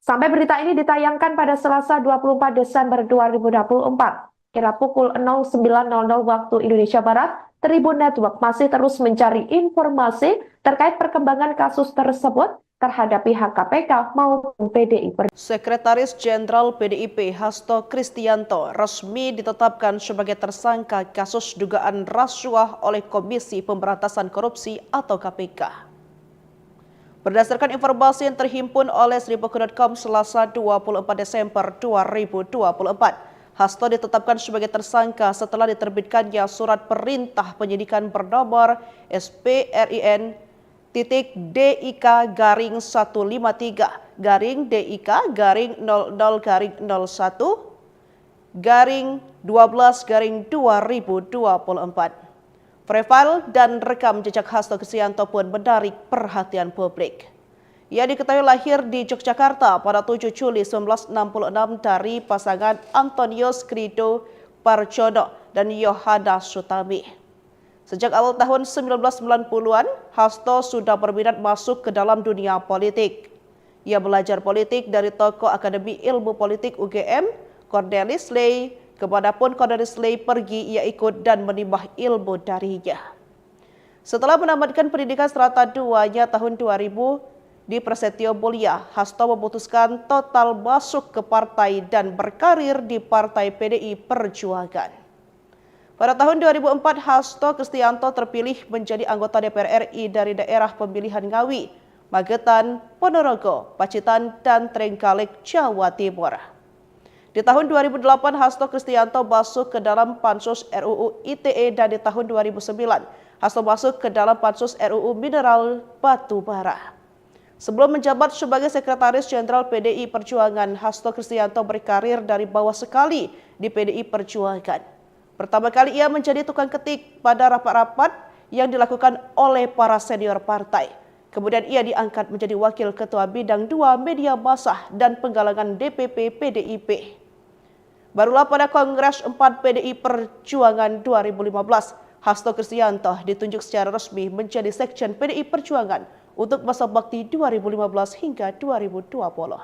Sampai berita ini ditayangkan pada Selasa dua puluh empat Desember dua ribu dua puluh empat, kira pukul nol sembilan nol nol waktu Indonesia Barat, Tribun Network masih terus mencari informasi terkait perkembangan kasus tersebut terhadap pihak K P K maupun P D I Perjuangan. Sekretaris Jenderal P D I P Hasto Kristianto resmi ditetapkan sebagai tersangka kasus dugaan rasuah oleh Komisi Pemberantasan Korupsi atau K P K. Berdasarkan informasi yang terhimpun oleh seribu dot com Selasa dua puluh empat Desember dua ribu dua puluh empat, Hasto ditetapkan sebagai tersangka setelah diterbitkannya surat perintah penyidikan bernomor S P R I N titik D I K garing satu lima tiga garing D I K garing nol nol garing nol satu garing dua belas garing dua ribu dua puluh empat. Profil dan rekam jejak Hasto Kristianto pun menarik perhatian publik. Ia diketahui lahir di Yogyakarta pada tujuh Juli sembilan belas enam puluh enam dari pasangan Antonius Krido Parjono dan Yohana Sutami. Sejak awal tahun sembilan belas sembilan puluhan, Hasto sudah berminat masuk ke dalam dunia politik. Ia belajar politik dari tokoh Akademi Ilmu Politik U G M, Cornelis Ley. Kemanapun Cornelis Ley pergi, ia ikut dan menimba ilmu darinya. Setelah menamatkan pendidikan serata duanya tahun dua ribu di Prasetyo Mulia, Hasto memutuskan total masuk ke partai dan berkarir di Partai P D I Perjuangan. Pada tahun dua ribu empat, Hasto Kristianto terpilih menjadi anggota D P R R I dari daerah pemilihan Ngawi, Magetan, Ponorogo, Pacitan, dan Trenggalek, Jawa Timur. Di tahun dua ribu delapan, Hasto Kristianto masuk ke dalam Pansus R U U I T E dan di tahun dua ribu sembilan, Hasto masuk ke dalam Pansus R U U Mineral Batu Bara. Sebelum menjabat sebagai Sekretaris Jenderal P D I Perjuangan, Hasto Kristianto berkarir dari bawah sekali di P D I Perjuangan. Pertama kali ia menjadi tukang ketik pada rapat-rapat yang dilakukan oleh para senior partai. Kemudian ia diangkat menjadi Wakil Ketua Bidang dua Media Massa dan Penggalangan D P P P D I P. Barulah pada Kongres empat P D I Perjuangan dua ribu lima belas, Hasto Kristianto ditunjuk secara resmi menjadi Sekjen P D I Perjuangan untuk masa bakti dua ribu lima belas hingga dua ribu dua puluh.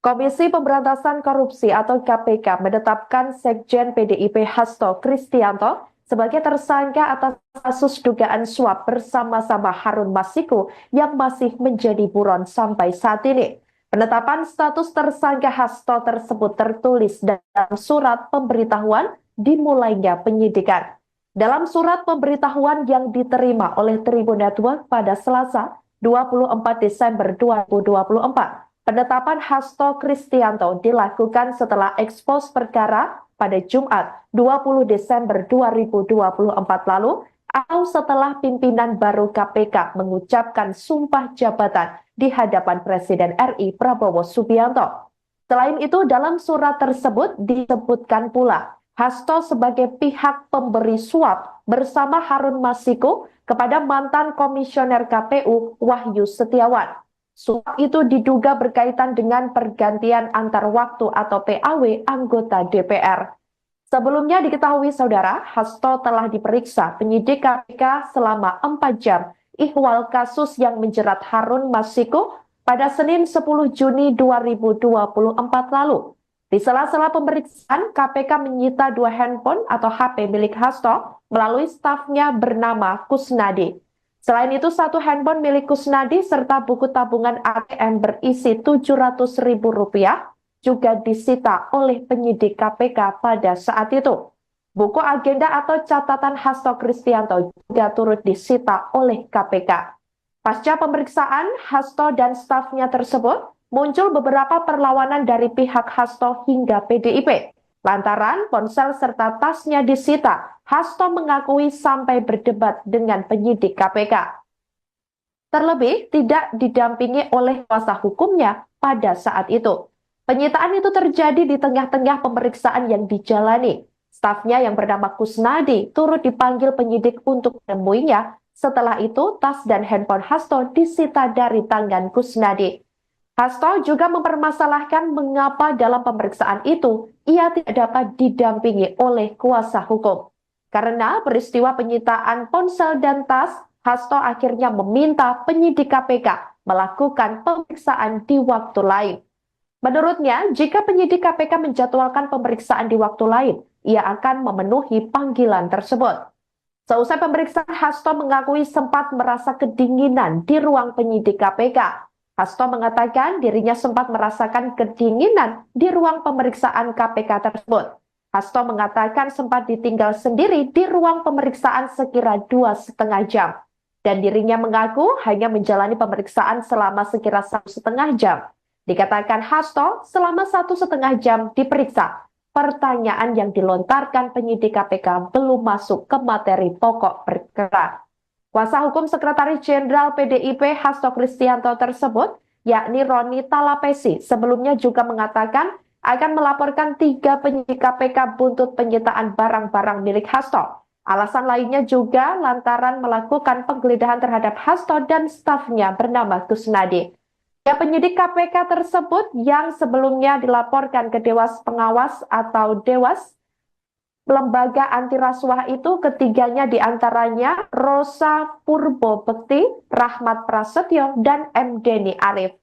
Komisi Pemberantasan Korupsi atau K P K menetapkan Sekjen P D I P Hasto Kristianto sebagai tersangka atas kasus dugaan suap bersama-sama Harun Masiku yang masih menjadi buron sampai saat ini. Penetapan status tersangka Hasto tersebut tertulis dalam surat pemberitahuan dimulainya penyidikan. Dalam surat pemberitahuan yang diterima oleh Tribun Network pada Selasa, dua puluh empat Desember dua ribu dua puluh empat, penetapan Hasto Kristianto dilakukan setelah ekspos perkara pada Jumat, dua puluh Desember dua ribu dua puluh empat lalu, atau setelah pimpinan baru K P K mengucapkan sumpah jabatan di hadapan Presiden R I Prabowo Subianto. Selain itu, dalam surat tersebut disebutkan pula Hasto sebagai pihak pemberi suap bersama Harun Masiku kepada mantan Komisioner K P U Wahyu Setiawan. Suap itu diduga berkaitan dengan pergantian antar waktu atau P A W anggota D P R. Sebelumnya diketahui, Saudara, Hasto telah diperiksa penyidik K P K selama empat jam ihwal kasus yang menjerat Harun Masiku pada Senin sepuluh Juni dua ribu dua puluh empat lalu. Di sela-sela pemeriksaan, K P K menyita dua handphone atau H P milik Hasto melalui stafnya bernama Kusnadi. Selain itu, satu handphone milik Kusnadi serta buku tabungan A T M berisi tujuh ratus ribu rupiah juga disita oleh penyidik K P K pada saat itu. Buku agenda atau catatan Hasto Kristianto juga turut disita oleh K P K. Pasca pemeriksaan Hasto dan stafnya tersebut, muncul beberapa perlawanan dari pihak Hasto hingga P D I P. Lantaran ponsel serta tasnya disita, Hasto mengakui sampai berdebat dengan penyidik K P K. Terlebih, tidak didampingi oleh kuasa hukumnya pada saat itu. Penyitaan itu terjadi di tengah-tengah pemeriksaan yang dijalani. Stafnya yang bernama Kusnadi turut dipanggil penyidik untuk menemuinya. Setelah itu, tas dan handphone Hasto disita dari tangan Kusnadi. Hasto juga mempermasalahkan mengapa dalam pemeriksaan itu ia tidak dapat didampingi oleh kuasa hukum. Karena peristiwa penyitaan ponsel dan tas, Hasto akhirnya meminta penyidik K P K melakukan pemeriksaan di waktu lain. Menurutnya, jika penyidik K P K menjadwalkan pemeriksaan di waktu lain, ia akan memenuhi panggilan tersebut. Seusai pemeriksaan, Hasto mengakui sempat merasa kedinginan di ruang penyidik K P K. Hasto mengatakan dirinya sempat merasakan kedinginan di ruang pemeriksaan K P K tersebut. Hasto mengatakan sempat ditinggal sendiri di ruang pemeriksaan sekira dua setengah jam. Dan dirinya mengaku hanya menjalani pemeriksaan selama sekira satu setengah jam. Dikatakan Hasto, selama satu setengah jam diperiksa, pertanyaan yang dilontarkan penyidik K P K belum masuk ke materi pokok perkara. Kuasa hukum Sekretaris Jenderal P D I P Hasto Kristianto tersebut, yakni Roni Talapesi, sebelumnya juga mengatakan akan melaporkan tiga penyidik K P K buntut penyitaan barang-barang milik Hasto. Alasan lainnya juga lantaran melakukan penggeledahan terhadap Hasto dan stafnya bernama Kusnadi. Ya, penyidik K P K tersebut yang sebelumnya dilaporkan ke Dewas Pengawas atau Dewas Lembaga Anti Rasuah itu, ketiganya diantaranya Rosa Purbo Bekti, Rahmat Prasetyo, dan M Deni Arif.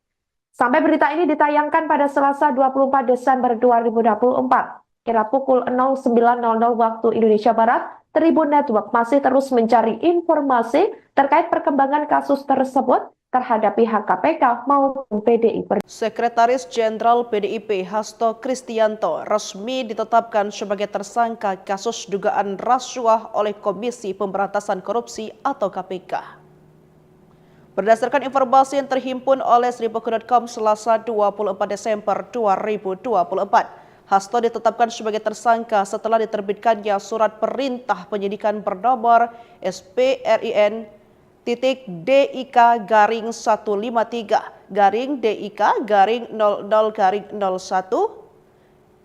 Sampai berita ini ditayangkan pada Selasa dua puluh empat Desember dua ribu dua puluh empat, kira pukul nol sembilan nol nol waktu Indonesia Barat, Tribun Network masih terus mencari informasi terkait perkembangan kasus tersebut terhadap pihak K P K maupun P D I Perjuangan. Sekretaris Jenderal P D I P Hasto Kristianto resmi ditetapkan sebagai tersangka kasus dugaan rasuah oleh Komisi Pemberantasan Korupsi atau K P K. Berdasarkan informasi yang terhimpun oleh seribu dot com Selasa dua puluh empat Desember dua ribu dua puluh empat, Hasto ditetapkan sebagai tersangka setelah diterbitkannya surat perintah penyidikan bernomor S P R I N titik D I K garing satu lima tiga garing D I K garing nol nol garing nol satu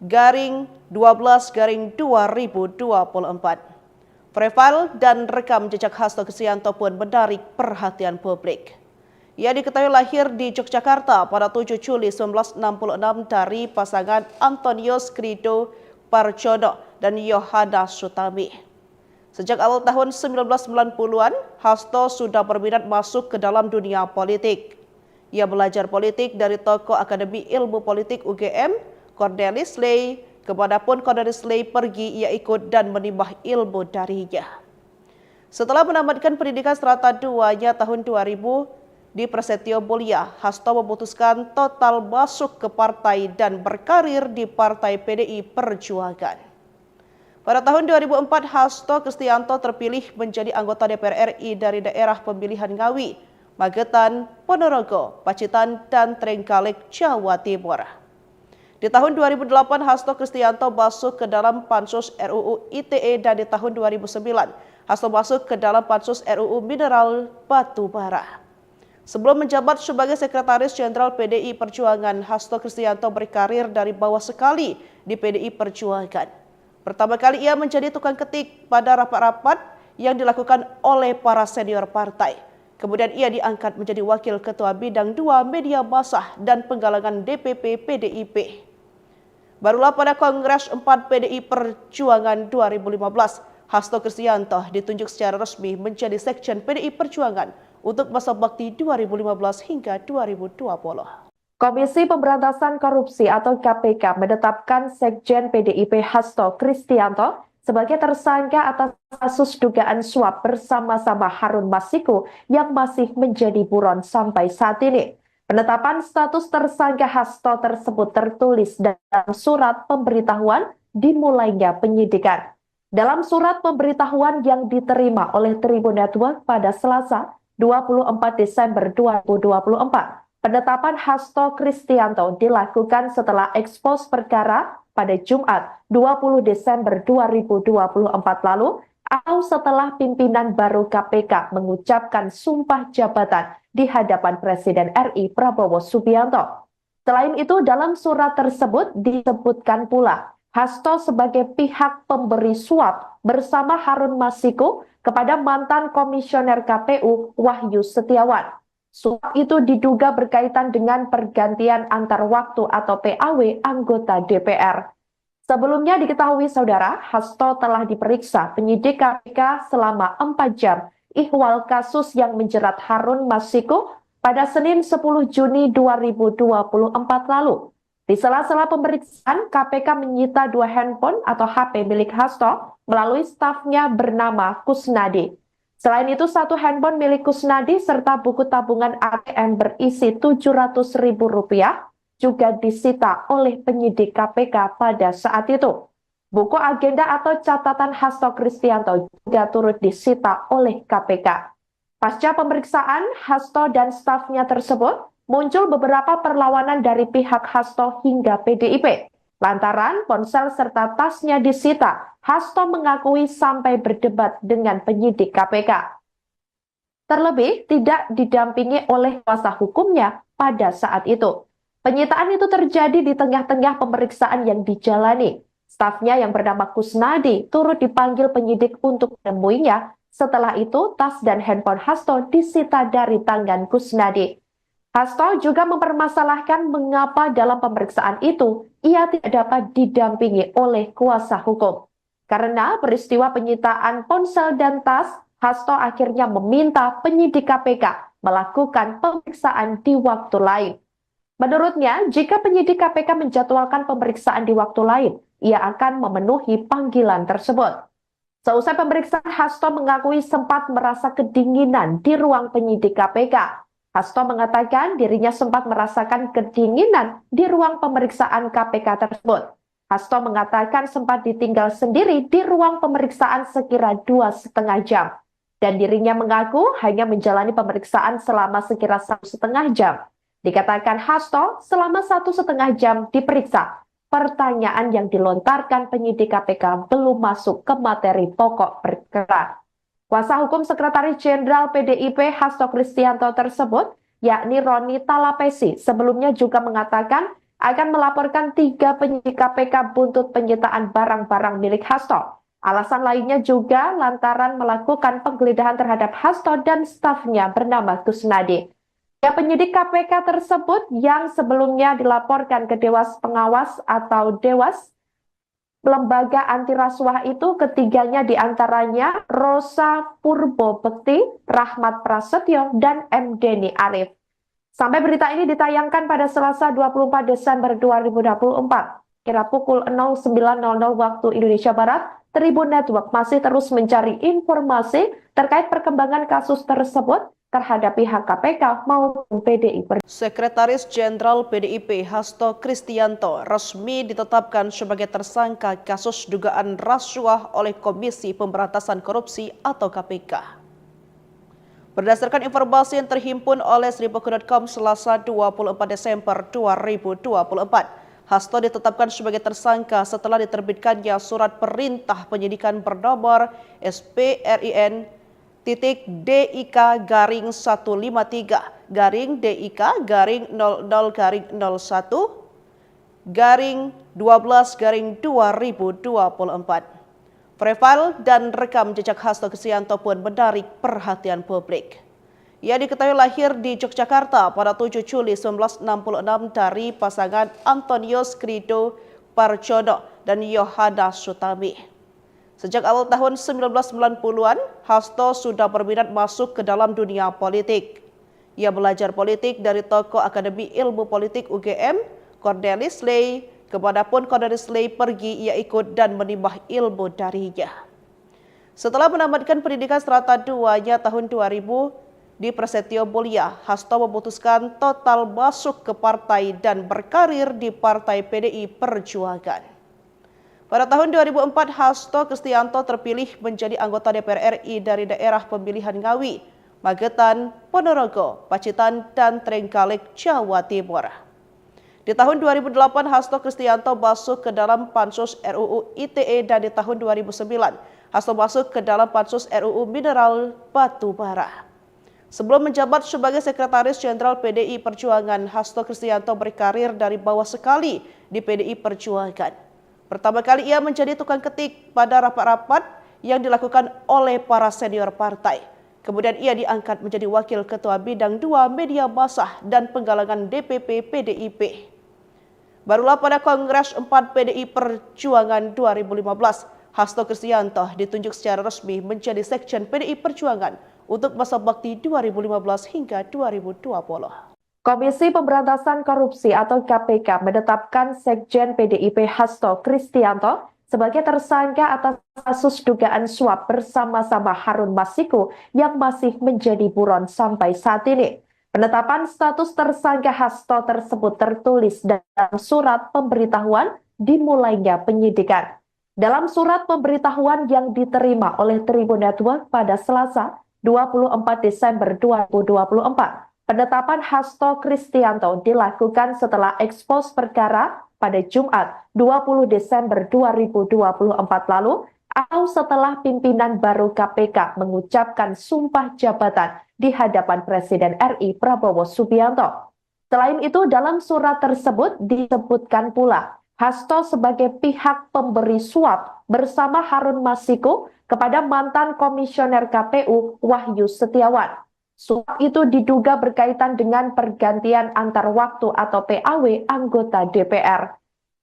garing dua belas garing dua ribu dua puluh empat. Profil dan rekam jejak Hasto Kristianto pun menarik perhatian publik. Ia diketahui lahir di Yogyakarta pada tujuh Juli sembilan belas enam puluh enam dari pasangan Antonius Krido Parjono dan Yohana Sutami. Sejak awal tahun sembilan belas sembilan puluhan, Hasto sudah berminat masuk ke dalam dunia politik. Ia belajar politik dari tokoh Akademi Ilmu Politik U G M, Cornelis Ley. Kemanapun Cornelis Ley pergi, ia ikut dan menimba ilmu darinya. Setelah menamatkan pendidikan serata duanya tahun dua ribu di Prasetyo Mulia, Hasto memutuskan total masuk ke partai dan berkarir di Partai P D I Perjuangan. Pada tahun dua ribu empat, Hasto Kristianto terpilih menjadi anggota D P R R I dari daerah pemilihan Ngawi, Magetan, Ponorogo, Pacitan, dan Trenggalek, Jawa Timur. Di tahun dua ribu delapan, Hasto Kristianto masuk ke dalam Pansus R U U I T E, dan di tahun dua ribu sembilan, Hasto masuk ke dalam Pansus R U U Mineral Batu Bara. Sebelum menjabat sebagai Sekretaris Jenderal P D I Perjuangan, Hasto Kristianto berkarir dari bawah sekali di P D I Perjuangan. Pertama kali ia menjadi tukang ketik pada rapat-rapat yang dilakukan oleh para senior partai. Kemudian ia diangkat menjadi Wakil Ketua Bidang dua Media Massa dan Penggalangan D P P P D I P. Barulah pada Kongres empat P D I Perjuangan dua ribu lima belas, Hasto Kristianto ditunjuk secara resmi menjadi Sekjen P D I Perjuangan untuk masa bakti dua ribu lima belas hingga dua ribu dua puluh. Komisi Pemberantasan Korupsi atau K P K menetapkan Sekjen P D I P Hasto Kristianto sebagai tersangka atas kasus dugaan suap bersama-sama Harun Masiku yang masih menjadi buron sampai saat ini. Penetapan status tersangka Hasto tersebut tertulis dalam surat pemberitahuan dimulainya penyidikan. Dalam surat pemberitahuan yang diterima oleh Tribun Network pada Selasa, dua puluh empat Desember dua ribu dua puluh empat, penetapan Hasto Kristianto dilakukan setelah ekspos perkara pada Jumat, dua puluh Desember dua ribu dua puluh empat lalu, atau setelah pimpinan baru K P K mengucapkan sumpah jabatan di hadapan Presiden R I Prabowo Subianto. Selain itu, dalam surat tersebut disebutkan pula Hasto sebagai pihak pemberi suap bersama Harun Masiku kepada mantan Komisioner K P U Wahyu Setiawan. Suap itu diduga berkaitan dengan pergantian antar waktu atau P A W anggota D P R. Sebelumnya diketahui saudara, Hasto telah diperiksa penyidik K P K selama empat jam ihwal kasus yang menjerat Harun Masiku pada Senin sepuluh Juni dua ribu dua puluh empat lalu. Di sela-sela pemeriksaan, K P K menyita dua handphone atau H P milik Hasto melalui stafnya bernama Kusnadi. Selain itu, satu handphone milik Kusnadi serta buku tabungan A T M berisi tujuh ratus ribu rupiah juga disita oleh penyidik K P K pada saat itu. Buku agenda atau catatan Hasto Kristianto juga turut disita oleh K P K. Pasca pemeriksaan, Hasto dan stafnya tersebut muncul beberapa perlawanan dari pihak Hasto hingga P D I P. Lantaran ponsel serta tasnya disita, Hasto mengakui sampai berdebat dengan penyidik K P K. Terlebih tidak didampingi oleh kuasa hukumnya pada saat itu. Penyitaan itu terjadi di tengah-tengah pemeriksaan yang dijalani. Stafnya yang bernama Kusnadi turut dipanggil penyidik untuk menemuinya. Setelah itu, tas dan handphone Hasto disita dari tangan Kusnadi. Hasto juga mempermasalahkan mengapa dalam pemeriksaan itu ia tidak dapat didampingi oleh kuasa hukum. Karena peristiwa penyitaan ponsel dan tas, Hasto akhirnya meminta penyidik K P K melakukan pemeriksaan di waktu lain. Menurutnya, jika penyidik K P K menjadwalkan pemeriksaan di waktu lain, ia akan memenuhi panggilan tersebut. Seusai pemeriksaan, Hasto mengakui sempat merasa kedinginan di ruang penyidik K P K. Hasto mengatakan dirinya sempat merasakan kedinginan di ruang pemeriksaan K P K tersebut. Hasto mengatakan sempat ditinggal sendiri di ruang pemeriksaan sekira dua setengah jam. Dan dirinya mengaku hanya menjalani pemeriksaan selama sekira satu setengah jam. Dikatakan Hasto selama satu setengah jam diperiksa. Pertanyaan yang dilontarkan penyidik K P K belum masuk ke materi pokok perkara. Kuasa hukum Sekretaris Jenderal P D I P Hasto Kristianto tersebut, yakni Roni Talapesi, sebelumnya juga mengatakan akan melaporkan tiga penyidik K P K buntut penyitaan barang-barang milik Hasto. Alasan lainnya juga lantaran melakukan penggeledahan terhadap Hasto dan stafnya bernama Kusnadi. Ya, penyidik K P K tersebut yang sebelumnya dilaporkan ke Dewas Pengawas atau Dewas lembaga anti rasuah itu, ketiganya diantaranya Rosa Purbo Bekti, Rahmat Prasetyo, dan M Deni Arif. Sampai berita ini ditayangkan pada Selasa dua puluh empat Desember dua ribu dua puluh empat, kira pukul nol sembilan nol nol waktu Indonesia Barat, Tribun Network masih terus mencari informasi terkait perkembangan kasus tersebut terhadap pihak K P K maupun P D I Perjuangan. Sekretaris Jenderal P D I P Hasto Kristianto resmi ditetapkan sebagai tersangka kasus dugaan rasuah oleh Komisi Pemberantasan Korupsi atau K P K. Berdasarkan informasi yang terhimpun oleh seribu dot com Selasa dua puluh empat Desember dua ribu dua puluh empat, Hasto ditetapkan sebagai tersangka setelah diterbitkannya surat perintah penyidikan bernomor S P R I N titik D I K garing satu lima tiga garing D I K garing nol nol garing nol satu garing dua belas garing dua ribu dua puluh empat. Profil dan rekam jejak Hasto Kristianto pun menarik perhatian publik. Ia diketahui lahir di Yogyakarta pada tujuh Juli sembilan belas enam puluh enam dari pasangan Antonius Krido Parjono dan Yohana Sutami. Sejak awal tahun sembilan belas sembilan puluhan, Hasto sudah berminat masuk ke dalam dunia politik. Ia belajar politik dari tokoh Akademi Ilmu Politik U G M, Cornelis Ley, kemanapun Cornelis Ley pergi, ia ikut dan menimba ilmu darinya. Setelah menamatkan pendidikan serata duanya tahun dua ribu di Prasetyo Mulia, Hasto memutuskan total masuk ke partai dan berkarir di Partai P D I Perjuangan. Pada tahun dua ribu empat, Hasto Kristianto terpilih menjadi anggota D P R R I dari daerah pemilihan Ngawi, Magetan, Ponorogo, Pacitan, dan Trenggalek, Jawa Timur. Di tahun dua ribu delapan, Hasto Kristianto masuk ke dalam Pansus R U U I T E dan di tahun dua ribu sembilan, Hasto masuk ke dalam Pansus R U U Mineral Batu Bara. Sebelum menjabat sebagai Sekretaris Jenderal P D I Perjuangan, Hasto Kristianto berkarir dari bawah sekali di P D I Perjuangan. Pertama kali ia menjadi tukang ketik pada rapat-rapat yang dilakukan oleh para senior partai. Kemudian ia diangkat menjadi Wakil Ketua Bidang dua Media Massa dan Penggalangan D P P P D I P. Barulah pada Kongres empat P D I Perjuangan dua ribu lima belas, Hasto Kristianto ditunjuk secara resmi menjadi Sekjen P D I Perjuangan untuk masa bakti dua ribu lima belas hingga dua ribu dua puluh. Komisi Pemberantasan Korupsi atau K P K menetapkan Sekjen P D I P Hasto Kristianto sebagai tersangka atas kasus dugaan suap bersama-sama Harun Masiku yang masih menjadi buron sampai saat ini. Penetapan status tersangka Hasto tersebut tertulis dalam surat pemberitahuan dimulainya penyidikan. Dalam surat pemberitahuan yang diterima oleh Tribun Network pada Selasa, dua puluh empat Desember dua ribu dua puluh empat, penetapan Hasto Kristianto dilakukan setelah ekspos perkara pada Jumat, dua puluh Desember dua ribu dua puluh empat lalu, atau setelah pimpinan baru K P K mengucapkan sumpah jabatan di hadapan Presiden R I Prabowo Subianto. Selain itu, dalam surat tersebut disebutkan pula Hasto sebagai pihak pemberi suap bersama Harun Masiku kepada mantan Komisioner K P U Wahyu Setiawan. Suap itu diduga berkaitan dengan pergantian antar waktu atau P A W anggota D P R.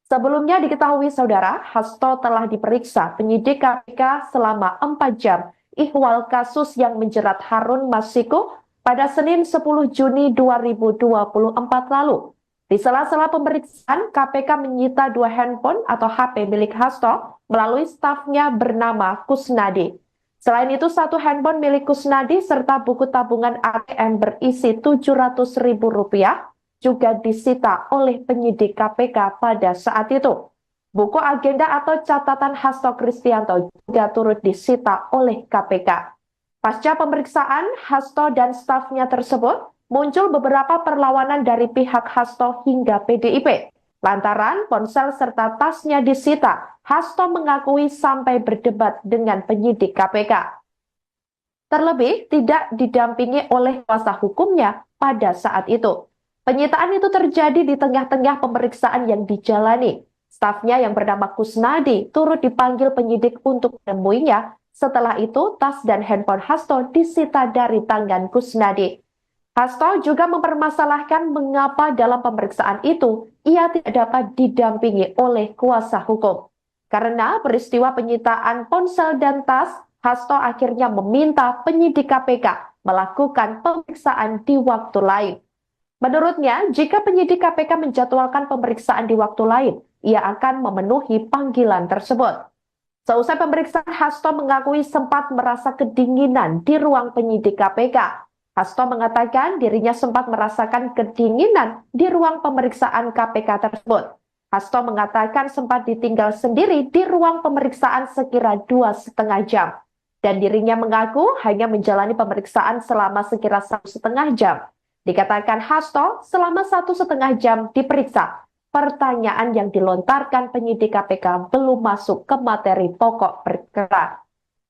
Sebelumnya diketahui, Saudara, Hasto telah diperiksa penyidik K P K selama empat jam ihwal kasus yang menjerat Harun Masiku pada Senin sepuluh Juni dua ribu dua puluh empat lalu. Di sela-sela pemeriksaan, K P K menyita dua handphone atau H P milik Hasto melalui stafnya bernama Kusnadi. Selain itu, satu handphone milik Kusnadi serta buku tabungan A T M berisi tujuh ratus ribu rupiah juga disita oleh penyidik K P K pada saat itu. Buku agenda atau catatan Hasto Kristianto juga turut disita oleh K P K. Pasca pemeriksaan Hasto dan stafnya tersebut, muncul beberapa perlawanan dari pihak Hasto hingga P D I P. Lantaran ponsel serta tasnya disita, Hasto mengakui sampai berdebat dengan penyidik K P K. Terlebih, tidak didampingi oleh kuasa hukumnya pada saat itu. Penyitaan itu terjadi di tengah-tengah pemeriksaan yang dijalani. Stafnya yang bernama Kusnadi turut dipanggil penyidik untuk menemuinya. Setelah itu, tas dan handphone Hasto disita dari tangan Kusnadi. Hasto juga mempermasalahkan mengapa dalam pemeriksaan itu ia tidak dapat didampingi oleh kuasa hukum. Karena peristiwa penyitaan ponsel dan tas, Hasto akhirnya meminta penyidik K P K melakukan pemeriksaan di waktu lain. Menurutnya, jika penyidik K P K menjadwalkan pemeriksaan di waktu lain, ia akan memenuhi panggilan tersebut. Seusai pemeriksaan, Hasto mengakui sempat merasa kedinginan di ruang penyidik K P K. Hasto mengatakan dirinya sempat merasakan kedinginan di ruang pemeriksaan K P K tersebut. Hasto mengatakan sempat ditinggal sendiri di ruang pemeriksaan sekira dua setengah jam. Dan dirinya mengaku hanya menjalani pemeriksaan selama sekira satu setengah jam. Dikatakan Hasto selama satu setengah jam diperiksa. Pertanyaan yang dilontarkan penyidik K P K belum masuk ke materi pokok perkara.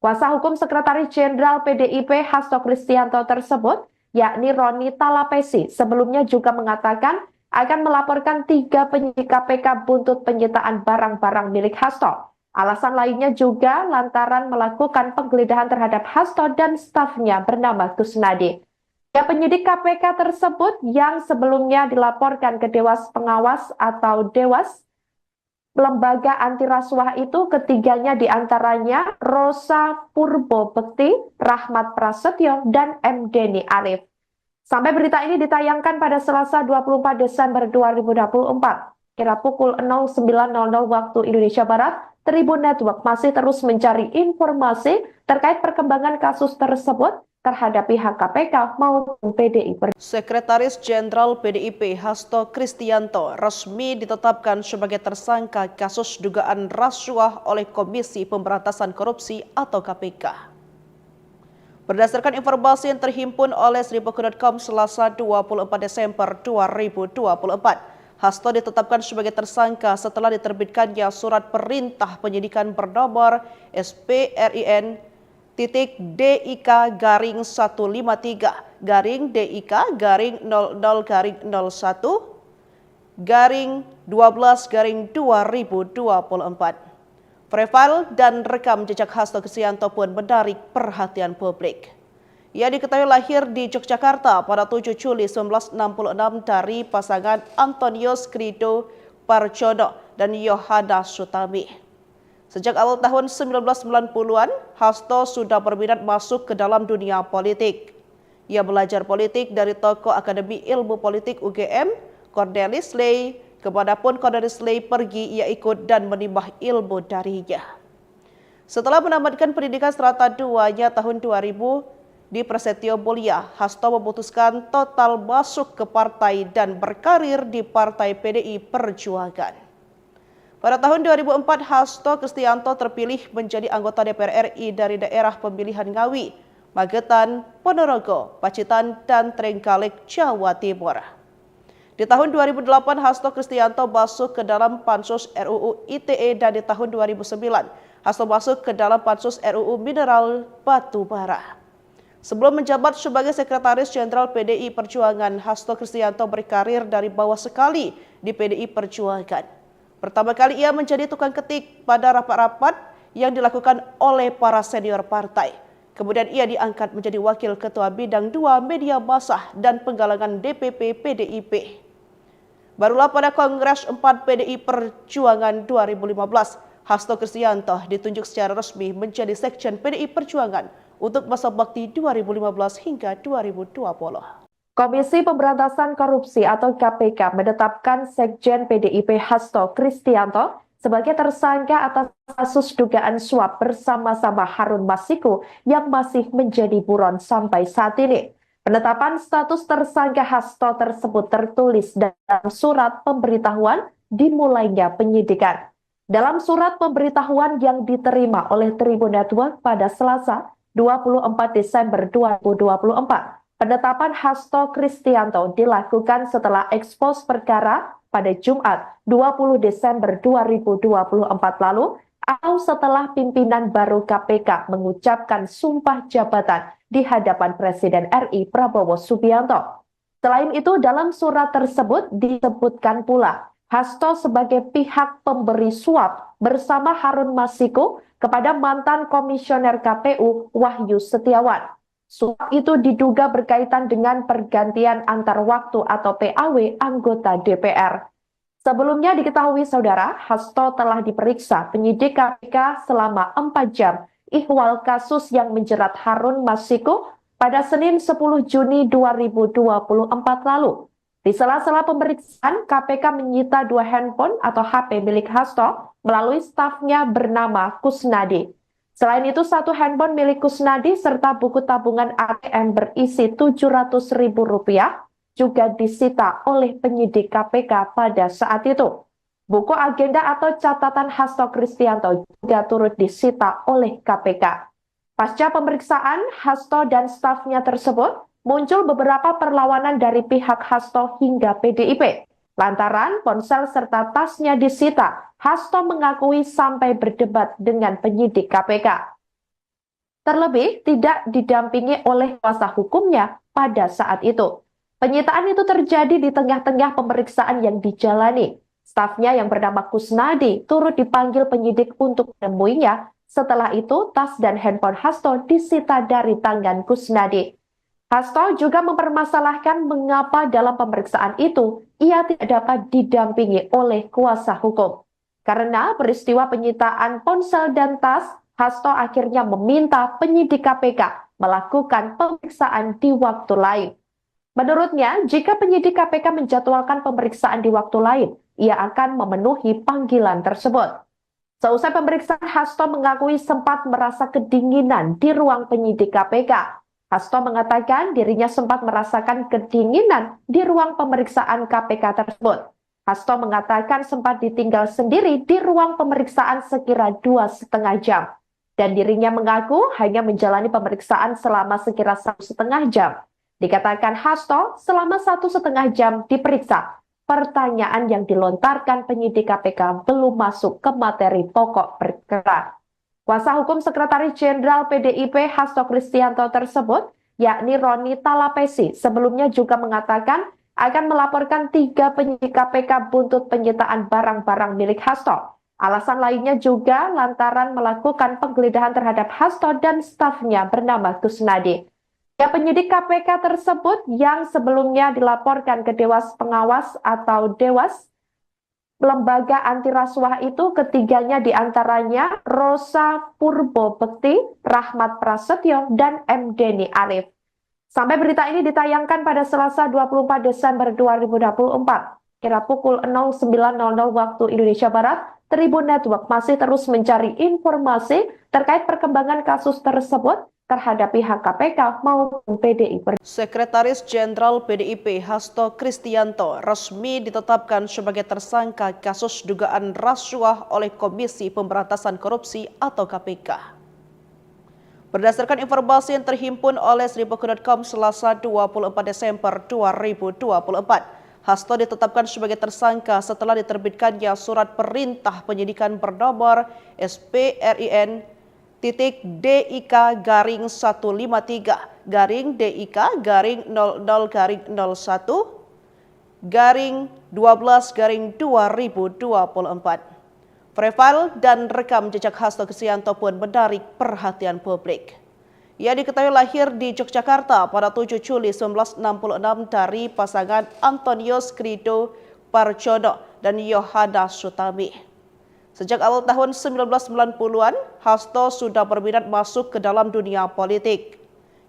Kuasa hukum Sekretaris Jenderal P D I P Hasto Kristianto tersebut, yakni Roni Talapesi, sebelumnya juga mengatakan akan melaporkan tiga penyidik K P K buntut penyitaan barang-barang milik Hasto. Alasan lainnya juga lantaran melakukan penggeledahan terhadap Hasto dan stafnya bernama Kusnadi. Ya, penyidik K P K tersebut yang sebelumnya dilaporkan ke Dewas Pengawas atau Dewas, lembaga anti rasuah itu, ketiganya diantaranya Rosa Purbo Bekti, Rahmat Prasetyo, dan M Deni Arif. Sampai berita ini ditayangkan pada Selasa dua puluh empat Desember dua ribu dua puluh empat, kira pukul nol sembilan nol nol waktu Indonesia Barat, Tribun Network masih terus mencari informasi terkait perkembangan kasus tersebut terhadap pihak K P K maupun P D I Perjuangan. Sekretaris Jenderal P D I P Hasto Kristianto resmi ditetapkan sebagai tersangka kasus dugaan rasuah oleh Komisi Pemberantasan Korupsi atau K P K. Berdasarkan informasi yang terhimpun oleh seribu dot com Selasa dua puluh empat Desember dua ribu dua puluh empat, Hasto ditetapkan sebagai tersangka setelah diterbitkannya surat perintah penyidikan bernomor S P R I N titik D I K garing satu lima tiga garing D I K garing nol nol garing nol satu garing dua belas garing dua ribu dua puluh empat. Profil dan rekam jejak Hasto Kristianto pun menarik perhatian publik. Ia diketahui lahir di Yogyakarta pada tujuh Juli sembilan belas enam puluh enam dari pasangan Antonius Krido Parjono, dan Yohana Sutami. Sejak awal tahun sembilan belas sembilan puluhan, Hasto sudah berminat masuk ke dalam dunia politik. Ia belajar politik dari tokoh Akademi Ilmu Politik U G M, Cornelis Ley, kemanapun Cornelis Ley pergi, ia ikut dan menimba ilmu darinya. Setelah menamatkan pendidikan serata duanya tahun dua ribu di Prasetyo Mulia, Hasto memutuskan total masuk ke partai dan berkarir di Partai P D I Perjuangan. Pada tahun dua ribu empat, Hasto Kristianto terpilih menjadi anggota D P R R I dari daerah pemilihan Ngawi, Magetan, Ponorogo, Pacitan, dan Trenggalek, Jawa Timur. Di tahun dua ribu delapan, Hasto Kristianto masuk ke dalam Pansus R U U I T E, dan di tahun dua ribu sembilan, Hasto masuk ke dalam Pansus R U U Mineral Batu Bara. Sebelum menjabat sebagai Sekretaris Jenderal P D I Perjuangan, Hasto Kristianto berkarir dari bawah sekali di P D I Perjuangan. Pertama kali ia menjadi tukang ketik pada rapat-rapat yang dilakukan oleh para senior partai. Kemudian ia diangkat menjadi Wakil Ketua Bidang dua Media Massa dan Penggalangan D P P P D I P. Barulah pada Kongres empat P D I Perjuangan dua ribu lima belas, Hasto Kristianto ditunjuk secara resmi menjadi Sekjen P D I Perjuangan untuk masa bakti dua ribu lima belas hingga dua ribu dua puluh. Komisi Pemberantasan Korupsi atau K P K menetapkan Sekjen P D I P Hasto Kristianto sebagai tersangka atas kasus dugaan suap bersama-sama Harun Masiku yang masih menjadi buron sampai saat ini. Penetapan status tersangka Hasto tersebut tertulis dalam surat pemberitahuan dimulainya penyidikan. Dalam surat pemberitahuan yang diterima oleh Tribun Network pada Selasa, dua puluh empat Desember dua ribu dua puluh empat, penetapan Hasto Kristianto dilakukan setelah ekspos perkara pada Jumat, dua puluh Desember dua ribu dua puluh empat lalu, atau setelah pimpinan baru K P K mengucapkan sumpah jabatan di hadapan Presiden R I Prabowo Subianto. Selain itu, dalam surat tersebut disebutkan pula Hasto sebagai pihak pemberi suap bersama Harun Masiku kepada mantan Komisioner K P U Wahyu Setiawan. Suap itu diduga berkaitan dengan pergantian antar waktu atau P A W anggota D P R. Sebelumnya diketahui, Saudara, Hasto telah diperiksa penyidik K P K selama empat jam ihwal kasus yang menjerat Harun Masiku pada Senin sepuluh Juni dua ribu dua puluh empat lalu. Di sela-sela pemeriksaan, K P K menyita dua handphone atau H P milik Hasto melalui stafnya bernama Kusnadi. Selain itu, satu handphone milik Kusnadi serta buku tabungan A T M berisi tujuh ratus ribu rupiah juga disita oleh penyidik K P K pada saat itu. Buku agenda atau catatan Hasto Kristianto juga turut disita oleh K P K. Pasca pemeriksaan Hasto dan stafnya tersebut, muncul beberapa perlawanan dari pihak Hasto hingga P D I P. Lantaran ponsel serta tasnya disita, Hasto mengakui sampai berdebat dengan penyidik K P K. Terlebih tidak didampingi oleh kuasa hukumnya pada saat itu. Penyitaan itu terjadi di tengah-tengah pemeriksaan yang dijalani. Stafnya yang bernama Kusnadi turut dipanggil penyidik untuk menemuinya. Setelah itu, tas dan handphone Hasto disita dari tangan Kusnadi. Hasto juga mempermasalahkan mengapa dalam pemeriksaan itu ia tidak dapat didampingi oleh kuasa hukum. Karena peristiwa penyitaan ponsel dan tas, Hasto akhirnya meminta penyidik K P K melakukan pemeriksaan di waktu lain. Menurutnya, jika penyidik K P K menjadwalkan pemeriksaan di waktu lain, ia akan memenuhi panggilan tersebut. Seusai pemeriksaan, Hasto mengakui sempat merasa kedinginan di ruang penyidik K P K. Hasto mengatakan dirinya sempat merasakan kedinginan di ruang pemeriksaan K P K tersebut. Hasto mengatakan sempat ditinggal sendiri di ruang pemeriksaan sekira dua setengah jam. Dan dirinya mengaku hanya menjalani pemeriksaan selama sekira satu setengah jam. Dikatakan Hasto selama satu setengah jam diperiksa. Pertanyaan yang dilontarkan penyidik K P K belum masuk ke materi pokok perkara. Kuasa hukum Sekretaris Jenderal P D I P Hasto Kristianto tersebut, yakni Roni Talapesi, sebelumnya juga mengatakan akan melaporkan tiga penyidik K P K buntut penyitaan barang-barang milik Hasto. Alasan lainnya juga lantaran melakukan penggeledahan terhadap Hasto dan stafnya bernama Kusnadi. Ya, penyidik K P K tersebut yang sebelumnya dilaporkan ke Dewas Pengawas atau Dewas lembaga anti rasuah itu ketiganya diantaranya Rosa Purbo Bekti, Rahmat Prasetyo, dan M Deni Arif. Sampai berita ini ditayangkan pada Selasa dua puluh empat Desember dua ribu dua puluh empat, kira pukul nol sembilan nol nol waktu Indonesia Barat, Tribun Network masih terus mencari informasi terkait perkembangan kasus tersebut terhadap pihak K P K maupun P D I Perjuangan. Sekretaris Jenderal P D I P Hasto Kristianto resmi ditetapkan sebagai tersangka kasus dugaan rasuah oleh Komisi Pemberantasan Korupsi atau K P K. Berdasarkan informasi yang terhimpun oleh seribu dot com Selasa dua puluh empat Desember dua ribu dua puluh empat, Hasto ditetapkan sebagai tersangka setelah diterbitkannya surat perintah penyidikan bernomor S P R I N titik D I K garing satu lima tiga garing D I K garing nol nol garing nol satu garing dua belas garing dua ribu dua puluh empat. Profil dan rekam jejak Hasto Kristianto pun menarik perhatian publik. Ia diketahui lahir di Yogyakarta pada tujuh Juli sembilan belas enam puluh enam dari pasangan Antonius Krido Parjono dan Yohana Sutami. Sejak awal tahun sembilan belas sembilan puluhan, Hasto sudah berminat masuk ke dalam dunia politik.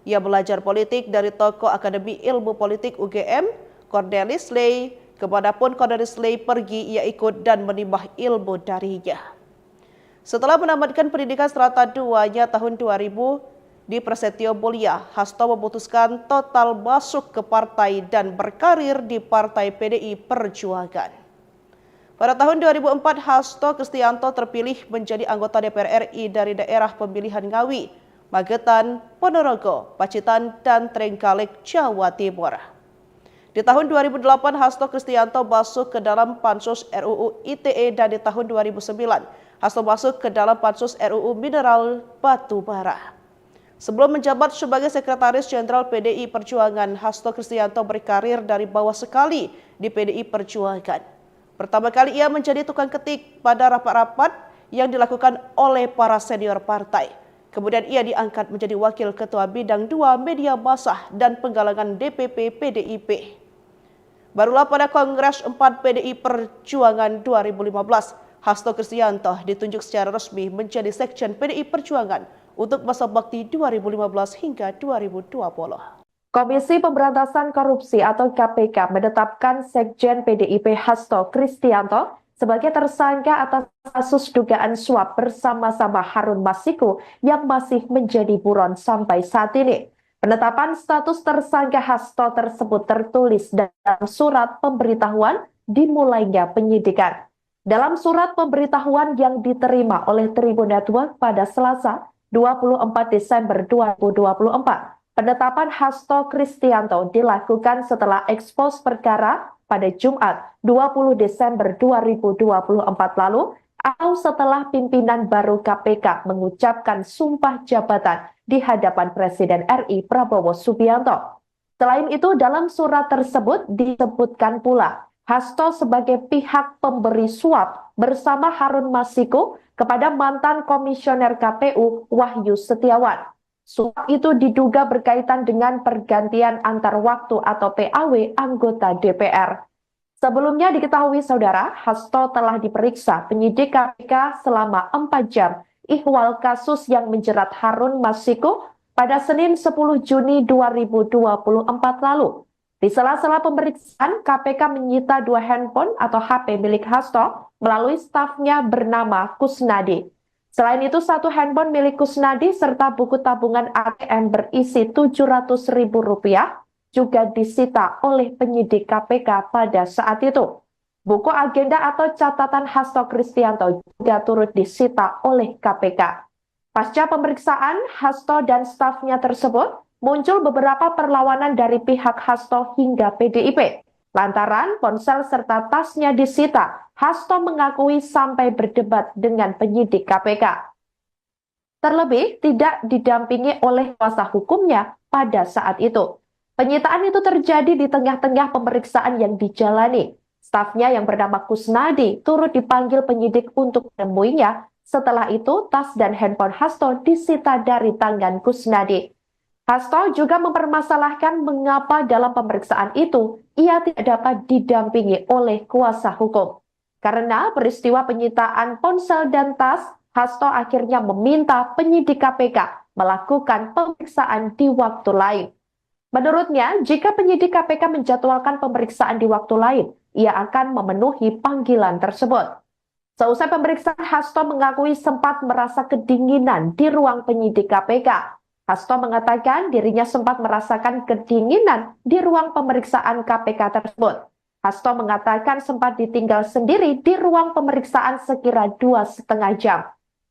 Ia belajar politik dari tokoh Akademi Ilmu Politik U G M, Cornelis Ley. Kemanapun Cornelis Ley pergi, ia ikut dan menimba ilmu darinya. Setelah menamatkan pendidikan serata duanya tahun dua ribu di Prasetyo Mulia, Hasto memutuskan total masuk ke partai dan berkarir di Partai P D I Perjuangan. Pada tahun dua ribu empat, Hasto Kristianto terpilih menjadi anggota D P R R I dari daerah pemilihan Ngawi, Magetan, Ponorogo, Pacitan, dan Trenggalek, Jawa Timur. Di tahun dua ribu delapan, Hasto Kristianto masuk ke dalam Pansus R U U I T E dan di tahun dua ribu sembilan, Hasto masuk ke dalam Pansus R U U Mineral Batu Bara. Sebelum menjabat sebagai Sekretaris Jenderal P D I Perjuangan, Hasto Kristianto berkarir dari bawah sekali di P D I Perjuangan. Pertama kali ia menjadi tukang ketik pada rapat-rapat yang dilakukan oleh para senior partai. Kemudian ia diangkat menjadi Wakil Ketua Bidang dua Media Massa dan Penggalangan D P P P D I P. Barulah pada Kongres empat P D I Perjuangan dua ribu lima belas, Hasto Kristianto ditunjuk secara resmi menjadi Sekjen P D I Perjuangan untuk masa bakti dua ribu lima belas hingga dua ribu dua puluh. Komisi Pemberantasan Korupsi atau K P K menetapkan Sekjen P D I P Hasto Kristianto sebagai tersangka atas kasus dugaan suap bersama-sama Harun Masiku yang masih menjadi buron sampai saat ini. Penetapan status tersangka Hasto tersebut tertulis dalam surat pemberitahuan dimulainya penyidikan. Dalam surat pemberitahuan yang diterima oleh Tribun Network pada Selasa, dua puluh empat Desember dua ribu dua puluh empat, penetapan Hasto Kristianto dilakukan setelah ekspos perkara pada Jumat, dua puluh Desember dua ribu dua puluh empat lalu, atau setelah pimpinan baru K P K mengucapkan sumpah jabatan di hadapan Presiden R I Prabowo Subianto. Selain itu, dalam surat tersebut disebutkan pula Hasto sebagai pihak pemberi suap bersama Harun Masiku kepada mantan Komisioner K P U Wahyu Setiawan. Suap itu diduga berkaitan dengan pergantian antar waktu atau P A W anggota D P R. Sebelumnya diketahui, Saudara, Hasto telah diperiksa penyidik K P K selama empat jam ihwal kasus yang menjerat Harun Masiku pada Senin sepuluh Juni dua ribu dua puluh empat lalu. Di sela-sela pemeriksaan, K P K menyita dua handphone atau H P milik Hasto melalui stafnya bernama Kusnadi. Selain itu, satu handphone milik Kusnadi serta buku tabungan A T M berisi tujuh ratus ribu rupiah juga disita oleh penyidik K P K pada saat itu. Buku agenda atau catatan Hasto Kristianto juga turut disita oleh K P K. Pasca pemeriksaan Hasto dan stafnya tersebut, muncul beberapa perlawanan dari pihak Hasto hingga P D I P. Lantaran ponsel serta tasnya disita, Hasto mengakui sampai berdebat dengan penyidik K P K. Terlebih, tidak didampingi oleh kuasa hukumnya pada saat itu. Penyitaan itu terjadi di tengah-tengah pemeriksaan yang dijalani. Stafnya yang bernama Kusnadi turut dipanggil penyidik untuk menemuinya. Setelah itu, tas dan handphone Hasto disita dari tangan Kusnadi. Hasto juga mempermasalahkan mengapa dalam pemeriksaan itu ia tidak dapat didampingi oleh kuasa hukum. Karena peristiwa penyitaan ponsel dan tas, Hasto akhirnya meminta penyidik K P K melakukan pemeriksaan di waktu lain. Menurutnya, jika penyidik K P K menjadwalkan pemeriksaan di waktu lain, ia akan memenuhi panggilan tersebut. Seusai pemeriksaan, Hasto mengakui sempat merasa kedinginan di ruang penyidik K P K. Hasto mengatakan dirinya sempat merasakan kedinginan di ruang pemeriksaan K P K tersebut. Hasto mengatakan sempat ditinggal sendiri di ruang pemeriksaan sekira dua setengah jam.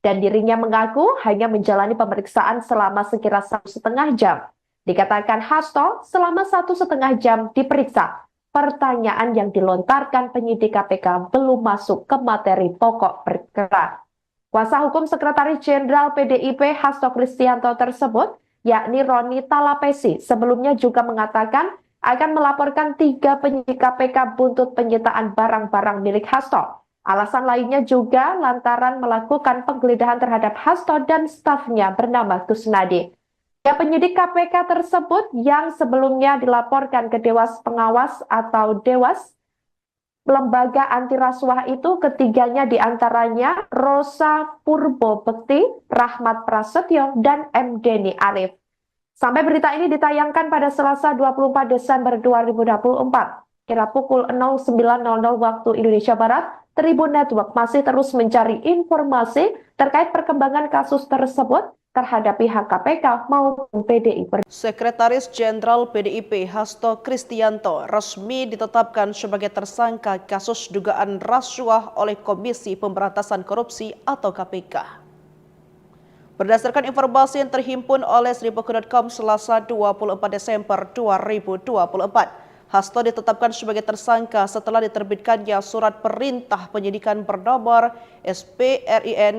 Dan dirinya mengaku hanya menjalani pemeriksaan selama sekira satu setengah jam. Dikatakan Hasto, selama satu setengah jam diperiksa, pertanyaan yang dilontarkan penyidik K P K belum masuk ke materi pokok perkara. Kuasa hukum Sekretaris Jenderal P D I P Hasto Kristianto tersebut, yakni Roni Talapesi, sebelumnya juga mengatakan akan melaporkan tiga penyidik K P K buntut penyitaan barang-barang milik Hasto. Alasan lainnya juga lantaran melakukan penggeledahan terhadap Hasto dan stafnya bernama Kusnadi. Ya, penyidik K P K tersebut yang sebelumnya dilaporkan ke Dewas Pengawas atau Dewas Lembaga Anti Rasuah itu, ketiganya diantaranya Rosa Purbo Bekti, Rahmat Prasetyo, dan M Deni Arif. Sampai berita ini ditayangkan pada Selasa dua puluh empat Desember dua ribu dua puluh empat, kira pukul nol sembilan nol nol waktu Indonesia Barat, Tribun Network masih terus mencari informasi terkait perkembangan kasus tersebut terhadap pihak K P K maupun P D I Perjuangan. Sekretaris Jenderal P D I P Hasto Kristianto resmi ditetapkan sebagai tersangka kasus dugaan rasuah oleh Komisi Pemberantasan Korupsi atau K P K. Berdasarkan informasi yang terhimpun oleh seribu dot com Selasa dua puluh empat Desember dua ribu dua puluh empat, Hasto ditetapkan sebagai tersangka setelah diterbitkannya surat perintah penyidikan bernomor S P R I N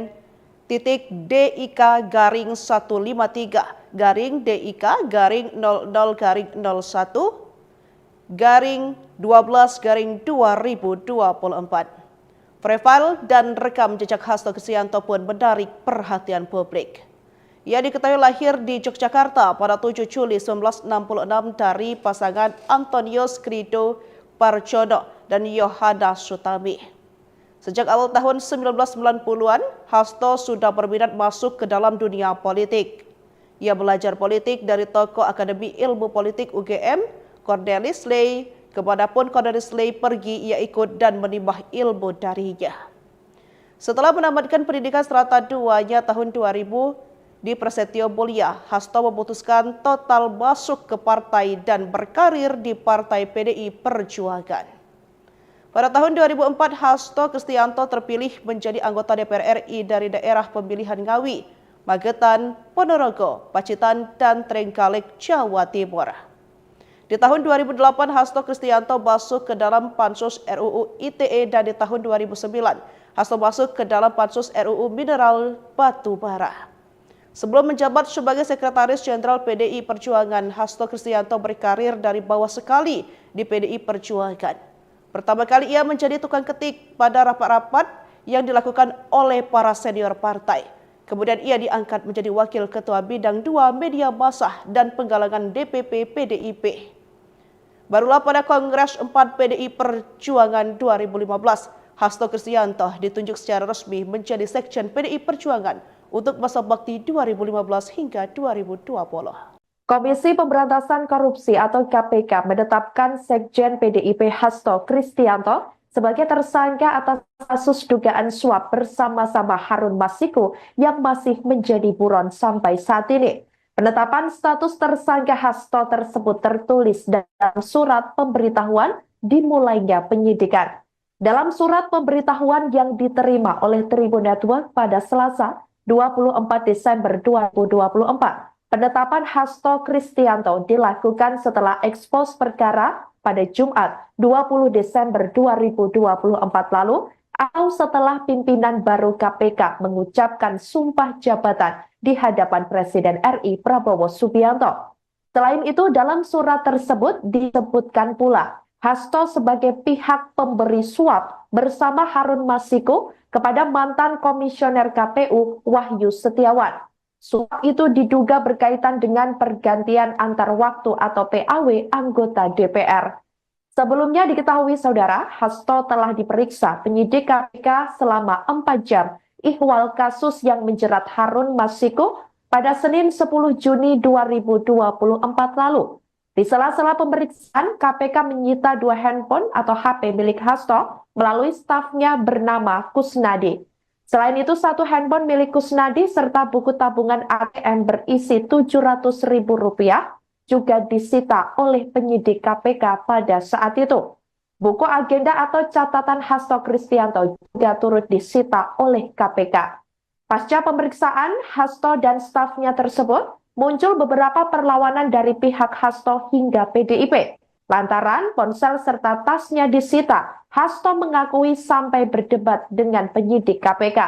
titik D I K garing satu lima tiga garing D I K garing nol nol garing nol satu garing dua belas garing dua ribu dua puluh empat. Profil dan rekam jejak Hasto Kristianto pun menarik perhatian publik. Ia diketahui lahir di Yogyakarta pada tujuh Juli sembilan belas enam puluh enam dari pasangan Antonius Krido Parjono dan Yohana Sutami. Sejak awal tahun sembilan belas sembilan puluhan, Hasto sudah berminat masuk ke dalam dunia politik. Ia belajar politik dari tokoh Akademi Ilmu Politik U G M, Cornelis Ley. Kemanapun Cornelis Ley pergi, ia ikut dan menimba ilmu darinya. Setelah menamatkan pendidikan serata duanya tahun dua ribu di Prasetyo Mulia, Hasto memutuskan total masuk ke partai dan berkarir di Partai P D I Perjuangan. Pada tahun dua ribu empat, Hasto Kristianto terpilih menjadi anggota D P R R I dari daerah pemilihan Ngawi, Magetan, Ponorogo, Pacitan, dan Trenggalek, Jawa Timur. Di tahun dua ribu delapan, Hasto Kristianto masuk ke dalam Pansus R U U I T E, dan di tahun dua ribu sembilan, Hasto masuk ke dalam Pansus R U U Mineral Batu Bara. Sebelum menjabat sebagai Sekretaris Jenderal P D I Perjuangan, Hasto Kristianto berkarir dari bawah sekali di P D I Perjuangan. Pertama kali ia menjadi tukang ketik pada rapat-rapat yang dilakukan oleh para senior partai. Kemudian ia diangkat menjadi Wakil Ketua Bidang dua Media Massa dan Penggalangan D P P P D I P. Barulah pada Kongres empat P D I Perjuangan dua ribu lima belas, Hasto Kristianto ditunjuk secara resmi menjadi Sekjen P D I Perjuangan untuk masa bakti dua ribu lima belas hingga dua ribu dua puluh. Komisi Pemberantasan Korupsi atau K P K menetapkan Sekjen P D I P Hasto Kristianto sebagai tersangka atas kasus dugaan suap bersama-sama Harun Masiku yang masih menjadi buron sampai saat ini. Penetapan status tersangka Hasto tersebut tertulis dalam surat pemberitahuan dimulainya penyidikan. Dalam surat pemberitahuan yang diterima oleh Tribun Network pada Selasa, dua puluh empat Desember dua ribu dua puluh empat, penetapan Hasto Kristianto dilakukan setelah ekspos perkara pada Jumat, dua puluh Desember dua ribu dua puluh empat lalu, atau setelah pimpinan baru K P K mengucapkan sumpah jabatan di hadapan Presiden R I Prabowo Subianto. Selain itu, dalam surat tersebut disebutkan pula Hasto sebagai pihak pemberi suap bersama Harun Masiku kepada mantan Komisioner K P U Wahyu Setiawan. Suap itu diduga berkaitan dengan pergantian antar waktu atau P A W anggota D P R. Sebelumnya diketahui saudara, Hasto telah diperiksa penyidik K P K selama empat jam ihwal kasus yang menjerat Harun Masiku pada Senin sepuluh Juni dua ribu dua puluh empat lalu. Di sela-sela pemeriksaan, K P K menyita dua handphone atau H P milik Hasto melalui stafnya bernama Kusnadi. Selain itu, satu handphone milik Kusnadi serta buku tabungan A T M berisi tujuh ratus ribu rupiah juga disita oleh penyidik K P K pada saat itu. Buku agenda atau catatan Hasto Kristianto juga turut disita oleh K P K. Pasca pemeriksaan, Hasto dan stafnya tersebut muncul beberapa perlawanan dari pihak Hasto hingga P D I P. Lantaran ponsel serta tasnya disita, Hasto mengakui sampai berdebat dengan penyidik K P K.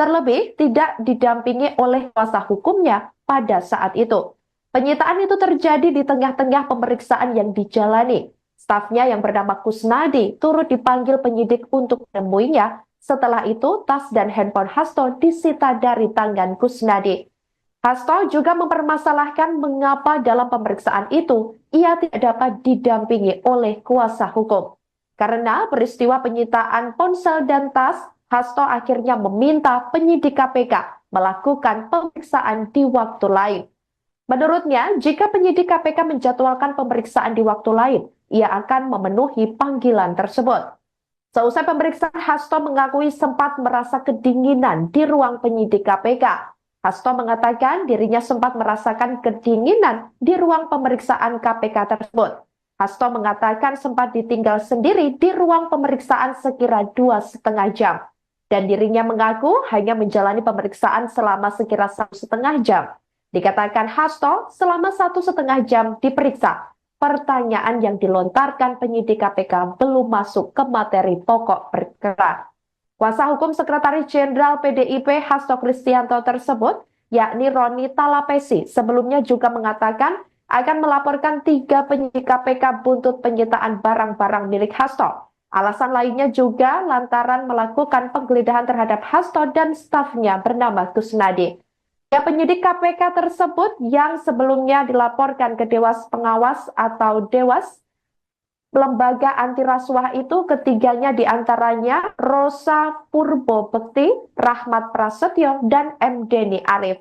Terlebih, tidak didampingi oleh kuasa hukumnya pada saat itu. Penyitaan itu terjadi di tengah-tengah pemeriksaan yang dijalani. Stafnya yang bernama Kusnadi turut dipanggil penyidik untuk menemuinya. Setelah itu, tas dan handphone Hasto disita dari tangan Kusnadi. Hasto juga mempermasalahkan mengapa dalam pemeriksaan itu ia tidak dapat didampingi oleh kuasa hukum. Karena peristiwa penyitaan ponsel dan tas, Hasto akhirnya meminta penyidik K P K melakukan pemeriksaan di waktu lain. Menurutnya, jika penyidik K P K menjadwalkan pemeriksaan di waktu lain, ia akan memenuhi panggilan tersebut. Seusai pemeriksaan, Hasto mengakui sempat merasa kedinginan di ruang penyidik K P K. Hasto mengatakan dirinya sempat merasakan kedinginan di ruang pemeriksaan K P K tersebut. Hasto mengatakan sempat ditinggal sendiri di ruang pemeriksaan sekira dua setengah jam. Dan dirinya mengaku hanya menjalani pemeriksaan selama sekira satu setengah jam. Dikatakan Hasto selama satu setengah jam diperiksa. Pertanyaan yang dilontarkan penyidik K P K belum masuk ke materi pokok perkara. Kuasa hukum Sekretaris Jenderal P D I P Hasto Kristianto tersebut, yakni Roni Talapesi, sebelumnya juga mengatakan akan melaporkan tiga penyidik K P K buntut penyitaan barang-barang milik Hasto. Alasan lainnya juga lantaran melakukan penggeledahan terhadap Hasto dan stafnya bernama Kusnadi. Ya, penyidik K P K tersebut yang sebelumnya dilaporkan ke Dewas Pengawas atau Dewas lembaga anti rasuah itu, ketiganya diantaranya Rosa Purbo Bekti, Rahmat Prasetyo, dan M Deni Arif.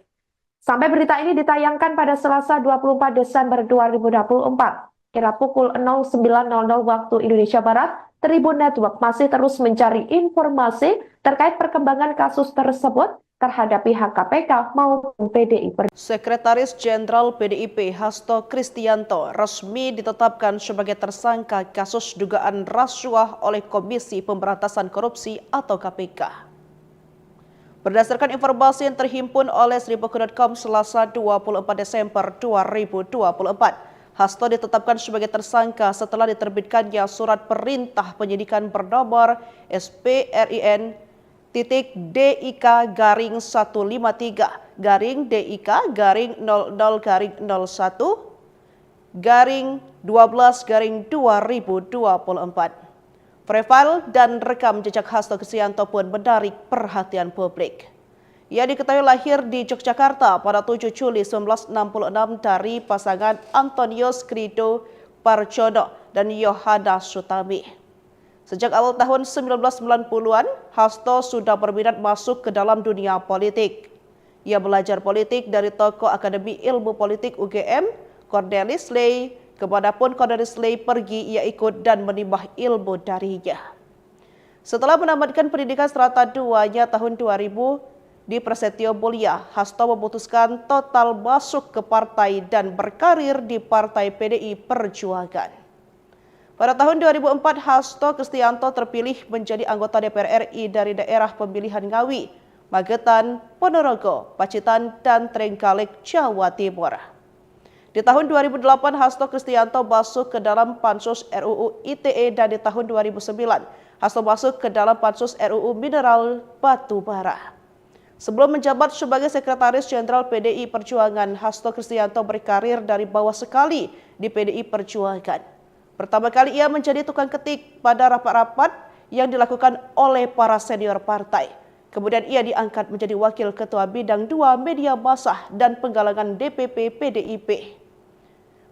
Sampai berita ini ditayangkan pada Selasa dua puluh empat Desember dua ribu dua puluh empat, kira pukul nol sembilan nol nol waktu Indonesia Barat, Tribun Network masih terus mencari informasi terkait perkembangan kasus tersebut terhadap pihak K P K maupun P D I Perjuangan. Sekretaris Jenderal P D I P Hasto Kristianto resmi ditetapkan sebagai tersangka kasus dugaan rasuah oleh Komisi Pemberantasan Korupsi atau K P K. Berdasarkan informasi yang terhimpun oleh seribu com Selasa dua puluh empat Desember dua ribu dua puluh empat, Hasto ditetapkan sebagai tersangka setelah diterbitkannya surat perintah penyidikan bernomor S P R I N titik D I K garing satu lima tiga garing D I K garing nol nol garing nol satu garing dua belas garing dua ribu dua puluh empat. Profil dan rekam jejak Hasto Kristianto pun menarik perhatian publik. Ia diketahui lahir di Yogyakarta pada tujuh Juli sembilan belas enam puluh enam dari pasangan Antonius Krido Parjono dan Yohana Sutami. Sejak awal tahun sembilan belas sembilan puluhan, Hasto sudah berminat masuk ke dalam dunia politik. Ia belajar politik dari tokoh Akademi Ilmu Politik U G M, Cornelis Ley. Kemanapun Cornelis Ley pergi, ia ikut dan menimba ilmu darinya. Setelah menamatkan pendidikan serata duanya tahun dua ribu di Prasetyo Mulia, Hasto memutuskan total masuk ke partai dan berkarir di Partai P D I Perjuangan. Pada tahun dua ribu empat, Hasto Kristianto terpilih menjadi anggota D P R R I dari daerah pemilihan Ngawi, Magetan, Ponorogo, Pacitan, dan Trenggalek, Jawa Timur. Di tahun dua ribu delapan, Hasto Kristianto masuk ke dalam Pansus R U U I T E dan di tahun dua ribu sembilan, Hasto masuk ke dalam Pansus R U U Mineral Batu Bara. Sebelum menjabat sebagai Sekretaris Jenderal P D I Perjuangan, Hasto Kristianto berkarir dari bawah sekali di P D I Perjuangan. Pertama kali ia menjadi tukang ketik pada rapat-rapat yang dilakukan oleh para senior partai. Kemudian ia diangkat menjadi Wakil Ketua Bidang dua Media Massa dan Penggalangan D P P P D I P.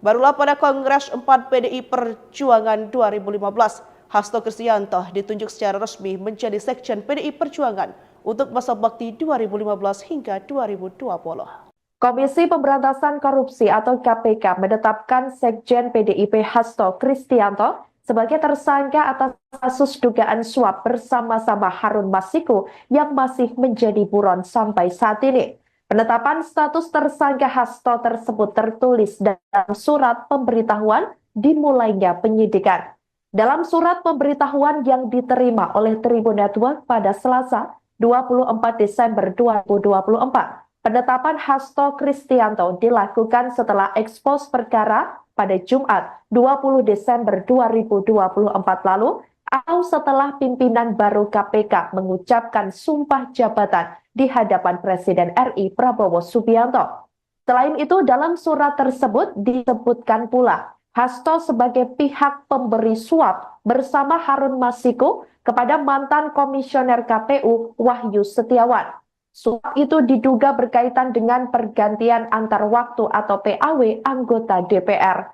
Barulah pada Kongres empat P D I Perjuangan dua ribu lima belas, Hasto Kristianto ditunjuk secara resmi menjadi Sekjen P D I Perjuangan untuk masa bakti dua ribu lima belas hingga dua ribu dua puluh. Komisi Pemberantasan Korupsi atau K P K menetapkan Sekjen P D I P Hasto Kristianto sebagai tersangka atas kasus dugaan suap bersama-sama Harun Masiku yang masih menjadi buron sampai saat ini. Penetapan status tersangka Hasto tersebut tertulis dalam surat pemberitahuan dimulainya penyidikan. Dalam surat pemberitahuan yang diterima oleh Tribun Network pada Selasa, dua puluh empat Desember dua ribu dua puluh empat, penetapan Hasto Kristianto dilakukan setelah ekspos perkara pada Jumat, dua puluh Desember dua ribu dua puluh empat lalu, atau setelah pimpinan baru K P K mengucapkan sumpah jabatan di hadapan Presiden R I Prabowo Subianto. Selain itu, dalam surat tersebut disebutkan pula Hasto sebagai pihak pemberi suap bersama Harun Masiku kepada mantan Komisioner K P U Wahyu Setiawan. Suap itu diduga berkaitan dengan pergantian antar waktu atau P A W anggota D P R.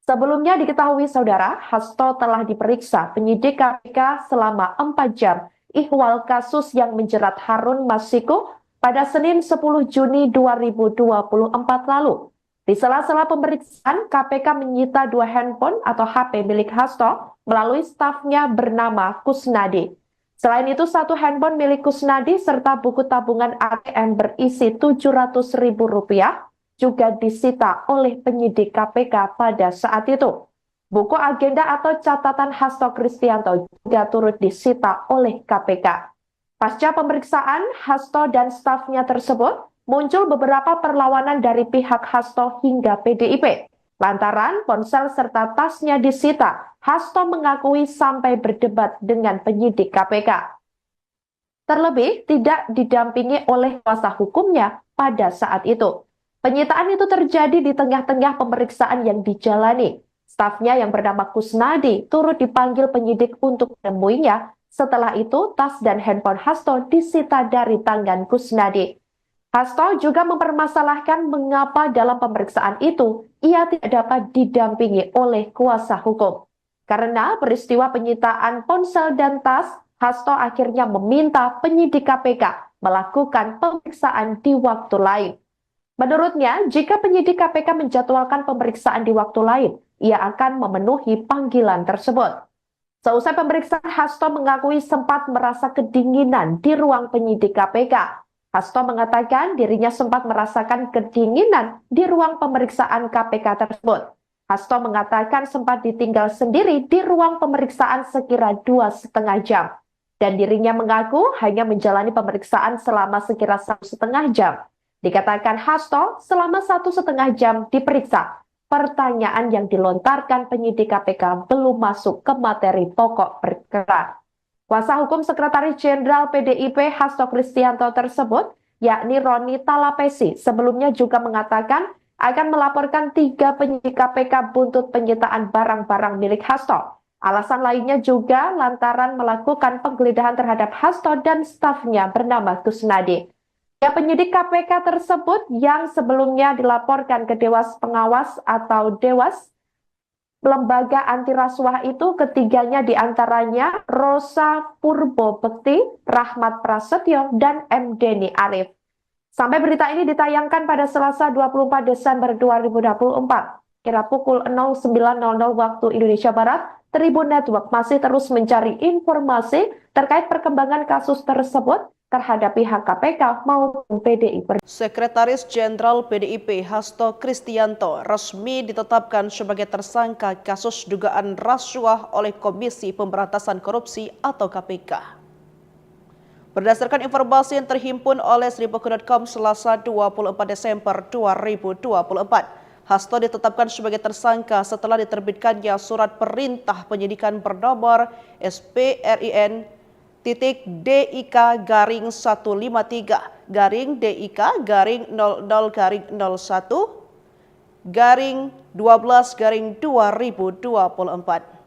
Sebelumnya diketahui, Saudara, Hasto telah diperiksa penyidik K P K selama empat jam ihwal kasus yang menjerat Harun Masiku pada Senin sepuluh Juni dua ribu dua puluh empat lalu. Di sela-sela pemeriksaan, K P K menyita dua handphone atau H P milik Hasto melalui stafnya bernama Kusnadi. Selain itu, satu handphone milik Kusnadi serta buku tabungan A T M berisi tujuh ratus ribu rupiah juga disita oleh penyidik K P K pada saat itu. Buku agenda atau catatan Hasto Kristianto juga turut disita oleh K P K. Pasca pemeriksaan Hasto dan stafnya tersebut, muncul beberapa perlawanan dari pihak Hasto hingga P D I P. Lantaran ponsel serta tasnya disita, Hasto mengakui sampai berdebat dengan penyidik K P K. Terlebih, tidak didampingi oleh kuasa hukumnya pada saat itu. Penyitaan itu terjadi di tengah-tengah pemeriksaan yang dijalani. Stafnya yang bernama Kusnadi turut dipanggil penyidik untuk menemuinya. Setelah itu, tas dan handphone Hasto disita dari tangan Kusnadi. Hasto juga mempermasalahkan mengapa dalam pemeriksaan itu ia tidak dapat didampingi oleh kuasa hukum. Karena peristiwa penyitaan ponsel dan tas, Hasto akhirnya meminta penyidik K P K melakukan pemeriksaan di waktu lain. Menurutnya, jika penyidik K P K menjadwalkan pemeriksaan di waktu lain, ia akan memenuhi panggilan tersebut. Seusai pemeriksaan, Hasto mengakui sempat merasa kedinginan di ruang penyidik K P K. Hasto mengatakan dirinya sempat merasakan kedinginan di ruang pemeriksaan K P K tersebut. Hasto mengatakan sempat ditinggal sendiri di ruang pemeriksaan sekira dua setengah jam. Dan dirinya mengaku hanya menjalani pemeriksaan selama sekira satu setengah jam. Dikatakan Hasto selama satu setengah jam diperiksa. Pertanyaan yang dilontarkan penyidik K P K belum masuk ke materi pokok perkara. Kuasa hukum Sekretaris Jenderal P D I P Hasto Kristianto tersebut, yakni Roni Talapesi, sebelumnya juga mengatakan akan melaporkan tiga penyidik K P K buntut penyitaan barang-barang milik Hasto. Alasan lainnya juga lantaran melakukan penggeledahan terhadap Hasto dan stafnya bernama Kusnadi. Ya, penyidik K P K tersebut yang sebelumnya dilaporkan ke Dewas Pengawas atau Dewas, lembaga anti rasuah itu, ketiganya diantaranya Rosa Purbo Bekti, Rahmat Prasetyo, dan M Deni Arif. Sampai berita ini ditayangkan pada Selasa dua puluh empat Desember dua ribu dua puluh empat, kira pukul nol sembilan nol nol waktu Indonesia Barat, Tribun Network masih terus mencari informasi terkait perkembangan kasus tersebut terhadap pihak K P K maupun P D I Perjuangan. Sekretaris Jenderal P D I P Hasto Kristianto resmi ditetapkan sebagai tersangka kasus dugaan rasuah oleh Komisi Pemberantasan Korupsi atau K P K. Berdasarkan informasi yang terhimpun oleh seribu dot com Selasa dua puluh empat Desember dua ribu dua puluh empat, Hasto ditetapkan sebagai tersangka setelah diterbitkannya surat perintah penyidikan bernomor S P R I N titik D I K garing satu lima tiga garing D I K garing nol nol garing nol satu garing dua belas garing dua ribu dua puluh empat.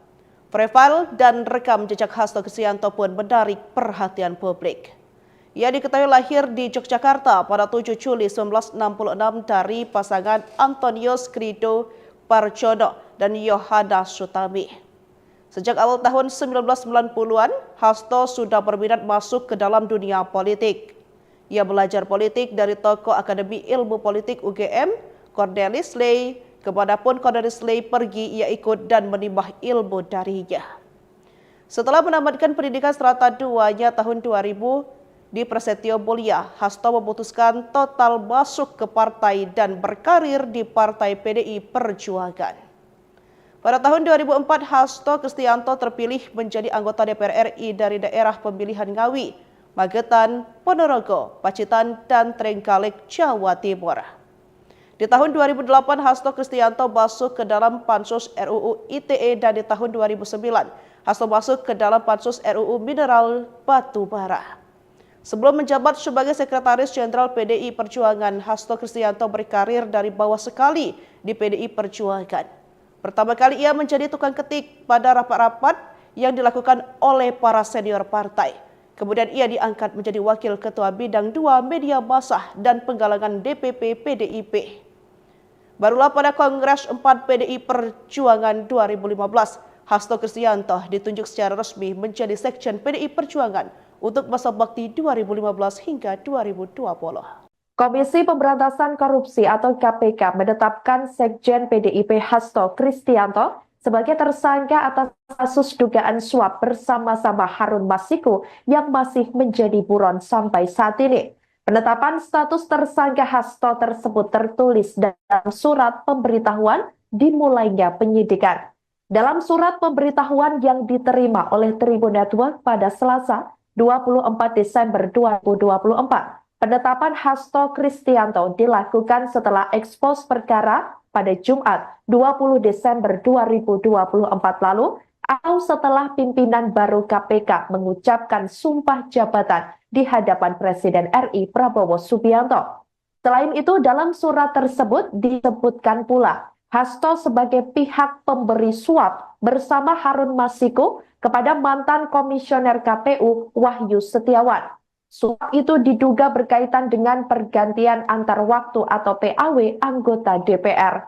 Profil dan rekam jejak Hasto Kristianto pun menarik perhatian publik. Ia diketahui lahir di Yogyakarta pada tujuh Juli sembilan belas enam puluh enam dari pasangan Antonius Krido Parjono, dan Yohana Sutami. Sejak awal tahun sembilan belas sembilan puluhan, Hasto sudah berminat masuk ke dalam dunia politik. Ia belajar politik dari tokoh Akademi Ilmu Politik U G M, Cornelis Ley, kemanapun Cornelis Ley pergi, ia ikut dan menimba ilmu darinya. Setelah menamatkan pendidikan serata duanya tahun dua ribu di Prasetyo Mulia, Hasto memutuskan total masuk ke partai dan berkarir di Partai P D I Perjuangan. Pada tahun dua ribu empat, Hasto Kristianto terpilih menjadi anggota D P R R I dari daerah pemilihan Ngawi, Magetan, Ponorogo, Pacitan, dan Trenggalek, Jawa Timur. Di tahun dua ribu delapan, Hasto Kristianto masuk ke dalam Pansus R U U I T E, dan di tahun dua ribu sembilan, Hasto masuk ke dalam Pansus R U U Mineral Batu Bara. Sebelum menjabat sebagai Sekretaris Jenderal P D I Perjuangan, Hasto Kristianto berkarir dari bawah sekali di P D I Perjuangan. Pertama kali ia menjadi tukang ketik pada rapat-rapat yang dilakukan oleh para senior partai. Kemudian ia diangkat menjadi Wakil Ketua Bidang dua Media Massa dan Penggalangan D P P P D I P. Barulah pada Kongres empat P D I Perjuangan dua ribu lima belas, Hasto Kristianto ditunjuk secara resmi menjadi Sekjen P D I Perjuangan untuk masa bakti dua ribu lima belas hingga dua ribu dua puluh. Komisi Pemberantasan Korupsi atau K P K menetapkan Sekjen P D I P Hasto Kristianto sebagai tersangka atas kasus dugaan suap bersama-sama Harun Masiku yang masih menjadi buron sampai saat ini. Penetapan status tersangka Hasto tersebut tertulis dalam surat pemberitahuan dimulainya penyidikan. Dalam surat pemberitahuan yang diterima oleh Tribun Network pada Selasa, dua puluh empat Desember dua ribu dua puluh empat, penetapan Hasto Kristianto dilakukan setelah ekspos perkara pada Jumat, dua puluh Desember dua ribu dua puluh empat lalu, atau setelah pimpinan baru K P K mengucapkan sumpah jabatan di hadapan Presiden R I Prabowo Subianto. Selain itu, dalam surat tersebut disebutkan pula Hasto sebagai pihak pemberi suap bersama Harun Masiku kepada mantan Komisioner K P U Wahyu Setiawan. Suap itu diduga berkaitan dengan pergantian antar waktu atau P A W anggota D P R.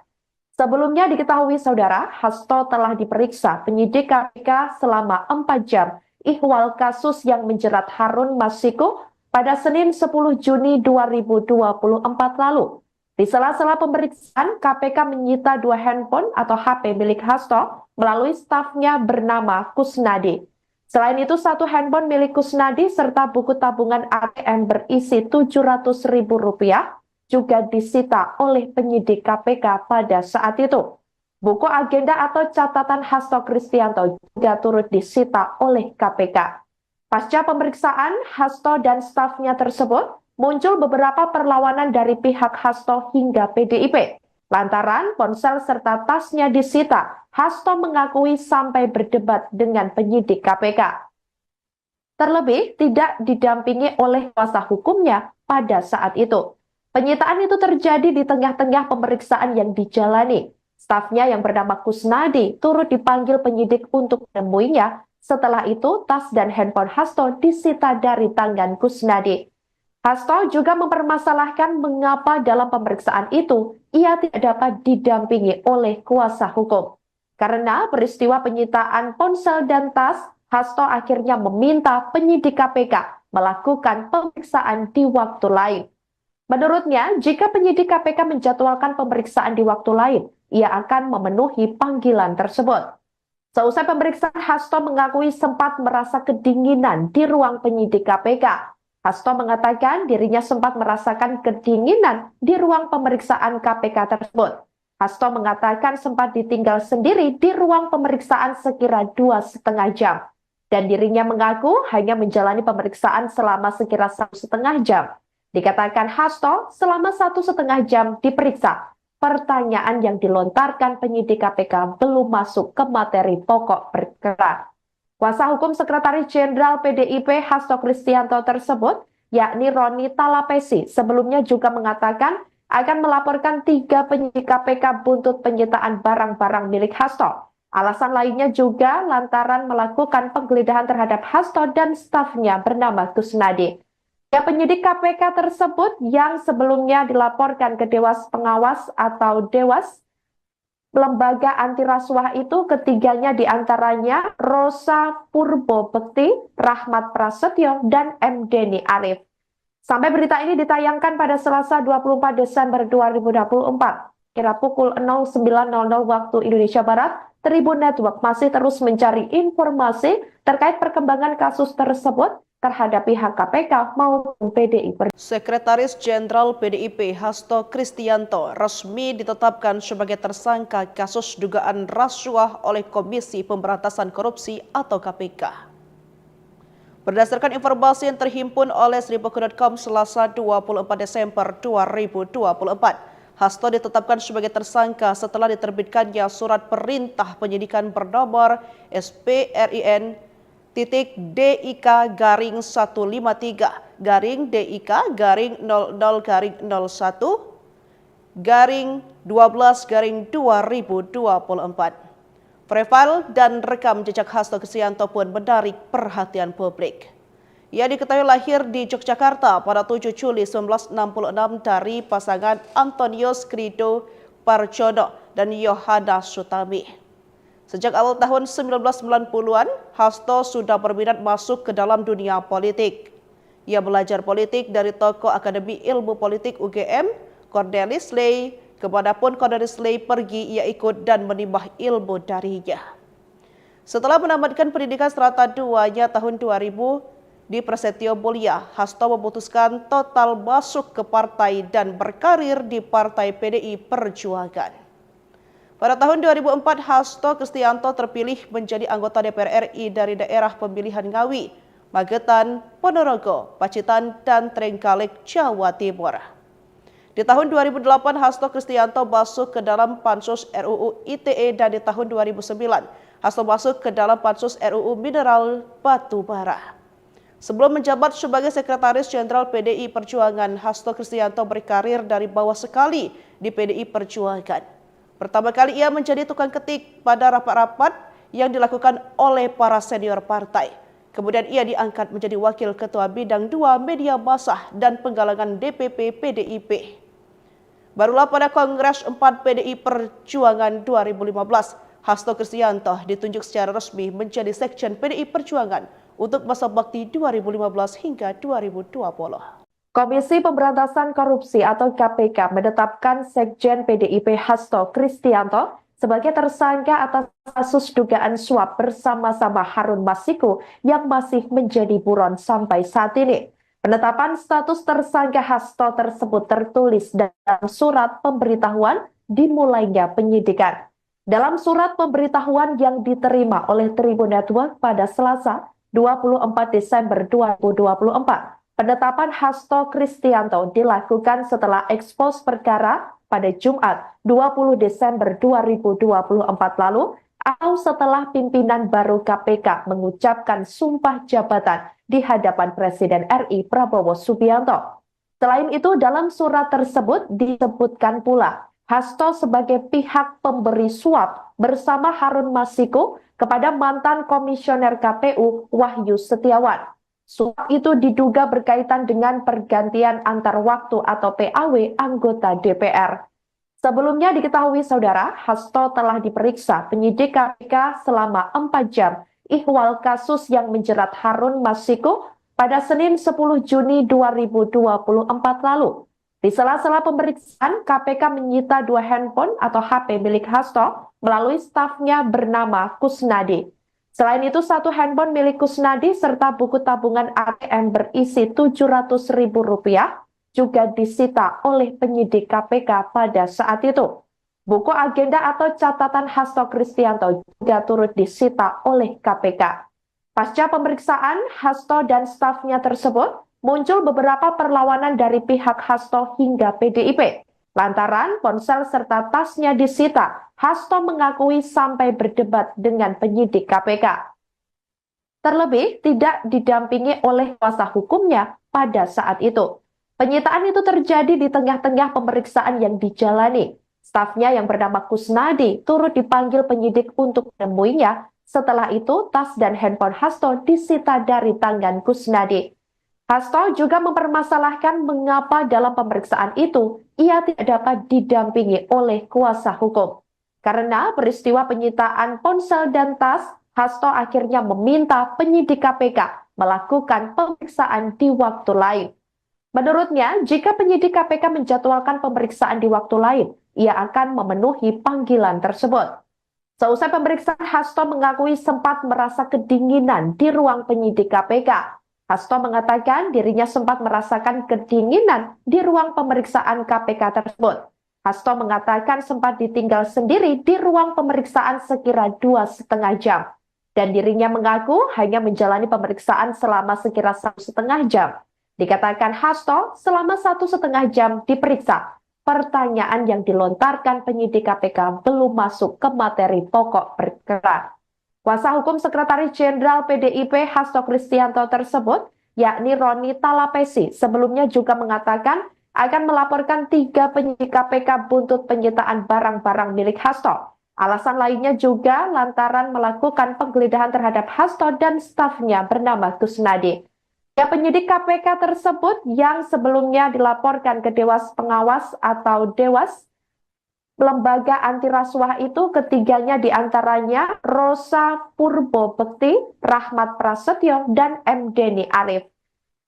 Sebelumnya diketahui, Saudara, Hasto telah diperiksa penyidik K P K selama empat jam ihwal kasus yang menjerat Harun Masiku pada Senin sepuluh Juni dua ribu dua puluh empat lalu. Di sela-sela pemeriksaan, K P K menyita dua handphone atau H P milik Hasto melalui stafnya bernama Kusnadi. Selain itu, satu handphone milik Kusnadi serta buku tabungan A T M berisi tujuh ratus ribu rupiah juga disita oleh penyidik K P K pada saat itu. Buku agenda atau catatan Hasto Kristianto juga turut disita oleh K P K. Pasca pemeriksaan Hasto dan stafnya tersebut, muncul beberapa perlawanan dari pihak Hasto hingga P D I P. Lantaran ponsel serta tasnya disita, Hasto mengakui sampai berdebat dengan penyidik K P K. Terlebih, tidak didampingi oleh kuasa hukumnya pada saat itu. Penyitaan itu terjadi di tengah-tengah pemeriksaan yang dijalani. Stafnya yang bernama Kusnadi turut dipanggil penyidik untuk menemuinya. Setelah itu, tas dan handphone Hasto disita dari tangan Kusnadi. Hasto juga mempermasalahkan mengapa dalam pemeriksaan itu ia tidak dapat didampingi oleh kuasa hukum. Karena peristiwa penyitaan ponsel dan tas, Hasto akhirnya meminta penyidik K P K melakukan pemeriksaan di waktu lain. Menurutnya, jika penyidik K P K menjadwalkan pemeriksaan di waktu lain, ia akan memenuhi panggilan tersebut. Seusai pemeriksaan, Hasto mengakui sempat merasa kedinginan di ruang penyidik K P K. Hasto mengatakan dirinya sempat merasakan kedinginan di ruang pemeriksaan K P K tersebut. Hasto mengatakan sempat ditinggal sendiri di ruang pemeriksaan sekira dua setengah jam. Dan dirinya mengaku hanya menjalani pemeriksaan selama sekira satu setengah jam. Dikatakan Hasto selama satu setengah jam diperiksa. Pertanyaan yang dilontarkan penyidik K P K belum masuk ke materi pokok perkara. Kuasa hukum Sekretaris Jenderal P D I P Hasto Kristianto tersebut, yakni Roni Talapesi, sebelumnya juga mengatakan akan melaporkan tiga penyidik K P K buntut penyitaan barang-barang milik Hasto. Alasan lainnya juga lantaran melakukan penggeledahan terhadap Hasto dan stafnya bernama Kusnadi. Ya, penyidik K P K tersebut yang sebelumnya dilaporkan ke Dewas Pengawas atau Dewas lembaga anti rasuah itu ketiganya diantaranya Rosa Purbo Bekti, Rahmat Prasetyo, dan M Deni Arif. Sampai berita ini ditayangkan pada Selasa dua puluh empat Desember dua ribu dua puluh empat, kira pukul nol sembilan nol nol waktu Indonesia Barat, Tribun Network masih terus mencari informasi terkait perkembangan kasus tersebut terhadap pihak K P K maupun P D I Perjuangan. Sekretaris Jenderal P D I P Hasto Kristianto resmi ditetapkan sebagai tersangka kasus dugaan rasuah oleh Komisi Pemberantasan Korupsi atau K P K. Berdasarkan informasi yang terhimpun oleh seribu com, Selasa dua puluh empat Desember dua ribu dua puluh empat, Hasto ditetapkan sebagai tersangka setelah diterbitkannya surat perintah penyidikan bernomor S P R I N titik D I K garing satu lima tiga garing D I K garing nol nol garing nol satu garing dua belas garing dua ribu dua puluh empat. Profil dan rekam jejak Hasto Kristianto pun menarik perhatian publik. Ia diketahui lahir di Yogyakarta pada tujuh Juli sembilan belas enam puluh enam dari pasangan Antonius Krido Parjono dan Yohana Sutami. Sejak awal tahun sembilan belas sembilan puluhan, Hasto sudah berminat masuk ke dalam dunia politik. Ia belajar politik dari tokoh Akademi Ilmu Politik U G M, Cornelis Ley. Kemanapun Cornelis Ley pergi, ia ikut dan menimba ilmu darinya. Setelah menamatkan pendidikan serata duanya tahun dua ribu di Prasetyo Mulia, Hasto memutuskan total masuk ke partai dan berkarir di Partai P D I Perjuangan. Pada tahun dua ribu empat, Hasto Kristianto terpilih menjadi anggota D P R R I dari daerah pemilihan Ngawi, Magetan, Ponorogo, Pacitan, dan Trenggalek, Jawa Timur. Di tahun dua ribu delapan, Hasto Kristianto masuk ke dalam Pansus R U U I T E, dan di tahun dua ribu sembilan, Hasto masuk ke dalam Pansus R U U Mineral Batu Bara. Sebelum menjabat sebagai Sekretaris Jenderal P D I Perjuangan, Hasto Kristianto berkarir dari bawah sekali di P D I Perjuangan. Pertama kali ia menjadi tukang ketik pada rapat-rapat yang dilakukan oleh para senior partai. Kemudian ia diangkat menjadi Wakil Ketua Bidang dua Media Massa dan Penggalangan D P P P D I P. Barulah pada Kongres empat P D I Perjuangan dua ribu lima belas, Hasto Kristianto ditunjuk secara resmi menjadi Sekjen P D I Perjuangan untuk masa bakti dua ribu lima belas hingga dua ribu dua puluh. Komisi Pemberantasan Korupsi atau K P K menetapkan Sekjen P D I P Hasto Kristianto sebagai tersangka atas kasus dugaan suap bersama-sama Harun Masiku yang masih menjadi buron sampai saat ini. Penetapan status tersangka Hasto tersebut tertulis dalam surat pemberitahuan dimulainya penyidikan. Dalam surat pemberitahuan yang diterima oleh Tribun Network pada Selasa, dua puluh empat Desember dua ribu dua puluh empat, penetapan Hasto Kristianto dilakukan setelah ekspos perkara pada Jumat, dua puluh Desember dua ribu dua puluh empat lalu, atau setelah pimpinan baru K P K mengucapkan sumpah jabatan di hadapan Presiden R I Prabowo Subianto. Selain itu, dalam surat tersebut disebutkan pula Hasto sebagai pihak pemberi suap bersama Harun Masiku kepada mantan Komisioner K P U Wahyu Setiawan. Suap itu diduga berkaitan dengan pergantian antar waktu atau P A W anggota D P R. Sebelumnya diketahui, Saudara, Hasto telah diperiksa penyidik K P K selama empat jam ihwal kasus yang menjerat Harun Masiku pada Senin sepuluh Juni dua ribu dua puluh empat lalu. Di sela-sela pemeriksaan, K P K menyita dua handphone atau H P milik Hasto melalui stafnya bernama Kusnadi. Selain itu, satu handphone milik Kusnadi serta buku tabungan A T M berisi tujuh ratus ribu rupiah juga disita oleh penyidik K P K pada saat itu. Buku agenda atau catatan Hasto Kristianto juga turut disita oleh K P K. Pasca pemeriksaan Hasto dan stafnya tersebut, muncul beberapa perlawanan dari pihak Hasto hingga P D I P. Lantaran ponsel serta tasnya disita, Hasto mengakui sampai berdebat dengan penyidik K P K. Terlebih, tidak didampingi oleh kuasa hukumnya pada saat itu. Penyitaan itu terjadi di tengah-tengah pemeriksaan yang dijalani. Stafnya yang bernama Kusnadi turut dipanggil penyidik untuk menemuinya. Setelah itu, tas dan handphone Hasto disita dari tangan Kusnadi. Hasto juga mempermasalahkan mengapa dalam pemeriksaan itu ia tidak dapat didampingi oleh kuasa hukum. Karena peristiwa penyitaan ponsel dan tas, Hasto akhirnya meminta penyidik K P K melakukan pemeriksaan di waktu lain. Menurutnya, jika penyidik K P K menjadwalkan pemeriksaan di waktu lain, ia akan memenuhi panggilan tersebut. Seusai pemeriksaan, Hasto mengakui sempat merasa kedinginan di ruang penyidik K P K. Hasto mengatakan dirinya sempat merasakan kedinginan di ruang pemeriksaan K P K tersebut. Hasto mengatakan sempat ditinggal sendiri di ruang pemeriksaan sekira dua setengah jam. Dan dirinya mengaku hanya menjalani pemeriksaan selama sekira satu setengah jam. Dikatakan Hasto, selama satu setengah jam diperiksa, pertanyaan yang dilontarkan penyidik K P K belum masuk ke materi pokok perkara. Kuasa hukum Sekretaris Jenderal P D I P Hasto Kristianto tersebut, yakni Roni Talapesi, sebelumnya juga mengatakan akan melaporkan tiga penyidik K P K buntut penyitaan barang-barang milik Hasto. Alasan lainnya juga lantaran melakukan penggeledahan terhadap Hasto dan stafnya bernama Kusnadi. Ya, penyidik K P K tersebut yang sebelumnya dilaporkan ke Dewas Pengawas atau Dewas Lembaga Anti Rasuah itu, ketiganya diantaranya Rosa Purbo Bekti, Rahmat Prasetyo, dan M Deni Arif.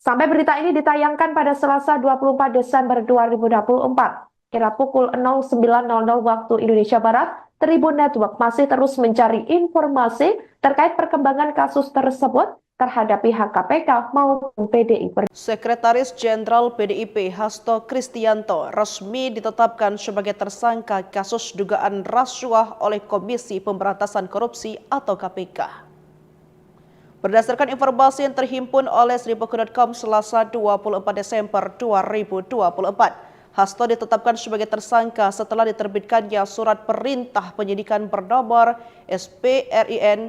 Sampai berita ini ditayangkan pada Selasa dua puluh empat Desember dua ribu dua puluh empat, kira pukul nol sembilan nol nol waktu Indonesia Barat, Tribun Network masih terus mencari informasi terkait perkembangan kasus tersebut terhadap pihak K P K maupun P D I Perjuangan. Sekretaris Jenderal P D I P Hasto Kristianto resmi ditetapkan sebagai tersangka kasus dugaan rasuah oleh Komisi Pemberantasan Korupsi atau K P K. Berdasarkan informasi yang terhimpun oleh seribu dot com Selasa dua puluh empat Desember dua ribu dua puluh empat, Hasto ditetapkan sebagai tersangka setelah diterbitkannya surat perintah penyidikan bernomor S P R I N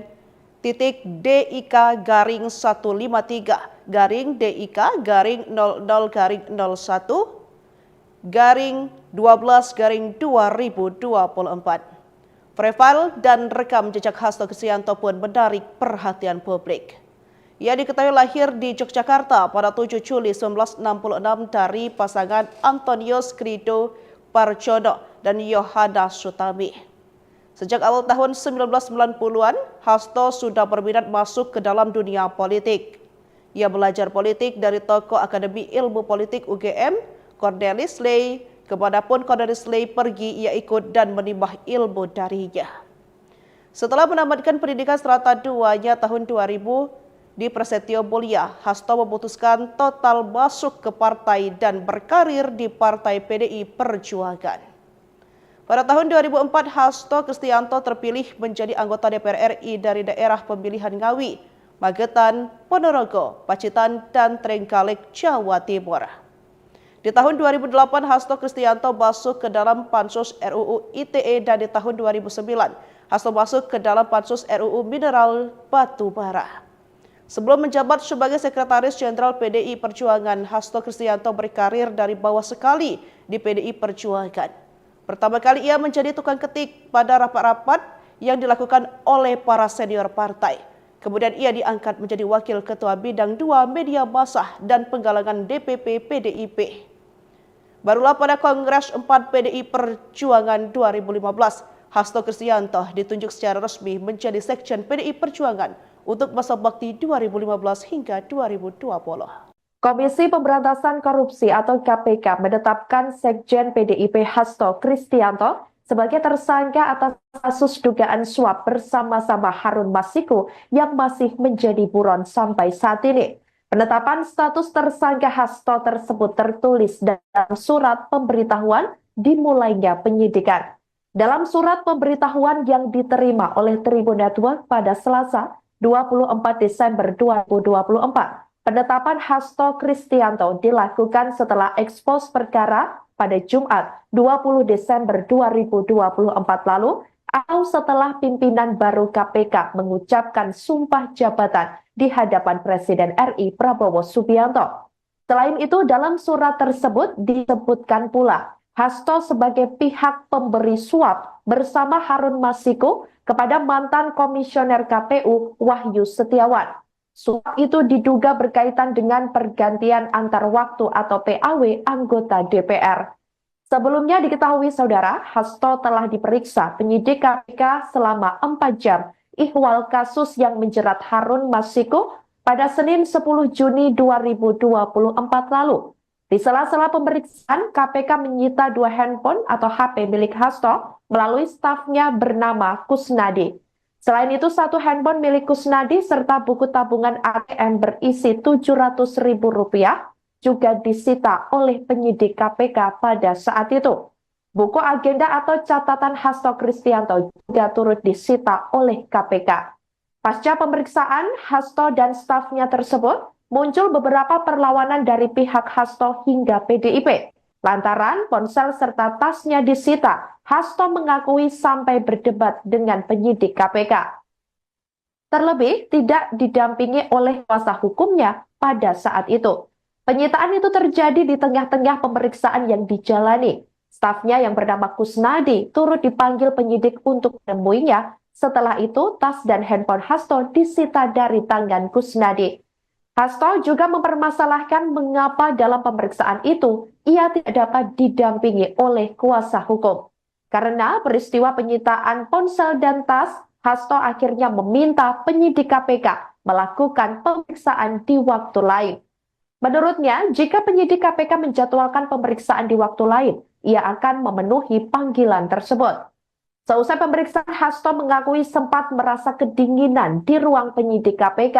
titik D I K garing satu lima tiga garing D I K garing nol nol garing nol satu garing dua belas garing dua ribu dua puluh empat. Profil dan rekam jejak Hasto Kristianto pun menarik perhatian publik. Ia diketahui lahir di Yogyakarta pada tujuh Juli sembilan belas enam puluh enam dari pasangan Antonius Krido Parjono dan Yohana Sutami. Sejak awal tahun sembilan belas sembilan puluhan, Hasto sudah berminat masuk ke dalam dunia politik. Ia belajar politik dari tokoh Akademi Ilmu Politik U G M, Cornelis Ley. Kemanapun Cornelis Ley pergi, ia ikut dan menimba ilmu darinya. Setelah menamatkan pendidikan serata duanya tahun dua ribu di Prasetyo Mulia, Hasto memutuskan total masuk ke partai dan berkarir di Partai P D I Perjuangan. Pada tahun dua ribu empat, Hasto Kristianto terpilih menjadi anggota D P R R I dari daerah pemilihan Ngawi, Magetan, Ponorogo, Pacitan, dan Trenggalek, Jawa Timur. Di tahun dua ribu delapan, Hasto Kristianto masuk ke dalam Pansus R U U I T E, dan di tahun dua ribu sembilan, Hasto masuk ke dalam Pansus R U U Mineral Batu Bara. Sebelum menjabat sebagai Sekretaris Jenderal P D I Perjuangan, Hasto Kristianto berkarir dari bawah sekali di P D I Perjuangan. Pertama kali ia menjadi tukang ketik pada rapat-rapat yang dilakukan oleh para senior partai. Kemudian ia diangkat menjadi Wakil Ketua Bidang dua Media Massa dan Penggalangan D P P P D I P. Barulah pada Kongres empat P D I Perjuangan dua ribu lima belas, Hasto Kristianto ditunjuk secara resmi menjadi Sekjen P D I Perjuangan untuk masa bakti dua ribu lima belas hingga dua ribu dua puluh. Komisi Pemberantasan Korupsi atau K P K menetapkan Sekjen P D I P Hasto Kristianto sebagai tersangka atas kasus dugaan suap bersama-sama Harun Masiku yang masih menjadi buron sampai saat ini. Penetapan status tersangka Hasto tersebut tertulis dalam surat pemberitahuan dimulainya penyidikan. Dalam surat pemberitahuan yang diterima oleh Tribun Network pada Selasa, dua puluh empat Desember dua ribu dua puluh empat, penetapan Hasto Kristianto dilakukan setelah ekspos perkara pada Jumat, dua puluh Desember dua ribu dua puluh empat lalu, atau setelah pimpinan baru K P K mengucapkan sumpah jabatan di hadapan Presiden R I Prabowo Subianto. Selain itu, dalam surat tersebut disebutkan pula Hasto sebagai pihak pemberi suap bersama Harun Masiku kepada mantan Komisioner K P U Wahyu Setiawan. Suap itu diduga berkaitan dengan pergantian antar waktu atau P A W anggota D P R. Sebelumnya diketahui saudara, Hasto telah diperiksa penyidik K P K selama empat jam ihwal kasus yang menjerat Harun Masiku pada Senin sepuluh Juni dua ribu dua puluh empat lalu. Di sela-sela pemeriksaan, K P K menyita dua handphone atau H P milik Hasto melalui stafnya bernama Kusnadi. Selain itu, satu handphone milik Kusnadi serta buku tabungan A T M berisi tujuh ratus ribu rupiah juga disita oleh penyidik K P K pada saat itu. Buku agenda atau catatan Hasto Kristianto juga turut disita oleh K P K. Pasca pemeriksaan, Hasto dan stafnya tersebut muncul beberapa perlawanan dari pihak Hasto hingga P D I P. Lantaran ponsel serta tasnya disita, Hasto mengakui sampai berdebat dengan penyidik K P K. Terlebih tidak didampingi oleh kuasa hukumnya pada saat itu. Penyitaan itu terjadi di tengah-tengah pemeriksaan yang dijalani. Stafnya yang bernama Kusnadi turut dipanggil penyidik untuk menemuinya. Setelah itu, tas dan handphone Hasto disita dari tangan Kusnadi. Hasto juga mempermasalahkan mengapa dalam pemeriksaan itu ia tidak dapat didampingi oleh kuasa hukum. Karena peristiwa penyitaan ponsel dan tas, Hasto akhirnya meminta penyidik K P K melakukan pemeriksaan di waktu lain. Menurutnya, jika penyidik K P K menjadwalkan pemeriksaan di waktu lain, ia akan memenuhi panggilan tersebut. Seusai pemeriksaan, Hasto mengakui sempat merasa kedinginan di ruang penyidik K P K.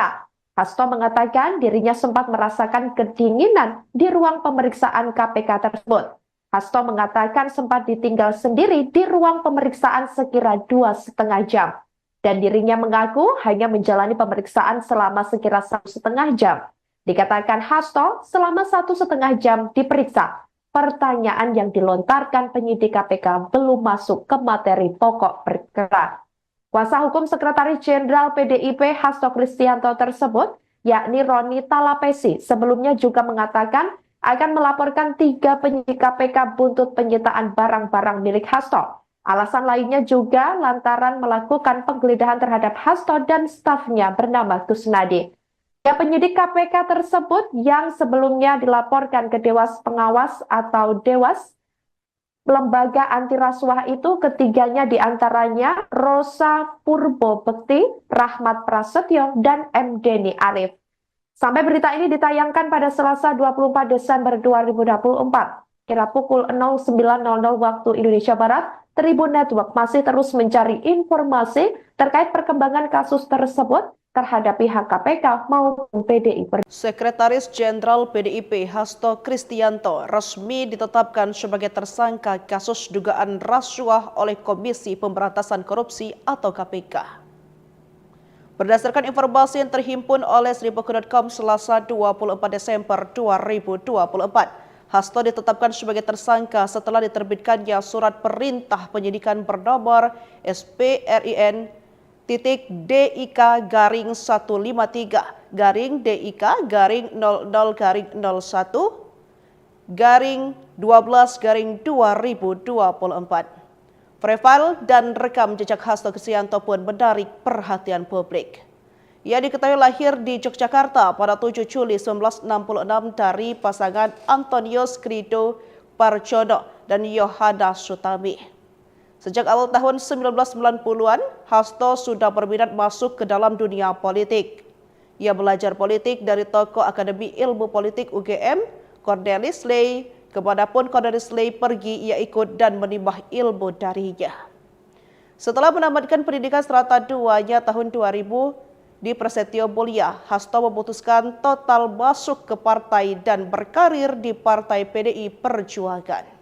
Hasto mengatakan dirinya sempat merasakan kedinginan di ruang pemeriksaan K P K tersebut. Hasto mengatakan sempat ditinggal sendiri di ruang pemeriksaan sekira dua setengah jam. Dan dirinya mengaku hanya menjalani pemeriksaan selama sekira satu setengah jam. Dikatakan Hasto selama satu setengah jam diperiksa. Pertanyaan yang dilontarkan penyidik K P K belum masuk ke materi pokok perkara. Kuasa hukum Sekretaris Jenderal P D I P Hasto Kristianto tersebut, yakni Roni Talapesi, sebelumnya juga mengatakan akan melaporkan tiga penyidik K P K buntut penyitaan barang-barang milik Hasto. Alasan lainnya juga lantaran melakukan penggeledahan terhadap Hasto dan stafnya bernama Kusnadi. Ya, penyidik K P K tersebut yang sebelumnya dilaporkan ke Dewas Pengawas atau Dewas lembaga anti rasuah itu, ketiganya diantaranya Rosa Purbo Bekti, Rahmat Prasetyo, dan M Deni Arif. Sampai berita ini ditayangkan pada Selasa dua puluh empat Desember dua ribu dua puluh empat, kira pukul nol sembilan nol nol waktu Indonesia Barat, Tribun Network masih terus mencari informasi terkait perkembangan kasus tersebut terhadap pihak K P K maupun P D I Perjuangan. Sekretaris Jenderal P D I P Hasto Kristianto resmi ditetapkan sebagai tersangka kasus dugaan rasuah oleh Komisi Pemberantasan Korupsi atau K P K. Berdasarkan informasi yang terhimpun oleh seribu com, Selasa dua puluh empat Desember dua ribu dua puluh empat, Hasto ditetapkan sebagai tersangka setelah diterbitkannya surat perintah penyidikan bernomor S P R I N titik D I K garing satu lima tiga garing D I K garing nol nol garing nol satu garing dua belas garing dua ribu dua puluh empat. Profil dan rekam jejak Hasto Kristianto pun menarik perhatian publik. Ia diketahui lahir di Yogyakarta pada tujuh Juli sembilan belas enam puluh enam dari pasangan Antonius Krido Parjono dan Yohana Sutami. Sejak awal tahun sembilan belas sembilan puluhan, Hasto sudah berminat masuk ke dalam dunia politik. Ia belajar politik dari tokoh Akademi Ilmu Politik U G M, Cornelis Ley. Kemanapun Cornelis Ley pergi, ia ikut dan menimba ilmu darinya. Setelah menamatkan pendidikan serata duanya tahun dua ribu di Prasetyo Mulia, Hasto memutuskan total masuk ke partai dan berkarir di Partai P D I Perjuangan.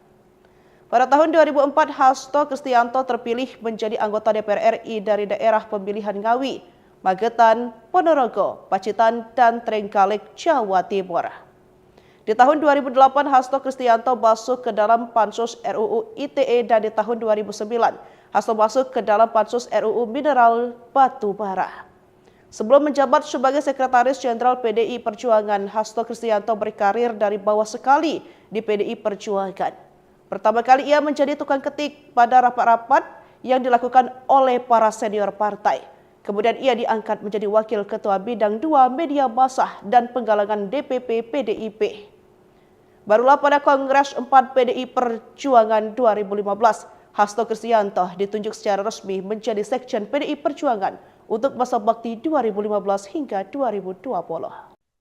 Pada tahun dua ribu empat, Hasto Kristianto terpilih menjadi anggota D P R R I dari daerah pemilihan Ngawi, Magetan, Ponorogo, Pacitan, dan Trenggalek, Jawa Timur. Di tahun dua ribu delapan, Hasto Kristianto masuk ke dalam Pansus R U U I T E, dan di tahun dua ribu sembilan, Hasto masuk ke dalam Pansus R U U Mineral Batu Bara. Sebelum menjabat sebagai Sekretaris Jenderal P D I Perjuangan, Hasto Kristianto berkarir dari bawah sekali di P D I Perjuangan. Pertama kali ia menjadi tukang ketik pada rapat-rapat yang dilakukan oleh para senior partai. Kemudian ia diangkat menjadi Wakil Ketua Bidang dua Media Massa dan Penggalangan D P P P D I P. Barulah pada Kongres empat P D I Perjuangan dua ribu lima belas, Hasto Kristianto ditunjuk secara resmi menjadi Sekjen P D I Perjuangan untuk masa bakti dua ribu lima belas hingga dua ribu dua puluh.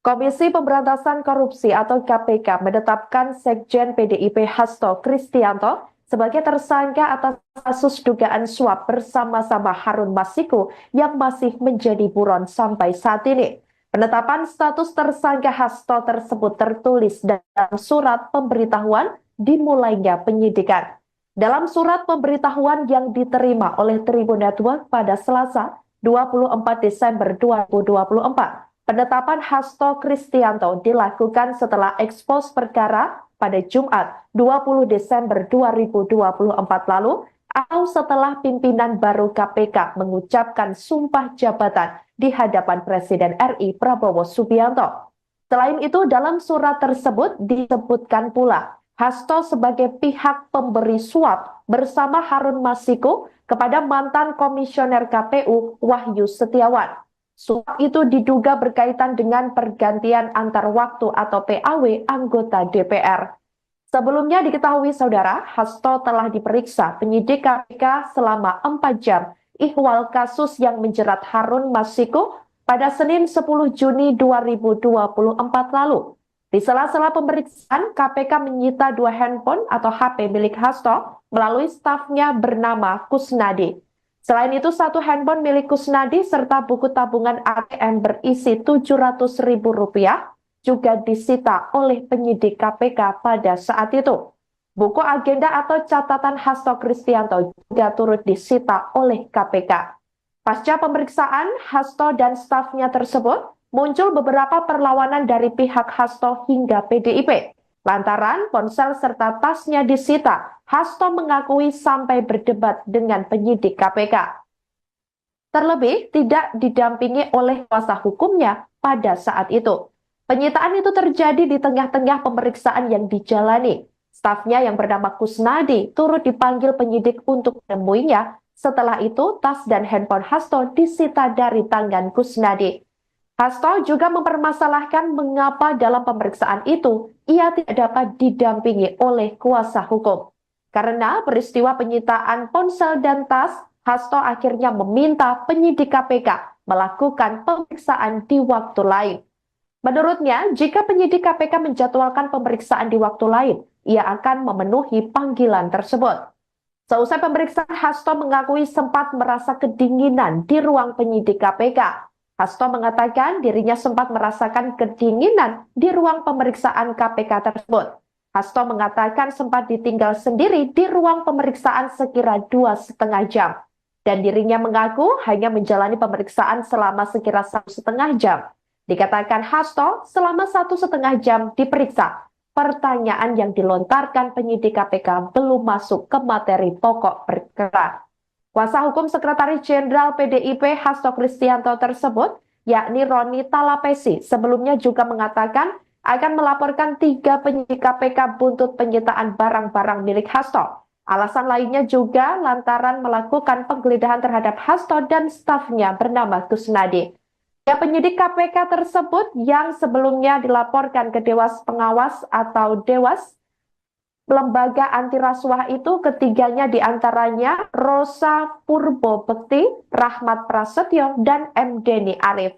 Komisi Pemberantasan Korupsi atau K P K menetapkan Sekjen P D I P Hasto Kristianto sebagai tersangka atas kasus dugaan suap bersama-sama Harun Masiku yang masih menjadi buron sampai saat ini. Penetapan status tersangka Hasto tersebut tertulis dalam surat pemberitahuan dimulainya penyidikan. Dalam surat pemberitahuan yang diterima oleh Tribun Network pada Selasa, dua puluh empat Desember dua ribu dua puluh empat, penetapan Hasto Kristianto dilakukan setelah ekspos perkara pada Jumat, dua puluh Desember dua ribu dua puluh empat lalu, atau setelah pimpinan baru K P K mengucapkan sumpah jabatan di hadapan Presiden R I Prabowo Subianto. Selain itu, dalam surat tersebut disebutkan pula Hasto sebagai pihak pemberi suap bersama Harun Masiku kepada mantan Komisioner K P U Wahyu Setiawan. Suap itu diduga berkaitan dengan pergantian antar waktu atau P A W anggota D P R. Sebelumnya diketahui, Saudara, Hasto telah diperiksa penyidik K P K selama empat jam ihwal kasus yang menjerat Harun Masiku pada Senin sepuluh Juni dua ribu dua puluh empat lalu. Di sela-sela pemeriksaan, K P K menyita dua handphone atau H P milik Hasto melalui stafnya bernama Kusnadi. Selain itu, satu handphone milik Kusnadi serta buku tabungan A T M berisi tujuh ratus ribu rupiah juga disita oleh penyidik K P K pada saat itu. Buku agenda atau catatan Hasto Kristianto juga turut disita oleh K P K. Pasca pemeriksaan Hasto dan stafnya tersebut, muncul beberapa perlawanan dari pihak Hasto hingga P D I P. Lantaran ponsel serta tasnya disita, Hasto mengakui sampai berdebat dengan penyidik K P K. Terlebih, tidak didampingi oleh kuasa hukumnya pada saat itu. Penyitaan itu terjadi di tengah-tengah pemeriksaan yang dijalani. Stafnya yang bernama Kusnadi turut dipanggil penyidik untuk menemuinya. Setelah itu, tas dan handphone Hasto disita dari tangan Kusnadi. Hasto juga mempermasalahkan mengapa dalam pemeriksaan itu ia tidak dapat didampingi oleh kuasa hukum. Karena peristiwa penyitaan ponsel dan tas, Hasto akhirnya meminta penyidik K P K melakukan pemeriksaan di waktu lain. Menurutnya, jika penyidik K P K menjadwalkan pemeriksaan di waktu lain, ia akan memenuhi panggilan tersebut. Seusai pemeriksaan, Hasto mengakui sempat merasa kedinginan di ruang penyidik K P K. Hasto mengatakan dirinya sempat merasakan kedinginan di ruang pemeriksaan K P K tersebut. Hasto mengatakan sempat ditinggal sendiri di ruang pemeriksaan sekira dua setengah jam. Dan dirinya mengaku hanya menjalani pemeriksaan selama sekira satu setengah jam. Dikatakan Hasto selama satu setengah jam diperiksa, pertanyaan yang dilontarkan penyidik K P K belum masuk ke materi pokok perkara. Kuasa hukum Sekretaris Jenderal P D I P Hasto Kristianto tersebut, yakni Roni Talapesi, sebelumnya juga mengatakan akan melaporkan tiga penyidik K P K buntut penyitaan barang-barang milik Hasto. Alasan lainnya juga lantaran melakukan penggeledahan terhadap Hasto dan stafnya bernama Kusnadi. Ya, penyidik K P K tersebut yang sebelumnya dilaporkan ke Dewas Pengawas atau Dewas, lembaga anti rasuah itu, ketiganya diantaranya Rosa Purbo Bekti, Rahmat Prasetyo, dan M Deni Arif.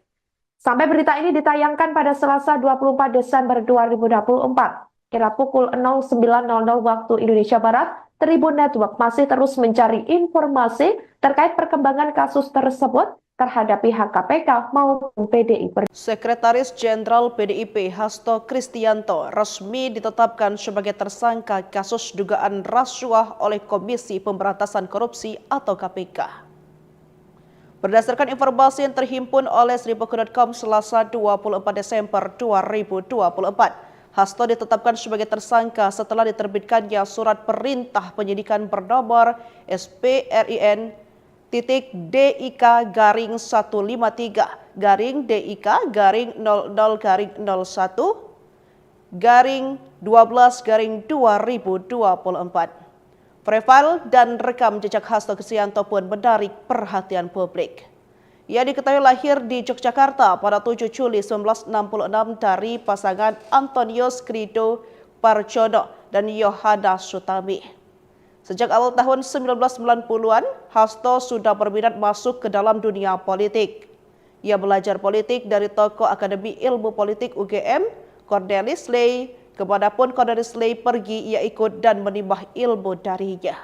Sampai berita ini ditayangkan pada Selasa dua puluh empat Desember dua ribu dua puluh empat, kira pukul nol sembilan nol nol waktu Indonesia Barat, Tribun Network masih terus mencari informasi terkait perkembangan kasus tersebut terhadap pihak K P K maupun P D I Perjuangan. Sekretaris Jenderal P D I P Hasto Kristianto resmi ditetapkan sebagai tersangka kasus dugaan rasuah oleh Komisi Pemberantasan Korupsi atau K P K. Berdasarkan informasi yang terhimpun oleh seribu dot com Selasa dua puluh empat Desember dua ribu dua puluh empat, Hasto ditetapkan sebagai tersangka setelah diterbitkannya surat perintah penyidikan bernomor S P R I N titik D I K garing satu lima tiga garing D I K garing nol nol garing nol satu garing dua belas garing dua ribu dua puluh empat. Profil dan rekam jejak Hasto Kristianto pun menarik perhatian publik. Ia diketahui lahir di Yogyakarta pada tujuh Juli sembilan belas enam puluh enam dari pasangan Antonius Krido Parjono, dan Yohana Sutami. Sejak awal tahun sembilan belas sembilan puluhan, Hasto sudah berminat masuk ke dalam dunia politik. Ia belajar politik dari tokoh Akademi Ilmu Politik U G M, Cornelis Ley. Kemanapun Cornelis Ley pergi, ia ikut dan menimba ilmu darinya.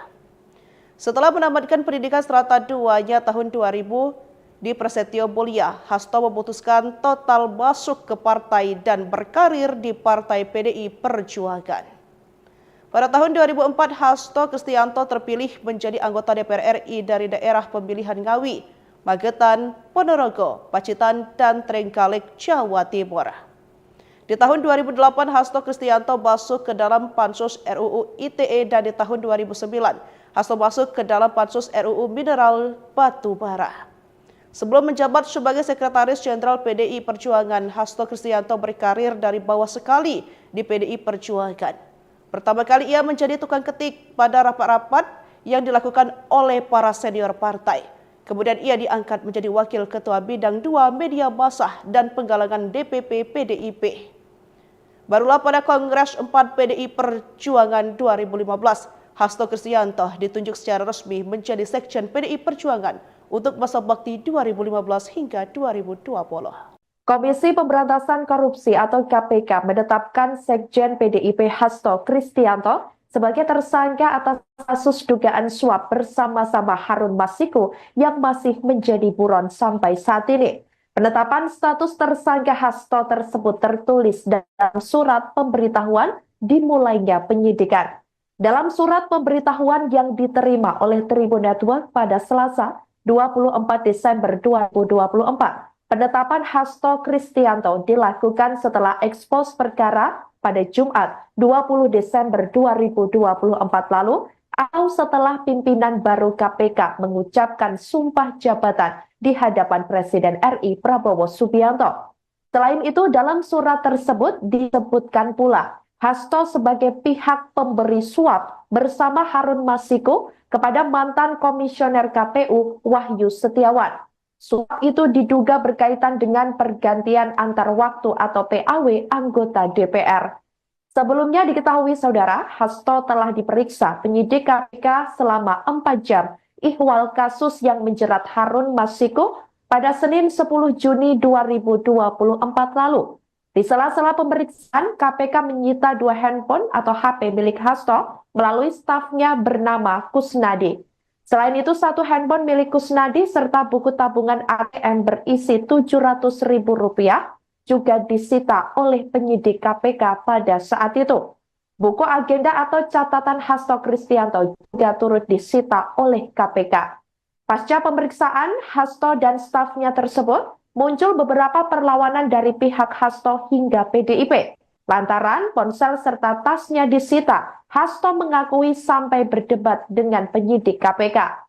Setelah menamatkan pendidikan serata duanya tahun dua ribu di Prasetyo Mulia, Hasto memutuskan total masuk ke partai dan berkarir di Partai P D I Perjuangan. Pada tahun dua ribu empat, Hasto Kristianto terpilih menjadi anggota D P R R I dari daerah pemilihan Ngawi, Magetan, Ponorogo, Pacitan, dan Trenggalek, Jawa Timur. Di tahun dua ribu delapan, Hasto Kristianto masuk ke dalam Pansus R U U I T E, dan di tahun dua ribu sembilan, Hasto masuk ke dalam Pansus R U U Mineral Batu Bara. Sebelum menjabat sebagai Sekretaris Jenderal P D I Perjuangan, Hasto Kristianto berkarir dari bawah sekali di P D I Perjuangan. Pertama kali ia menjadi tukang ketik pada rapat-rapat yang dilakukan oleh para senior partai. Kemudian ia diangkat menjadi Wakil Ketua Bidang dua Media Massa dan Penggalangan D P P P D I P. Barulah pada Kongres empat P D I Perjuangan dua ribu lima belas, Hasto Kristianto ditunjuk secara resmi menjadi Sekjen P D I Perjuangan untuk masa bakti dua ribu lima belas hingga dua ribu dua puluh. Komisi Pemberantasan Korupsi atau K P K menetapkan Sekjen P D I P Hasto Kristianto sebagai tersangka atas kasus dugaan suap bersama-sama Harun Masiku yang masih menjadi buron sampai saat ini. Penetapan status tersangka Hasto tersebut tertulis dalam surat pemberitahuan dimulainya penyidikan. Dalam surat pemberitahuan yang diterima oleh Tribun Network pada Selasa, dua puluh empat Desember dua ribu dua puluh empat, penetapan Hasto Kristianto dilakukan setelah ekspos perkara pada Jumat, dua puluh Desember dua ribu dua puluh empat lalu, atau setelah pimpinan baru K P K mengucapkan sumpah jabatan di hadapan Presiden R I Prabowo Subianto. Selain itu, dalam surat tersebut disebutkan pula Hasto sebagai pihak pemberi suap bersama Harun Masiku kepada mantan Komisioner K P U Wahyu Setiawan. Suap itu diduga berkaitan dengan pergantian antar waktu atau P A W anggota D P R. Sebelumnya diketahui, Saudara, Hasto telah diperiksa penyidik K P K selama empat jam ihwal kasus yang menjerat Harun Masiku pada Senin sepuluh Juni dua ribu dua puluh empat lalu. Di sela-sela pemeriksaan, K P K menyita dua handphone atau H P milik Hasto melalui stafnya bernama Kusnadi. Selain itu, satu handphone milik Kusnadi serta buku tabungan A T M berisi tujuh ratus ribu rupiah juga disita oleh penyidik K P K pada saat itu. Buku agenda atau catatan Hasto Kristianto juga turut disita oleh K P K. Pasca pemeriksaan, Hasto dan stafnya tersebut muncul beberapa perlawanan dari pihak Hasto hingga P D I P. Lantaran ponsel serta tasnya disita, Hasto mengakui sampai berdebat dengan penyidik K P K.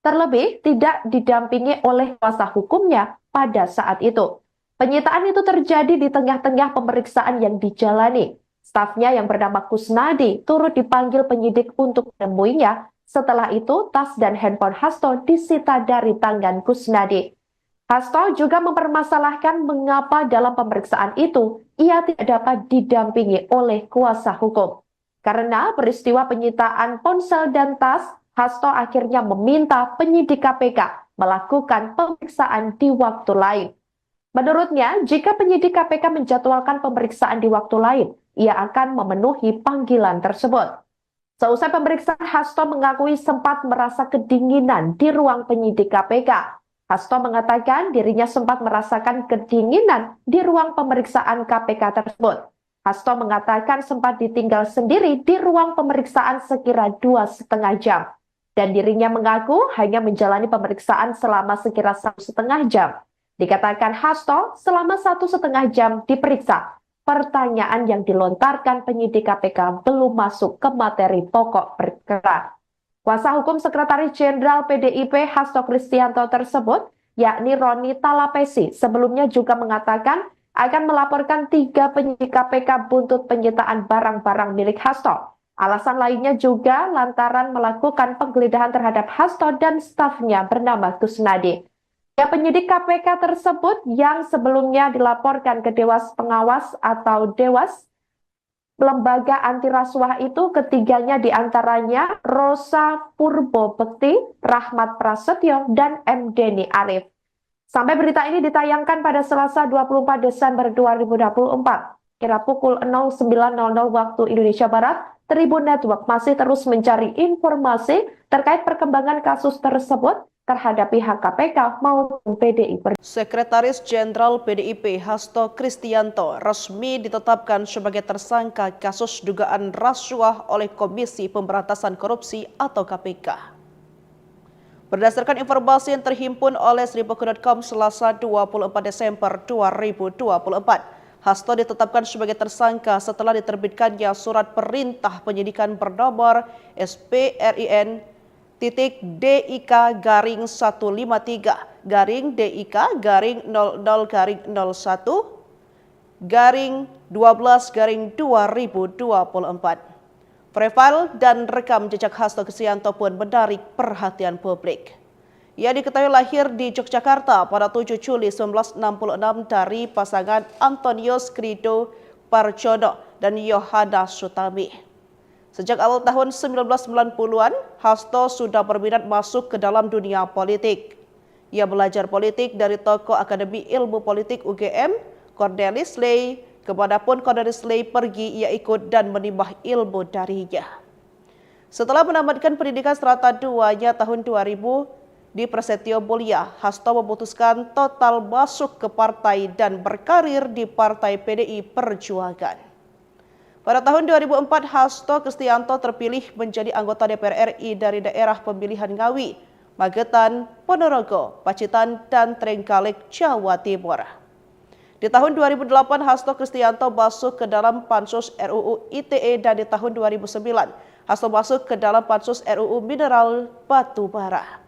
Terlebih, tidak didampingi oleh kuasa hukumnya pada saat itu. Penyitaan itu terjadi di tengah-tengah pemeriksaan yang dijalani. Stafnya yang bernama Kusnadi turut dipanggil penyidik untuk menemuinya. Setelah itu, tas dan handphone Hasto disita dari tangan Kusnadi. Hasto juga mempermasalahkan mengapa dalam pemeriksaan itu ia tidak dapat didampingi oleh kuasa hukum. Karena peristiwa penyitaan ponsel dan tas, Hasto akhirnya meminta penyidik K P K melakukan pemeriksaan di waktu lain. Menurutnya, jika penyidik K P K menjadwalkan pemeriksaan di waktu lain, ia akan memenuhi panggilan tersebut. Seusai pemeriksaan, Hasto mengakui sempat merasa kedinginan di ruang penyidik K P K. Hasto mengatakan dirinya sempat merasakan kedinginan di ruang pemeriksaan K P K tersebut. Hasto mengatakan sempat ditinggal sendiri di ruang pemeriksaan sekira dua setengah jam, dan dirinya mengaku hanya menjalani pemeriksaan selama sekira satu setengah jam. Dikatakan Hasto selama satu setengah jam diperiksa, pertanyaan yang dilontarkan penyidik K P K belum masuk ke materi pokok perkara. Kuasa hukum Sekretaris Jenderal P D I P Hasto Kristianto tersebut, yakni Roni Talapesi, sebelumnya juga mengatakan akan melaporkan tiga penyidik K P K buntut penyitaan barang-barang milik Hasto. Alasan lainnya juga lantaran melakukan penggeledahan terhadap Hasto dan stafnya bernama Kusnadi. Ya, penyidik K P K tersebut yang sebelumnya dilaporkan ke Dewas Pengawas atau Dewas lembaga anti rasuah itu ketiganya diantaranya Rosa Purbo Bekti, Rahmat Prasetyo, dan M Deni Arif. Sampai berita ini ditayangkan pada Selasa dua puluh empat Desember dua ribu dua puluh empat, kira pukul nol sembilan nol nol waktu Indonesia Barat, Tribun Network masih terus mencari informasi terkait perkembangan kasus tersebut terhadap pihak K P K maupun P D I Perjuangan. Sekretaris Jenderal P D I P Hasto Kristianto resmi ditetapkan sebagai tersangka kasus dugaan rasuah oleh Komisi Pemberantasan Korupsi atau K P K. Berdasarkan informasi yang terhimpun oleh seribu dot com Selasa dua puluh empat Desember dua ribu dua puluh empat, Hasto ditetapkan sebagai tersangka setelah diterbitkannya surat perintah penyidikan bernomor S P R I N titik D I K garing satu lima tiga garing D I K garing nol nol garing nol satu garing dua belas garing dua ribu dua puluh empat. Profil dan rekam jejak Hasto Kristianto pun menarik perhatian publik. Ia diketahui lahir di Yogyakarta pada tujuh Juli sembilan belas enam puluh enam dari pasangan Antonius Krido Parjono dan Yohana Sutami. Sejak awal tahun sembilan belas sembilan puluhan, Hasto sudah berminat masuk ke dalam dunia politik. Ia belajar politik dari tokoh Akademi Ilmu Politik U G M, Cornelis Ley. Kemanapun Cornelis Ley pergi, ia ikut dan menimba ilmu darinya. Setelah menamatkan pendidikan serata duanya tahun dua ribu di Prasetyo Mulia, Hasto memutuskan total masuk ke partai dan berkarir di Partai P D I Perjuangan. Pada tahun dua ribu empat, Hasto Kristianto terpilih menjadi anggota D P R R I dari daerah pemilihan Ngawi, Magetan, Ponorogo, Pacitan, dan Trenggalek, Jawa Timur. Di tahun dua ribu delapan, Hasto Kristianto masuk ke dalam Pansus R U U I T E, dan di tahun dua ribu sembilan, Hasto masuk ke dalam Pansus R U U Mineral Batu Bara.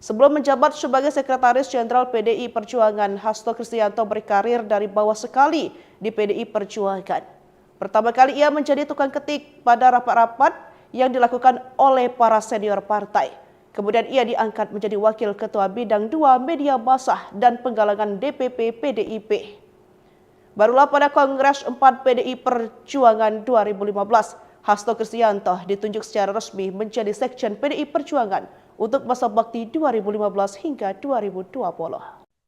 Sebelum menjabat sebagai Sekretaris Jenderal P D I Perjuangan, Hasto Kristianto berkarir dari bawah sekali di P D I Perjuangan. Pertama kali ia menjadi tukang ketik pada rapat-rapat yang dilakukan oleh para senior partai. Kemudian ia diangkat menjadi Wakil Ketua Bidang dua Media Massa dan Penggalangan D P P P D I P. Barulah pada Kongres empat P D I Perjuangan dua ribu lima belas, Hasto Kristianto ditunjuk secara resmi menjadi Sekjen P D I Perjuangan untuk masa bakti dua ribu lima belas hingga dua ribu dua puluh.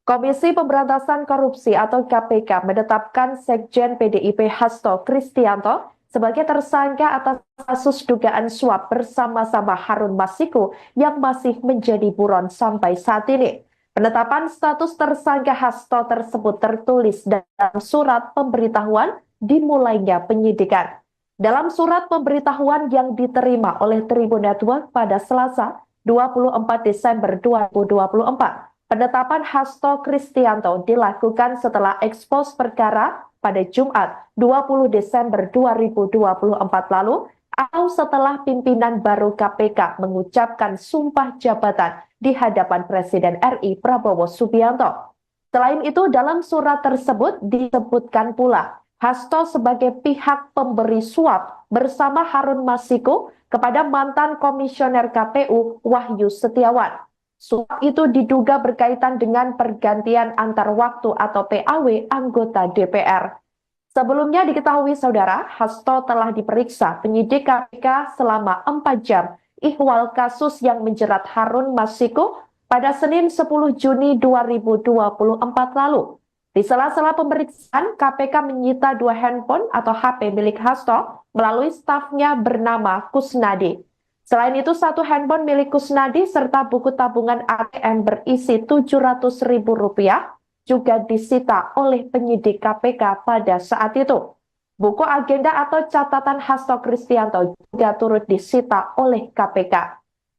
Komisi Pemberantasan Korupsi atau K P K menetapkan Sekjen P D I P Hasto Kristianto sebagai tersangka atas kasus dugaan suap bersama-sama Harun Masiku yang masih menjadi buron sampai saat ini. Penetapan status tersangka Hasto tersebut tertulis dalam surat pemberitahuan dimulainya penyidikan. Dalam surat pemberitahuan yang diterima oleh Tribun Network pada Selasa, dua puluh empat Desember dua ribu dua puluh empat, penetapan Hasto Kristianto dilakukan setelah ekspos perkara pada Jumat, dua puluh Desember dua ribu dua puluh empat lalu, atau setelah pimpinan baru K P K mengucapkan sumpah jabatan di hadapan Presiden R I Prabowo Subianto. Selain itu, dalam surat tersebut disebutkan pula Hasto sebagai pihak pemberi suap bersama Harun Masiku kepada mantan Komisioner K P U Wahyu Setiawan. Suap itu diduga berkaitan dengan pergantian antar waktu atau P A W anggota D P R. Sebelumnya diketahui, Saudara, Hasto telah diperiksa penyidik K P K selama empat jam ihwal kasus yang menjerat Harun Masiku pada Senin sepuluh Juni dua ribu dua puluh empat lalu. Di sela-sela pemeriksaan, K P K menyita dua handphone atau H P milik Hasto melalui stafnya bernama Kusnadi. Selain itu, satu handphone milik Kusnadi serta buku tabungan A T M berisi tujuh ratus ribu rupiah juga disita oleh penyidik K P K pada saat itu. Buku agenda atau catatan Hasto Kristianto juga turut disita oleh K P K.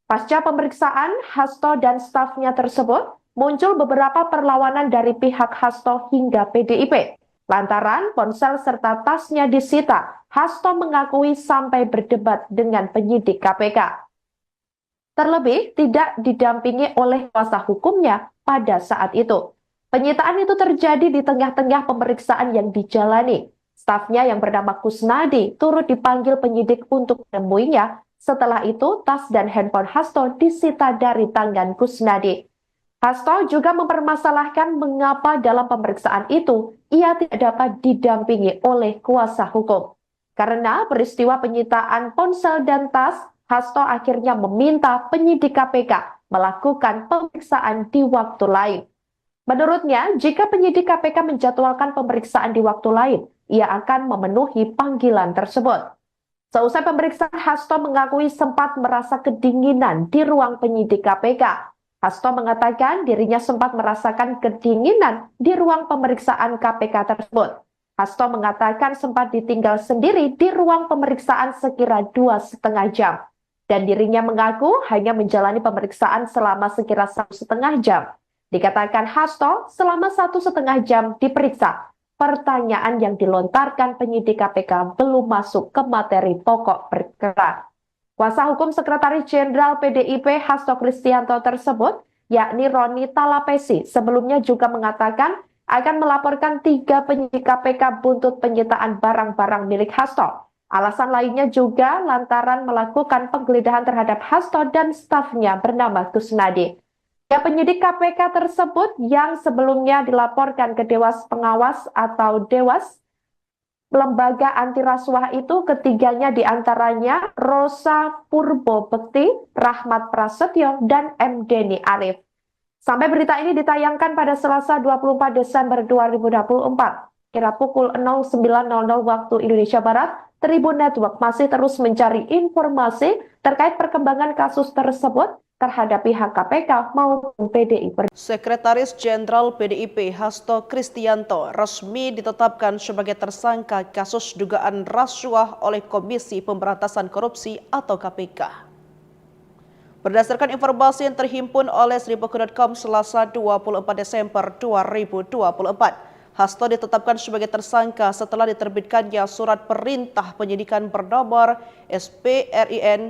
Pasca pemeriksaan, Hasto dan stafnya tersebut muncul beberapa perlawanan dari pihak Hasto hingga P D I P. Lantaran ponsel serta tasnya disita, Hasto mengakui sampai berdebat dengan penyidik K P K. Terlebih tidak didampingi oleh kuasa hukumnya pada saat itu. Penyitaan itu terjadi di tengah-tengah pemeriksaan yang dijalani. Stafnya yang bernama Kusnadi turut dipanggil penyidik untuk menemuinya. Setelah itu, tas dan handphone Hasto disita dari tangan Kusnadi. Hasto juga mempermasalahkan mengapa dalam pemeriksaan itu ia tidak dapat didampingi oleh kuasa hukum. Karena peristiwa penyitaan ponsel dan tas, Hasto akhirnya meminta penyidik K P K melakukan pemeriksaan di waktu lain. Menurutnya, jika penyidik K P K menjadwalkan pemeriksaan di waktu lain, ia akan memenuhi panggilan tersebut. Seusai pemeriksaan, Hasto mengakui sempat merasa kedinginan di ruang penyidik K P K. Hasto mengatakan dirinya sempat merasakan kedinginan di ruang pemeriksaan K P K tersebut. Hasto mengatakan sempat ditinggal sendiri di ruang pemeriksaan sekira dua setengah jam. Dan dirinya mengaku hanya menjalani pemeriksaan selama sekira satu setengah jam. Dikatakan Hasto, selama satu setengah jam diperiksa, pertanyaan yang dilontarkan penyidik K P K belum masuk ke materi pokok perkara. Kuasa hukum Sekretaris Jenderal P D I P Hasto Kristianto tersebut, yakni Roni Talapesi, sebelumnya juga mengatakan akan melaporkan tiga penyidik K P K buntut penyitaan barang-barang milik Hasto. Alasan lainnya juga lantaran melakukan penggeledahan terhadap Hasto dan stafnya bernama Kusnadi. Ya, penyidik K P K tersebut yang sebelumnya dilaporkan ke Dewas Pengawas atau Dewas Lembaga Anti Rasuah itu, ketiganya diantaranya Rosa Purbo Bekti, Rahmat Prasetyo, dan M Deni Arif. Sampai berita ini ditayangkan pada Selasa dua puluh empat Desember dua ribu dua puluh empat, kira pukul nol sembilan nol nol waktu Indonesia Barat, Tribun Network masih terus mencari informasi terkait perkembangan kasus tersebut terhadap pihak K P K maupun P D I Perjuangan. Sekretaris Jenderal P D I P Hasto Kristianto resmi ditetapkan sebagai tersangka kasus dugaan rasuah oleh Komisi Pemberantasan Korupsi atau K P K. Berdasarkan informasi yang terhimpun oleh seribu dot com Selasa dua puluh empat Desember dua ribu dua puluh empat, Hasto ditetapkan sebagai tersangka setelah diterbitkannya surat perintah penyidikan bernomor S P R I N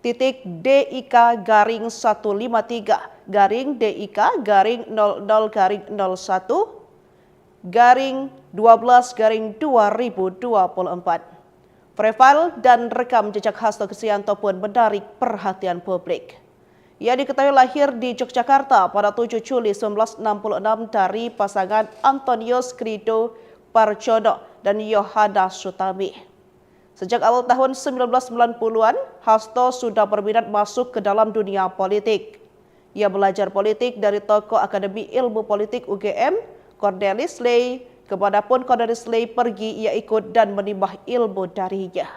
titik D I K garing satu lima tiga garing D I K garing nol nol garing nol satu garing dua belas garing dua ribu dua puluh empat. Profil dan rekam jejak Hasto Kristianto pun menarik perhatian publik. Ia diketahui lahir di Yogyakarta pada tujuh Juli sembilan belas enam puluh enam dari pasangan Antonius Krido Parjono dan Yohana Sutami. Sejak awal tahun sembilan belas sembilan puluhan, Hasto sudah berminat masuk ke dalam dunia politik. Ia belajar politik dari tokoh Akademi Ilmu Politik U G M, Cornelis Ley. Kemanapun Cornelis Ley pergi, ia ikut dan menimba ilmu darinya.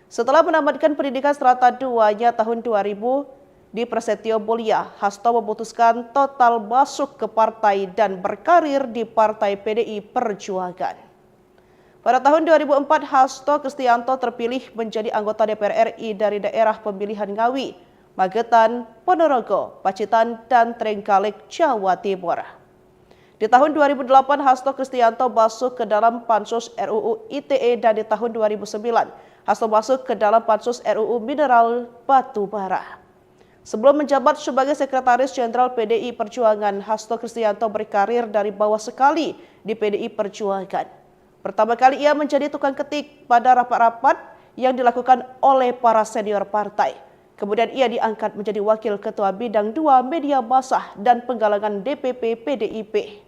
Setelah menamatkan pendidikan serata duanya tahun dua ribu di Prasetyo Mulia, Hasto memutuskan total masuk ke partai dan berkarir di Partai P D I Perjuangan. Pada tahun dua ribu empat, Hasto Kristianto terpilih menjadi anggota D P R R I dari daerah pemilihan Ngawi, Magetan, Ponorogo, Pacitan, dan Trenggalek, Jawa Timur. Di tahun dua ribu delapan, Hasto Kristianto masuk ke dalam Pansus R U U I T E, dan di tahun dua ribu sembilan, Hasto masuk ke dalam Pansus R U U Mineral Batu Bara. Sebelum menjabat sebagai Sekretaris Jenderal P D I Perjuangan, Hasto Kristianto berkarir dari bawah sekali di P D I Perjuangan. Pertama kali ia menjadi tukang ketik pada rapat-rapat yang dilakukan oleh para senior partai. Kemudian ia diangkat menjadi Wakil Ketua Bidang dua Media Massa dan Penggalangan D P P P D I P.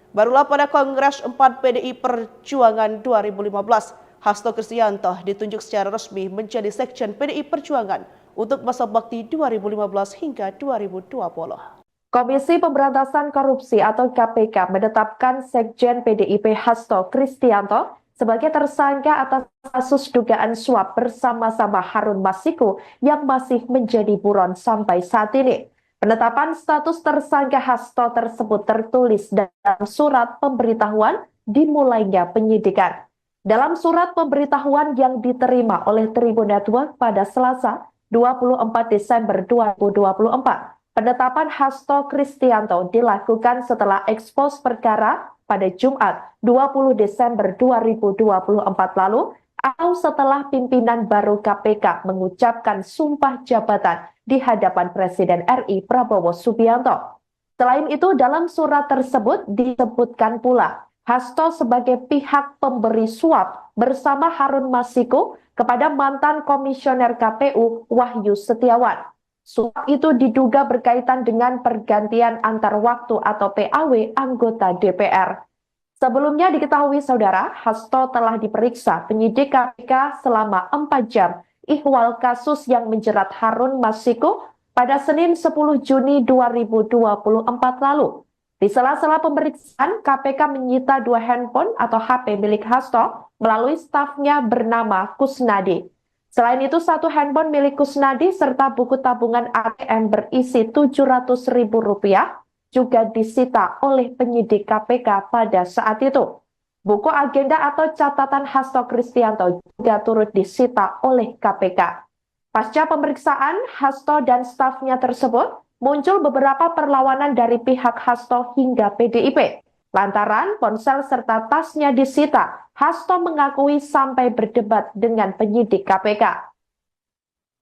Barulah pada Kongres empat P D I Perjuangan dua ribu lima belas, Hasto Kristianto ditunjuk secara resmi menjadi Sekjen P D I Perjuangan untuk masa bakti dua ribu lima belas hingga dua ribu dua puluh. Komisi Pemberantasan Korupsi atau K P K menetapkan Sekjen P D I P Hasto Kristianto sebagai tersangka atas kasus dugaan suap bersama-sama Harun Masiku yang masih menjadi buron sampai saat ini. Penetapan status tersangka Hasto tersebut tertulis dalam surat pemberitahuan dimulainya penyidikan. Dalam surat pemberitahuan yang diterima oleh Tribun Network pada Selasa, dua puluh empat Desember dua ribu dua puluh empat, penetapan Hasto Kristianto dilakukan setelah ekspos perkara pada Jumat, dua puluh Desember dua ribu dua puluh empat lalu, atau setelah pimpinan baru K P K mengucapkan sumpah jabatan di hadapan Presiden R I Prabowo Subianto. Selain itu, dalam surat tersebut disebutkan pula Hasto sebagai pihak pemberi suap bersama Harun Masiku kepada mantan Komisioner K P U Wahyu Setiawan. Suap itu diduga berkaitan dengan pergantian antar waktu atau P A W anggota D P R. Sebelumnya diketahui saudara, Hasto telah diperiksa penyidik K P K selama empat jam ihwal kasus yang menjerat Harun Masiku pada Senin sepuluh Juni dua ribu dua puluh empat lalu. Di sela-sela pemeriksaan, K P K menyita dua handphone atau H P milik Hasto melalui stafnya bernama Kusnadi. Selain itu, satu handphone milik Kusnadi serta buku tabungan A T M berisi tujuh ratus ribu rupiah juga disita oleh penyidik K P K pada saat itu. Buku agenda atau catatan Hasto Kristianto juga turut disita oleh K P K. Pasca pemeriksaan, Hasto dan stafnya tersebut muncul beberapa perlawanan dari pihak Hasto hingga P D I P. Lantaran ponsel serta tasnya disita, Hasto mengakui sampai berdebat dengan penyidik K P K.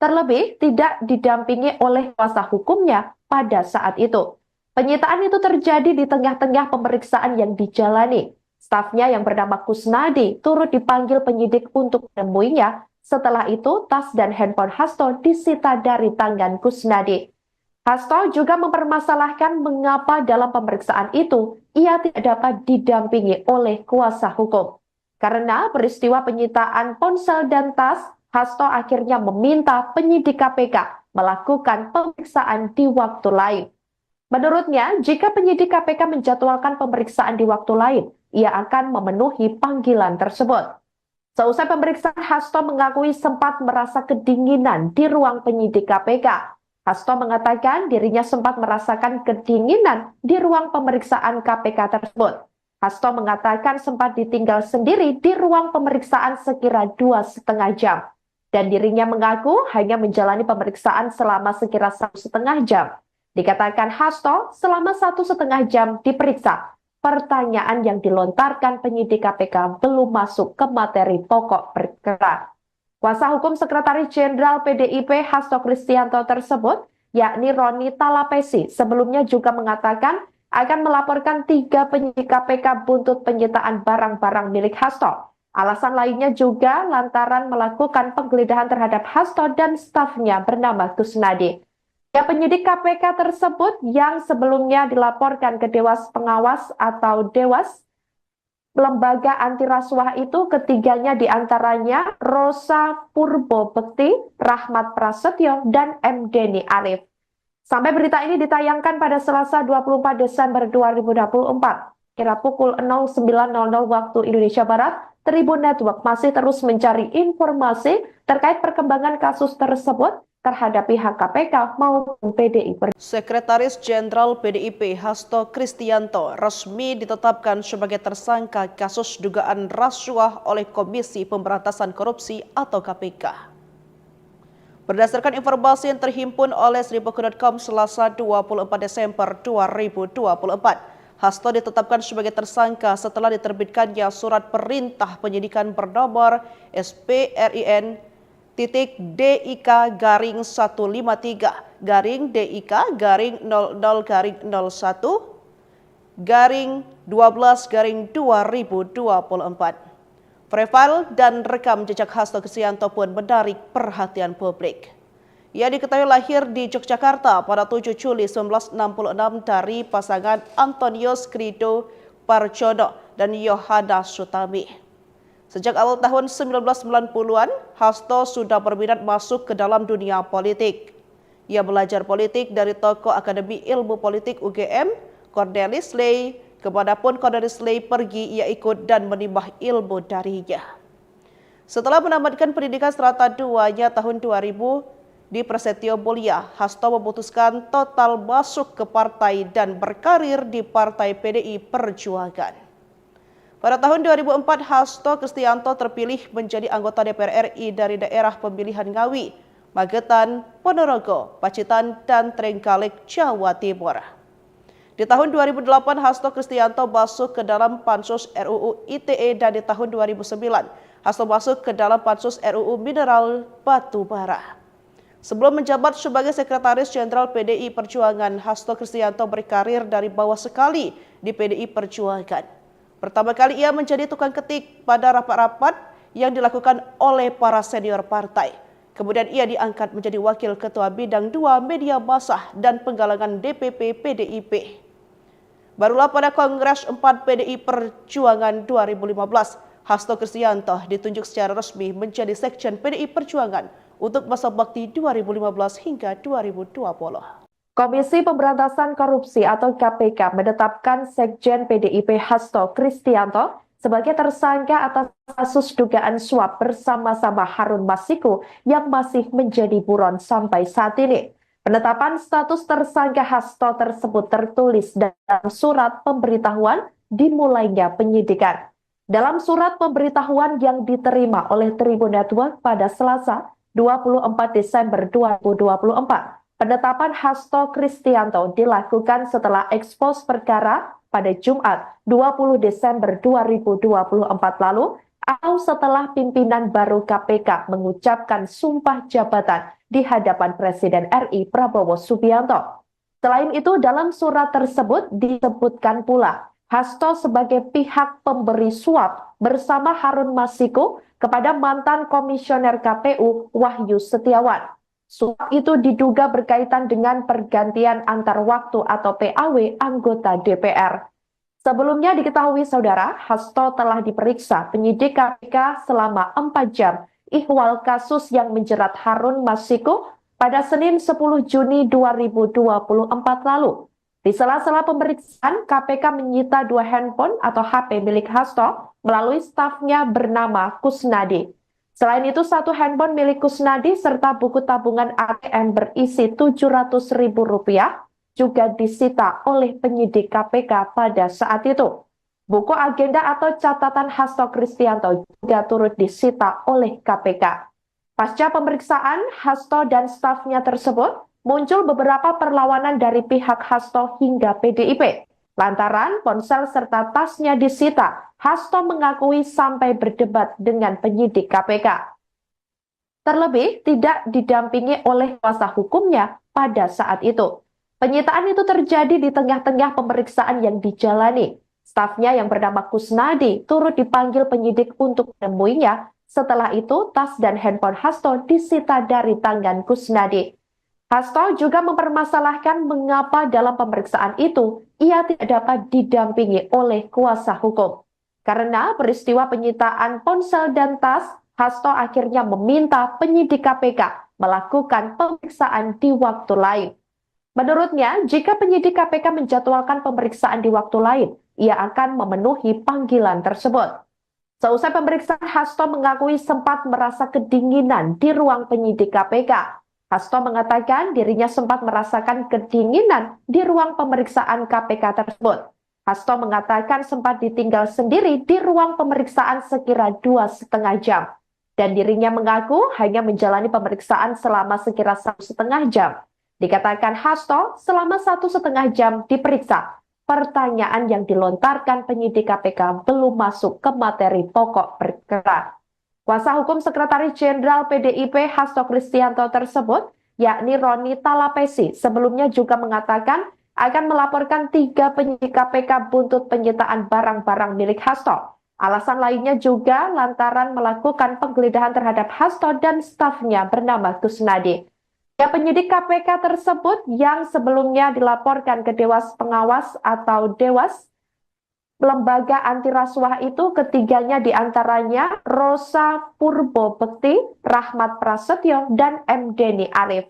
Terlebih, tidak didampingi oleh kuasa hukumnya pada saat itu. Penyitaan itu terjadi di tengah-tengah pemeriksaan yang dijalani. Stafnya yang bernama Kusnadi turut dipanggil penyidik untuk menemuinya. Setelah itu, tas dan handphone Hasto disita dari tangan Kusnadi. Hasto juga mempermasalahkan mengapa dalam pemeriksaan itu ia tidak dapat didampingi oleh kuasa hukum. Karena peristiwa penyitaan ponsel dan tas, Hasto akhirnya meminta penyidik K P K melakukan pemeriksaan di waktu lain. Menurutnya, jika penyidik K P K menjadwalkan pemeriksaan di waktu lain, ia akan memenuhi panggilan tersebut. Seusai pemeriksaan, Hasto mengakui sempat merasa kedinginan di ruang penyidik K P K. Hasto mengatakan dirinya sempat merasakan kedinginan di ruang pemeriksaan K P K tersebut. Hasto mengatakan sempat ditinggal sendiri di ruang pemeriksaan sekira dua setengah jam. Dan dirinya mengaku hanya menjalani pemeriksaan selama sekira satu setengah jam. Dikatakan Hasto selama satu setengah jam diperiksa. Pertanyaan yang dilontarkan penyidik K P K belum masuk ke materi pokok perkara. Kuasa hukum Sekretaris Jenderal P D I P Hasto Kristianto tersebut, yakni Roni Talapesi, sebelumnya juga mengatakan akan melaporkan tiga penyidik K P K buntut penyitaan barang-barang milik Hasto. Alasan lainnya juga lantaran melakukan penggeledahan terhadap Hasto dan stafnya bernama Kusnadi. Ya, penyidik K P K tersebut yang sebelumnya dilaporkan ke Dewas Pengawas atau Dewas lembaga anti rasuah itu, ketiganya diantaranya Rosa Purbo Bekti, Rahmat Prasetyo, dan M Deni Arif. Sampai berita ini ditayangkan pada Selasa dua puluh empat Desember dua ribu dua puluh empat, kira pukul nol sembilan nol nol waktu Indonesia Barat, Tribun Network masih terus mencari informasi terkait perkembangan kasus tersebut terhadap pihak K P K maupun P D I Perjuangan. Sekretaris Jenderal P D I P Hasto Kristianto resmi ditetapkan sebagai tersangka kasus dugaan rasuah oleh Komisi Pemberantasan Korupsi atau K P K. Berdasarkan informasi yang terhimpun oleh seribu com, Selasa dua puluh empat Desember dua ribu dua puluh empat, Hasto ditetapkan sebagai tersangka setelah diterbitkannya surat perintah penyidikan bernomor S P R I N titik D I K garing satu lima tiga garing D I K garing nol nol garing nol satu garing dua belas garing dua ribu dua puluh empat. Profil dan rekam jejak Hasto Kristianto pun menarik perhatian publik. Ia diketahui lahir di Yogyakarta pada tujuh Juli sembilan belas enam puluh enam dari pasangan Antonius Krido Parjono dan Yohana Sutami. Sejak awal tahun sembilan belas sembilan puluhan, Hasto sudah berminat masuk ke dalam dunia politik. Ia belajar politik dari tokoh Akademi Ilmu Politik U G M, Cornelis Ley. Kemanapun Cornelis Ley pergi, ia ikut dan menimba ilmu darinya. Setelah menamatkan pendidikan serata duanya tahun dua ribu di Prasetyo Mulia, Hasto memutuskan total masuk ke partai dan berkarir di Partai P D I Perjuangan. Pada tahun dua ribu empat, Hasto Kristianto terpilih menjadi anggota D P R R I dari daerah pemilihan Ngawi, Magetan, Ponorogo, Pacitan, dan Trenggalek, Jawa Timur. Di tahun dua ribu delapan, Hasto Kristianto masuk ke dalam Pansus R U U I T E, dan di tahun dua ribu sembilan, Hasto masuk ke dalam Pansus R U U Mineral Batu Bara. Sebelum menjabat sebagai Sekretaris Jenderal P D I Perjuangan, Hasto Kristianto berkarir dari bawah sekali di P D I Perjuangan. Pertama kali ia menjadi tukang ketik pada rapat-rapat yang dilakukan oleh para senior partai. Kemudian ia diangkat menjadi Wakil Ketua Bidang dua Media Massa dan Penggalangan D P P P D I P. Barulah pada Kongres empat P D I Perjuangan dua ribu lima belas, Hasto Kristianto ditunjuk secara resmi menjadi Sekjen P D I Perjuangan untuk masa bakti dua ribu lima belas hingga dua ribu dua puluh. Komisi Pemberantasan Korupsi atau K P K menetapkan Sekjen P D I P Hasto Kristianto sebagai tersangka atas kasus dugaan suap bersama-sama Harun Masiku yang masih menjadi buron sampai saat ini. Penetapan status tersangka Hasto tersebut tertulis dalam surat pemberitahuan dimulainya penyidikan. Dalam surat pemberitahuan yang diterima oleh Tribun Network pada Selasa, dua puluh empat Desember dua ribu dua puluh empat, penetapan Hasto Kristianto dilakukan setelah ekspos perkara pada Jumat, dua puluh Desember dua ribu dua puluh empat lalu, atau setelah pimpinan baru K P K mengucapkan sumpah jabatan di hadapan Presiden R I Prabowo Subianto. Selain itu, dalam surat tersebut disebutkan pula Hasto sebagai pihak pemberi suap bersama Harun Masiku kepada mantan Komisioner K P U Wahyu Setiawan. Suap itu diduga berkaitan dengan pergantian antar waktu atau P A W anggota D P R. Sebelumnya diketahui, Saudara, Hasto telah diperiksa penyidik K P K selama empat jam ihwal kasus yang menjerat Harun Masiku pada Senin sepuluh Juni dua ribu dua puluh empat lalu. Di sela-sela pemeriksaan, K P K menyita dua handphone atau H P milik Hasto melalui stafnya bernama Kusnadi. Selain itu, satu handphone milik Kusnadi serta buku tabungan A T M berisi tujuh ratus ribu rupiah juga disita oleh penyidik K P K pada saat itu. Buku agenda atau catatan Hasto Kristianto juga turut disita oleh K P K. Pasca pemeriksaan, Hasto dan stafnya tersebut muncul beberapa perlawanan dari pihak Hasto hingga P D I P. Lantaran ponsel serta tasnya disita, Hasto mengakui sampai berdebat dengan penyidik K P K. Terlebih, tidak didampingi oleh kuasa hukumnya pada saat itu. Penyitaan itu terjadi di tengah-tengah pemeriksaan yang dijalani. Stafnya yang bernama Kusnadi turut dipanggil penyidik untuk menemuinya. Setelah itu, tas dan handphone Hasto disita dari tangan Kusnadi. Hasto juga mempermasalahkan mengapa dalam pemeriksaan itu ia tidak dapat didampingi oleh kuasa hukum. Karena peristiwa penyitaan ponsel dan tas, Hasto akhirnya meminta penyidik K P K melakukan pemeriksaan di waktu lain. Menurutnya, jika penyidik K P K menjadwalkan pemeriksaan di waktu lain, ia akan memenuhi panggilan tersebut. Seusai pemeriksaan, Hasto mengakui sempat merasa kedinginan di ruang penyidik K P K. Hasto mengatakan dirinya sempat merasakan kedinginan di ruang pemeriksaan K P K tersebut. Hasto mengatakan sempat ditinggal sendiri di ruang pemeriksaan sekira dua setengah jam. Dan dirinya mengaku hanya menjalani pemeriksaan selama sekira satu setengah jam. Dikatakan Hasto selama satu setengah jam diperiksa. Pertanyaan yang dilontarkan penyidik K P K belum masuk ke materi pokok perkara. Kuasa hukum Sekretaris Jenderal P D I P Hasto Kristianto tersebut, yakni Roni Talapesi, sebelumnya juga mengatakan akan melaporkan tiga penyidik K P K buntut penyitaan barang-barang milik Hasto. Alasan lainnya juga lantaran melakukan penggeledahan terhadap Hasto dan stafnya bernama Kusnadi. Ya, penyidik K P K tersebut yang sebelumnya dilaporkan ke Dewas Pengawas atau Dewas, lembaga anti rasuah itu, ketiganya diantaranya Rosa Purbo Bekti, Rahmat Prasetyo, dan M Deni Arif.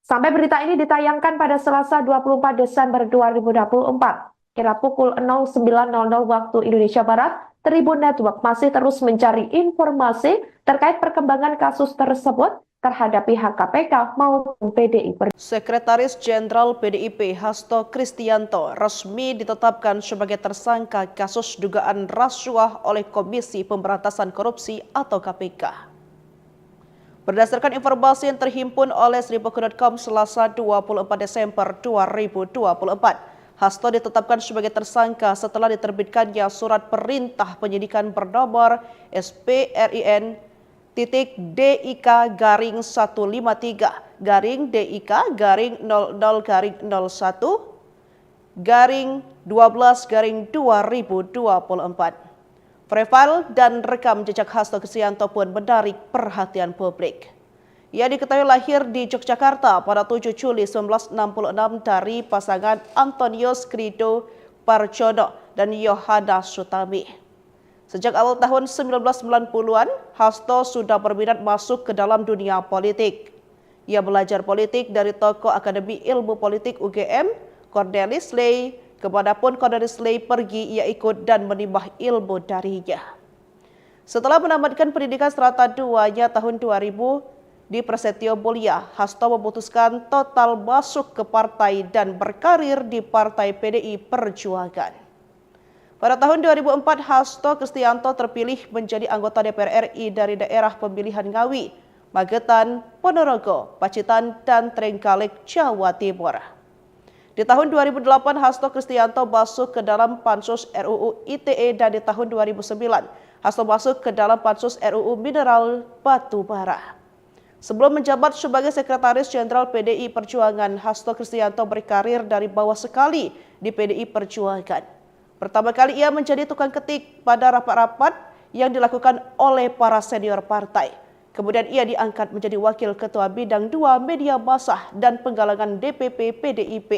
Sampai berita ini ditayangkan pada Selasa dua puluh empat Desember dua ribu dua puluh empat, kira pukul nol sembilan nol nol waktu Indonesia Barat, Tribun Network masih terus mencari informasi terkait perkembangan kasus tersebut terhadap pihak K P K maupun P D I Perjuangan. Sekretaris Jenderal P D I P Hasto Kristianto resmi ditetapkan sebagai tersangka kasus dugaan rasuah oleh Komisi Pemberantasan Korupsi atau K P K. Berdasarkan informasi yang terhimpun oleh seribu dot com Selasa dua puluh empat Desember dua ribu dua puluh empat, Hasto ditetapkan sebagai tersangka setelah diterbitkannya surat perintah penyidikan bernomor S P R I N titik D I K garing satu lima tiga garing D I K garing nol nol garing nol satu garing dua belas garing dua ribu dua puluh empat. Profil dan rekam jejak Hasto Kristianto pun menarik perhatian publik. Ia diketahui lahir di Yogyakarta pada tujuh Juli sembilan belas enam puluh enam dari pasangan Antonius Krido Parjono, dan Yohana Sutami. Sejak awal tahun sembilan belas sembilan puluhan, Hasto sudah berminat masuk ke dalam dunia politik. Ia belajar politik dari tokoh Akademi Ilmu Politik U G M, Cornelis Ley. Kemanapun Cornelis Ley pergi, ia ikut dan menimba ilmu darinya. Setelah menamatkan pendidikan serata duanya tahun dua ribu di Prasetyo Mulia, Hasto memutuskan total masuk ke partai dan berkarir di Partai P D I Perjuangan. Pada tahun dua ribu empat, Hasto Kristianto terpilih menjadi anggota D P R R I dari daerah pemilihan Ngawi, Magetan, Ponorogo, Pacitan, dan Trenggalek, Jawa Timur. Di tahun dua ribu delapan, Hasto Kristianto masuk ke dalam Pansus R U U I T E, dan di tahun dua ribu sembilan, Hasto masuk ke dalam Pansus R U U Mineral Batu Bara. Sebelum menjabat sebagai Sekretaris Jenderal P D I Perjuangan, Hasto Kristianto berkarir dari bawah sekali di P D I Perjuangan. Pertama kali ia menjadi tukang ketik pada rapat-rapat yang dilakukan oleh para senior partai. Kemudian ia diangkat menjadi Wakil Ketua Bidang dua Media Massa dan Penggalangan D P P P D I P.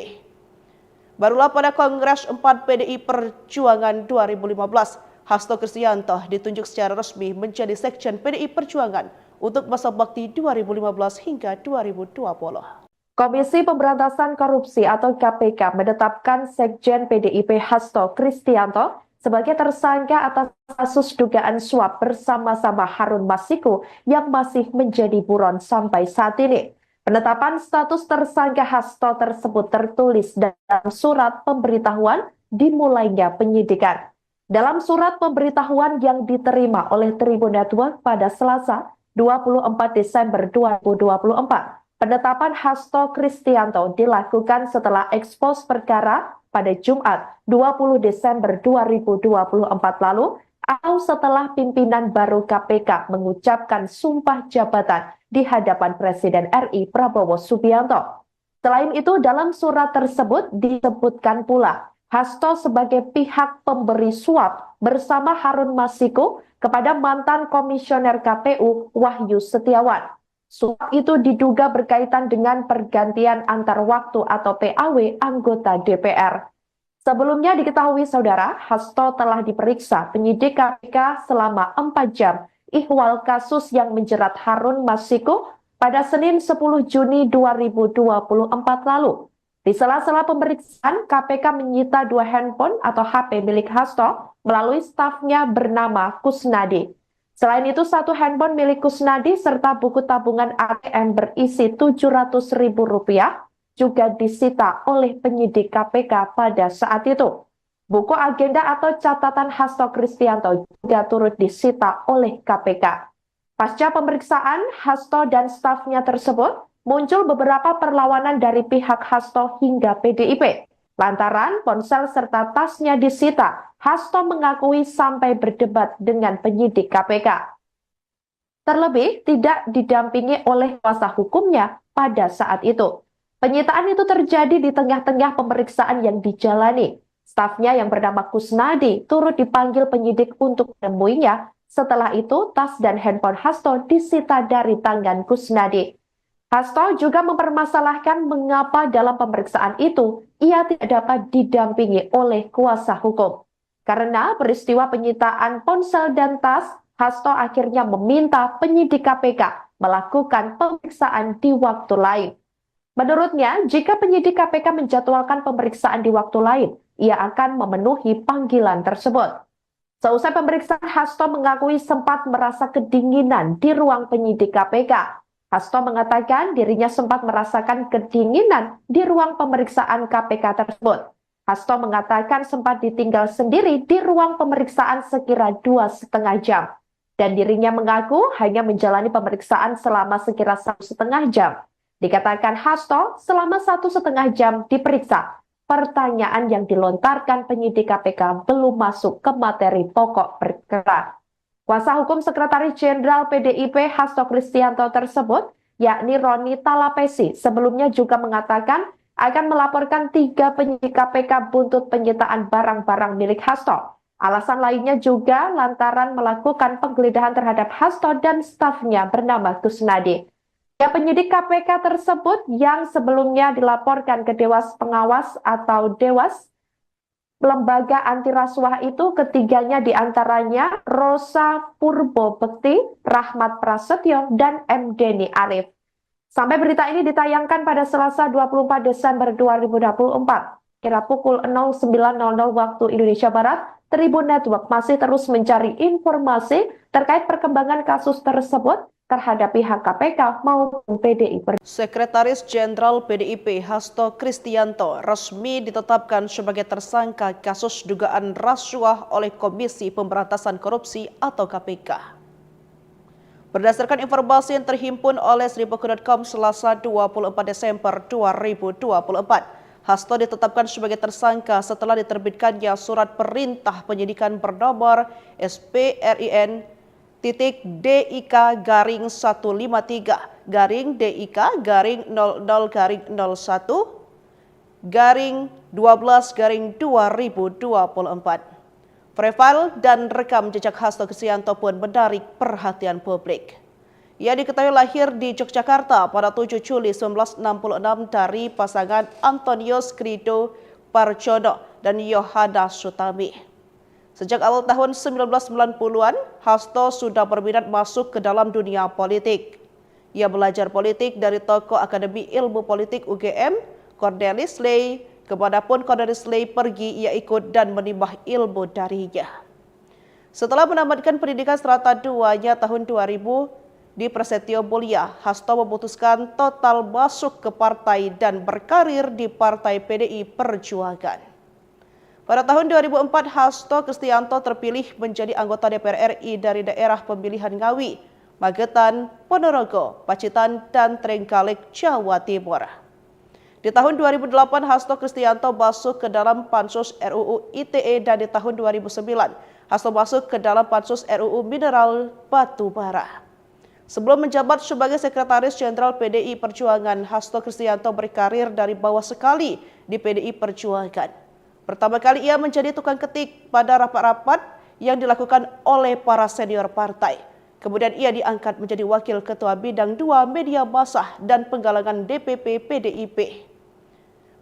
Barulah pada Kongres empat P D I Perjuangan dua ribu lima belas, Hasto Kristianto ditunjuk secara resmi menjadi Sekjen P D I Perjuangan untuk masa bakti dua ribu lima belas hingga dua ribu dua puluh. Komisi Pemberantasan Korupsi atau K P K menetapkan Sekjen P D I P Hasto Kristianto sebagai tersangka atas kasus dugaan suap bersama-sama Harun Masiku yang masih menjadi buron sampai saat ini. Penetapan status tersangka Hasto tersebut tertulis dalam surat pemberitahuan dimulainya penyidikan. Dalam surat pemberitahuan yang diterima oleh Tribun Network pada Selasa, dua puluh empat Desember dua ribu dua puluh empat, penetapan Hasto Kristianto dilakukan setelah ekspos perkara pada Jumat, dua puluh Desember dua ribu dua puluh empat lalu, atau setelah pimpinan baru K P K mengucapkan sumpah jabatan di hadapan Presiden R I Prabowo Subianto. Selain itu, dalam surat tersebut disebutkan pula Hasto sebagai pihak pemberi suap bersama Harun Masiku kepada mantan Komisioner K P U Wahyu Setiawan. Suap itu diduga berkaitan dengan pergantian antar waktu atau P A W anggota D P R. Sebelumnya diketahui, Saudara, Hasto telah diperiksa penyidik K P K selama empat jam ihwal kasus yang menjerat Harun Masiku pada Senin sepuluh Juni dua ribu dua puluh empat lalu. Di sela-sela pemeriksaan, K P K menyita dua handphone atau H P milik Hasto melalui stafnya bernama Kusnadi. Selain itu, satu handphone milik Kusnadi serta buku tabungan A T M berisi tujuh ratus ribu rupiah juga disita oleh penyidik K P K pada saat itu. Buku agenda atau catatan Hasto Kristianto juga turut disita oleh K P K. Pasca pemeriksaan, Hasto dan stafnya tersebut muncul beberapa perlawanan dari pihak Hasto hingga P D I P. Lantaran ponsel serta tasnya disita, Hasto mengakui sampai berdebat dengan penyidik K P K. Terlebih, tidak didampingi oleh kuasa hukumnya pada saat itu. Penyitaan itu terjadi di tengah-tengah pemeriksaan yang dijalani. Stafnya yang bernama Kusnadi turut dipanggil penyidik untuk menemuinya. Setelah itu, tas dan handphone Hasto disita dari tangan Kusnadi. Hasto juga mempermasalahkan mengapa dalam pemeriksaan itu ia tidak dapat didampingi oleh kuasa hukum. Karena peristiwa penyitaan ponsel dan tas, Hasto akhirnya meminta penyidik K P K melakukan pemeriksaan di waktu lain. Menurutnya, jika penyidik K P K menjadwalkan pemeriksaan di waktu lain, ia akan memenuhi panggilan tersebut. Seusai pemeriksaan, Hasto mengakui sempat merasa kedinginan di ruang penyidik K P K. Hasto mengatakan dirinya sempat merasakan kedinginan di ruang pemeriksaan K P K tersebut. Hasto mengatakan sempat ditinggal sendiri di ruang pemeriksaan sekira dua setengah jam, dan dirinya mengaku hanya menjalani pemeriksaan selama sekira satu setengah jam. Dikatakan Hasto selama satu setengah jam diperiksa, pertanyaan yang dilontarkan penyidik K P K belum masuk ke materi pokok perkara. Kuasa hukum Sekretaris Jenderal P D I P Hasto Kristianto tersebut, yakni Roni Talapesi, sebelumnya juga mengatakan akan melaporkan tiga penyidik K P K buntut penyitaan barang-barang milik Hasto. Alasan lainnya juga lantaran melakukan penggeledahan terhadap Hasto dan stafnya bernama Kusnadi. Ya, penyidik K P K tersebut yang sebelumnya dilaporkan ke Dewas Pengawas atau Dewas lembaga anti rasuah itu ketiganya diantaranya Rosa Purbo Bekti, Rahmat Prasetyo, dan M Deni Arif. Sampai berita ini ditayangkan pada Selasa dua puluh empat Desember dua ribu dua puluh empat, kira pukul nol sembilan nol nol waktu Indonesia Barat, Tribun Network masih terus mencari informasi terkait perkembangan kasus tersebut terhadap pihak K P K maupun P D I Perjuangan. Sekretaris Jenderal P D I P Hasto Kristianto resmi ditetapkan sebagai tersangka kasus dugaan rasuah oleh Komisi Pemberantasan Korupsi atau K P K. Berdasarkan informasi yang terhimpun oleh seribu com, Selasa dua puluh empat Desember dua ribu dua puluh empat, Hasto ditetapkan sebagai tersangka setelah diterbitkannya surat perintah penyidikan bernomor S P R I N titik D I K garing satu lima tiga garing D I K garing nol nol garing nol satu garing dua belas garing dua ribu dua puluh empat. Profil dan rekam jejak Hasto Kristianto pun menarik perhatian publik. Ia diketahui lahir di Yogyakarta pada tujuh Juli sembilan belas enam puluh enam dari pasangan Antonius Krido Parjono dan Yohana Sutami. Sejak awal tahun sembilan belas sembilan puluhan, Hasto sudah berminat masuk ke dalam dunia politik. Ia belajar politik dari tokoh Akademi Ilmu Politik U G M, Cornelis Ley. Kemanapun Cornelis Ley pergi, ia ikut dan menimba ilmu darinya. Setelah menamatkan pendidikan serata duanya tahun dua ribu di Prasetyo Mulia, Hasto memutuskan total masuk ke partai dan berkarir di Partai P D I Perjuangan. Pada tahun dua ribu empat, Hasto Kristianto terpilih menjadi anggota D P R R I dari daerah pemilihan Ngawi, Magetan, Ponorogo, Pacitan, dan Trenggalek, Jawa Timur. Di tahun dua ribu delapan, Hasto Kristianto masuk ke dalam Pansus R U U I T E, dan di tahun dua ribu sembilan, Hasto masuk ke dalam Pansus R U U Mineral Batu Bara. Sebelum menjabat sebagai Sekretaris Jenderal P D I Perjuangan, Hasto Kristianto berkarir dari bawah sekali di P D I Perjuangan. Pertama kali ia menjadi tukang ketik pada rapat-rapat yang dilakukan oleh para senior partai. Kemudian ia diangkat menjadi Wakil Ketua Bidang dua Media Massa dan Penggalangan D P P P D I P.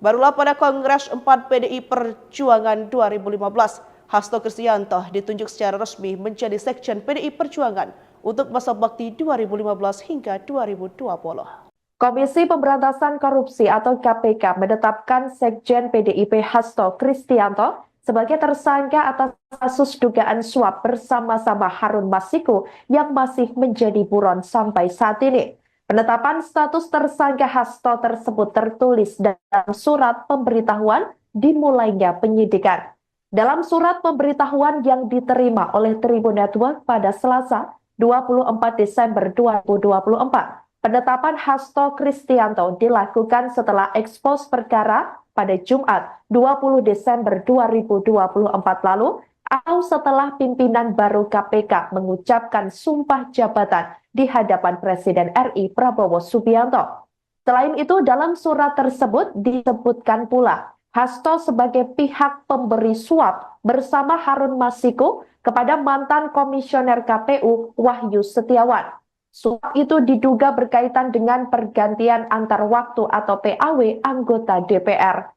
Barulah pada Kongres empat P D I Perjuangan dua ribu lima belas, Hasto Kristianto ditunjuk secara resmi menjadi Sekjen P D I Perjuangan untuk masa bakti dua ribu lima belas hingga dua ribu dua puluh. Komisi Pemberantasan Korupsi atau K P K menetapkan Sekjen P D I P Hasto Kristianto sebagai tersangka atas kasus dugaan suap bersama-sama Harun Masiku yang masih menjadi buron sampai saat ini. Penetapan status tersangka Hasto tersebut tertulis dalam surat pemberitahuan dimulainya penyidikan. Dalam surat pemberitahuan yang diterima oleh Tribun Network pada Selasa, dua puluh empat Desember dua ribu dua puluh empat, penetapan Hasto Kristianto dilakukan setelah ekspos perkara pada Jumat, dua puluh Desember dua ribu dua puluh empat lalu, atau setelah pimpinan baru K P K mengucapkan sumpah jabatan di hadapan Presiden R I Prabowo Subianto. Selain itu, dalam surat tersebut disebutkan pula Hasto sebagai pihak pemberi suap bersama Harun Masiku kepada mantan Komisioner K P U Wahyu Setiawan. Suap itu diduga berkaitan dengan pergantian antar waktu atau P A W anggota D P R.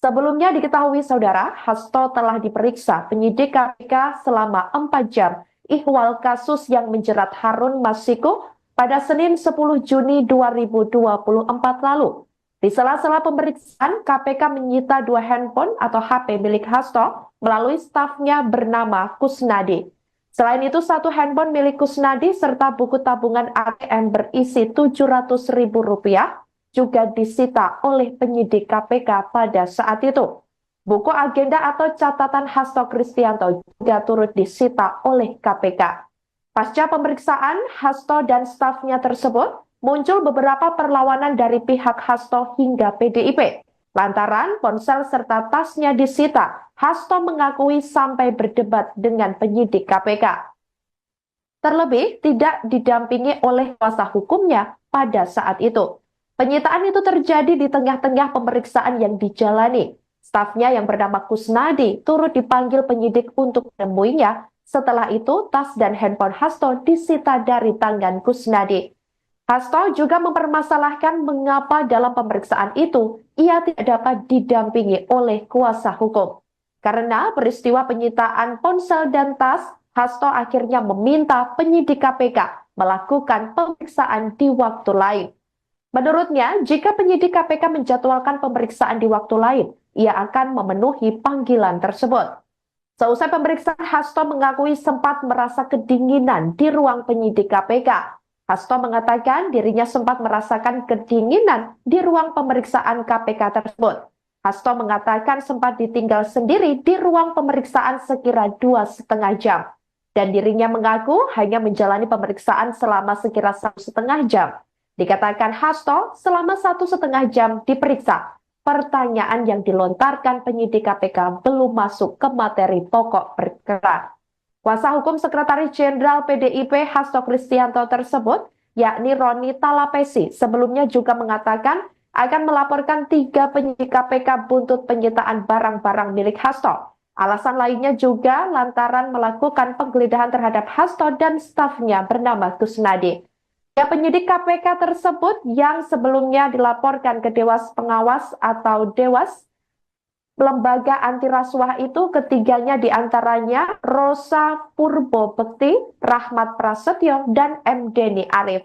Sebelumnya diketahui, Saudara, Hasto telah diperiksa penyidik K P K selama empat jam ihwal kasus yang menjerat Harun Masiku pada Senin sepuluh Juni dua ribu dua puluh empat lalu. Di sela-sela pemeriksaan, K P K menyita dua handphone atau H P milik Hasto melalui stafnya bernama Kusnadi. Selain itu, satu handphone milik Kusnadi serta buku tabungan A T M berisi tujuh ratus ribu rupiah juga disita oleh penyidik K P K pada saat itu. Buku agenda atau catatan Hasto Kristianto juga turut disita oleh K P K. Pasca pemeriksaan, Hasto dan stafnya tersebut, muncul beberapa perlawanan dari pihak Hasto hingga P D I P. Lantaran ponsel serta tasnya disita, Hasto mengakui sampai berdebat dengan penyidik K P K. Terlebih, tidak didampingi oleh kuasa hukumnya pada saat itu. Penyitaan itu terjadi di tengah-tengah pemeriksaan yang dijalani. Stafnya yang bernama Kusnadi turut dipanggil penyidik untuk menemuinya. Setelah itu, tas dan handphone Hasto disita dari tangan Kusnadi. Hasto juga mempermasalahkan mengapa dalam pemeriksaan itu ia tidak dapat didampingi oleh kuasa hukum. Karena peristiwa penyitaan ponsel dan tas, Hasto akhirnya meminta penyidik K P K melakukan pemeriksaan di waktu lain. Menurutnya, jika penyidik K P K menjadwalkan pemeriksaan di waktu lain, ia akan memenuhi panggilan tersebut. Seusai pemeriksaan, Hasto mengakui sempat merasa kedinginan di ruang penyidik K P K. Hasto mengatakan dirinya sempat merasakan kedinginan di ruang pemeriksaan K P K tersebut. Hasto mengatakan sempat ditinggal sendiri di ruang pemeriksaan sekira dua setengah jam. Dan dirinya mengaku hanya menjalani pemeriksaan selama sekira satu setengah jam. Dikatakan Hasto, selama satu setengah jam diperiksa, pertanyaan yang dilontarkan penyidik K P K belum masuk ke materi pokok perkara. Kuasa hukum Sekretaris Jenderal P D I P Hasto Kristianto tersebut, yakni Roni Talapesi, sebelumnya juga mengatakan akan melaporkan tiga penyidik K P K buntut penyitaan barang-barang milik Hasto. Alasan lainnya juga lantaran melakukan penggeledahan terhadap Hasto dan stafnya bernama Kusnadi. Ya, penyidik K P K tersebut yang sebelumnya dilaporkan ke Dewas Pengawas atau Dewas, lembaga anti rasuah itu, ketiganya diantaranya Rosa Purbo Bekti, Rahmat Prasetyo, dan M Deni Arif.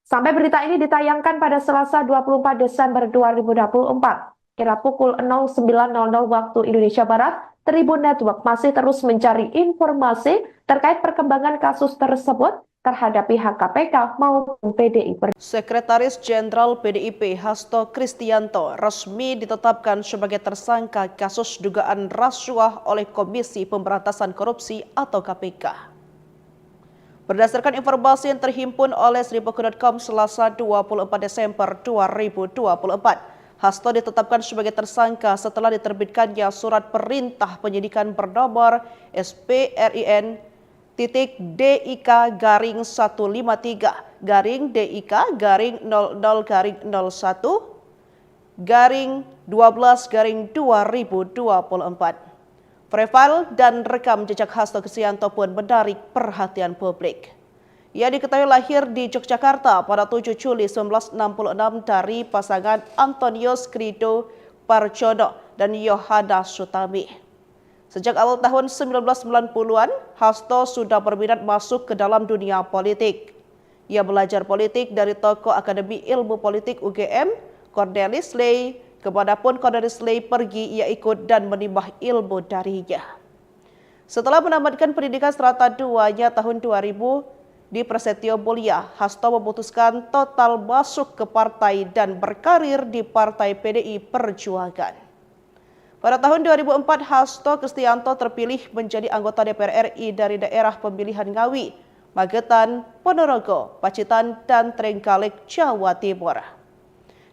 Sampai berita ini ditayangkan pada Selasa dua puluh empat Desember dua ribu dua puluh empat, kira pukul nol sembilan nol nol waktu Indonesia Barat, Tribun Network masih terus mencari informasi terkait perkembangan kasus tersebut terhadap pihak K P K maupun P D I. Sekretaris Jenderal P D I P Hasto Kristianto resmi ditetapkan sebagai tersangka kasus dugaan rasuah oleh Komisi Pemberantasan Korupsi atau K P K. Berdasarkan informasi yang terhimpun oleh seribu dot com Selasa dua puluh empat Desember dua ribu dua puluh empat, Hasto ditetapkan sebagai tersangka setelah diterbitkannya surat perintah penyidikan bernomor S P R I N titik D I K garing satu lima tiga garing D I K garing nol nol garing nol satu garing dua belas garing dua ribu dua puluh empat. Profil dan rekam jejak Hasto Kristianto pun menarik perhatian publik. Ia diketahui lahir di Yogyakarta pada tujuh Juli sembilan belas enam puluh enam dari pasangan Antonius Krido Parjono dan Yohana Sutami. Sejak awal tahun sembilan belas sembilan puluhan, Hasto sudah berminat masuk ke dalam dunia politik. Ia belajar politik dari tokoh Akademi Ilmu Politik U G M, Cornelis Ley. Kemanapun Cornelis Ley pergi, ia ikut dan menimba ilmu darinya. Setelah menamatkan pendidikan serata duanya tahun dua ribu di Prasetyo Mulia, Hasto memutuskan total masuk ke partai dan berkarir di Partai P D I Perjuangan. Pada tahun dua ribu empat, Hasto Kristianto terpilih menjadi anggota D P R R I dari daerah pemilihan Ngawi, Magetan, Ponorogo, Pacitan, dan Trenggalek, Jawa Timur.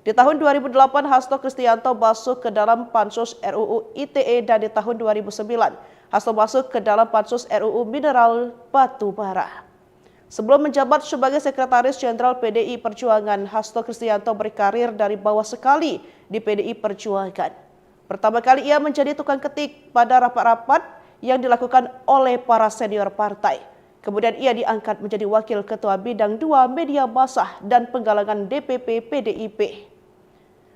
Di tahun dua ribu delapan, Hasto Kristianto masuk ke dalam Pansus R U U I T E, dan di tahun dua ribu sembilan, Hasto masuk ke dalam Pansus R U U Mineral Batu Bara. Sebelum menjabat sebagai Sekretaris Jenderal P D I Perjuangan, Hasto Kristianto berkarir dari bawah sekali di P D I Perjuangan. Pertama kali ia menjadi tukang ketik pada rapat-rapat yang dilakukan oleh para senior partai. Kemudian ia diangkat menjadi Wakil Ketua Bidang dua Media Massah dan Penggalangan D P P P D I P.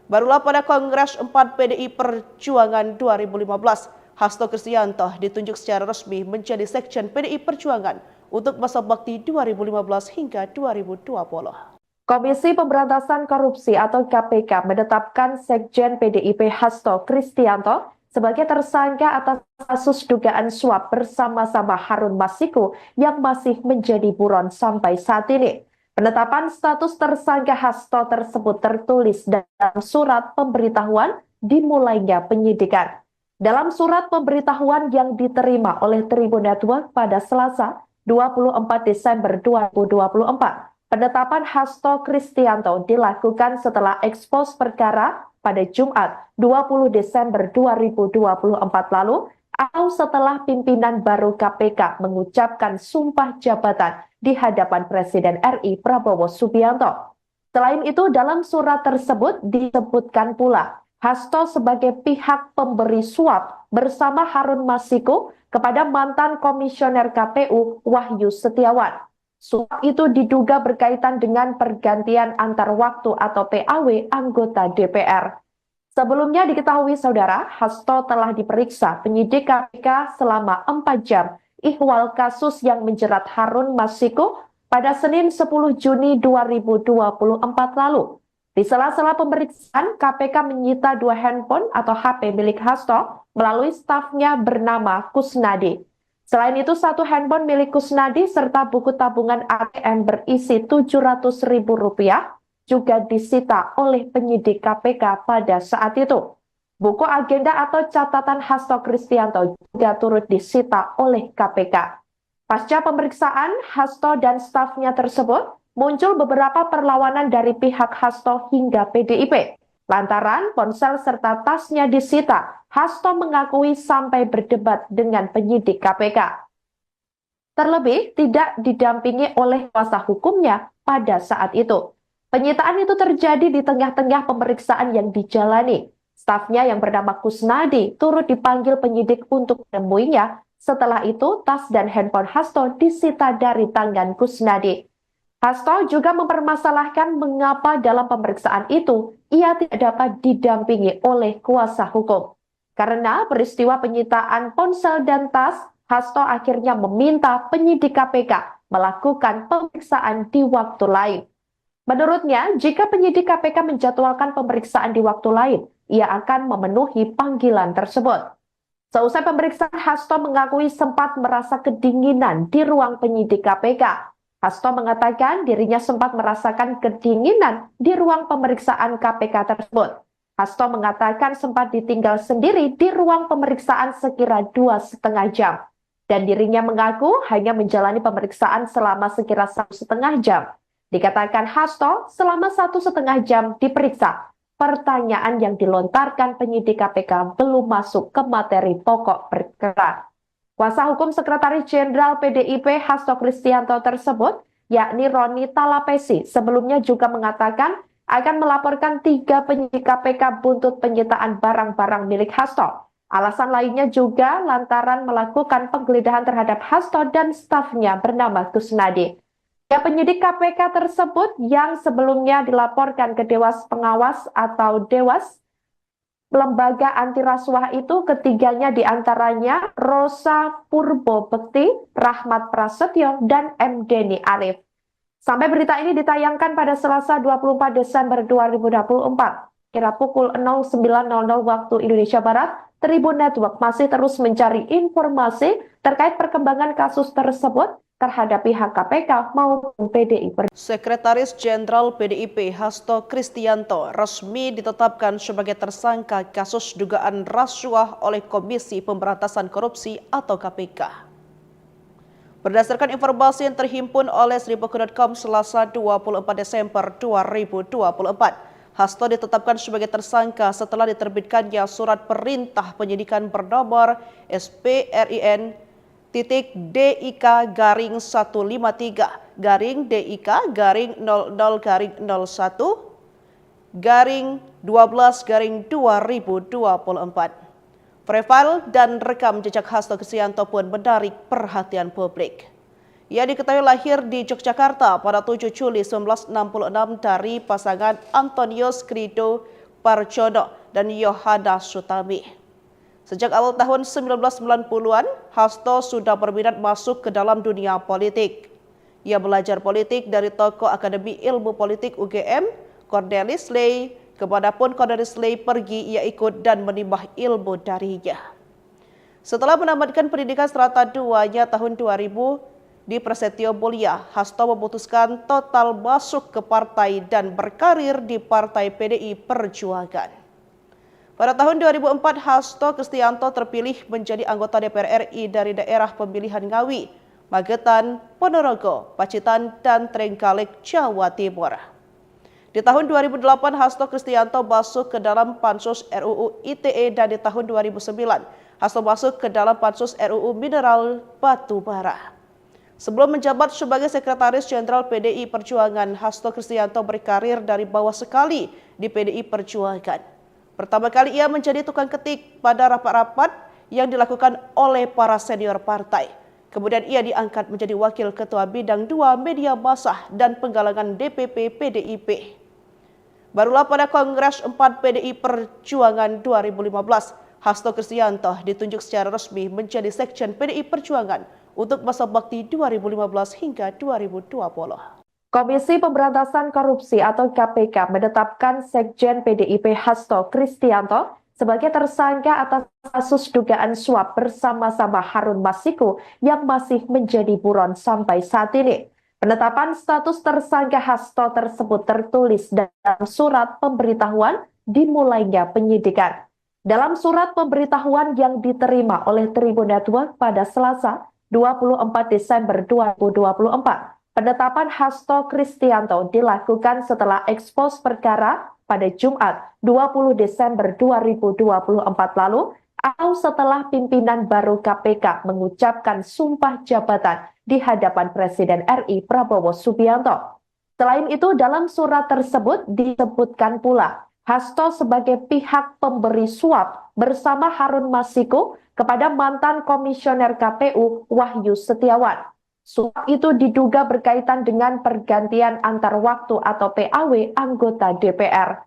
Barulah pada Kongres empat P D I Perjuangan dua ribu lima belas, Hasto Kristianto ditunjuk secara resmi menjadi Sekjen P D I Perjuangan untuk masa bakti dua ribu lima belas hingga dua ribu dua puluh. Komisi Pemberantasan Korupsi atau K P K menetapkan Sekjen P D I P Hasto Kristianto sebagai tersangka atas kasus dugaan suap bersama-sama Harun Masiku yang masih menjadi buron sampai saat ini. Penetapan status tersangka Hasto tersebut tertulis dalam surat pemberitahuan dimulainya penyidikan. Dalam surat pemberitahuan yang diterima oleh Tribun Network pada Selasa, dua puluh empat Desember dua ribu dua puluh empat, penetapan Hasto Kristianto dilakukan setelah ekspos perkara pada Jumat, dua puluh Desember dua ribu dua puluh empat lalu, atau setelah pimpinan baru K P K mengucapkan sumpah jabatan di hadapan Presiden R I Prabowo Subianto. Selain itu, dalam surat tersebut disebutkan pula Hasto sebagai pihak pemberi suap bersama Harun Masiku kepada mantan Komisioner K P U Wahyu Setiawan. Suap itu diduga berkaitan dengan pergantian antar waktu atau P A W anggota D P R. Sebelumnya diketahui saudara, Hasto telah diperiksa penyidik K P K selama empat jam ihwal kasus yang menjerat Harun Masiku pada Senin sepuluh Juni dua ribu dua puluh empat lalu. Di sela-sela pemeriksaan, K P K menyita dua handphone atau H P milik Hasto melalui stafnya bernama Kusnadi. Selain itu, satu handphone milik Kusnadi serta buku tabungan A T M berisi tujuh ratus ribu rupiah juga disita oleh penyidik K P K pada saat itu. Buku agenda atau catatan Hasto Kristianto juga turut disita oleh K P K. Pasca pemeriksaan, Hasto dan stafnya tersebut muncul beberapa perlawanan dari pihak Hasto hingga P D I P. Lantaran ponsel serta tasnya disita, Hasto mengakui sampai berdebat dengan penyidik K P K. Terlebih, tidak didampingi oleh kuasa hukumnya pada saat itu. Penyitaan itu terjadi di tengah-tengah pemeriksaan yang dijalani. Stafnya yang bernama Kusnadi turut dipanggil penyidik untuk menemuinya. Setelah itu, tas dan handphone Hasto disita dari tangan Kusnadi. Hasto juga mempermasalahkan mengapa dalam pemeriksaan itu ia tidak dapat didampingi oleh kuasa hukum. Karena peristiwa penyitaan ponsel dan tas, Hasto akhirnya meminta penyidik K P K melakukan pemeriksaan di waktu lain. Menurutnya, jika penyidik K P K menjadwalkan pemeriksaan di waktu lain, ia akan memenuhi panggilan tersebut. Seusai pemeriksaan, Hasto mengakui sempat merasa kedinginan di ruang penyidik K P K. Hasto mengatakan dirinya sempat merasakan kedinginan di ruang pemeriksaan K P K tersebut. Hasto mengatakan sempat ditinggal sendiri di ruang pemeriksaan sekira dua setengah jam. Dan dirinya mengaku hanya menjalani pemeriksaan selama sekira satu setengah jam. Dikatakan Hasto selama satu setengah jam diperiksa. Pertanyaan yang dilontarkan penyidik K P K belum masuk ke materi pokok perkara. Kuasa hukum Sekretaris Jenderal P D I P Hasto Kristianto tersebut, yakni Roni Talapesi, sebelumnya juga mengatakan akan melaporkan tiga penyidik K P K buntut penyitaan barang-barang milik Hasto. Alasan lainnya juga lantaran melakukan penggeledahan terhadap Hasto dan stafnya bernama Kusnadi. Ya, penyidik K P K tersebut yang sebelumnya dilaporkan ke Dewas Pengawas atau Dewas, lembaga anti rasuah itu, ketiganya diantaranya Rosa Purbo Bekti, Rahmat Prasetyo, dan M Deni Arif. Sampai berita ini ditayangkan pada Selasa dua puluh empat Desember dua ribu dua puluh empat, kira pukul nol sembilan nol nol waktu Indonesia Barat, Tribun Network masih terus mencari informasi terkait perkembangan kasus tersebut terhadap pihak K P K maupun P D I Perjuangan. Sekretaris Jenderal P D I P Hasto Kristianto resmi ditetapkan sebagai tersangka kasus dugaan rasuah oleh Komisi Pemberantasan Korupsi atau K P K. Berdasarkan informasi yang terhimpun oleh seribu com, Selasa dua puluh empat Desember dua ribu dua puluh empat, Hasto ditetapkan sebagai tersangka setelah diterbitkannya surat perintah penyidikan bernomor S P R I N titik D I K garing satu lima tiga garing D I K garing nol nol garing nol satu garing dua belas garing dua ribu dua puluh empat. Profil dan rekam jejak Hasto Kristianto pun menarik perhatian publik. Ia diketahui lahir di Yogyakarta pada tujuh Juli sembilan belas enam puluh enam dari pasangan Antonius Krido Parjono dan Yohana Sutami. Sejak awal tahun sembilan belas sembilan puluhan, Hasto sudah berminat masuk ke dalam dunia politik. Ia belajar politik dari tokoh Akademi Ilmu Politik U G M, Cornelis Ley. Kemanapun Cornelis Ley pergi, ia ikut dan menimba ilmu darinya. Setelah menamatkan pendidikan serata duanya tahun dua ribu di Prasetyo Mulia, Hasto memutuskan total masuk ke partai dan berkarir di Partai P D I Perjuangan. Pada tahun dua ribu empat, Hasto Kristianto terpilih menjadi anggota D P R R I dari daerah pemilihan Ngawi, Magetan, Ponorogo, Pacitan, dan Trenggalek, Jawa Timur. Di tahun dua ribu delapan, Hasto Kristianto masuk ke dalam Pansus R U U I T E, dan di tahun dua ribu sembilan, Hasto masuk ke dalam Pansus R U U Mineral Batu Bara. Sebelum menjabat sebagai Sekretaris Jenderal P D I Perjuangan, Hasto Kristianto berkarir dari bawah sekali di P D I Perjuangan. Pertama kali ia menjadi tukang ketik pada rapat-rapat yang dilakukan oleh para senior partai. Kemudian ia diangkat menjadi Wakil Ketua Bidang dua Media Massa dan Penggalangan D P P P D I P. Barulah pada Kongres empat P D I Perjuangan dua ribu lima belas, Hasto Kristianto ditunjuk secara resmi menjadi Sekjen P D I Perjuangan untuk masa bakti dua ribu lima belas hingga dua ribu dua puluh. Komisi Pemberantasan Korupsi atau K P K menetapkan Sekjen P D I P Hasto Kristianto sebagai tersangka atas kasus dugaan suap bersama-sama Harun Masiku yang masih menjadi buron sampai saat ini. Penetapan status tersangka Hasto tersebut tertulis dalam surat pemberitahuan dimulainya penyidikan. Dalam surat pemberitahuan yang diterima oleh Tribun Network pada Selasa, dua puluh empat Desember dua ribu dua puluh empat, penetapan Hasto Kristianto dilakukan setelah ekspos perkara pada Jumat, dua puluh Desember dua ribu dua puluh empat lalu, atau setelah pimpinan baru K P K mengucapkan sumpah jabatan di hadapan Presiden R I Prabowo Subianto. Selain itu, dalam surat tersebut disebutkan pula Hasto sebagai pihak pemberi suap bersama Harun Masiku kepada mantan Komisioner K P U Wahyu Setiawan. Suap itu diduga berkaitan dengan pergantian antar waktu atau P A W anggota D P R.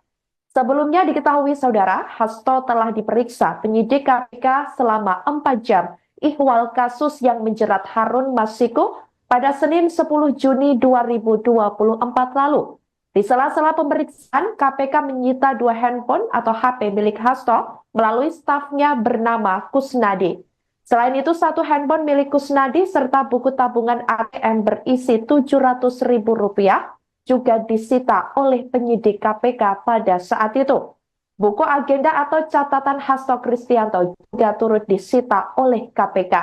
Sebelumnya diketahui, Saudara, Hasto telah diperiksa penyidik K P K selama empat jam ihwal kasus yang menjerat Harun Masiku pada Senin sepuluh Juni dua ribu dua puluh empat lalu. Di sela-sela pemeriksaan, K P K menyita dua handphone atau H P milik Hasto melalui stafnya bernama Kusnadi. Selain itu, satu handphone milik Kusnadi serta buku tabungan A T M berisi tujuh ratus ribu rupiah juga disita oleh penyidik K P K pada saat itu. Buku agenda atau catatan Hasto Kristianto juga turut disita oleh K P K.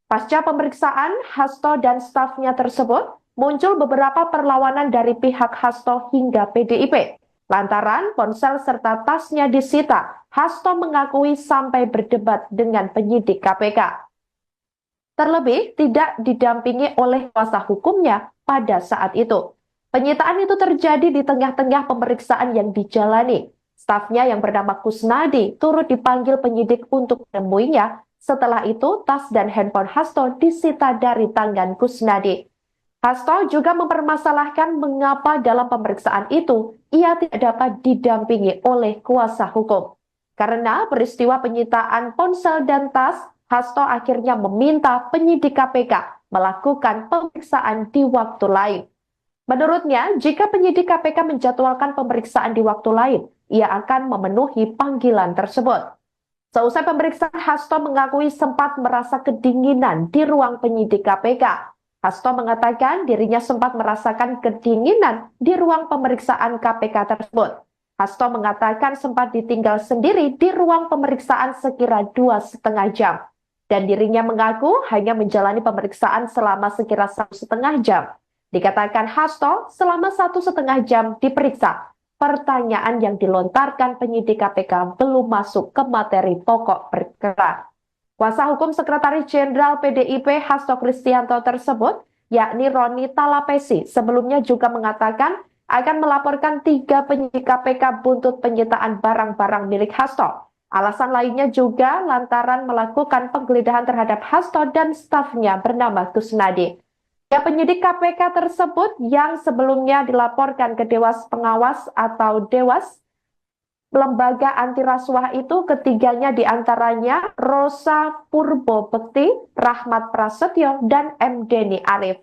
Pasca pemeriksaan, Hasto dan stafnya tersebut muncul beberapa perlawanan dari pihak Hasto hingga P D I P. Lantaran ponsel serta tasnya disita, Hasto mengakui sampai berdebat dengan penyidik K P K. Terlebih tidak didampingi oleh kuasa hukumnya pada saat itu. Penyitaan itu terjadi di tengah-tengah pemeriksaan yang dijalani. Stafnya yang bernama Kusnadi turut dipanggil penyidik untuk menemuinya. Setelah itu, tas dan handphone Hasto disita dari tangan Kusnadi. Hasto juga mempermasalahkan mengapa dalam pemeriksaan itu ia tidak dapat didampingi oleh kuasa hukum. Karena peristiwa penyitaan ponsel dan tas, Hasto akhirnya meminta penyidik K P K melakukan pemeriksaan di waktu lain. Menurutnya, jika penyidik K P K menjadwalkan pemeriksaan di waktu lain, ia akan memenuhi panggilan tersebut. Seusai pemeriksaan, Hasto mengakui sempat merasa kedinginan di ruang penyidik K P K. Hasto mengatakan dirinya sempat merasakan kedinginan di ruang pemeriksaan K P K tersebut. Hasto mengatakan sempat ditinggal sendiri di ruang pemeriksaan sekira dua setengah jam. Dan dirinya mengaku hanya menjalani pemeriksaan selama sekira satu setengah jam. Dikatakan Hasto selama satu setengah jam diperiksa. Pertanyaan yang dilontarkan penyidik K P K belum masuk ke materi pokok perkara. Kuasa hukum Sekretaris Jenderal P D I P Hasto Kristianto tersebut, yakni Roni Talapesi, sebelumnya juga mengatakan akan melaporkan tiga penyidik K P K buntut penyitaan barang-barang milik Hasto. Alasan lainnya juga lantaran melakukan penggeledahan terhadap Hasto dan stafnya bernama Kusnadi. Ya, penyidik K P K tersebut yang sebelumnya dilaporkan ke Dewas Pengawas atau Dewas, lembaga anti rasuah itu, ketiganya diantaranya Rosa Purbo Bekti, Rahmat Prasetyo, dan M Deni Arif.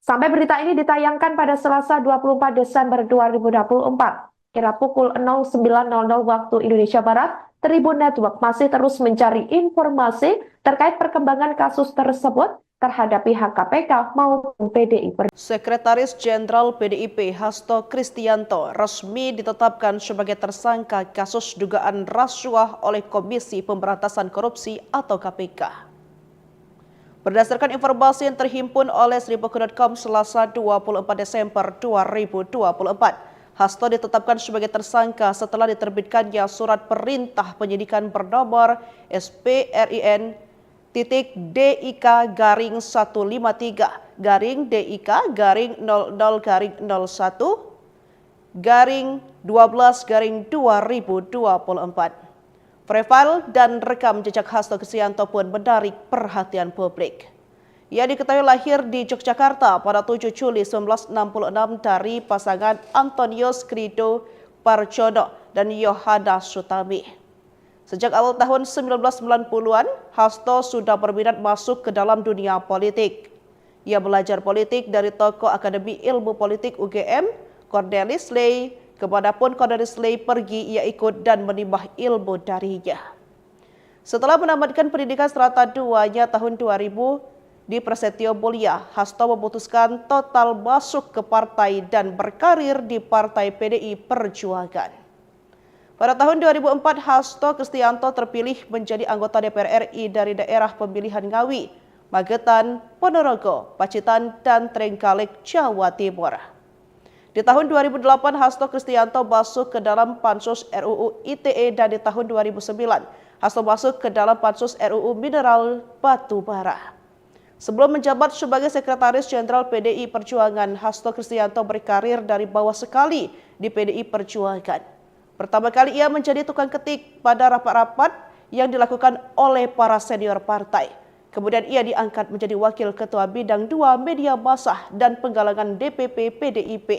Sampai berita ini ditayangkan pada Selasa dua puluh empat Desember dua ribu dua puluh empat, kira pukul nol sembilan nol nol waktu Indonesia Barat, Tribun Network masih terus mencari informasi terkait perkembangan kasus tersebut terhadap pihak K P K maupun P D I Perjuangan. Sekretaris Jenderal P D I P Hasto Kristianto resmi ditetapkan sebagai tersangka kasus dugaan rasuah oleh Komisi Pemberantasan Korupsi atau K P K. Berdasarkan informasi yang terhimpun oleh seribu dot com Selasa dua puluh empat Desember dua ribu dua puluh empat, Hasto ditetapkan sebagai tersangka setelah diterbitkannya surat perintah penyidikan bernomor S P R I N titik D I K garing satu lima tiga garing D I K garing nol nol garing nol satu garing dua belas garing dua ribu dua puluh empat. Profil dan rekam jejak Hasto Kristianto pun menarik perhatian publik. Ia diketahui lahir di Yogyakarta pada tujuh Juli sembilan belas enam puluh enam dari pasangan Antonius Krido Parjono, dan Yohana Sutami. Sejak awal tahun sembilan belas sembilan puluhan, Hasto sudah berminat masuk ke dalam dunia politik. Ia belajar politik dari tokoh Akademi Ilmu Politik U G M, Cornelis Ley. Kemanapun Cornelis Ley pergi, ia ikut dan menimba ilmu darinya. Setelah menamatkan pendidikan serata duanya tahun dua ribu di Prasetyo Mulia, Hasto memutuskan total masuk ke partai dan berkarir di Partai P D I Perjuangan. Pada tahun dua ribu empat, Hasto Kristianto terpilih menjadi anggota D P R R I dari daerah pemilihan Ngawi, Magetan, Ponorogo, Pacitan, dan Trenggalek, Jawa Timur. Di tahun dua ribu delapan, Hasto Kristianto masuk ke dalam Pansus R U U I T E, dan di tahun dua ribu sembilan, Hasto masuk ke dalam Pansus R U U Mineral Batu Bara. Sebelum menjabat sebagai Sekretaris Jenderal P D I Perjuangan, Hasto Kristianto berkarir dari bawah sekali di P D I Perjuangan. Pertama kali ia menjadi tukang ketik pada rapat-rapat yang dilakukan oleh para senior partai. Kemudian ia diangkat menjadi wakil ketua bidang dua media massa dan penggalangan D P P P D I P.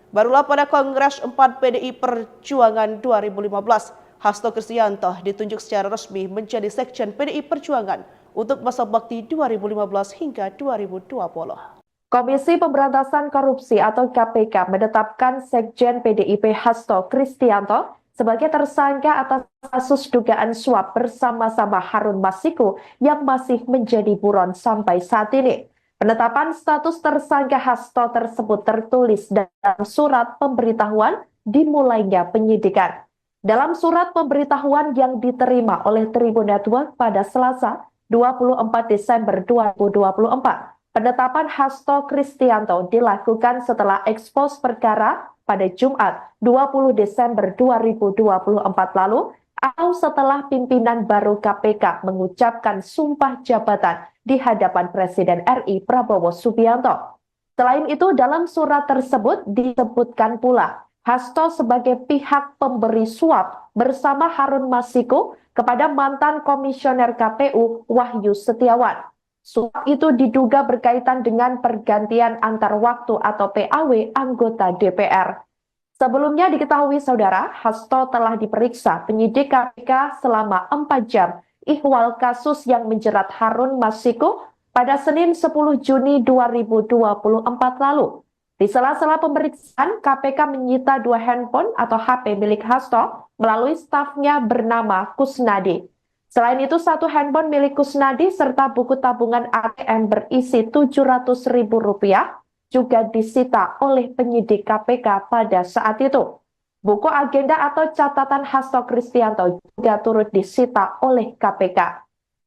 Barulah pada Kongres empat P D I Perjuangan dua ribu lima belas, Hasto Kristianto ditunjuk secara resmi menjadi Sekjen P D I Perjuangan untuk masa bakti dua ribu lima belas hingga dua ribu dua puluh. Komisi Pemberantasan Korupsi atau K P K menetapkan Sekjen P D I P Hasto Kristianto sebagai tersangka atas kasus dugaan suap bersama-sama Harun Masiku yang masih menjadi buron sampai saat ini. Penetapan status tersangka Hasto tersebut tertulis dalam surat pemberitahuan dimulainya penyidikan. Dalam surat pemberitahuan yang diterima oleh Tribun Network pada Selasa, dua puluh empat Desember dua ribu dua puluh empat, penetapan Hasto Kristianto dilakukan setelah ekspos perkara pada Jumat, dua puluh Desember dua ribu dua puluh empat lalu, atau setelah pimpinan baru K P K mengucapkan sumpah jabatan di hadapan Presiden R I Prabowo Subianto. Selain itu, dalam surat tersebut disebutkan pula Hasto sebagai pihak pemberi suap bersama Harun Masiku kepada mantan Komisioner K P U Wahyu Setiawan. Suap itu diduga berkaitan dengan pergantian antar waktu atau P A W anggota D P R. Sebelumnya diketahui, Saudara, Hasto telah diperiksa penyidik K P K selama empat jam ihwal kasus yang menjerat Harun Masiku pada Senin sepuluh Juni dua ribu dua puluh empat lalu. Di sela-sela pemeriksaan, K P K menyita dua handphone atau H P milik Hasto melalui stafnya bernama Kusnadi. Selain itu, satu handphone milik Kusnadi serta buku tabungan A T M berisi tujuh ratus ribu rupiah juga disita oleh penyidik K P K pada saat itu. Buku agenda atau catatan Hasto Kristianto juga turut disita oleh K P K.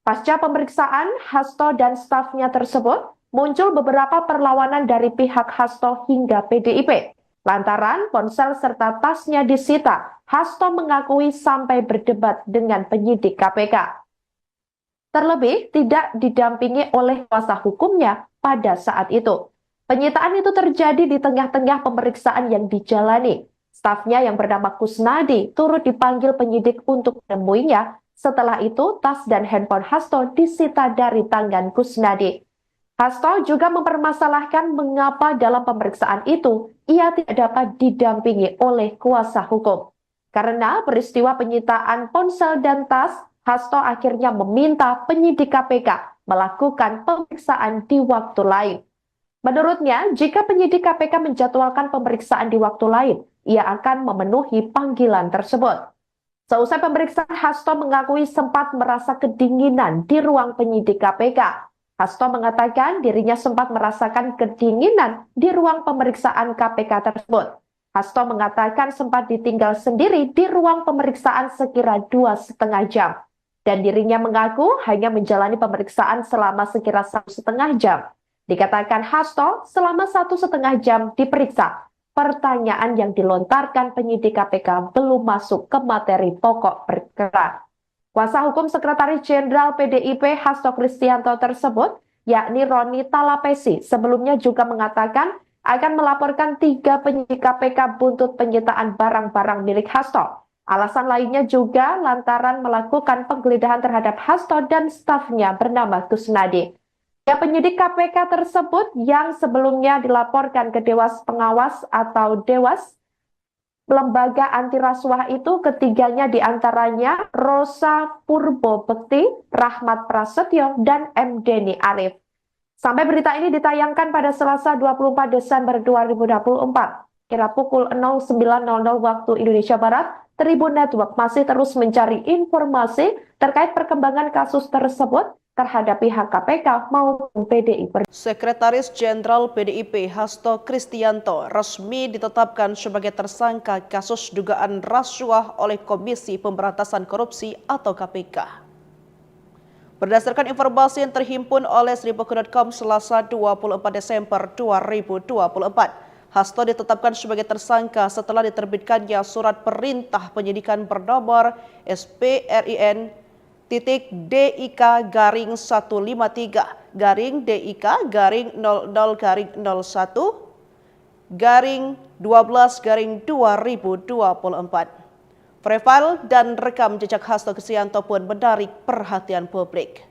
Pasca pemeriksaan, Hasto dan stafnya tersebut muncul beberapa perlawanan dari pihak Hasto hingga P D I P. Lantaran ponsel serta tasnya disita, Hasto mengakui sampai berdebat dengan penyidik K P K. Terlebih, tidak didampingi oleh kuasa hukumnya pada saat itu. Penyitaan itu terjadi di tengah-tengah pemeriksaan yang dijalani. Stafnya yang bernama Kusnadi turut dipanggil penyidik untuk menemuinya. Setelah itu, tas dan handphone Hasto disita dari tangan Kusnadi. Hasto juga mempermasalahkan mengapa dalam pemeriksaan itu ia tidak dapat didampingi oleh kuasa hukum. Karena peristiwa penyitaan ponsel dan tas, Hasto akhirnya meminta penyidik K P K melakukan pemeriksaan di waktu lain. Menurutnya, jika penyidik K P K menjadwalkan pemeriksaan di waktu lain, ia akan memenuhi panggilan tersebut. Seusai pemeriksaan, Hasto mengakui sempat merasa kedinginan di ruang penyidik K P K. Hasto mengatakan dirinya sempat merasakan kedinginan di ruang pemeriksaan K P K tersebut. Hasto mengatakan sempat ditinggal sendiri di ruang pemeriksaan sekira dua setengah jam, dan dirinya mengaku hanya menjalani pemeriksaan selama sekira satu setengah jam. Dikatakan Hasto selama satu setengah jam diperiksa, pertanyaan yang dilontarkan penyidik K P K belum masuk ke materi pokok perkara. Kuasa hukum Sekretaris Jenderal P D I P Hasto Kristianto tersebut, yakni Roni Talapesi, sebelumnya juga mengatakan akan melaporkan tiga penyidik K P K buntut penyitaan barang-barang milik Hasto. Alasan lainnya juga lantaran melakukan penggeledahan terhadap Hasto dan stafnya bernama Kusnadi. Ya, penyidik K P K tersebut yang sebelumnya dilaporkan ke Dewas Pengawas atau Dewas lembaga anti rasuah itu ketiganya diantaranya Rosa Purbo Bekti, Rahmat Prasetyo, dan M Deni Arif. Sampai berita ini ditayangkan pada Selasa dua puluh empat Desember dua ribu dua puluh empat, kira pukul nol sembilan nol nol waktu Indonesia Barat, Tribun Network masih terus mencari informasi terkait perkembangan kasus tersebut terhadap pihak K P K maupun P D I Perjuangan. Sekretaris Jenderal P D I P Hasto Kristianto resmi ditetapkan sebagai tersangka kasus dugaan rasuah oleh Komisi Pemberantasan Korupsi atau K P K. Berdasarkan informasi yang terhimpun oleh seribu dot com, Selasa dua puluh empat Desember dua ribu dua puluh empat, Hasto ditetapkan sebagai tersangka setelah diterbitkannya surat perintah penyidikan bernomor S P R I N titik D I K garing satu lima tiga garing D I K garing nol nol garing nol satu garing dua belas garing dua ribu dua puluh empat. Profil dan rekam jejak Hasto Kristianto pun menarik perhatian publik.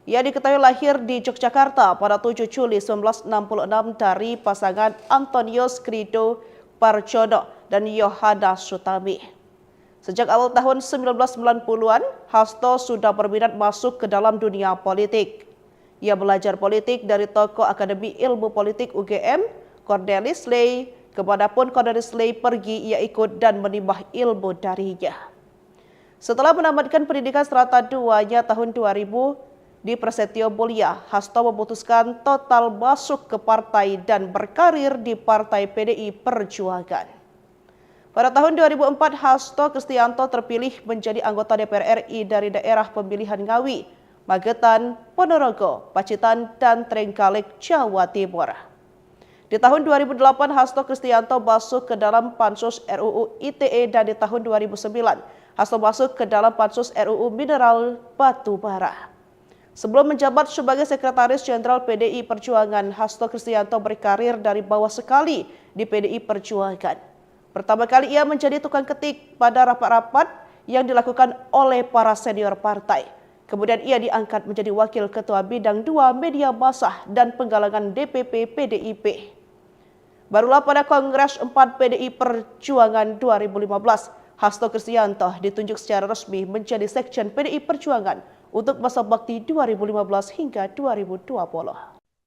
Ia diketahui lahir di Yogyakarta pada tujuh Juli sembilan belas enam puluh enam dari pasangan Antonius Krido Parjono dan Yohana Sutami. Sejak awal tahun sembilan belas sembilan puluhan, Hasto sudah berminat masuk ke dalam dunia politik. Ia belajar politik dari tokoh Akademi Ilmu Politik U G M, Cornelis Ley. Kemanapun Cornelis Ley pergi, ia ikut dan menimba ilmu darinya. Setelah menamatkan pendidikan serata duanya tahun dua ribu di Prasetyo Mulia, Hasto memutuskan total masuk ke partai dan berkarir di Partai P D I Perjuangan. Pada tahun dua ribu empat, Hasto Kristianto terpilih menjadi anggota D P R R I dari daerah pemilihan Ngawi, Magetan, Ponorogo, Pacitan, dan Trenggalek, Jawa Timur. Di tahun dua ribu delapan, Hasto Kristianto masuk ke dalam Pansus R U U I T E, dan di tahun dua ribu sembilan, Hasto masuk ke dalam Pansus R U U Mineral Batu Bara. Sebelum menjabat sebagai Sekretaris Jenderal P D I Perjuangan, Hasto Kristianto berkarir dari bawah sekali di P D I Perjuangan. Pertama kali ia menjadi tukang ketik pada rapat-rapat yang dilakukan oleh para senior partai. Kemudian ia diangkat menjadi Wakil Ketua Bidang dua Media Massa dan Penggalangan D P P P D I P. Barulah pada Kongres empat P D I Perjuangan dua ribu lima belas, Hasto Kristianto ditunjuk secara resmi menjadi Sekjen P D I Perjuangan untuk masa bakti dua ribu lima belas hingga dua ribu dua puluh.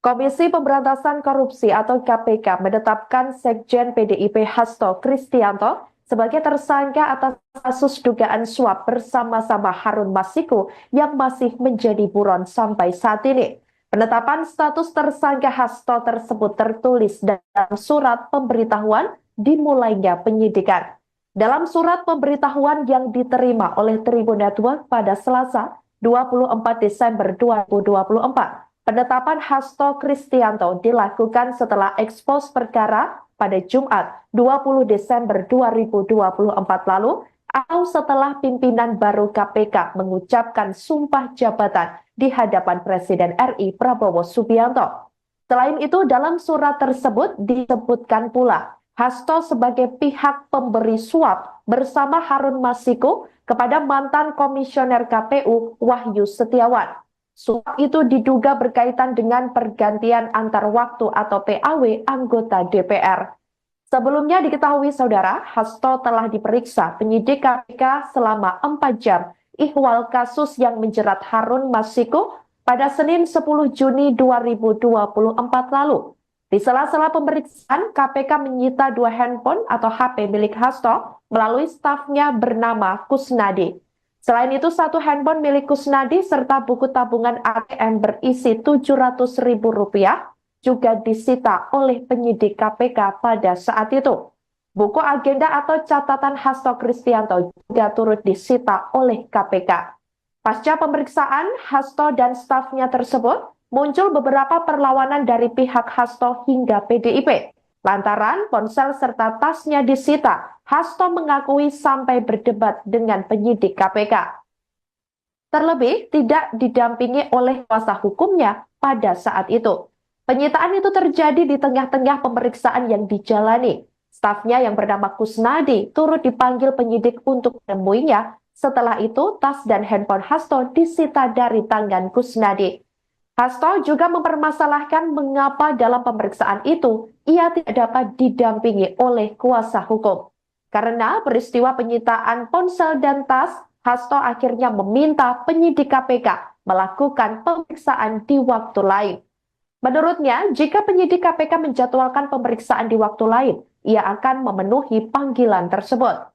Komisi Pemberantasan Korupsi atau K P K menetapkan Sekjen P D I P Hasto Kristianto sebagai tersangka atas kasus dugaan suap bersama-sama Harun Masiku yang masih menjadi buron sampai saat ini. Penetapan status tersangka Hasto tersebut tertulis dalam surat pemberitahuan dimulainya penyidikan. Dalam surat pemberitahuan yang diterima oleh Tribun Network pada Selasa, dua puluh empat Desember dua ribu dua puluh empat, penetapan Hasto Kristianto dilakukan setelah ekspos perkara pada Jumat, dua puluh Desember dua ribu dua puluh empat lalu, atau setelah pimpinan baru K P K mengucapkan sumpah jabatan di hadapan Presiden R I Prabowo Subianto. Selain itu, dalam surat tersebut disebutkan pula Hasto sebagai pihak pemberi suap bersama Harun Masiku kepada mantan Komisioner K P U Wahyu Setiawan. Suap itu diduga berkaitan dengan pergantian antar waktu atau P A W anggota D P R. Sebelumnya diketahui, Saudara, Hasto telah diperiksa penyidik K P K selama empat jam ihwal kasus yang menjerat Harun Masiku pada Senin sepuluh Juni dua ribu dua puluh empat lalu. Di sela-sela pemeriksaan, K P K menyita dua handphone atau H P milik Hasto melalui stafnya bernama Kusnadi. Selain itu, satu handphone milik Kusnadi serta buku tabungan A T M berisi tujuh ratus ribu rupiah juga disita oleh penyidik K P K pada saat itu. Buku agenda atau catatan Hasto Kristianto juga turut disita oleh K P K. Pasca pemeriksaan, Hasto dan stafnya tersebut, muncul beberapa perlawanan dari pihak Hasto hingga P D I P. Lantaran ponsel serta tasnya disita, Hasto mengakui sampai berdebat dengan penyidik K P K. Terlebih, tidak didampingi oleh kuasa hukumnya pada saat itu. Penyitaan itu terjadi di tengah-tengah pemeriksaan yang dijalani. Stafnya yang bernama Kusnadi turut dipanggil penyidik untuk menemuinya. Setelah itu, tas dan handphone Hasto disita dari tangan Kusnadi. Hasto juga mempermasalahkan mengapa dalam pemeriksaan itu ia tidak dapat didampingi oleh kuasa hukum. Karena peristiwa penyitaan ponsel dan tas, Hasto akhirnya meminta penyidik K P K melakukan pemeriksaan di waktu lain. Menurutnya, jika penyidik K P K menjadwalkan pemeriksaan di waktu lain, ia akan memenuhi panggilan tersebut.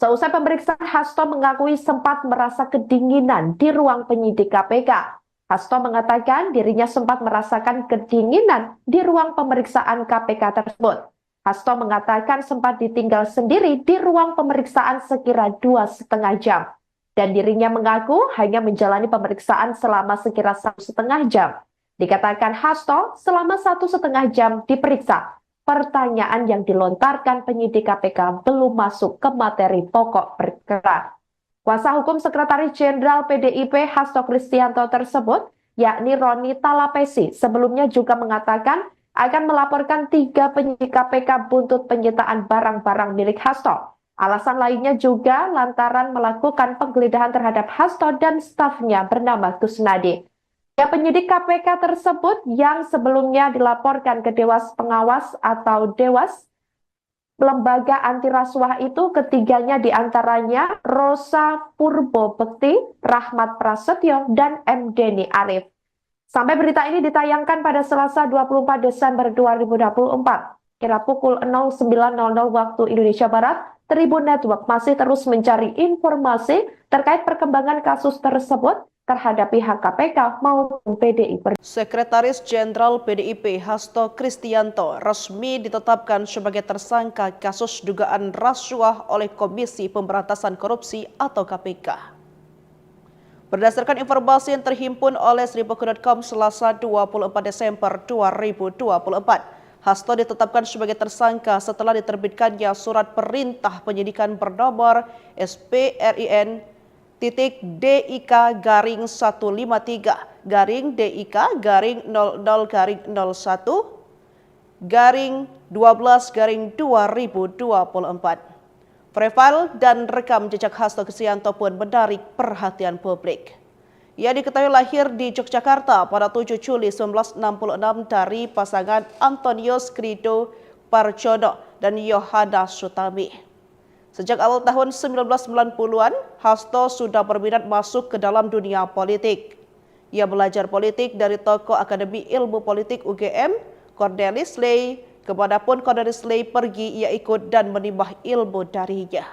Seusai pemeriksaan, Hasto mengakui sempat merasa kedinginan di ruang penyidik K P K. Hasto mengatakan dirinya sempat merasakan kedinginan di ruang pemeriksaan K P K tersebut. Hasto mengatakan sempat ditinggal sendiri di ruang pemeriksaan sekira dua setengah jam. Dan dirinya mengaku hanya menjalani pemeriksaan selama sekira satu setengah jam. Dikatakan Hasto, selama satu setengah jam diperiksa, pertanyaan yang dilontarkan penyidik K P K belum masuk ke materi pokok perkara. Kuasa hukum Sekretaris Jenderal P D I P Hasto Kristianto tersebut, yakni Roni Talapesi, sebelumnya juga mengatakan akan melaporkan tiga penyidik K P K buntut penyitaan barang-barang milik Hasto. Alasan lainnya juga lantaran melakukan penggeledahan terhadap Hasto dan stafnya bernama Kusnadi. Ya, penyidik K P K tersebut yang sebelumnya dilaporkan ke Dewas Pengawas atau Dewas, lembaga anti rasuah itu, ketiganya diantaranya Rosa Purbo Bekti, Rahmat Prasetyo, dan M Deni Arif. Sampai berita ini ditayangkan pada Selasa dua puluh empat Desember dua ribu dua puluh empat, kira pukul nol sembilan nol nol waktu Indonesia Barat, Tribun Network masih terus mencari informasi terkait perkembangan kasus tersebut terhadap pihak K P K maupun P D I Perjuangan. Sekretaris Jenderal P D I P Hasto Kristianto resmi ditetapkan sebagai tersangka kasus dugaan rasuah oleh Komisi Pemberantasan Korupsi atau K P K. Berdasarkan informasi yang terhimpun oleh seribu dot com Selasa dua puluh empat Desember dua ribu dua puluh empat, Hasto ditetapkan sebagai tersangka setelah diterbitkannya surat perintah penyidikan bernomor S P R I N titik D I K garing satu lima tiga garing D I K garing nol nol garing nol satu garing dua belas garing dua ribu dua puluh empat. Profil dan rekam jejak Hasto Kristianto pun menarik perhatian publik. Ia diketahui lahir di Yogyakarta pada tujuh Juli sembilan belas enam puluh enam dari pasangan Antonius Krido Parjono dan Yohana Sutami. Sejak awal tahun sembilan belas sembilan puluhan, Hasto sudah berminat masuk ke dalam dunia politik. Ia belajar politik dari tokoh Akademi Ilmu Politik U G M, Cornelis Ley. Kemanapun Cornelis Ley pergi, ia ikut dan menimba ilmu darinya.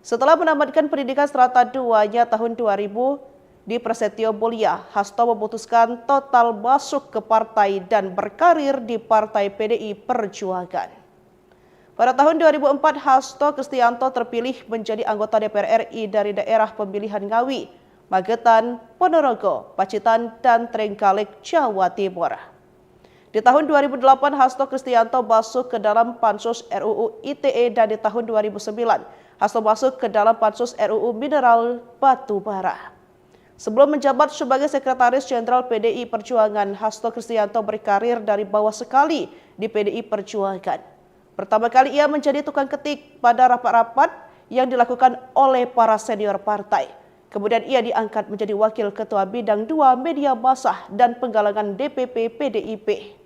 Setelah menamatkan pendidikan serata duanya tahun dua ribu di Prasetyo Mulia, Hasto memutuskan total masuk ke partai dan berkarir di Partai P D I Perjuangan. Pada tahun dua ribu empat, Hasto Kristianto terpilih menjadi anggota D P R R I dari daerah pemilihan Ngawi, Magetan, Ponorogo, Pacitan, dan Trenggalek, Jawa Timur. Di tahun dua ribu delapan, Hasto Kristianto masuk ke dalam Pansus R U U I T E, dan di tahun dua ribu sembilan, Hasto masuk ke dalam Pansus R U U Mineral Batu Bara. Sebelum menjabat sebagai Sekretaris Jenderal P D I Perjuangan, Hasto Kristianto berkarir dari bawah sekali di P D I Perjuangan. Pertama kali ia menjadi tukang ketik pada rapat-rapat yang dilakukan oleh para senior partai. Kemudian ia diangkat menjadi Wakil Ketua Bidang dua Media Massa dan Penggalangan D P P P D I P.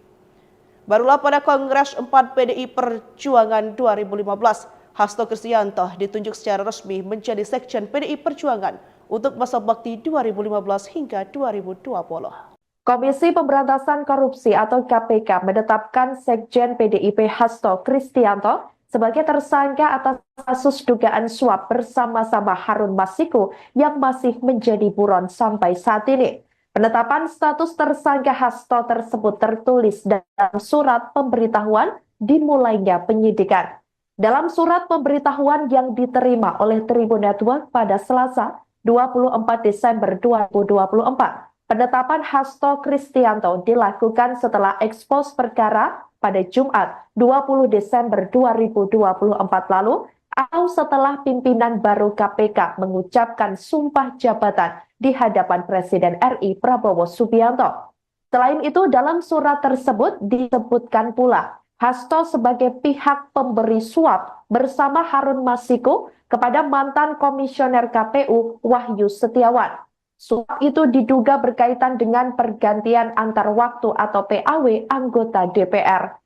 Barulah pada Kongres empat P D I Perjuangan dua ribu lima belas, Hasto Kristianto ditunjuk secara resmi menjadi Sekjen P D I Perjuangan untuk masa bakti dua ribu lima belas hingga dua ribu dua puluh. Komisi Pemberantasan Korupsi atau K P K menetapkan Sekjen P D I P Hasto Kristianto sebagai tersangka atas kasus dugaan suap bersama-sama Harun Masiku yang masih menjadi buron sampai saat ini. Penetapan status tersangka Hasto tersebut tertulis dalam surat pemberitahuan dimulainya penyidikan. Dalam surat pemberitahuan yang diterima oleh Tribun Network pada Selasa, dua puluh empat Desember dua ribu dua puluh empat, penetapan Hasto Kristianto dilakukan setelah ekspos perkara pada Jumat, dua puluh Desember dua ribu dua puluh empat lalu, atau setelah pimpinan baru K P K mengucapkan sumpah jabatan di hadapan Presiden R I Prabowo Subianto. Selain itu, dalam surat tersebut disebutkan pula Hasto sebagai pihak pemberi suap bersama Harun Masiku kepada mantan Komisioner K P U Wahyu Setiawan. Suap itu diduga berkaitan dengan pergantian antar waktu atau P A W anggota D P R.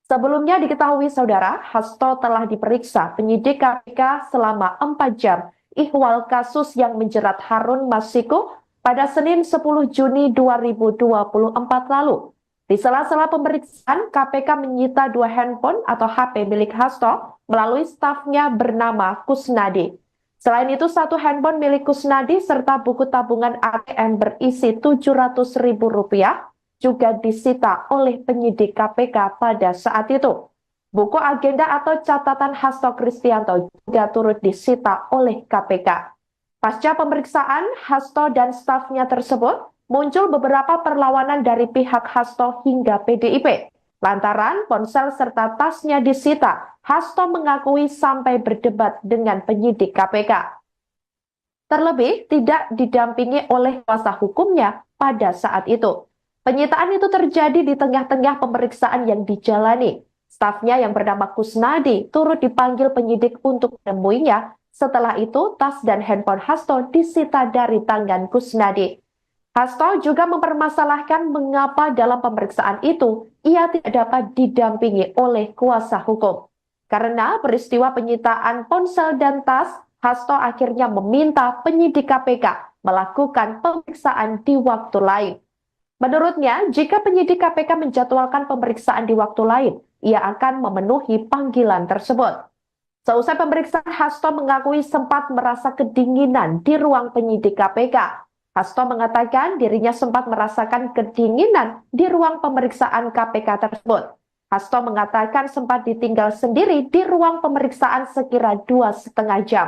Sebelumnya diketahui, Saudara, Hasto telah diperiksa penyidik K P K selama empat jam ihwal kasus yang menjerat Harun Masiku pada Senin sepuluh Juni dua ribu dua puluh empat lalu. Di sela-sela pemeriksaan, K P K menyita dua handphone atau H P milik Hasto melalui stafnya bernama Kusnadi. Selain itu, satu handphone milik Kusnadi serta buku tabungan A T M berisi tujuh ratus ribu rupiah juga disita oleh penyidik K P K pada saat itu. Buku agenda atau catatan Hasto Kristianto juga turut disita oleh K P K. Pasca pemeriksaan, Hasto dan stafnya tersebut, muncul beberapa perlawanan dari pihak Hasto hingga P D I P. Lantaran ponsel serta tasnya disita, Hasto mengakui sampai berdebat dengan penyidik K P K. Terlebih, tidak didampingi oleh kuasa hukumnya pada saat itu. Penyitaan itu terjadi di tengah-tengah pemeriksaan yang dijalani. Stafnya yang bernama Kusnadi turut dipanggil penyidik untuk menemuinya. Setelah itu, tas dan handphone Hasto disita dari tangan Kusnadi. Hasto juga mempermasalahkan mengapa dalam pemeriksaan itu ia tidak dapat didampingi oleh kuasa hukum. Karena peristiwa penyitaan ponsel dan tas, Hasto akhirnya meminta penyidik K P K melakukan pemeriksaan di waktu lain. Menurutnya, jika penyidik K P K menjadwalkan pemeriksaan di waktu lain, ia akan memenuhi panggilan tersebut. Seusai pemeriksaan, Hasto mengakui sempat merasa kedinginan di ruang penyidik K P K. Hasto mengatakan dirinya sempat merasakan kedinginan di ruang pemeriksaan K P K tersebut. Hasto mengatakan sempat ditinggal sendiri di ruang pemeriksaan sekira dua setengah jam.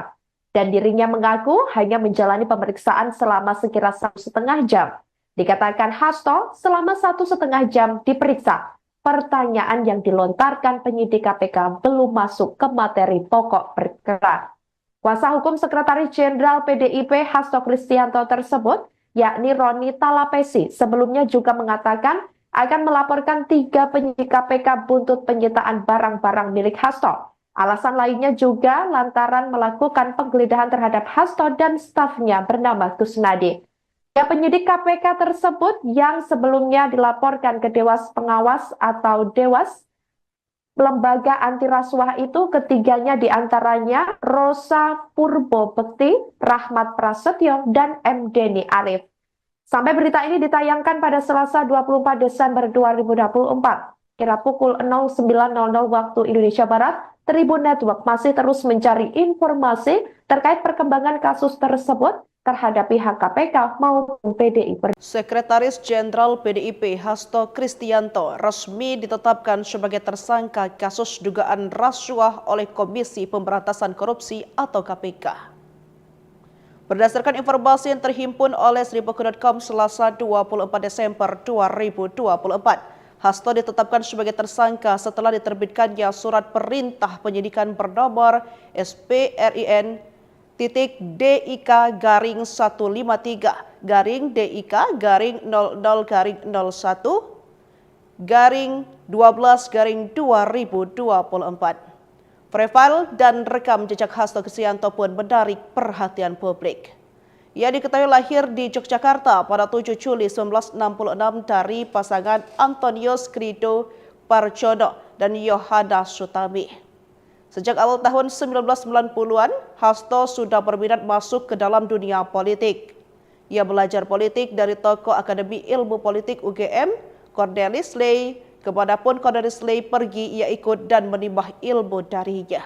Dan dirinya mengaku hanya menjalani pemeriksaan selama sekira satu setengah jam. Dikatakan Hasto selama satu setengah jam diperiksa. Pertanyaan yang dilontarkan penyidik K P K belum masuk ke materi pokok perkara. Kuasa hukum Sekretaris Jenderal P D I P Hasto Kristianto tersebut, yakni Roni Talapesi, sebelumnya juga mengatakan akan melaporkan tiga penyidik K P K buntut penyitaan barang-barang milik Hasto. Alasan lainnya juga lantaran melakukan penggeledahan terhadap Hasto dan stafnya bernama Kusnadi. Ya, penyidik K P K tersebut yang sebelumnya dilaporkan ke Dewas Pengawas atau Dewas lembaga anti rasuah itu, ketiganya diantaranya Rosa Purbo Bekti, Rahmat Prasetyo, dan M Deni Arif. Sampai berita ini ditayangkan pada Selasa dua puluh empat Desember dua ribu dua puluh empat, kira pukul nol sembilan nol nol waktu Indonesia Barat, Tribun Network masih terus mencari informasi terkait perkembangan kasus tersebut terhadap pihak K P K maupun P D I Perjuangan. Sekretaris Jenderal P D I P Hasto Kristianto resmi ditetapkan sebagai tersangka kasus dugaan rasuah oleh Komisi Pemberantasan Korupsi atau K P K. Berdasarkan informasi yang terhimpun oleh seribu dot com Selasa dua puluh empat Desember dua ribu dua puluh empat, Hasto ditetapkan sebagai tersangka setelah diterbitkannya surat perintah penyidikan bernomor S P R I N titik D I K garing satu lima tiga garing D I K garing nol nol garing nol satu garing dua belas garing dua ribu dua puluh empat. Profil dan rekam jejak Hasto Kristianto pun menarik perhatian publik. Ia diketahui lahir di Yogyakarta pada tujuh Juli sembilan belas enam puluh enam dari pasangan Antonius Krido Parjono dan Yohana Sutami. Sejak awal tahun sembilan belas sembilan puluhan, Hasto sudah berminat masuk ke dalam dunia politik. Ia belajar politik dari tokoh Akademi Ilmu Politik U G M, Cornelis Ley. Kemanapun Cornelis Ley pergi, ia ikut dan menimba ilmu darinya.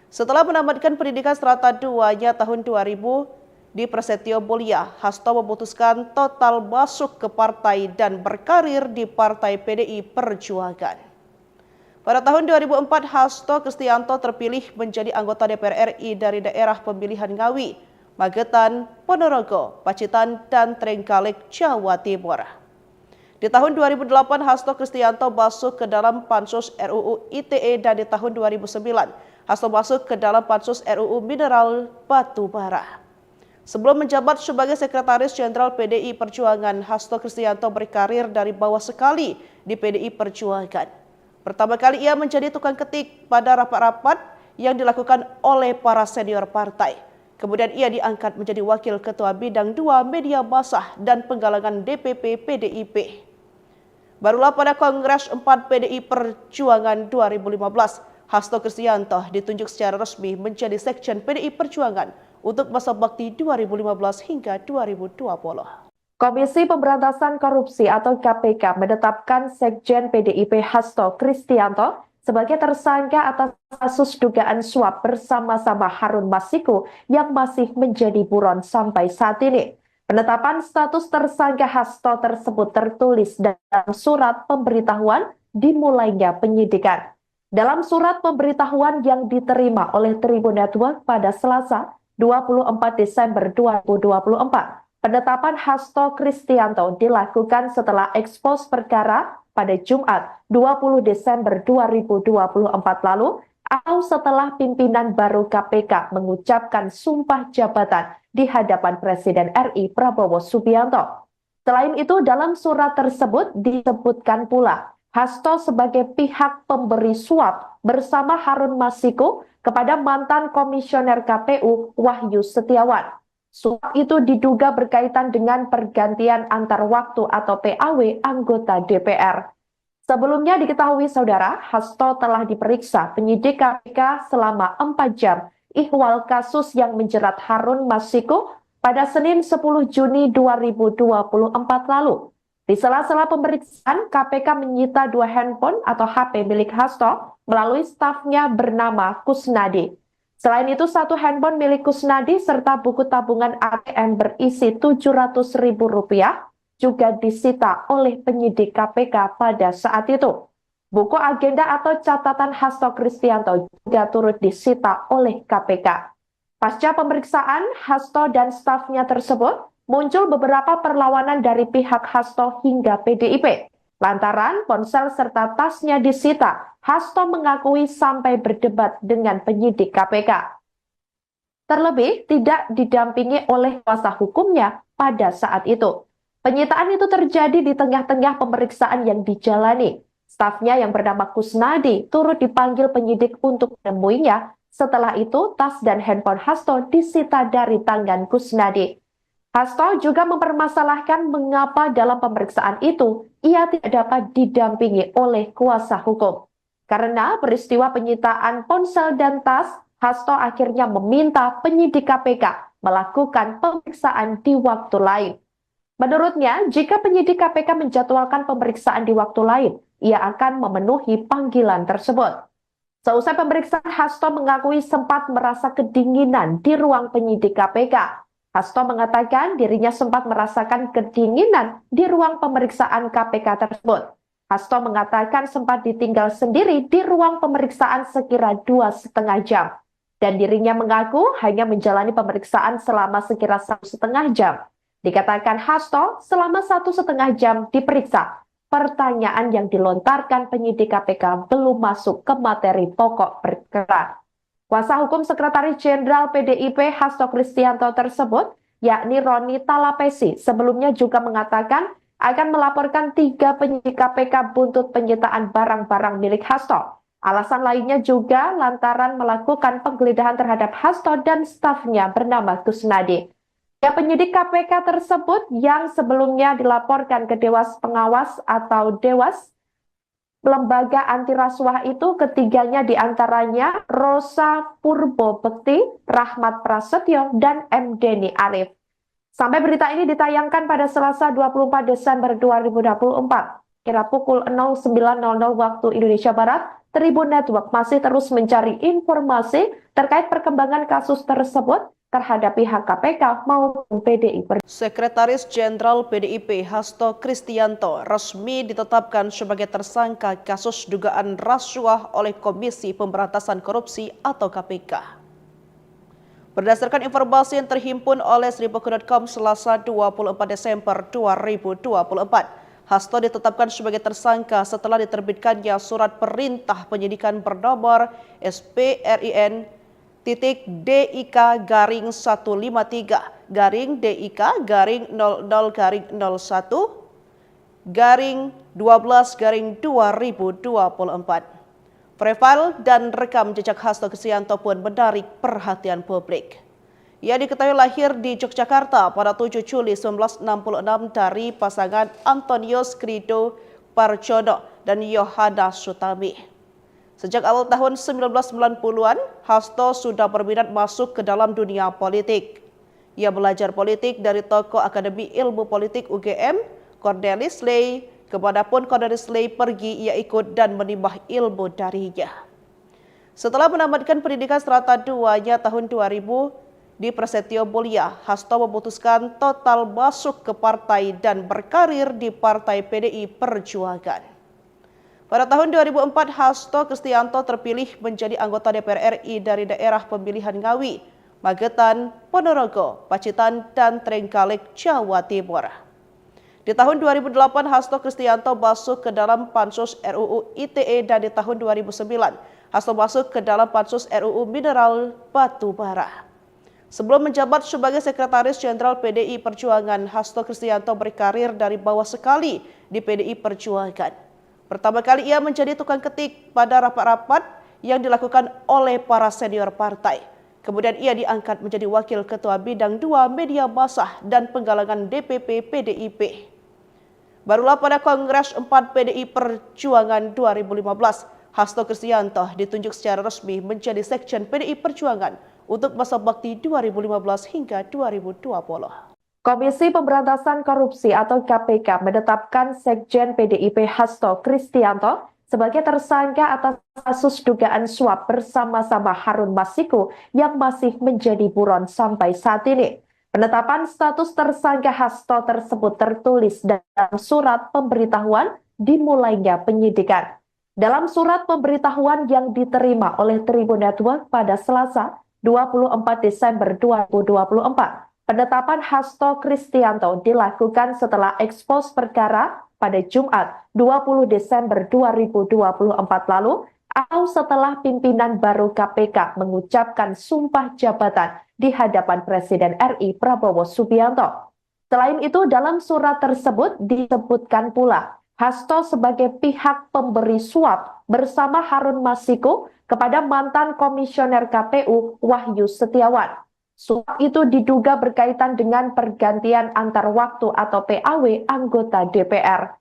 Setelah menamatkan pendidikan serata duanya tahun dua ribu di Prasetyo Mulia, Hasto memutuskan total masuk ke partai dan berkarir di Partai P D I Perjuangan. Pada tahun dua ribu empat, Hasto Kristianto terpilih menjadi anggota D P R R I dari daerah pemilihan Ngawi, Magetan, Ponorogo, Pacitan, dan Trenggalek, Jawa Timur. Di tahun dua ribu delapan, Hasto Kristianto masuk ke dalam Pansus R U U I T E, dan di tahun dua ribu sembilan, Hasto masuk ke dalam Pansus R U U Mineral Batu Bara. Sebelum menjabat sebagai Sekretaris Jenderal P D I Perjuangan, Hasto Kristianto berkarir dari bawah sekali di P D I Perjuangan. Pertama kali ia menjadi tukang ketik pada rapat-rapat yang dilakukan oleh para senior partai. Kemudian ia diangkat menjadi Wakil Ketua Bidang dua Media Massa dan Penggalangan D P P P D I P. Barulah pada Kongres empat P D I Perjuangan dua ribu lima belas, Hasto Kristianto ditunjuk secara resmi menjadi Sekjen P D I Perjuangan untuk masa bakti dua ribu lima belas hingga dua ribu dua puluh. Komisi Pemberantasan Korupsi atau K P K menetapkan Sekjen P D I P Hasto Kristianto sebagai tersangka atas kasus dugaan suap bersama-sama Harun Masiku yang masih menjadi buron sampai saat ini. Penetapan status tersangka Hasto tersebut tertulis dalam surat pemberitahuan dimulainya penyidikan. Dalam surat pemberitahuan yang diterima oleh Tribun Network pada Selasa, dua puluh empat Desember dua ribu dua puluh empat, penetapan Hasto Kristianto dilakukan setelah ekspos perkara pada Jumat, dua puluh Desember dua ribu dua puluh empat lalu, atau setelah pimpinan baru K P K mengucapkan sumpah jabatan di hadapan Presiden R I Prabowo Subianto. Selain itu, dalam surat tersebut disebutkan pula Hasto sebagai pihak pemberi suap bersama Harun Masiku kepada mantan Komisioner K P U Wahyu Setiawan. Suap itu diduga berkaitan dengan pergantian antar waktu atau P A W anggota D P R. Sebelumnya diketahui, Saudara, Hasto telah diperiksa penyidik K P K selama empat jam ihwal kasus yang menjerat Harun Masiku pada Senin sepuluh Juni dua ribu dua puluh empat lalu. Di sela-sela pemeriksaan, K P K menyita dua handphone atau H P milik Hasto melalui stafnya bernama Kusnadi. Selain itu, satu handphone milik Kusnadi serta buku tabungan A T M berisi tujuh ratus ribu rupiah juga disita oleh penyidik K P K pada saat itu. Buku agenda atau catatan Hasto Kristianto juga turut disita oleh K P K. Pasca pemeriksaan, Hasto dan stafnya tersebut muncul beberapa perlawanan dari pihak Hasto hingga P D I P. Lantaran ponsel serta tasnya disita, Hasto mengakui sampai berdebat dengan penyidik K P K. Terlebih, tidak didampingi oleh kuasa hukumnya pada saat itu. Penyitaan itu terjadi di tengah-tengah pemeriksaan yang dijalani. Stafnya yang bernama Kusnadi turut dipanggil penyidik untuk menemuinya. Setelah itu, tas dan handphone Hasto disita dari tangan Kusnadi. Hasto juga mempermasalahkan mengapa dalam pemeriksaan itu ia tidak dapat didampingi oleh kuasa hukum. Karena peristiwa penyitaan ponsel dan tas, Hasto akhirnya meminta penyidik K P K melakukan pemeriksaan di waktu lain. Menurutnya, jika penyidik K P K menjadwalkan pemeriksaan di waktu lain, ia akan memenuhi panggilan tersebut. Seusai pemeriksaan, Hasto mengakui sempat merasa kedinginan di ruang penyidik K P K. Hasto mengatakan dirinya sempat merasakan kedinginan di ruang pemeriksaan K P K tersebut. Hasto mengatakan sempat ditinggal sendiri di ruang pemeriksaan sekira dua setengah jam. Dan dirinya mengaku hanya menjalani pemeriksaan selama sekira satu setengah jam. Dikatakan Hasto selama satu setengah jam diperiksa, pertanyaan yang dilontarkan penyidik K P K belum masuk ke materi pokok perkara. Kuasa hukum Sekretaris Jenderal P D I P Hasto Kristianto tersebut, yakni Roni Talapesi, sebelumnya juga mengatakan akan melaporkan tiga penyidik K P K buntut penyitaan barang-barang milik Hasto. Alasan lainnya juga lantaran melakukan penggeledahan terhadap Hasto dan stafnya bernama Kusnadi. Ya, penyidik K P K tersebut yang sebelumnya dilaporkan ke Dewas Pengawas atau Dewas, lembaga anti rasuah itu, ketiganya diantaranya Rosa Purbo Bekti, Rahmat Prasetyo, dan M Deni Arif. Sampai berita ini ditayangkan pada Selasa dua puluh empat Desember dua ribu dua puluh empat, kira pukul nol sembilan nol nol waktu Indonesia Barat, Tribun Network masih terus mencari informasi terkait perkembangan kasus tersebut terhadap pihak K P K maupun P D I Perjuangan. Sekretaris Jenderal P D I P Hasto Kristianto resmi ditetapkan sebagai tersangka kasus dugaan rasuah oleh Komisi Pemberantasan Korupsi atau K P K. Berdasarkan informasi yang terhimpun oleh seribu dot com Selasa dua puluh empat Desember dua ribu dua puluh empat, Hasto ditetapkan sebagai tersangka setelah diterbitkannya surat perintah penyidikan bernomor S P R I N titik D I K garing satu lima tiga garing D I K garing nol nol garing nol satu garing dua belas garing dua ribu dua puluh empat. Profil dan rekam jejak Hasto Kristianto pun menarik perhatian publik. Ia diketahui lahir di Yogyakarta pada tujuh Juli sembilan belas enam puluh enam dari pasangan Antonius Krido Parjono, dan Yohana Sutami. Sejak awal tahun sembilan belas sembilan puluhan, Hasto sudah berminat masuk ke dalam dunia politik. Ia belajar politik dari tokoh Akademi Ilmu Politik U G M, Cornelis Ley. Kemanapun Cornelis Ley pergi, ia ikut dan menimba ilmu darinya. Setelah menamatkan pendidikan serata duanya tahun dua ribu di Prasetyo Mulia, Hasto memutuskan total masuk ke partai dan berkarir di Partai P D I Perjuangan. Pada tahun dua ribu empat, Hasto Kristianto terpilih menjadi anggota D P R R I dari daerah pemilihan Ngawi, Magetan, Ponorogo, Pacitan, dan Trenggalek, Jawa Timur. Di tahun dua ribu delapan, Hasto Kristianto masuk ke dalam Pansus R U U I T E, dan di tahun dua ribu sembilan, Hasto masuk ke dalam Pansus R U U Mineral Batu Bara. Sebelum menjabat sebagai Sekretaris Jenderal P D I Perjuangan, Hasto Kristianto berkarir dari bawah sekali di P D I Perjuangan. Pertama kali ia menjadi tukang ketik pada rapat-rapat yang dilakukan oleh para senior partai. Kemudian ia diangkat menjadi Wakil Ketua Bidang dua Media Massa dan Penggalangan D P P P D I P. Barulah pada Kongres empat P D I Perjuangan dua ribu lima belas, Hasto Kristianto ditunjuk secara resmi menjadi Sekjen P D I Perjuangan untuk masa bakti dua ribu lima belas hingga dua ribu dua puluh. Komisi Pemberantasan Korupsi atau K P K menetapkan Sekjen P D I P Hasto Kristianto sebagai tersangka atas kasus dugaan suap bersama-sama Harun Masiku yang masih menjadi buron sampai saat ini. Penetapan status tersangka Hasto tersebut tertulis dalam surat pemberitahuan dimulainya penyidikan. Dalam surat pemberitahuan yang diterima oleh Tribun Network pada Selasa, dua puluh empat Desember dua ribu dua puluh empat, penetapan Hasto Kristianto dilakukan setelah ekspos perkara pada Jumat, dua puluh Desember dua ribu dua puluh empat lalu, atau setelah pimpinan baru K P K mengucapkan sumpah jabatan di hadapan Presiden R I Prabowo Subianto. Selain itu, dalam surat tersebut disebutkan pula Hasto sebagai pihak pemberi suap bersama Harun Masiku kepada mantan Komisioner K P U Wahyu Setiawan. Suap itu diduga berkaitan dengan pergantian antar waktu atau P A W anggota D P R.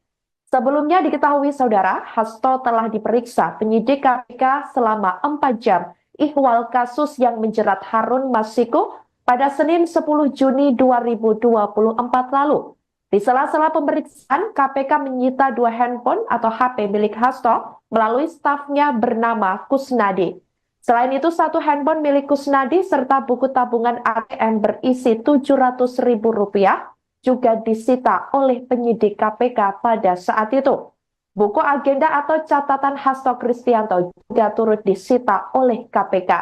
Sebelumnya diketahui, Saudara, Hasto telah diperiksa penyidik K P K selama empat jam ihwal kasus yang menjerat Harun Masiku pada Senin sepuluh Juni dua ribu dua puluh empat lalu. Di sela-sela pemeriksaan, K P K menyita dua handphone atau H P milik Hasto melalui stafnya bernama Kusnadi. Selain itu, satu handphone milik Kusnadi serta buku tabungan A T M berisi tujuh ratus ribu rupiah juga disita oleh penyidik K P K pada saat itu. Buku agenda atau catatan Hasto Kristianto juga turut disita oleh K P K.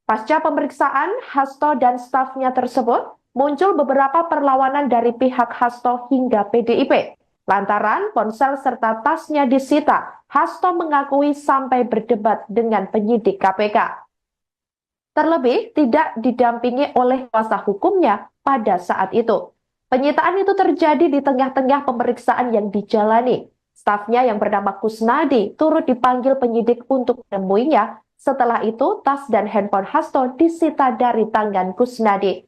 Pasca pemeriksaan, Hasto dan stafnya tersebut muncul beberapa perlawanan dari pihak Hasto hingga P D I P. Lantaran ponsel serta tasnya disita, Hasto mengakui sampai berdebat dengan penyidik K P K. Terlebih, tidak didampingi oleh kuasa hukumnya pada saat itu. Penyitaan itu terjadi di tengah-tengah pemeriksaan yang dijalani. Stafnya yang bernama Kusnadi turut dipanggil penyidik untuk menemuinya. Setelah itu, tas dan handphone Hasto disita dari tangan Kusnadi.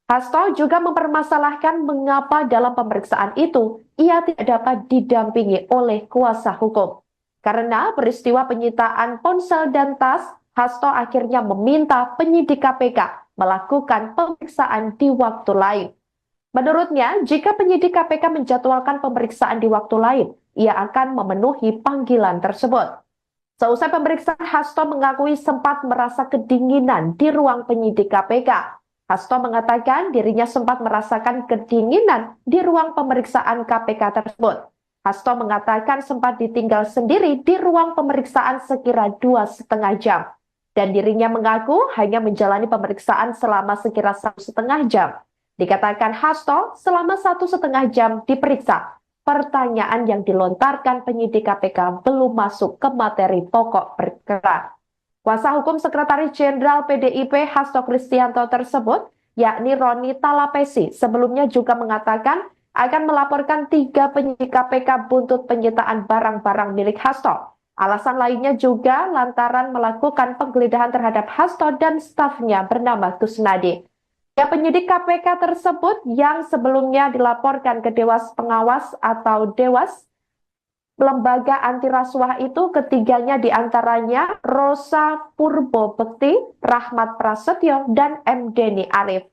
Hasto juga mempermasalahkan mengapa dalam pemeriksaan itu ia tidak dapat didampingi oleh kuasa hukum. Karena peristiwa penyitaan ponsel dan tas, Hasto akhirnya meminta penyidik K P K melakukan pemeriksaan di waktu lain. Menurutnya, jika penyidik K P K menjadwalkan pemeriksaan di waktu lain, ia akan memenuhi panggilan tersebut. Seusai pemeriksaan, Hasto mengakui sempat merasa kedinginan di ruang penyidik K P K. Hasto mengatakan dirinya sempat merasakan kedinginan di ruang pemeriksaan K P K tersebut. Hasto mengatakan sempat ditinggal sendiri di ruang pemeriksaan sekira dua setengah jam, dan dirinya mengaku hanya menjalani pemeriksaan selama sekira satu setengah jam. Dikatakan Hasto selama satu setengah jam diperiksa, pertanyaan yang dilontarkan penyidik K P K belum masuk ke materi pokok perkara. Kuasa hukum Sekretaris Jenderal P D I P Hasto Kristianto tersebut, yakni Roni Talapesi, sebelumnya juga mengatakan akan melaporkan tiga penyidik K P K buntut penyitaan barang-barang milik Hasto. Alasan lainnya juga lantaran melakukan penggeledahan terhadap Hasto dan stafnya bernama Kusnadi. Ya, penyidik K P K tersebut yang sebelumnya dilaporkan ke Dewas Pengawas atau Dewas lembaga anti rasuah itu, ketiganya diantaranya Rosa Purbo Bekti, Rahmat Prasetyo, dan M Deni Arif.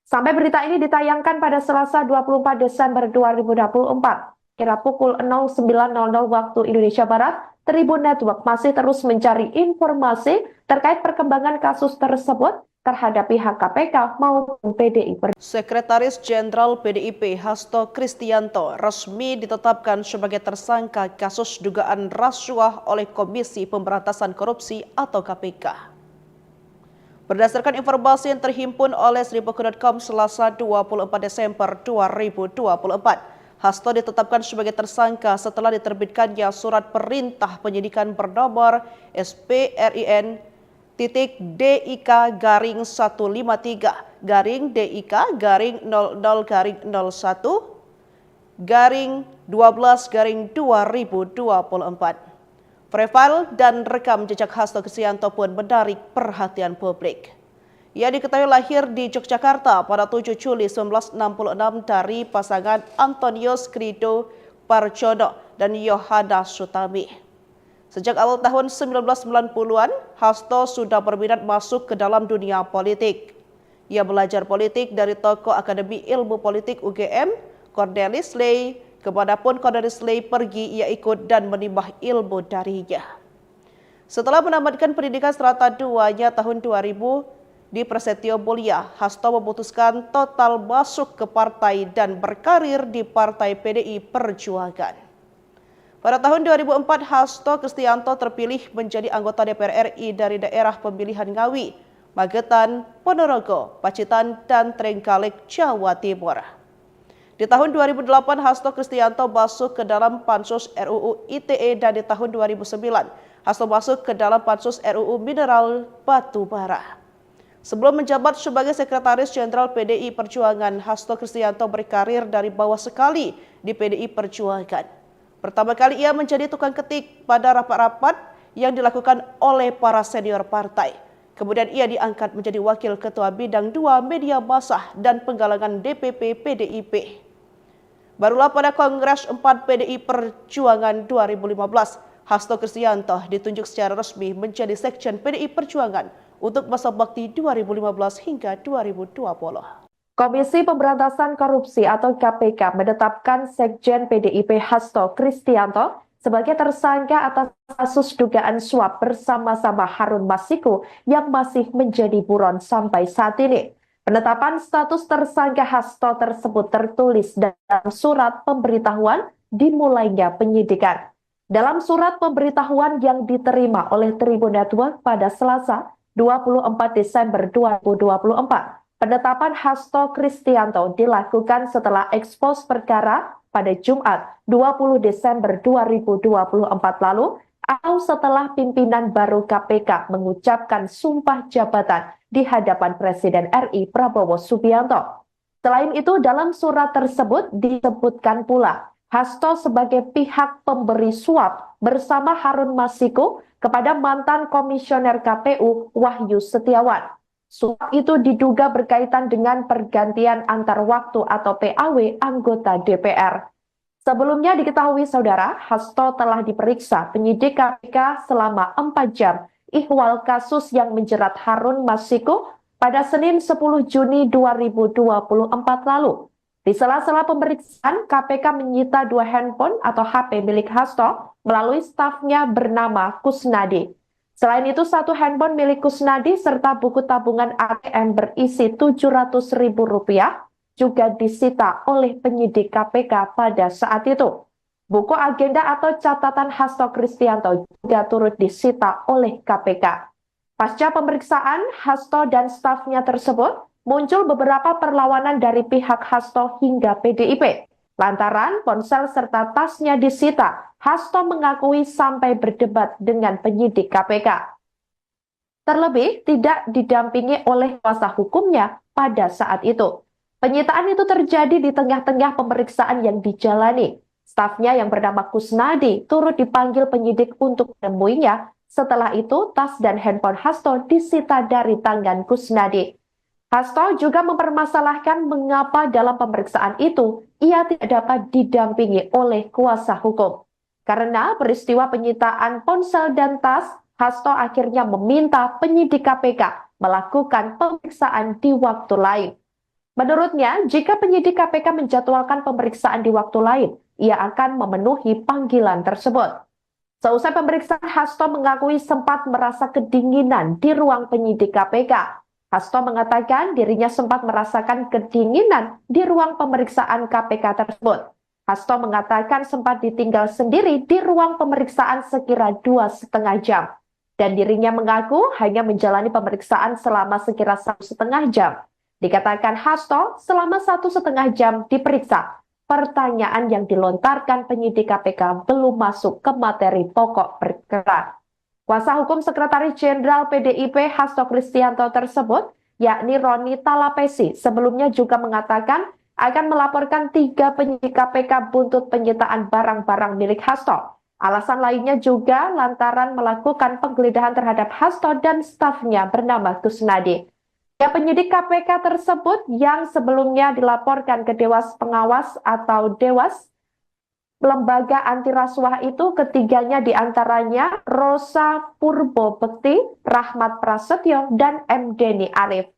Sampai berita ini ditayangkan pada Selasa dua puluh empat Desember dua ribu dua puluh empat, kira pukul nol sembilan nol nol waktu Indonesia Barat, Tribun Network masih terus mencari informasi terkait perkembangan kasus tersebut terhadap pihak K P K maupun P D I Perjuangan. Sekretaris Jenderal P D I P Hasto Kristianto resmi ditetapkan sebagai tersangka kasus dugaan rasuah oleh Komisi Pemberantasan Korupsi atau K P K. Berdasarkan informasi yang terhimpun oleh seribu dot com Selasa dua puluh empat Desember dua ribu dua puluh empat, Hasto ditetapkan sebagai tersangka setelah diterbitkannya surat perintah penyidikan bernomor S P R I N titik D I K garing satu lima tiga garing D I K garing nol nol garing nol satu garing dua belas garing dua ribu dua puluh empat. Profil dan rekam jejak Hasto Kristianto pun menarik perhatian publik. Ia diketahui lahir di Yogyakarta pada tujuh Juli sembilan belas enam puluh enam dari pasangan Antonius Krido Parjono dan Yohana Sutami. Sejak awal tahun sembilan belas sembilan puluhan, Hasto sudah berminat masuk ke dalam dunia politik. Ia belajar politik dari tokoh Akademi Ilmu Politik U G M, Cornelis Ley. Kemanapun Cornelis Ley pergi, ia ikut dan menimba ilmu darinya. Setelah menamatkan pendidikan serata duanya tahun dua ribu di Prasetyo Mulia, Hasto memutuskan total masuk ke partai dan berkarir di Partai P D I Perjuangan. Pada tahun dua ribu empat, Hasto Kristianto terpilih menjadi anggota D P R R I dari daerah pemilihan Ngawi, Magetan, Ponorogo, Pacitan, dan Trenggalek, Jawa Timur. Di tahun dua ribu delapan, Hasto Kristianto masuk ke dalam Pansus R U U I T E, dan di tahun dua ribu sembilan, Hasto masuk ke dalam Pansus R U U Mineral Batu Bara. Sebelum menjabat sebagai Sekretaris Jenderal P D I Perjuangan, Hasto Kristianto berkarir dari bawah sekali di P D I Perjuangan. Pertama kali ia menjadi tukang ketik pada rapat-rapat yang dilakukan oleh para senior partai. Kemudian ia diangkat menjadi Wakil Ketua Bidang dua Media Massa dan Penggalangan D P P P D I P. Barulah pada Kongres empat P D I Perjuangan dua ribu lima belas, Hasto Kristianto ditunjuk secara resmi menjadi Sekjen P D I Perjuangan untuk masa bakti dua ribu lima belas hingga dua ribu dua puluh. Komisi Pemberantasan Korupsi atau K P K menetapkan Sekjen P D I P Hasto Kristianto sebagai tersangka atas kasus dugaan suap bersama-sama Harun Masiku yang masih menjadi buron sampai saat ini. Penetapan status tersangka Hasto tersebut tertulis dalam surat pemberitahuan dimulainya penyidikan. Dalam surat pemberitahuan yang diterima oleh Tribun Network pada Selasa, dua puluh empat Desember dua ribu dua puluh empat, penetapan Hasto Kristianto dilakukan setelah ekspos perkara pada Jumat, dua puluh Desember dua ribu dua puluh empat lalu, atau setelah pimpinan baru K P K mengucapkan sumpah jabatan di hadapan Presiden R I Prabowo Subianto. Selain itu, dalam surat tersebut disebutkan pula Hasto sebagai pihak pemberi suap bersama Harun Masiku kepada mantan Komisioner K P U Wahyu Setiawan. Suap itu diduga berkaitan dengan pergantian antar waktu atau P A W anggota D P R. Sebelumnya diketahui, Saudara, Hasto telah diperiksa penyidik K P K selama empat jam. Ihwal kasus yang menjerat Harun Masiku pada Senin sepuluh Juni dua ribu dua puluh empat lalu. Di sela-sela pemeriksaan, K P K menyita dua handphone atau H P milik Hasto melalui stafnya bernama Kusnadi. Selain itu, satu handphone milik Kusnadi serta buku tabungan A T M berisi tujuh ratus ribu rupiah juga disita oleh penyidik K P K pada saat itu. Buku agenda atau catatan Hasto Kristianto juga turut disita oleh K P K. Pasca pemeriksaan, Hasto dan stafnya tersebut, muncul beberapa perlawanan dari pihak Hasto hingga P D I P. Lantaran ponsel serta tasnya disita, Hasto mengakui sampai berdebat dengan penyidik K P K. Terlebih, tidak didampingi oleh kuasa hukumnya pada saat itu. Penyitaan itu terjadi di tengah-tengah pemeriksaan yang dijalani. Stafnya yang bernama Kusnadi turut dipanggil penyidik untuk menemuinya. Setelah itu, tas dan handphone Hasto disita dari tangan Kusnadi. Hasto juga mempermasalahkan mengapa dalam pemeriksaan itu ia tidak dapat didampingi oleh kuasa hukum. Karena peristiwa penyitaan ponsel dan tas, Hasto akhirnya meminta penyidik K P K melakukan pemeriksaan di waktu lain. Menurutnya, jika penyidik K P K menjadwalkan pemeriksaan di waktu lain, ia akan memenuhi panggilan tersebut. Seusai pemeriksaan, Hasto mengakui sempat merasa kedinginan di ruang penyidik K P K. Hasto mengatakan dirinya sempat merasakan kedinginan di ruang pemeriksaan K P K tersebut. Hasto mengatakan sempat ditinggal sendiri di ruang pemeriksaan sekira dua setengah jam. Dan dirinya mengaku hanya menjalani pemeriksaan selama sekira satu setengah jam. Dikatakan Hasto, selama satu setengah jam diperiksa, pertanyaan yang dilontarkan penyidik K P K belum masuk ke materi pokok perkara. Kuasa hukum Sekretaris Jenderal P D I P Hasto Kristianto tersebut, yakni Roni Talapesi, sebelumnya juga mengatakan akan melaporkan tiga penyidik K P K buntut penyitaan barang-barang milik Hasto. Alasan lainnya juga lantaran melakukan penggeledahan terhadap Hasto dan stafnya bernama Kusnadi. Ya, penyidik K P K tersebut yang sebelumnya dilaporkan ke Dewas Pengawas atau Dewas, lembaga anti rasuah itu, ketiganya diantaranya Rosa Purbo Bekti, Rahmat Prasetyo, dan M Deni Arif.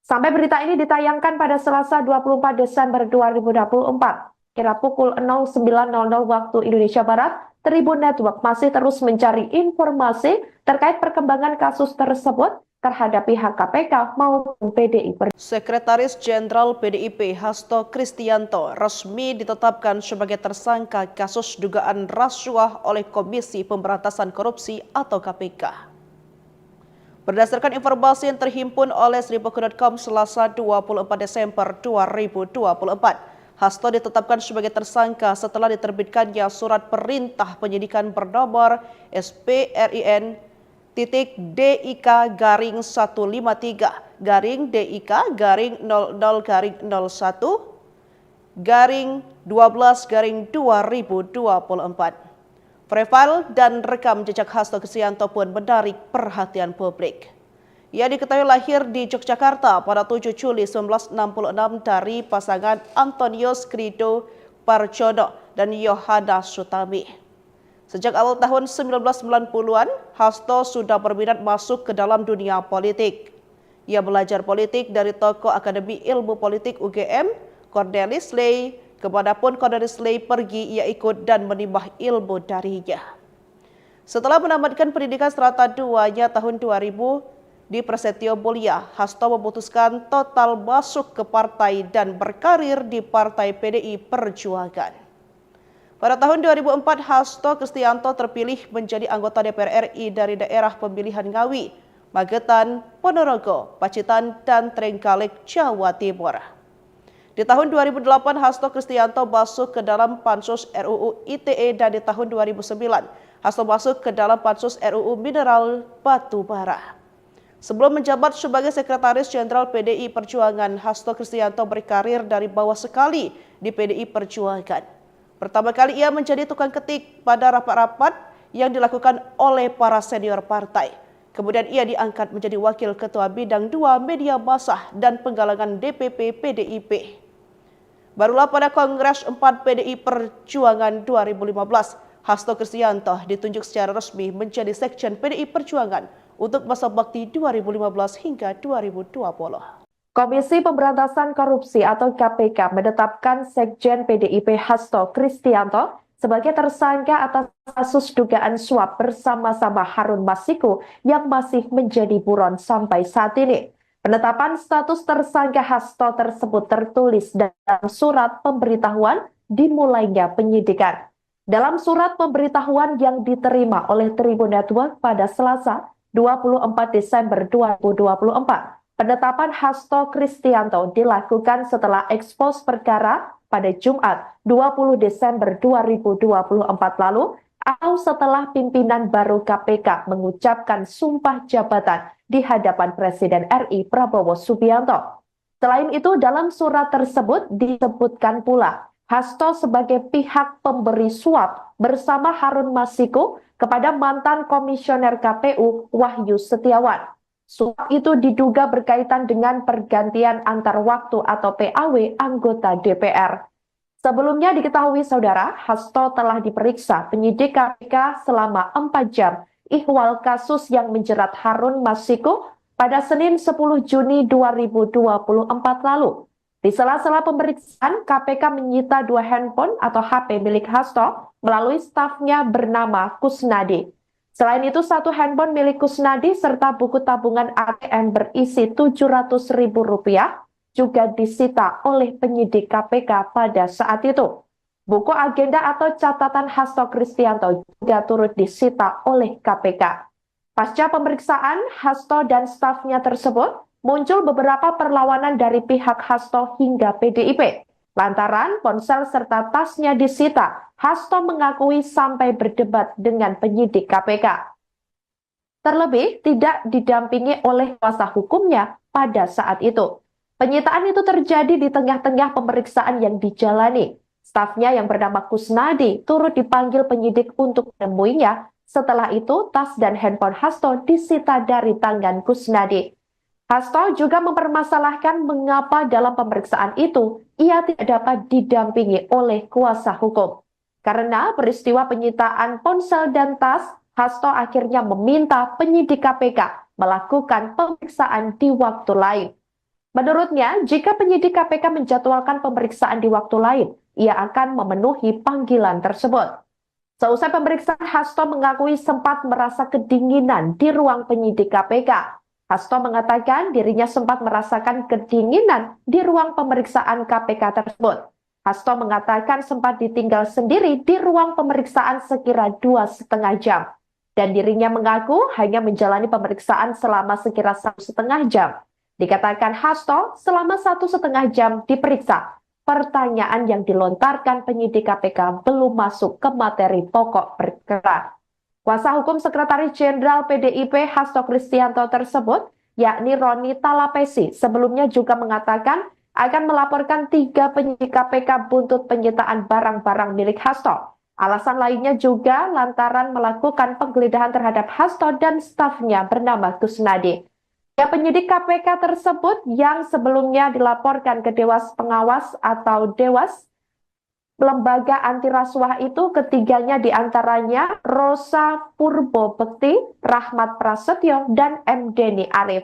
Sampai berita ini ditayangkan pada Selasa dua puluh empat Desember dua ribu dua puluh empat, kira pukul nol sembilan nol nol waktu Indonesia Barat, Tribun Network masih terus mencari informasi terkait perkembangan kasus tersebut terhadap pihak K P K maupun P D I Perjuangan. Sekretaris Jenderal P D I P Hasto Kristianto resmi ditetapkan sebagai tersangka kasus dugaan rasuah oleh Komisi Pemberantasan Korupsi atau K P K. Berdasarkan informasi yang terhimpun oleh seribu dot com Selasa dua puluh empat Desember dua ribu dua puluh empat, Hasto ditetapkan sebagai tersangka setelah diterbitkannya surat perintah penyidikan bernomor S P R I N titik D I K garing satu lima tiga garing D I K garing nol nol garing nol satu garing dua belas garing dua ribu dua puluh empat. Profil dan rekam jejak Hasto Kristianto pun menarik perhatian publik. Ia diketahui lahir di Yogyakarta pada tujuh Juli sembilan belas enam puluh enam dari pasangan Antonius Krido Parjono dan Yohana Sutami. Sejak awal tahun sembilan belas sembilan puluhan, Hasto sudah berminat masuk ke dalam dunia politik. Ia belajar politik dari tokoh Akademi Ilmu Politik U G M, Cornelis Ley. Kemanapun Cornelis Ley pergi, ia ikut dan menimba ilmu darinya. Setelah menamatkan pendidikan serata duanya tahun dua ribu di Prasetyo Mulia, Hasto memutuskan total masuk ke partai dan berkarir di Partai P D I Perjuangan. Pada tahun dua ribu empat, Hasto Kristianto terpilih menjadi anggota D P R R I dari daerah pemilihan Ngawi, Magetan, Ponorogo, Pacitan, dan Trenggalek, Jawa Timur. Di tahun dua ribu delapan, Hasto Kristianto masuk ke dalam Pansus R U U I T E, dan di tahun dua ribu sembilan, Hasto masuk ke dalam Pansus R U U Mineral Batu Bara. Sebelum menjabat sebagai Sekretaris Jenderal P D I Perjuangan, Hasto Kristianto berkarir dari bawah sekali di P D I Perjuangan. Pertama kali ia menjadi tukang ketik pada rapat-rapat yang dilakukan oleh para senior partai. Kemudian ia diangkat menjadi Wakil Ketua Bidang dua Media Massa dan Penggalangan D P P P D I P. Barulah pada Kongres empat P D I Perjuangan dua ribu lima belas, Hasto Kristianto ditunjuk secara resmi menjadi Sekjen P D I Perjuangan untuk masa bakti dua ribu lima belas hingga dua ribu dua puluh. Komisi Pemberantasan Korupsi atau K P K menetapkan Sekjen P D I P Hasto Kristianto sebagai tersangka atas kasus dugaan suap bersama-sama Harun Masiku yang masih menjadi buron sampai saat ini. Penetapan status tersangka Hasto tersebut tertulis dalam surat pemberitahuan dimulainya penyidikan. Dalam surat pemberitahuan yang diterima oleh Tribun Network pada Selasa, dua puluh empat Desember dua ribu dua puluh empat, penetapan Hasto Kristianto dilakukan setelah ekspos perkara pada Jumat, dua puluh Desember dua ribu dua puluh empat lalu, atau setelah pimpinan baru K P K mengucapkan sumpah jabatan di hadapan Presiden R I Prabowo Subianto. Selain itu, dalam surat tersebut disebutkan pula Hasto sebagai pihak pemberi suap bersama Harun Masiku kepada mantan Komisioner K P U Wahyu Setiawan. Suap itu diduga berkaitan dengan pergantian antar waktu atau P A W anggota D P R. Sebelumnya diketahui saudara, Hasto telah diperiksa penyidik K P K selama empat jam ihwal kasus yang menjerat Harun Masiku pada Senin sepuluh Juni dua ribu dua puluh empat lalu. Di sela-sela pemeriksaan, K P K menyita dua handphone atau H P milik Hasto melalui stafnya bernama Kusnadi. Selain itu, satu handphone milik Kusnadi serta buku tabungan A T M berisi tujuh ratus ribu rupiah juga disita oleh penyidik K P K pada saat itu. Buku agenda atau catatan Hasto Kristianto juga turut disita oleh K P K. Pasca pemeriksaan, Hasto dan stafnya tersebut muncul beberapa perlawanan dari pihak Hasto hingga P D I P. Lantaran ponsel serta tasnya disita, Hasto mengakui sampai berdebat dengan penyidik K P K. Terlebih, tidak didampingi oleh kuasa hukumnya pada saat itu. Penyitaan itu terjadi di tengah-tengah pemeriksaan yang dijalani. Stafnya yang bernama Kusnadi turut dipanggil penyidik untuk menemuinya. Setelah itu, tas dan handphone Hasto disita dari tangan Kusnadi. Hasto juga mempermasalahkan mengapa dalam pemeriksaan itu ia tidak dapat didampingi oleh kuasa hukum. Karena peristiwa penyitaan ponsel dan tas, Hasto akhirnya meminta penyidik K P K melakukan pemeriksaan di waktu lain. Menurutnya, jika penyidik K P K menjadwalkan pemeriksaan di waktu lain, ia akan memenuhi panggilan tersebut. Seusai pemeriksaan, Hasto mengakui sempat merasa kedinginan di ruang penyidik K P K. Hasto mengatakan dirinya sempat merasakan kedinginan di ruang pemeriksaan K P K tersebut. Hasto mengatakan sempat ditinggal sendiri di ruang pemeriksaan sekira dua setengah jam. Dan dirinya mengaku hanya menjalani pemeriksaan selama sekira satu setengah jam. Dikatakan Hasto selama satu setengah jam diperiksa. Pertanyaan yang dilontarkan penyidik K P K belum masuk ke materi pokok perkara. Kuasa hukum Sekretaris Jenderal P D I P Hasto Kristianto tersebut, yakni Roni Talapesi, sebelumnya juga mengatakan akan melaporkan tiga penyidik K P K buntut penyitaan barang-barang milik Hasto. Alasan lainnya juga lantaran melakukan penggeledahan terhadap Hasto dan stafnya bernama Kusnadi. Ya, penyidik K P K tersebut yang sebelumnya dilaporkan ke Dewas Pengawas atau Dewas lembaga anti rasuah itu, ketiganya diantaranya Rosa Purbo Bekti, Rahmat Prasetyo, dan M Deni Arif.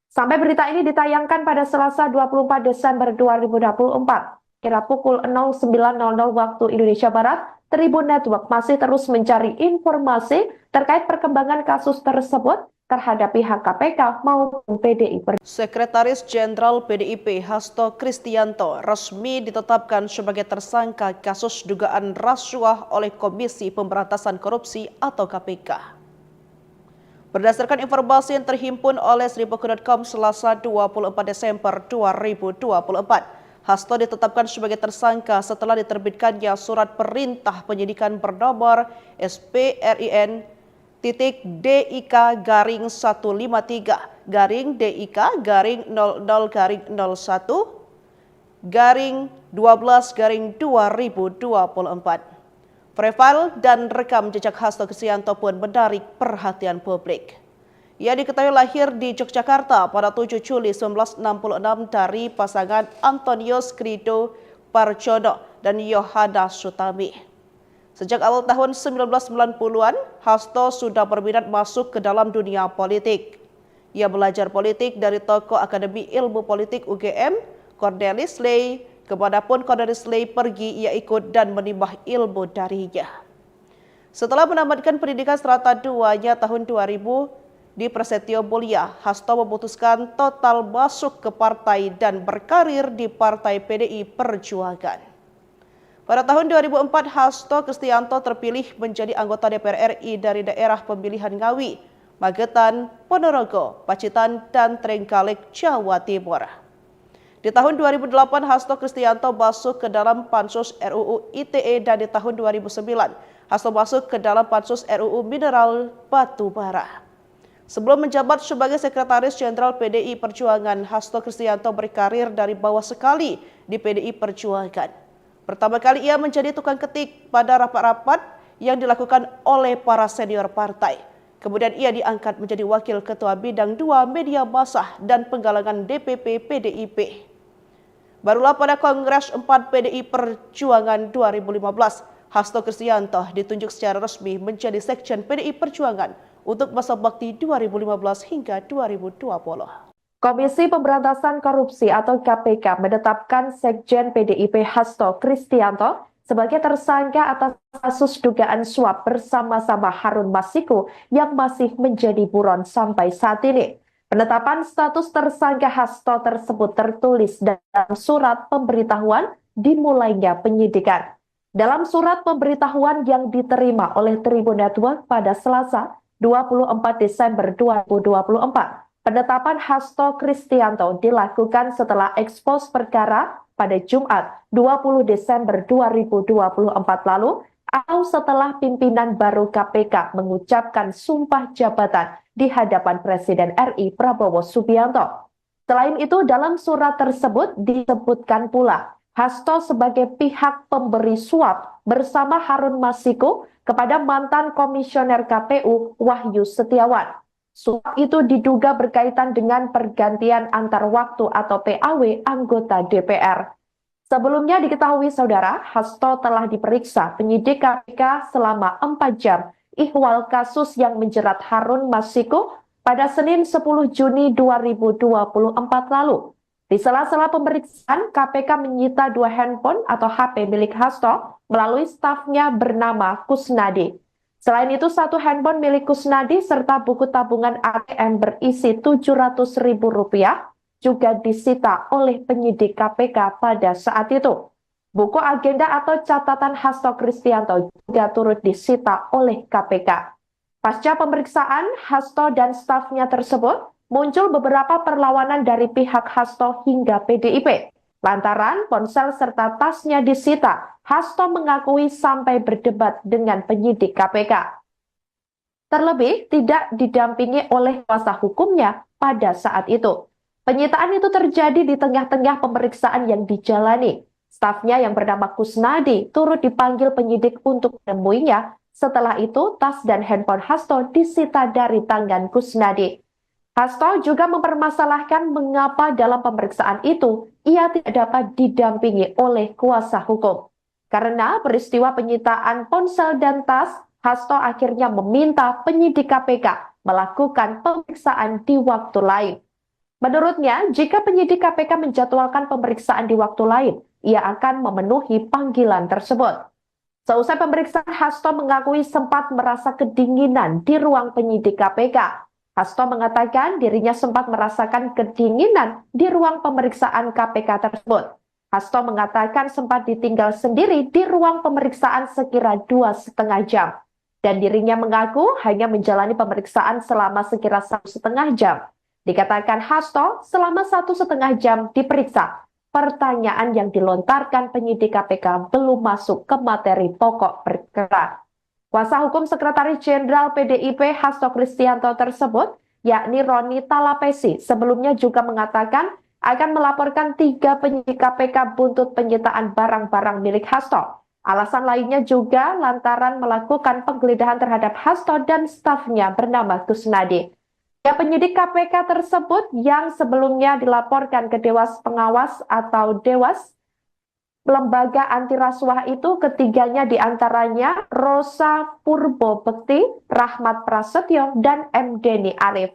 Sampai berita ini ditayangkan pada Selasa dua puluh empat Desember dua ribu dua puluh empat, kira pukul nol sembilan nol nol waktu Indonesia Barat, Tribun Network masih terus mencari informasi terkait perkembangan kasus tersebut terhadap pihak K P K maupun P D I Perjuangan. Sekretaris Jenderal P D I P Hasto Kristianto resmi ditetapkan sebagai tersangka kasus dugaan rasuah oleh Komisi Pemberantasan Korupsi atau K P K. Berdasarkan informasi yang terhimpun oleh seribu dot com, Selasa dua puluh empat Desember dua ribu dua puluh empat, Hasto ditetapkan sebagai tersangka setelah diterbitkannya surat perintah penyidikan bernomor S P R I N titik D I K garing satu lima tiga garing D I K garing nol nol garing nol satu garing dua belas garing dua ribu dua puluh empat. Profil dan rekam jejak Hasto Kristianto pun menarik perhatian publik. Ia diketahui lahir di Yogyakarta pada tujuh Juli sembilan belas enam puluh enam dari pasangan Antonius Krido Parjono dan Yohana Sutami. Sejak awal tahun sembilan belas sembilan puluhan, Hasto sudah berminat masuk ke dalam dunia politik. Ia belajar politik dari tokoh Akademi Ilmu Politik U G M, Cornelis Ley. Kemanapun Cornelis Ley pergi, ia ikut dan menimba ilmu darinya. Setelah menamatkan pendidikan serata duanya tahun dua ribu di Prasetyo Mulia, Hasto memutuskan total masuk ke partai dan berkarir di Partai P D I Perjuangan. Pada tahun dua ribu empat, Hasto Kristianto terpilih menjadi anggota D P R R I dari daerah pemilihan Ngawi, Magetan, Ponorogo, Pacitan, dan Trenggalek, Jawa Timur. Di tahun dua ribu delapan, Hasto Kristianto masuk ke dalam Pansus R U U I T E, dan di tahun dua ribu sembilan, Hasto masuk ke dalam Pansus R U U Mineral Batu Bara. Sebelum menjabat sebagai Sekretaris Jenderal P D I Perjuangan, Hasto Kristianto berkarir dari bawah sekali di P D I Perjuangan. Pertama kali ia menjadi tukang ketik pada rapat-rapat yang dilakukan oleh para senior partai. Kemudian ia diangkat menjadi Wakil Ketua Bidang dua Media Massa dan Penggalangan D P P P D I P. Barulah pada Kongres empat P D I Perjuangan dua ribu lima belas, Hasto Kristianto ditunjuk secara resmi menjadi Sekjen P D I Perjuangan untuk masa bakti dua ribu lima belas hingga dua ribu dua puluh. Komisi Pemberantasan Korupsi atau K P K menetapkan Sekjen P D I P Hasto Kristianto sebagai tersangka atas kasus dugaan suap bersama-sama Harun Masiku yang masih menjadi buron sampai saat ini. Penetapan status tersangka Hasto tersebut tertulis dalam surat pemberitahuan dimulainya penyidikan. Dalam surat pemberitahuan yang diterima oleh Tribun Network pada Selasa, dua puluh empat Desember dua ribu dua puluh empat, penetapan Hasto Kristianto dilakukan setelah ekspos perkara pada Jumat, dua puluh Desember dua ribu dua puluh empat lalu, atau setelah pimpinan baru K P K mengucapkan sumpah jabatan di hadapan Presiden R I Prabowo Subianto. Selain itu, dalam surat tersebut disebutkan pula Hasto sebagai pihak pemberi suap bersama Harun Masiku kepada mantan Komisioner K P U Wahyu Setiawan. Suap itu diduga berkaitan dengan pergantian antar waktu atau P A W anggota D P R. Sebelumnya diketahui, Saudara, Hasto telah diperiksa penyidik K P K selama empat jam ihwal kasus yang menjerat Harun Masiku pada Senin sepuluh Juni dua ribu dua puluh empat lalu. Di sela-sela pemeriksaan, K P K menyita dua handphone atau H P milik Hasto melalui stafnya bernama Kusnadi. Selain itu, satu handphone milik Kusnadi serta buku tabungan A T M berisi tujuh ratus ribu rupiah juga disita oleh penyidik K P K pada saat itu. Buku agenda atau catatan Hasto Kristianto juga turut disita oleh K P K. Pasca pemeriksaan Hasto dan stafnya tersebut, muncul beberapa perlawanan dari pihak Hasto hingga P D I P. Lantaran ponsel serta tasnya disita, Hasto mengakui sampai berdebat dengan penyidik K P K. Terlebih, tidak didampingi oleh kuasa hukumnya pada saat itu. Penyitaan itu terjadi di tengah-tengah pemeriksaan yang dijalani. Stafnya yang bernama Kusnadi turut dipanggil penyidik untuk menemuinya. Setelah itu, tas dan handphone Hasto disita dari tangan Kusnadi. Hasto juga mempermasalahkan mengapa dalam pemeriksaan itu ia tidak dapat didampingi oleh kuasa hukum. Karena peristiwa penyitaan ponsel dan tas, Hasto akhirnya meminta penyidik K P K melakukan pemeriksaan di waktu lain. Menurutnya, jika penyidik K P K menjadwalkan pemeriksaan di waktu lain, ia akan memenuhi panggilan tersebut. Seusai pemeriksaan, Hasto mengakui sempat merasa kedinginan di ruang penyidik K P K. Hasto mengatakan dirinya sempat merasakan kedinginan di ruang pemeriksaan K P K tersebut. Hasto mengatakan sempat ditinggal sendiri di ruang pemeriksaan sekira dua setengah jam. Dan dirinya mengaku hanya menjalani pemeriksaan selama sekira satu setengah jam. Dikatakan Hasto selama satu setengah jam diperiksa. Pertanyaan yang dilontarkan penyidik K P K belum masuk ke materi pokok perkara. Kuasa hukum Sekretaris Jenderal P D I P Hasto Kristianto tersebut, yakni Roni Talapesi, sebelumnya juga mengatakan akan melaporkan tiga penyidik K P K buntut penyitaan barang-barang milik Hasto. Alasan lainnya juga lantaran melakukan penggeledahan terhadap Hasto dan stafnya bernama Kusnadi. Ya, penyidik K P K tersebut yang sebelumnya dilaporkan ke Dewas Pengawas atau Dewas, lembaga anti rasuah itu, ketiganya diantaranya Rosa Purbo Bekti, Rahmat Prasetyo, dan M Deni Arif.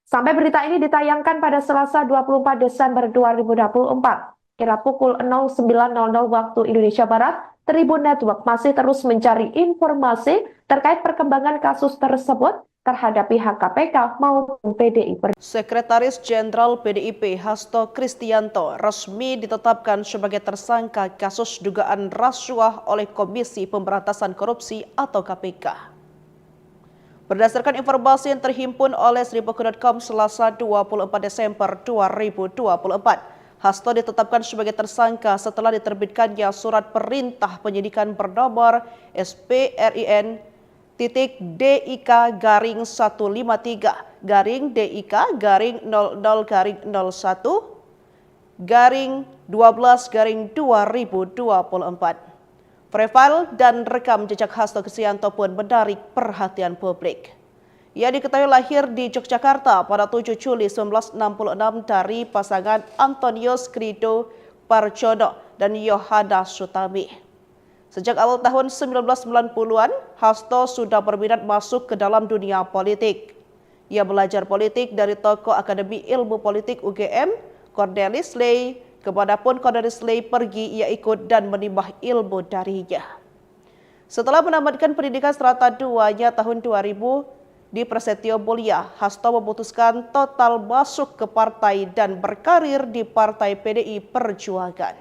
Sampai berita ini ditayangkan pada Selasa dua puluh empat Desember dua ribu dua puluh empat, kira pukul nol sembilan nol nol waktu Indonesia Barat, Tribun Network masih terus mencari informasi terkait perkembangan kasus tersebut terhadap pihak K P K maupun P D I Perjuangan. Sekretaris Jenderal P D I P Hasto Kristianto resmi ditetapkan sebagai tersangka kasus dugaan rasuah oleh Komisi Pemberantasan Korupsi atau K P K. Berdasarkan informasi yang terhimpun oleh seribu kru dot com Selasa dua puluh empat Desember dua ribu dua puluh empat, Hasto ditetapkan sebagai tersangka setelah diterbitkannya surat perintah penyidikan bernomor S P R I N titik D I K garing satu lima tiga garing D I K garing nol nol garing nol satu garing dua belas garing dua ribu dua puluh empat. Profil dan rekam jejak Hasto Kristianto pun menarik perhatian publik. Ia diketahui lahir di Yogyakarta pada tujuh Juli sembilan belas enam puluh enam dari pasangan Antonius Krido Parjono, dan Yohana Sutami. Sejak awal tahun sembilan belas sembilan puluhan, Hasto sudah berminat masuk ke dalam dunia politik. Ia belajar politik dari tokoh Akademi Ilmu Politik U G M, Cornelis Ley. Kemanapun Cornelis Ley pergi, ia ikut dan menimba ilmu darinya. Setelah menamatkan pendidikan serata duanya tahun dua ribu di Prasetyo Mulia, Hasto memutuskan total masuk ke partai dan berkarir di Partai P D I Perjuangan.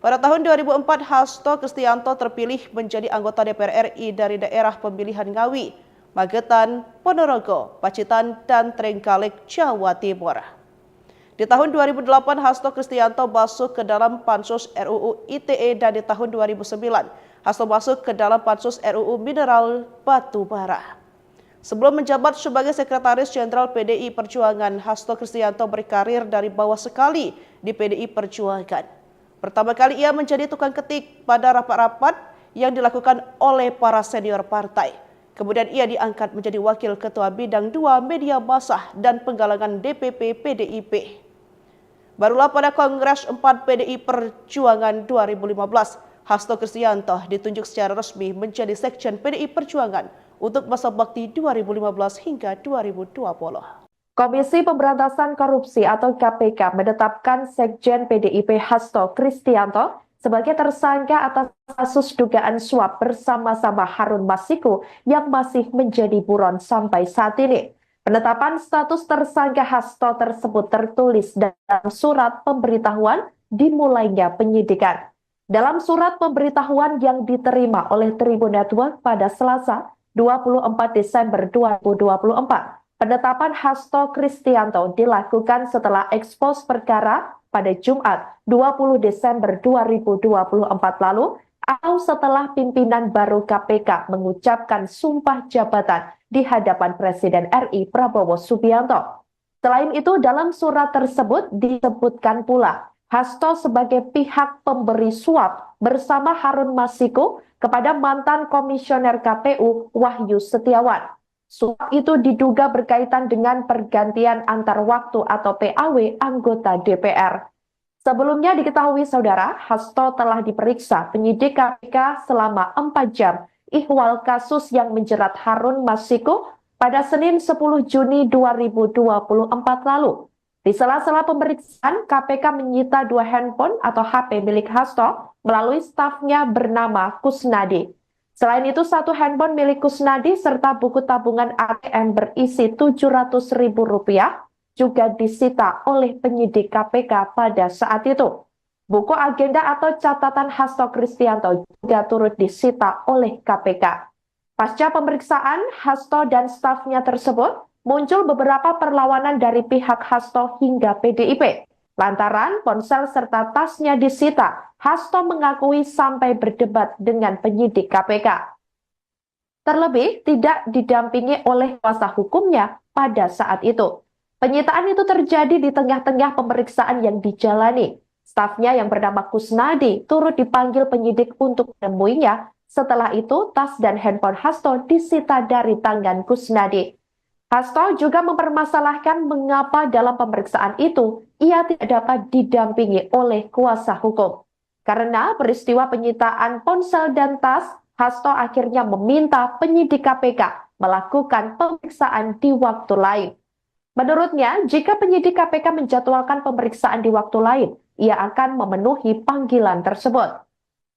Pada tahun dua ribu empat, Hasto Kristianto terpilih menjadi anggota D P R R I dari daerah pemilihan Ngawi, Magetan, Ponorogo, Pacitan, dan Trenggalek, Jawa Timur. Di tahun dua ribu delapan, Hasto Kristianto masuk ke dalam Pansus R U U I T E, dan di tahun dua ribu sembilan, Hasto masuk ke dalam Pansus R U U Mineral Batu Bara. Sebelum menjabat sebagai Sekretaris Jenderal P D I Perjuangan, Hasto Kristianto berkarir dari bawah sekali di P D I Perjuangan. Pertama kali ia menjadi tukang ketik pada rapat-rapat yang dilakukan oleh para senior partai. Kemudian ia diangkat menjadi Wakil Ketua Bidang dua Media Massa dan Penggalangan D P P P D I P. Barulah pada Kongres empat P D I Perjuangan dua ribu lima belas, Hasto Kristianto ditunjuk secara resmi menjadi Sekjen P D I Perjuangan untuk masa bakti dua ribu lima belas hingga dua ribu dua puluh. Komisi Pemberantasan Korupsi atau K P K menetapkan Sekjen P D I P Hasto Kristianto sebagai tersangka atas kasus dugaan suap bersama-sama Harun Masiku yang masih menjadi buron sampai saat ini. Penetapan status tersangka Hasto tersebut tertulis dalam surat pemberitahuan dimulainya penyidikan. Dalam surat pemberitahuan yang diterima oleh Tribun Network pada Selasa, dua puluh empat Desember dua ribu dua puluh empat, penetapan Hasto Kristianto dilakukan setelah ekspos perkara pada Jumat, dua puluh Desember dua ribu dua puluh empat lalu, atau setelah pimpinan baru K P K mengucapkan sumpah jabatan di hadapan Presiden R I Prabowo Subianto. Selain itu, dalam surat tersebut disebutkan pula Hasto sebagai pihak pemberi suap bersama Harun Masiku kepada mantan Komisioner K P U Wahyu Setiawan. Suap itu diduga berkaitan dengan pergantian antar waktu atau P A W anggota D P R. Sebelumnya diketahui, Saudara, Hasto telah diperiksa penyidik K P K selama empat jam ihwal kasus yang menjerat Harun Masiku pada Senin sepuluh Juni dua ribu dua puluh empat lalu. Di sela-sela pemeriksaan, K P K menyita dua handphone atau H P milik Hasto melalui stafnya bernama Kusnadi. Selain itu, satu handphone milik Kusnadi serta buku tabungan A T M berisi tujuh ratus ribu rupiah juga disita oleh penyidik K P K pada saat itu. Buku agenda atau catatan Hasto Kristianto juga turut disita oleh K P K. Pasca pemeriksaan, Hasto dan stafnya tersebut muncul beberapa perlawanan dari pihak Hasto hingga P D I P. Lantaran ponsel serta tasnya disita, Hasto mengakui sampai berdebat dengan penyidik K P K. Terlebih, tidak didampingi oleh kuasa hukumnya pada saat itu. Penyitaan itu terjadi di tengah-tengah pemeriksaan yang dijalani. Stafnya yang bernama Kusnadi turut dipanggil penyidik untuk menemuinya. Setelah itu, tas dan handphone Hasto disita dari tangan Kusnadi. Hasto juga mempermasalahkan mengapa dalam pemeriksaan itu ia tidak dapat didampingi oleh kuasa hukum. Karena peristiwa penyitaan ponsel dan tas, Hasto akhirnya meminta penyidik K P K melakukan pemeriksaan di waktu lain. Menurutnya, jika penyidik K P K menjadwalkan pemeriksaan di waktu lain, ia akan memenuhi panggilan tersebut.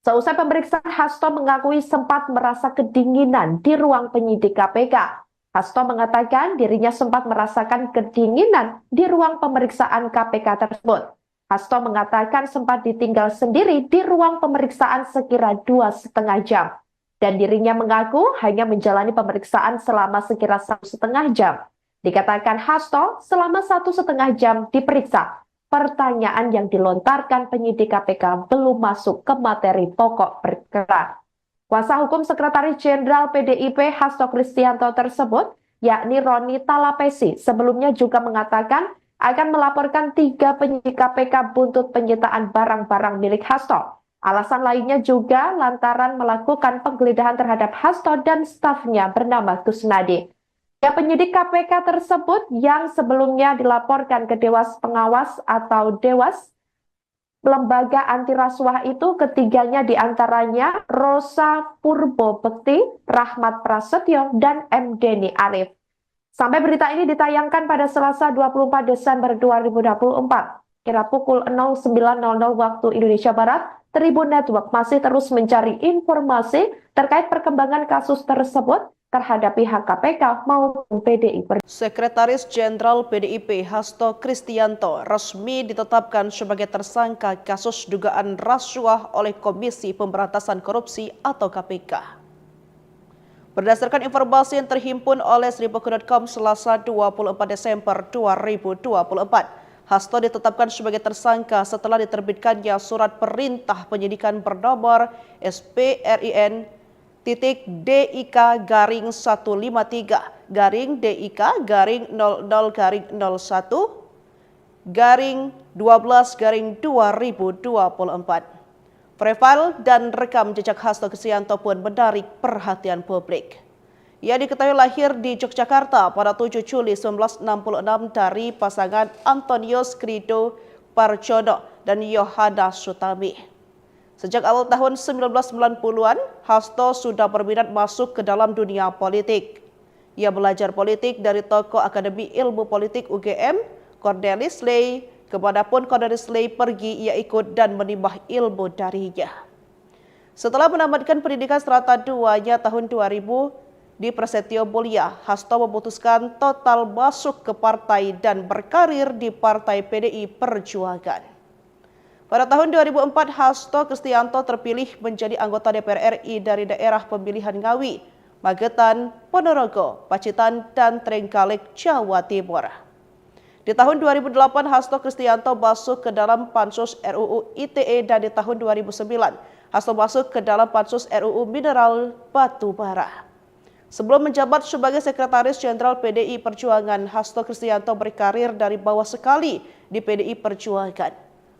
Seusai pemeriksaan, Hasto mengakui sempat merasa kedinginan di ruang penyidik K P K. Hasto mengatakan dirinya sempat merasakan kedinginan di ruang pemeriksaan K P K tersebut. Hasto mengatakan sempat ditinggal sendiri di ruang pemeriksaan sekira dua setengah jam, dan dirinya mengaku hanya menjalani pemeriksaan selama sekira satu setengah jam. Dikatakan Hasto selama satu setengah jam diperiksa, pertanyaan yang dilontarkan penyidik K P K belum masuk ke materi pokok perkara. Kuasa hukum Sekretaris Jenderal P D I P Hasto Kristianto tersebut, yakni Roni Talapesi, sebelumnya juga mengatakan akan melaporkan tiga penyidik K P K buntut penyitaan barang-barang milik Hasto. Alasan lainnya juga lantaran melakukan penggeledahan terhadap Hasto dan stafnya bernama Kusnadi. Ya, penyidik K P K tersebut yang sebelumnya dilaporkan ke Dewas Pengawas atau Dewas lembaga anti rasuah itu ketiganya diantaranya Rosa Purbo Bekti, Rahmat Prasetyo, dan M Deni Arif. Sampai berita ini ditayangkan pada Selasa dua puluh empat Desember dua ribu dua puluh empat, kira pukul nol sembilan nol nol waktu Indonesia Barat, Tribun Network masih terus mencari informasi terkait perkembangan kasus tersebut terhadap pihak K P K maupun P D I Perjuangan. Sekretaris Jenderal P D I P Hasto Kristianto resmi ditetapkan sebagai tersangka kasus dugaan rasuah oleh Komisi Pemberantasan Korupsi atau K P K. Berdasarkan informasi yang terhimpun oleh seribu dot com Selasa dua puluh empat Desember dua ribu dua puluh empat, Hasto ditetapkan sebagai tersangka setelah diterbitkannya surat perintah penyidikan bernomor S P R I N titik D I K garing satu lima tiga garing D I K garing nol nol garing nol satu garing dua belas garing dua ribu dua puluh empat. Profil dan rekam jejak Hasto Kristianto pun menarik perhatian publik. Ia diketahui lahir di Yogyakarta pada tujuh Juli sembilan belas enam puluh enam dari pasangan Antonius Krido Parjono dan Yohana Sutami. Sejak awal tahun sembilan belas sembilan puluhan, Hasto sudah berminat masuk ke dalam dunia politik. Ia belajar politik dari tokoh Akademi Ilmu Politik U G M, Cornelis Ley. Kemanapun Cornelis Ley pergi, ia ikut dan menimba ilmu darinya. Setelah menamatkan pendidikan serata duanya tahun dua ribu di Prasetyo Mulia, Hasto memutuskan total masuk ke partai dan berkarir di Partai P D I Perjuangan. Pada tahun dua ribu empat, Hasto Kristianto terpilih menjadi anggota D P R R I dari daerah pemilihan Ngawi, Magetan, Ponorogo, Pacitan, dan Trenggalek, Jawa Timur. Di tahun dua ribu delapan, Hasto Kristianto masuk ke dalam Pansus R U U I T E, dan di tahun dua ribu sembilan, Hasto masuk ke dalam Pansus R U U Mineral Batu Bara. Sebelum menjabat sebagai Sekretaris Jenderal P D I Perjuangan, Hasto Kristianto berkarir dari bawah sekali di P D I Perjuangan.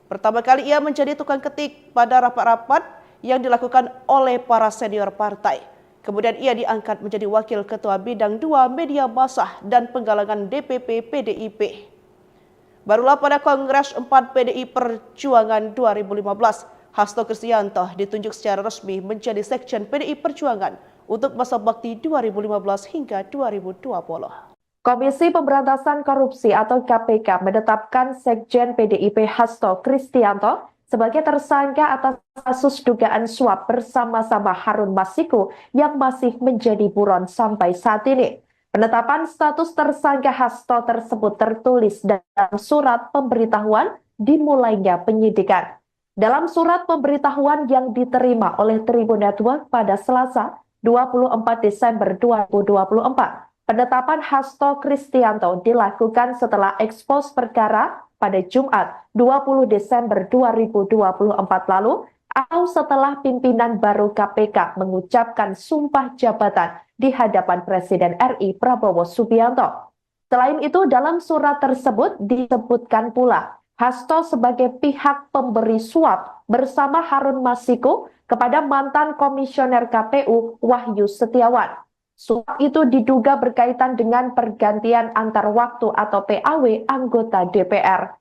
Pertama kali ia menjadi tukang ketik pada rapat-rapat yang dilakukan oleh para senior partai. Kemudian ia diangkat menjadi Wakil Ketua Bidang dua Media Massa dan Penggalangan D P P P D I P. Barulah pada Kongres empat P D I Perjuangan dua ribu lima belas, Hasto Kristianto ditunjuk secara resmi menjadi Sekjen P D I Perjuangan untuk masa bakti dua ribu lima belas hingga dua ribu dua puluh. Komisi Pemberantasan Korupsi atau K P K menetapkan Sekjen P D I P Hasto Kristianto sebagai tersangka atas kasus dugaan suap bersama-sama Harun Masiku yang masih menjadi buron sampai saat ini. Penetapan status tersangka Hasto tersebut tertulis dalam surat pemberitahuan dimulainya penyidikan. Dalam surat pemberitahuan yang diterima oleh Tribun Network pada Selasa, dua puluh empat Desember dua ribu dua puluh empat, penetapan Hasto Kristianto dilakukan setelah ekspos perkara pada Jumat, dua puluh Desember dua ribu dua puluh empat lalu, atau setelah pimpinan baru K P K mengucapkan sumpah jabatan di hadapan Presiden R I Prabowo Subianto. Selain itu, dalam surat tersebut disebutkan pula Hasto sebagai pihak pemberi suap bersama Harun Masiku kepada mantan Komisioner K P U Wahyu Setiawan. Suap itu diduga berkaitan dengan pergantian antar waktu atau P A W anggota D P R.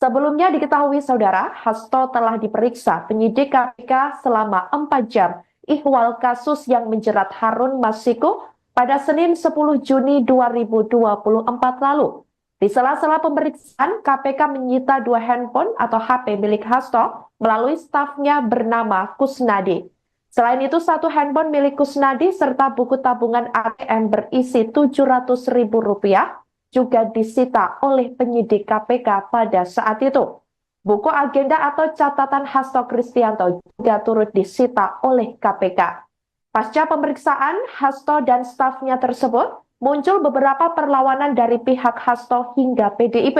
Sebelumnya diketahui, Saudara, Hasto telah diperiksa penyidik K P K selama empat jam. Ihwal kasus yang menjerat Harun Masiku pada Senin sepuluh Juni dua ribu dua puluh empat lalu. Di sela-sela pemeriksaan, K P K menyita dua handphone atau H P milik Hasto melalui stafnya bernama Kusnadi. Selain itu, satu handphone milik Kusnadi serta buku tabungan A T M berisi tujuh ratus ribu rupiah juga disita oleh penyidik K P K pada saat itu. Buku agenda atau catatan Hasto Kristianto juga turut disita oleh K P K. Pasca pemeriksaan, Hasto dan stafnya tersebut muncul beberapa perlawanan dari pihak Hasto hingga P D I P.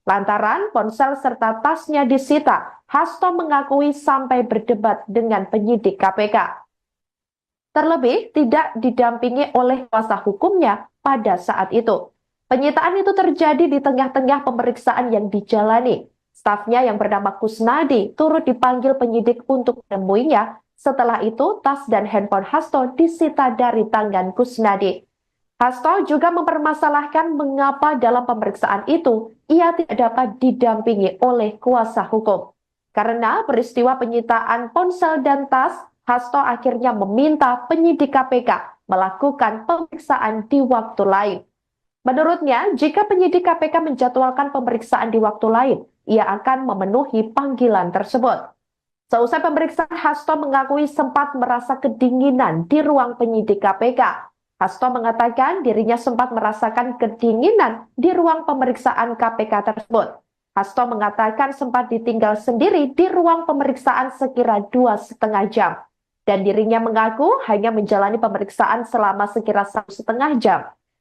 Lantaran ponsel serta tasnya disita, Hasto mengakui sampai berdebat dengan penyidik K P K. Terlebih tidak didampingi oleh kuasa hukumnya pada saat itu. Penyitaan itu terjadi di tengah-tengah pemeriksaan yang dijalani. Stafnya yang bernama Kusnadi turut dipanggil penyidik untuk menemuinya. Setelah itu, tas dan handphone Hasto disita dari tangan Kusnadi. Hasto juga mempermasalahkan mengapa dalam pemeriksaan itu ia tidak dapat didampingi oleh kuasa hukum. Karena peristiwa penyitaan ponsel dan tas, Hasto akhirnya meminta penyidik K P K melakukan pemeriksaan di waktu lain. Menurutnya, jika penyidik K P K menjadwalkan pemeriksaan di waktu lain, ia akan memenuhi panggilan tersebut. Seusai pemeriksaan, Hasto mengakui sempat merasa kedinginan di ruang penyidik K P K. Hasto mengatakan dirinya sempat merasakan kedinginan di ruang pemeriksaan K P K tersebut. Hasto mengatakan sempat ditinggal sendiri di ruang pemeriksaan sekira dua setengah jam. Dan dirinya mengaku hanya menjalani pemeriksaan selama sekira satu setengah jam.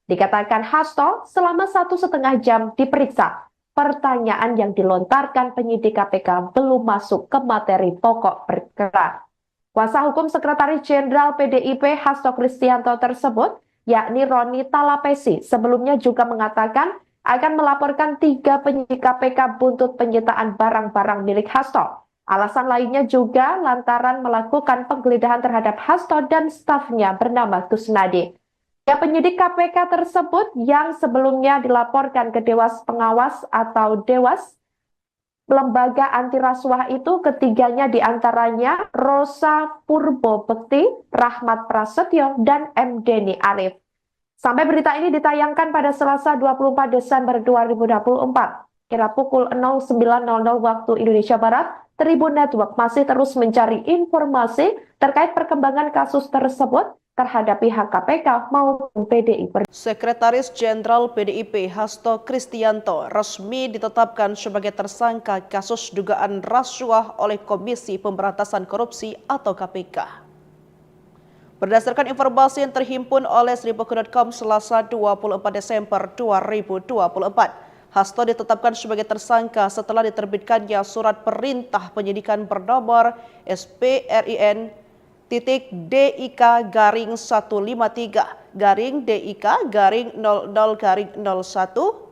Dikatakan Hasto, selama satu setengah jam diperiksa, pertanyaan yang dilontarkan penyidik K P K belum masuk ke materi pokok perkara. Kuasa hukum Sekretaris Jenderal P D I P Hasto Kristianto tersebut, yakni Roni Talapesi, sebelumnya juga mengatakan akan melaporkan tiga penyidik K P K buntut penyitaan barang-barang milik Hasto. Alasan lainnya juga lantaran melakukan penggeledahan terhadap Hasto dan stafnya bernama Kusnadi. Ya, penyidik K P K tersebut yang sebelumnya dilaporkan ke Dewas Pengawas atau Dewas, lembaga anti rasuah itu, ketiganya diantaranya Rosa Purbo Bekti, Rahmat Prasetyo, dan M Deni Arif. Sampai berita ini ditayangkan pada Selasa dua puluh empat Desember dua ribu dua puluh empat, kira pukul nol sembilan nol nol waktu Indonesia Barat, Tribun Network masih terus mencari informasi terkait perkembangan kasus tersebut terhadap pihak K P K maupun P D I Perjuangan. Sekretaris Jenderal P D I P Hasto Kristianto resmi ditetapkan sebagai tersangka kasus dugaan rasuah oleh Komisi Pemberantasan Korupsi atau K P K. Berdasarkan informasi yang terhimpun oleh seribu dot com Selasa dua puluh empat Desember dua ribu dua puluh empat, Hasto ditetapkan sebagai tersangka setelah diterbitkannya surat perintah penyidikan bernomor S P R I N titik D I K garing satu lima tiga garing D I K garing nol nol garing nol satu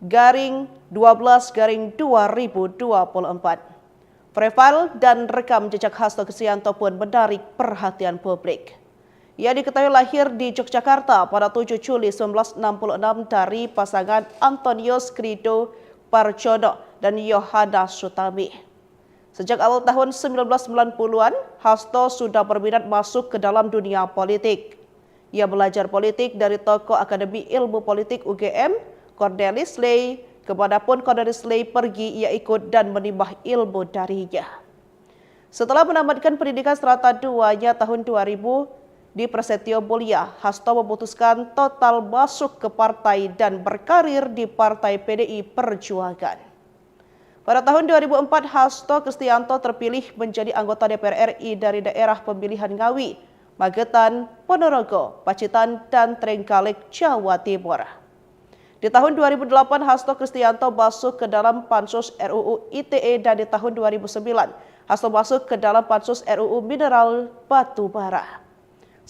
garing dua belas garing dua ribu dua puluh empat. Profil dan rekam jejak Hasto Kristianto pun menarik perhatian publik. Ia diketahui lahir di Yogyakarta pada tujuh Juli sembilan belas enam puluh enam dari pasangan Antonius Krido Parjono dan Yohana Sutami. Sejak awal tahun sembilan belas sembilan puluhan, Hasto sudah berminat masuk ke dalam dunia politik. Ia belajar politik dari tokoh Akademi Ilmu Politik U G M, Cornelis Ley, kemanapun Cornelis Ley pergi, ia ikut dan menimba ilmu darinya. Setelah menamatkan pendidikan serata duanya tahun dua ribu di Prasetyo Mulia, Hasto memutuskan total masuk ke partai dan berkarir di Partai P D I Perjuangan. Pada tahun dua ribu empat, Hasto Kristianto terpilih menjadi anggota D P R R I dari daerah pemilihan Ngawi, Magetan, Ponorogo, Pacitan, dan Trenggalek, Jawa Timur. Di tahun dua ribu delapan, Hasto Kristianto masuk ke dalam Pansus R U U I T E, dan di tahun dua ribu sembilan, Hasto masuk ke dalam Pansus R U U Mineral Batu Bara.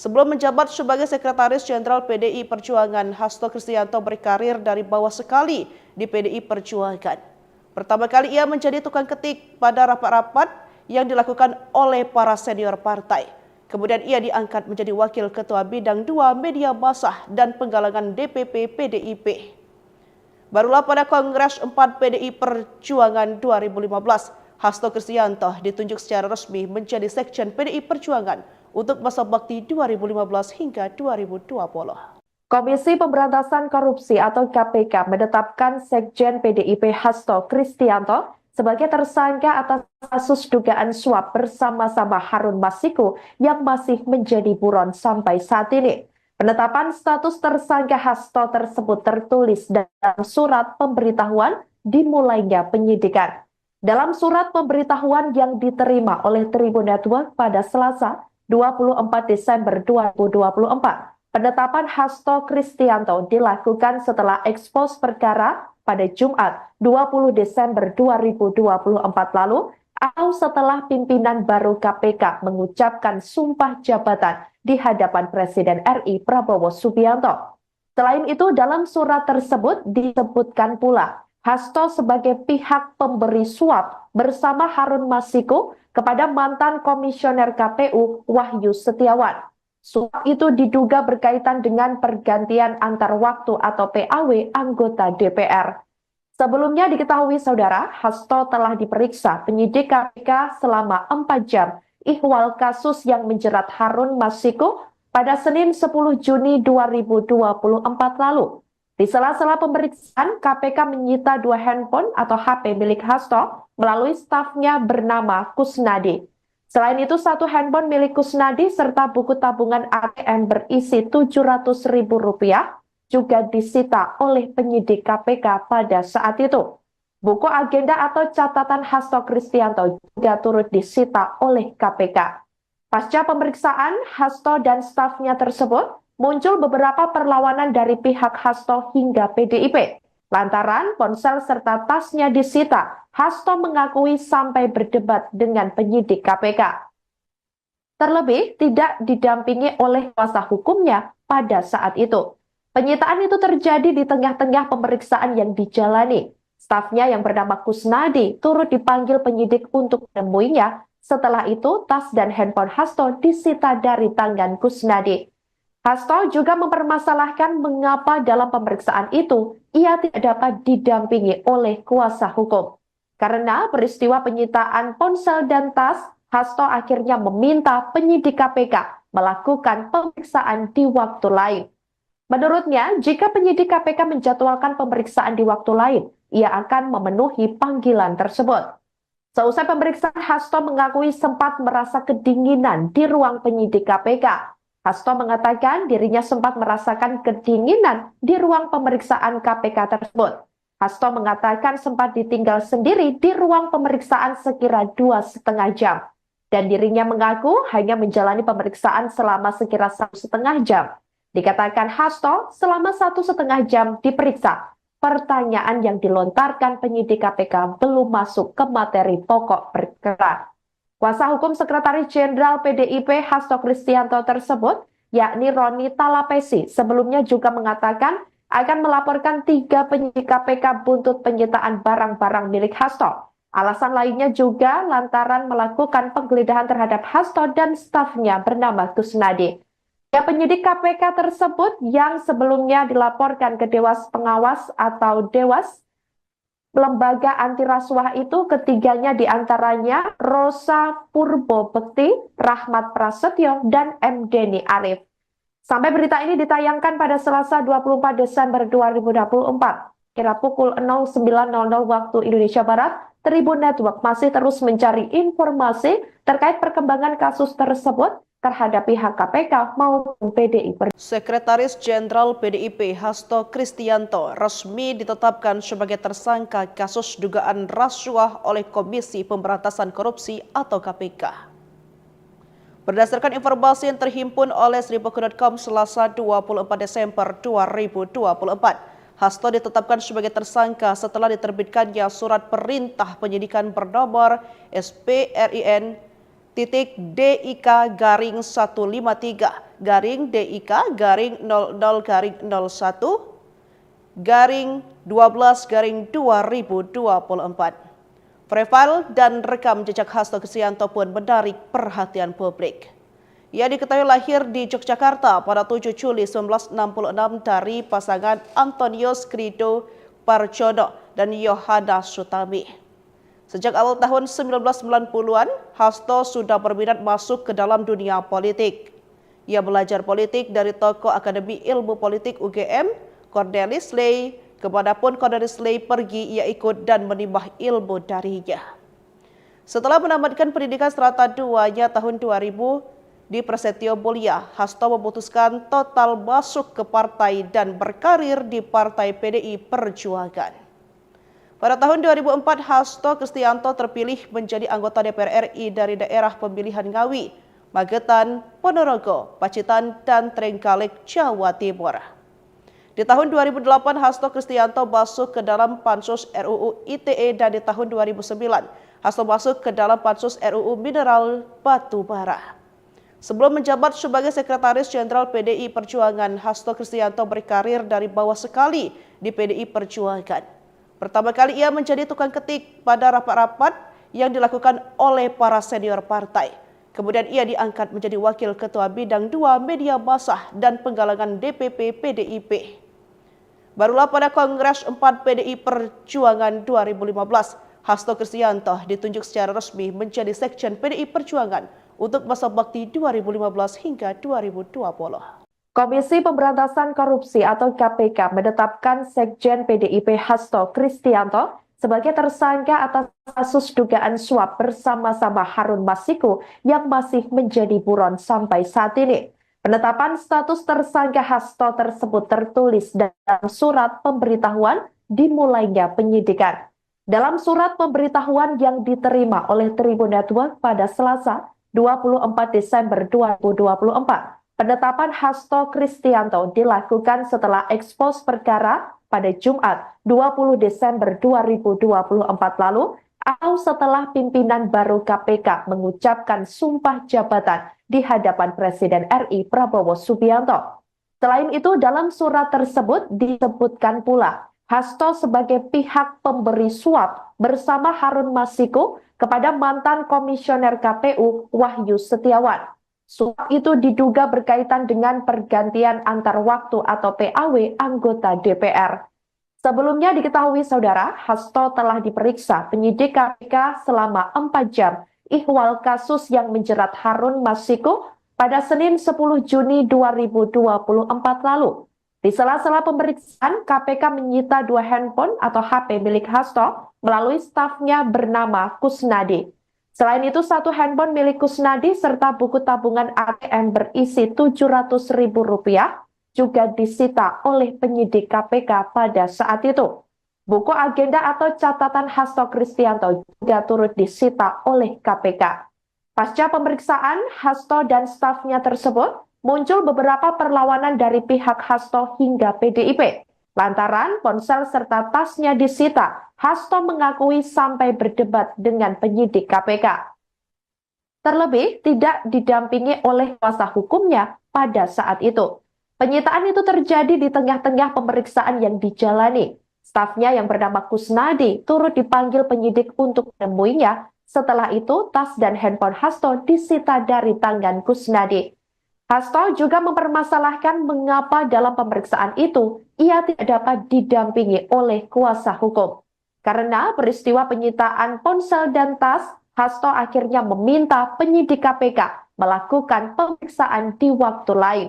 Sebelum menjabat sebagai Sekretaris Jenderal P D I Perjuangan, Hasto Kristianto berkarir dari bawah sekali di P D I Perjuangan. Pertama kali ia menjadi tukang ketik pada rapat-rapat yang dilakukan oleh para senior partai. Kemudian ia diangkat menjadi Wakil Ketua Bidang dua Media Massa dan Penggalangan D P P P D I P. Barulah pada Kongres empat P D I Perjuangan dua ribu lima belas, Hasto Kristianto ditunjuk secara resmi menjadi Sekjen P D I Perjuangan untuk masa bakti dua ribu lima belas hingga dua ribu dua puluh. Komisi Pemberantasan Korupsi atau K P K menetapkan Sekjen P D I P Hasto Kristianto sebagai tersangka atas kasus dugaan suap bersama-sama Harun Masiku yang masih menjadi buron sampai saat ini. Penetapan status tersangka Hasto tersebut tertulis dalam surat pemberitahuan dimulainya penyidikan. Dalam surat pemberitahuan yang diterima oleh Tribun Network pada Selasa, dua puluh empat Desember dua ribu dua puluh empat, penetapan Hasto Kristianto dilakukan setelah ekspos perkara pada Jumat, dua puluh Desember dua ribu dua puluh empat lalu, atau setelah pimpinan baru K P K mengucapkan sumpah jabatan di hadapan Presiden R I Prabowo Subianto. Selain itu, dalam surat tersebut disebutkan pula Hasto sebagai pihak pemberi suap bersama Harun Masiku kepada mantan Komisioner K P U Wahyu Setiawan. Suap itu diduga berkaitan dengan pergantian antar waktu atau P A W anggota D P R. Sebelumnya diketahui, Saudara, Hasto telah diperiksa penyidik K P K selama empat jam ihwal kasus yang menjerat Harun Masiku pada Senin sepuluh Juni dua ribu dua puluh empat lalu. Di sela-sela pemeriksaan, K P K menyita dua handphone atau H P milik Hasto melalui stafnya bernama Kusnadi. Selain itu, satu handphone milik Kusnadi serta buku tabungan A T M berisi tujuh ratus ribu rupiah juga disita oleh penyidik K P K pada saat itu. Buku agenda atau catatan Hasto Kristianto juga turut disita oleh K P K. Pasca pemeriksaan, Hasto dan stafnya tersebut muncul beberapa perlawanan dari pihak Hasto hingga P D I P. Lantaran ponsel serta tasnya disita, Hasto mengakui sampai berdebat dengan penyidik K P K. Terlebih, tidak didampingi oleh kuasa hukumnya pada saat itu. Penyitaan itu terjadi di tengah-tengah pemeriksaan yang dijalani. Stafnya yang bernama Kusnadi turut dipanggil penyidik untuk menemuinya. Setelah itu, tas dan handphone Hasto disita dari tangan Kusnadi. Hasto juga mempermasalahkan mengapa dalam pemeriksaan itu ia tidak dapat didampingi oleh kuasa hukum. Karena peristiwa penyitaan ponsel dan tas, Hasto akhirnya meminta penyidik K P K melakukan pemeriksaan di waktu lain. Menurutnya, jika penyidik K P K menjadwalkan pemeriksaan di waktu lain, ia akan memenuhi panggilan tersebut. Seusai pemeriksaan, Hasto mengakui sempat merasa kedinginan di ruang penyidik K P K. Hasto mengatakan dirinya sempat merasakan kedinginan di ruang pemeriksaan K P K tersebut. Hasto mengatakan sempat ditinggal sendiri di ruang pemeriksaan sekira dua setengah jam. Dan dirinya mengaku hanya menjalani pemeriksaan selama sekira satu setengah jam. Dikatakan Hasto selama satu setengah jam diperiksa. Pertanyaan yang dilontarkan penyidik K P K belum masuk ke materi pokok perkara. Kuasa hukum Sekretaris Jenderal P D I P Hasto Kristianto tersebut, yakni Roni Talapesi, sebelumnya juga mengatakan akan melaporkan tiga penyidik K P K buntut penyitaan barang-barang milik Hasto. Alasan lainnya juga lantaran melakukan penggeledahan terhadap Hasto dan stafnya bernama Kusnadi. Ya, penyidik K P K tersebut yang sebelumnya dilaporkan ke Dewas Pengawas atau Dewas Lembaga Anti Rasuah itu, ketiganya diantaranya Rosa Purbo Bekti, Rahmat Prasetyo, dan M Deni Arif. Sampai berita ini ditayangkan pada Selasa dua puluh empat Desember dua ribu dua puluh empat, kira pukul nol sembilan nol nol waktu Indonesia Barat, Tribun Network masih terus mencari informasi terkait perkembangan kasus tersebut terhadap pihak K P K maupun P D I Perjuangan. Sekretaris Jenderal P D I P Hasto Kristianto resmi ditetapkan sebagai tersangka kasus dugaan rasuah oleh Komisi Pemberantasan Korupsi atau K P K. Berdasarkan informasi yang terhimpun oleh seribu dot com Selasa dua puluh empat Desember dua ribu dua puluh empat, Hasto ditetapkan sebagai tersangka setelah diterbitkannya surat perintah penyidikan bernomor S P R I N titik D I K garing satu lima tiga garing D I K garing nol nol garing nol satu garing dua belas garing dua ribu dua puluh empat. Profil dan rekam jejak Hasto Kristianto pun menarik perhatian publik. Ia diketahui lahir di Yogyakarta pada tujuh Juli sembilan belas enam puluh enam dari pasangan Antonius Krido Parjono dan Yohana Sutami. Sejak awal tahun sembilan belas sembilan puluhan, Hasto sudah berminat masuk ke dalam dunia politik. Ia belajar politik dari tokoh Akademi Ilmu Politik U G M, Cornelis Ley. Kemanapun Cornelis Ley pergi, ia ikut dan menimba ilmu darinya. Setelah menamatkan pendidikan serata duanya tahun dua ribu di Prasetyo Mulia, Hasto memutuskan total masuk ke partai dan berkarir di Partai P D I Perjuangan. Pada tahun dua ribu empat, Hasto Kristianto terpilih menjadi anggota D P R R I dari daerah pemilihan Ngawi, Magetan, Ponorogo, Pacitan, dan Trenggalek, Jawa Timur. Di tahun dua ribu delapan, Hasto Kristianto masuk ke dalam Pansus R U U I T E, dan di tahun dua ribu sembilan, Hasto masuk ke dalam Pansus R U U Mineral Batu Bara. Sebelum menjabat sebagai Sekretaris Jenderal P D I Perjuangan, Hasto Kristianto berkarir dari bawah sekali di P D I Perjuangan. Pertama kali ia menjadi tukang ketik pada rapat-rapat yang dilakukan oleh para senior partai. Kemudian ia diangkat menjadi Wakil Ketua Bidang dua Media Massa dan Penggalangan D P P P D I P. Barulah pada Kongres empat P D I Perjuangan dua ribu lima belas, Hasto Kristianto ditunjuk secara resmi menjadi Sekjen P D I Perjuangan untuk masa bakti dua ribu lima belas hingga dua ribu dua puluh. Komisi Pemberantasan Korupsi atau K P K menetapkan Sekjen P D I P Hasto Kristianto sebagai tersangka atas kasus dugaan suap bersama-sama Harun Masiku yang masih menjadi buron sampai saat ini. Penetapan status tersangka Hasto tersebut tertulis dalam surat pemberitahuan dimulainya penyidikan. Dalam surat pemberitahuan yang diterima oleh Tribun Network pada Selasa, dua puluh empat Desember dua ribu dua puluh empat, penetapan Hasto Kristianto dilakukan setelah ekspos perkara pada Jumat, dua puluh Desember dua ribu dua puluh empat lalu, atau setelah pimpinan baru K P K mengucapkan sumpah jabatan di hadapan Presiden R I Prabowo Subianto. Selain itu, dalam surat tersebut disebutkan pula Hasto sebagai pihak pemberi suap bersama Harun Masiku kepada mantan Komisioner K P U Wahyu Setiawan. Suap itu diduga berkaitan dengan pergantian antar waktu atau P A W anggota D P R. Sebelumnya diketahui, Saudara, Hasto telah diperiksa penyidik K P K selama empat jam ihwal kasus yang menjerat Harun Masiku pada Senin sepuluh Juni dua ribu dua puluh empat lalu. Di sela-sela pemeriksaan, K P K menyita dua handphone atau H P milik Hasto melalui stafnya bernama Kusnadi. Selain itu, satu handphone milik Kusnadi serta buku tabungan A T M berisi tujuh ratus ribu rupiah juga disita oleh penyidik K P K pada saat itu. Buku agenda atau catatan Hasto Kristianto juga turut disita oleh K P K. Pasca pemeriksaan Hasto dan stafnya tersebut, muncul beberapa perlawanan dari pihak Hasto hingga P D I P. Lantaran ponsel serta tasnya disita, Hasto mengakui sampai berdebat dengan penyidik K P K. Terlebih, tidak didampingi oleh kuasa hukumnya pada saat itu. Penyitaan itu terjadi di tengah-tengah pemeriksaan yang dijalani. Stafnya yang bernama Kusnadi turut dipanggil penyidik untuk menemuinya. Setelah itu, tas dan handphone Hasto disita dari tangan Kusnadi. Hasto juga mempermasalahkan mengapa dalam pemeriksaan itu ia tidak dapat didampingi oleh kuasa hukum. Karena peristiwa penyitaan ponsel dan tas, Hasto akhirnya meminta penyidik K P K melakukan pemeriksaan di waktu lain.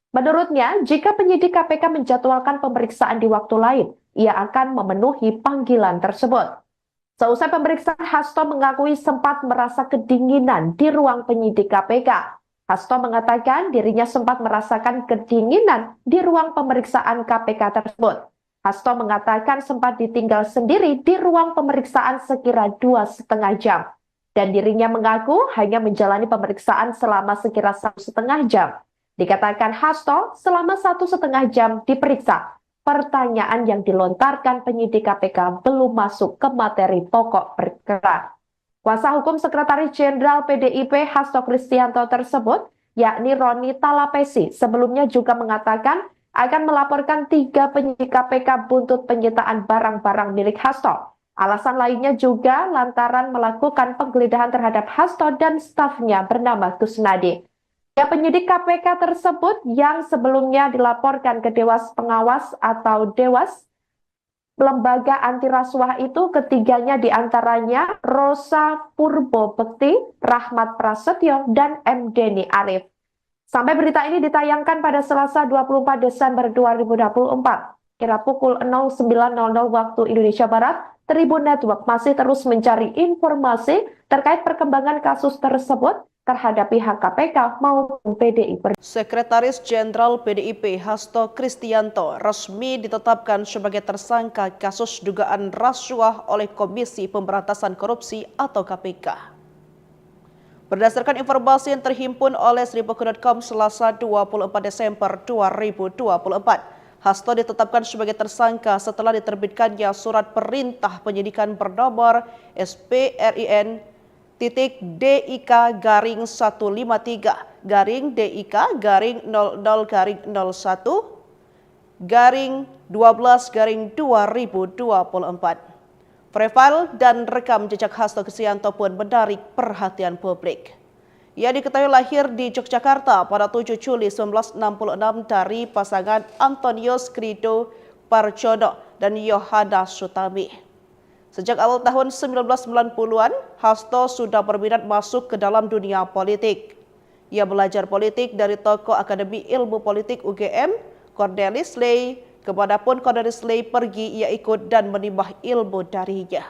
Menurutnya, jika penyidik K P K menjadwalkan pemeriksaan di waktu lain, ia akan memenuhi panggilan tersebut. Seusai pemeriksaan, Hasto mengakui sempat merasa kedinginan di ruang penyidik K P K. Hasto mengatakan dirinya sempat merasakan kedinginan di ruang pemeriksaan K P K tersebut. Hasto mengatakan sempat ditinggal sendiri di ruang pemeriksaan sekira dua setengah jam. Dan dirinya mengaku hanya menjalani pemeriksaan selama sekira satu setengah jam. Dikatakan Hasto selama satu setengah jam diperiksa, pertanyaan yang dilontarkan penyidik K P K belum masuk ke materi pokok perkara. Kuasa hukum Sekretaris Jenderal P D I P Hasto Kristianto tersebut, yakni Roni Talapesi, sebelumnya juga mengatakan akan melaporkan tiga penyidik K P K buntut penyitaan barang-barang milik Hasto. Alasan lainnya juga lantaran melakukan penggeledahan terhadap Hasto dan stafnya bernama Kusnadi. Ya, penyidik K P K tersebut yang sebelumnya dilaporkan ke Dewas Pengawas atau Dewas, lembaga anti rasuah itu, ketiganya diantaranya Rosa Purbo Bekti, Rahmat Prasetyo, dan M Deni Arif. Sampai berita ini ditayangkan pada Selasa dua puluh empat Desember dua ribu dua puluh empat, kira pukul nol sembilan nol nol waktu Indonesia Barat, Tribun Network masih terus mencari informasi terkait perkembangan kasus tersebut terhadap pihak K P K maupun P D I Perjuangan. Sekretaris Jenderal P D I P Hasto Kristianto resmi ditetapkan sebagai tersangka kasus dugaan rasuah oleh Komisi Pemberantasan Korupsi atau K P K. Berdasarkan informasi yang terhimpun oleh seribu kru dot com Selasa dua puluh empat Desember dua ribu dua puluh empat, Hasto ditetapkan sebagai tersangka setelah diterbitkannya surat perintah penyidikan bernomor S P R I N titik D I K garing satu lima tiga garing D I K garing nol nol garing nol satu garing dua belas garing dua ribu dua puluh empat. Profil dan rekam jejak Hasto Kristianto pun menarik perhatian publik. Ia diketahui lahir di Yogyakarta pada tujuh Juli sembilan belas enam puluh enam dari pasangan Antonius Krido Parjono, dan Yohana Sutami. Sejak awal tahun sembilan belas sembilan puluhan, Hasto sudah berminat masuk ke dalam dunia politik. Ia belajar politik dari tokoh Akademi Ilmu Politik U G M, Cornelis Ley. Kemanapun Cornelis Ley pergi, ia ikut dan menimba ilmu darinya.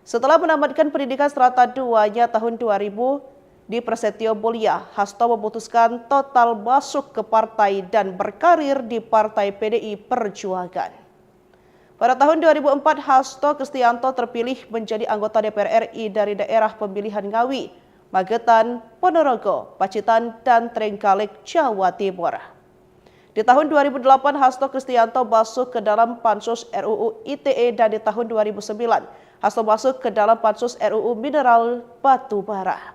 Setelah menamatkan pendidikan serata duanya tahun dua ribu di Prasetyo Mulia, Hasto memutuskan total masuk ke partai dan berkarir di Partai P D I Perjuangan. Pada tahun dua ribu empat, Hasto Kristianto terpilih menjadi anggota D P R R I dari daerah pemilihan Ngawi, Magetan, Ponorogo, Pacitan, dan Trenggalek, Jawa Timur. Di tahun dua ribu delapan, Hasto Kristianto masuk ke dalam Pansus R U U I T E, dan di tahun dua ribu sembilan, Hasto masuk ke dalam Pansus R U U Mineral Batu Bara.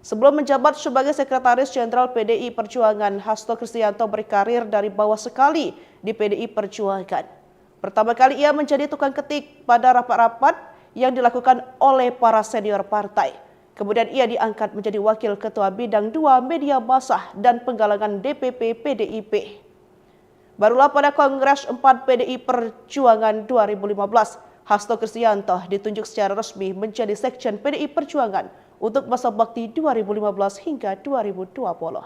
Sebelum menjabat sebagai Sekretaris Jenderal P D I Perjuangan, Hasto Kristianto berkarir dari bawah sekali di P D I Perjuangan. Pertama kali ia menjadi tukang ketik pada rapat-rapat yang dilakukan oleh para senior partai. Kemudian ia diangkat menjadi Wakil Ketua Bidang dua Media Massa dan Penggalangan D P P P D I P. Barulah pada Kongres empat P D I Perjuangan dua ribu lima belas, Hasto Kristianto ditunjuk secara resmi menjadi Sekjen P D I Perjuangan untuk masa bakti dua ribu lima belas hingga dua ribu dua puluh.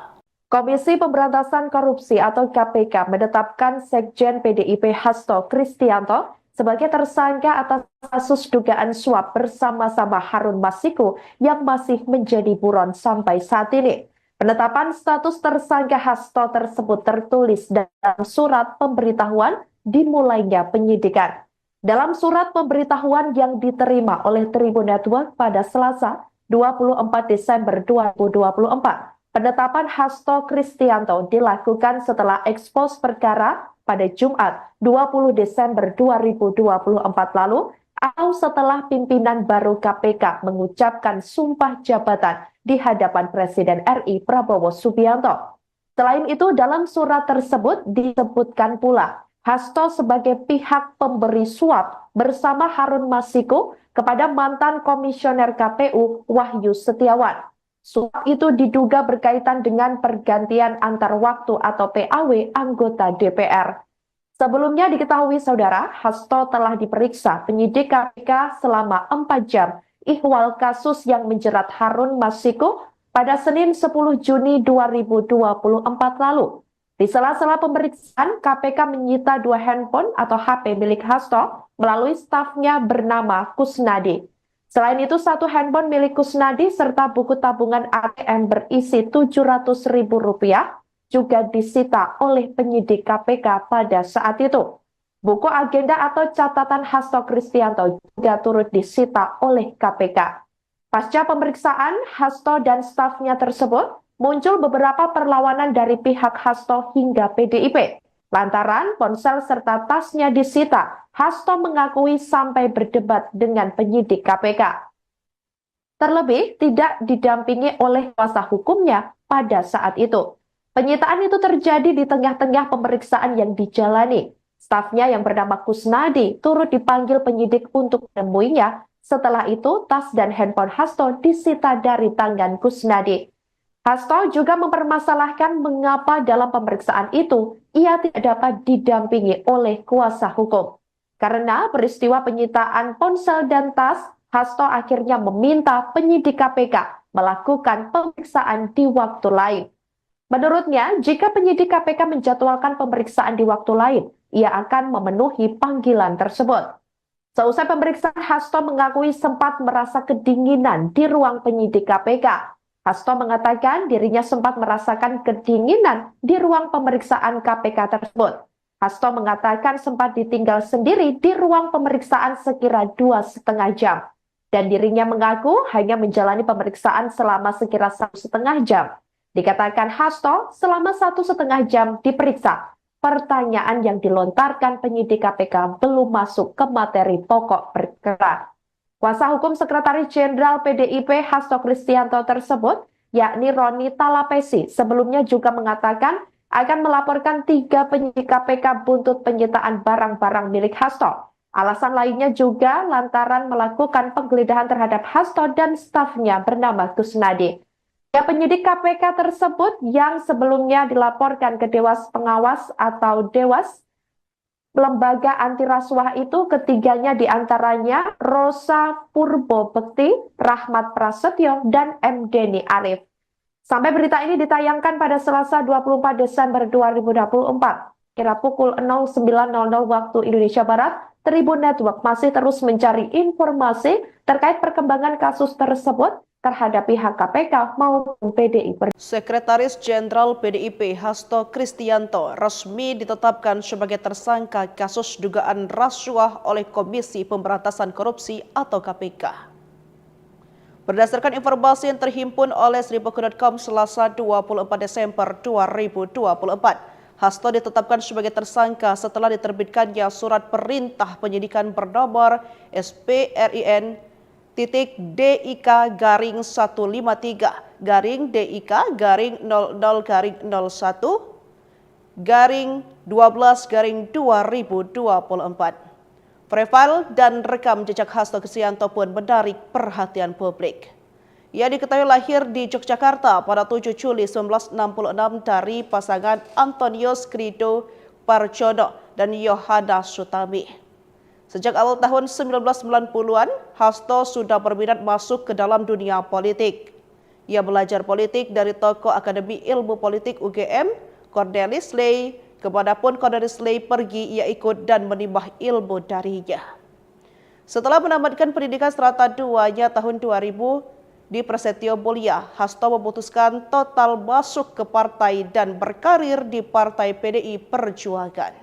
Komisi Pemberantasan Korupsi atau K P K menetapkan Sekjen P D I P Hasto Kristianto sebagai tersangka atas kasus dugaan suap bersama-sama Harun Masiku yang masih menjadi buron sampai saat ini. Penetapan status tersangka Hasto tersebut tertulis dalam surat pemberitahuan dimulainya penyidikan. Dalam surat pemberitahuan yang diterima oleh Tribun Network pada Selasa, dua puluh empat Desember dua ribu dua puluh empat, penetapan Hasto Kristianto dilakukan setelah ekspos perkara pada Jumat, dua puluh Desember dua ribu dua puluh empat lalu, atau setelah pimpinan baru K P K mengucapkan sumpah jabatan di hadapan Presiden R I Prabowo Subianto. Selain itu, dalam surat tersebut disebutkan pula Hasto sebagai pihak pemberi suap bersama Harun Masiku kepada mantan Komisioner K P U Wahyu Setiawan. Suap itu diduga berkaitan dengan pergantian antar waktu atau P A W anggota D P R. Sebelumnya diketahui, Saudara, Hasto telah diperiksa penyidik K P K selama empat jam ihwal kasus yang menjerat Harun Masiku pada Senin sepuluh Juni dua ribu dua puluh empat lalu. Di sela-sela pemeriksaan, K P K menyita dua handphone atau H P milik Hasto melalui stafnya bernama Kusnadi. Selain itu, satu handphone milik Kusnadi serta buku tabungan A T M berisi tujuh ratus ribu rupiah juga disita oleh penyidik K P K pada saat itu. Buku agenda atau catatan Hasto Kristianto juga turut disita oleh K P K. Pasca pemeriksaan, Hasto dan stafnya tersebut muncul beberapa perlawanan dari pihak Hasto hingga P D I P. Lantaran ponsel serta tasnya disita, Hasto mengakui sampai berdebat dengan penyidik K P K. Terlebih, tidak didampingi oleh kuasa hukumnya pada saat itu. Penyitaan itu terjadi di tengah-tengah pemeriksaan yang dijalani. Stafnya yang bernama Kusnadi turut dipanggil penyidik untuk menemuinya. Setelah itu, tas dan handphone Hasto disita dari tangan Kusnadi. Hasto juga mempermasalahkan mengapa dalam pemeriksaan itu ia tidak dapat didampingi oleh kuasa hukum. Karena peristiwa penyitaan ponsel dan tas, Hasto akhirnya meminta penyidik K P K melakukan pemeriksaan di waktu lain. Menurutnya, jika penyidik K P K menjadwalkan pemeriksaan di waktu lain, ia akan memenuhi panggilan tersebut. Seusai pemeriksaan, Hasto mengakui sempat merasa kedinginan di ruang penyidik K P K. Hasto mengatakan dirinya sempat merasakan kedinginan di ruang pemeriksaan K P K tersebut. Hasto mengatakan sempat ditinggal sendiri di ruang pemeriksaan sekira dua setengah jam, dan dirinya mengaku hanya menjalani pemeriksaan selama sekira satu setengah jam. Dikatakan Hasto selama satu setengah jam diperiksa, pertanyaan yang dilontarkan penyidik K P K belum masuk ke materi pokok perkara. Kuasa hukum Sekretaris Jenderal P D I P Hasto Kristianto tersebut, yakni Roni Talapesi, sebelumnya juga mengatakan akan melaporkan tiga penyidik K P K buntut penyitaan barang-barang milik Hasto. Alasan lainnya juga lantaran melakukan penggeledahan terhadap Hasto dan stafnya bernama Kusnadi. Ya, penyidik K P K tersebut yang sebelumnya dilaporkan ke Dewas Pengawas atau Dewas lembaga anti rasuah itu ketiganya diantaranya Rosa Purbo Bekti, Rahmat Prasetyo, dan M Deni Arif. Sampai berita ini ditayangkan pada Selasa dua puluh empat Desember dua ribu dua puluh empat, kira pukul nol sembilan nol nol waktu Indonesia Barat, Tribun Network masih terus mencari informasi terkait perkembangan kasus tersebut terhadap pihak K P K maupun P D I Perjuangan. Sekretaris Jenderal P D I P Hasto Kristianto resmi ditetapkan sebagai tersangka kasus dugaan rasuah oleh Komisi Pemberantasan Korupsi atau K P K. Berdasarkan informasi yang terhimpun oleh seribu dot com Selasa dua puluh empat Desember dua ribu dua puluh empat, Hasto ditetapkan sebagai tersangka setelah diterbitkannya surat perintah penyidikan bernomor S P R I N titik D I K garing satu lima tiga garing D I K garing nol nol garing nol satu garing dua belas garing dua ribu dua puluh empat. Profil dan rekam jejak Hasto Kristianto pun menarik perhatian publik. Ia diketahui lahir di Yogyakarta pada tujuh Juli sembilan belas enam puluh enam dari pasangan Antonius Krido Parjono dan Yohana Sutami. Sejak awal tahun sembilan belas sembilan puluhan, Hasto sudah berminat masuk ke dalam dunia politik. Ia belajar politik dari tokoh Akademi Ilmu Politik U G M, Cornelis Ley. Kemanapun Cornelis Ley pergi, ia ikut dan menimba ilmu darinya. Setelah menamatkan pendidikan serata duanya tahun dua ribu di Prasetyo Mulia, Hasto memutuskan total masuk ke partai dan berkarir di Partai P D I Perjuangan.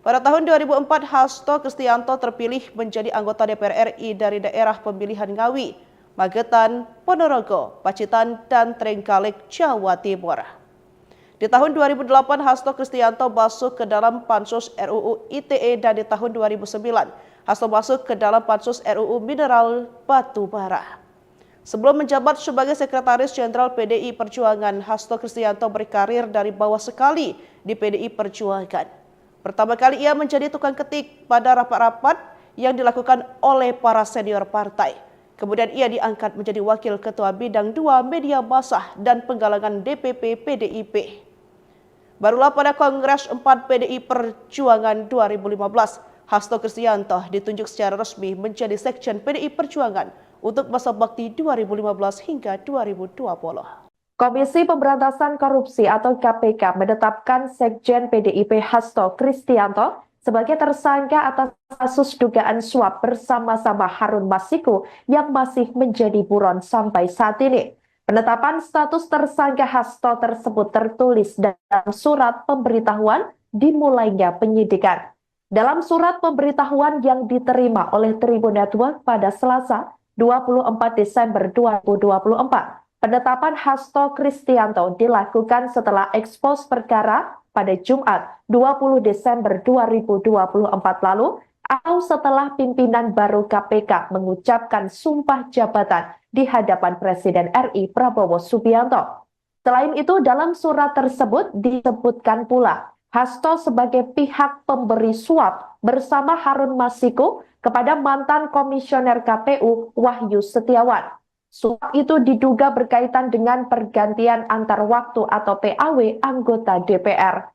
Pada tahun dua ribu empat, Hasto Kristianto terpilih menjadi anggota D P R R I dari daerah pemilihan Ngawi, Magetan, Ponorogo, Pacitan, dan Trenggalek, Jawa Timur. Di tahun dua ribu delapan, Hasto Kristianto masuk ke dalam Pansus R U U I T E, dan di tahun dua ribu sembilan, Hasto masuk ke dalam Pansus R U U Mineral Batu Bara. Sebelum menjabat sebagai Sekretaris Jenderal P D I Perjuangan, Hasto Kristianto berkarir dari bawah sekali di P D I Perjuangan. Pertama kali ia menjadi tukang ketik pada rapat-rapat yang dilakukan oleh para senior partai. Kemudian ia diangkat menjadi Wakil Ketua Bidang dua Media Massa dan Penggalangan D P P P D I P. Barulah pada Kongres empat P D I Perjuangan dua ribu lima belas, Hasto Kristianto ditunjuk secara resmi menjadi Sekjen P D I Perjuangan untuk masa bakti dua ribu lima belas hingga dua ribu dua puluh. Komisi Pemberantasan Korupsi atau K P K menetapkan Sekjen P D I P Hasto Kristianto sebagai tersangka atas kasus dugaan suap bersama-sama Harun Masiku yang masih menjadi buron sampai saat ini. Penetapan status tersangka Hasto tersebut tertulis dalam surat pemberitahuan dimulainya penyidikan. Dalam surat pemberitahuan yang diterima oleh Tribun Network pada Selasa, dua puluh empat Desember dua ribu dua puluh empat, penetapan Hasto Kristianto dilakukan setelah ekspos perkara pada Jumat, dua puluh Desember dua ribu dua puluh empat lalu, atau setelah pimpinan baru K P K mengucapkan sumpah jabatan di hadapan Presiden R I Prabowo Subianto. Selain itu, dalam surat tersebut disebutkan pula Hasto sebagai pihak pemberi suap bersama Harun Masiku kepada mantan Komisioner K P U Wahyu Setiawan. Suap itu diduga berkaitan dengan pergantian antar waktu atau P A W anggota D P R.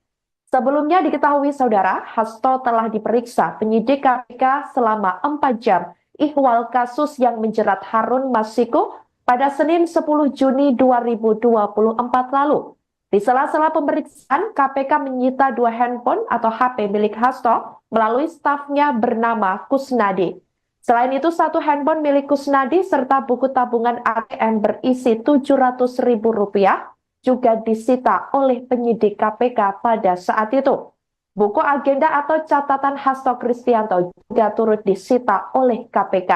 Sebelumnya diketahui, Saudara, Hasto telah diperiksa penyidik K P K selama empat jam. Ihwal kasus yang menjerat Harun Masiku pada Senin sepuluh Juni dua ribu dua puluh empat lalu. Di sela-sela pemeriksaan, K P K menyita dua handphone atau H P milik Hasto melalui stafnya bernama Kusnadi. Selain itu, satu handphone milik Kusnadi serta buku tabungan A T M berisi tujuh ratus ribu rupiah juga disita oleh penyidik K P K pada saat itu. Buku agenda atau catatan Hasto Kristianto juga turut disita oleh K P K.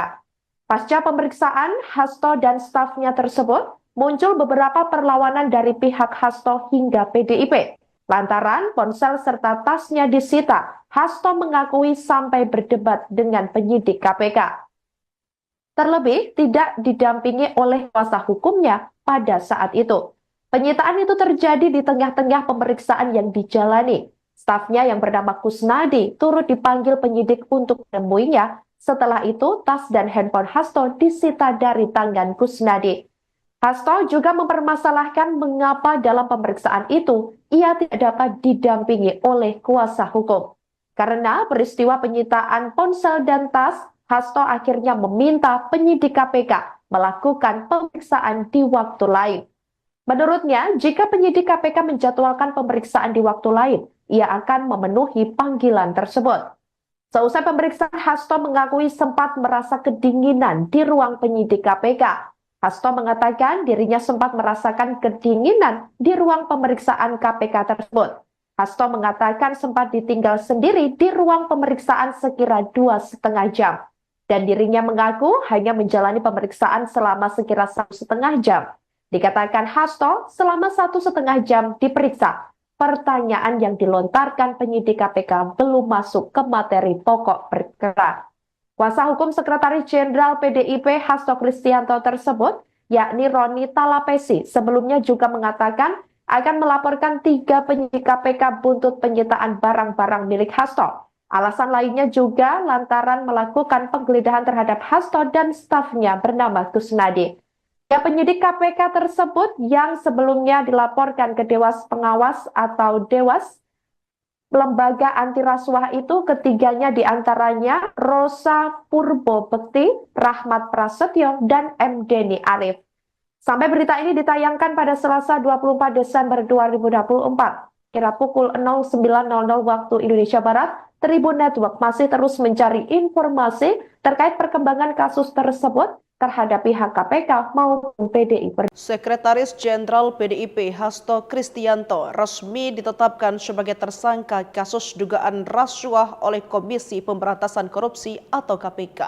Pasca pemeriksaan, Hasto dan stafnya tersebut muncul beberapa perlawanan dari pihak Hasto hingga P D I P. Lantaran ponsel serta tasnya disita, Hasto mengakui sampai berdebat dengan penyidik K P K. Terlebih tidak didampingi oleh kuasa hukumnya pada saat itu. Penyitaan itu terjadi di tengah-tengah pemeriksaan yang dijalani. Stafnya yang bernama Kusnadi turut dipanggil penyidik untuk menemuinya. Setelah itu, tas dan handphone Hasto disita dari tangan Kusnadi. Hasto juga mempermasalahkan mengapa dalam pemeriksaan itu ia tidak dapat didampingi oleh kuasa hukum. Karena peristiwa penyitaan ponsel dan tas, Hasto akhirnya meminta penyidik K P K melakukan pemeriksaan di waktu lain. Menurutnya, jika penyidik K P K menjadwalkan pemeriksaan di waktu lain, ia akan memenuhi panggilan tersebut. Seusai pemeriksaan, Hasto mengakui sempat merasa kedinginan di ruang penyidik K P K. Hasto mengatakan dirinya sempat merasakan kedinginan di ruang pemeriksaan K P K tersebut. Hasto mengatakan sempat ditinggal sendiri di ruang pemeriksaan sekira dua setengah jam. Dan dirinya mengaku hanya menjalani pemeriksaan selama sekira satu setengah jam. Dikatakan Hasto, selama satu setengah jam diperiksa, pertanyaan yang dilontarkan penyidik K P K belum masuk ke materi pokok perkara. Kuasa hukum Sekretaris Jenderal P D I P Hasto Kristianto tersebut, yakni Roni Talapesi, sebelumnya juga mengatakan akan melaporkan tiga penyidik K P K buntut penyitaan barang-barang milik Hasto. Alasan lainnya juga lantaran melakukan penggeledahan terhadap Hasto dan stafnya bernama Kusnadi. Ya, penyidik K P K tersebut yang sebelumnya dilaporkan ke Dewas Pengawas atau Dewas, lembaga anti rasuah itu, ketiganya diantaranya Rosa Purbo Bekti, Rahmat Prasetyo, dan M Deni Arif. Sampai berita ini ditayangkan pada Selasa dua puluh empat Desember dua ribu dua puluh empat, kira pukul nol sembilan nol nol waktu Indonesia Barat, Tribun Network masih terus mencari informasi terkait perkembangan kasus tersebut terhadap pihak K P K maupun P D I Perjuangan. Sekretaris Jenderal P D I P Hasto Kristianto resmi ditetapkan sebagai tersangka kasus dugaan rasuah oleh Komisi Pemberantasan Korupsi atau K P K.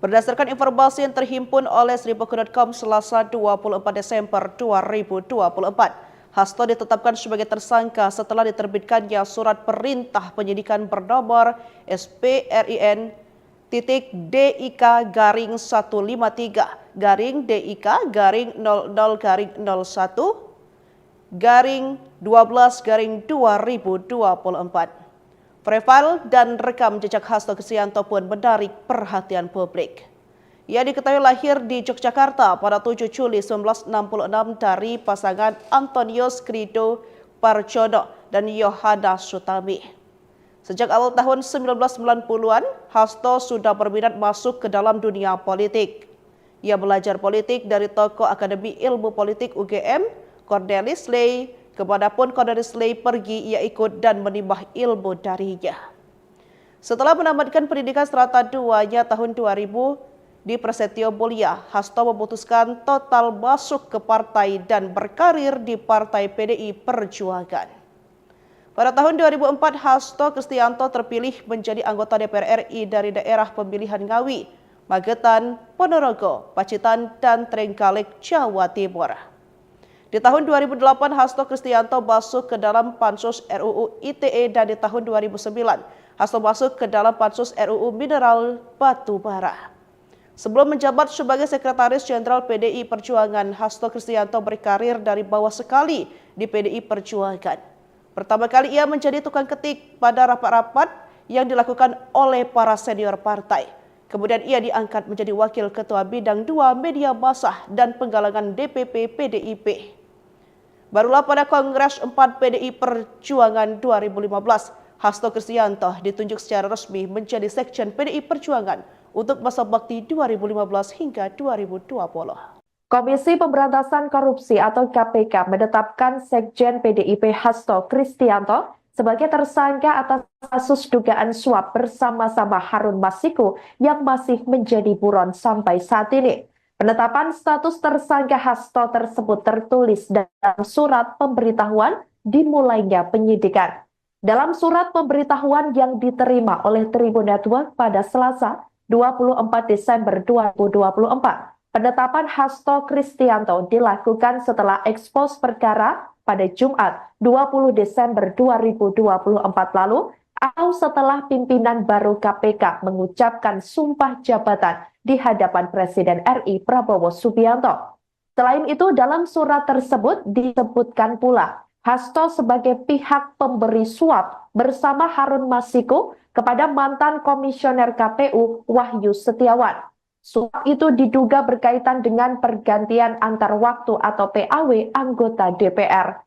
Berdasarkan informasi yang terhimpun oleh seribu kru dot com Selasa dua puluh empat Desember dua ribu dua puluh empat, Hasto ditetapkan sebagai tersangka setelah diterbitkannya surat perintah penyidikan bernomor S P R I N titik D I K garing satu lima tiga garing D I K garing nol nol garing nol satu garing dua belas garing dua ribu dua puluh empat. Profil dan rekam jejak Hasto Kristianto pun menarik perhatian publik. Ia diketahui lahir di Yogyakarta pada tujuh Juli sembilan belas enam puluh enam dari pasangan Antonius Krido Parjono dan Yohana Sutami. Sejak awal tahun sembilan belas sembilan puluhan, Hasto sudah berminat masuk ke dalam dunia politik. Ia belajar politik dari tokoh Akademi Ilmu Politik U G M, Cornelis Ley, kemanapun Cornelis Ley pergi, ia ikut dan menimba ilmu darinya. Setelah menamatkan pendidikan serata duanya tahun dua ribu di Prasetyo Mulia, Hasto memutuskan total masuk ke partai dan berkarir di Partai P D I Perjuangan. Pada tahun dua ribu empat, Hasto Kristianto terpilih menjadi anggota D P R R I dari daerah pemilihan Ngawi, Magetan, Ponorogo, Pacitan, dan Trenggalek, Jawa Timur. Di tahun dua ribu delapan, Hasto Kristianto masuk ke dalam Pansus R U U I T E, dan di tahun dua ribu sembilan, Hasto masuk ke dalam Pansus R U U Mineral Batu Bara. Sebelum menjabat sebagai Sekretaris Jenderal P D I Perjuangan, Hasto Kristianto berkarir dari bawah sekali di P D I Perjuangan. Pertama kali ia menjadi tukang ketik pada rapat-rapat yang dilakukan oleh para senior partai. Kemudian ia diangkat menjadi Wakil Ketua Bidang dua Media Massa dan Penggalangan D P P P D I P. Barulah pada Kongres empat P D I Perjuangan dua ribu lima belas, Hasto Kristianto ditunjuk secara resmi menjadi Sekjen P D I Perjuangan untuk masa bakti dua ribu lima belas hingga dua ribu dua puluh. Komisi Pemberantasan Korupsi atau K P K menetapkan Sekjen P D I P Hasto Kristianto sebagai tersangka atas kasus dugaan suap bersama-sama Harun Masiku yang masih menjadi buron sampai saat ini. Penetapan status tersangka Hasto tersebut tertulis dalam surat pemberitahuan dimulainya penyidikan. Dalam surat pemberitahuan yang diterima oleh Tribun Network pada Selasa, dua puluh empat Desember dua ribu dua puluh empat, penetapan Hasto Kristianto dilakukan setelah ekspos perkara pada Jumat, dua puluh Desember dua ribu dua puluh empat lalu, atau setelah pimpinan baru K P K mengucapkan sumpah jabatan di hadapan Presiden R I Prabowo Subianto. Selain itu, dalam surat tersebut disebutkan pula Hasto sebagai pihak pemberi suap bersama Harun Masiku kepada mantan Komisioner K P U Wahyu Setiawan. Suap itu diduga berkaitan dengan pergantian antar waktu atau P A W anggota D P R.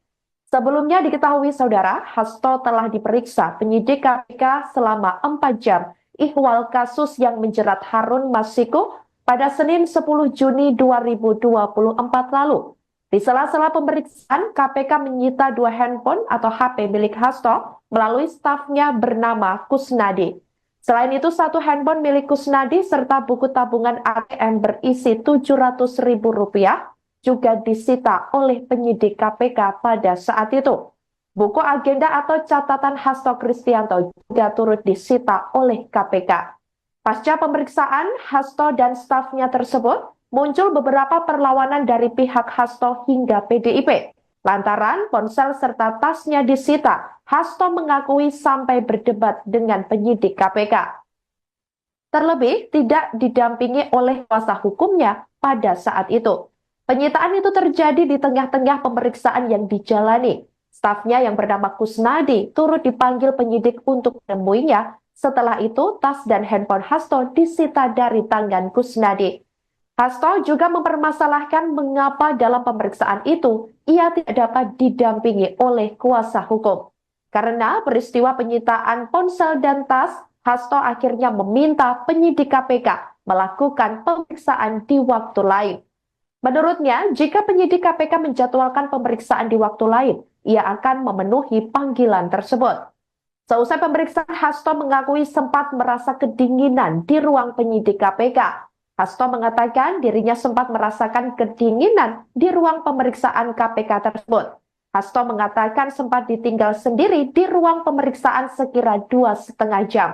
Sebelumnya diketahui, Saudara, Hasto telah diperiksa penyidik K P K selama empat jam ihwal kasus yang menjerat Harun Masiku pada Senin sepuluh Juni dua ribu dua puluh empat lalu. Di sela-sela pemeriksaan, K P K menyita dua handphone atau H P milik Hasto melalui stafnya bernama Kusnadi. Selain itu, satu handphone milik Kusnadi serta buku tabungan A T M berisi tujuh ratus ribu rupiah juga disita oleh penyidik K P K pada saat itu. Buku agenda atau catatan Hasto Kristianto juga turut disita oleh K P K. Pasca pemeriksaan, Hasto dan stafnya tersebut muncul beberapa perlawanan dari pihak Hasto hingga P D I P. Lantaran ponsel serta tasnya disita, Hasto mengakui sampai berdebat dengan penyidik K P K. Terlebih, tidak didampingi oleh kuasa hukumnya pada saat itu. Penyitaan itu terjadi di tengah-tengah pemeriksaan yang dijalani. Stafnya yang bernama Kusnadi turut dipanggil penyidik untuk menemuinya. Setelah itu, tas dan handphone Hasto disita dari tangan Kusnadi. Hasto juga mempermasalahkan mengapa dalam pemeriksaan itu ia tidak dapat didampingi oleh kuasa hukum. Karena peristiwa penyitaan ponsel dan tas, Hasto akhirnya meminta penyidik K P K melakukan pemeriksaan di waktu lain. Menurutnya, jika penyidik K P K menjadwalkan pemeriksaan di waktu lain, ia akan memenuhi panggilan tersebut. Seusai pemeriksaan, Hasto mengakui sempat merasa kedinginan di ruang penyidik K P K. Hasto mengatakan dirinya sempat merasakan kedinginan di ruang pemeriksaan K P K tersebut. Hasto mengatakan sempat ditinggal sendiri di ruang pemeriksaan sekira dua setengah jam.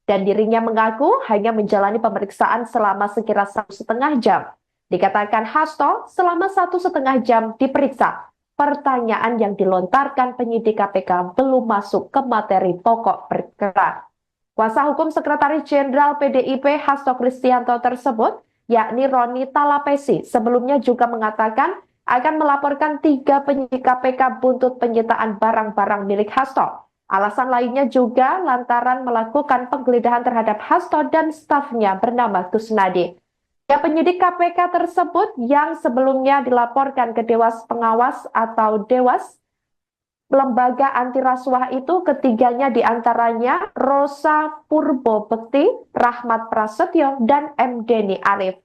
Dan dirinya mengaku hanya menjalani pemeriksaan selama sekira satu setengah jam. Dikatakan Hasto selama satu setengah jam diperiksa. Pertanyaan yang dilontarkan penyidik K P K belum masuk ke materi pokok perkara. Kuasa hukum Sekretaris Jenderal P D I P Hasto Kristianto tersebut, yakni Roni Talapesi, sebelumnya juga mengatakan akan melaporkan tiga penyidik K P K buntut penyitaan barang-barang milik Hasto. Alasan lainnya juga lantaran melakukan penggeledahan terhadap Hasto dan stafnya bernama Kusnadi. Ya, penyidik K P K tersebut yang sebelumnya dilaporkan ke Dewas Pengawas atau Dewas Lembaga Anti Rasuah itu, ketiganya diantaranya Rosa Purbo Bekti, Rahmat Prasetyo, dan M Deni Arif.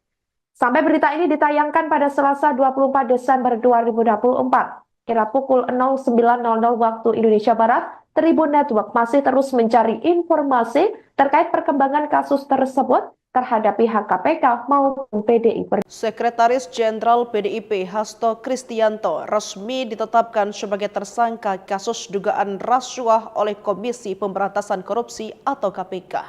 Sampai berita ini ditayangkan pada Selasa dua puluh empat Desember dua ribu dua puluh empat, kira pukul nol sembilan nol nol waktu Indonesia Barat, Tribun Network masih terus mencari informasi terkait perkembangan kasus tersebut terhadap pihak K P K maupun P D I Perjuangan. Sekretaris Jenderal P D I P Hasto Kristianto resmi ditetapkan sebagai tersangka kasus dugaan rasuah oleh Komisi Pemberantasan Korupsi atau K P K.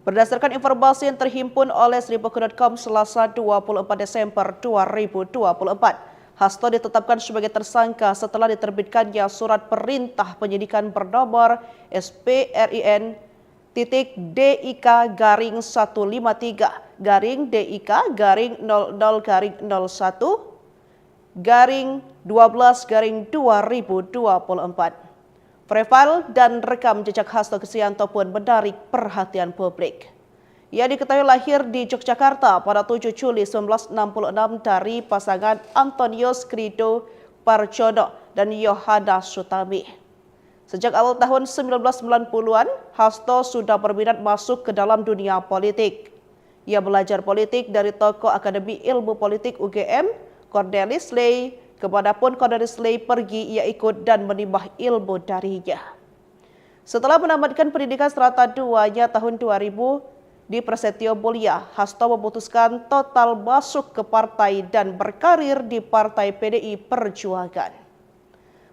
Berdasarkan informasi yang terhimpun oleh seribu dot com Selasa dua puluh empat Desember dua ribu dua puluh empat, Hasto ditetapkan sebagai tersangka setelah diterbitkannya surat perintah penyidikan bernomor S P R I N titik D I K garing satu lima tiga garing D I K garing nol nol garing nol satu garing dua belas garing dua ribu dua puluh empat. Profil dan rekam jejak Hasto Kristianto pun menarik perhatian publik. Ia diketahui lahir di Yogyakarta pada tujuh Juli sembilan belas enam puluh enam dari pasangan Antonius Krido Parjono dan Yohana Sutami. Sejak awal tahun sembilan belas sembilan puluhan, Hasto sudah berminat masuk ke dalam dunia politik. Ia belajar politik dari tokoh Akademi Ilmu Politik U G M, Cornelis Ley, kemanapun Cornelis Ley pergi, ia ikut dan menimba ilmu darinya. Setelah menamatkan pendidikan serata duanya tahun dua ribu di Prasetyo Mulia, Hasto memutuskan total masuk ke partai dan berkarir di Partai P D I Perjuangan.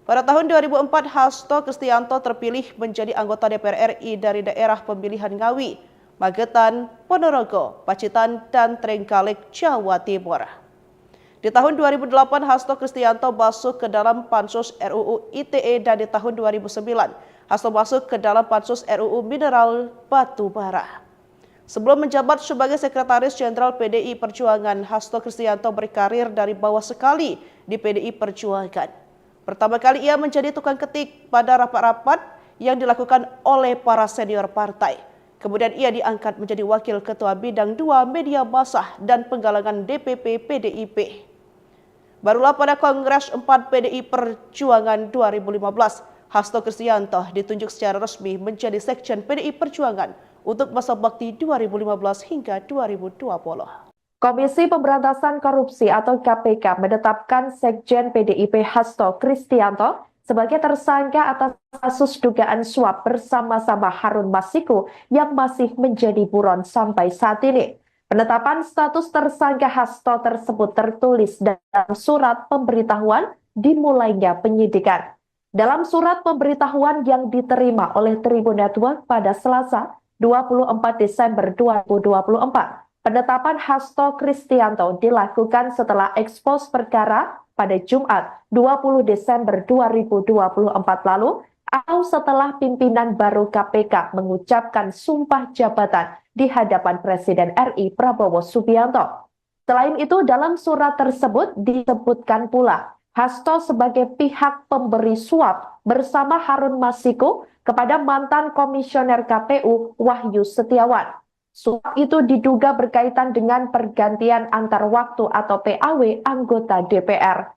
Pada tahun dua ribu empat, Hasto Kristianto terpilih menjadi anggota D P R R I dari daerah pemilihan Ngawi, Magetan, Ponorogo, Pacitan, dan Trenggalek, Jawa Timur. Di tahun dua ribu delapan, Hasto Kristianto masuk ke dalam Pansus R U U I T E, dan di tahun dua ribu sembilan, Hasto masuk ke dalam Pansus R U U Mineral Batu Bara. Sebelum menjabat sebagai Sekretaris Jenderal P D I Perjuangan, Hasto Kristianto berkarir dari bawah sekali di P D I Perjuangan. Pertama kali ia menjadi tukang ketik pada rapat-rapat yang dilakukan oleh para senior partai. Kemudian ia diangkat menjadi Wakil Ketua Bidang dua Media Massa dan Penggalangan D P P P D I P. Barulah pada Kongres empat P D I Perjuangan dua ribu lima belas, Hasto Kristianto ditunjuk secara resmi menjadi Sekjen P D I Perjuangan untuk masa bakti dua ribu lima belas hingga dua ribu dua puluh. Komisi Pemberantasan Korupsi atau K P K menetapkan Sekjen P D I P Hasto Kristianto sebagai tersangka atas kasus dugaan suap bersama-sama Harun Masiku yang masih menjadi buron sampai saat ini. Penetapan status tersangka Hasto tersebut tertulis dalam surat pemberitahuan dimulainya penyidikan. Dalam surat pemberitahuan yang diterima oleh Tribun Network pada Selasa, dua puluh empat Desember dua ribu dua puluh empat, penetapan Hasto Kristianto dilakukan setelah ekspos perkara pada Jumat, dua puluh Desember dua ribu dua puluh empat lalu, atau setelah pimpinan baru K P K mengucapkan sumpah jabatan di hadapan Presiden R I Prabowo Subianto. Selain itu, dalam surat tersebut disebutkan pula Hasto sebagai pihak pemberi suap bersama Harun Masiku kepada mantan Komisioner K P U Wahyu Setiawan. Suap itu diduga berkaitan dengan pergantian antar waktu atau P A W anggota D P R.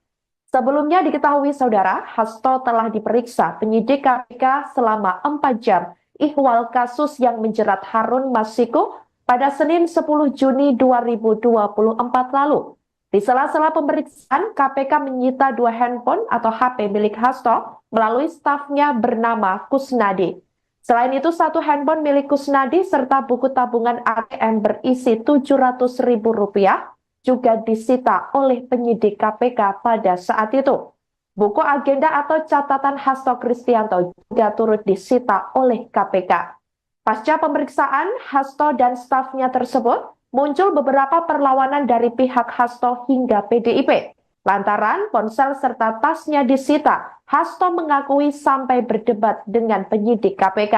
Sebelumnya diketahui, Saudara, Hasto telah diperiksa penyidik K P K selama empat jam ihwal kasus yang menjerat Harun Masiku pada Senin sepuluh Juni dua ribu dua puluh empat lalu. Di sela-sela pemeriksaan, K P K menyita dua handphone atau H P milik Hasto melalui stafnya bernama Kusnadi. Selain itu, satu handphone milik Kusnadi serta buku tabungan A T M berisi tujuh ratus ribu rupiah juga disita oleh penyidik K P K pada saat itu. Buku agenda atau catatan Hasto Kristianto juga turut disita oleh K P K. Pasca pemeriksaan Hasto dan stafnya tersebut, muncul beberapa perlawanan dari pihak Hasto hingga P D I P. Lantaran ponsel serta tasnya disita, Hasto mengakui sampai berdebat dengan penyidik K P K.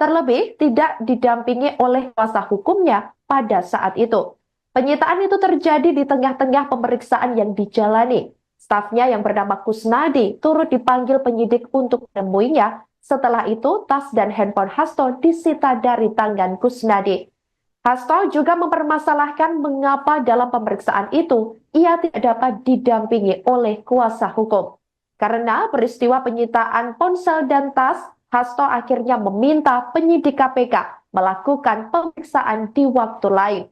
Terlebih, tidak didampingi oleh kuasa hukumnya pada saat itu. Penyitaan itu terjadi di tengah-tengah pemeriksaan yang dijalani. Stafnya yang bernama Kusnadi turut dipanggil penyidik untuk menemuinya. Setelah itu, tas dan handphone Hasto disita dari tangan Kusnadi. Hasto juga mempermasalahkan mengapa dalam pemeriksaan itu ia tidak dapat didampingi oleh kuasa hukum. Karena peristiwa penyitaan ponsel dan tas, Hasto akhirnya meminta penyidik K P K melakukan pemeriksaan di waktu lain.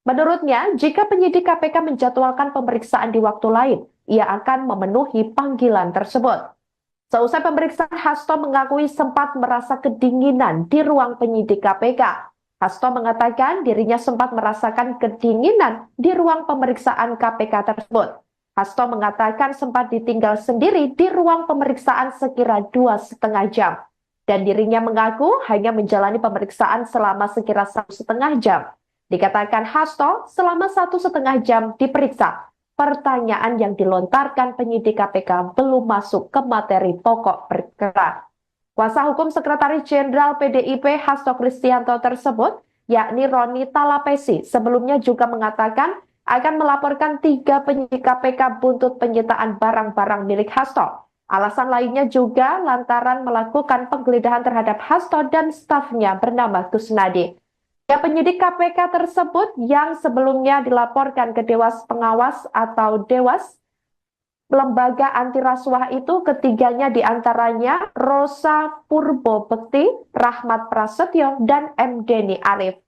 Menurutnya, jika penyidik K P K menjadwalkan pemeriksaan di waktu lain, ia akan memenuhi panggilan tersebut. Seusai pemeriksaan, Hasto mengakui sempat merasa kedinginan di ruang penyidik K P K. Hasto mengatakan dirinya sempat merasakan kedinginan di ruang pemeriksaan K P K tersebut. Hasto mengatakan sempat ditinggal sendiri di ruang pemeriksaan sekira dua setengah jam. Dan dirinya mengaku hanya menjalani pemeriksaan selama sekira satu setengah jam. Dikatakan Hasto selama satu setengah jam diperiksa, pertanyaan yang dilontarkan penyidik K P K belum masuk ke materi pokok perkara. Kuasa hukum Sekretaris Jenderal P D I P Hasto Kristianto tersebut, yakni Roni Talapesi, sebelumnya juga mengatakan akan melaporkan tiga penyidik K P K buntut penyitaan barang-barang milik Hasto. Alasan lainnya juga lantaran melakukan penggeledahan terhadap Hasto dan stafnya bernama Kusnadi. Ya, penyidik K P K tersebut yang sebelumnya dilaporkan ke Dewas Pengawas atau Dewas, lembaga anti rasuah itu, ketiganya diantaranya Rosa Purbo Bekti, Rahmat Prasetyo, dan M Deni Arif.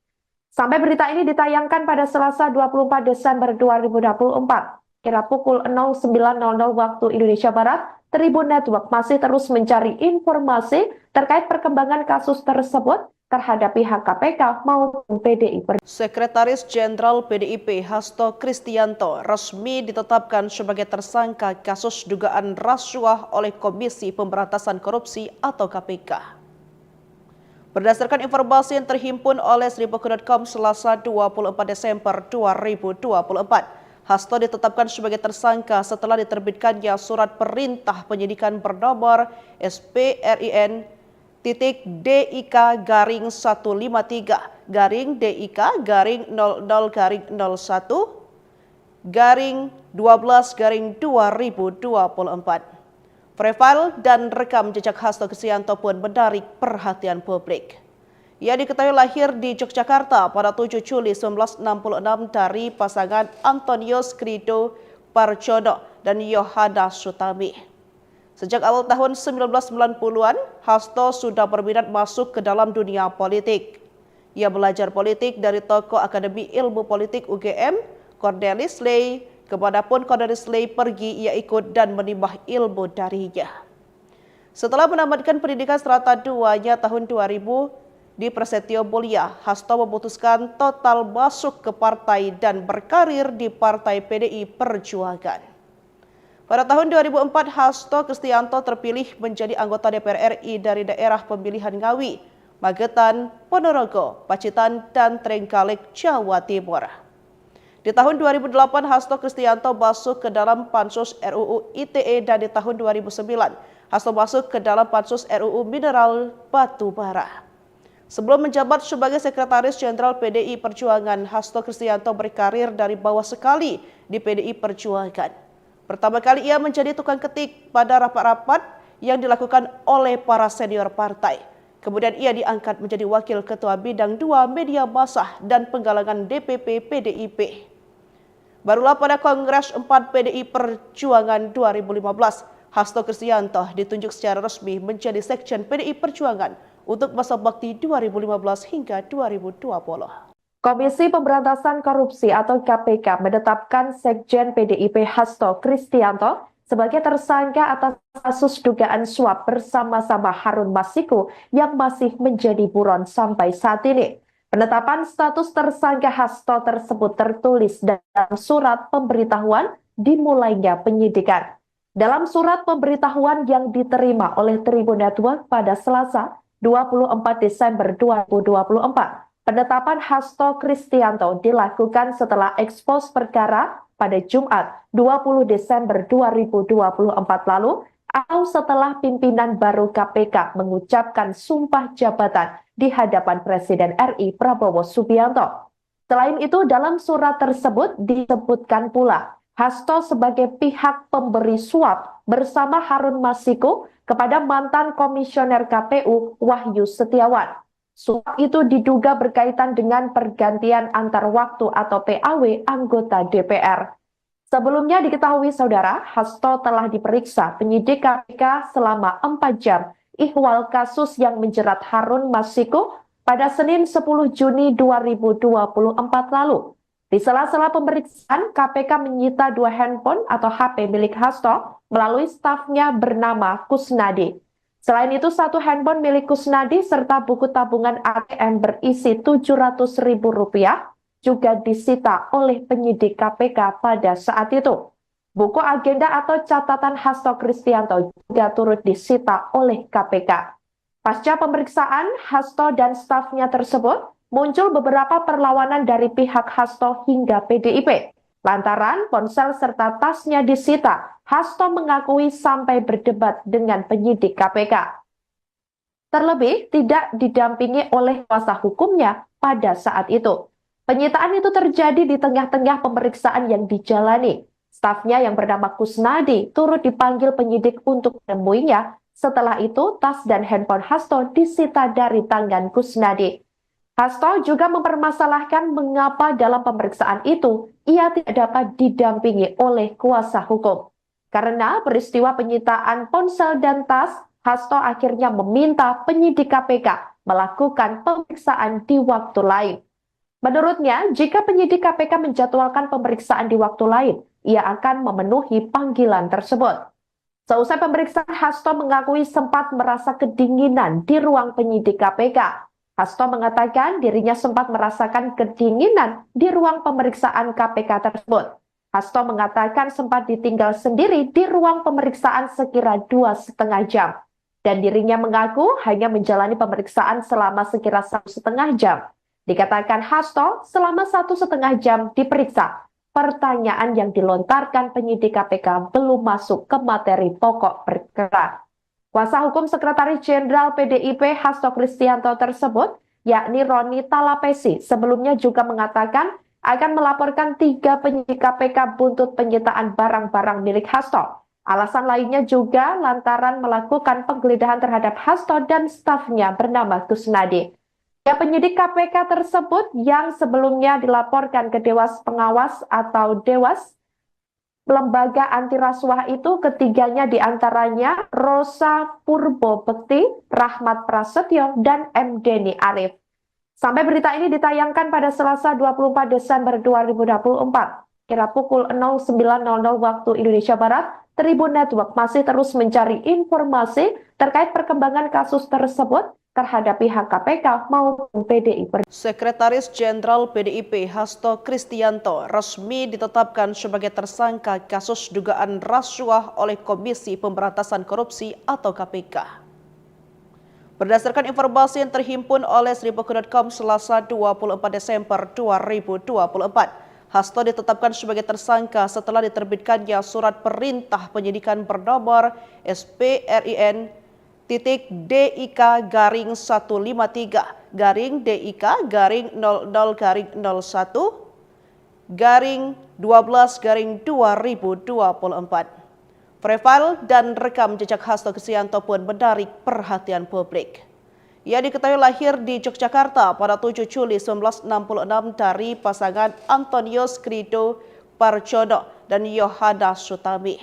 Sampai berita ini ditayangkan pada Selasa dua puluh empat Desember dua ribu dua puluh empat, kira pukul nol sembilan nol nol waktu Indonesia Barat, Tribun Network masih terus mencari informasi terkait perkembangan kasus tersebut terhadap pihak K P K maupun P D I Perjuangan. Sekretaris Jenderal P D I P Hasto Kristianto resmi ditetapkan sebagai tersangka kasus dugaan rasuah oleh Komisi Pemberantasan Korupsi atau K P K. Berdasarkan informasi yang terhimpun oleh seribuku dot com Selasa dua puluh empat Desember dua ribu dua puluh empat, Hasto ditetapkan sebagai tersangka setelah diterbitkannya surat perintah penyidikan bernomor S P R I N titik D I K garing satu lima tiga garing D I K garing nol nol garing nol satu garing dua belas garing dua ribu dua puluh empat. Profil dan rekam jejak Hasto Kristianto pun menarik perhatian publik. Ia diketahui lahir di Yogyakarta pada tujuh Juli sembilan belas enam puluh enam dari pasangan Antonius Krido Parjono, dan Yohana Sutami. Sejak awal tahun sembilan belas sembilan puluhan, Hasto sudah berminat masuk ke dalam dunia politik. Ia belajar politik dari tokoh Akademi Ilmu Politik U G M, Cornelis Ley. Kemanapun Cornelis Ley pergi, ia ikut dan menimba ilmu darinya. Setelah menamatkan pendidikan serata duanya tahun dua ribu di Prasetyo Mulia, Hasto memutuskan total masuk ke partai dan berkarir di Partai P D I Perjuangan. Pada tahun dua ribu empat, Hasto Kristianto terpilih menjadi anggota D P R R I dari daerah pemilihan Ngawi, Magetan, Ponorogo, Pacitan, dan Trenggalek, Jawa Timur. Di tahun dua ribu delapan, Hasto Kristianto masuk ke dalam Pansus R U U I T E, dan di tahun dua ribu sembilan, Hasto masuk ke dalam Pansus R U U Mineral Batu Bara. Sebelum menjabat sebagai Sekretaris Jenderal P D I Perjuangan, Hasto Kristianto berkarir dari bawah sekali di P D I Perjuangan. Pertama kali ia menjadi tukang ketik pada rapat-rapat yang dilakukan oleh para senior partai. Kemudian ia diangkat menjadi Wakil Ketua Bidang dua Media Massa dan Penggalangan D P P P D I P. Barulah pada Kongres empat P D I Perjuangan dua ribu lima belas, Hasto Kristianto ditunjuk secara resmi menjadi Sekjen P D I Perjuangan untuk masa bakti dua ribu lima belas hingga dua ribu dua puluh. Komisi Pemberantasan Korupsi atau K P K menetapkan Sekjen P D I P Hasto Kristianto sebagai tersangka atas kasus dugaan suap bersama-sama Harun Masiku yang masih menjadi buron sampai saat ini. Penetapan status tersangka Hasto tersebut tertulis dalam surat pemberitahuan dimulainya penyidikan. Dalam surat pemberitahuan yang diterima oleh Tribun Network pada Selasa, dua puluh empat Desember dua ribu dua puluh empat, penetapan Hasto Kristianto dilakukan setelah ekspos perkara pada Jumat, dua puluh Desember dua ribu dua puluh empat lalu, atau setelah pimpinan baru K P K mengucapkan sumpah jabatan di hadapan Presiden R I Prabowo Subianto. Selain itu, dalam surat tersebut disebutkan pula Hasto sebagai pihak pemberi suap bersama Harun Masiku kepada mantan Komisioner K P U Wahyu Setiawan. Suap itu diduga berkaitan dengan pergantian antar waktu atau P A W anggota D P R. Sebelumnya diketahui, Saudara, Hasto telah diperiksa penyidik K P K selama empat jam ihwal kasus yang menjerat Harun Masiku pada Senin sepuluh Juni dua ribu dua puluh empat lalu. Di sela-sela pemeriksaan, K P K menyita dua handphone atau H P milik Hasto melalui stafnya bernama Kusnadi. Selain itu, satu handphone milik Kusnadi serta buku tabungan A T M berisi tujuh ratus ribu rupiah juga disita oleh penyidik K P K pada saat itu. Buku agenda atau catatan Hasto Kristianto juga turut disita oleh K P K. Pasca pemeriksaan, Hasto dan stafnya tersebut muncul beberapa perlawanan dari pihak Hasto hingga P D I P. Lantaran ponsel serta tasnya disita, Hasto mengakui sampai berdebat dengan penyidik K P K. Terlebih, tidak didampingi oleh kuasa hukumnya pada saat itu. Penyitaan itu terjadi di tengah-tengah pemeriksaan yang dijalani. Stafnya yang bernama Kusnadi turut dipanggil penyidik untuk menemuinya. Setelah itu, tas dan handphone Hasto disita dari tangan Kusnadi. Hasto juga mempermasalahkan mengapa dalam pemeriksaan itu ia tidak dapat didampingi oleh kuasa hukum. Karena peristiwa penyitaan ponsel dan tas, Hasto akhirnya meminta penyidik K P K melakukan pemeriksaan di waktu lain. Menurutnya, jika penyidik K P K menjadwalkan pemeriksaan di waktu lain, ia akan memenuhi panggilan tersebut. Seusai pemeriksaan, Hasto mengakui sempat merasa kedinginan di ruang penyidik K P K. Hasto mengatakan dirinya sempat merasakan kedinginan di ruang pemeriksaan K P K tersebut. Hasto mengatakan sempat ditinggal sendiri di ruang pemeriksaan sekira dua setengah jam, dan dirinya mengaku hanya menjalani pemeriksaan selama sekira satu setengah jam. Dikatakan Hasto selama satu setengah jam diperiksa, pertanyaan yang dilontarkan penyidik K P K belum masuk ke materi pokok perkara. Kuasa hukum Sekretaris Jenderal P D I P Hasto Kristianto tersebut, yakni Roni Talapesi, sebelumnya juga mengatakan akan melaporkan tiga penyidik K P K buntut penyitaan barang-barang milik Hasto. Alasan lainnya juga lantaran melakukan penggeledahan terhadap Hasto dan stafnya bernama Kusnadi. Ya, penyidik K P K tersebut yang sebelumnya dilaporkan ke Dewas Pengawas atau Dewas lembaga anti rasuah itu ketiganya diantaranya Rosa Purbo Bekti, Rahmat Prasetyo, dan M Deni Arif. Sampai berita ini ditayangkan pada Selasa dua puluh empat Desember dua ribu dua puluh empat, kira pukul nol sembilan nol nol waktu Indonesia Barat, Tribun Network masih terus mencari informasi terkait perkembangan kasus tersebut terhadap pihak K P K maupun P D I Perjuangan. Sekretaris Jenderal P D I P Hasto Kristianto resmi ditetapkan sebagai tersangka kasus dugaan rasuah oleh Komisi Pemberantasan Korupsi atau K P K. Berdasarkan informasi yang terhimpun oleh seribu dot com Selasa dua puluh empat Desember dua ribu dua puluh empat, Hasto ditetapkan sebagai tersangka setelah diterbitkannya surat perintah penyidikan bernomor S P R I N titik D I K garing satu lima tiga garing D I K garing nol nol garing nol satu garing dua belas garing dua ribu dua puluh empat. Profil dan rekam jejak Hasto Kristianto pun menarik perhatian publik. Ia diketahui lahir di Yogyakarta pada tujuh Juli sembilan belas enam puluh enam dari pasangan Antonius Krido Parjono dan Yohana Sutami.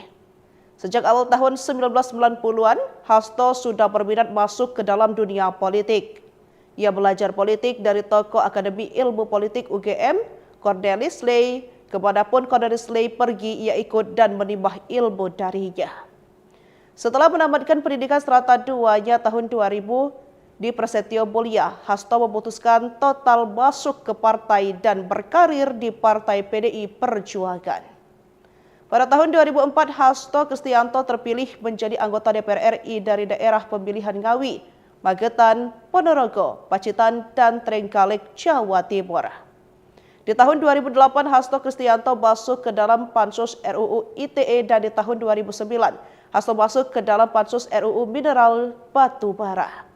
Sejak awal tahun sembilan belas sembilan puluhan, Hasto sudah berminat masuk ke dalam dunia politik. Ia belajar politik dari tokoh Akademi Ilmu Politik U G M, Cornelis Ley. Kemanapun Cornelis Ley pergi, ia ikut dan menimba ilmu darinya. Setelah menamatkan pendidikan serata duanya tahun dua ribu di Prasetyo Mulia, Hasto memutuskan total masuk ke partai dan berkarir di Partai P D I Perjuangan. Pada tahun dua ribu empat, Hasto Kristianto terpilih menjadi anggota D P R R I dari daerah pemilihan Ngawi, Magetan, Ponorogo, Pacitan, dan Trenggalek, Jawa Timur. Di tahun dua ribu delapan, Hasto Kristianto masuk ke dalam Pansus R U U I T E dan di tahun dua ribu sembilan, Hasto masuk ke dalam Pansus R U U Mineral Batu Bara.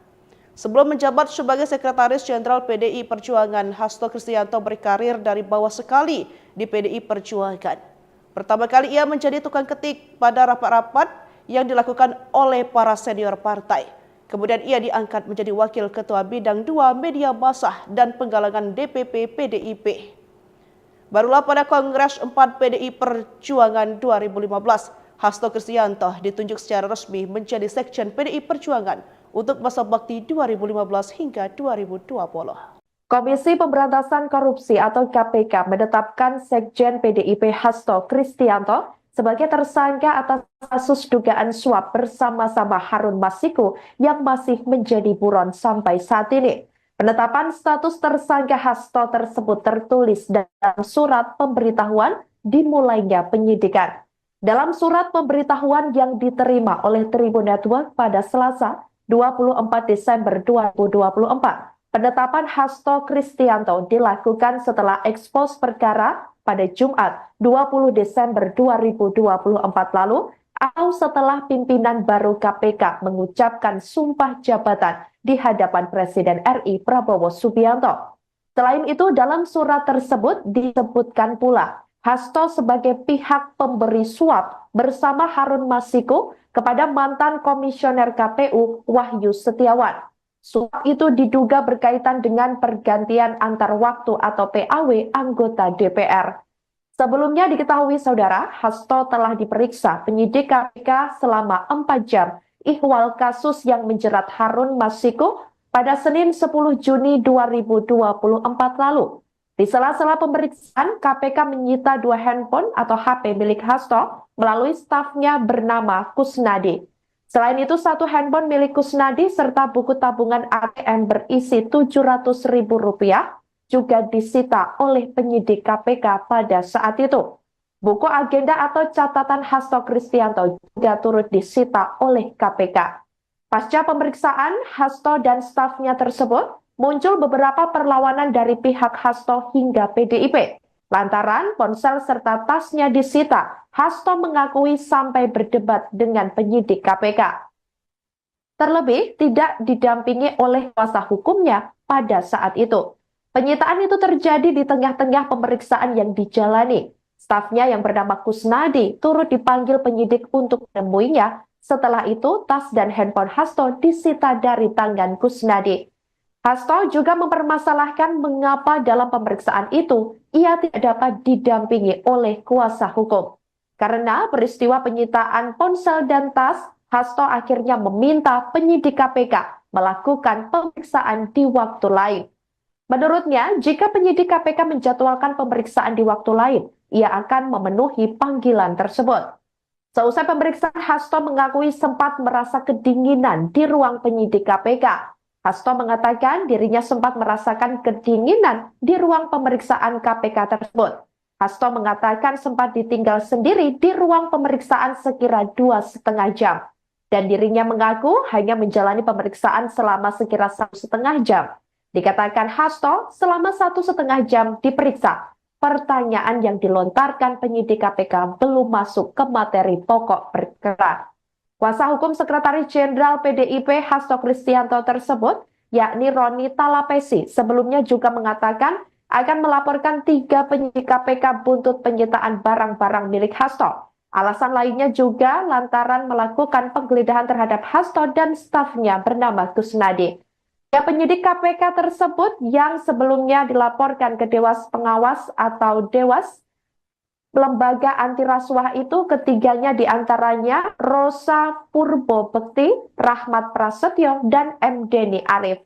Sebelum menjabat sebagai Sekretaris Jenderal P D I Perjuangan, Hasto Kristianto berkarir dari bawah sekali di P D I Perjuangan. Pertama kali ia menjadi tukang ketik pada rapat-rapat yang dilakukan oleh para senior partai. Kemudian ia diangkat menjadi Wakil Ketua Bidang dua Media Massa dan Penggalangan D P P P D I P. Barulah pada Kongres empat P D I Perjuangan dua ribu lima belas, Hasto Kristianto ditunjuk secara resmi menjadi Sekjen P D I Perjuangan untuk masa bakti dua ribu lima belas hingga dua ribu dua puluh. Komisi Pemberantasan Korupsi atau K P K menetapkan Sekjen P D I P Hasto Kristianto sebagai tersangka atas kasus dugaan suap bersama-sama Harun Masiku yang masih menjadi buron sampai saat ini. Penetapan status tersangka Hasto tersebut tertulis dalam surat pemberitahuan dimulainya penyidikan. Dalam surat pemberitahuan yang diterima oleh Tribun Network pada Selasa, dua puluh empat Desember dua ribu dua puluh empat, penetapan Hasto Kristianto dilakukan setelah ekspos perkara pada Jumat, dua puluh Desember dua ribu dua puluh empat lalu, atau setelah pimpinan baru K P K mengucapkan sumpah jabatan di hadapan Presiden R I Prabowo Subianto. Selain itu, dalam surat tersebut disebutkan pula Hasto sebagai pihak pemberi suap bersama Harun Masiku kepada mantan Komisioner K P U Wahyu Setiawan. Suap itu diduga berkaitan dengan pergantian antar waktu atau P A W anggota D P R. Sebelumnya diketahui, Saudara, Hasto telah diperiksa penyidik K P K selama empat jam ihwal kasus yang menjerat Harun Masiku pada Senin sepuluh Juni dua ribu dua puluh empat lalu. Di sela-sela pemeriksaan, K P K menyita dua handphone atau H P milik Hasto melalui stafnya bernama Kusnadi. Selain itu, satu handphone milik Kusnadi serta buku tabungan A T M berisi tujuh ratus ribu rupiah juga disita oleh penyidik K P K pada saat itu. Buku agenda atau catatan Hasto Kristianto juga turut disita oleh K P K. Pasca pemeriksaan Hasto dan stafnya tersebut, muncul beberapa perlawanan dari pihak Hasto hingga P D I P. Lantaran ponsel serta tasnya disita, Hasto mengakui sampai berdebat dengan penyidik K P K. Terlebih tidak didampingi oleh kuasa hukumnya pada saat itu. Penyitaan itu terjadi di tengah-tengah pemeriksaan yang dijalani. Stafnya yang bernama Kusnadi turut dipanggil penyidik untuk menemuinya. Setelah itu, tas dan handphone Hasto disita dari tangan Kusnadi. Hasto juga mempermasalahkan mengapa dalam pemeriksaan itu ia tidak dapat didampingi oleh kuasa hukum. Karena peristiwa penyitaan ponsel dan tas, Hasto akhirnya meminta penyidik K P K melakukan pemeriksaan di waktu lain. Menurutnya, jika penyidik K P K menjadwalkan pemeriksaan di waktu lain, ia akan memenuhi panggilan tersebut. Seusai pemeriksaan, Hasto mengakui sempat merasa kedinginan di ruang penyidik K P K. Hasto mengatakan dirinya sempat merasakan kedinginan di ruang pemeriksaan K P K tersebut. Hasto mengatakan sempat ditinggal sendiri di ruang pemeriksaan sekira dua setengah jam. Dan dirinya mengaku hanya menjalani pemeriksaan selama sekira satu setengah jam. Dikatakan Hasto, selama satu setengah jam diperiksa, pertanyaan yang dilontarkan penyidik K P K belum masuk ke materi pokok perkara. Kuasa hukum Sekretaris Jenderal P D I P Hasto Kristianto tersebut, yakni Roni Talapesi, sebelumnya juga mengatakan akan melaporkan tiga penyidik K P K buntut penyitaan barang-barang milik Hasto. Alasan lainnya juga lantaran melakukan penggeledahan terhadap Hasto dan stafnya bernama Kusnadi. Ya, penyidik K P K tersebut yang sebelumnya dilaporkan ke Dewas Pengawas atau Dewas Lembaga Anti Rasuah itu, ketiganya diantaranya Rosa Purbo Bekti, Rahmat Prasetyo, dan M Deni Arif.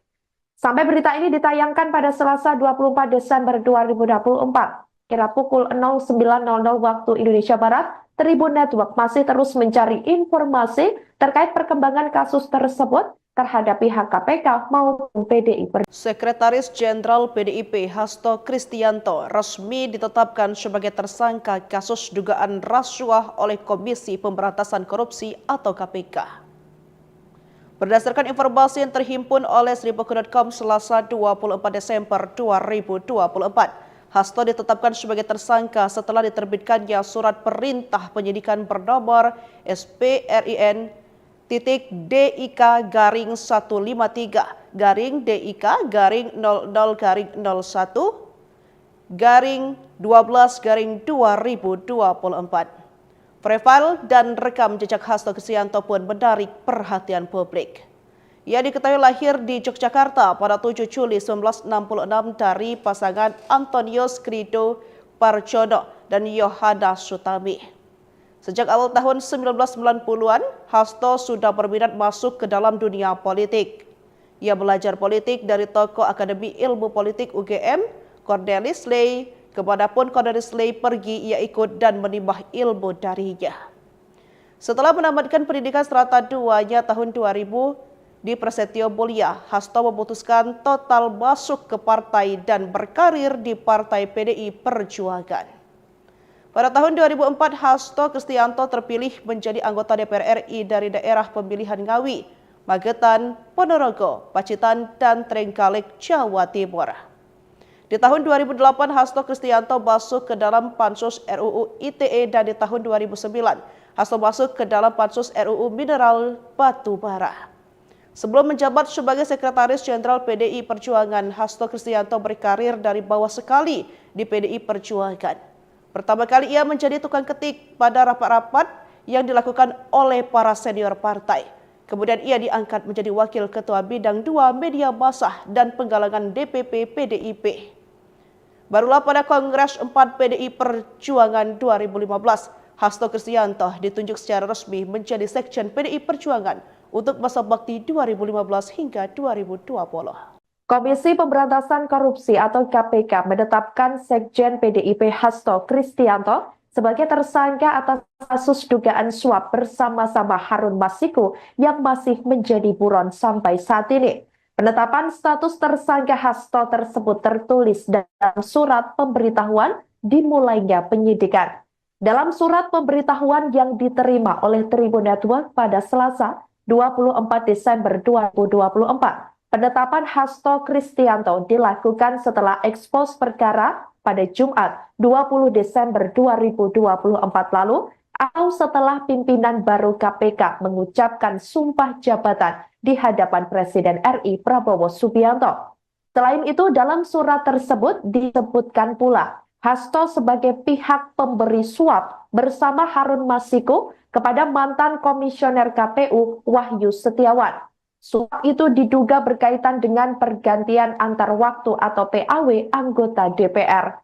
Sampai berita ini ditayangkan pada Selasa dua puluh empat Desember dua ribu dua puluh empat, kira pukul nol sembilan nol nol waktu Indonesia Barat, Tribun Network masih terus mencari informasi terkait perkembangan kasus tersebut terhadap pihak K P K maupun P D I Perjuangan. Sekretaris Jenderal P D I P Hasto Kristianto resmi ditetapkan sebagai tersangka kasus dugaan rasuah oleh Komisi Pemberantasan Korupsi atau K P K. Berdasarkan informasi yang terhimpun oleh seribu kru dot com Selasa dua puluh empat Desember dua ribu dua puluh empat, Hasto ditetapkan sebagai tersangka setelah diterbitkannya surat perintah penyidikan bernomor S P R I N titik D I K garing satu lima tiga garing D I K garing nol nol garing nol satu garing dua belas garing dua ribu dua puluh empat. Profil dan rekam jejak Hasto Kristianto pun menarik perhatian publik. Ia diketahui lahir di Yogyakarta pada tujuh Juli sembilan belas enam puluh enam dari pasangan Antonius Krido Parjono dan Yohana Sutami. Sejak awal tahun sembilan belas sembilan puluhan, Hasto sudah berminat masuk ke dalam dunia politik. Ia belajar politik dari tokoh Akademi Ilmu Politik U G M, Cornelis Ley, kemanapun Cornelis Ley pergi, ia ikut dan menimba ilmu darinya. Setelah menamatkan pendidikan serata duanya tahun dua ribu di Prasetyo Mulia, Hasto memutuskan total masuk ke partai dan berkarir di Partai P D I Perjuangan. Pada tahun dua ribu empat, Hasto Kristianto terpilih menjadi anggota D P R R I dari daerah pemilihan Ngawi, Magetan, Ponorogo, Pacitan, dan Trenggalek, Jawa Timur. Di tahun dua ribu delapan, Hasto Kristianto masuk ke dalam Pansus R U U I T E, dan di tahun dua ribu sembilan, Hasto masuk ke dalam Pansus R U U Mineral Batu Bara. Sebelum menjabat sebagai Sekretaris Jenderal P D I Perjuangan, Hasto Kristianto berkarir dari bawah sekali di P D I Perjuangan. Pertama kali ia menjadi tukang ketik pada rapat-rapat yang dilakukan oleh para senior partai. Kemudian ia diangkat menjadi Wakil Ketua Bidang dua Media Massa dan Penggalangan D P P P D I P. Barulah pada Kongres empat P D I Perjuangan dua ribu lima belas, Hasto Kristianto ditunjuk secara resmi menjadi Sekjen P D I Perjuangan untuk masa bakti dua ribu lima belas hingga dua ribu dua puluh. Komisi Pemberantasan Korupsi atau K P K menetapkan Sekjen P D I P Hasto Kristianto sebagai tersangka atas kasus dugaan suap bersama-sama Harun Masiku yang masih menjadi buron sampai saat ini. Penetapan status tersangka Hasto tersebut tertulis dalam surat pemberitahuan dimulainya penyidikan. Dalam surat pemberitahuan yang diterima oleh Tribun Network pada Selasa, dua puluh empat Desember dua ribu dua puluh empat, penetapan Hasto Kristianto dilakukan setelah ekspos perkara pada Jumat, dua puluh Desember dua ribu dua puluh empat lalu, atau setelah pimpinan baru K P K mengucapkan sumpah jabatan di hadapan Presiden R I Prabowo Subianto. Selain itu, dalam surat tersebut disebutkan pula Hasto sebagai pihak pemberi suap bersama Harun Masiku kepada mantan Komisioner K P U Wahyu Setiawan. Suap itu diduga berkaitan dengan pergantian antar waktu atau P A W anggota D P R.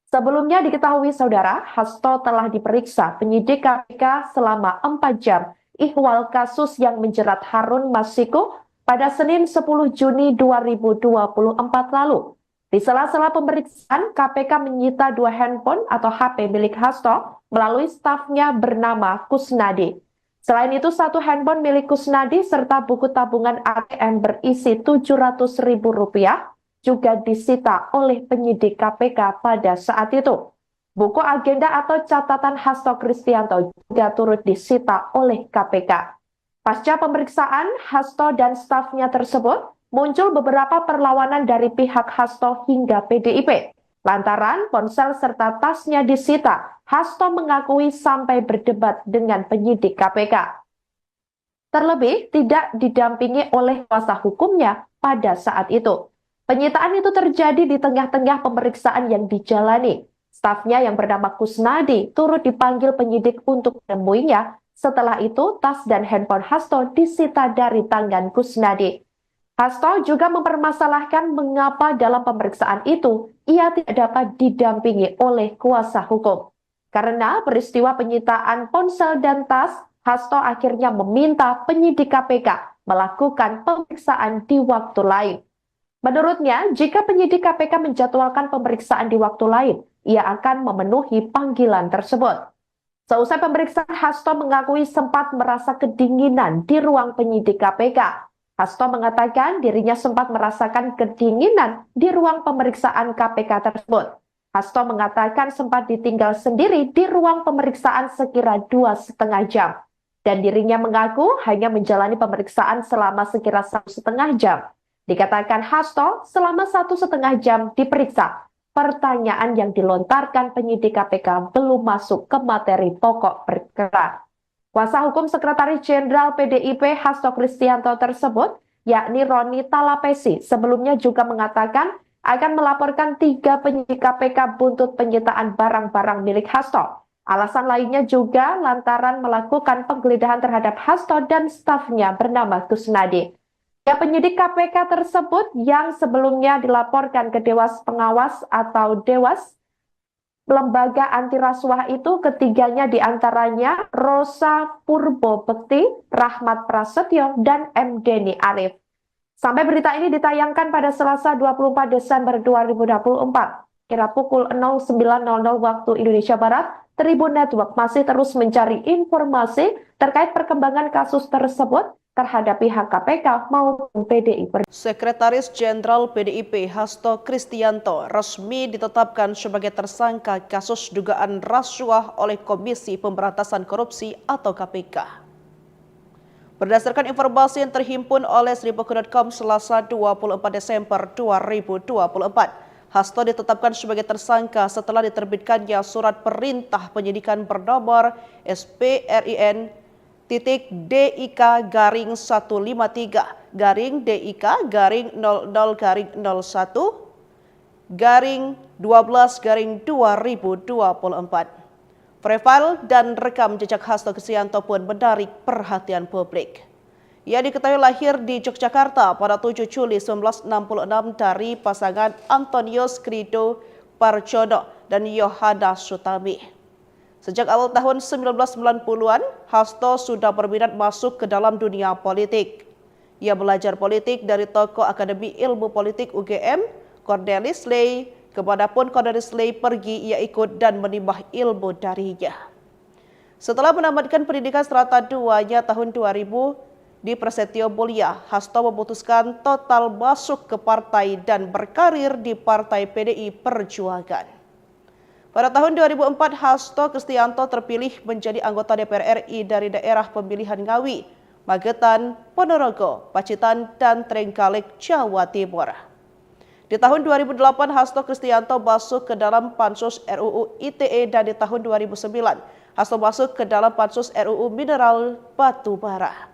Sebelumnya diketahui, Saudara, Hasto telah diperiksa penyidik K P K selama empat jam ihwal kasus yang menjerat Harun Masiku pada Senin sepuluh Juni dua ribu dua puluh empat lalu. Di sela-sela pemeriksaan, K P K menyita dua handphone atau H P milik Hasto melalui stafnya bernama Kusnadi. Selain itu, satu handphone milik Kusnadi serta buku tabungan A T M berisi tujuh ratus ribu rupiah juga disita oleh penyidik K P K pada saat itu. Buku agenda atau catatan Hasto Kristianto juga turut disita oleh K P K. Pasca pemeriksaan, Hasto dan stafnya tersebut muncul beberapa perlawanan dari pihak Hasto hingga P D I P. Lantaran ponsel serta tasnya disita, Hasto mengakui sampai berdebat dengan penyidik K P K. Terlebih, tidak didampingi oleh kuasa hukumnya pada saat itu. Penyitaan itu terjadi di tengah-tengah pemeriksaan yang dijalani. Stafnya yang bernama Kusnadi turut dipanggil penyidik untuk menemuinya. Setelah itu, tas dan handphone Hasto disita dari tangan Kusnadi. Hasto juga mempermasalahkan mengapa dalam pemeriksaan itu ia tidak dapat didampingi oleh kuasa hukum. Karena peristiwa penyitaan ponsel dan tas, Hasto akhirnya meminta penyidik K P K melakukan pemeriksaan di waktu lain. Menurutnya, jika penyidik K P K menjadwalkan pemeriksaan di waktu lain, ia akan memenuhi panggilan tersebut. Seusai pemeriksaan, Hasto mengakui sempat merasa kedinginan di ruang penyidik K P K. Hasto mengatakan dirinya sempat merasakan kedinginan di ruang pemeriksaan K P K tersebut. Hasto mengatakan sempat ditinggal sendiri di ruang pemeriksaan sekira dua setengah jam. Dan dirinya mengaku hanya menjalani pemeriksaan selama sekira satu setengah jam. Dikatakan Hasto selama satu setengah jam diperiksa. Pertanyaan yang dilontarkan penyidik K P K belum masuk ke materi pokok perkara. Kuasa hukum Sekretaris Jenderal P D I P Hasto Kristianto tersebut, yakni Roni Talapesi, sebelumnya juga mengatakan akan melaporkan tiga penyidik K P K buntut penyitaan barang-barang milik Hasto. Alasan lainnya juga lantaran melakukan penggeledahan terhadap Hasto dan stafnya bernama Kusnadi. Ya, penyidik K P K tersebut yang sebelumnya dilaporkan ke Dewas Pengawas atau Dewas Lembaga Anti Rasuah itu, ketiganya diantaranya Rosa Purbo Bekti, Rahmat Prasetyo, dan M Deni Arif. Sampai berita ini ditayangkan pada Selasa dua puluh empat Desember dua ribu dua puluh empat, kira pukul nol sembilan nol nol waktu Indonesia Barat, Tribun Network masih terus mencari informasi terkait perkembangan kasus tersebut terhadap pihak K P K maupun P D I Perjuangan. Sekretaris Jenderal P D I P Hasto Kristianto resmi ditetapkan sebagai tersangka kasus dugaan rasuah oleh Komisi Pemberantasan Korupsi atau K P K. Berdasarkan informasi yang terhimpun oleh seribu dot com Selasa dua puluh empat Desember dua ribu dua puluh empat, Hasto ditetapkan sebagai tersangka setelah diterbitkannya surat perintah penyidikan bernomor S P R I N titik D I K garing satu lima tiga garing D I K garing nol nol garing nol satu garing dua belas garing dua ribu dua puluh empat. Profil dan rekam jejak Hasto Kristianto pun menarik perhatian publik. Ia diketahui lahir di Yogyakarta pada tujuh Juli sembilan belas enam puluh enam dari pasangan Antonius Krido Parjono dan Yohana Sutami. Sejak awal tahun sembilan belas sembilan puluhan, Hasto sudah berminat masuk ke dalam dunia politik. Ia belajar politik dari tokoh Akademi Ilmu Politik U G M, Cornelis Ley, kemanapun Cornelis Ley pergi, ia ikut dan menimba ilmu darinya. Setelah menamatkan pendidikan serata duanya tahun dua ribu di Prasetyo Mulia, Hasto memutuskan total masuk ke partai dan berkarir di Partai P D I Perjuangan. Pada tahun dua ribu empat, Hasto Kristianto terpilih menjadi anggota D P R R I dari daerah pemilihan Ngawi, Magetan, Ponorogo, Pacitan, dan Trenggalek, Jawa Timur. Di tahun dua ribu delapan, Hasto Kristianto masuk ke dalam Pansus R U U I T E, dan di tahun dua ribu sembilan, Hasto masuk ke dalam Pansus R U U Mineral Batu Bara.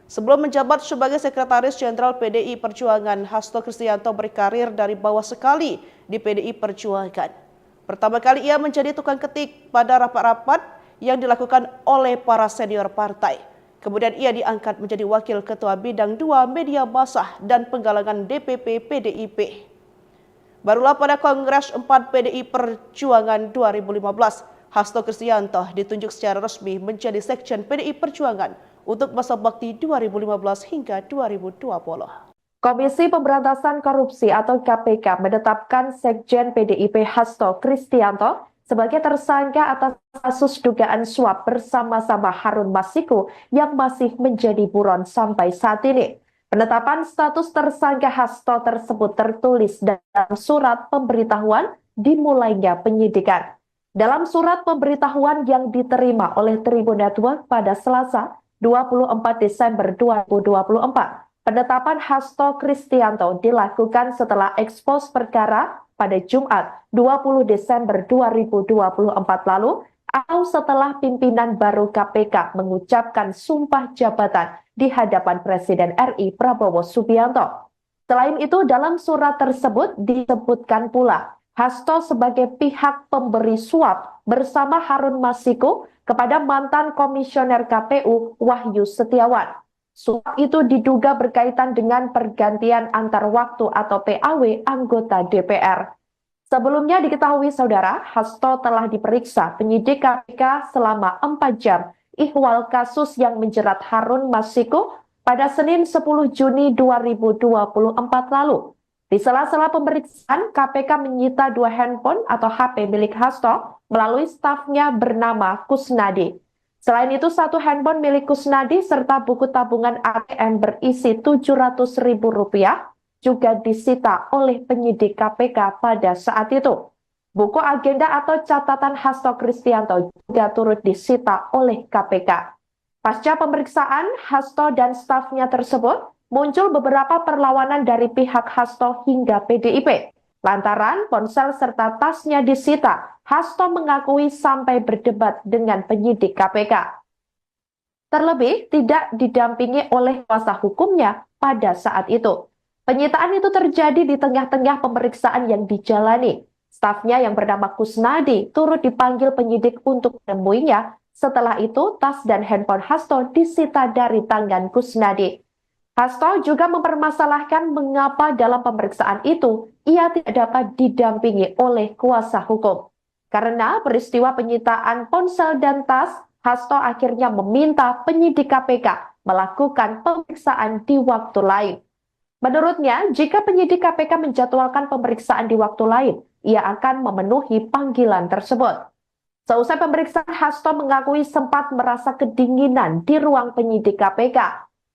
Sebelum menjabat sebagai Sekretaris Jenderal P D I Perjuangan, Hasto Kristianto berkarir dari bawah sekali di P D I Perjuangan. Pertama kali ia menjadi tukang ketik pada rapat-rapat yang dilakukan oleh para senior partai. Kemudian ia diangkat menjadi Wakil Ketua Bidang dua Media Massa dan Penggalangan D P P P D I P. Barulah pada Kongres empat P D I Perjuangan dua ribu lima belas, Hasto Kristianto ditunjuk secara resmi menjadi Sekjen P D I Perjuangan untuk masa bakti dua ribu lima belas hingga dua ribu dua puluh. Komisi Pemberantasan Korupsi atau K P K menetapkan Sekjen P D I P Hasto Kristianto sebagai tersangka atas kasus dugaan suap bersama-sama Harun Masiku yang masih menjadi buron sampai saat ini. Penetapan status tersangka Hasto tersebut tertulis dalam surat pemberitahuan dimulainya penyidikan. Dalam surat pemberitahuan yang diterima oleh Tribun Network pada Selasa, dua puluh empat Desember dua ribu dua puluh empat, penetapan Hasto Kristianto dilakukan setelah ekspos perkara pada Jumat, dua puluh Desember dua ribu dua puluh empat lalu, atau setelah pimpinan baru K P K mengucapkan sumpah jabatan di hadapan Presiden R I Prabowo Subianto. Selain itu, dalam surat tersebut disebutkan pula Hasto sebagai pihak pemberi suap bersama Harun Masiku kepada mantan Komisioner K P U Wahyu Setiawan. Suap itu diduga berkaitan dengan pergantian antar waktu atau P A W anggota D P R. Sebelumnya diketahui, Saudara, Hasto telah diperiksa penyidik K P K selama empat jam ihwal kasus yang menjerat Harun Masiku pada Senin sepuluh Juni dua ribu dua puluh empat lalu. Di sela-sela pemeriksaan, K P K menyita dua handphone atau H P milik Hasto melalui stafnya bernama Kusnadi. Selain itu, satu handphone milik Kusnadi serta buku tabungan A T M berisi tujuh ratus ribu rupiah juga disita oleh penyidik K P K pada saat itu. Buku agenda atau catatan Hasto Kristianto juga turut disita oleh K P K. Pasca pemeriksaan, Hasto dan stafnya tersebut muncul beberapa perlawanan dari pihak Hasto hingga P D I P. Lantaran ponsel serta tasnya disita, Hasto mengakui sampai berdebat dengan penyidik K P K. Terlebih, tidak didampingi oleh kuasa hukumnya pada saat itu. Penyitaan itu terjadi di tengah-tengah pemeriksaan yang dijalani. Stafnya yang bernama Kusnadi turut dipanggil penyidik untuk menemuinya. Setelah itu, tas dan handphone Hasto disita dari tangan Kusnadi. Hasto juga mempermasalahkan mengapa dalam pemeriksaan itu ia tidak dapat didampingi oleh kuasa hukum. Karena peristiwa penyitaan ponsel dan tas, Hasto akhirnya meminta penyidik K P K melakukan pemeriksaan di waktu lain. Menurutnya, jika penyidik K P K menjadwalkan pemeriksaan di waktu lain, ia akan memenuhi panggilan tersebut. Seusai pemeriksaan, Hasto mengakui sempat merasa kedinginan di ruang penyidik K P K.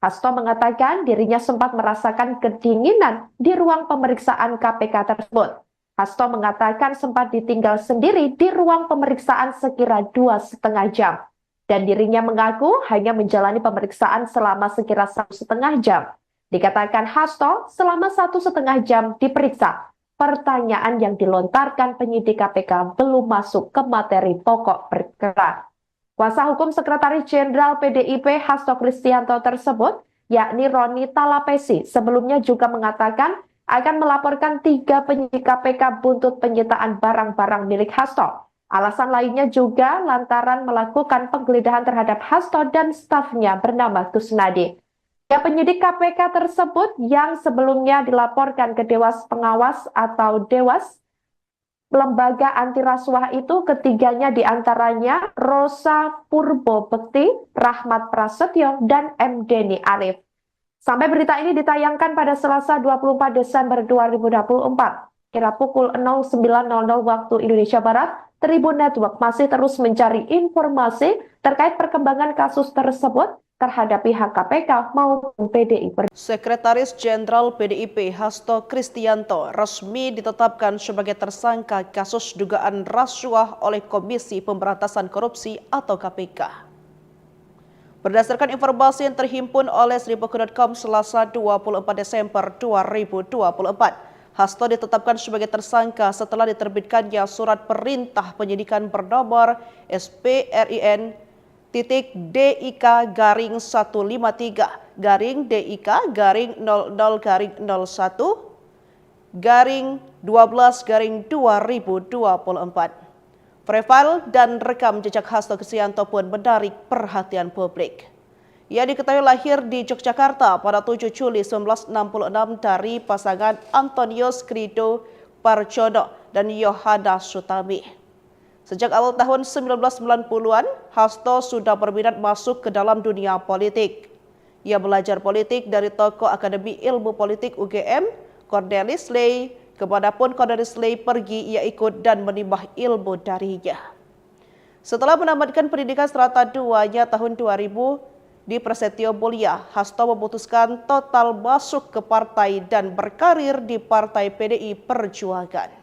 Hasto mengatakan dirinya sempat merasakan kedinginan di ruang pemeriksaan K P K tersebut. Hasto mengatakan sempat ditinggal sendiri di ruang pemeriksaan sekira dua setengah jam. Dan dirinya mengaku hanya menjalani pemeriksaan selama sekira satu setengah jam. Dikatakan Hasto selama satu setengah jam diperiksa. Pertanyaan yang dilontarkan penyidik K P K belum masuk ke materi pokok perkara. Kuasa hukum Sekretaris Jenderal P D I P Hasto Kristianto tersebut, yakni Roni Talapesi, sebelumnya juga mengatakan akan melaporkan tiga penyidik K P K buntut penyitaan barang-barang milik Hasto. Alasan lainnya juga lantaran melakukan penggeledahan terhadap Hasto dan stafnya bernama Kusnadi. Ya, penyidik K P K tersebut yang sebelumnya dilaporkan ke Dewas Pengawas atau Dewas, lembaga anti rasuah itu, ketiganya diantaranya Rosa Purbo Bekti, Rahmat Prasetyo, dan M Deni Arif. Sampai berita ini ditayangkan pada Selasa dua puluh empat Desember dua ribu dua puluh empat, kira pukul nol sembilan nol nol waktu Indonesia Barat, Tribun Network masih terus mencari informasi terkait perkembangan kasus tersebut terhadap pihak K P K maupun P D I Perjuangan. Sekretaris Jenderal P D I P Hasto Kristianto resmi ditetapkan sebagai tersangka kasus dugaan rasuah oleh Komisi Pemberantasan Korupsi atau K P K. Berdasarkan informasi yang terhimpun oleh seribu kru dot com Selasa dua puluh empat Desember dua ribu dua puluh empat, Hasto ditetapkan sebagai tersangka setelah diterbitkannya surat perintah penyidikan bernomor S P R I N titik D I K garing satu lima tiga garing D I K garing nol nol garing nol satu garing dua belas garing dua ribu dua puluh empat. Profil dan rekam jejak Hasto Kristianto pun menarik perhatian publik. Ia diketahui lahir di Yogyakarta pada tujuh Juli sembilan belas enam puluh enam dari pasangan Antonius Krido Parjono, dan Yohana Sutami. Sejak awal tahun sembilan belas sembilan puluhan, Hasto sudah berminat masuk ke dalam dunia politik. Ia belajar politik dari tokoh Akademi Ilmu Politik U G M, Cornelis Ley. Kemanapun Cornelis Ley pergi, ia ikut dan menimba ilmu darinya. Setelah menamatkan pendidikan serata duanya tahun dua ribu di Prasetyo Mulia, Hasto memutuskan total masuk ke partai dan berkarir di Partai P D I Perjuangan.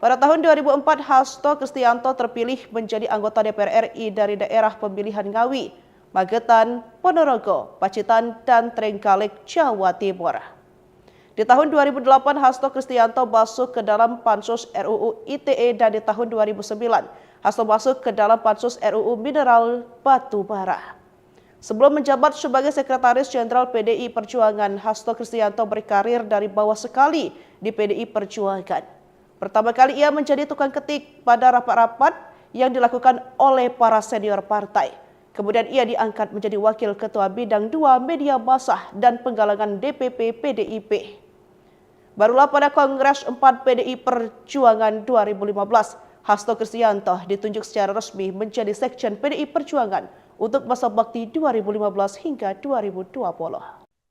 Pada tahun dua ribu empat, Hasto Kristianto terpilih menjadi anggota D P R R I dari daerah pemilihan Ngawi, Magetan, Ponorogo, Pacitan, dan Trenggalek, Jawa Timur. Di tahun dua ribu delapan, Hasto Kristianto masuk ke dalam Pansus R U U I T E, dan di tahun dua ribu sembilan, Hasto masuk ke dalam Pansus R U U Mineral Batu Bara. Sebelum menjabat sebagai Sekretaris Jenderal P D I Perjuangan, Hasto Kristianto berkarir dari bawah sekali di P D I Perjuangan. Pertama kali ia menjadi tukang ketik pada rapat-rapat yang dilakukan oleh para senior partai. Kemudian ia diangkat menjadi Wakil Ketua Bidang dua Media Massa dan Penggalangan D P P P D I P. Barulah pada Kongres empat P D I Perjuangan dua ribu lima belas, Hasto Kristianto ditunjuk secara resmi menjadi Sekjen P D I Perjuangan untuk masa bakti dua ribu lima belas hingga dua ribu dua puluh.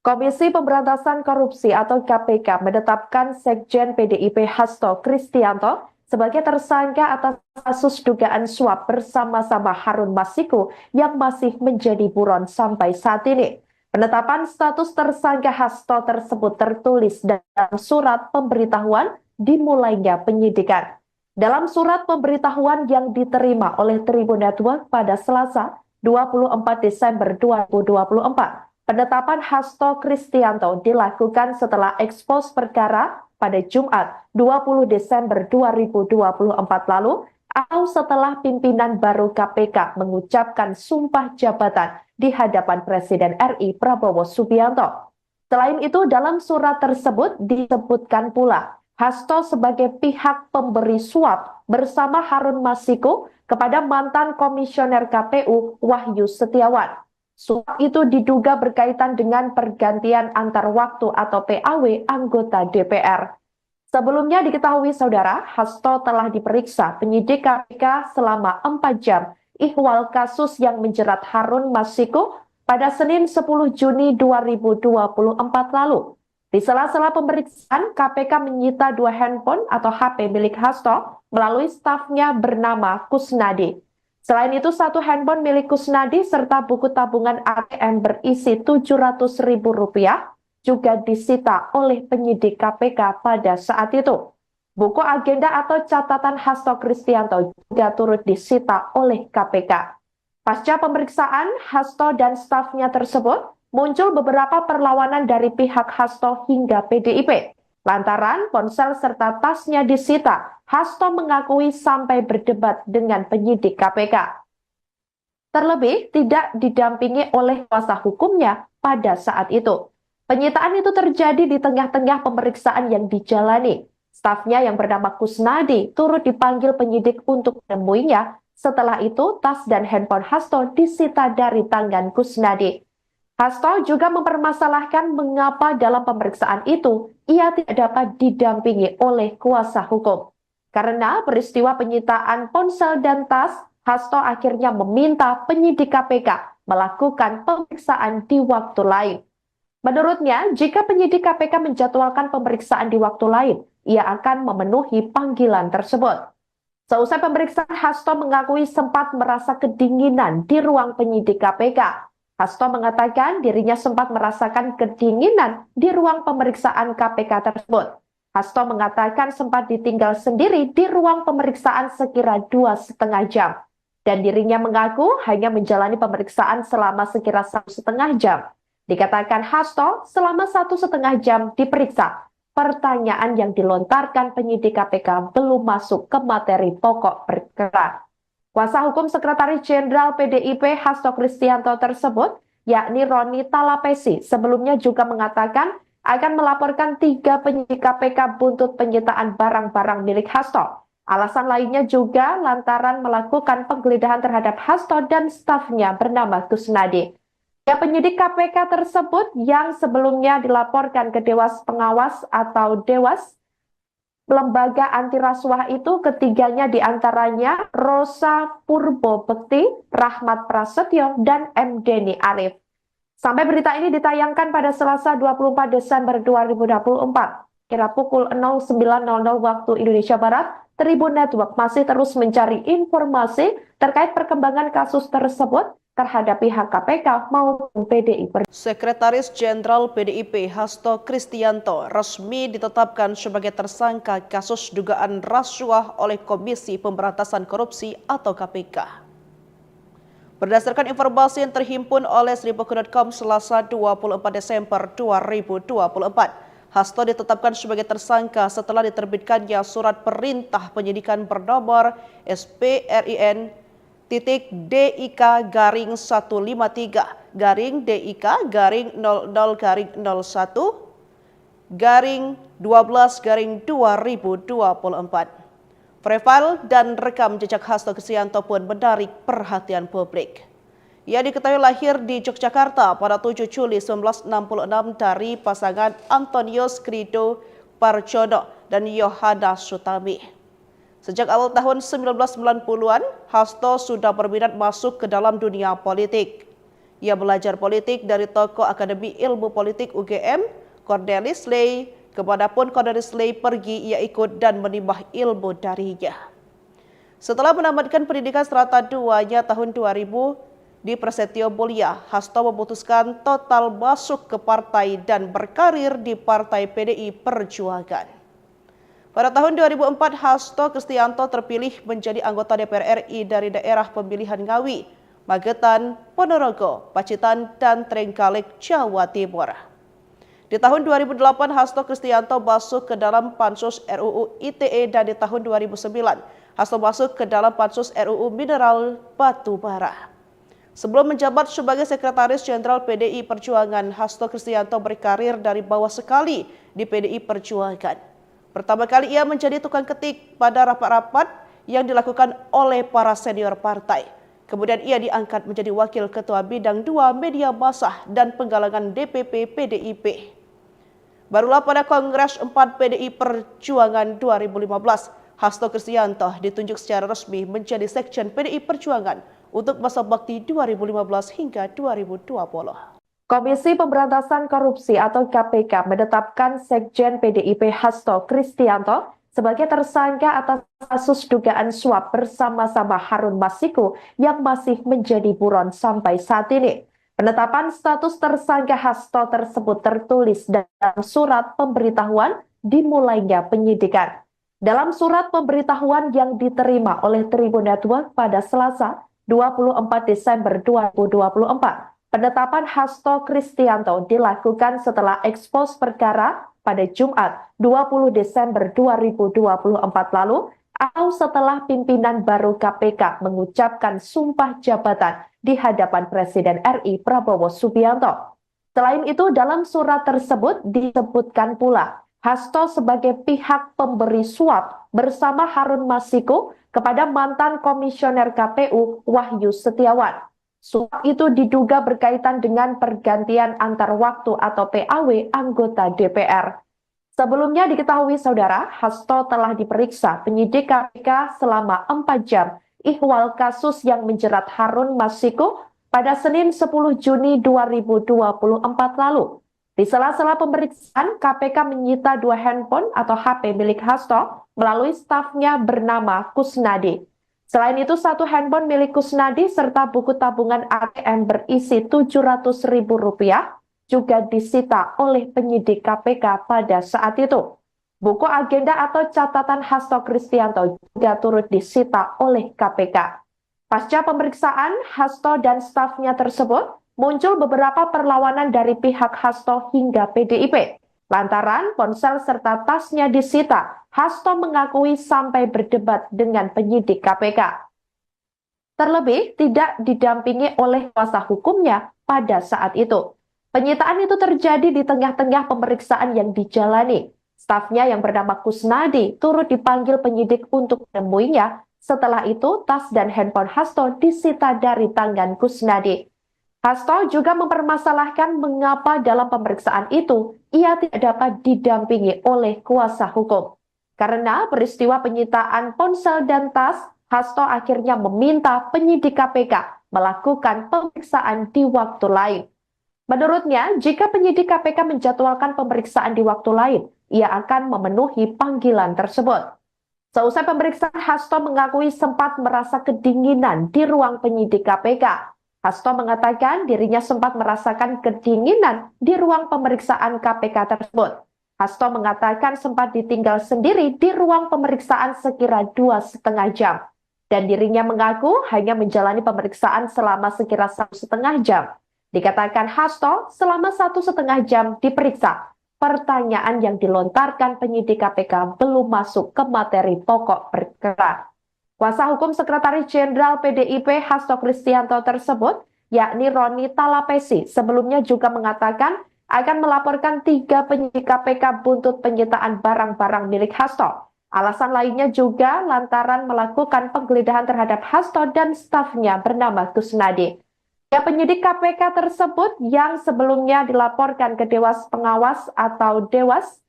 Komisi Pemberantasan Korupsi atau K P K menetapkan Sekjen P D I P Hasto Kristianto sebagai tersangka atas kasus dugaan suap bersama-sama Harun Masiku yang masih menjadi buron sampai saat ini. Penetapan status tersangka Hasto tersebut tertulis dalam surat pemberitahuan dimulainya penyidikan. Dalam surat pemberitahuan yang diterima oleh Tribun Network pada Selasa, dua puluh empat Desember dua ribu dua puluh empat, penetapan Hasto Kristianto dilakukan setelah ekspos perkara pada Jumat, dua puluh Desember dua ribu dua puluh empat lalu, atau setelah pimpinan baru K P K mengucapkan sumpah jabatan di hadapan Presiden R I Prabowo Subianto. Selain itu, dalam surat tersebut disebutkan pula Hasto sebagai pihak pemberi suap bersama Harun Masiku kepada mantan Komisioner K P U Wahyu Setiawan. Suap itu diduga berkaitan dengan pergantian antar waktu atau P A W anggota D P R. Sebelumnya diketahui, Saudara, Hasto telah diperiksa penyidik K P K selama empat jam ihwal kasus yang menjerat Harun Masiku pada Senin sepuluh Juni dua ribu dua puluh empat lalu. Di sela-sela pemeriksaan, K P K menyita dua handphone atau H P milik Hasto melalui stafnya bernama Kusnadi. Selain itu, satu handphone milik Kusnadi serta buku tabungan A T M berisi tujuh ratus ribu rupiah juga disita oleh penyidik K P K pada saat itu. Buku agenda atau catatan Hasto Kristianto juga turut disita oleh K P K. Pasca pemeriksaan, Hasto dan stafnya tersebut muncul beberapa perlawanan dari pihak Hasto hingga P D I P. Lantaran ponsel serta tasnya disita, Hasto mengakui sampai berdebat dengan penyidik K P K. Terlebih, tidak didampingi oleh kuasa hukumnya pada saat itu. Penyitaan itu terjadi di tengah-tengah pemeriksaan yang dijalani. Stafnya yang bernama Kusnadi turut dipanggil penyidik untuk menemuinya. Setelah itu, tas dan handphone Hasto disita dari tangan Kusnadi. Hasto juga mempermasalahkan mengapa dalam pemeriksaan itu ia tidak dapat didampingi oleh kuasa hukum. Karena peristiwa penyitaan ponsel dan tas, Hasto akhirnya meminta penyidik K P K melakukan pemeriksaan di waktu lain. Menurutnya, jika penyidik K P K menjadwalkan pemeriksaan di waktu lain, ia akan memenuhi panggilan tersebut. Seusai pemeriksaan, Hasto mengakui sempat merasa kedinginan di ruang penyidik K P K. Hasto mengatakan dirinya sempat merasakan kedinginan di ruang pemeriksaan K P K tersebut. Hasto mengatakan sempat ditinggal sendiri di ruang pemeriksaan sekira dua setengah jam, dan dirinya mengaku hanya menjalani pemeriksaan selama sekira satu setengah jam. Dikatakan Hasto selama satu setengah jam diperiksa, pertanyaan yang dilontarkan penyidik K P K belum masuk ke materi pokok perkara. Kuasa hukum Sekretaris Jenderal P D I P Hasto Kristianto tersebut, yakni Roni Talapesi, sebelumnya juga mengatakan akan melaporkan tiga penyidik K P K buntut penyitaan barang-barang milik Hasto. Alasan lainnya juga lantaran melakukan penggeledahan terhadap Hasto dan stafnya bernama Kusnadi. Ya, penyidik K P K tersebut yang sebelumnya dilaporkan ke Dewas Pengawas atau Dewas lembaga anti rasuah itu ketiganya diantaranya Rosa Purbo Bekti, Rahmat Prasetyo, dan M Deni Arif. Sampai berita ini ditayangkan pada Selasa dua puluh empat Desember dua ribu dua puluh empat, kira pukul nol sembilan nol nol waktu Indonesia Barat, Tribun Network masih terus mencari informasi terkait perkembangan kasus tersebut terhadap pihak K P K maupun P D I Perjuangan. Sekretaris Jenderal P D I P Hasto Kristianto resmi ditetapkan sebagai tersangka kasus dugaan rasuah oleh Komisi Pemberantasan Korupsi atau K P K. Berdasarkan informasi yang terhimpun oleh seribu dot com Selasa dua puluh empat Desember dua ribu dua puluh empat, Hasto ditetapkan sebagai tersangka setelah diterbitkannya surat perintah penyidikan bernomor S P R I N titik D I K garing satu lima tiga garing D I K garing nol nol garing nol satu garing dua belas garing dua ribu dua puluh empat. Profil dan rekam jejak Hasto Kristianto pun menarik perhatian publik. Ia diketahui lahir di Yogyakarta pada tujuh Juli sembilan belas enam puluh enam dari pasangan Antonius Krido Parjono dan Yohana Sutami. Sejak awal tahun sembilan belas sembilan puluhan, Hasto sudah berminat masuk ke dalam dunia politik. Ia belajar politik dari tokoh Akademi Ilmu Politik U G M, Cornelis Ley. Kemanapun Cornelis Ley pergi, ia ikut dan menimba ilmu darinya. Setelah menamatkan pendidikan serata duanya tahun dua ribu di Prasetyo Mulia, Hasto memutuskan total masuk ke partai dan berkarir di Partai P D I Perjuangan. Pada tahun dua ribu empat, Hasto Kristianto terpilih menjadi anggota D P R R I dari daerah pemilihan Ngawi, Magetan, Ponorogo, Pacitan, dan Trenggalek, Jawa Timur. Di tahun dua ribu delapan, Hasto Kristianto masuk ke dalam Pansus R U U I T E dan di tahun dua ribu sembilan, Hasto masuk ke dalam Pansus R U U Mineral Batu Bara. Sebelum menjabat sebagai Sekretaris Jenderal P D I Perjuangan, Hasto Kristianto berkarir dari bawah sekali di P D I Perjuangan. Pertama kali ia menjadi tukang ketik pada rapat-rapat yang dilakukan oleh para senior partai. Kemudian ia diangkat menjadi Wakil Ketua Bidang dua Media Massa dan Penggalangan D P P P D I P. Barulah pada Kongres empat P D I Perjuangan dua ribu lima belas, Hasto Kristianto ditunjuk secara resmi menjadi Sekjen P D I Perjuangan untuk masa bakti dua ribu lima belas hingga dua ribu dua puluh. Komisi Pemberantasan Korupsi atau K P K menetapkan Sekjen P D I P Hasto Kristianto sebagai tersangka atas kasus dugaan suap bersama-sama Harun Masiku yang masih menjadi buron sampai saat ini. Penetapan status tersangka Hasto tersebut tertulis dalam surat pemberitahuan dimulainya penyidikan. Dalam surat pemberitahuan yang diterima oleh Tribun Network pada Selasa, dua puluh empat Desember dua ribu dua puluh empat, penetapan Hasto Kristianto dilakukan setelah ekspos perkara pada Jumat, dua puluh Desember dua ribu dua puluh empat lalu, atau setelah pimpinan baru K P K mengucapkan sumpah jabatan di hadapan Presiden R I Prabowo Subianto. Selain itu, dalam surat tersebut disebutkan pula Hasto sebagai pihak pemberi suap bersama Harun Masiku kepada mantan Komisioner K P U Wahyu Setiawan. Suap itu diduga berkaitan dengan pergantian antar waktu atau P A W anggota D P R. Sebelumnya diketahui, Saudara, Hasto telah diperiksa penyidik K P K selama empat jam. Ihwal kasus yang menjerat Harun Masiku pada Senin sepuluh Juni dua ribu dua puluh empat lalu. Di sela-sela pemeriksaan, K P K menyita dua handphone atau H P milik Hasto melalui stafnya bernama Kusnadi. Selain itu, satu handphone milik Kusnadi serta buku tabungan A T M berisi tujuh ratus ribu rupiah juga disita oleh penyidik K P K pada saat itu. Buku agenda atau catatan Hasto Kristianto juga turut disita oleh K P K. Pasca pemeriksaan, Hasto dan stafnya tersebut muncul beberapa perlawanan dari pihak Hasto hingga P D I P. Lantaran ponsel serta tasnya disita, Hasto mengakui sampai berdebat dengan penyidik K P K. Terlebih tidak didampingi oleh kuasa hukumnya pada saat itu. Penyitaan itu terjadi di tengah-tengah pemeriksaan yang dijalani. Stafnya yang bernama Kusnadi turut dipanggil penyidik untuk menemuinya. Setelah itu, tas dan handphone Hasto disita dari tangan Kusnadi. Hasto juga mempermasalahkan mengapa dalam pemeriksaan itu ia tidak dapat didampingi oleh kuasa hukum. Karena peristiwa penyitaan ponsel dan tas, Hasto akhirnya meminta penyidik K P K melakukan pemeriksaan di waktu lain. Menurutnya, jika penyidik K P K menjadwalkan pemeriksaan di waktu lain, ia akan memenuhi panggilan tersebut. Seusai pemeriksaan, Hasto mengakui sempat merasa kedinginan di ruang penyidik K P K. Hasto mengatakan dirinya sempat merasakan kedinginan di ruang pemeriksaan K P K tersebut. Hasto mengatakan sempat ditinggal sendiri di ruang pemeriksaan sekira dua setengah jam. Dan dirinya mengaku hanya menjalani pemeriksaan selama sekira satu setengah jam. Dikatakan Hasto, selama satu setengah jam diperiksa, pertanyaan yang dilontarkan penyidik K P K belum masuk ke materi pokok perkara. Kuasa hukum Sekretaris Jenderal P D I P Hasto Kristianto tersebut, yakni Roni Talapesi, sebelumnya juga mengatakan akan melaporkan tiga penyidik K P K buntut penyitaan barang-barang milik Hasto. Alasan lainnya juga lantaran melakukan penggeledahan terhadap Hasto dan stafnya bernama Kusnadi. Ya, penyidik K P K tersebut yang sebelumnya dilaporkan ke Dewas Pengawas atau Dewas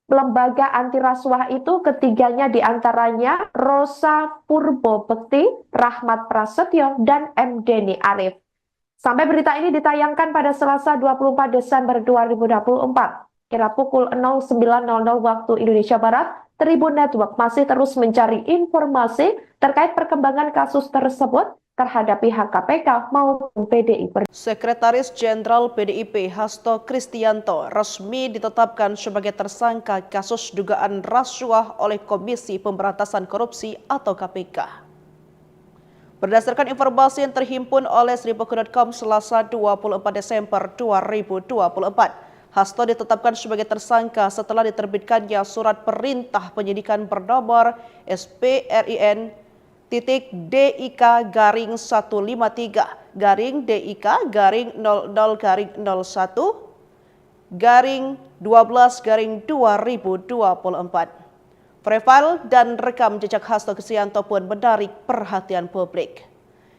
Lembaga Anti Rasuah itu, ketiganya diantaranya Rosa Purbo Bekti, Rahmat Prasetyo, dan M Deni Arif. Sampai berita ini ditayangkan pada Selasa dua puluh empat Desember dua ribu dua puluh empat, kira pukul nol sembilan nol nol waktu Indonesia Barat, Tribun Network masih terus mencari informasi terkait perkembangan kasus tersebut terhadap pihak K P K maupun P D I Perjuangan. Sekretaris Jenderal P D I P Hasto Kristianto resmi ditetapkan sebagai tersangka kasus dugaan rasuah oleh Komisi Pemberantasan Korupsi atau K P K. Berdasarkan informasi yang terhimpun oleh seribu dot com Selasa dua puluh empat Desember dua ribu dua puluh empat, Hasto ditetapkan sebagai tersangka setelah diterbitkannya surat perintah penyidikan bernomor S P R I N titik D I K garing satu lima tiga garing D I K garing nol nol garing nol satu garing dua belas garing dua ribu dua puluh empat. Profil dan rekam jejak Hasto Kristianto pun menarik perhatian publik.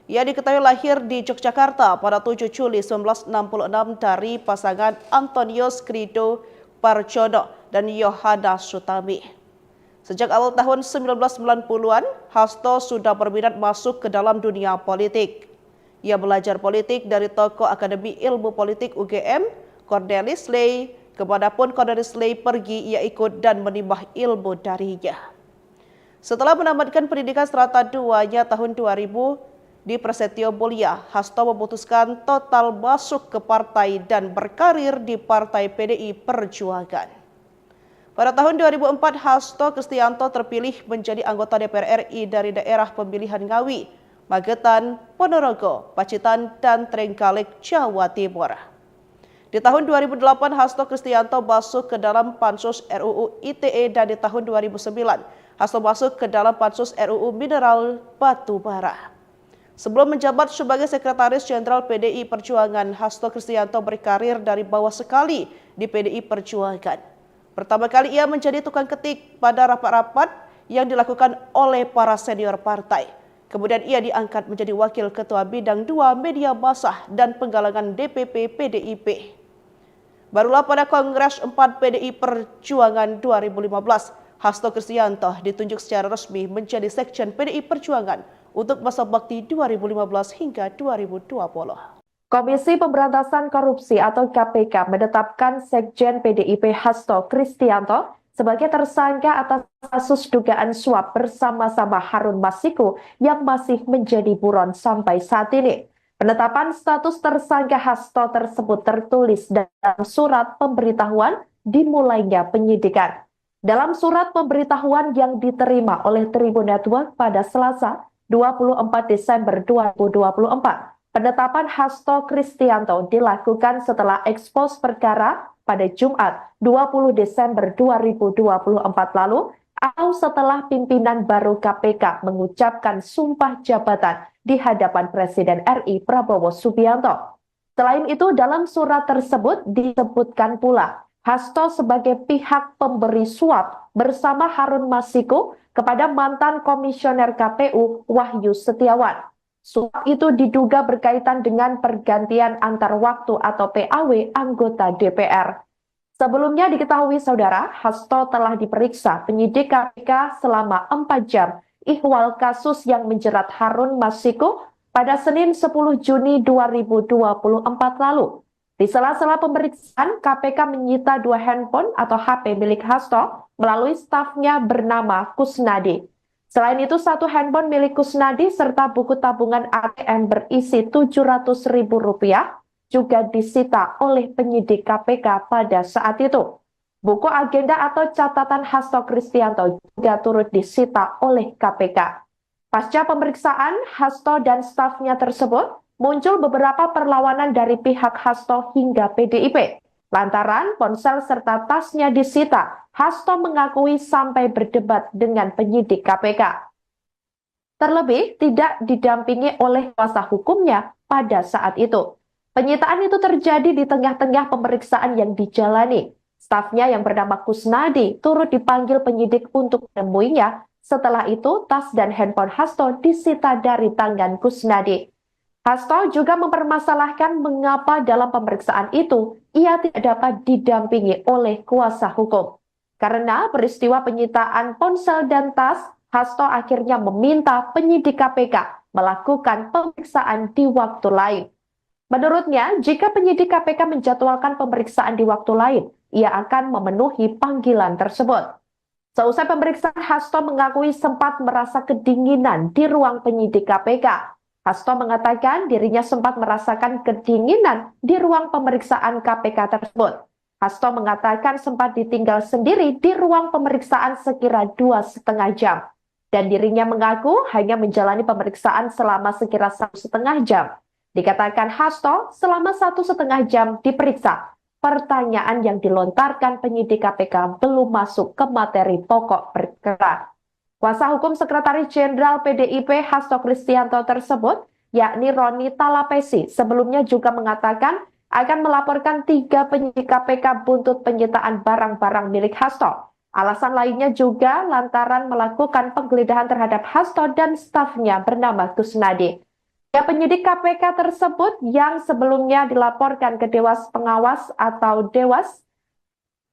Ia diketahui lahir di Yogyakarta pada tujuh Juli sembilan belas enam puluh enam dari pasangan Antonius Krido Parjono dan Yohana Sutami. Sejak awal tahun sembilan belas sembilan puluhan, Hasto sudah berminat masuk ke dalam dunia politik. Ia belajar politik dari tokoh Akademi Ilmu Politik U G M, Cornelis Ley. Kemanapun Cornelis Ley pergi, ia ikut dan menimba ilmu darinya. Setelah menamatkan pendidikan serata duanya tahun dua ribu di Prasetyo Mulia, Hasto memutuskan total masuk ke partai dan berkarir di Partai P D I Perjuangan. Pada tahun dua ribu empat, Hasto Kristianto terpilih menjadi anggota D P R R I dari daerah pemilihan Ngawi, Magetan, Ponorogo, Pacitan, dan Trenggalek, Jawa Timur. Di tahun dua ribu delapan, Hasto Kristianto masuk ke dalam Pansus R U U I T E, dan di tahun dua ribu sembilan, Hasto masuk ke dalam Pansus R U U Mineral Batu Bara. Sebelum menjabat sebagai Sekretaris Jenderal P D I Perjuangan, Hasto Kristianto berkarir dari bawah sekali di P D I Perjuangan. Pertama kali ia menjadi tukang ketik pada rapat-rapat yang dilakukan oleh para senior partai. Kemudian ia diangkat menjadi Wakil Ketua Bidang dua Media Massa dan Penggalangan D P P P D I P. Barulah pada Kongres empat P D I Perjuangan dua ribu lima belas, Hasto Kristianto ditunjuk secara resmi menjadi Sekjen P D I Perjuangan untuk masa bakti dua ribu lima belas hingga dua ribu dua puluh. Komisi Pemberantasan Korupsi atau K P K menetapkan Sekjen P D I P Hasto Kristianto sebagai tersangka atas kasus dugaan suap bersama-sama Harun Masiku yang masih menjadi buron sampai saat ini. Penetapan status tersangka Hasto tersebut tertulis dalam surat pemberitahuan dimulainya penyidikan. Dalam surat pemberitahuan yang diterima oleh Tribun Network pada Selasa, dua puluh empat Desember dua ribu dua puluh empat, penetapan Hasto Kristianto dilakukan setelah ekspos perkara pada Jumat, dua puluh Desember dua ribu dua puluh empat lalu, atau setelah pimpinan baru K P K mengucapkan sumpah jabatan di hadapan Presiden R I Prabowo Subianto. Selain itu, dalam surat tersebut disebutkan pula Hasto sebagai pihak pemberi suap bersama Harun Masiku kepada mantan Komisioner K P U Wahyu Setiawan. Suap itu diduga berkaitan dengan pergantian antar waktu atau P A W anggota D P R. Sebelumnya diketahui, Saudara, Hasto telah diperiksa penyidik K P K selama empat jam ihwal kasus yang menjerat Harun Masiku pada Senin sepuluh Juni dua ribu dua puluh empat lalu. Di sela-sela pemeriksaan, K P K menyita dua handphone atau H P milik Hasto melalui stafnya bernama Kusnadi. Selain itu, satu handphone milik Kusnadi serta buku tabungan A T M berisi tujuh ratus ribu rupiah juga disita oleh penyidik K P K pada saat itu. Buku agenda atau catatan Hasto Kristianto juga turut disita oleh K P K. Pasca pemeriksaan, Hasto dan stafnya tersebut muncul beberapa perlawanan dari pihak Hasto hingga P D I P. Lantaran ponsel serta tasnya disita, Hasto mengakui sampai berdebat dengan penyidik K P K. Terlebih tidak didampingi oleh kuasa hukumnya pada saat itu. Penyitaan itu terjadi di tengah-tengah pemeriksaan yang dijalani. Stafnya yang bernama Kusnadi turut dipanggil penyidik untuk menemuinya. Setelah itu, tas dan handphone Hasto disita dari tangan Kusnadi. Hasto juga mempermasalahkan mengapa dalam pemeriksaan itu ia tidak dapat didampingi oleh kuasa hukum. Karena peristiwa penyitaan ponsel dan tas, Hasto akhirnya meminta penyidik K P K melakukan pemeriksaan di waktu lain. Menurutnya, jika penyidik K P K menjadwalkan pemeriksaan di waktu lain, ia akan memenuhi panggilan tersebut. Seusai pemeriksaan, Hasto mengakui sempat merasa kedinginan di ruang penyidik K P K. Hasto mengatakan dirinya sempat merasakan kedinginan di ruang pemeriksaan K P K tersebut. Hasto mengatakan sempat ditinggal sendiri di ruang pemeriksaan sekira dua setengah jam. Dan dirinya mengaku hanya menjalani pemeriksaan selama sekira satu setengah jam. Dikatakan Hasto selama satu setengah jam diperiksa. Pertanyaan yang dilontarkan penyidik K P K belum masuk ke materi pokok perkara. Kuasa hukum Sekretaris Jenderal P D I P Hasto Kristianto tersebut, yakni Roni Talapesi, sebelumnya juga mengatakan akan melaporkan tiga penyidik K P K buntut penyitaan barang-barang milik Hasto. Alasan lainnya juga lantaran melakukan penggeledahan terhadap Hasto dan stafnya bernama Kusnadi. Ya, penyidik K P K tersebut yang sebelumnya dilaporkan ke Dewas Pengawas atau Dewas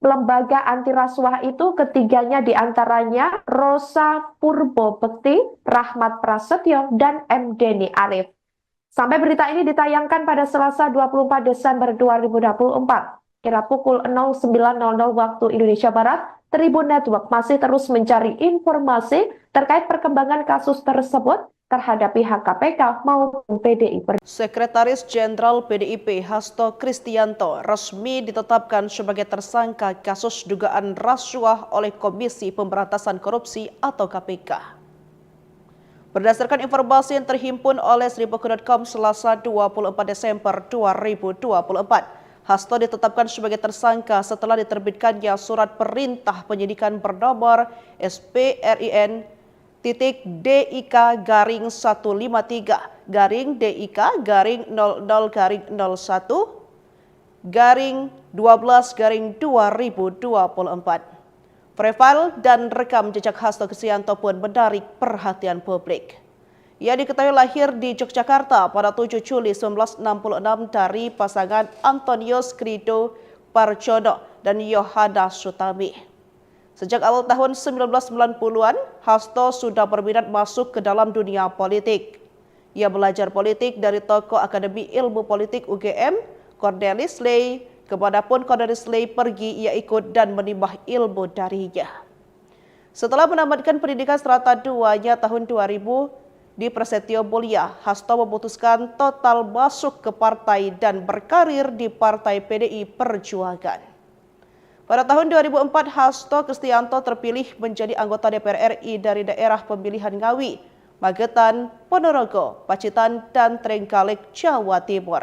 Lembaga Anti Rasuah itu, ketiganya diantaranya Rosa Purbo Bekti, Rahmat Prasetyo, dan M Deni Arif. Sampai berita ini ditayangkan pada Selasa dua puluh empat Desember dua ribu dua puluh empat, kira pukul nol sembilan nol nol waktu Indonesia Barat, Tribun Network masih terus mencari informasi terkait perkembangan kasus tersebut terhadap pihak K P K maupun P D I Perjuangan. Sekretaris Jenderal P D I P Hasto Kristianto resmi ditetapkan sebagai tersangka kasus dugaan rasuah oleh Komisi Pemberantasan Korupsi atau K P K. Berdasarkan informasi yang terhimpun oleh seribu dot com Selasa dua puluh empat Desember dua ribu dua puluh empat, Hasto ditetapkan sebagai tersangka setelah diterbitkannya surat perintah penyidikan bernomor S P R I N titik D I K garing satu lima tiga garing D I K garing nol nol garing nol satu garing dua belas garing dua ribu dua puluh empat. Profil dan rekam jejak Hasto Kristianto pun menarik perhatian publik. Ia diketahui lahir di Yogyakarta pada tujuh Juli sembilan belas enam puluh enam dari pasangan Antonius Krido Parjono dan Yohana Sutami. Sejak awal tahun sembilan belas sembilan puluhan, Hasto sudah berminat masuk ke dalam dunia politik. Ia belajar politik dari tokoh Akademi Ilmu Politik U G M, Cornelis Ley, kemanapun Cornelis Ley pergi, ia ikut dan menimba ilmu darinya. Setelah menamatkan pendidikan serata duanya tahun dua ribu di Prasetyo Mulia, Hasto memutuskan total masuk ke partai dan berkarir di Partai P D I Perjuangan. Pada tahun dua ribu empat, Hasto Kristianto terpilih menjadi anggota D P R R I dari daerah pemilihan Ngawi, Magetan, Ponorogo, Pacitan, dan Trenggalek, Jawa Timur.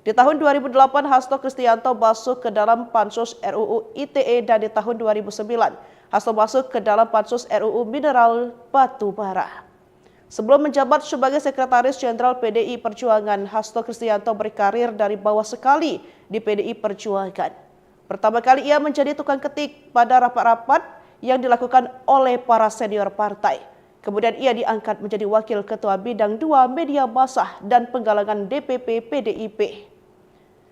Di tahun dua ribu delapan, Hasto Kristianto masuk ke dalam Pansus R U U I T E, dan di tahun dua ribu sembilan, Hasto masuk ke dalam Pansus R U U Mineral Batu Bara. Sebelum menjabat sebagai Sekretaris Jenderal P D I Perjuangan, Hasto Kristianto berkarir dari bawah sekali di P D I Perjuangan. Pertama kali ia menjadi tukang ketik pada rapat-rapat yang dilakukan oleh para senior partai. Kemudian ia diangkat menjadi Wakil Ketua Bidang dua Media Massah dan Penggalangan D P P P D I P.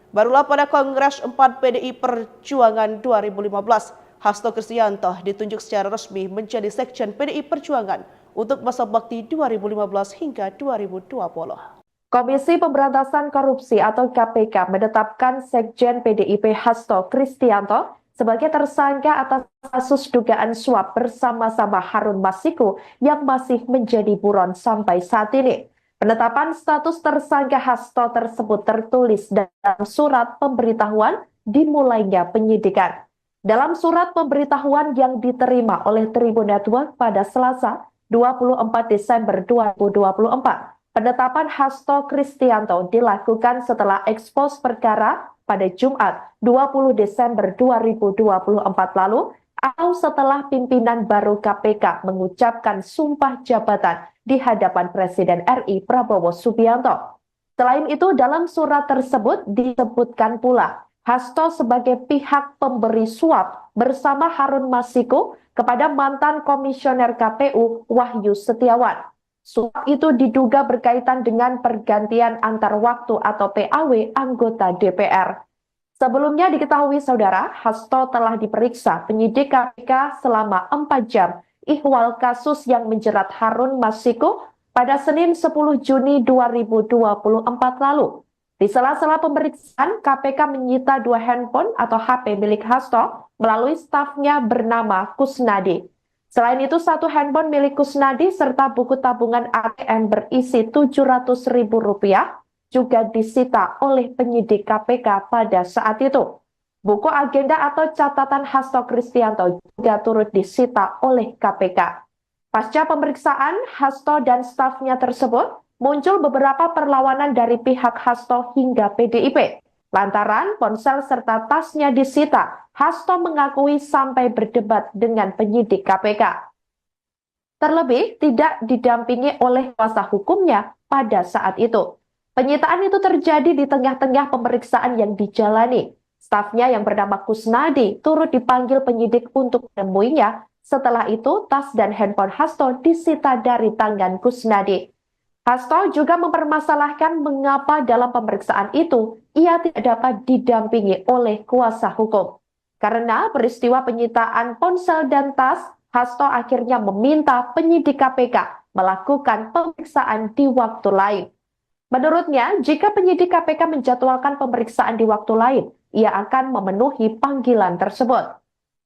Barulah pada Kongres empat P D I Perjuangan dua ribu lima belas, Hasto Kristianto ditunjuk secara resmi menjadi Sekjen P D I Perjuangan untuk masa bakti dua ribu lima belas hingga dua ribu dua puluh. Komisi Pemberantasan Korupsi atau K P K menetapkan Sekjen P D I P Hasto Kristianto sebagai tersangka atas kasus dugaan suap bersama-sama Harun Masiku yang masih menjadi buron sampai saat ini. Penetapan status tersangka Hasto tersebut tertulis dalam surat pemberitahuan dimulainya penyidikan. Dalam surat pemberitahuan yang diterima oleh Tribun Network pada Selasa, dua puluh empat Desember dua ribu dua puluh empat, penetapan Hasto Kristianto dilakukan setelah ekspos perkara pada Jumat, dua puluh Desember dua ribu dua puluh empat lalu, atau setelah pimpinan baru K P K mengucapkan sumpah jabatan di hadapan Presiden R I Prabowo Subianto. Selain itu, dalam surat tersebut disebutkan pula Hasto sebagai pihak pemberi suap bersama Harun Masiku kepada mantan Komisioner K P U Wahyu Setiawan. Suap itu diduga berkaitan dengan pergantian antar waktu atau P A W anggota D P R. Sebelumnya diketahui, Saudara, Hasto telah diperiksa penyidik K P K selama empat jam ihwal kasus yang menjerat Harun Masiku pada Senin sepuluh Juni dua ribu dua puluh empat lalu. Di sela-sela pemeriksaan, K P K menyita dua handphone atau H P milik Hasto melalui stafnya bernama Kusnadi. Selain itu, satu handphone milik Kusnadi serta buku tabungan A T M berisi tujuh ratus ribu rupiah juga disita oleh penyidik K P K pada saat itu. Buku agenda atau catatan Hasto Kristianto juga turut disita oleh K P K. Pasca pemeriksaan, Hasto dan stafnya tersebut muncul beberapa perlawanan dari pihak Hasto hingga P D I P. Lantaran ponsel serta tasnya disita, Hasto mengakui sampai berdebat dengan penyidik K P K. Terlebih, tidak didampingi oleh kuasa hukumnya pada saat itu. Penyitaan itu terjadi di tengah-tengah pemeriksaan yang dijalani. Stafnya yang bernama Kusnadi turut dipanggil penyidik untuk menemuinya. Setelah itu, tas dan handphone Hasto disita dari tangan Kusnadi. Hasto juga mempermasalahkan mengapa dalam pemeriksaan itu ia tidak dapat didampingi oleh kuasa hukum. Karena peristiwa penyitaan ponsel dan tas, Hasto akhirnya meminta penyidik K P K melakukan pemeriksaan di waktu lain. Menurutnya, jika penyidik K P K menjadwalkan pemeriksaan di waktu lain, ia akan memenuhi panggilan tersebut.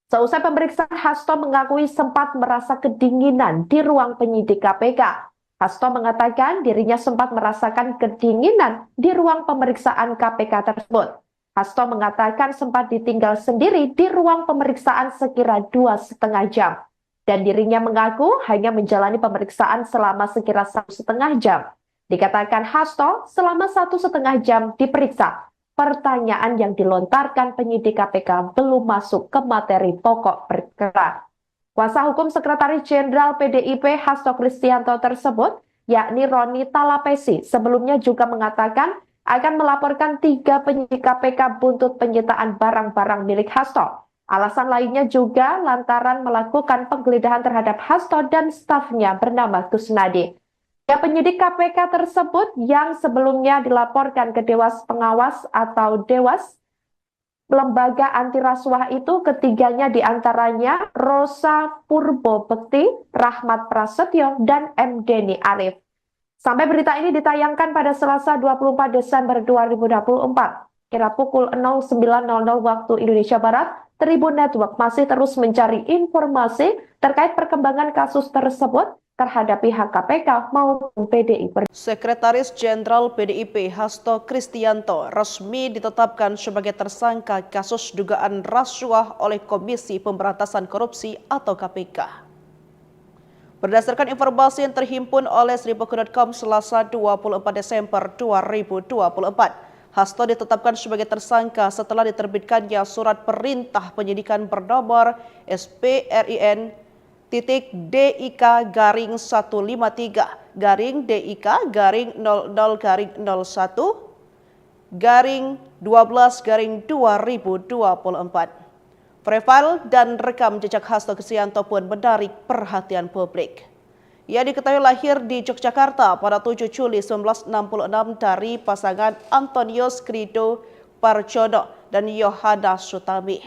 Seusai pemeriksaan, Hasto mengakui sempat merasa kedinginan di ruang penyidik K P K. Hasto mengatakan dirinya sempat merasakan kedinginan di ruang pemeriksaan K P K tersebut. Hasto mengatakan sempat ditinggal sendiri di ruang pemeriksaan sekira dua setengah jam. Dan dirinya mengaku hanya menjalani pemeriksaan selama sekira satu setengah jam. Dikatakan Hasto selama satu setengah jam diperiksa. Pertanyaan yang dilontarkan penyidik K P K belum masuk ke materi pokok perkara. Kuasa hukum Sekretaris Jenderal P D I P Hasto Kristianto tersebut, yakni Roni Talapesi, sebelumnya juga mengatakan akan melaporkan tiga penyidik K P K buntut penyitaan barang-barang milik Hasto. Alasan lainnya juga lantaran melakukan penggeledahan terhadap Hasto dan stafnya bernama Kusnadi. Ya, penyidik K P K tersebut yang sebelumnya dilaporkan ke Dewas Pengawas atau Dewas, lembaga anti rasuah itu, ketiganya diantaranya Rosa Purbo Bekti, Rahmat Prasetyo, dan M Deni Arif. Sampai berita ini ditayangkan pada Selasa dua puluh empat Desember dua ribu dua puluh empat, kira pukul nol sembilan nol nol waktu Indonesia Barat, Tribun Network masih terus mencari informasi terkait perkembangan kasus tersebut terhadap pihak K P K maupun P D I Perjuangan. Sekretaris Jenderal P D I P Hasto Kristianto resmi ditetapkan sebagai tersangka kasus dugaan rasuah oleh Komisi Pemberantasan Korupsi atau K P K. Berdasarkan informasi yang terhimpun oleh seribu kru dot com Selasa dua puluh empat Desember dua ribu dua puluh empat, Hasto ditetapkan sebagai tersangka setelah diterbitkannya surat perintah penyidikan bernomor S P R I N titik D I K garing satu lima tiga garing D I K garing nol nol garing nol satu garing dua belas garing dua ribu dua puluh empat. Profil dan rekam jejak Hasto Kristianto pun menarik perhatian publik. Ia diketahui lahir di Yogyakarta pada tujuh Juli sembilan belas enam puluh enam dari pasangan Antonius Krido Parjono, dan Yohana Sutami.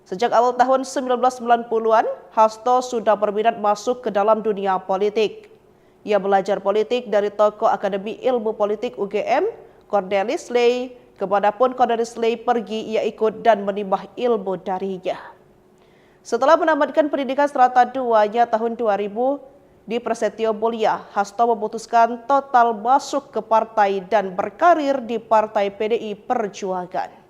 Sejak awal tahun sembilan belas sembilan puluhan, Hasto sudah berminat masuk ke dalam dunia politik. Ia belajar politik dari tokoh Akademi Ilmu Politik U G M, Cornelis Ley. Kemanapun Cornelis Ley pergi, ia ikut dan menimba ilmu darinya. Setelah menamatkan pendidikan serata dua-nya tahun dua ribu di Prasetyo Mulia, Hasto memutuskan total masuk ke partai dan berkarir di Partai P D I Perjuangan.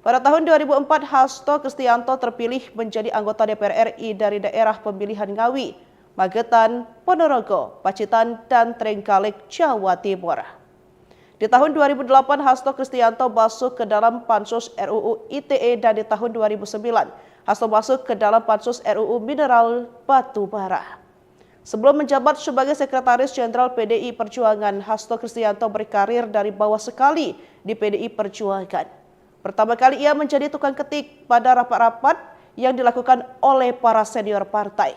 Pada tahun dua ribu empat, Hasto Kristianto terpilih menjadi anggota D P R R I dari daerah pemilihan Ngawi, Magetan, Ponorogo, Pacitan, dan Trenggalek, Jawa Timur. Di tahun dua ribu delapan, Hasto Kristianto masuk ke dalam Pansus R U U I T E, dan di tahun dua ribu sembilan, Hasto masuk ke dalam Pansus R U U Mineral Batu Bara. Sebelum menjabat sebagai Sekretaris Jenderal P D I Perjuangan, Hasto Kristianto berkarir dari bawah sekali di P D I Perjuangan. Pertama kali ia menjadi tukang ketik pada rapat-rapat yang dilakukan oleh para senior partai.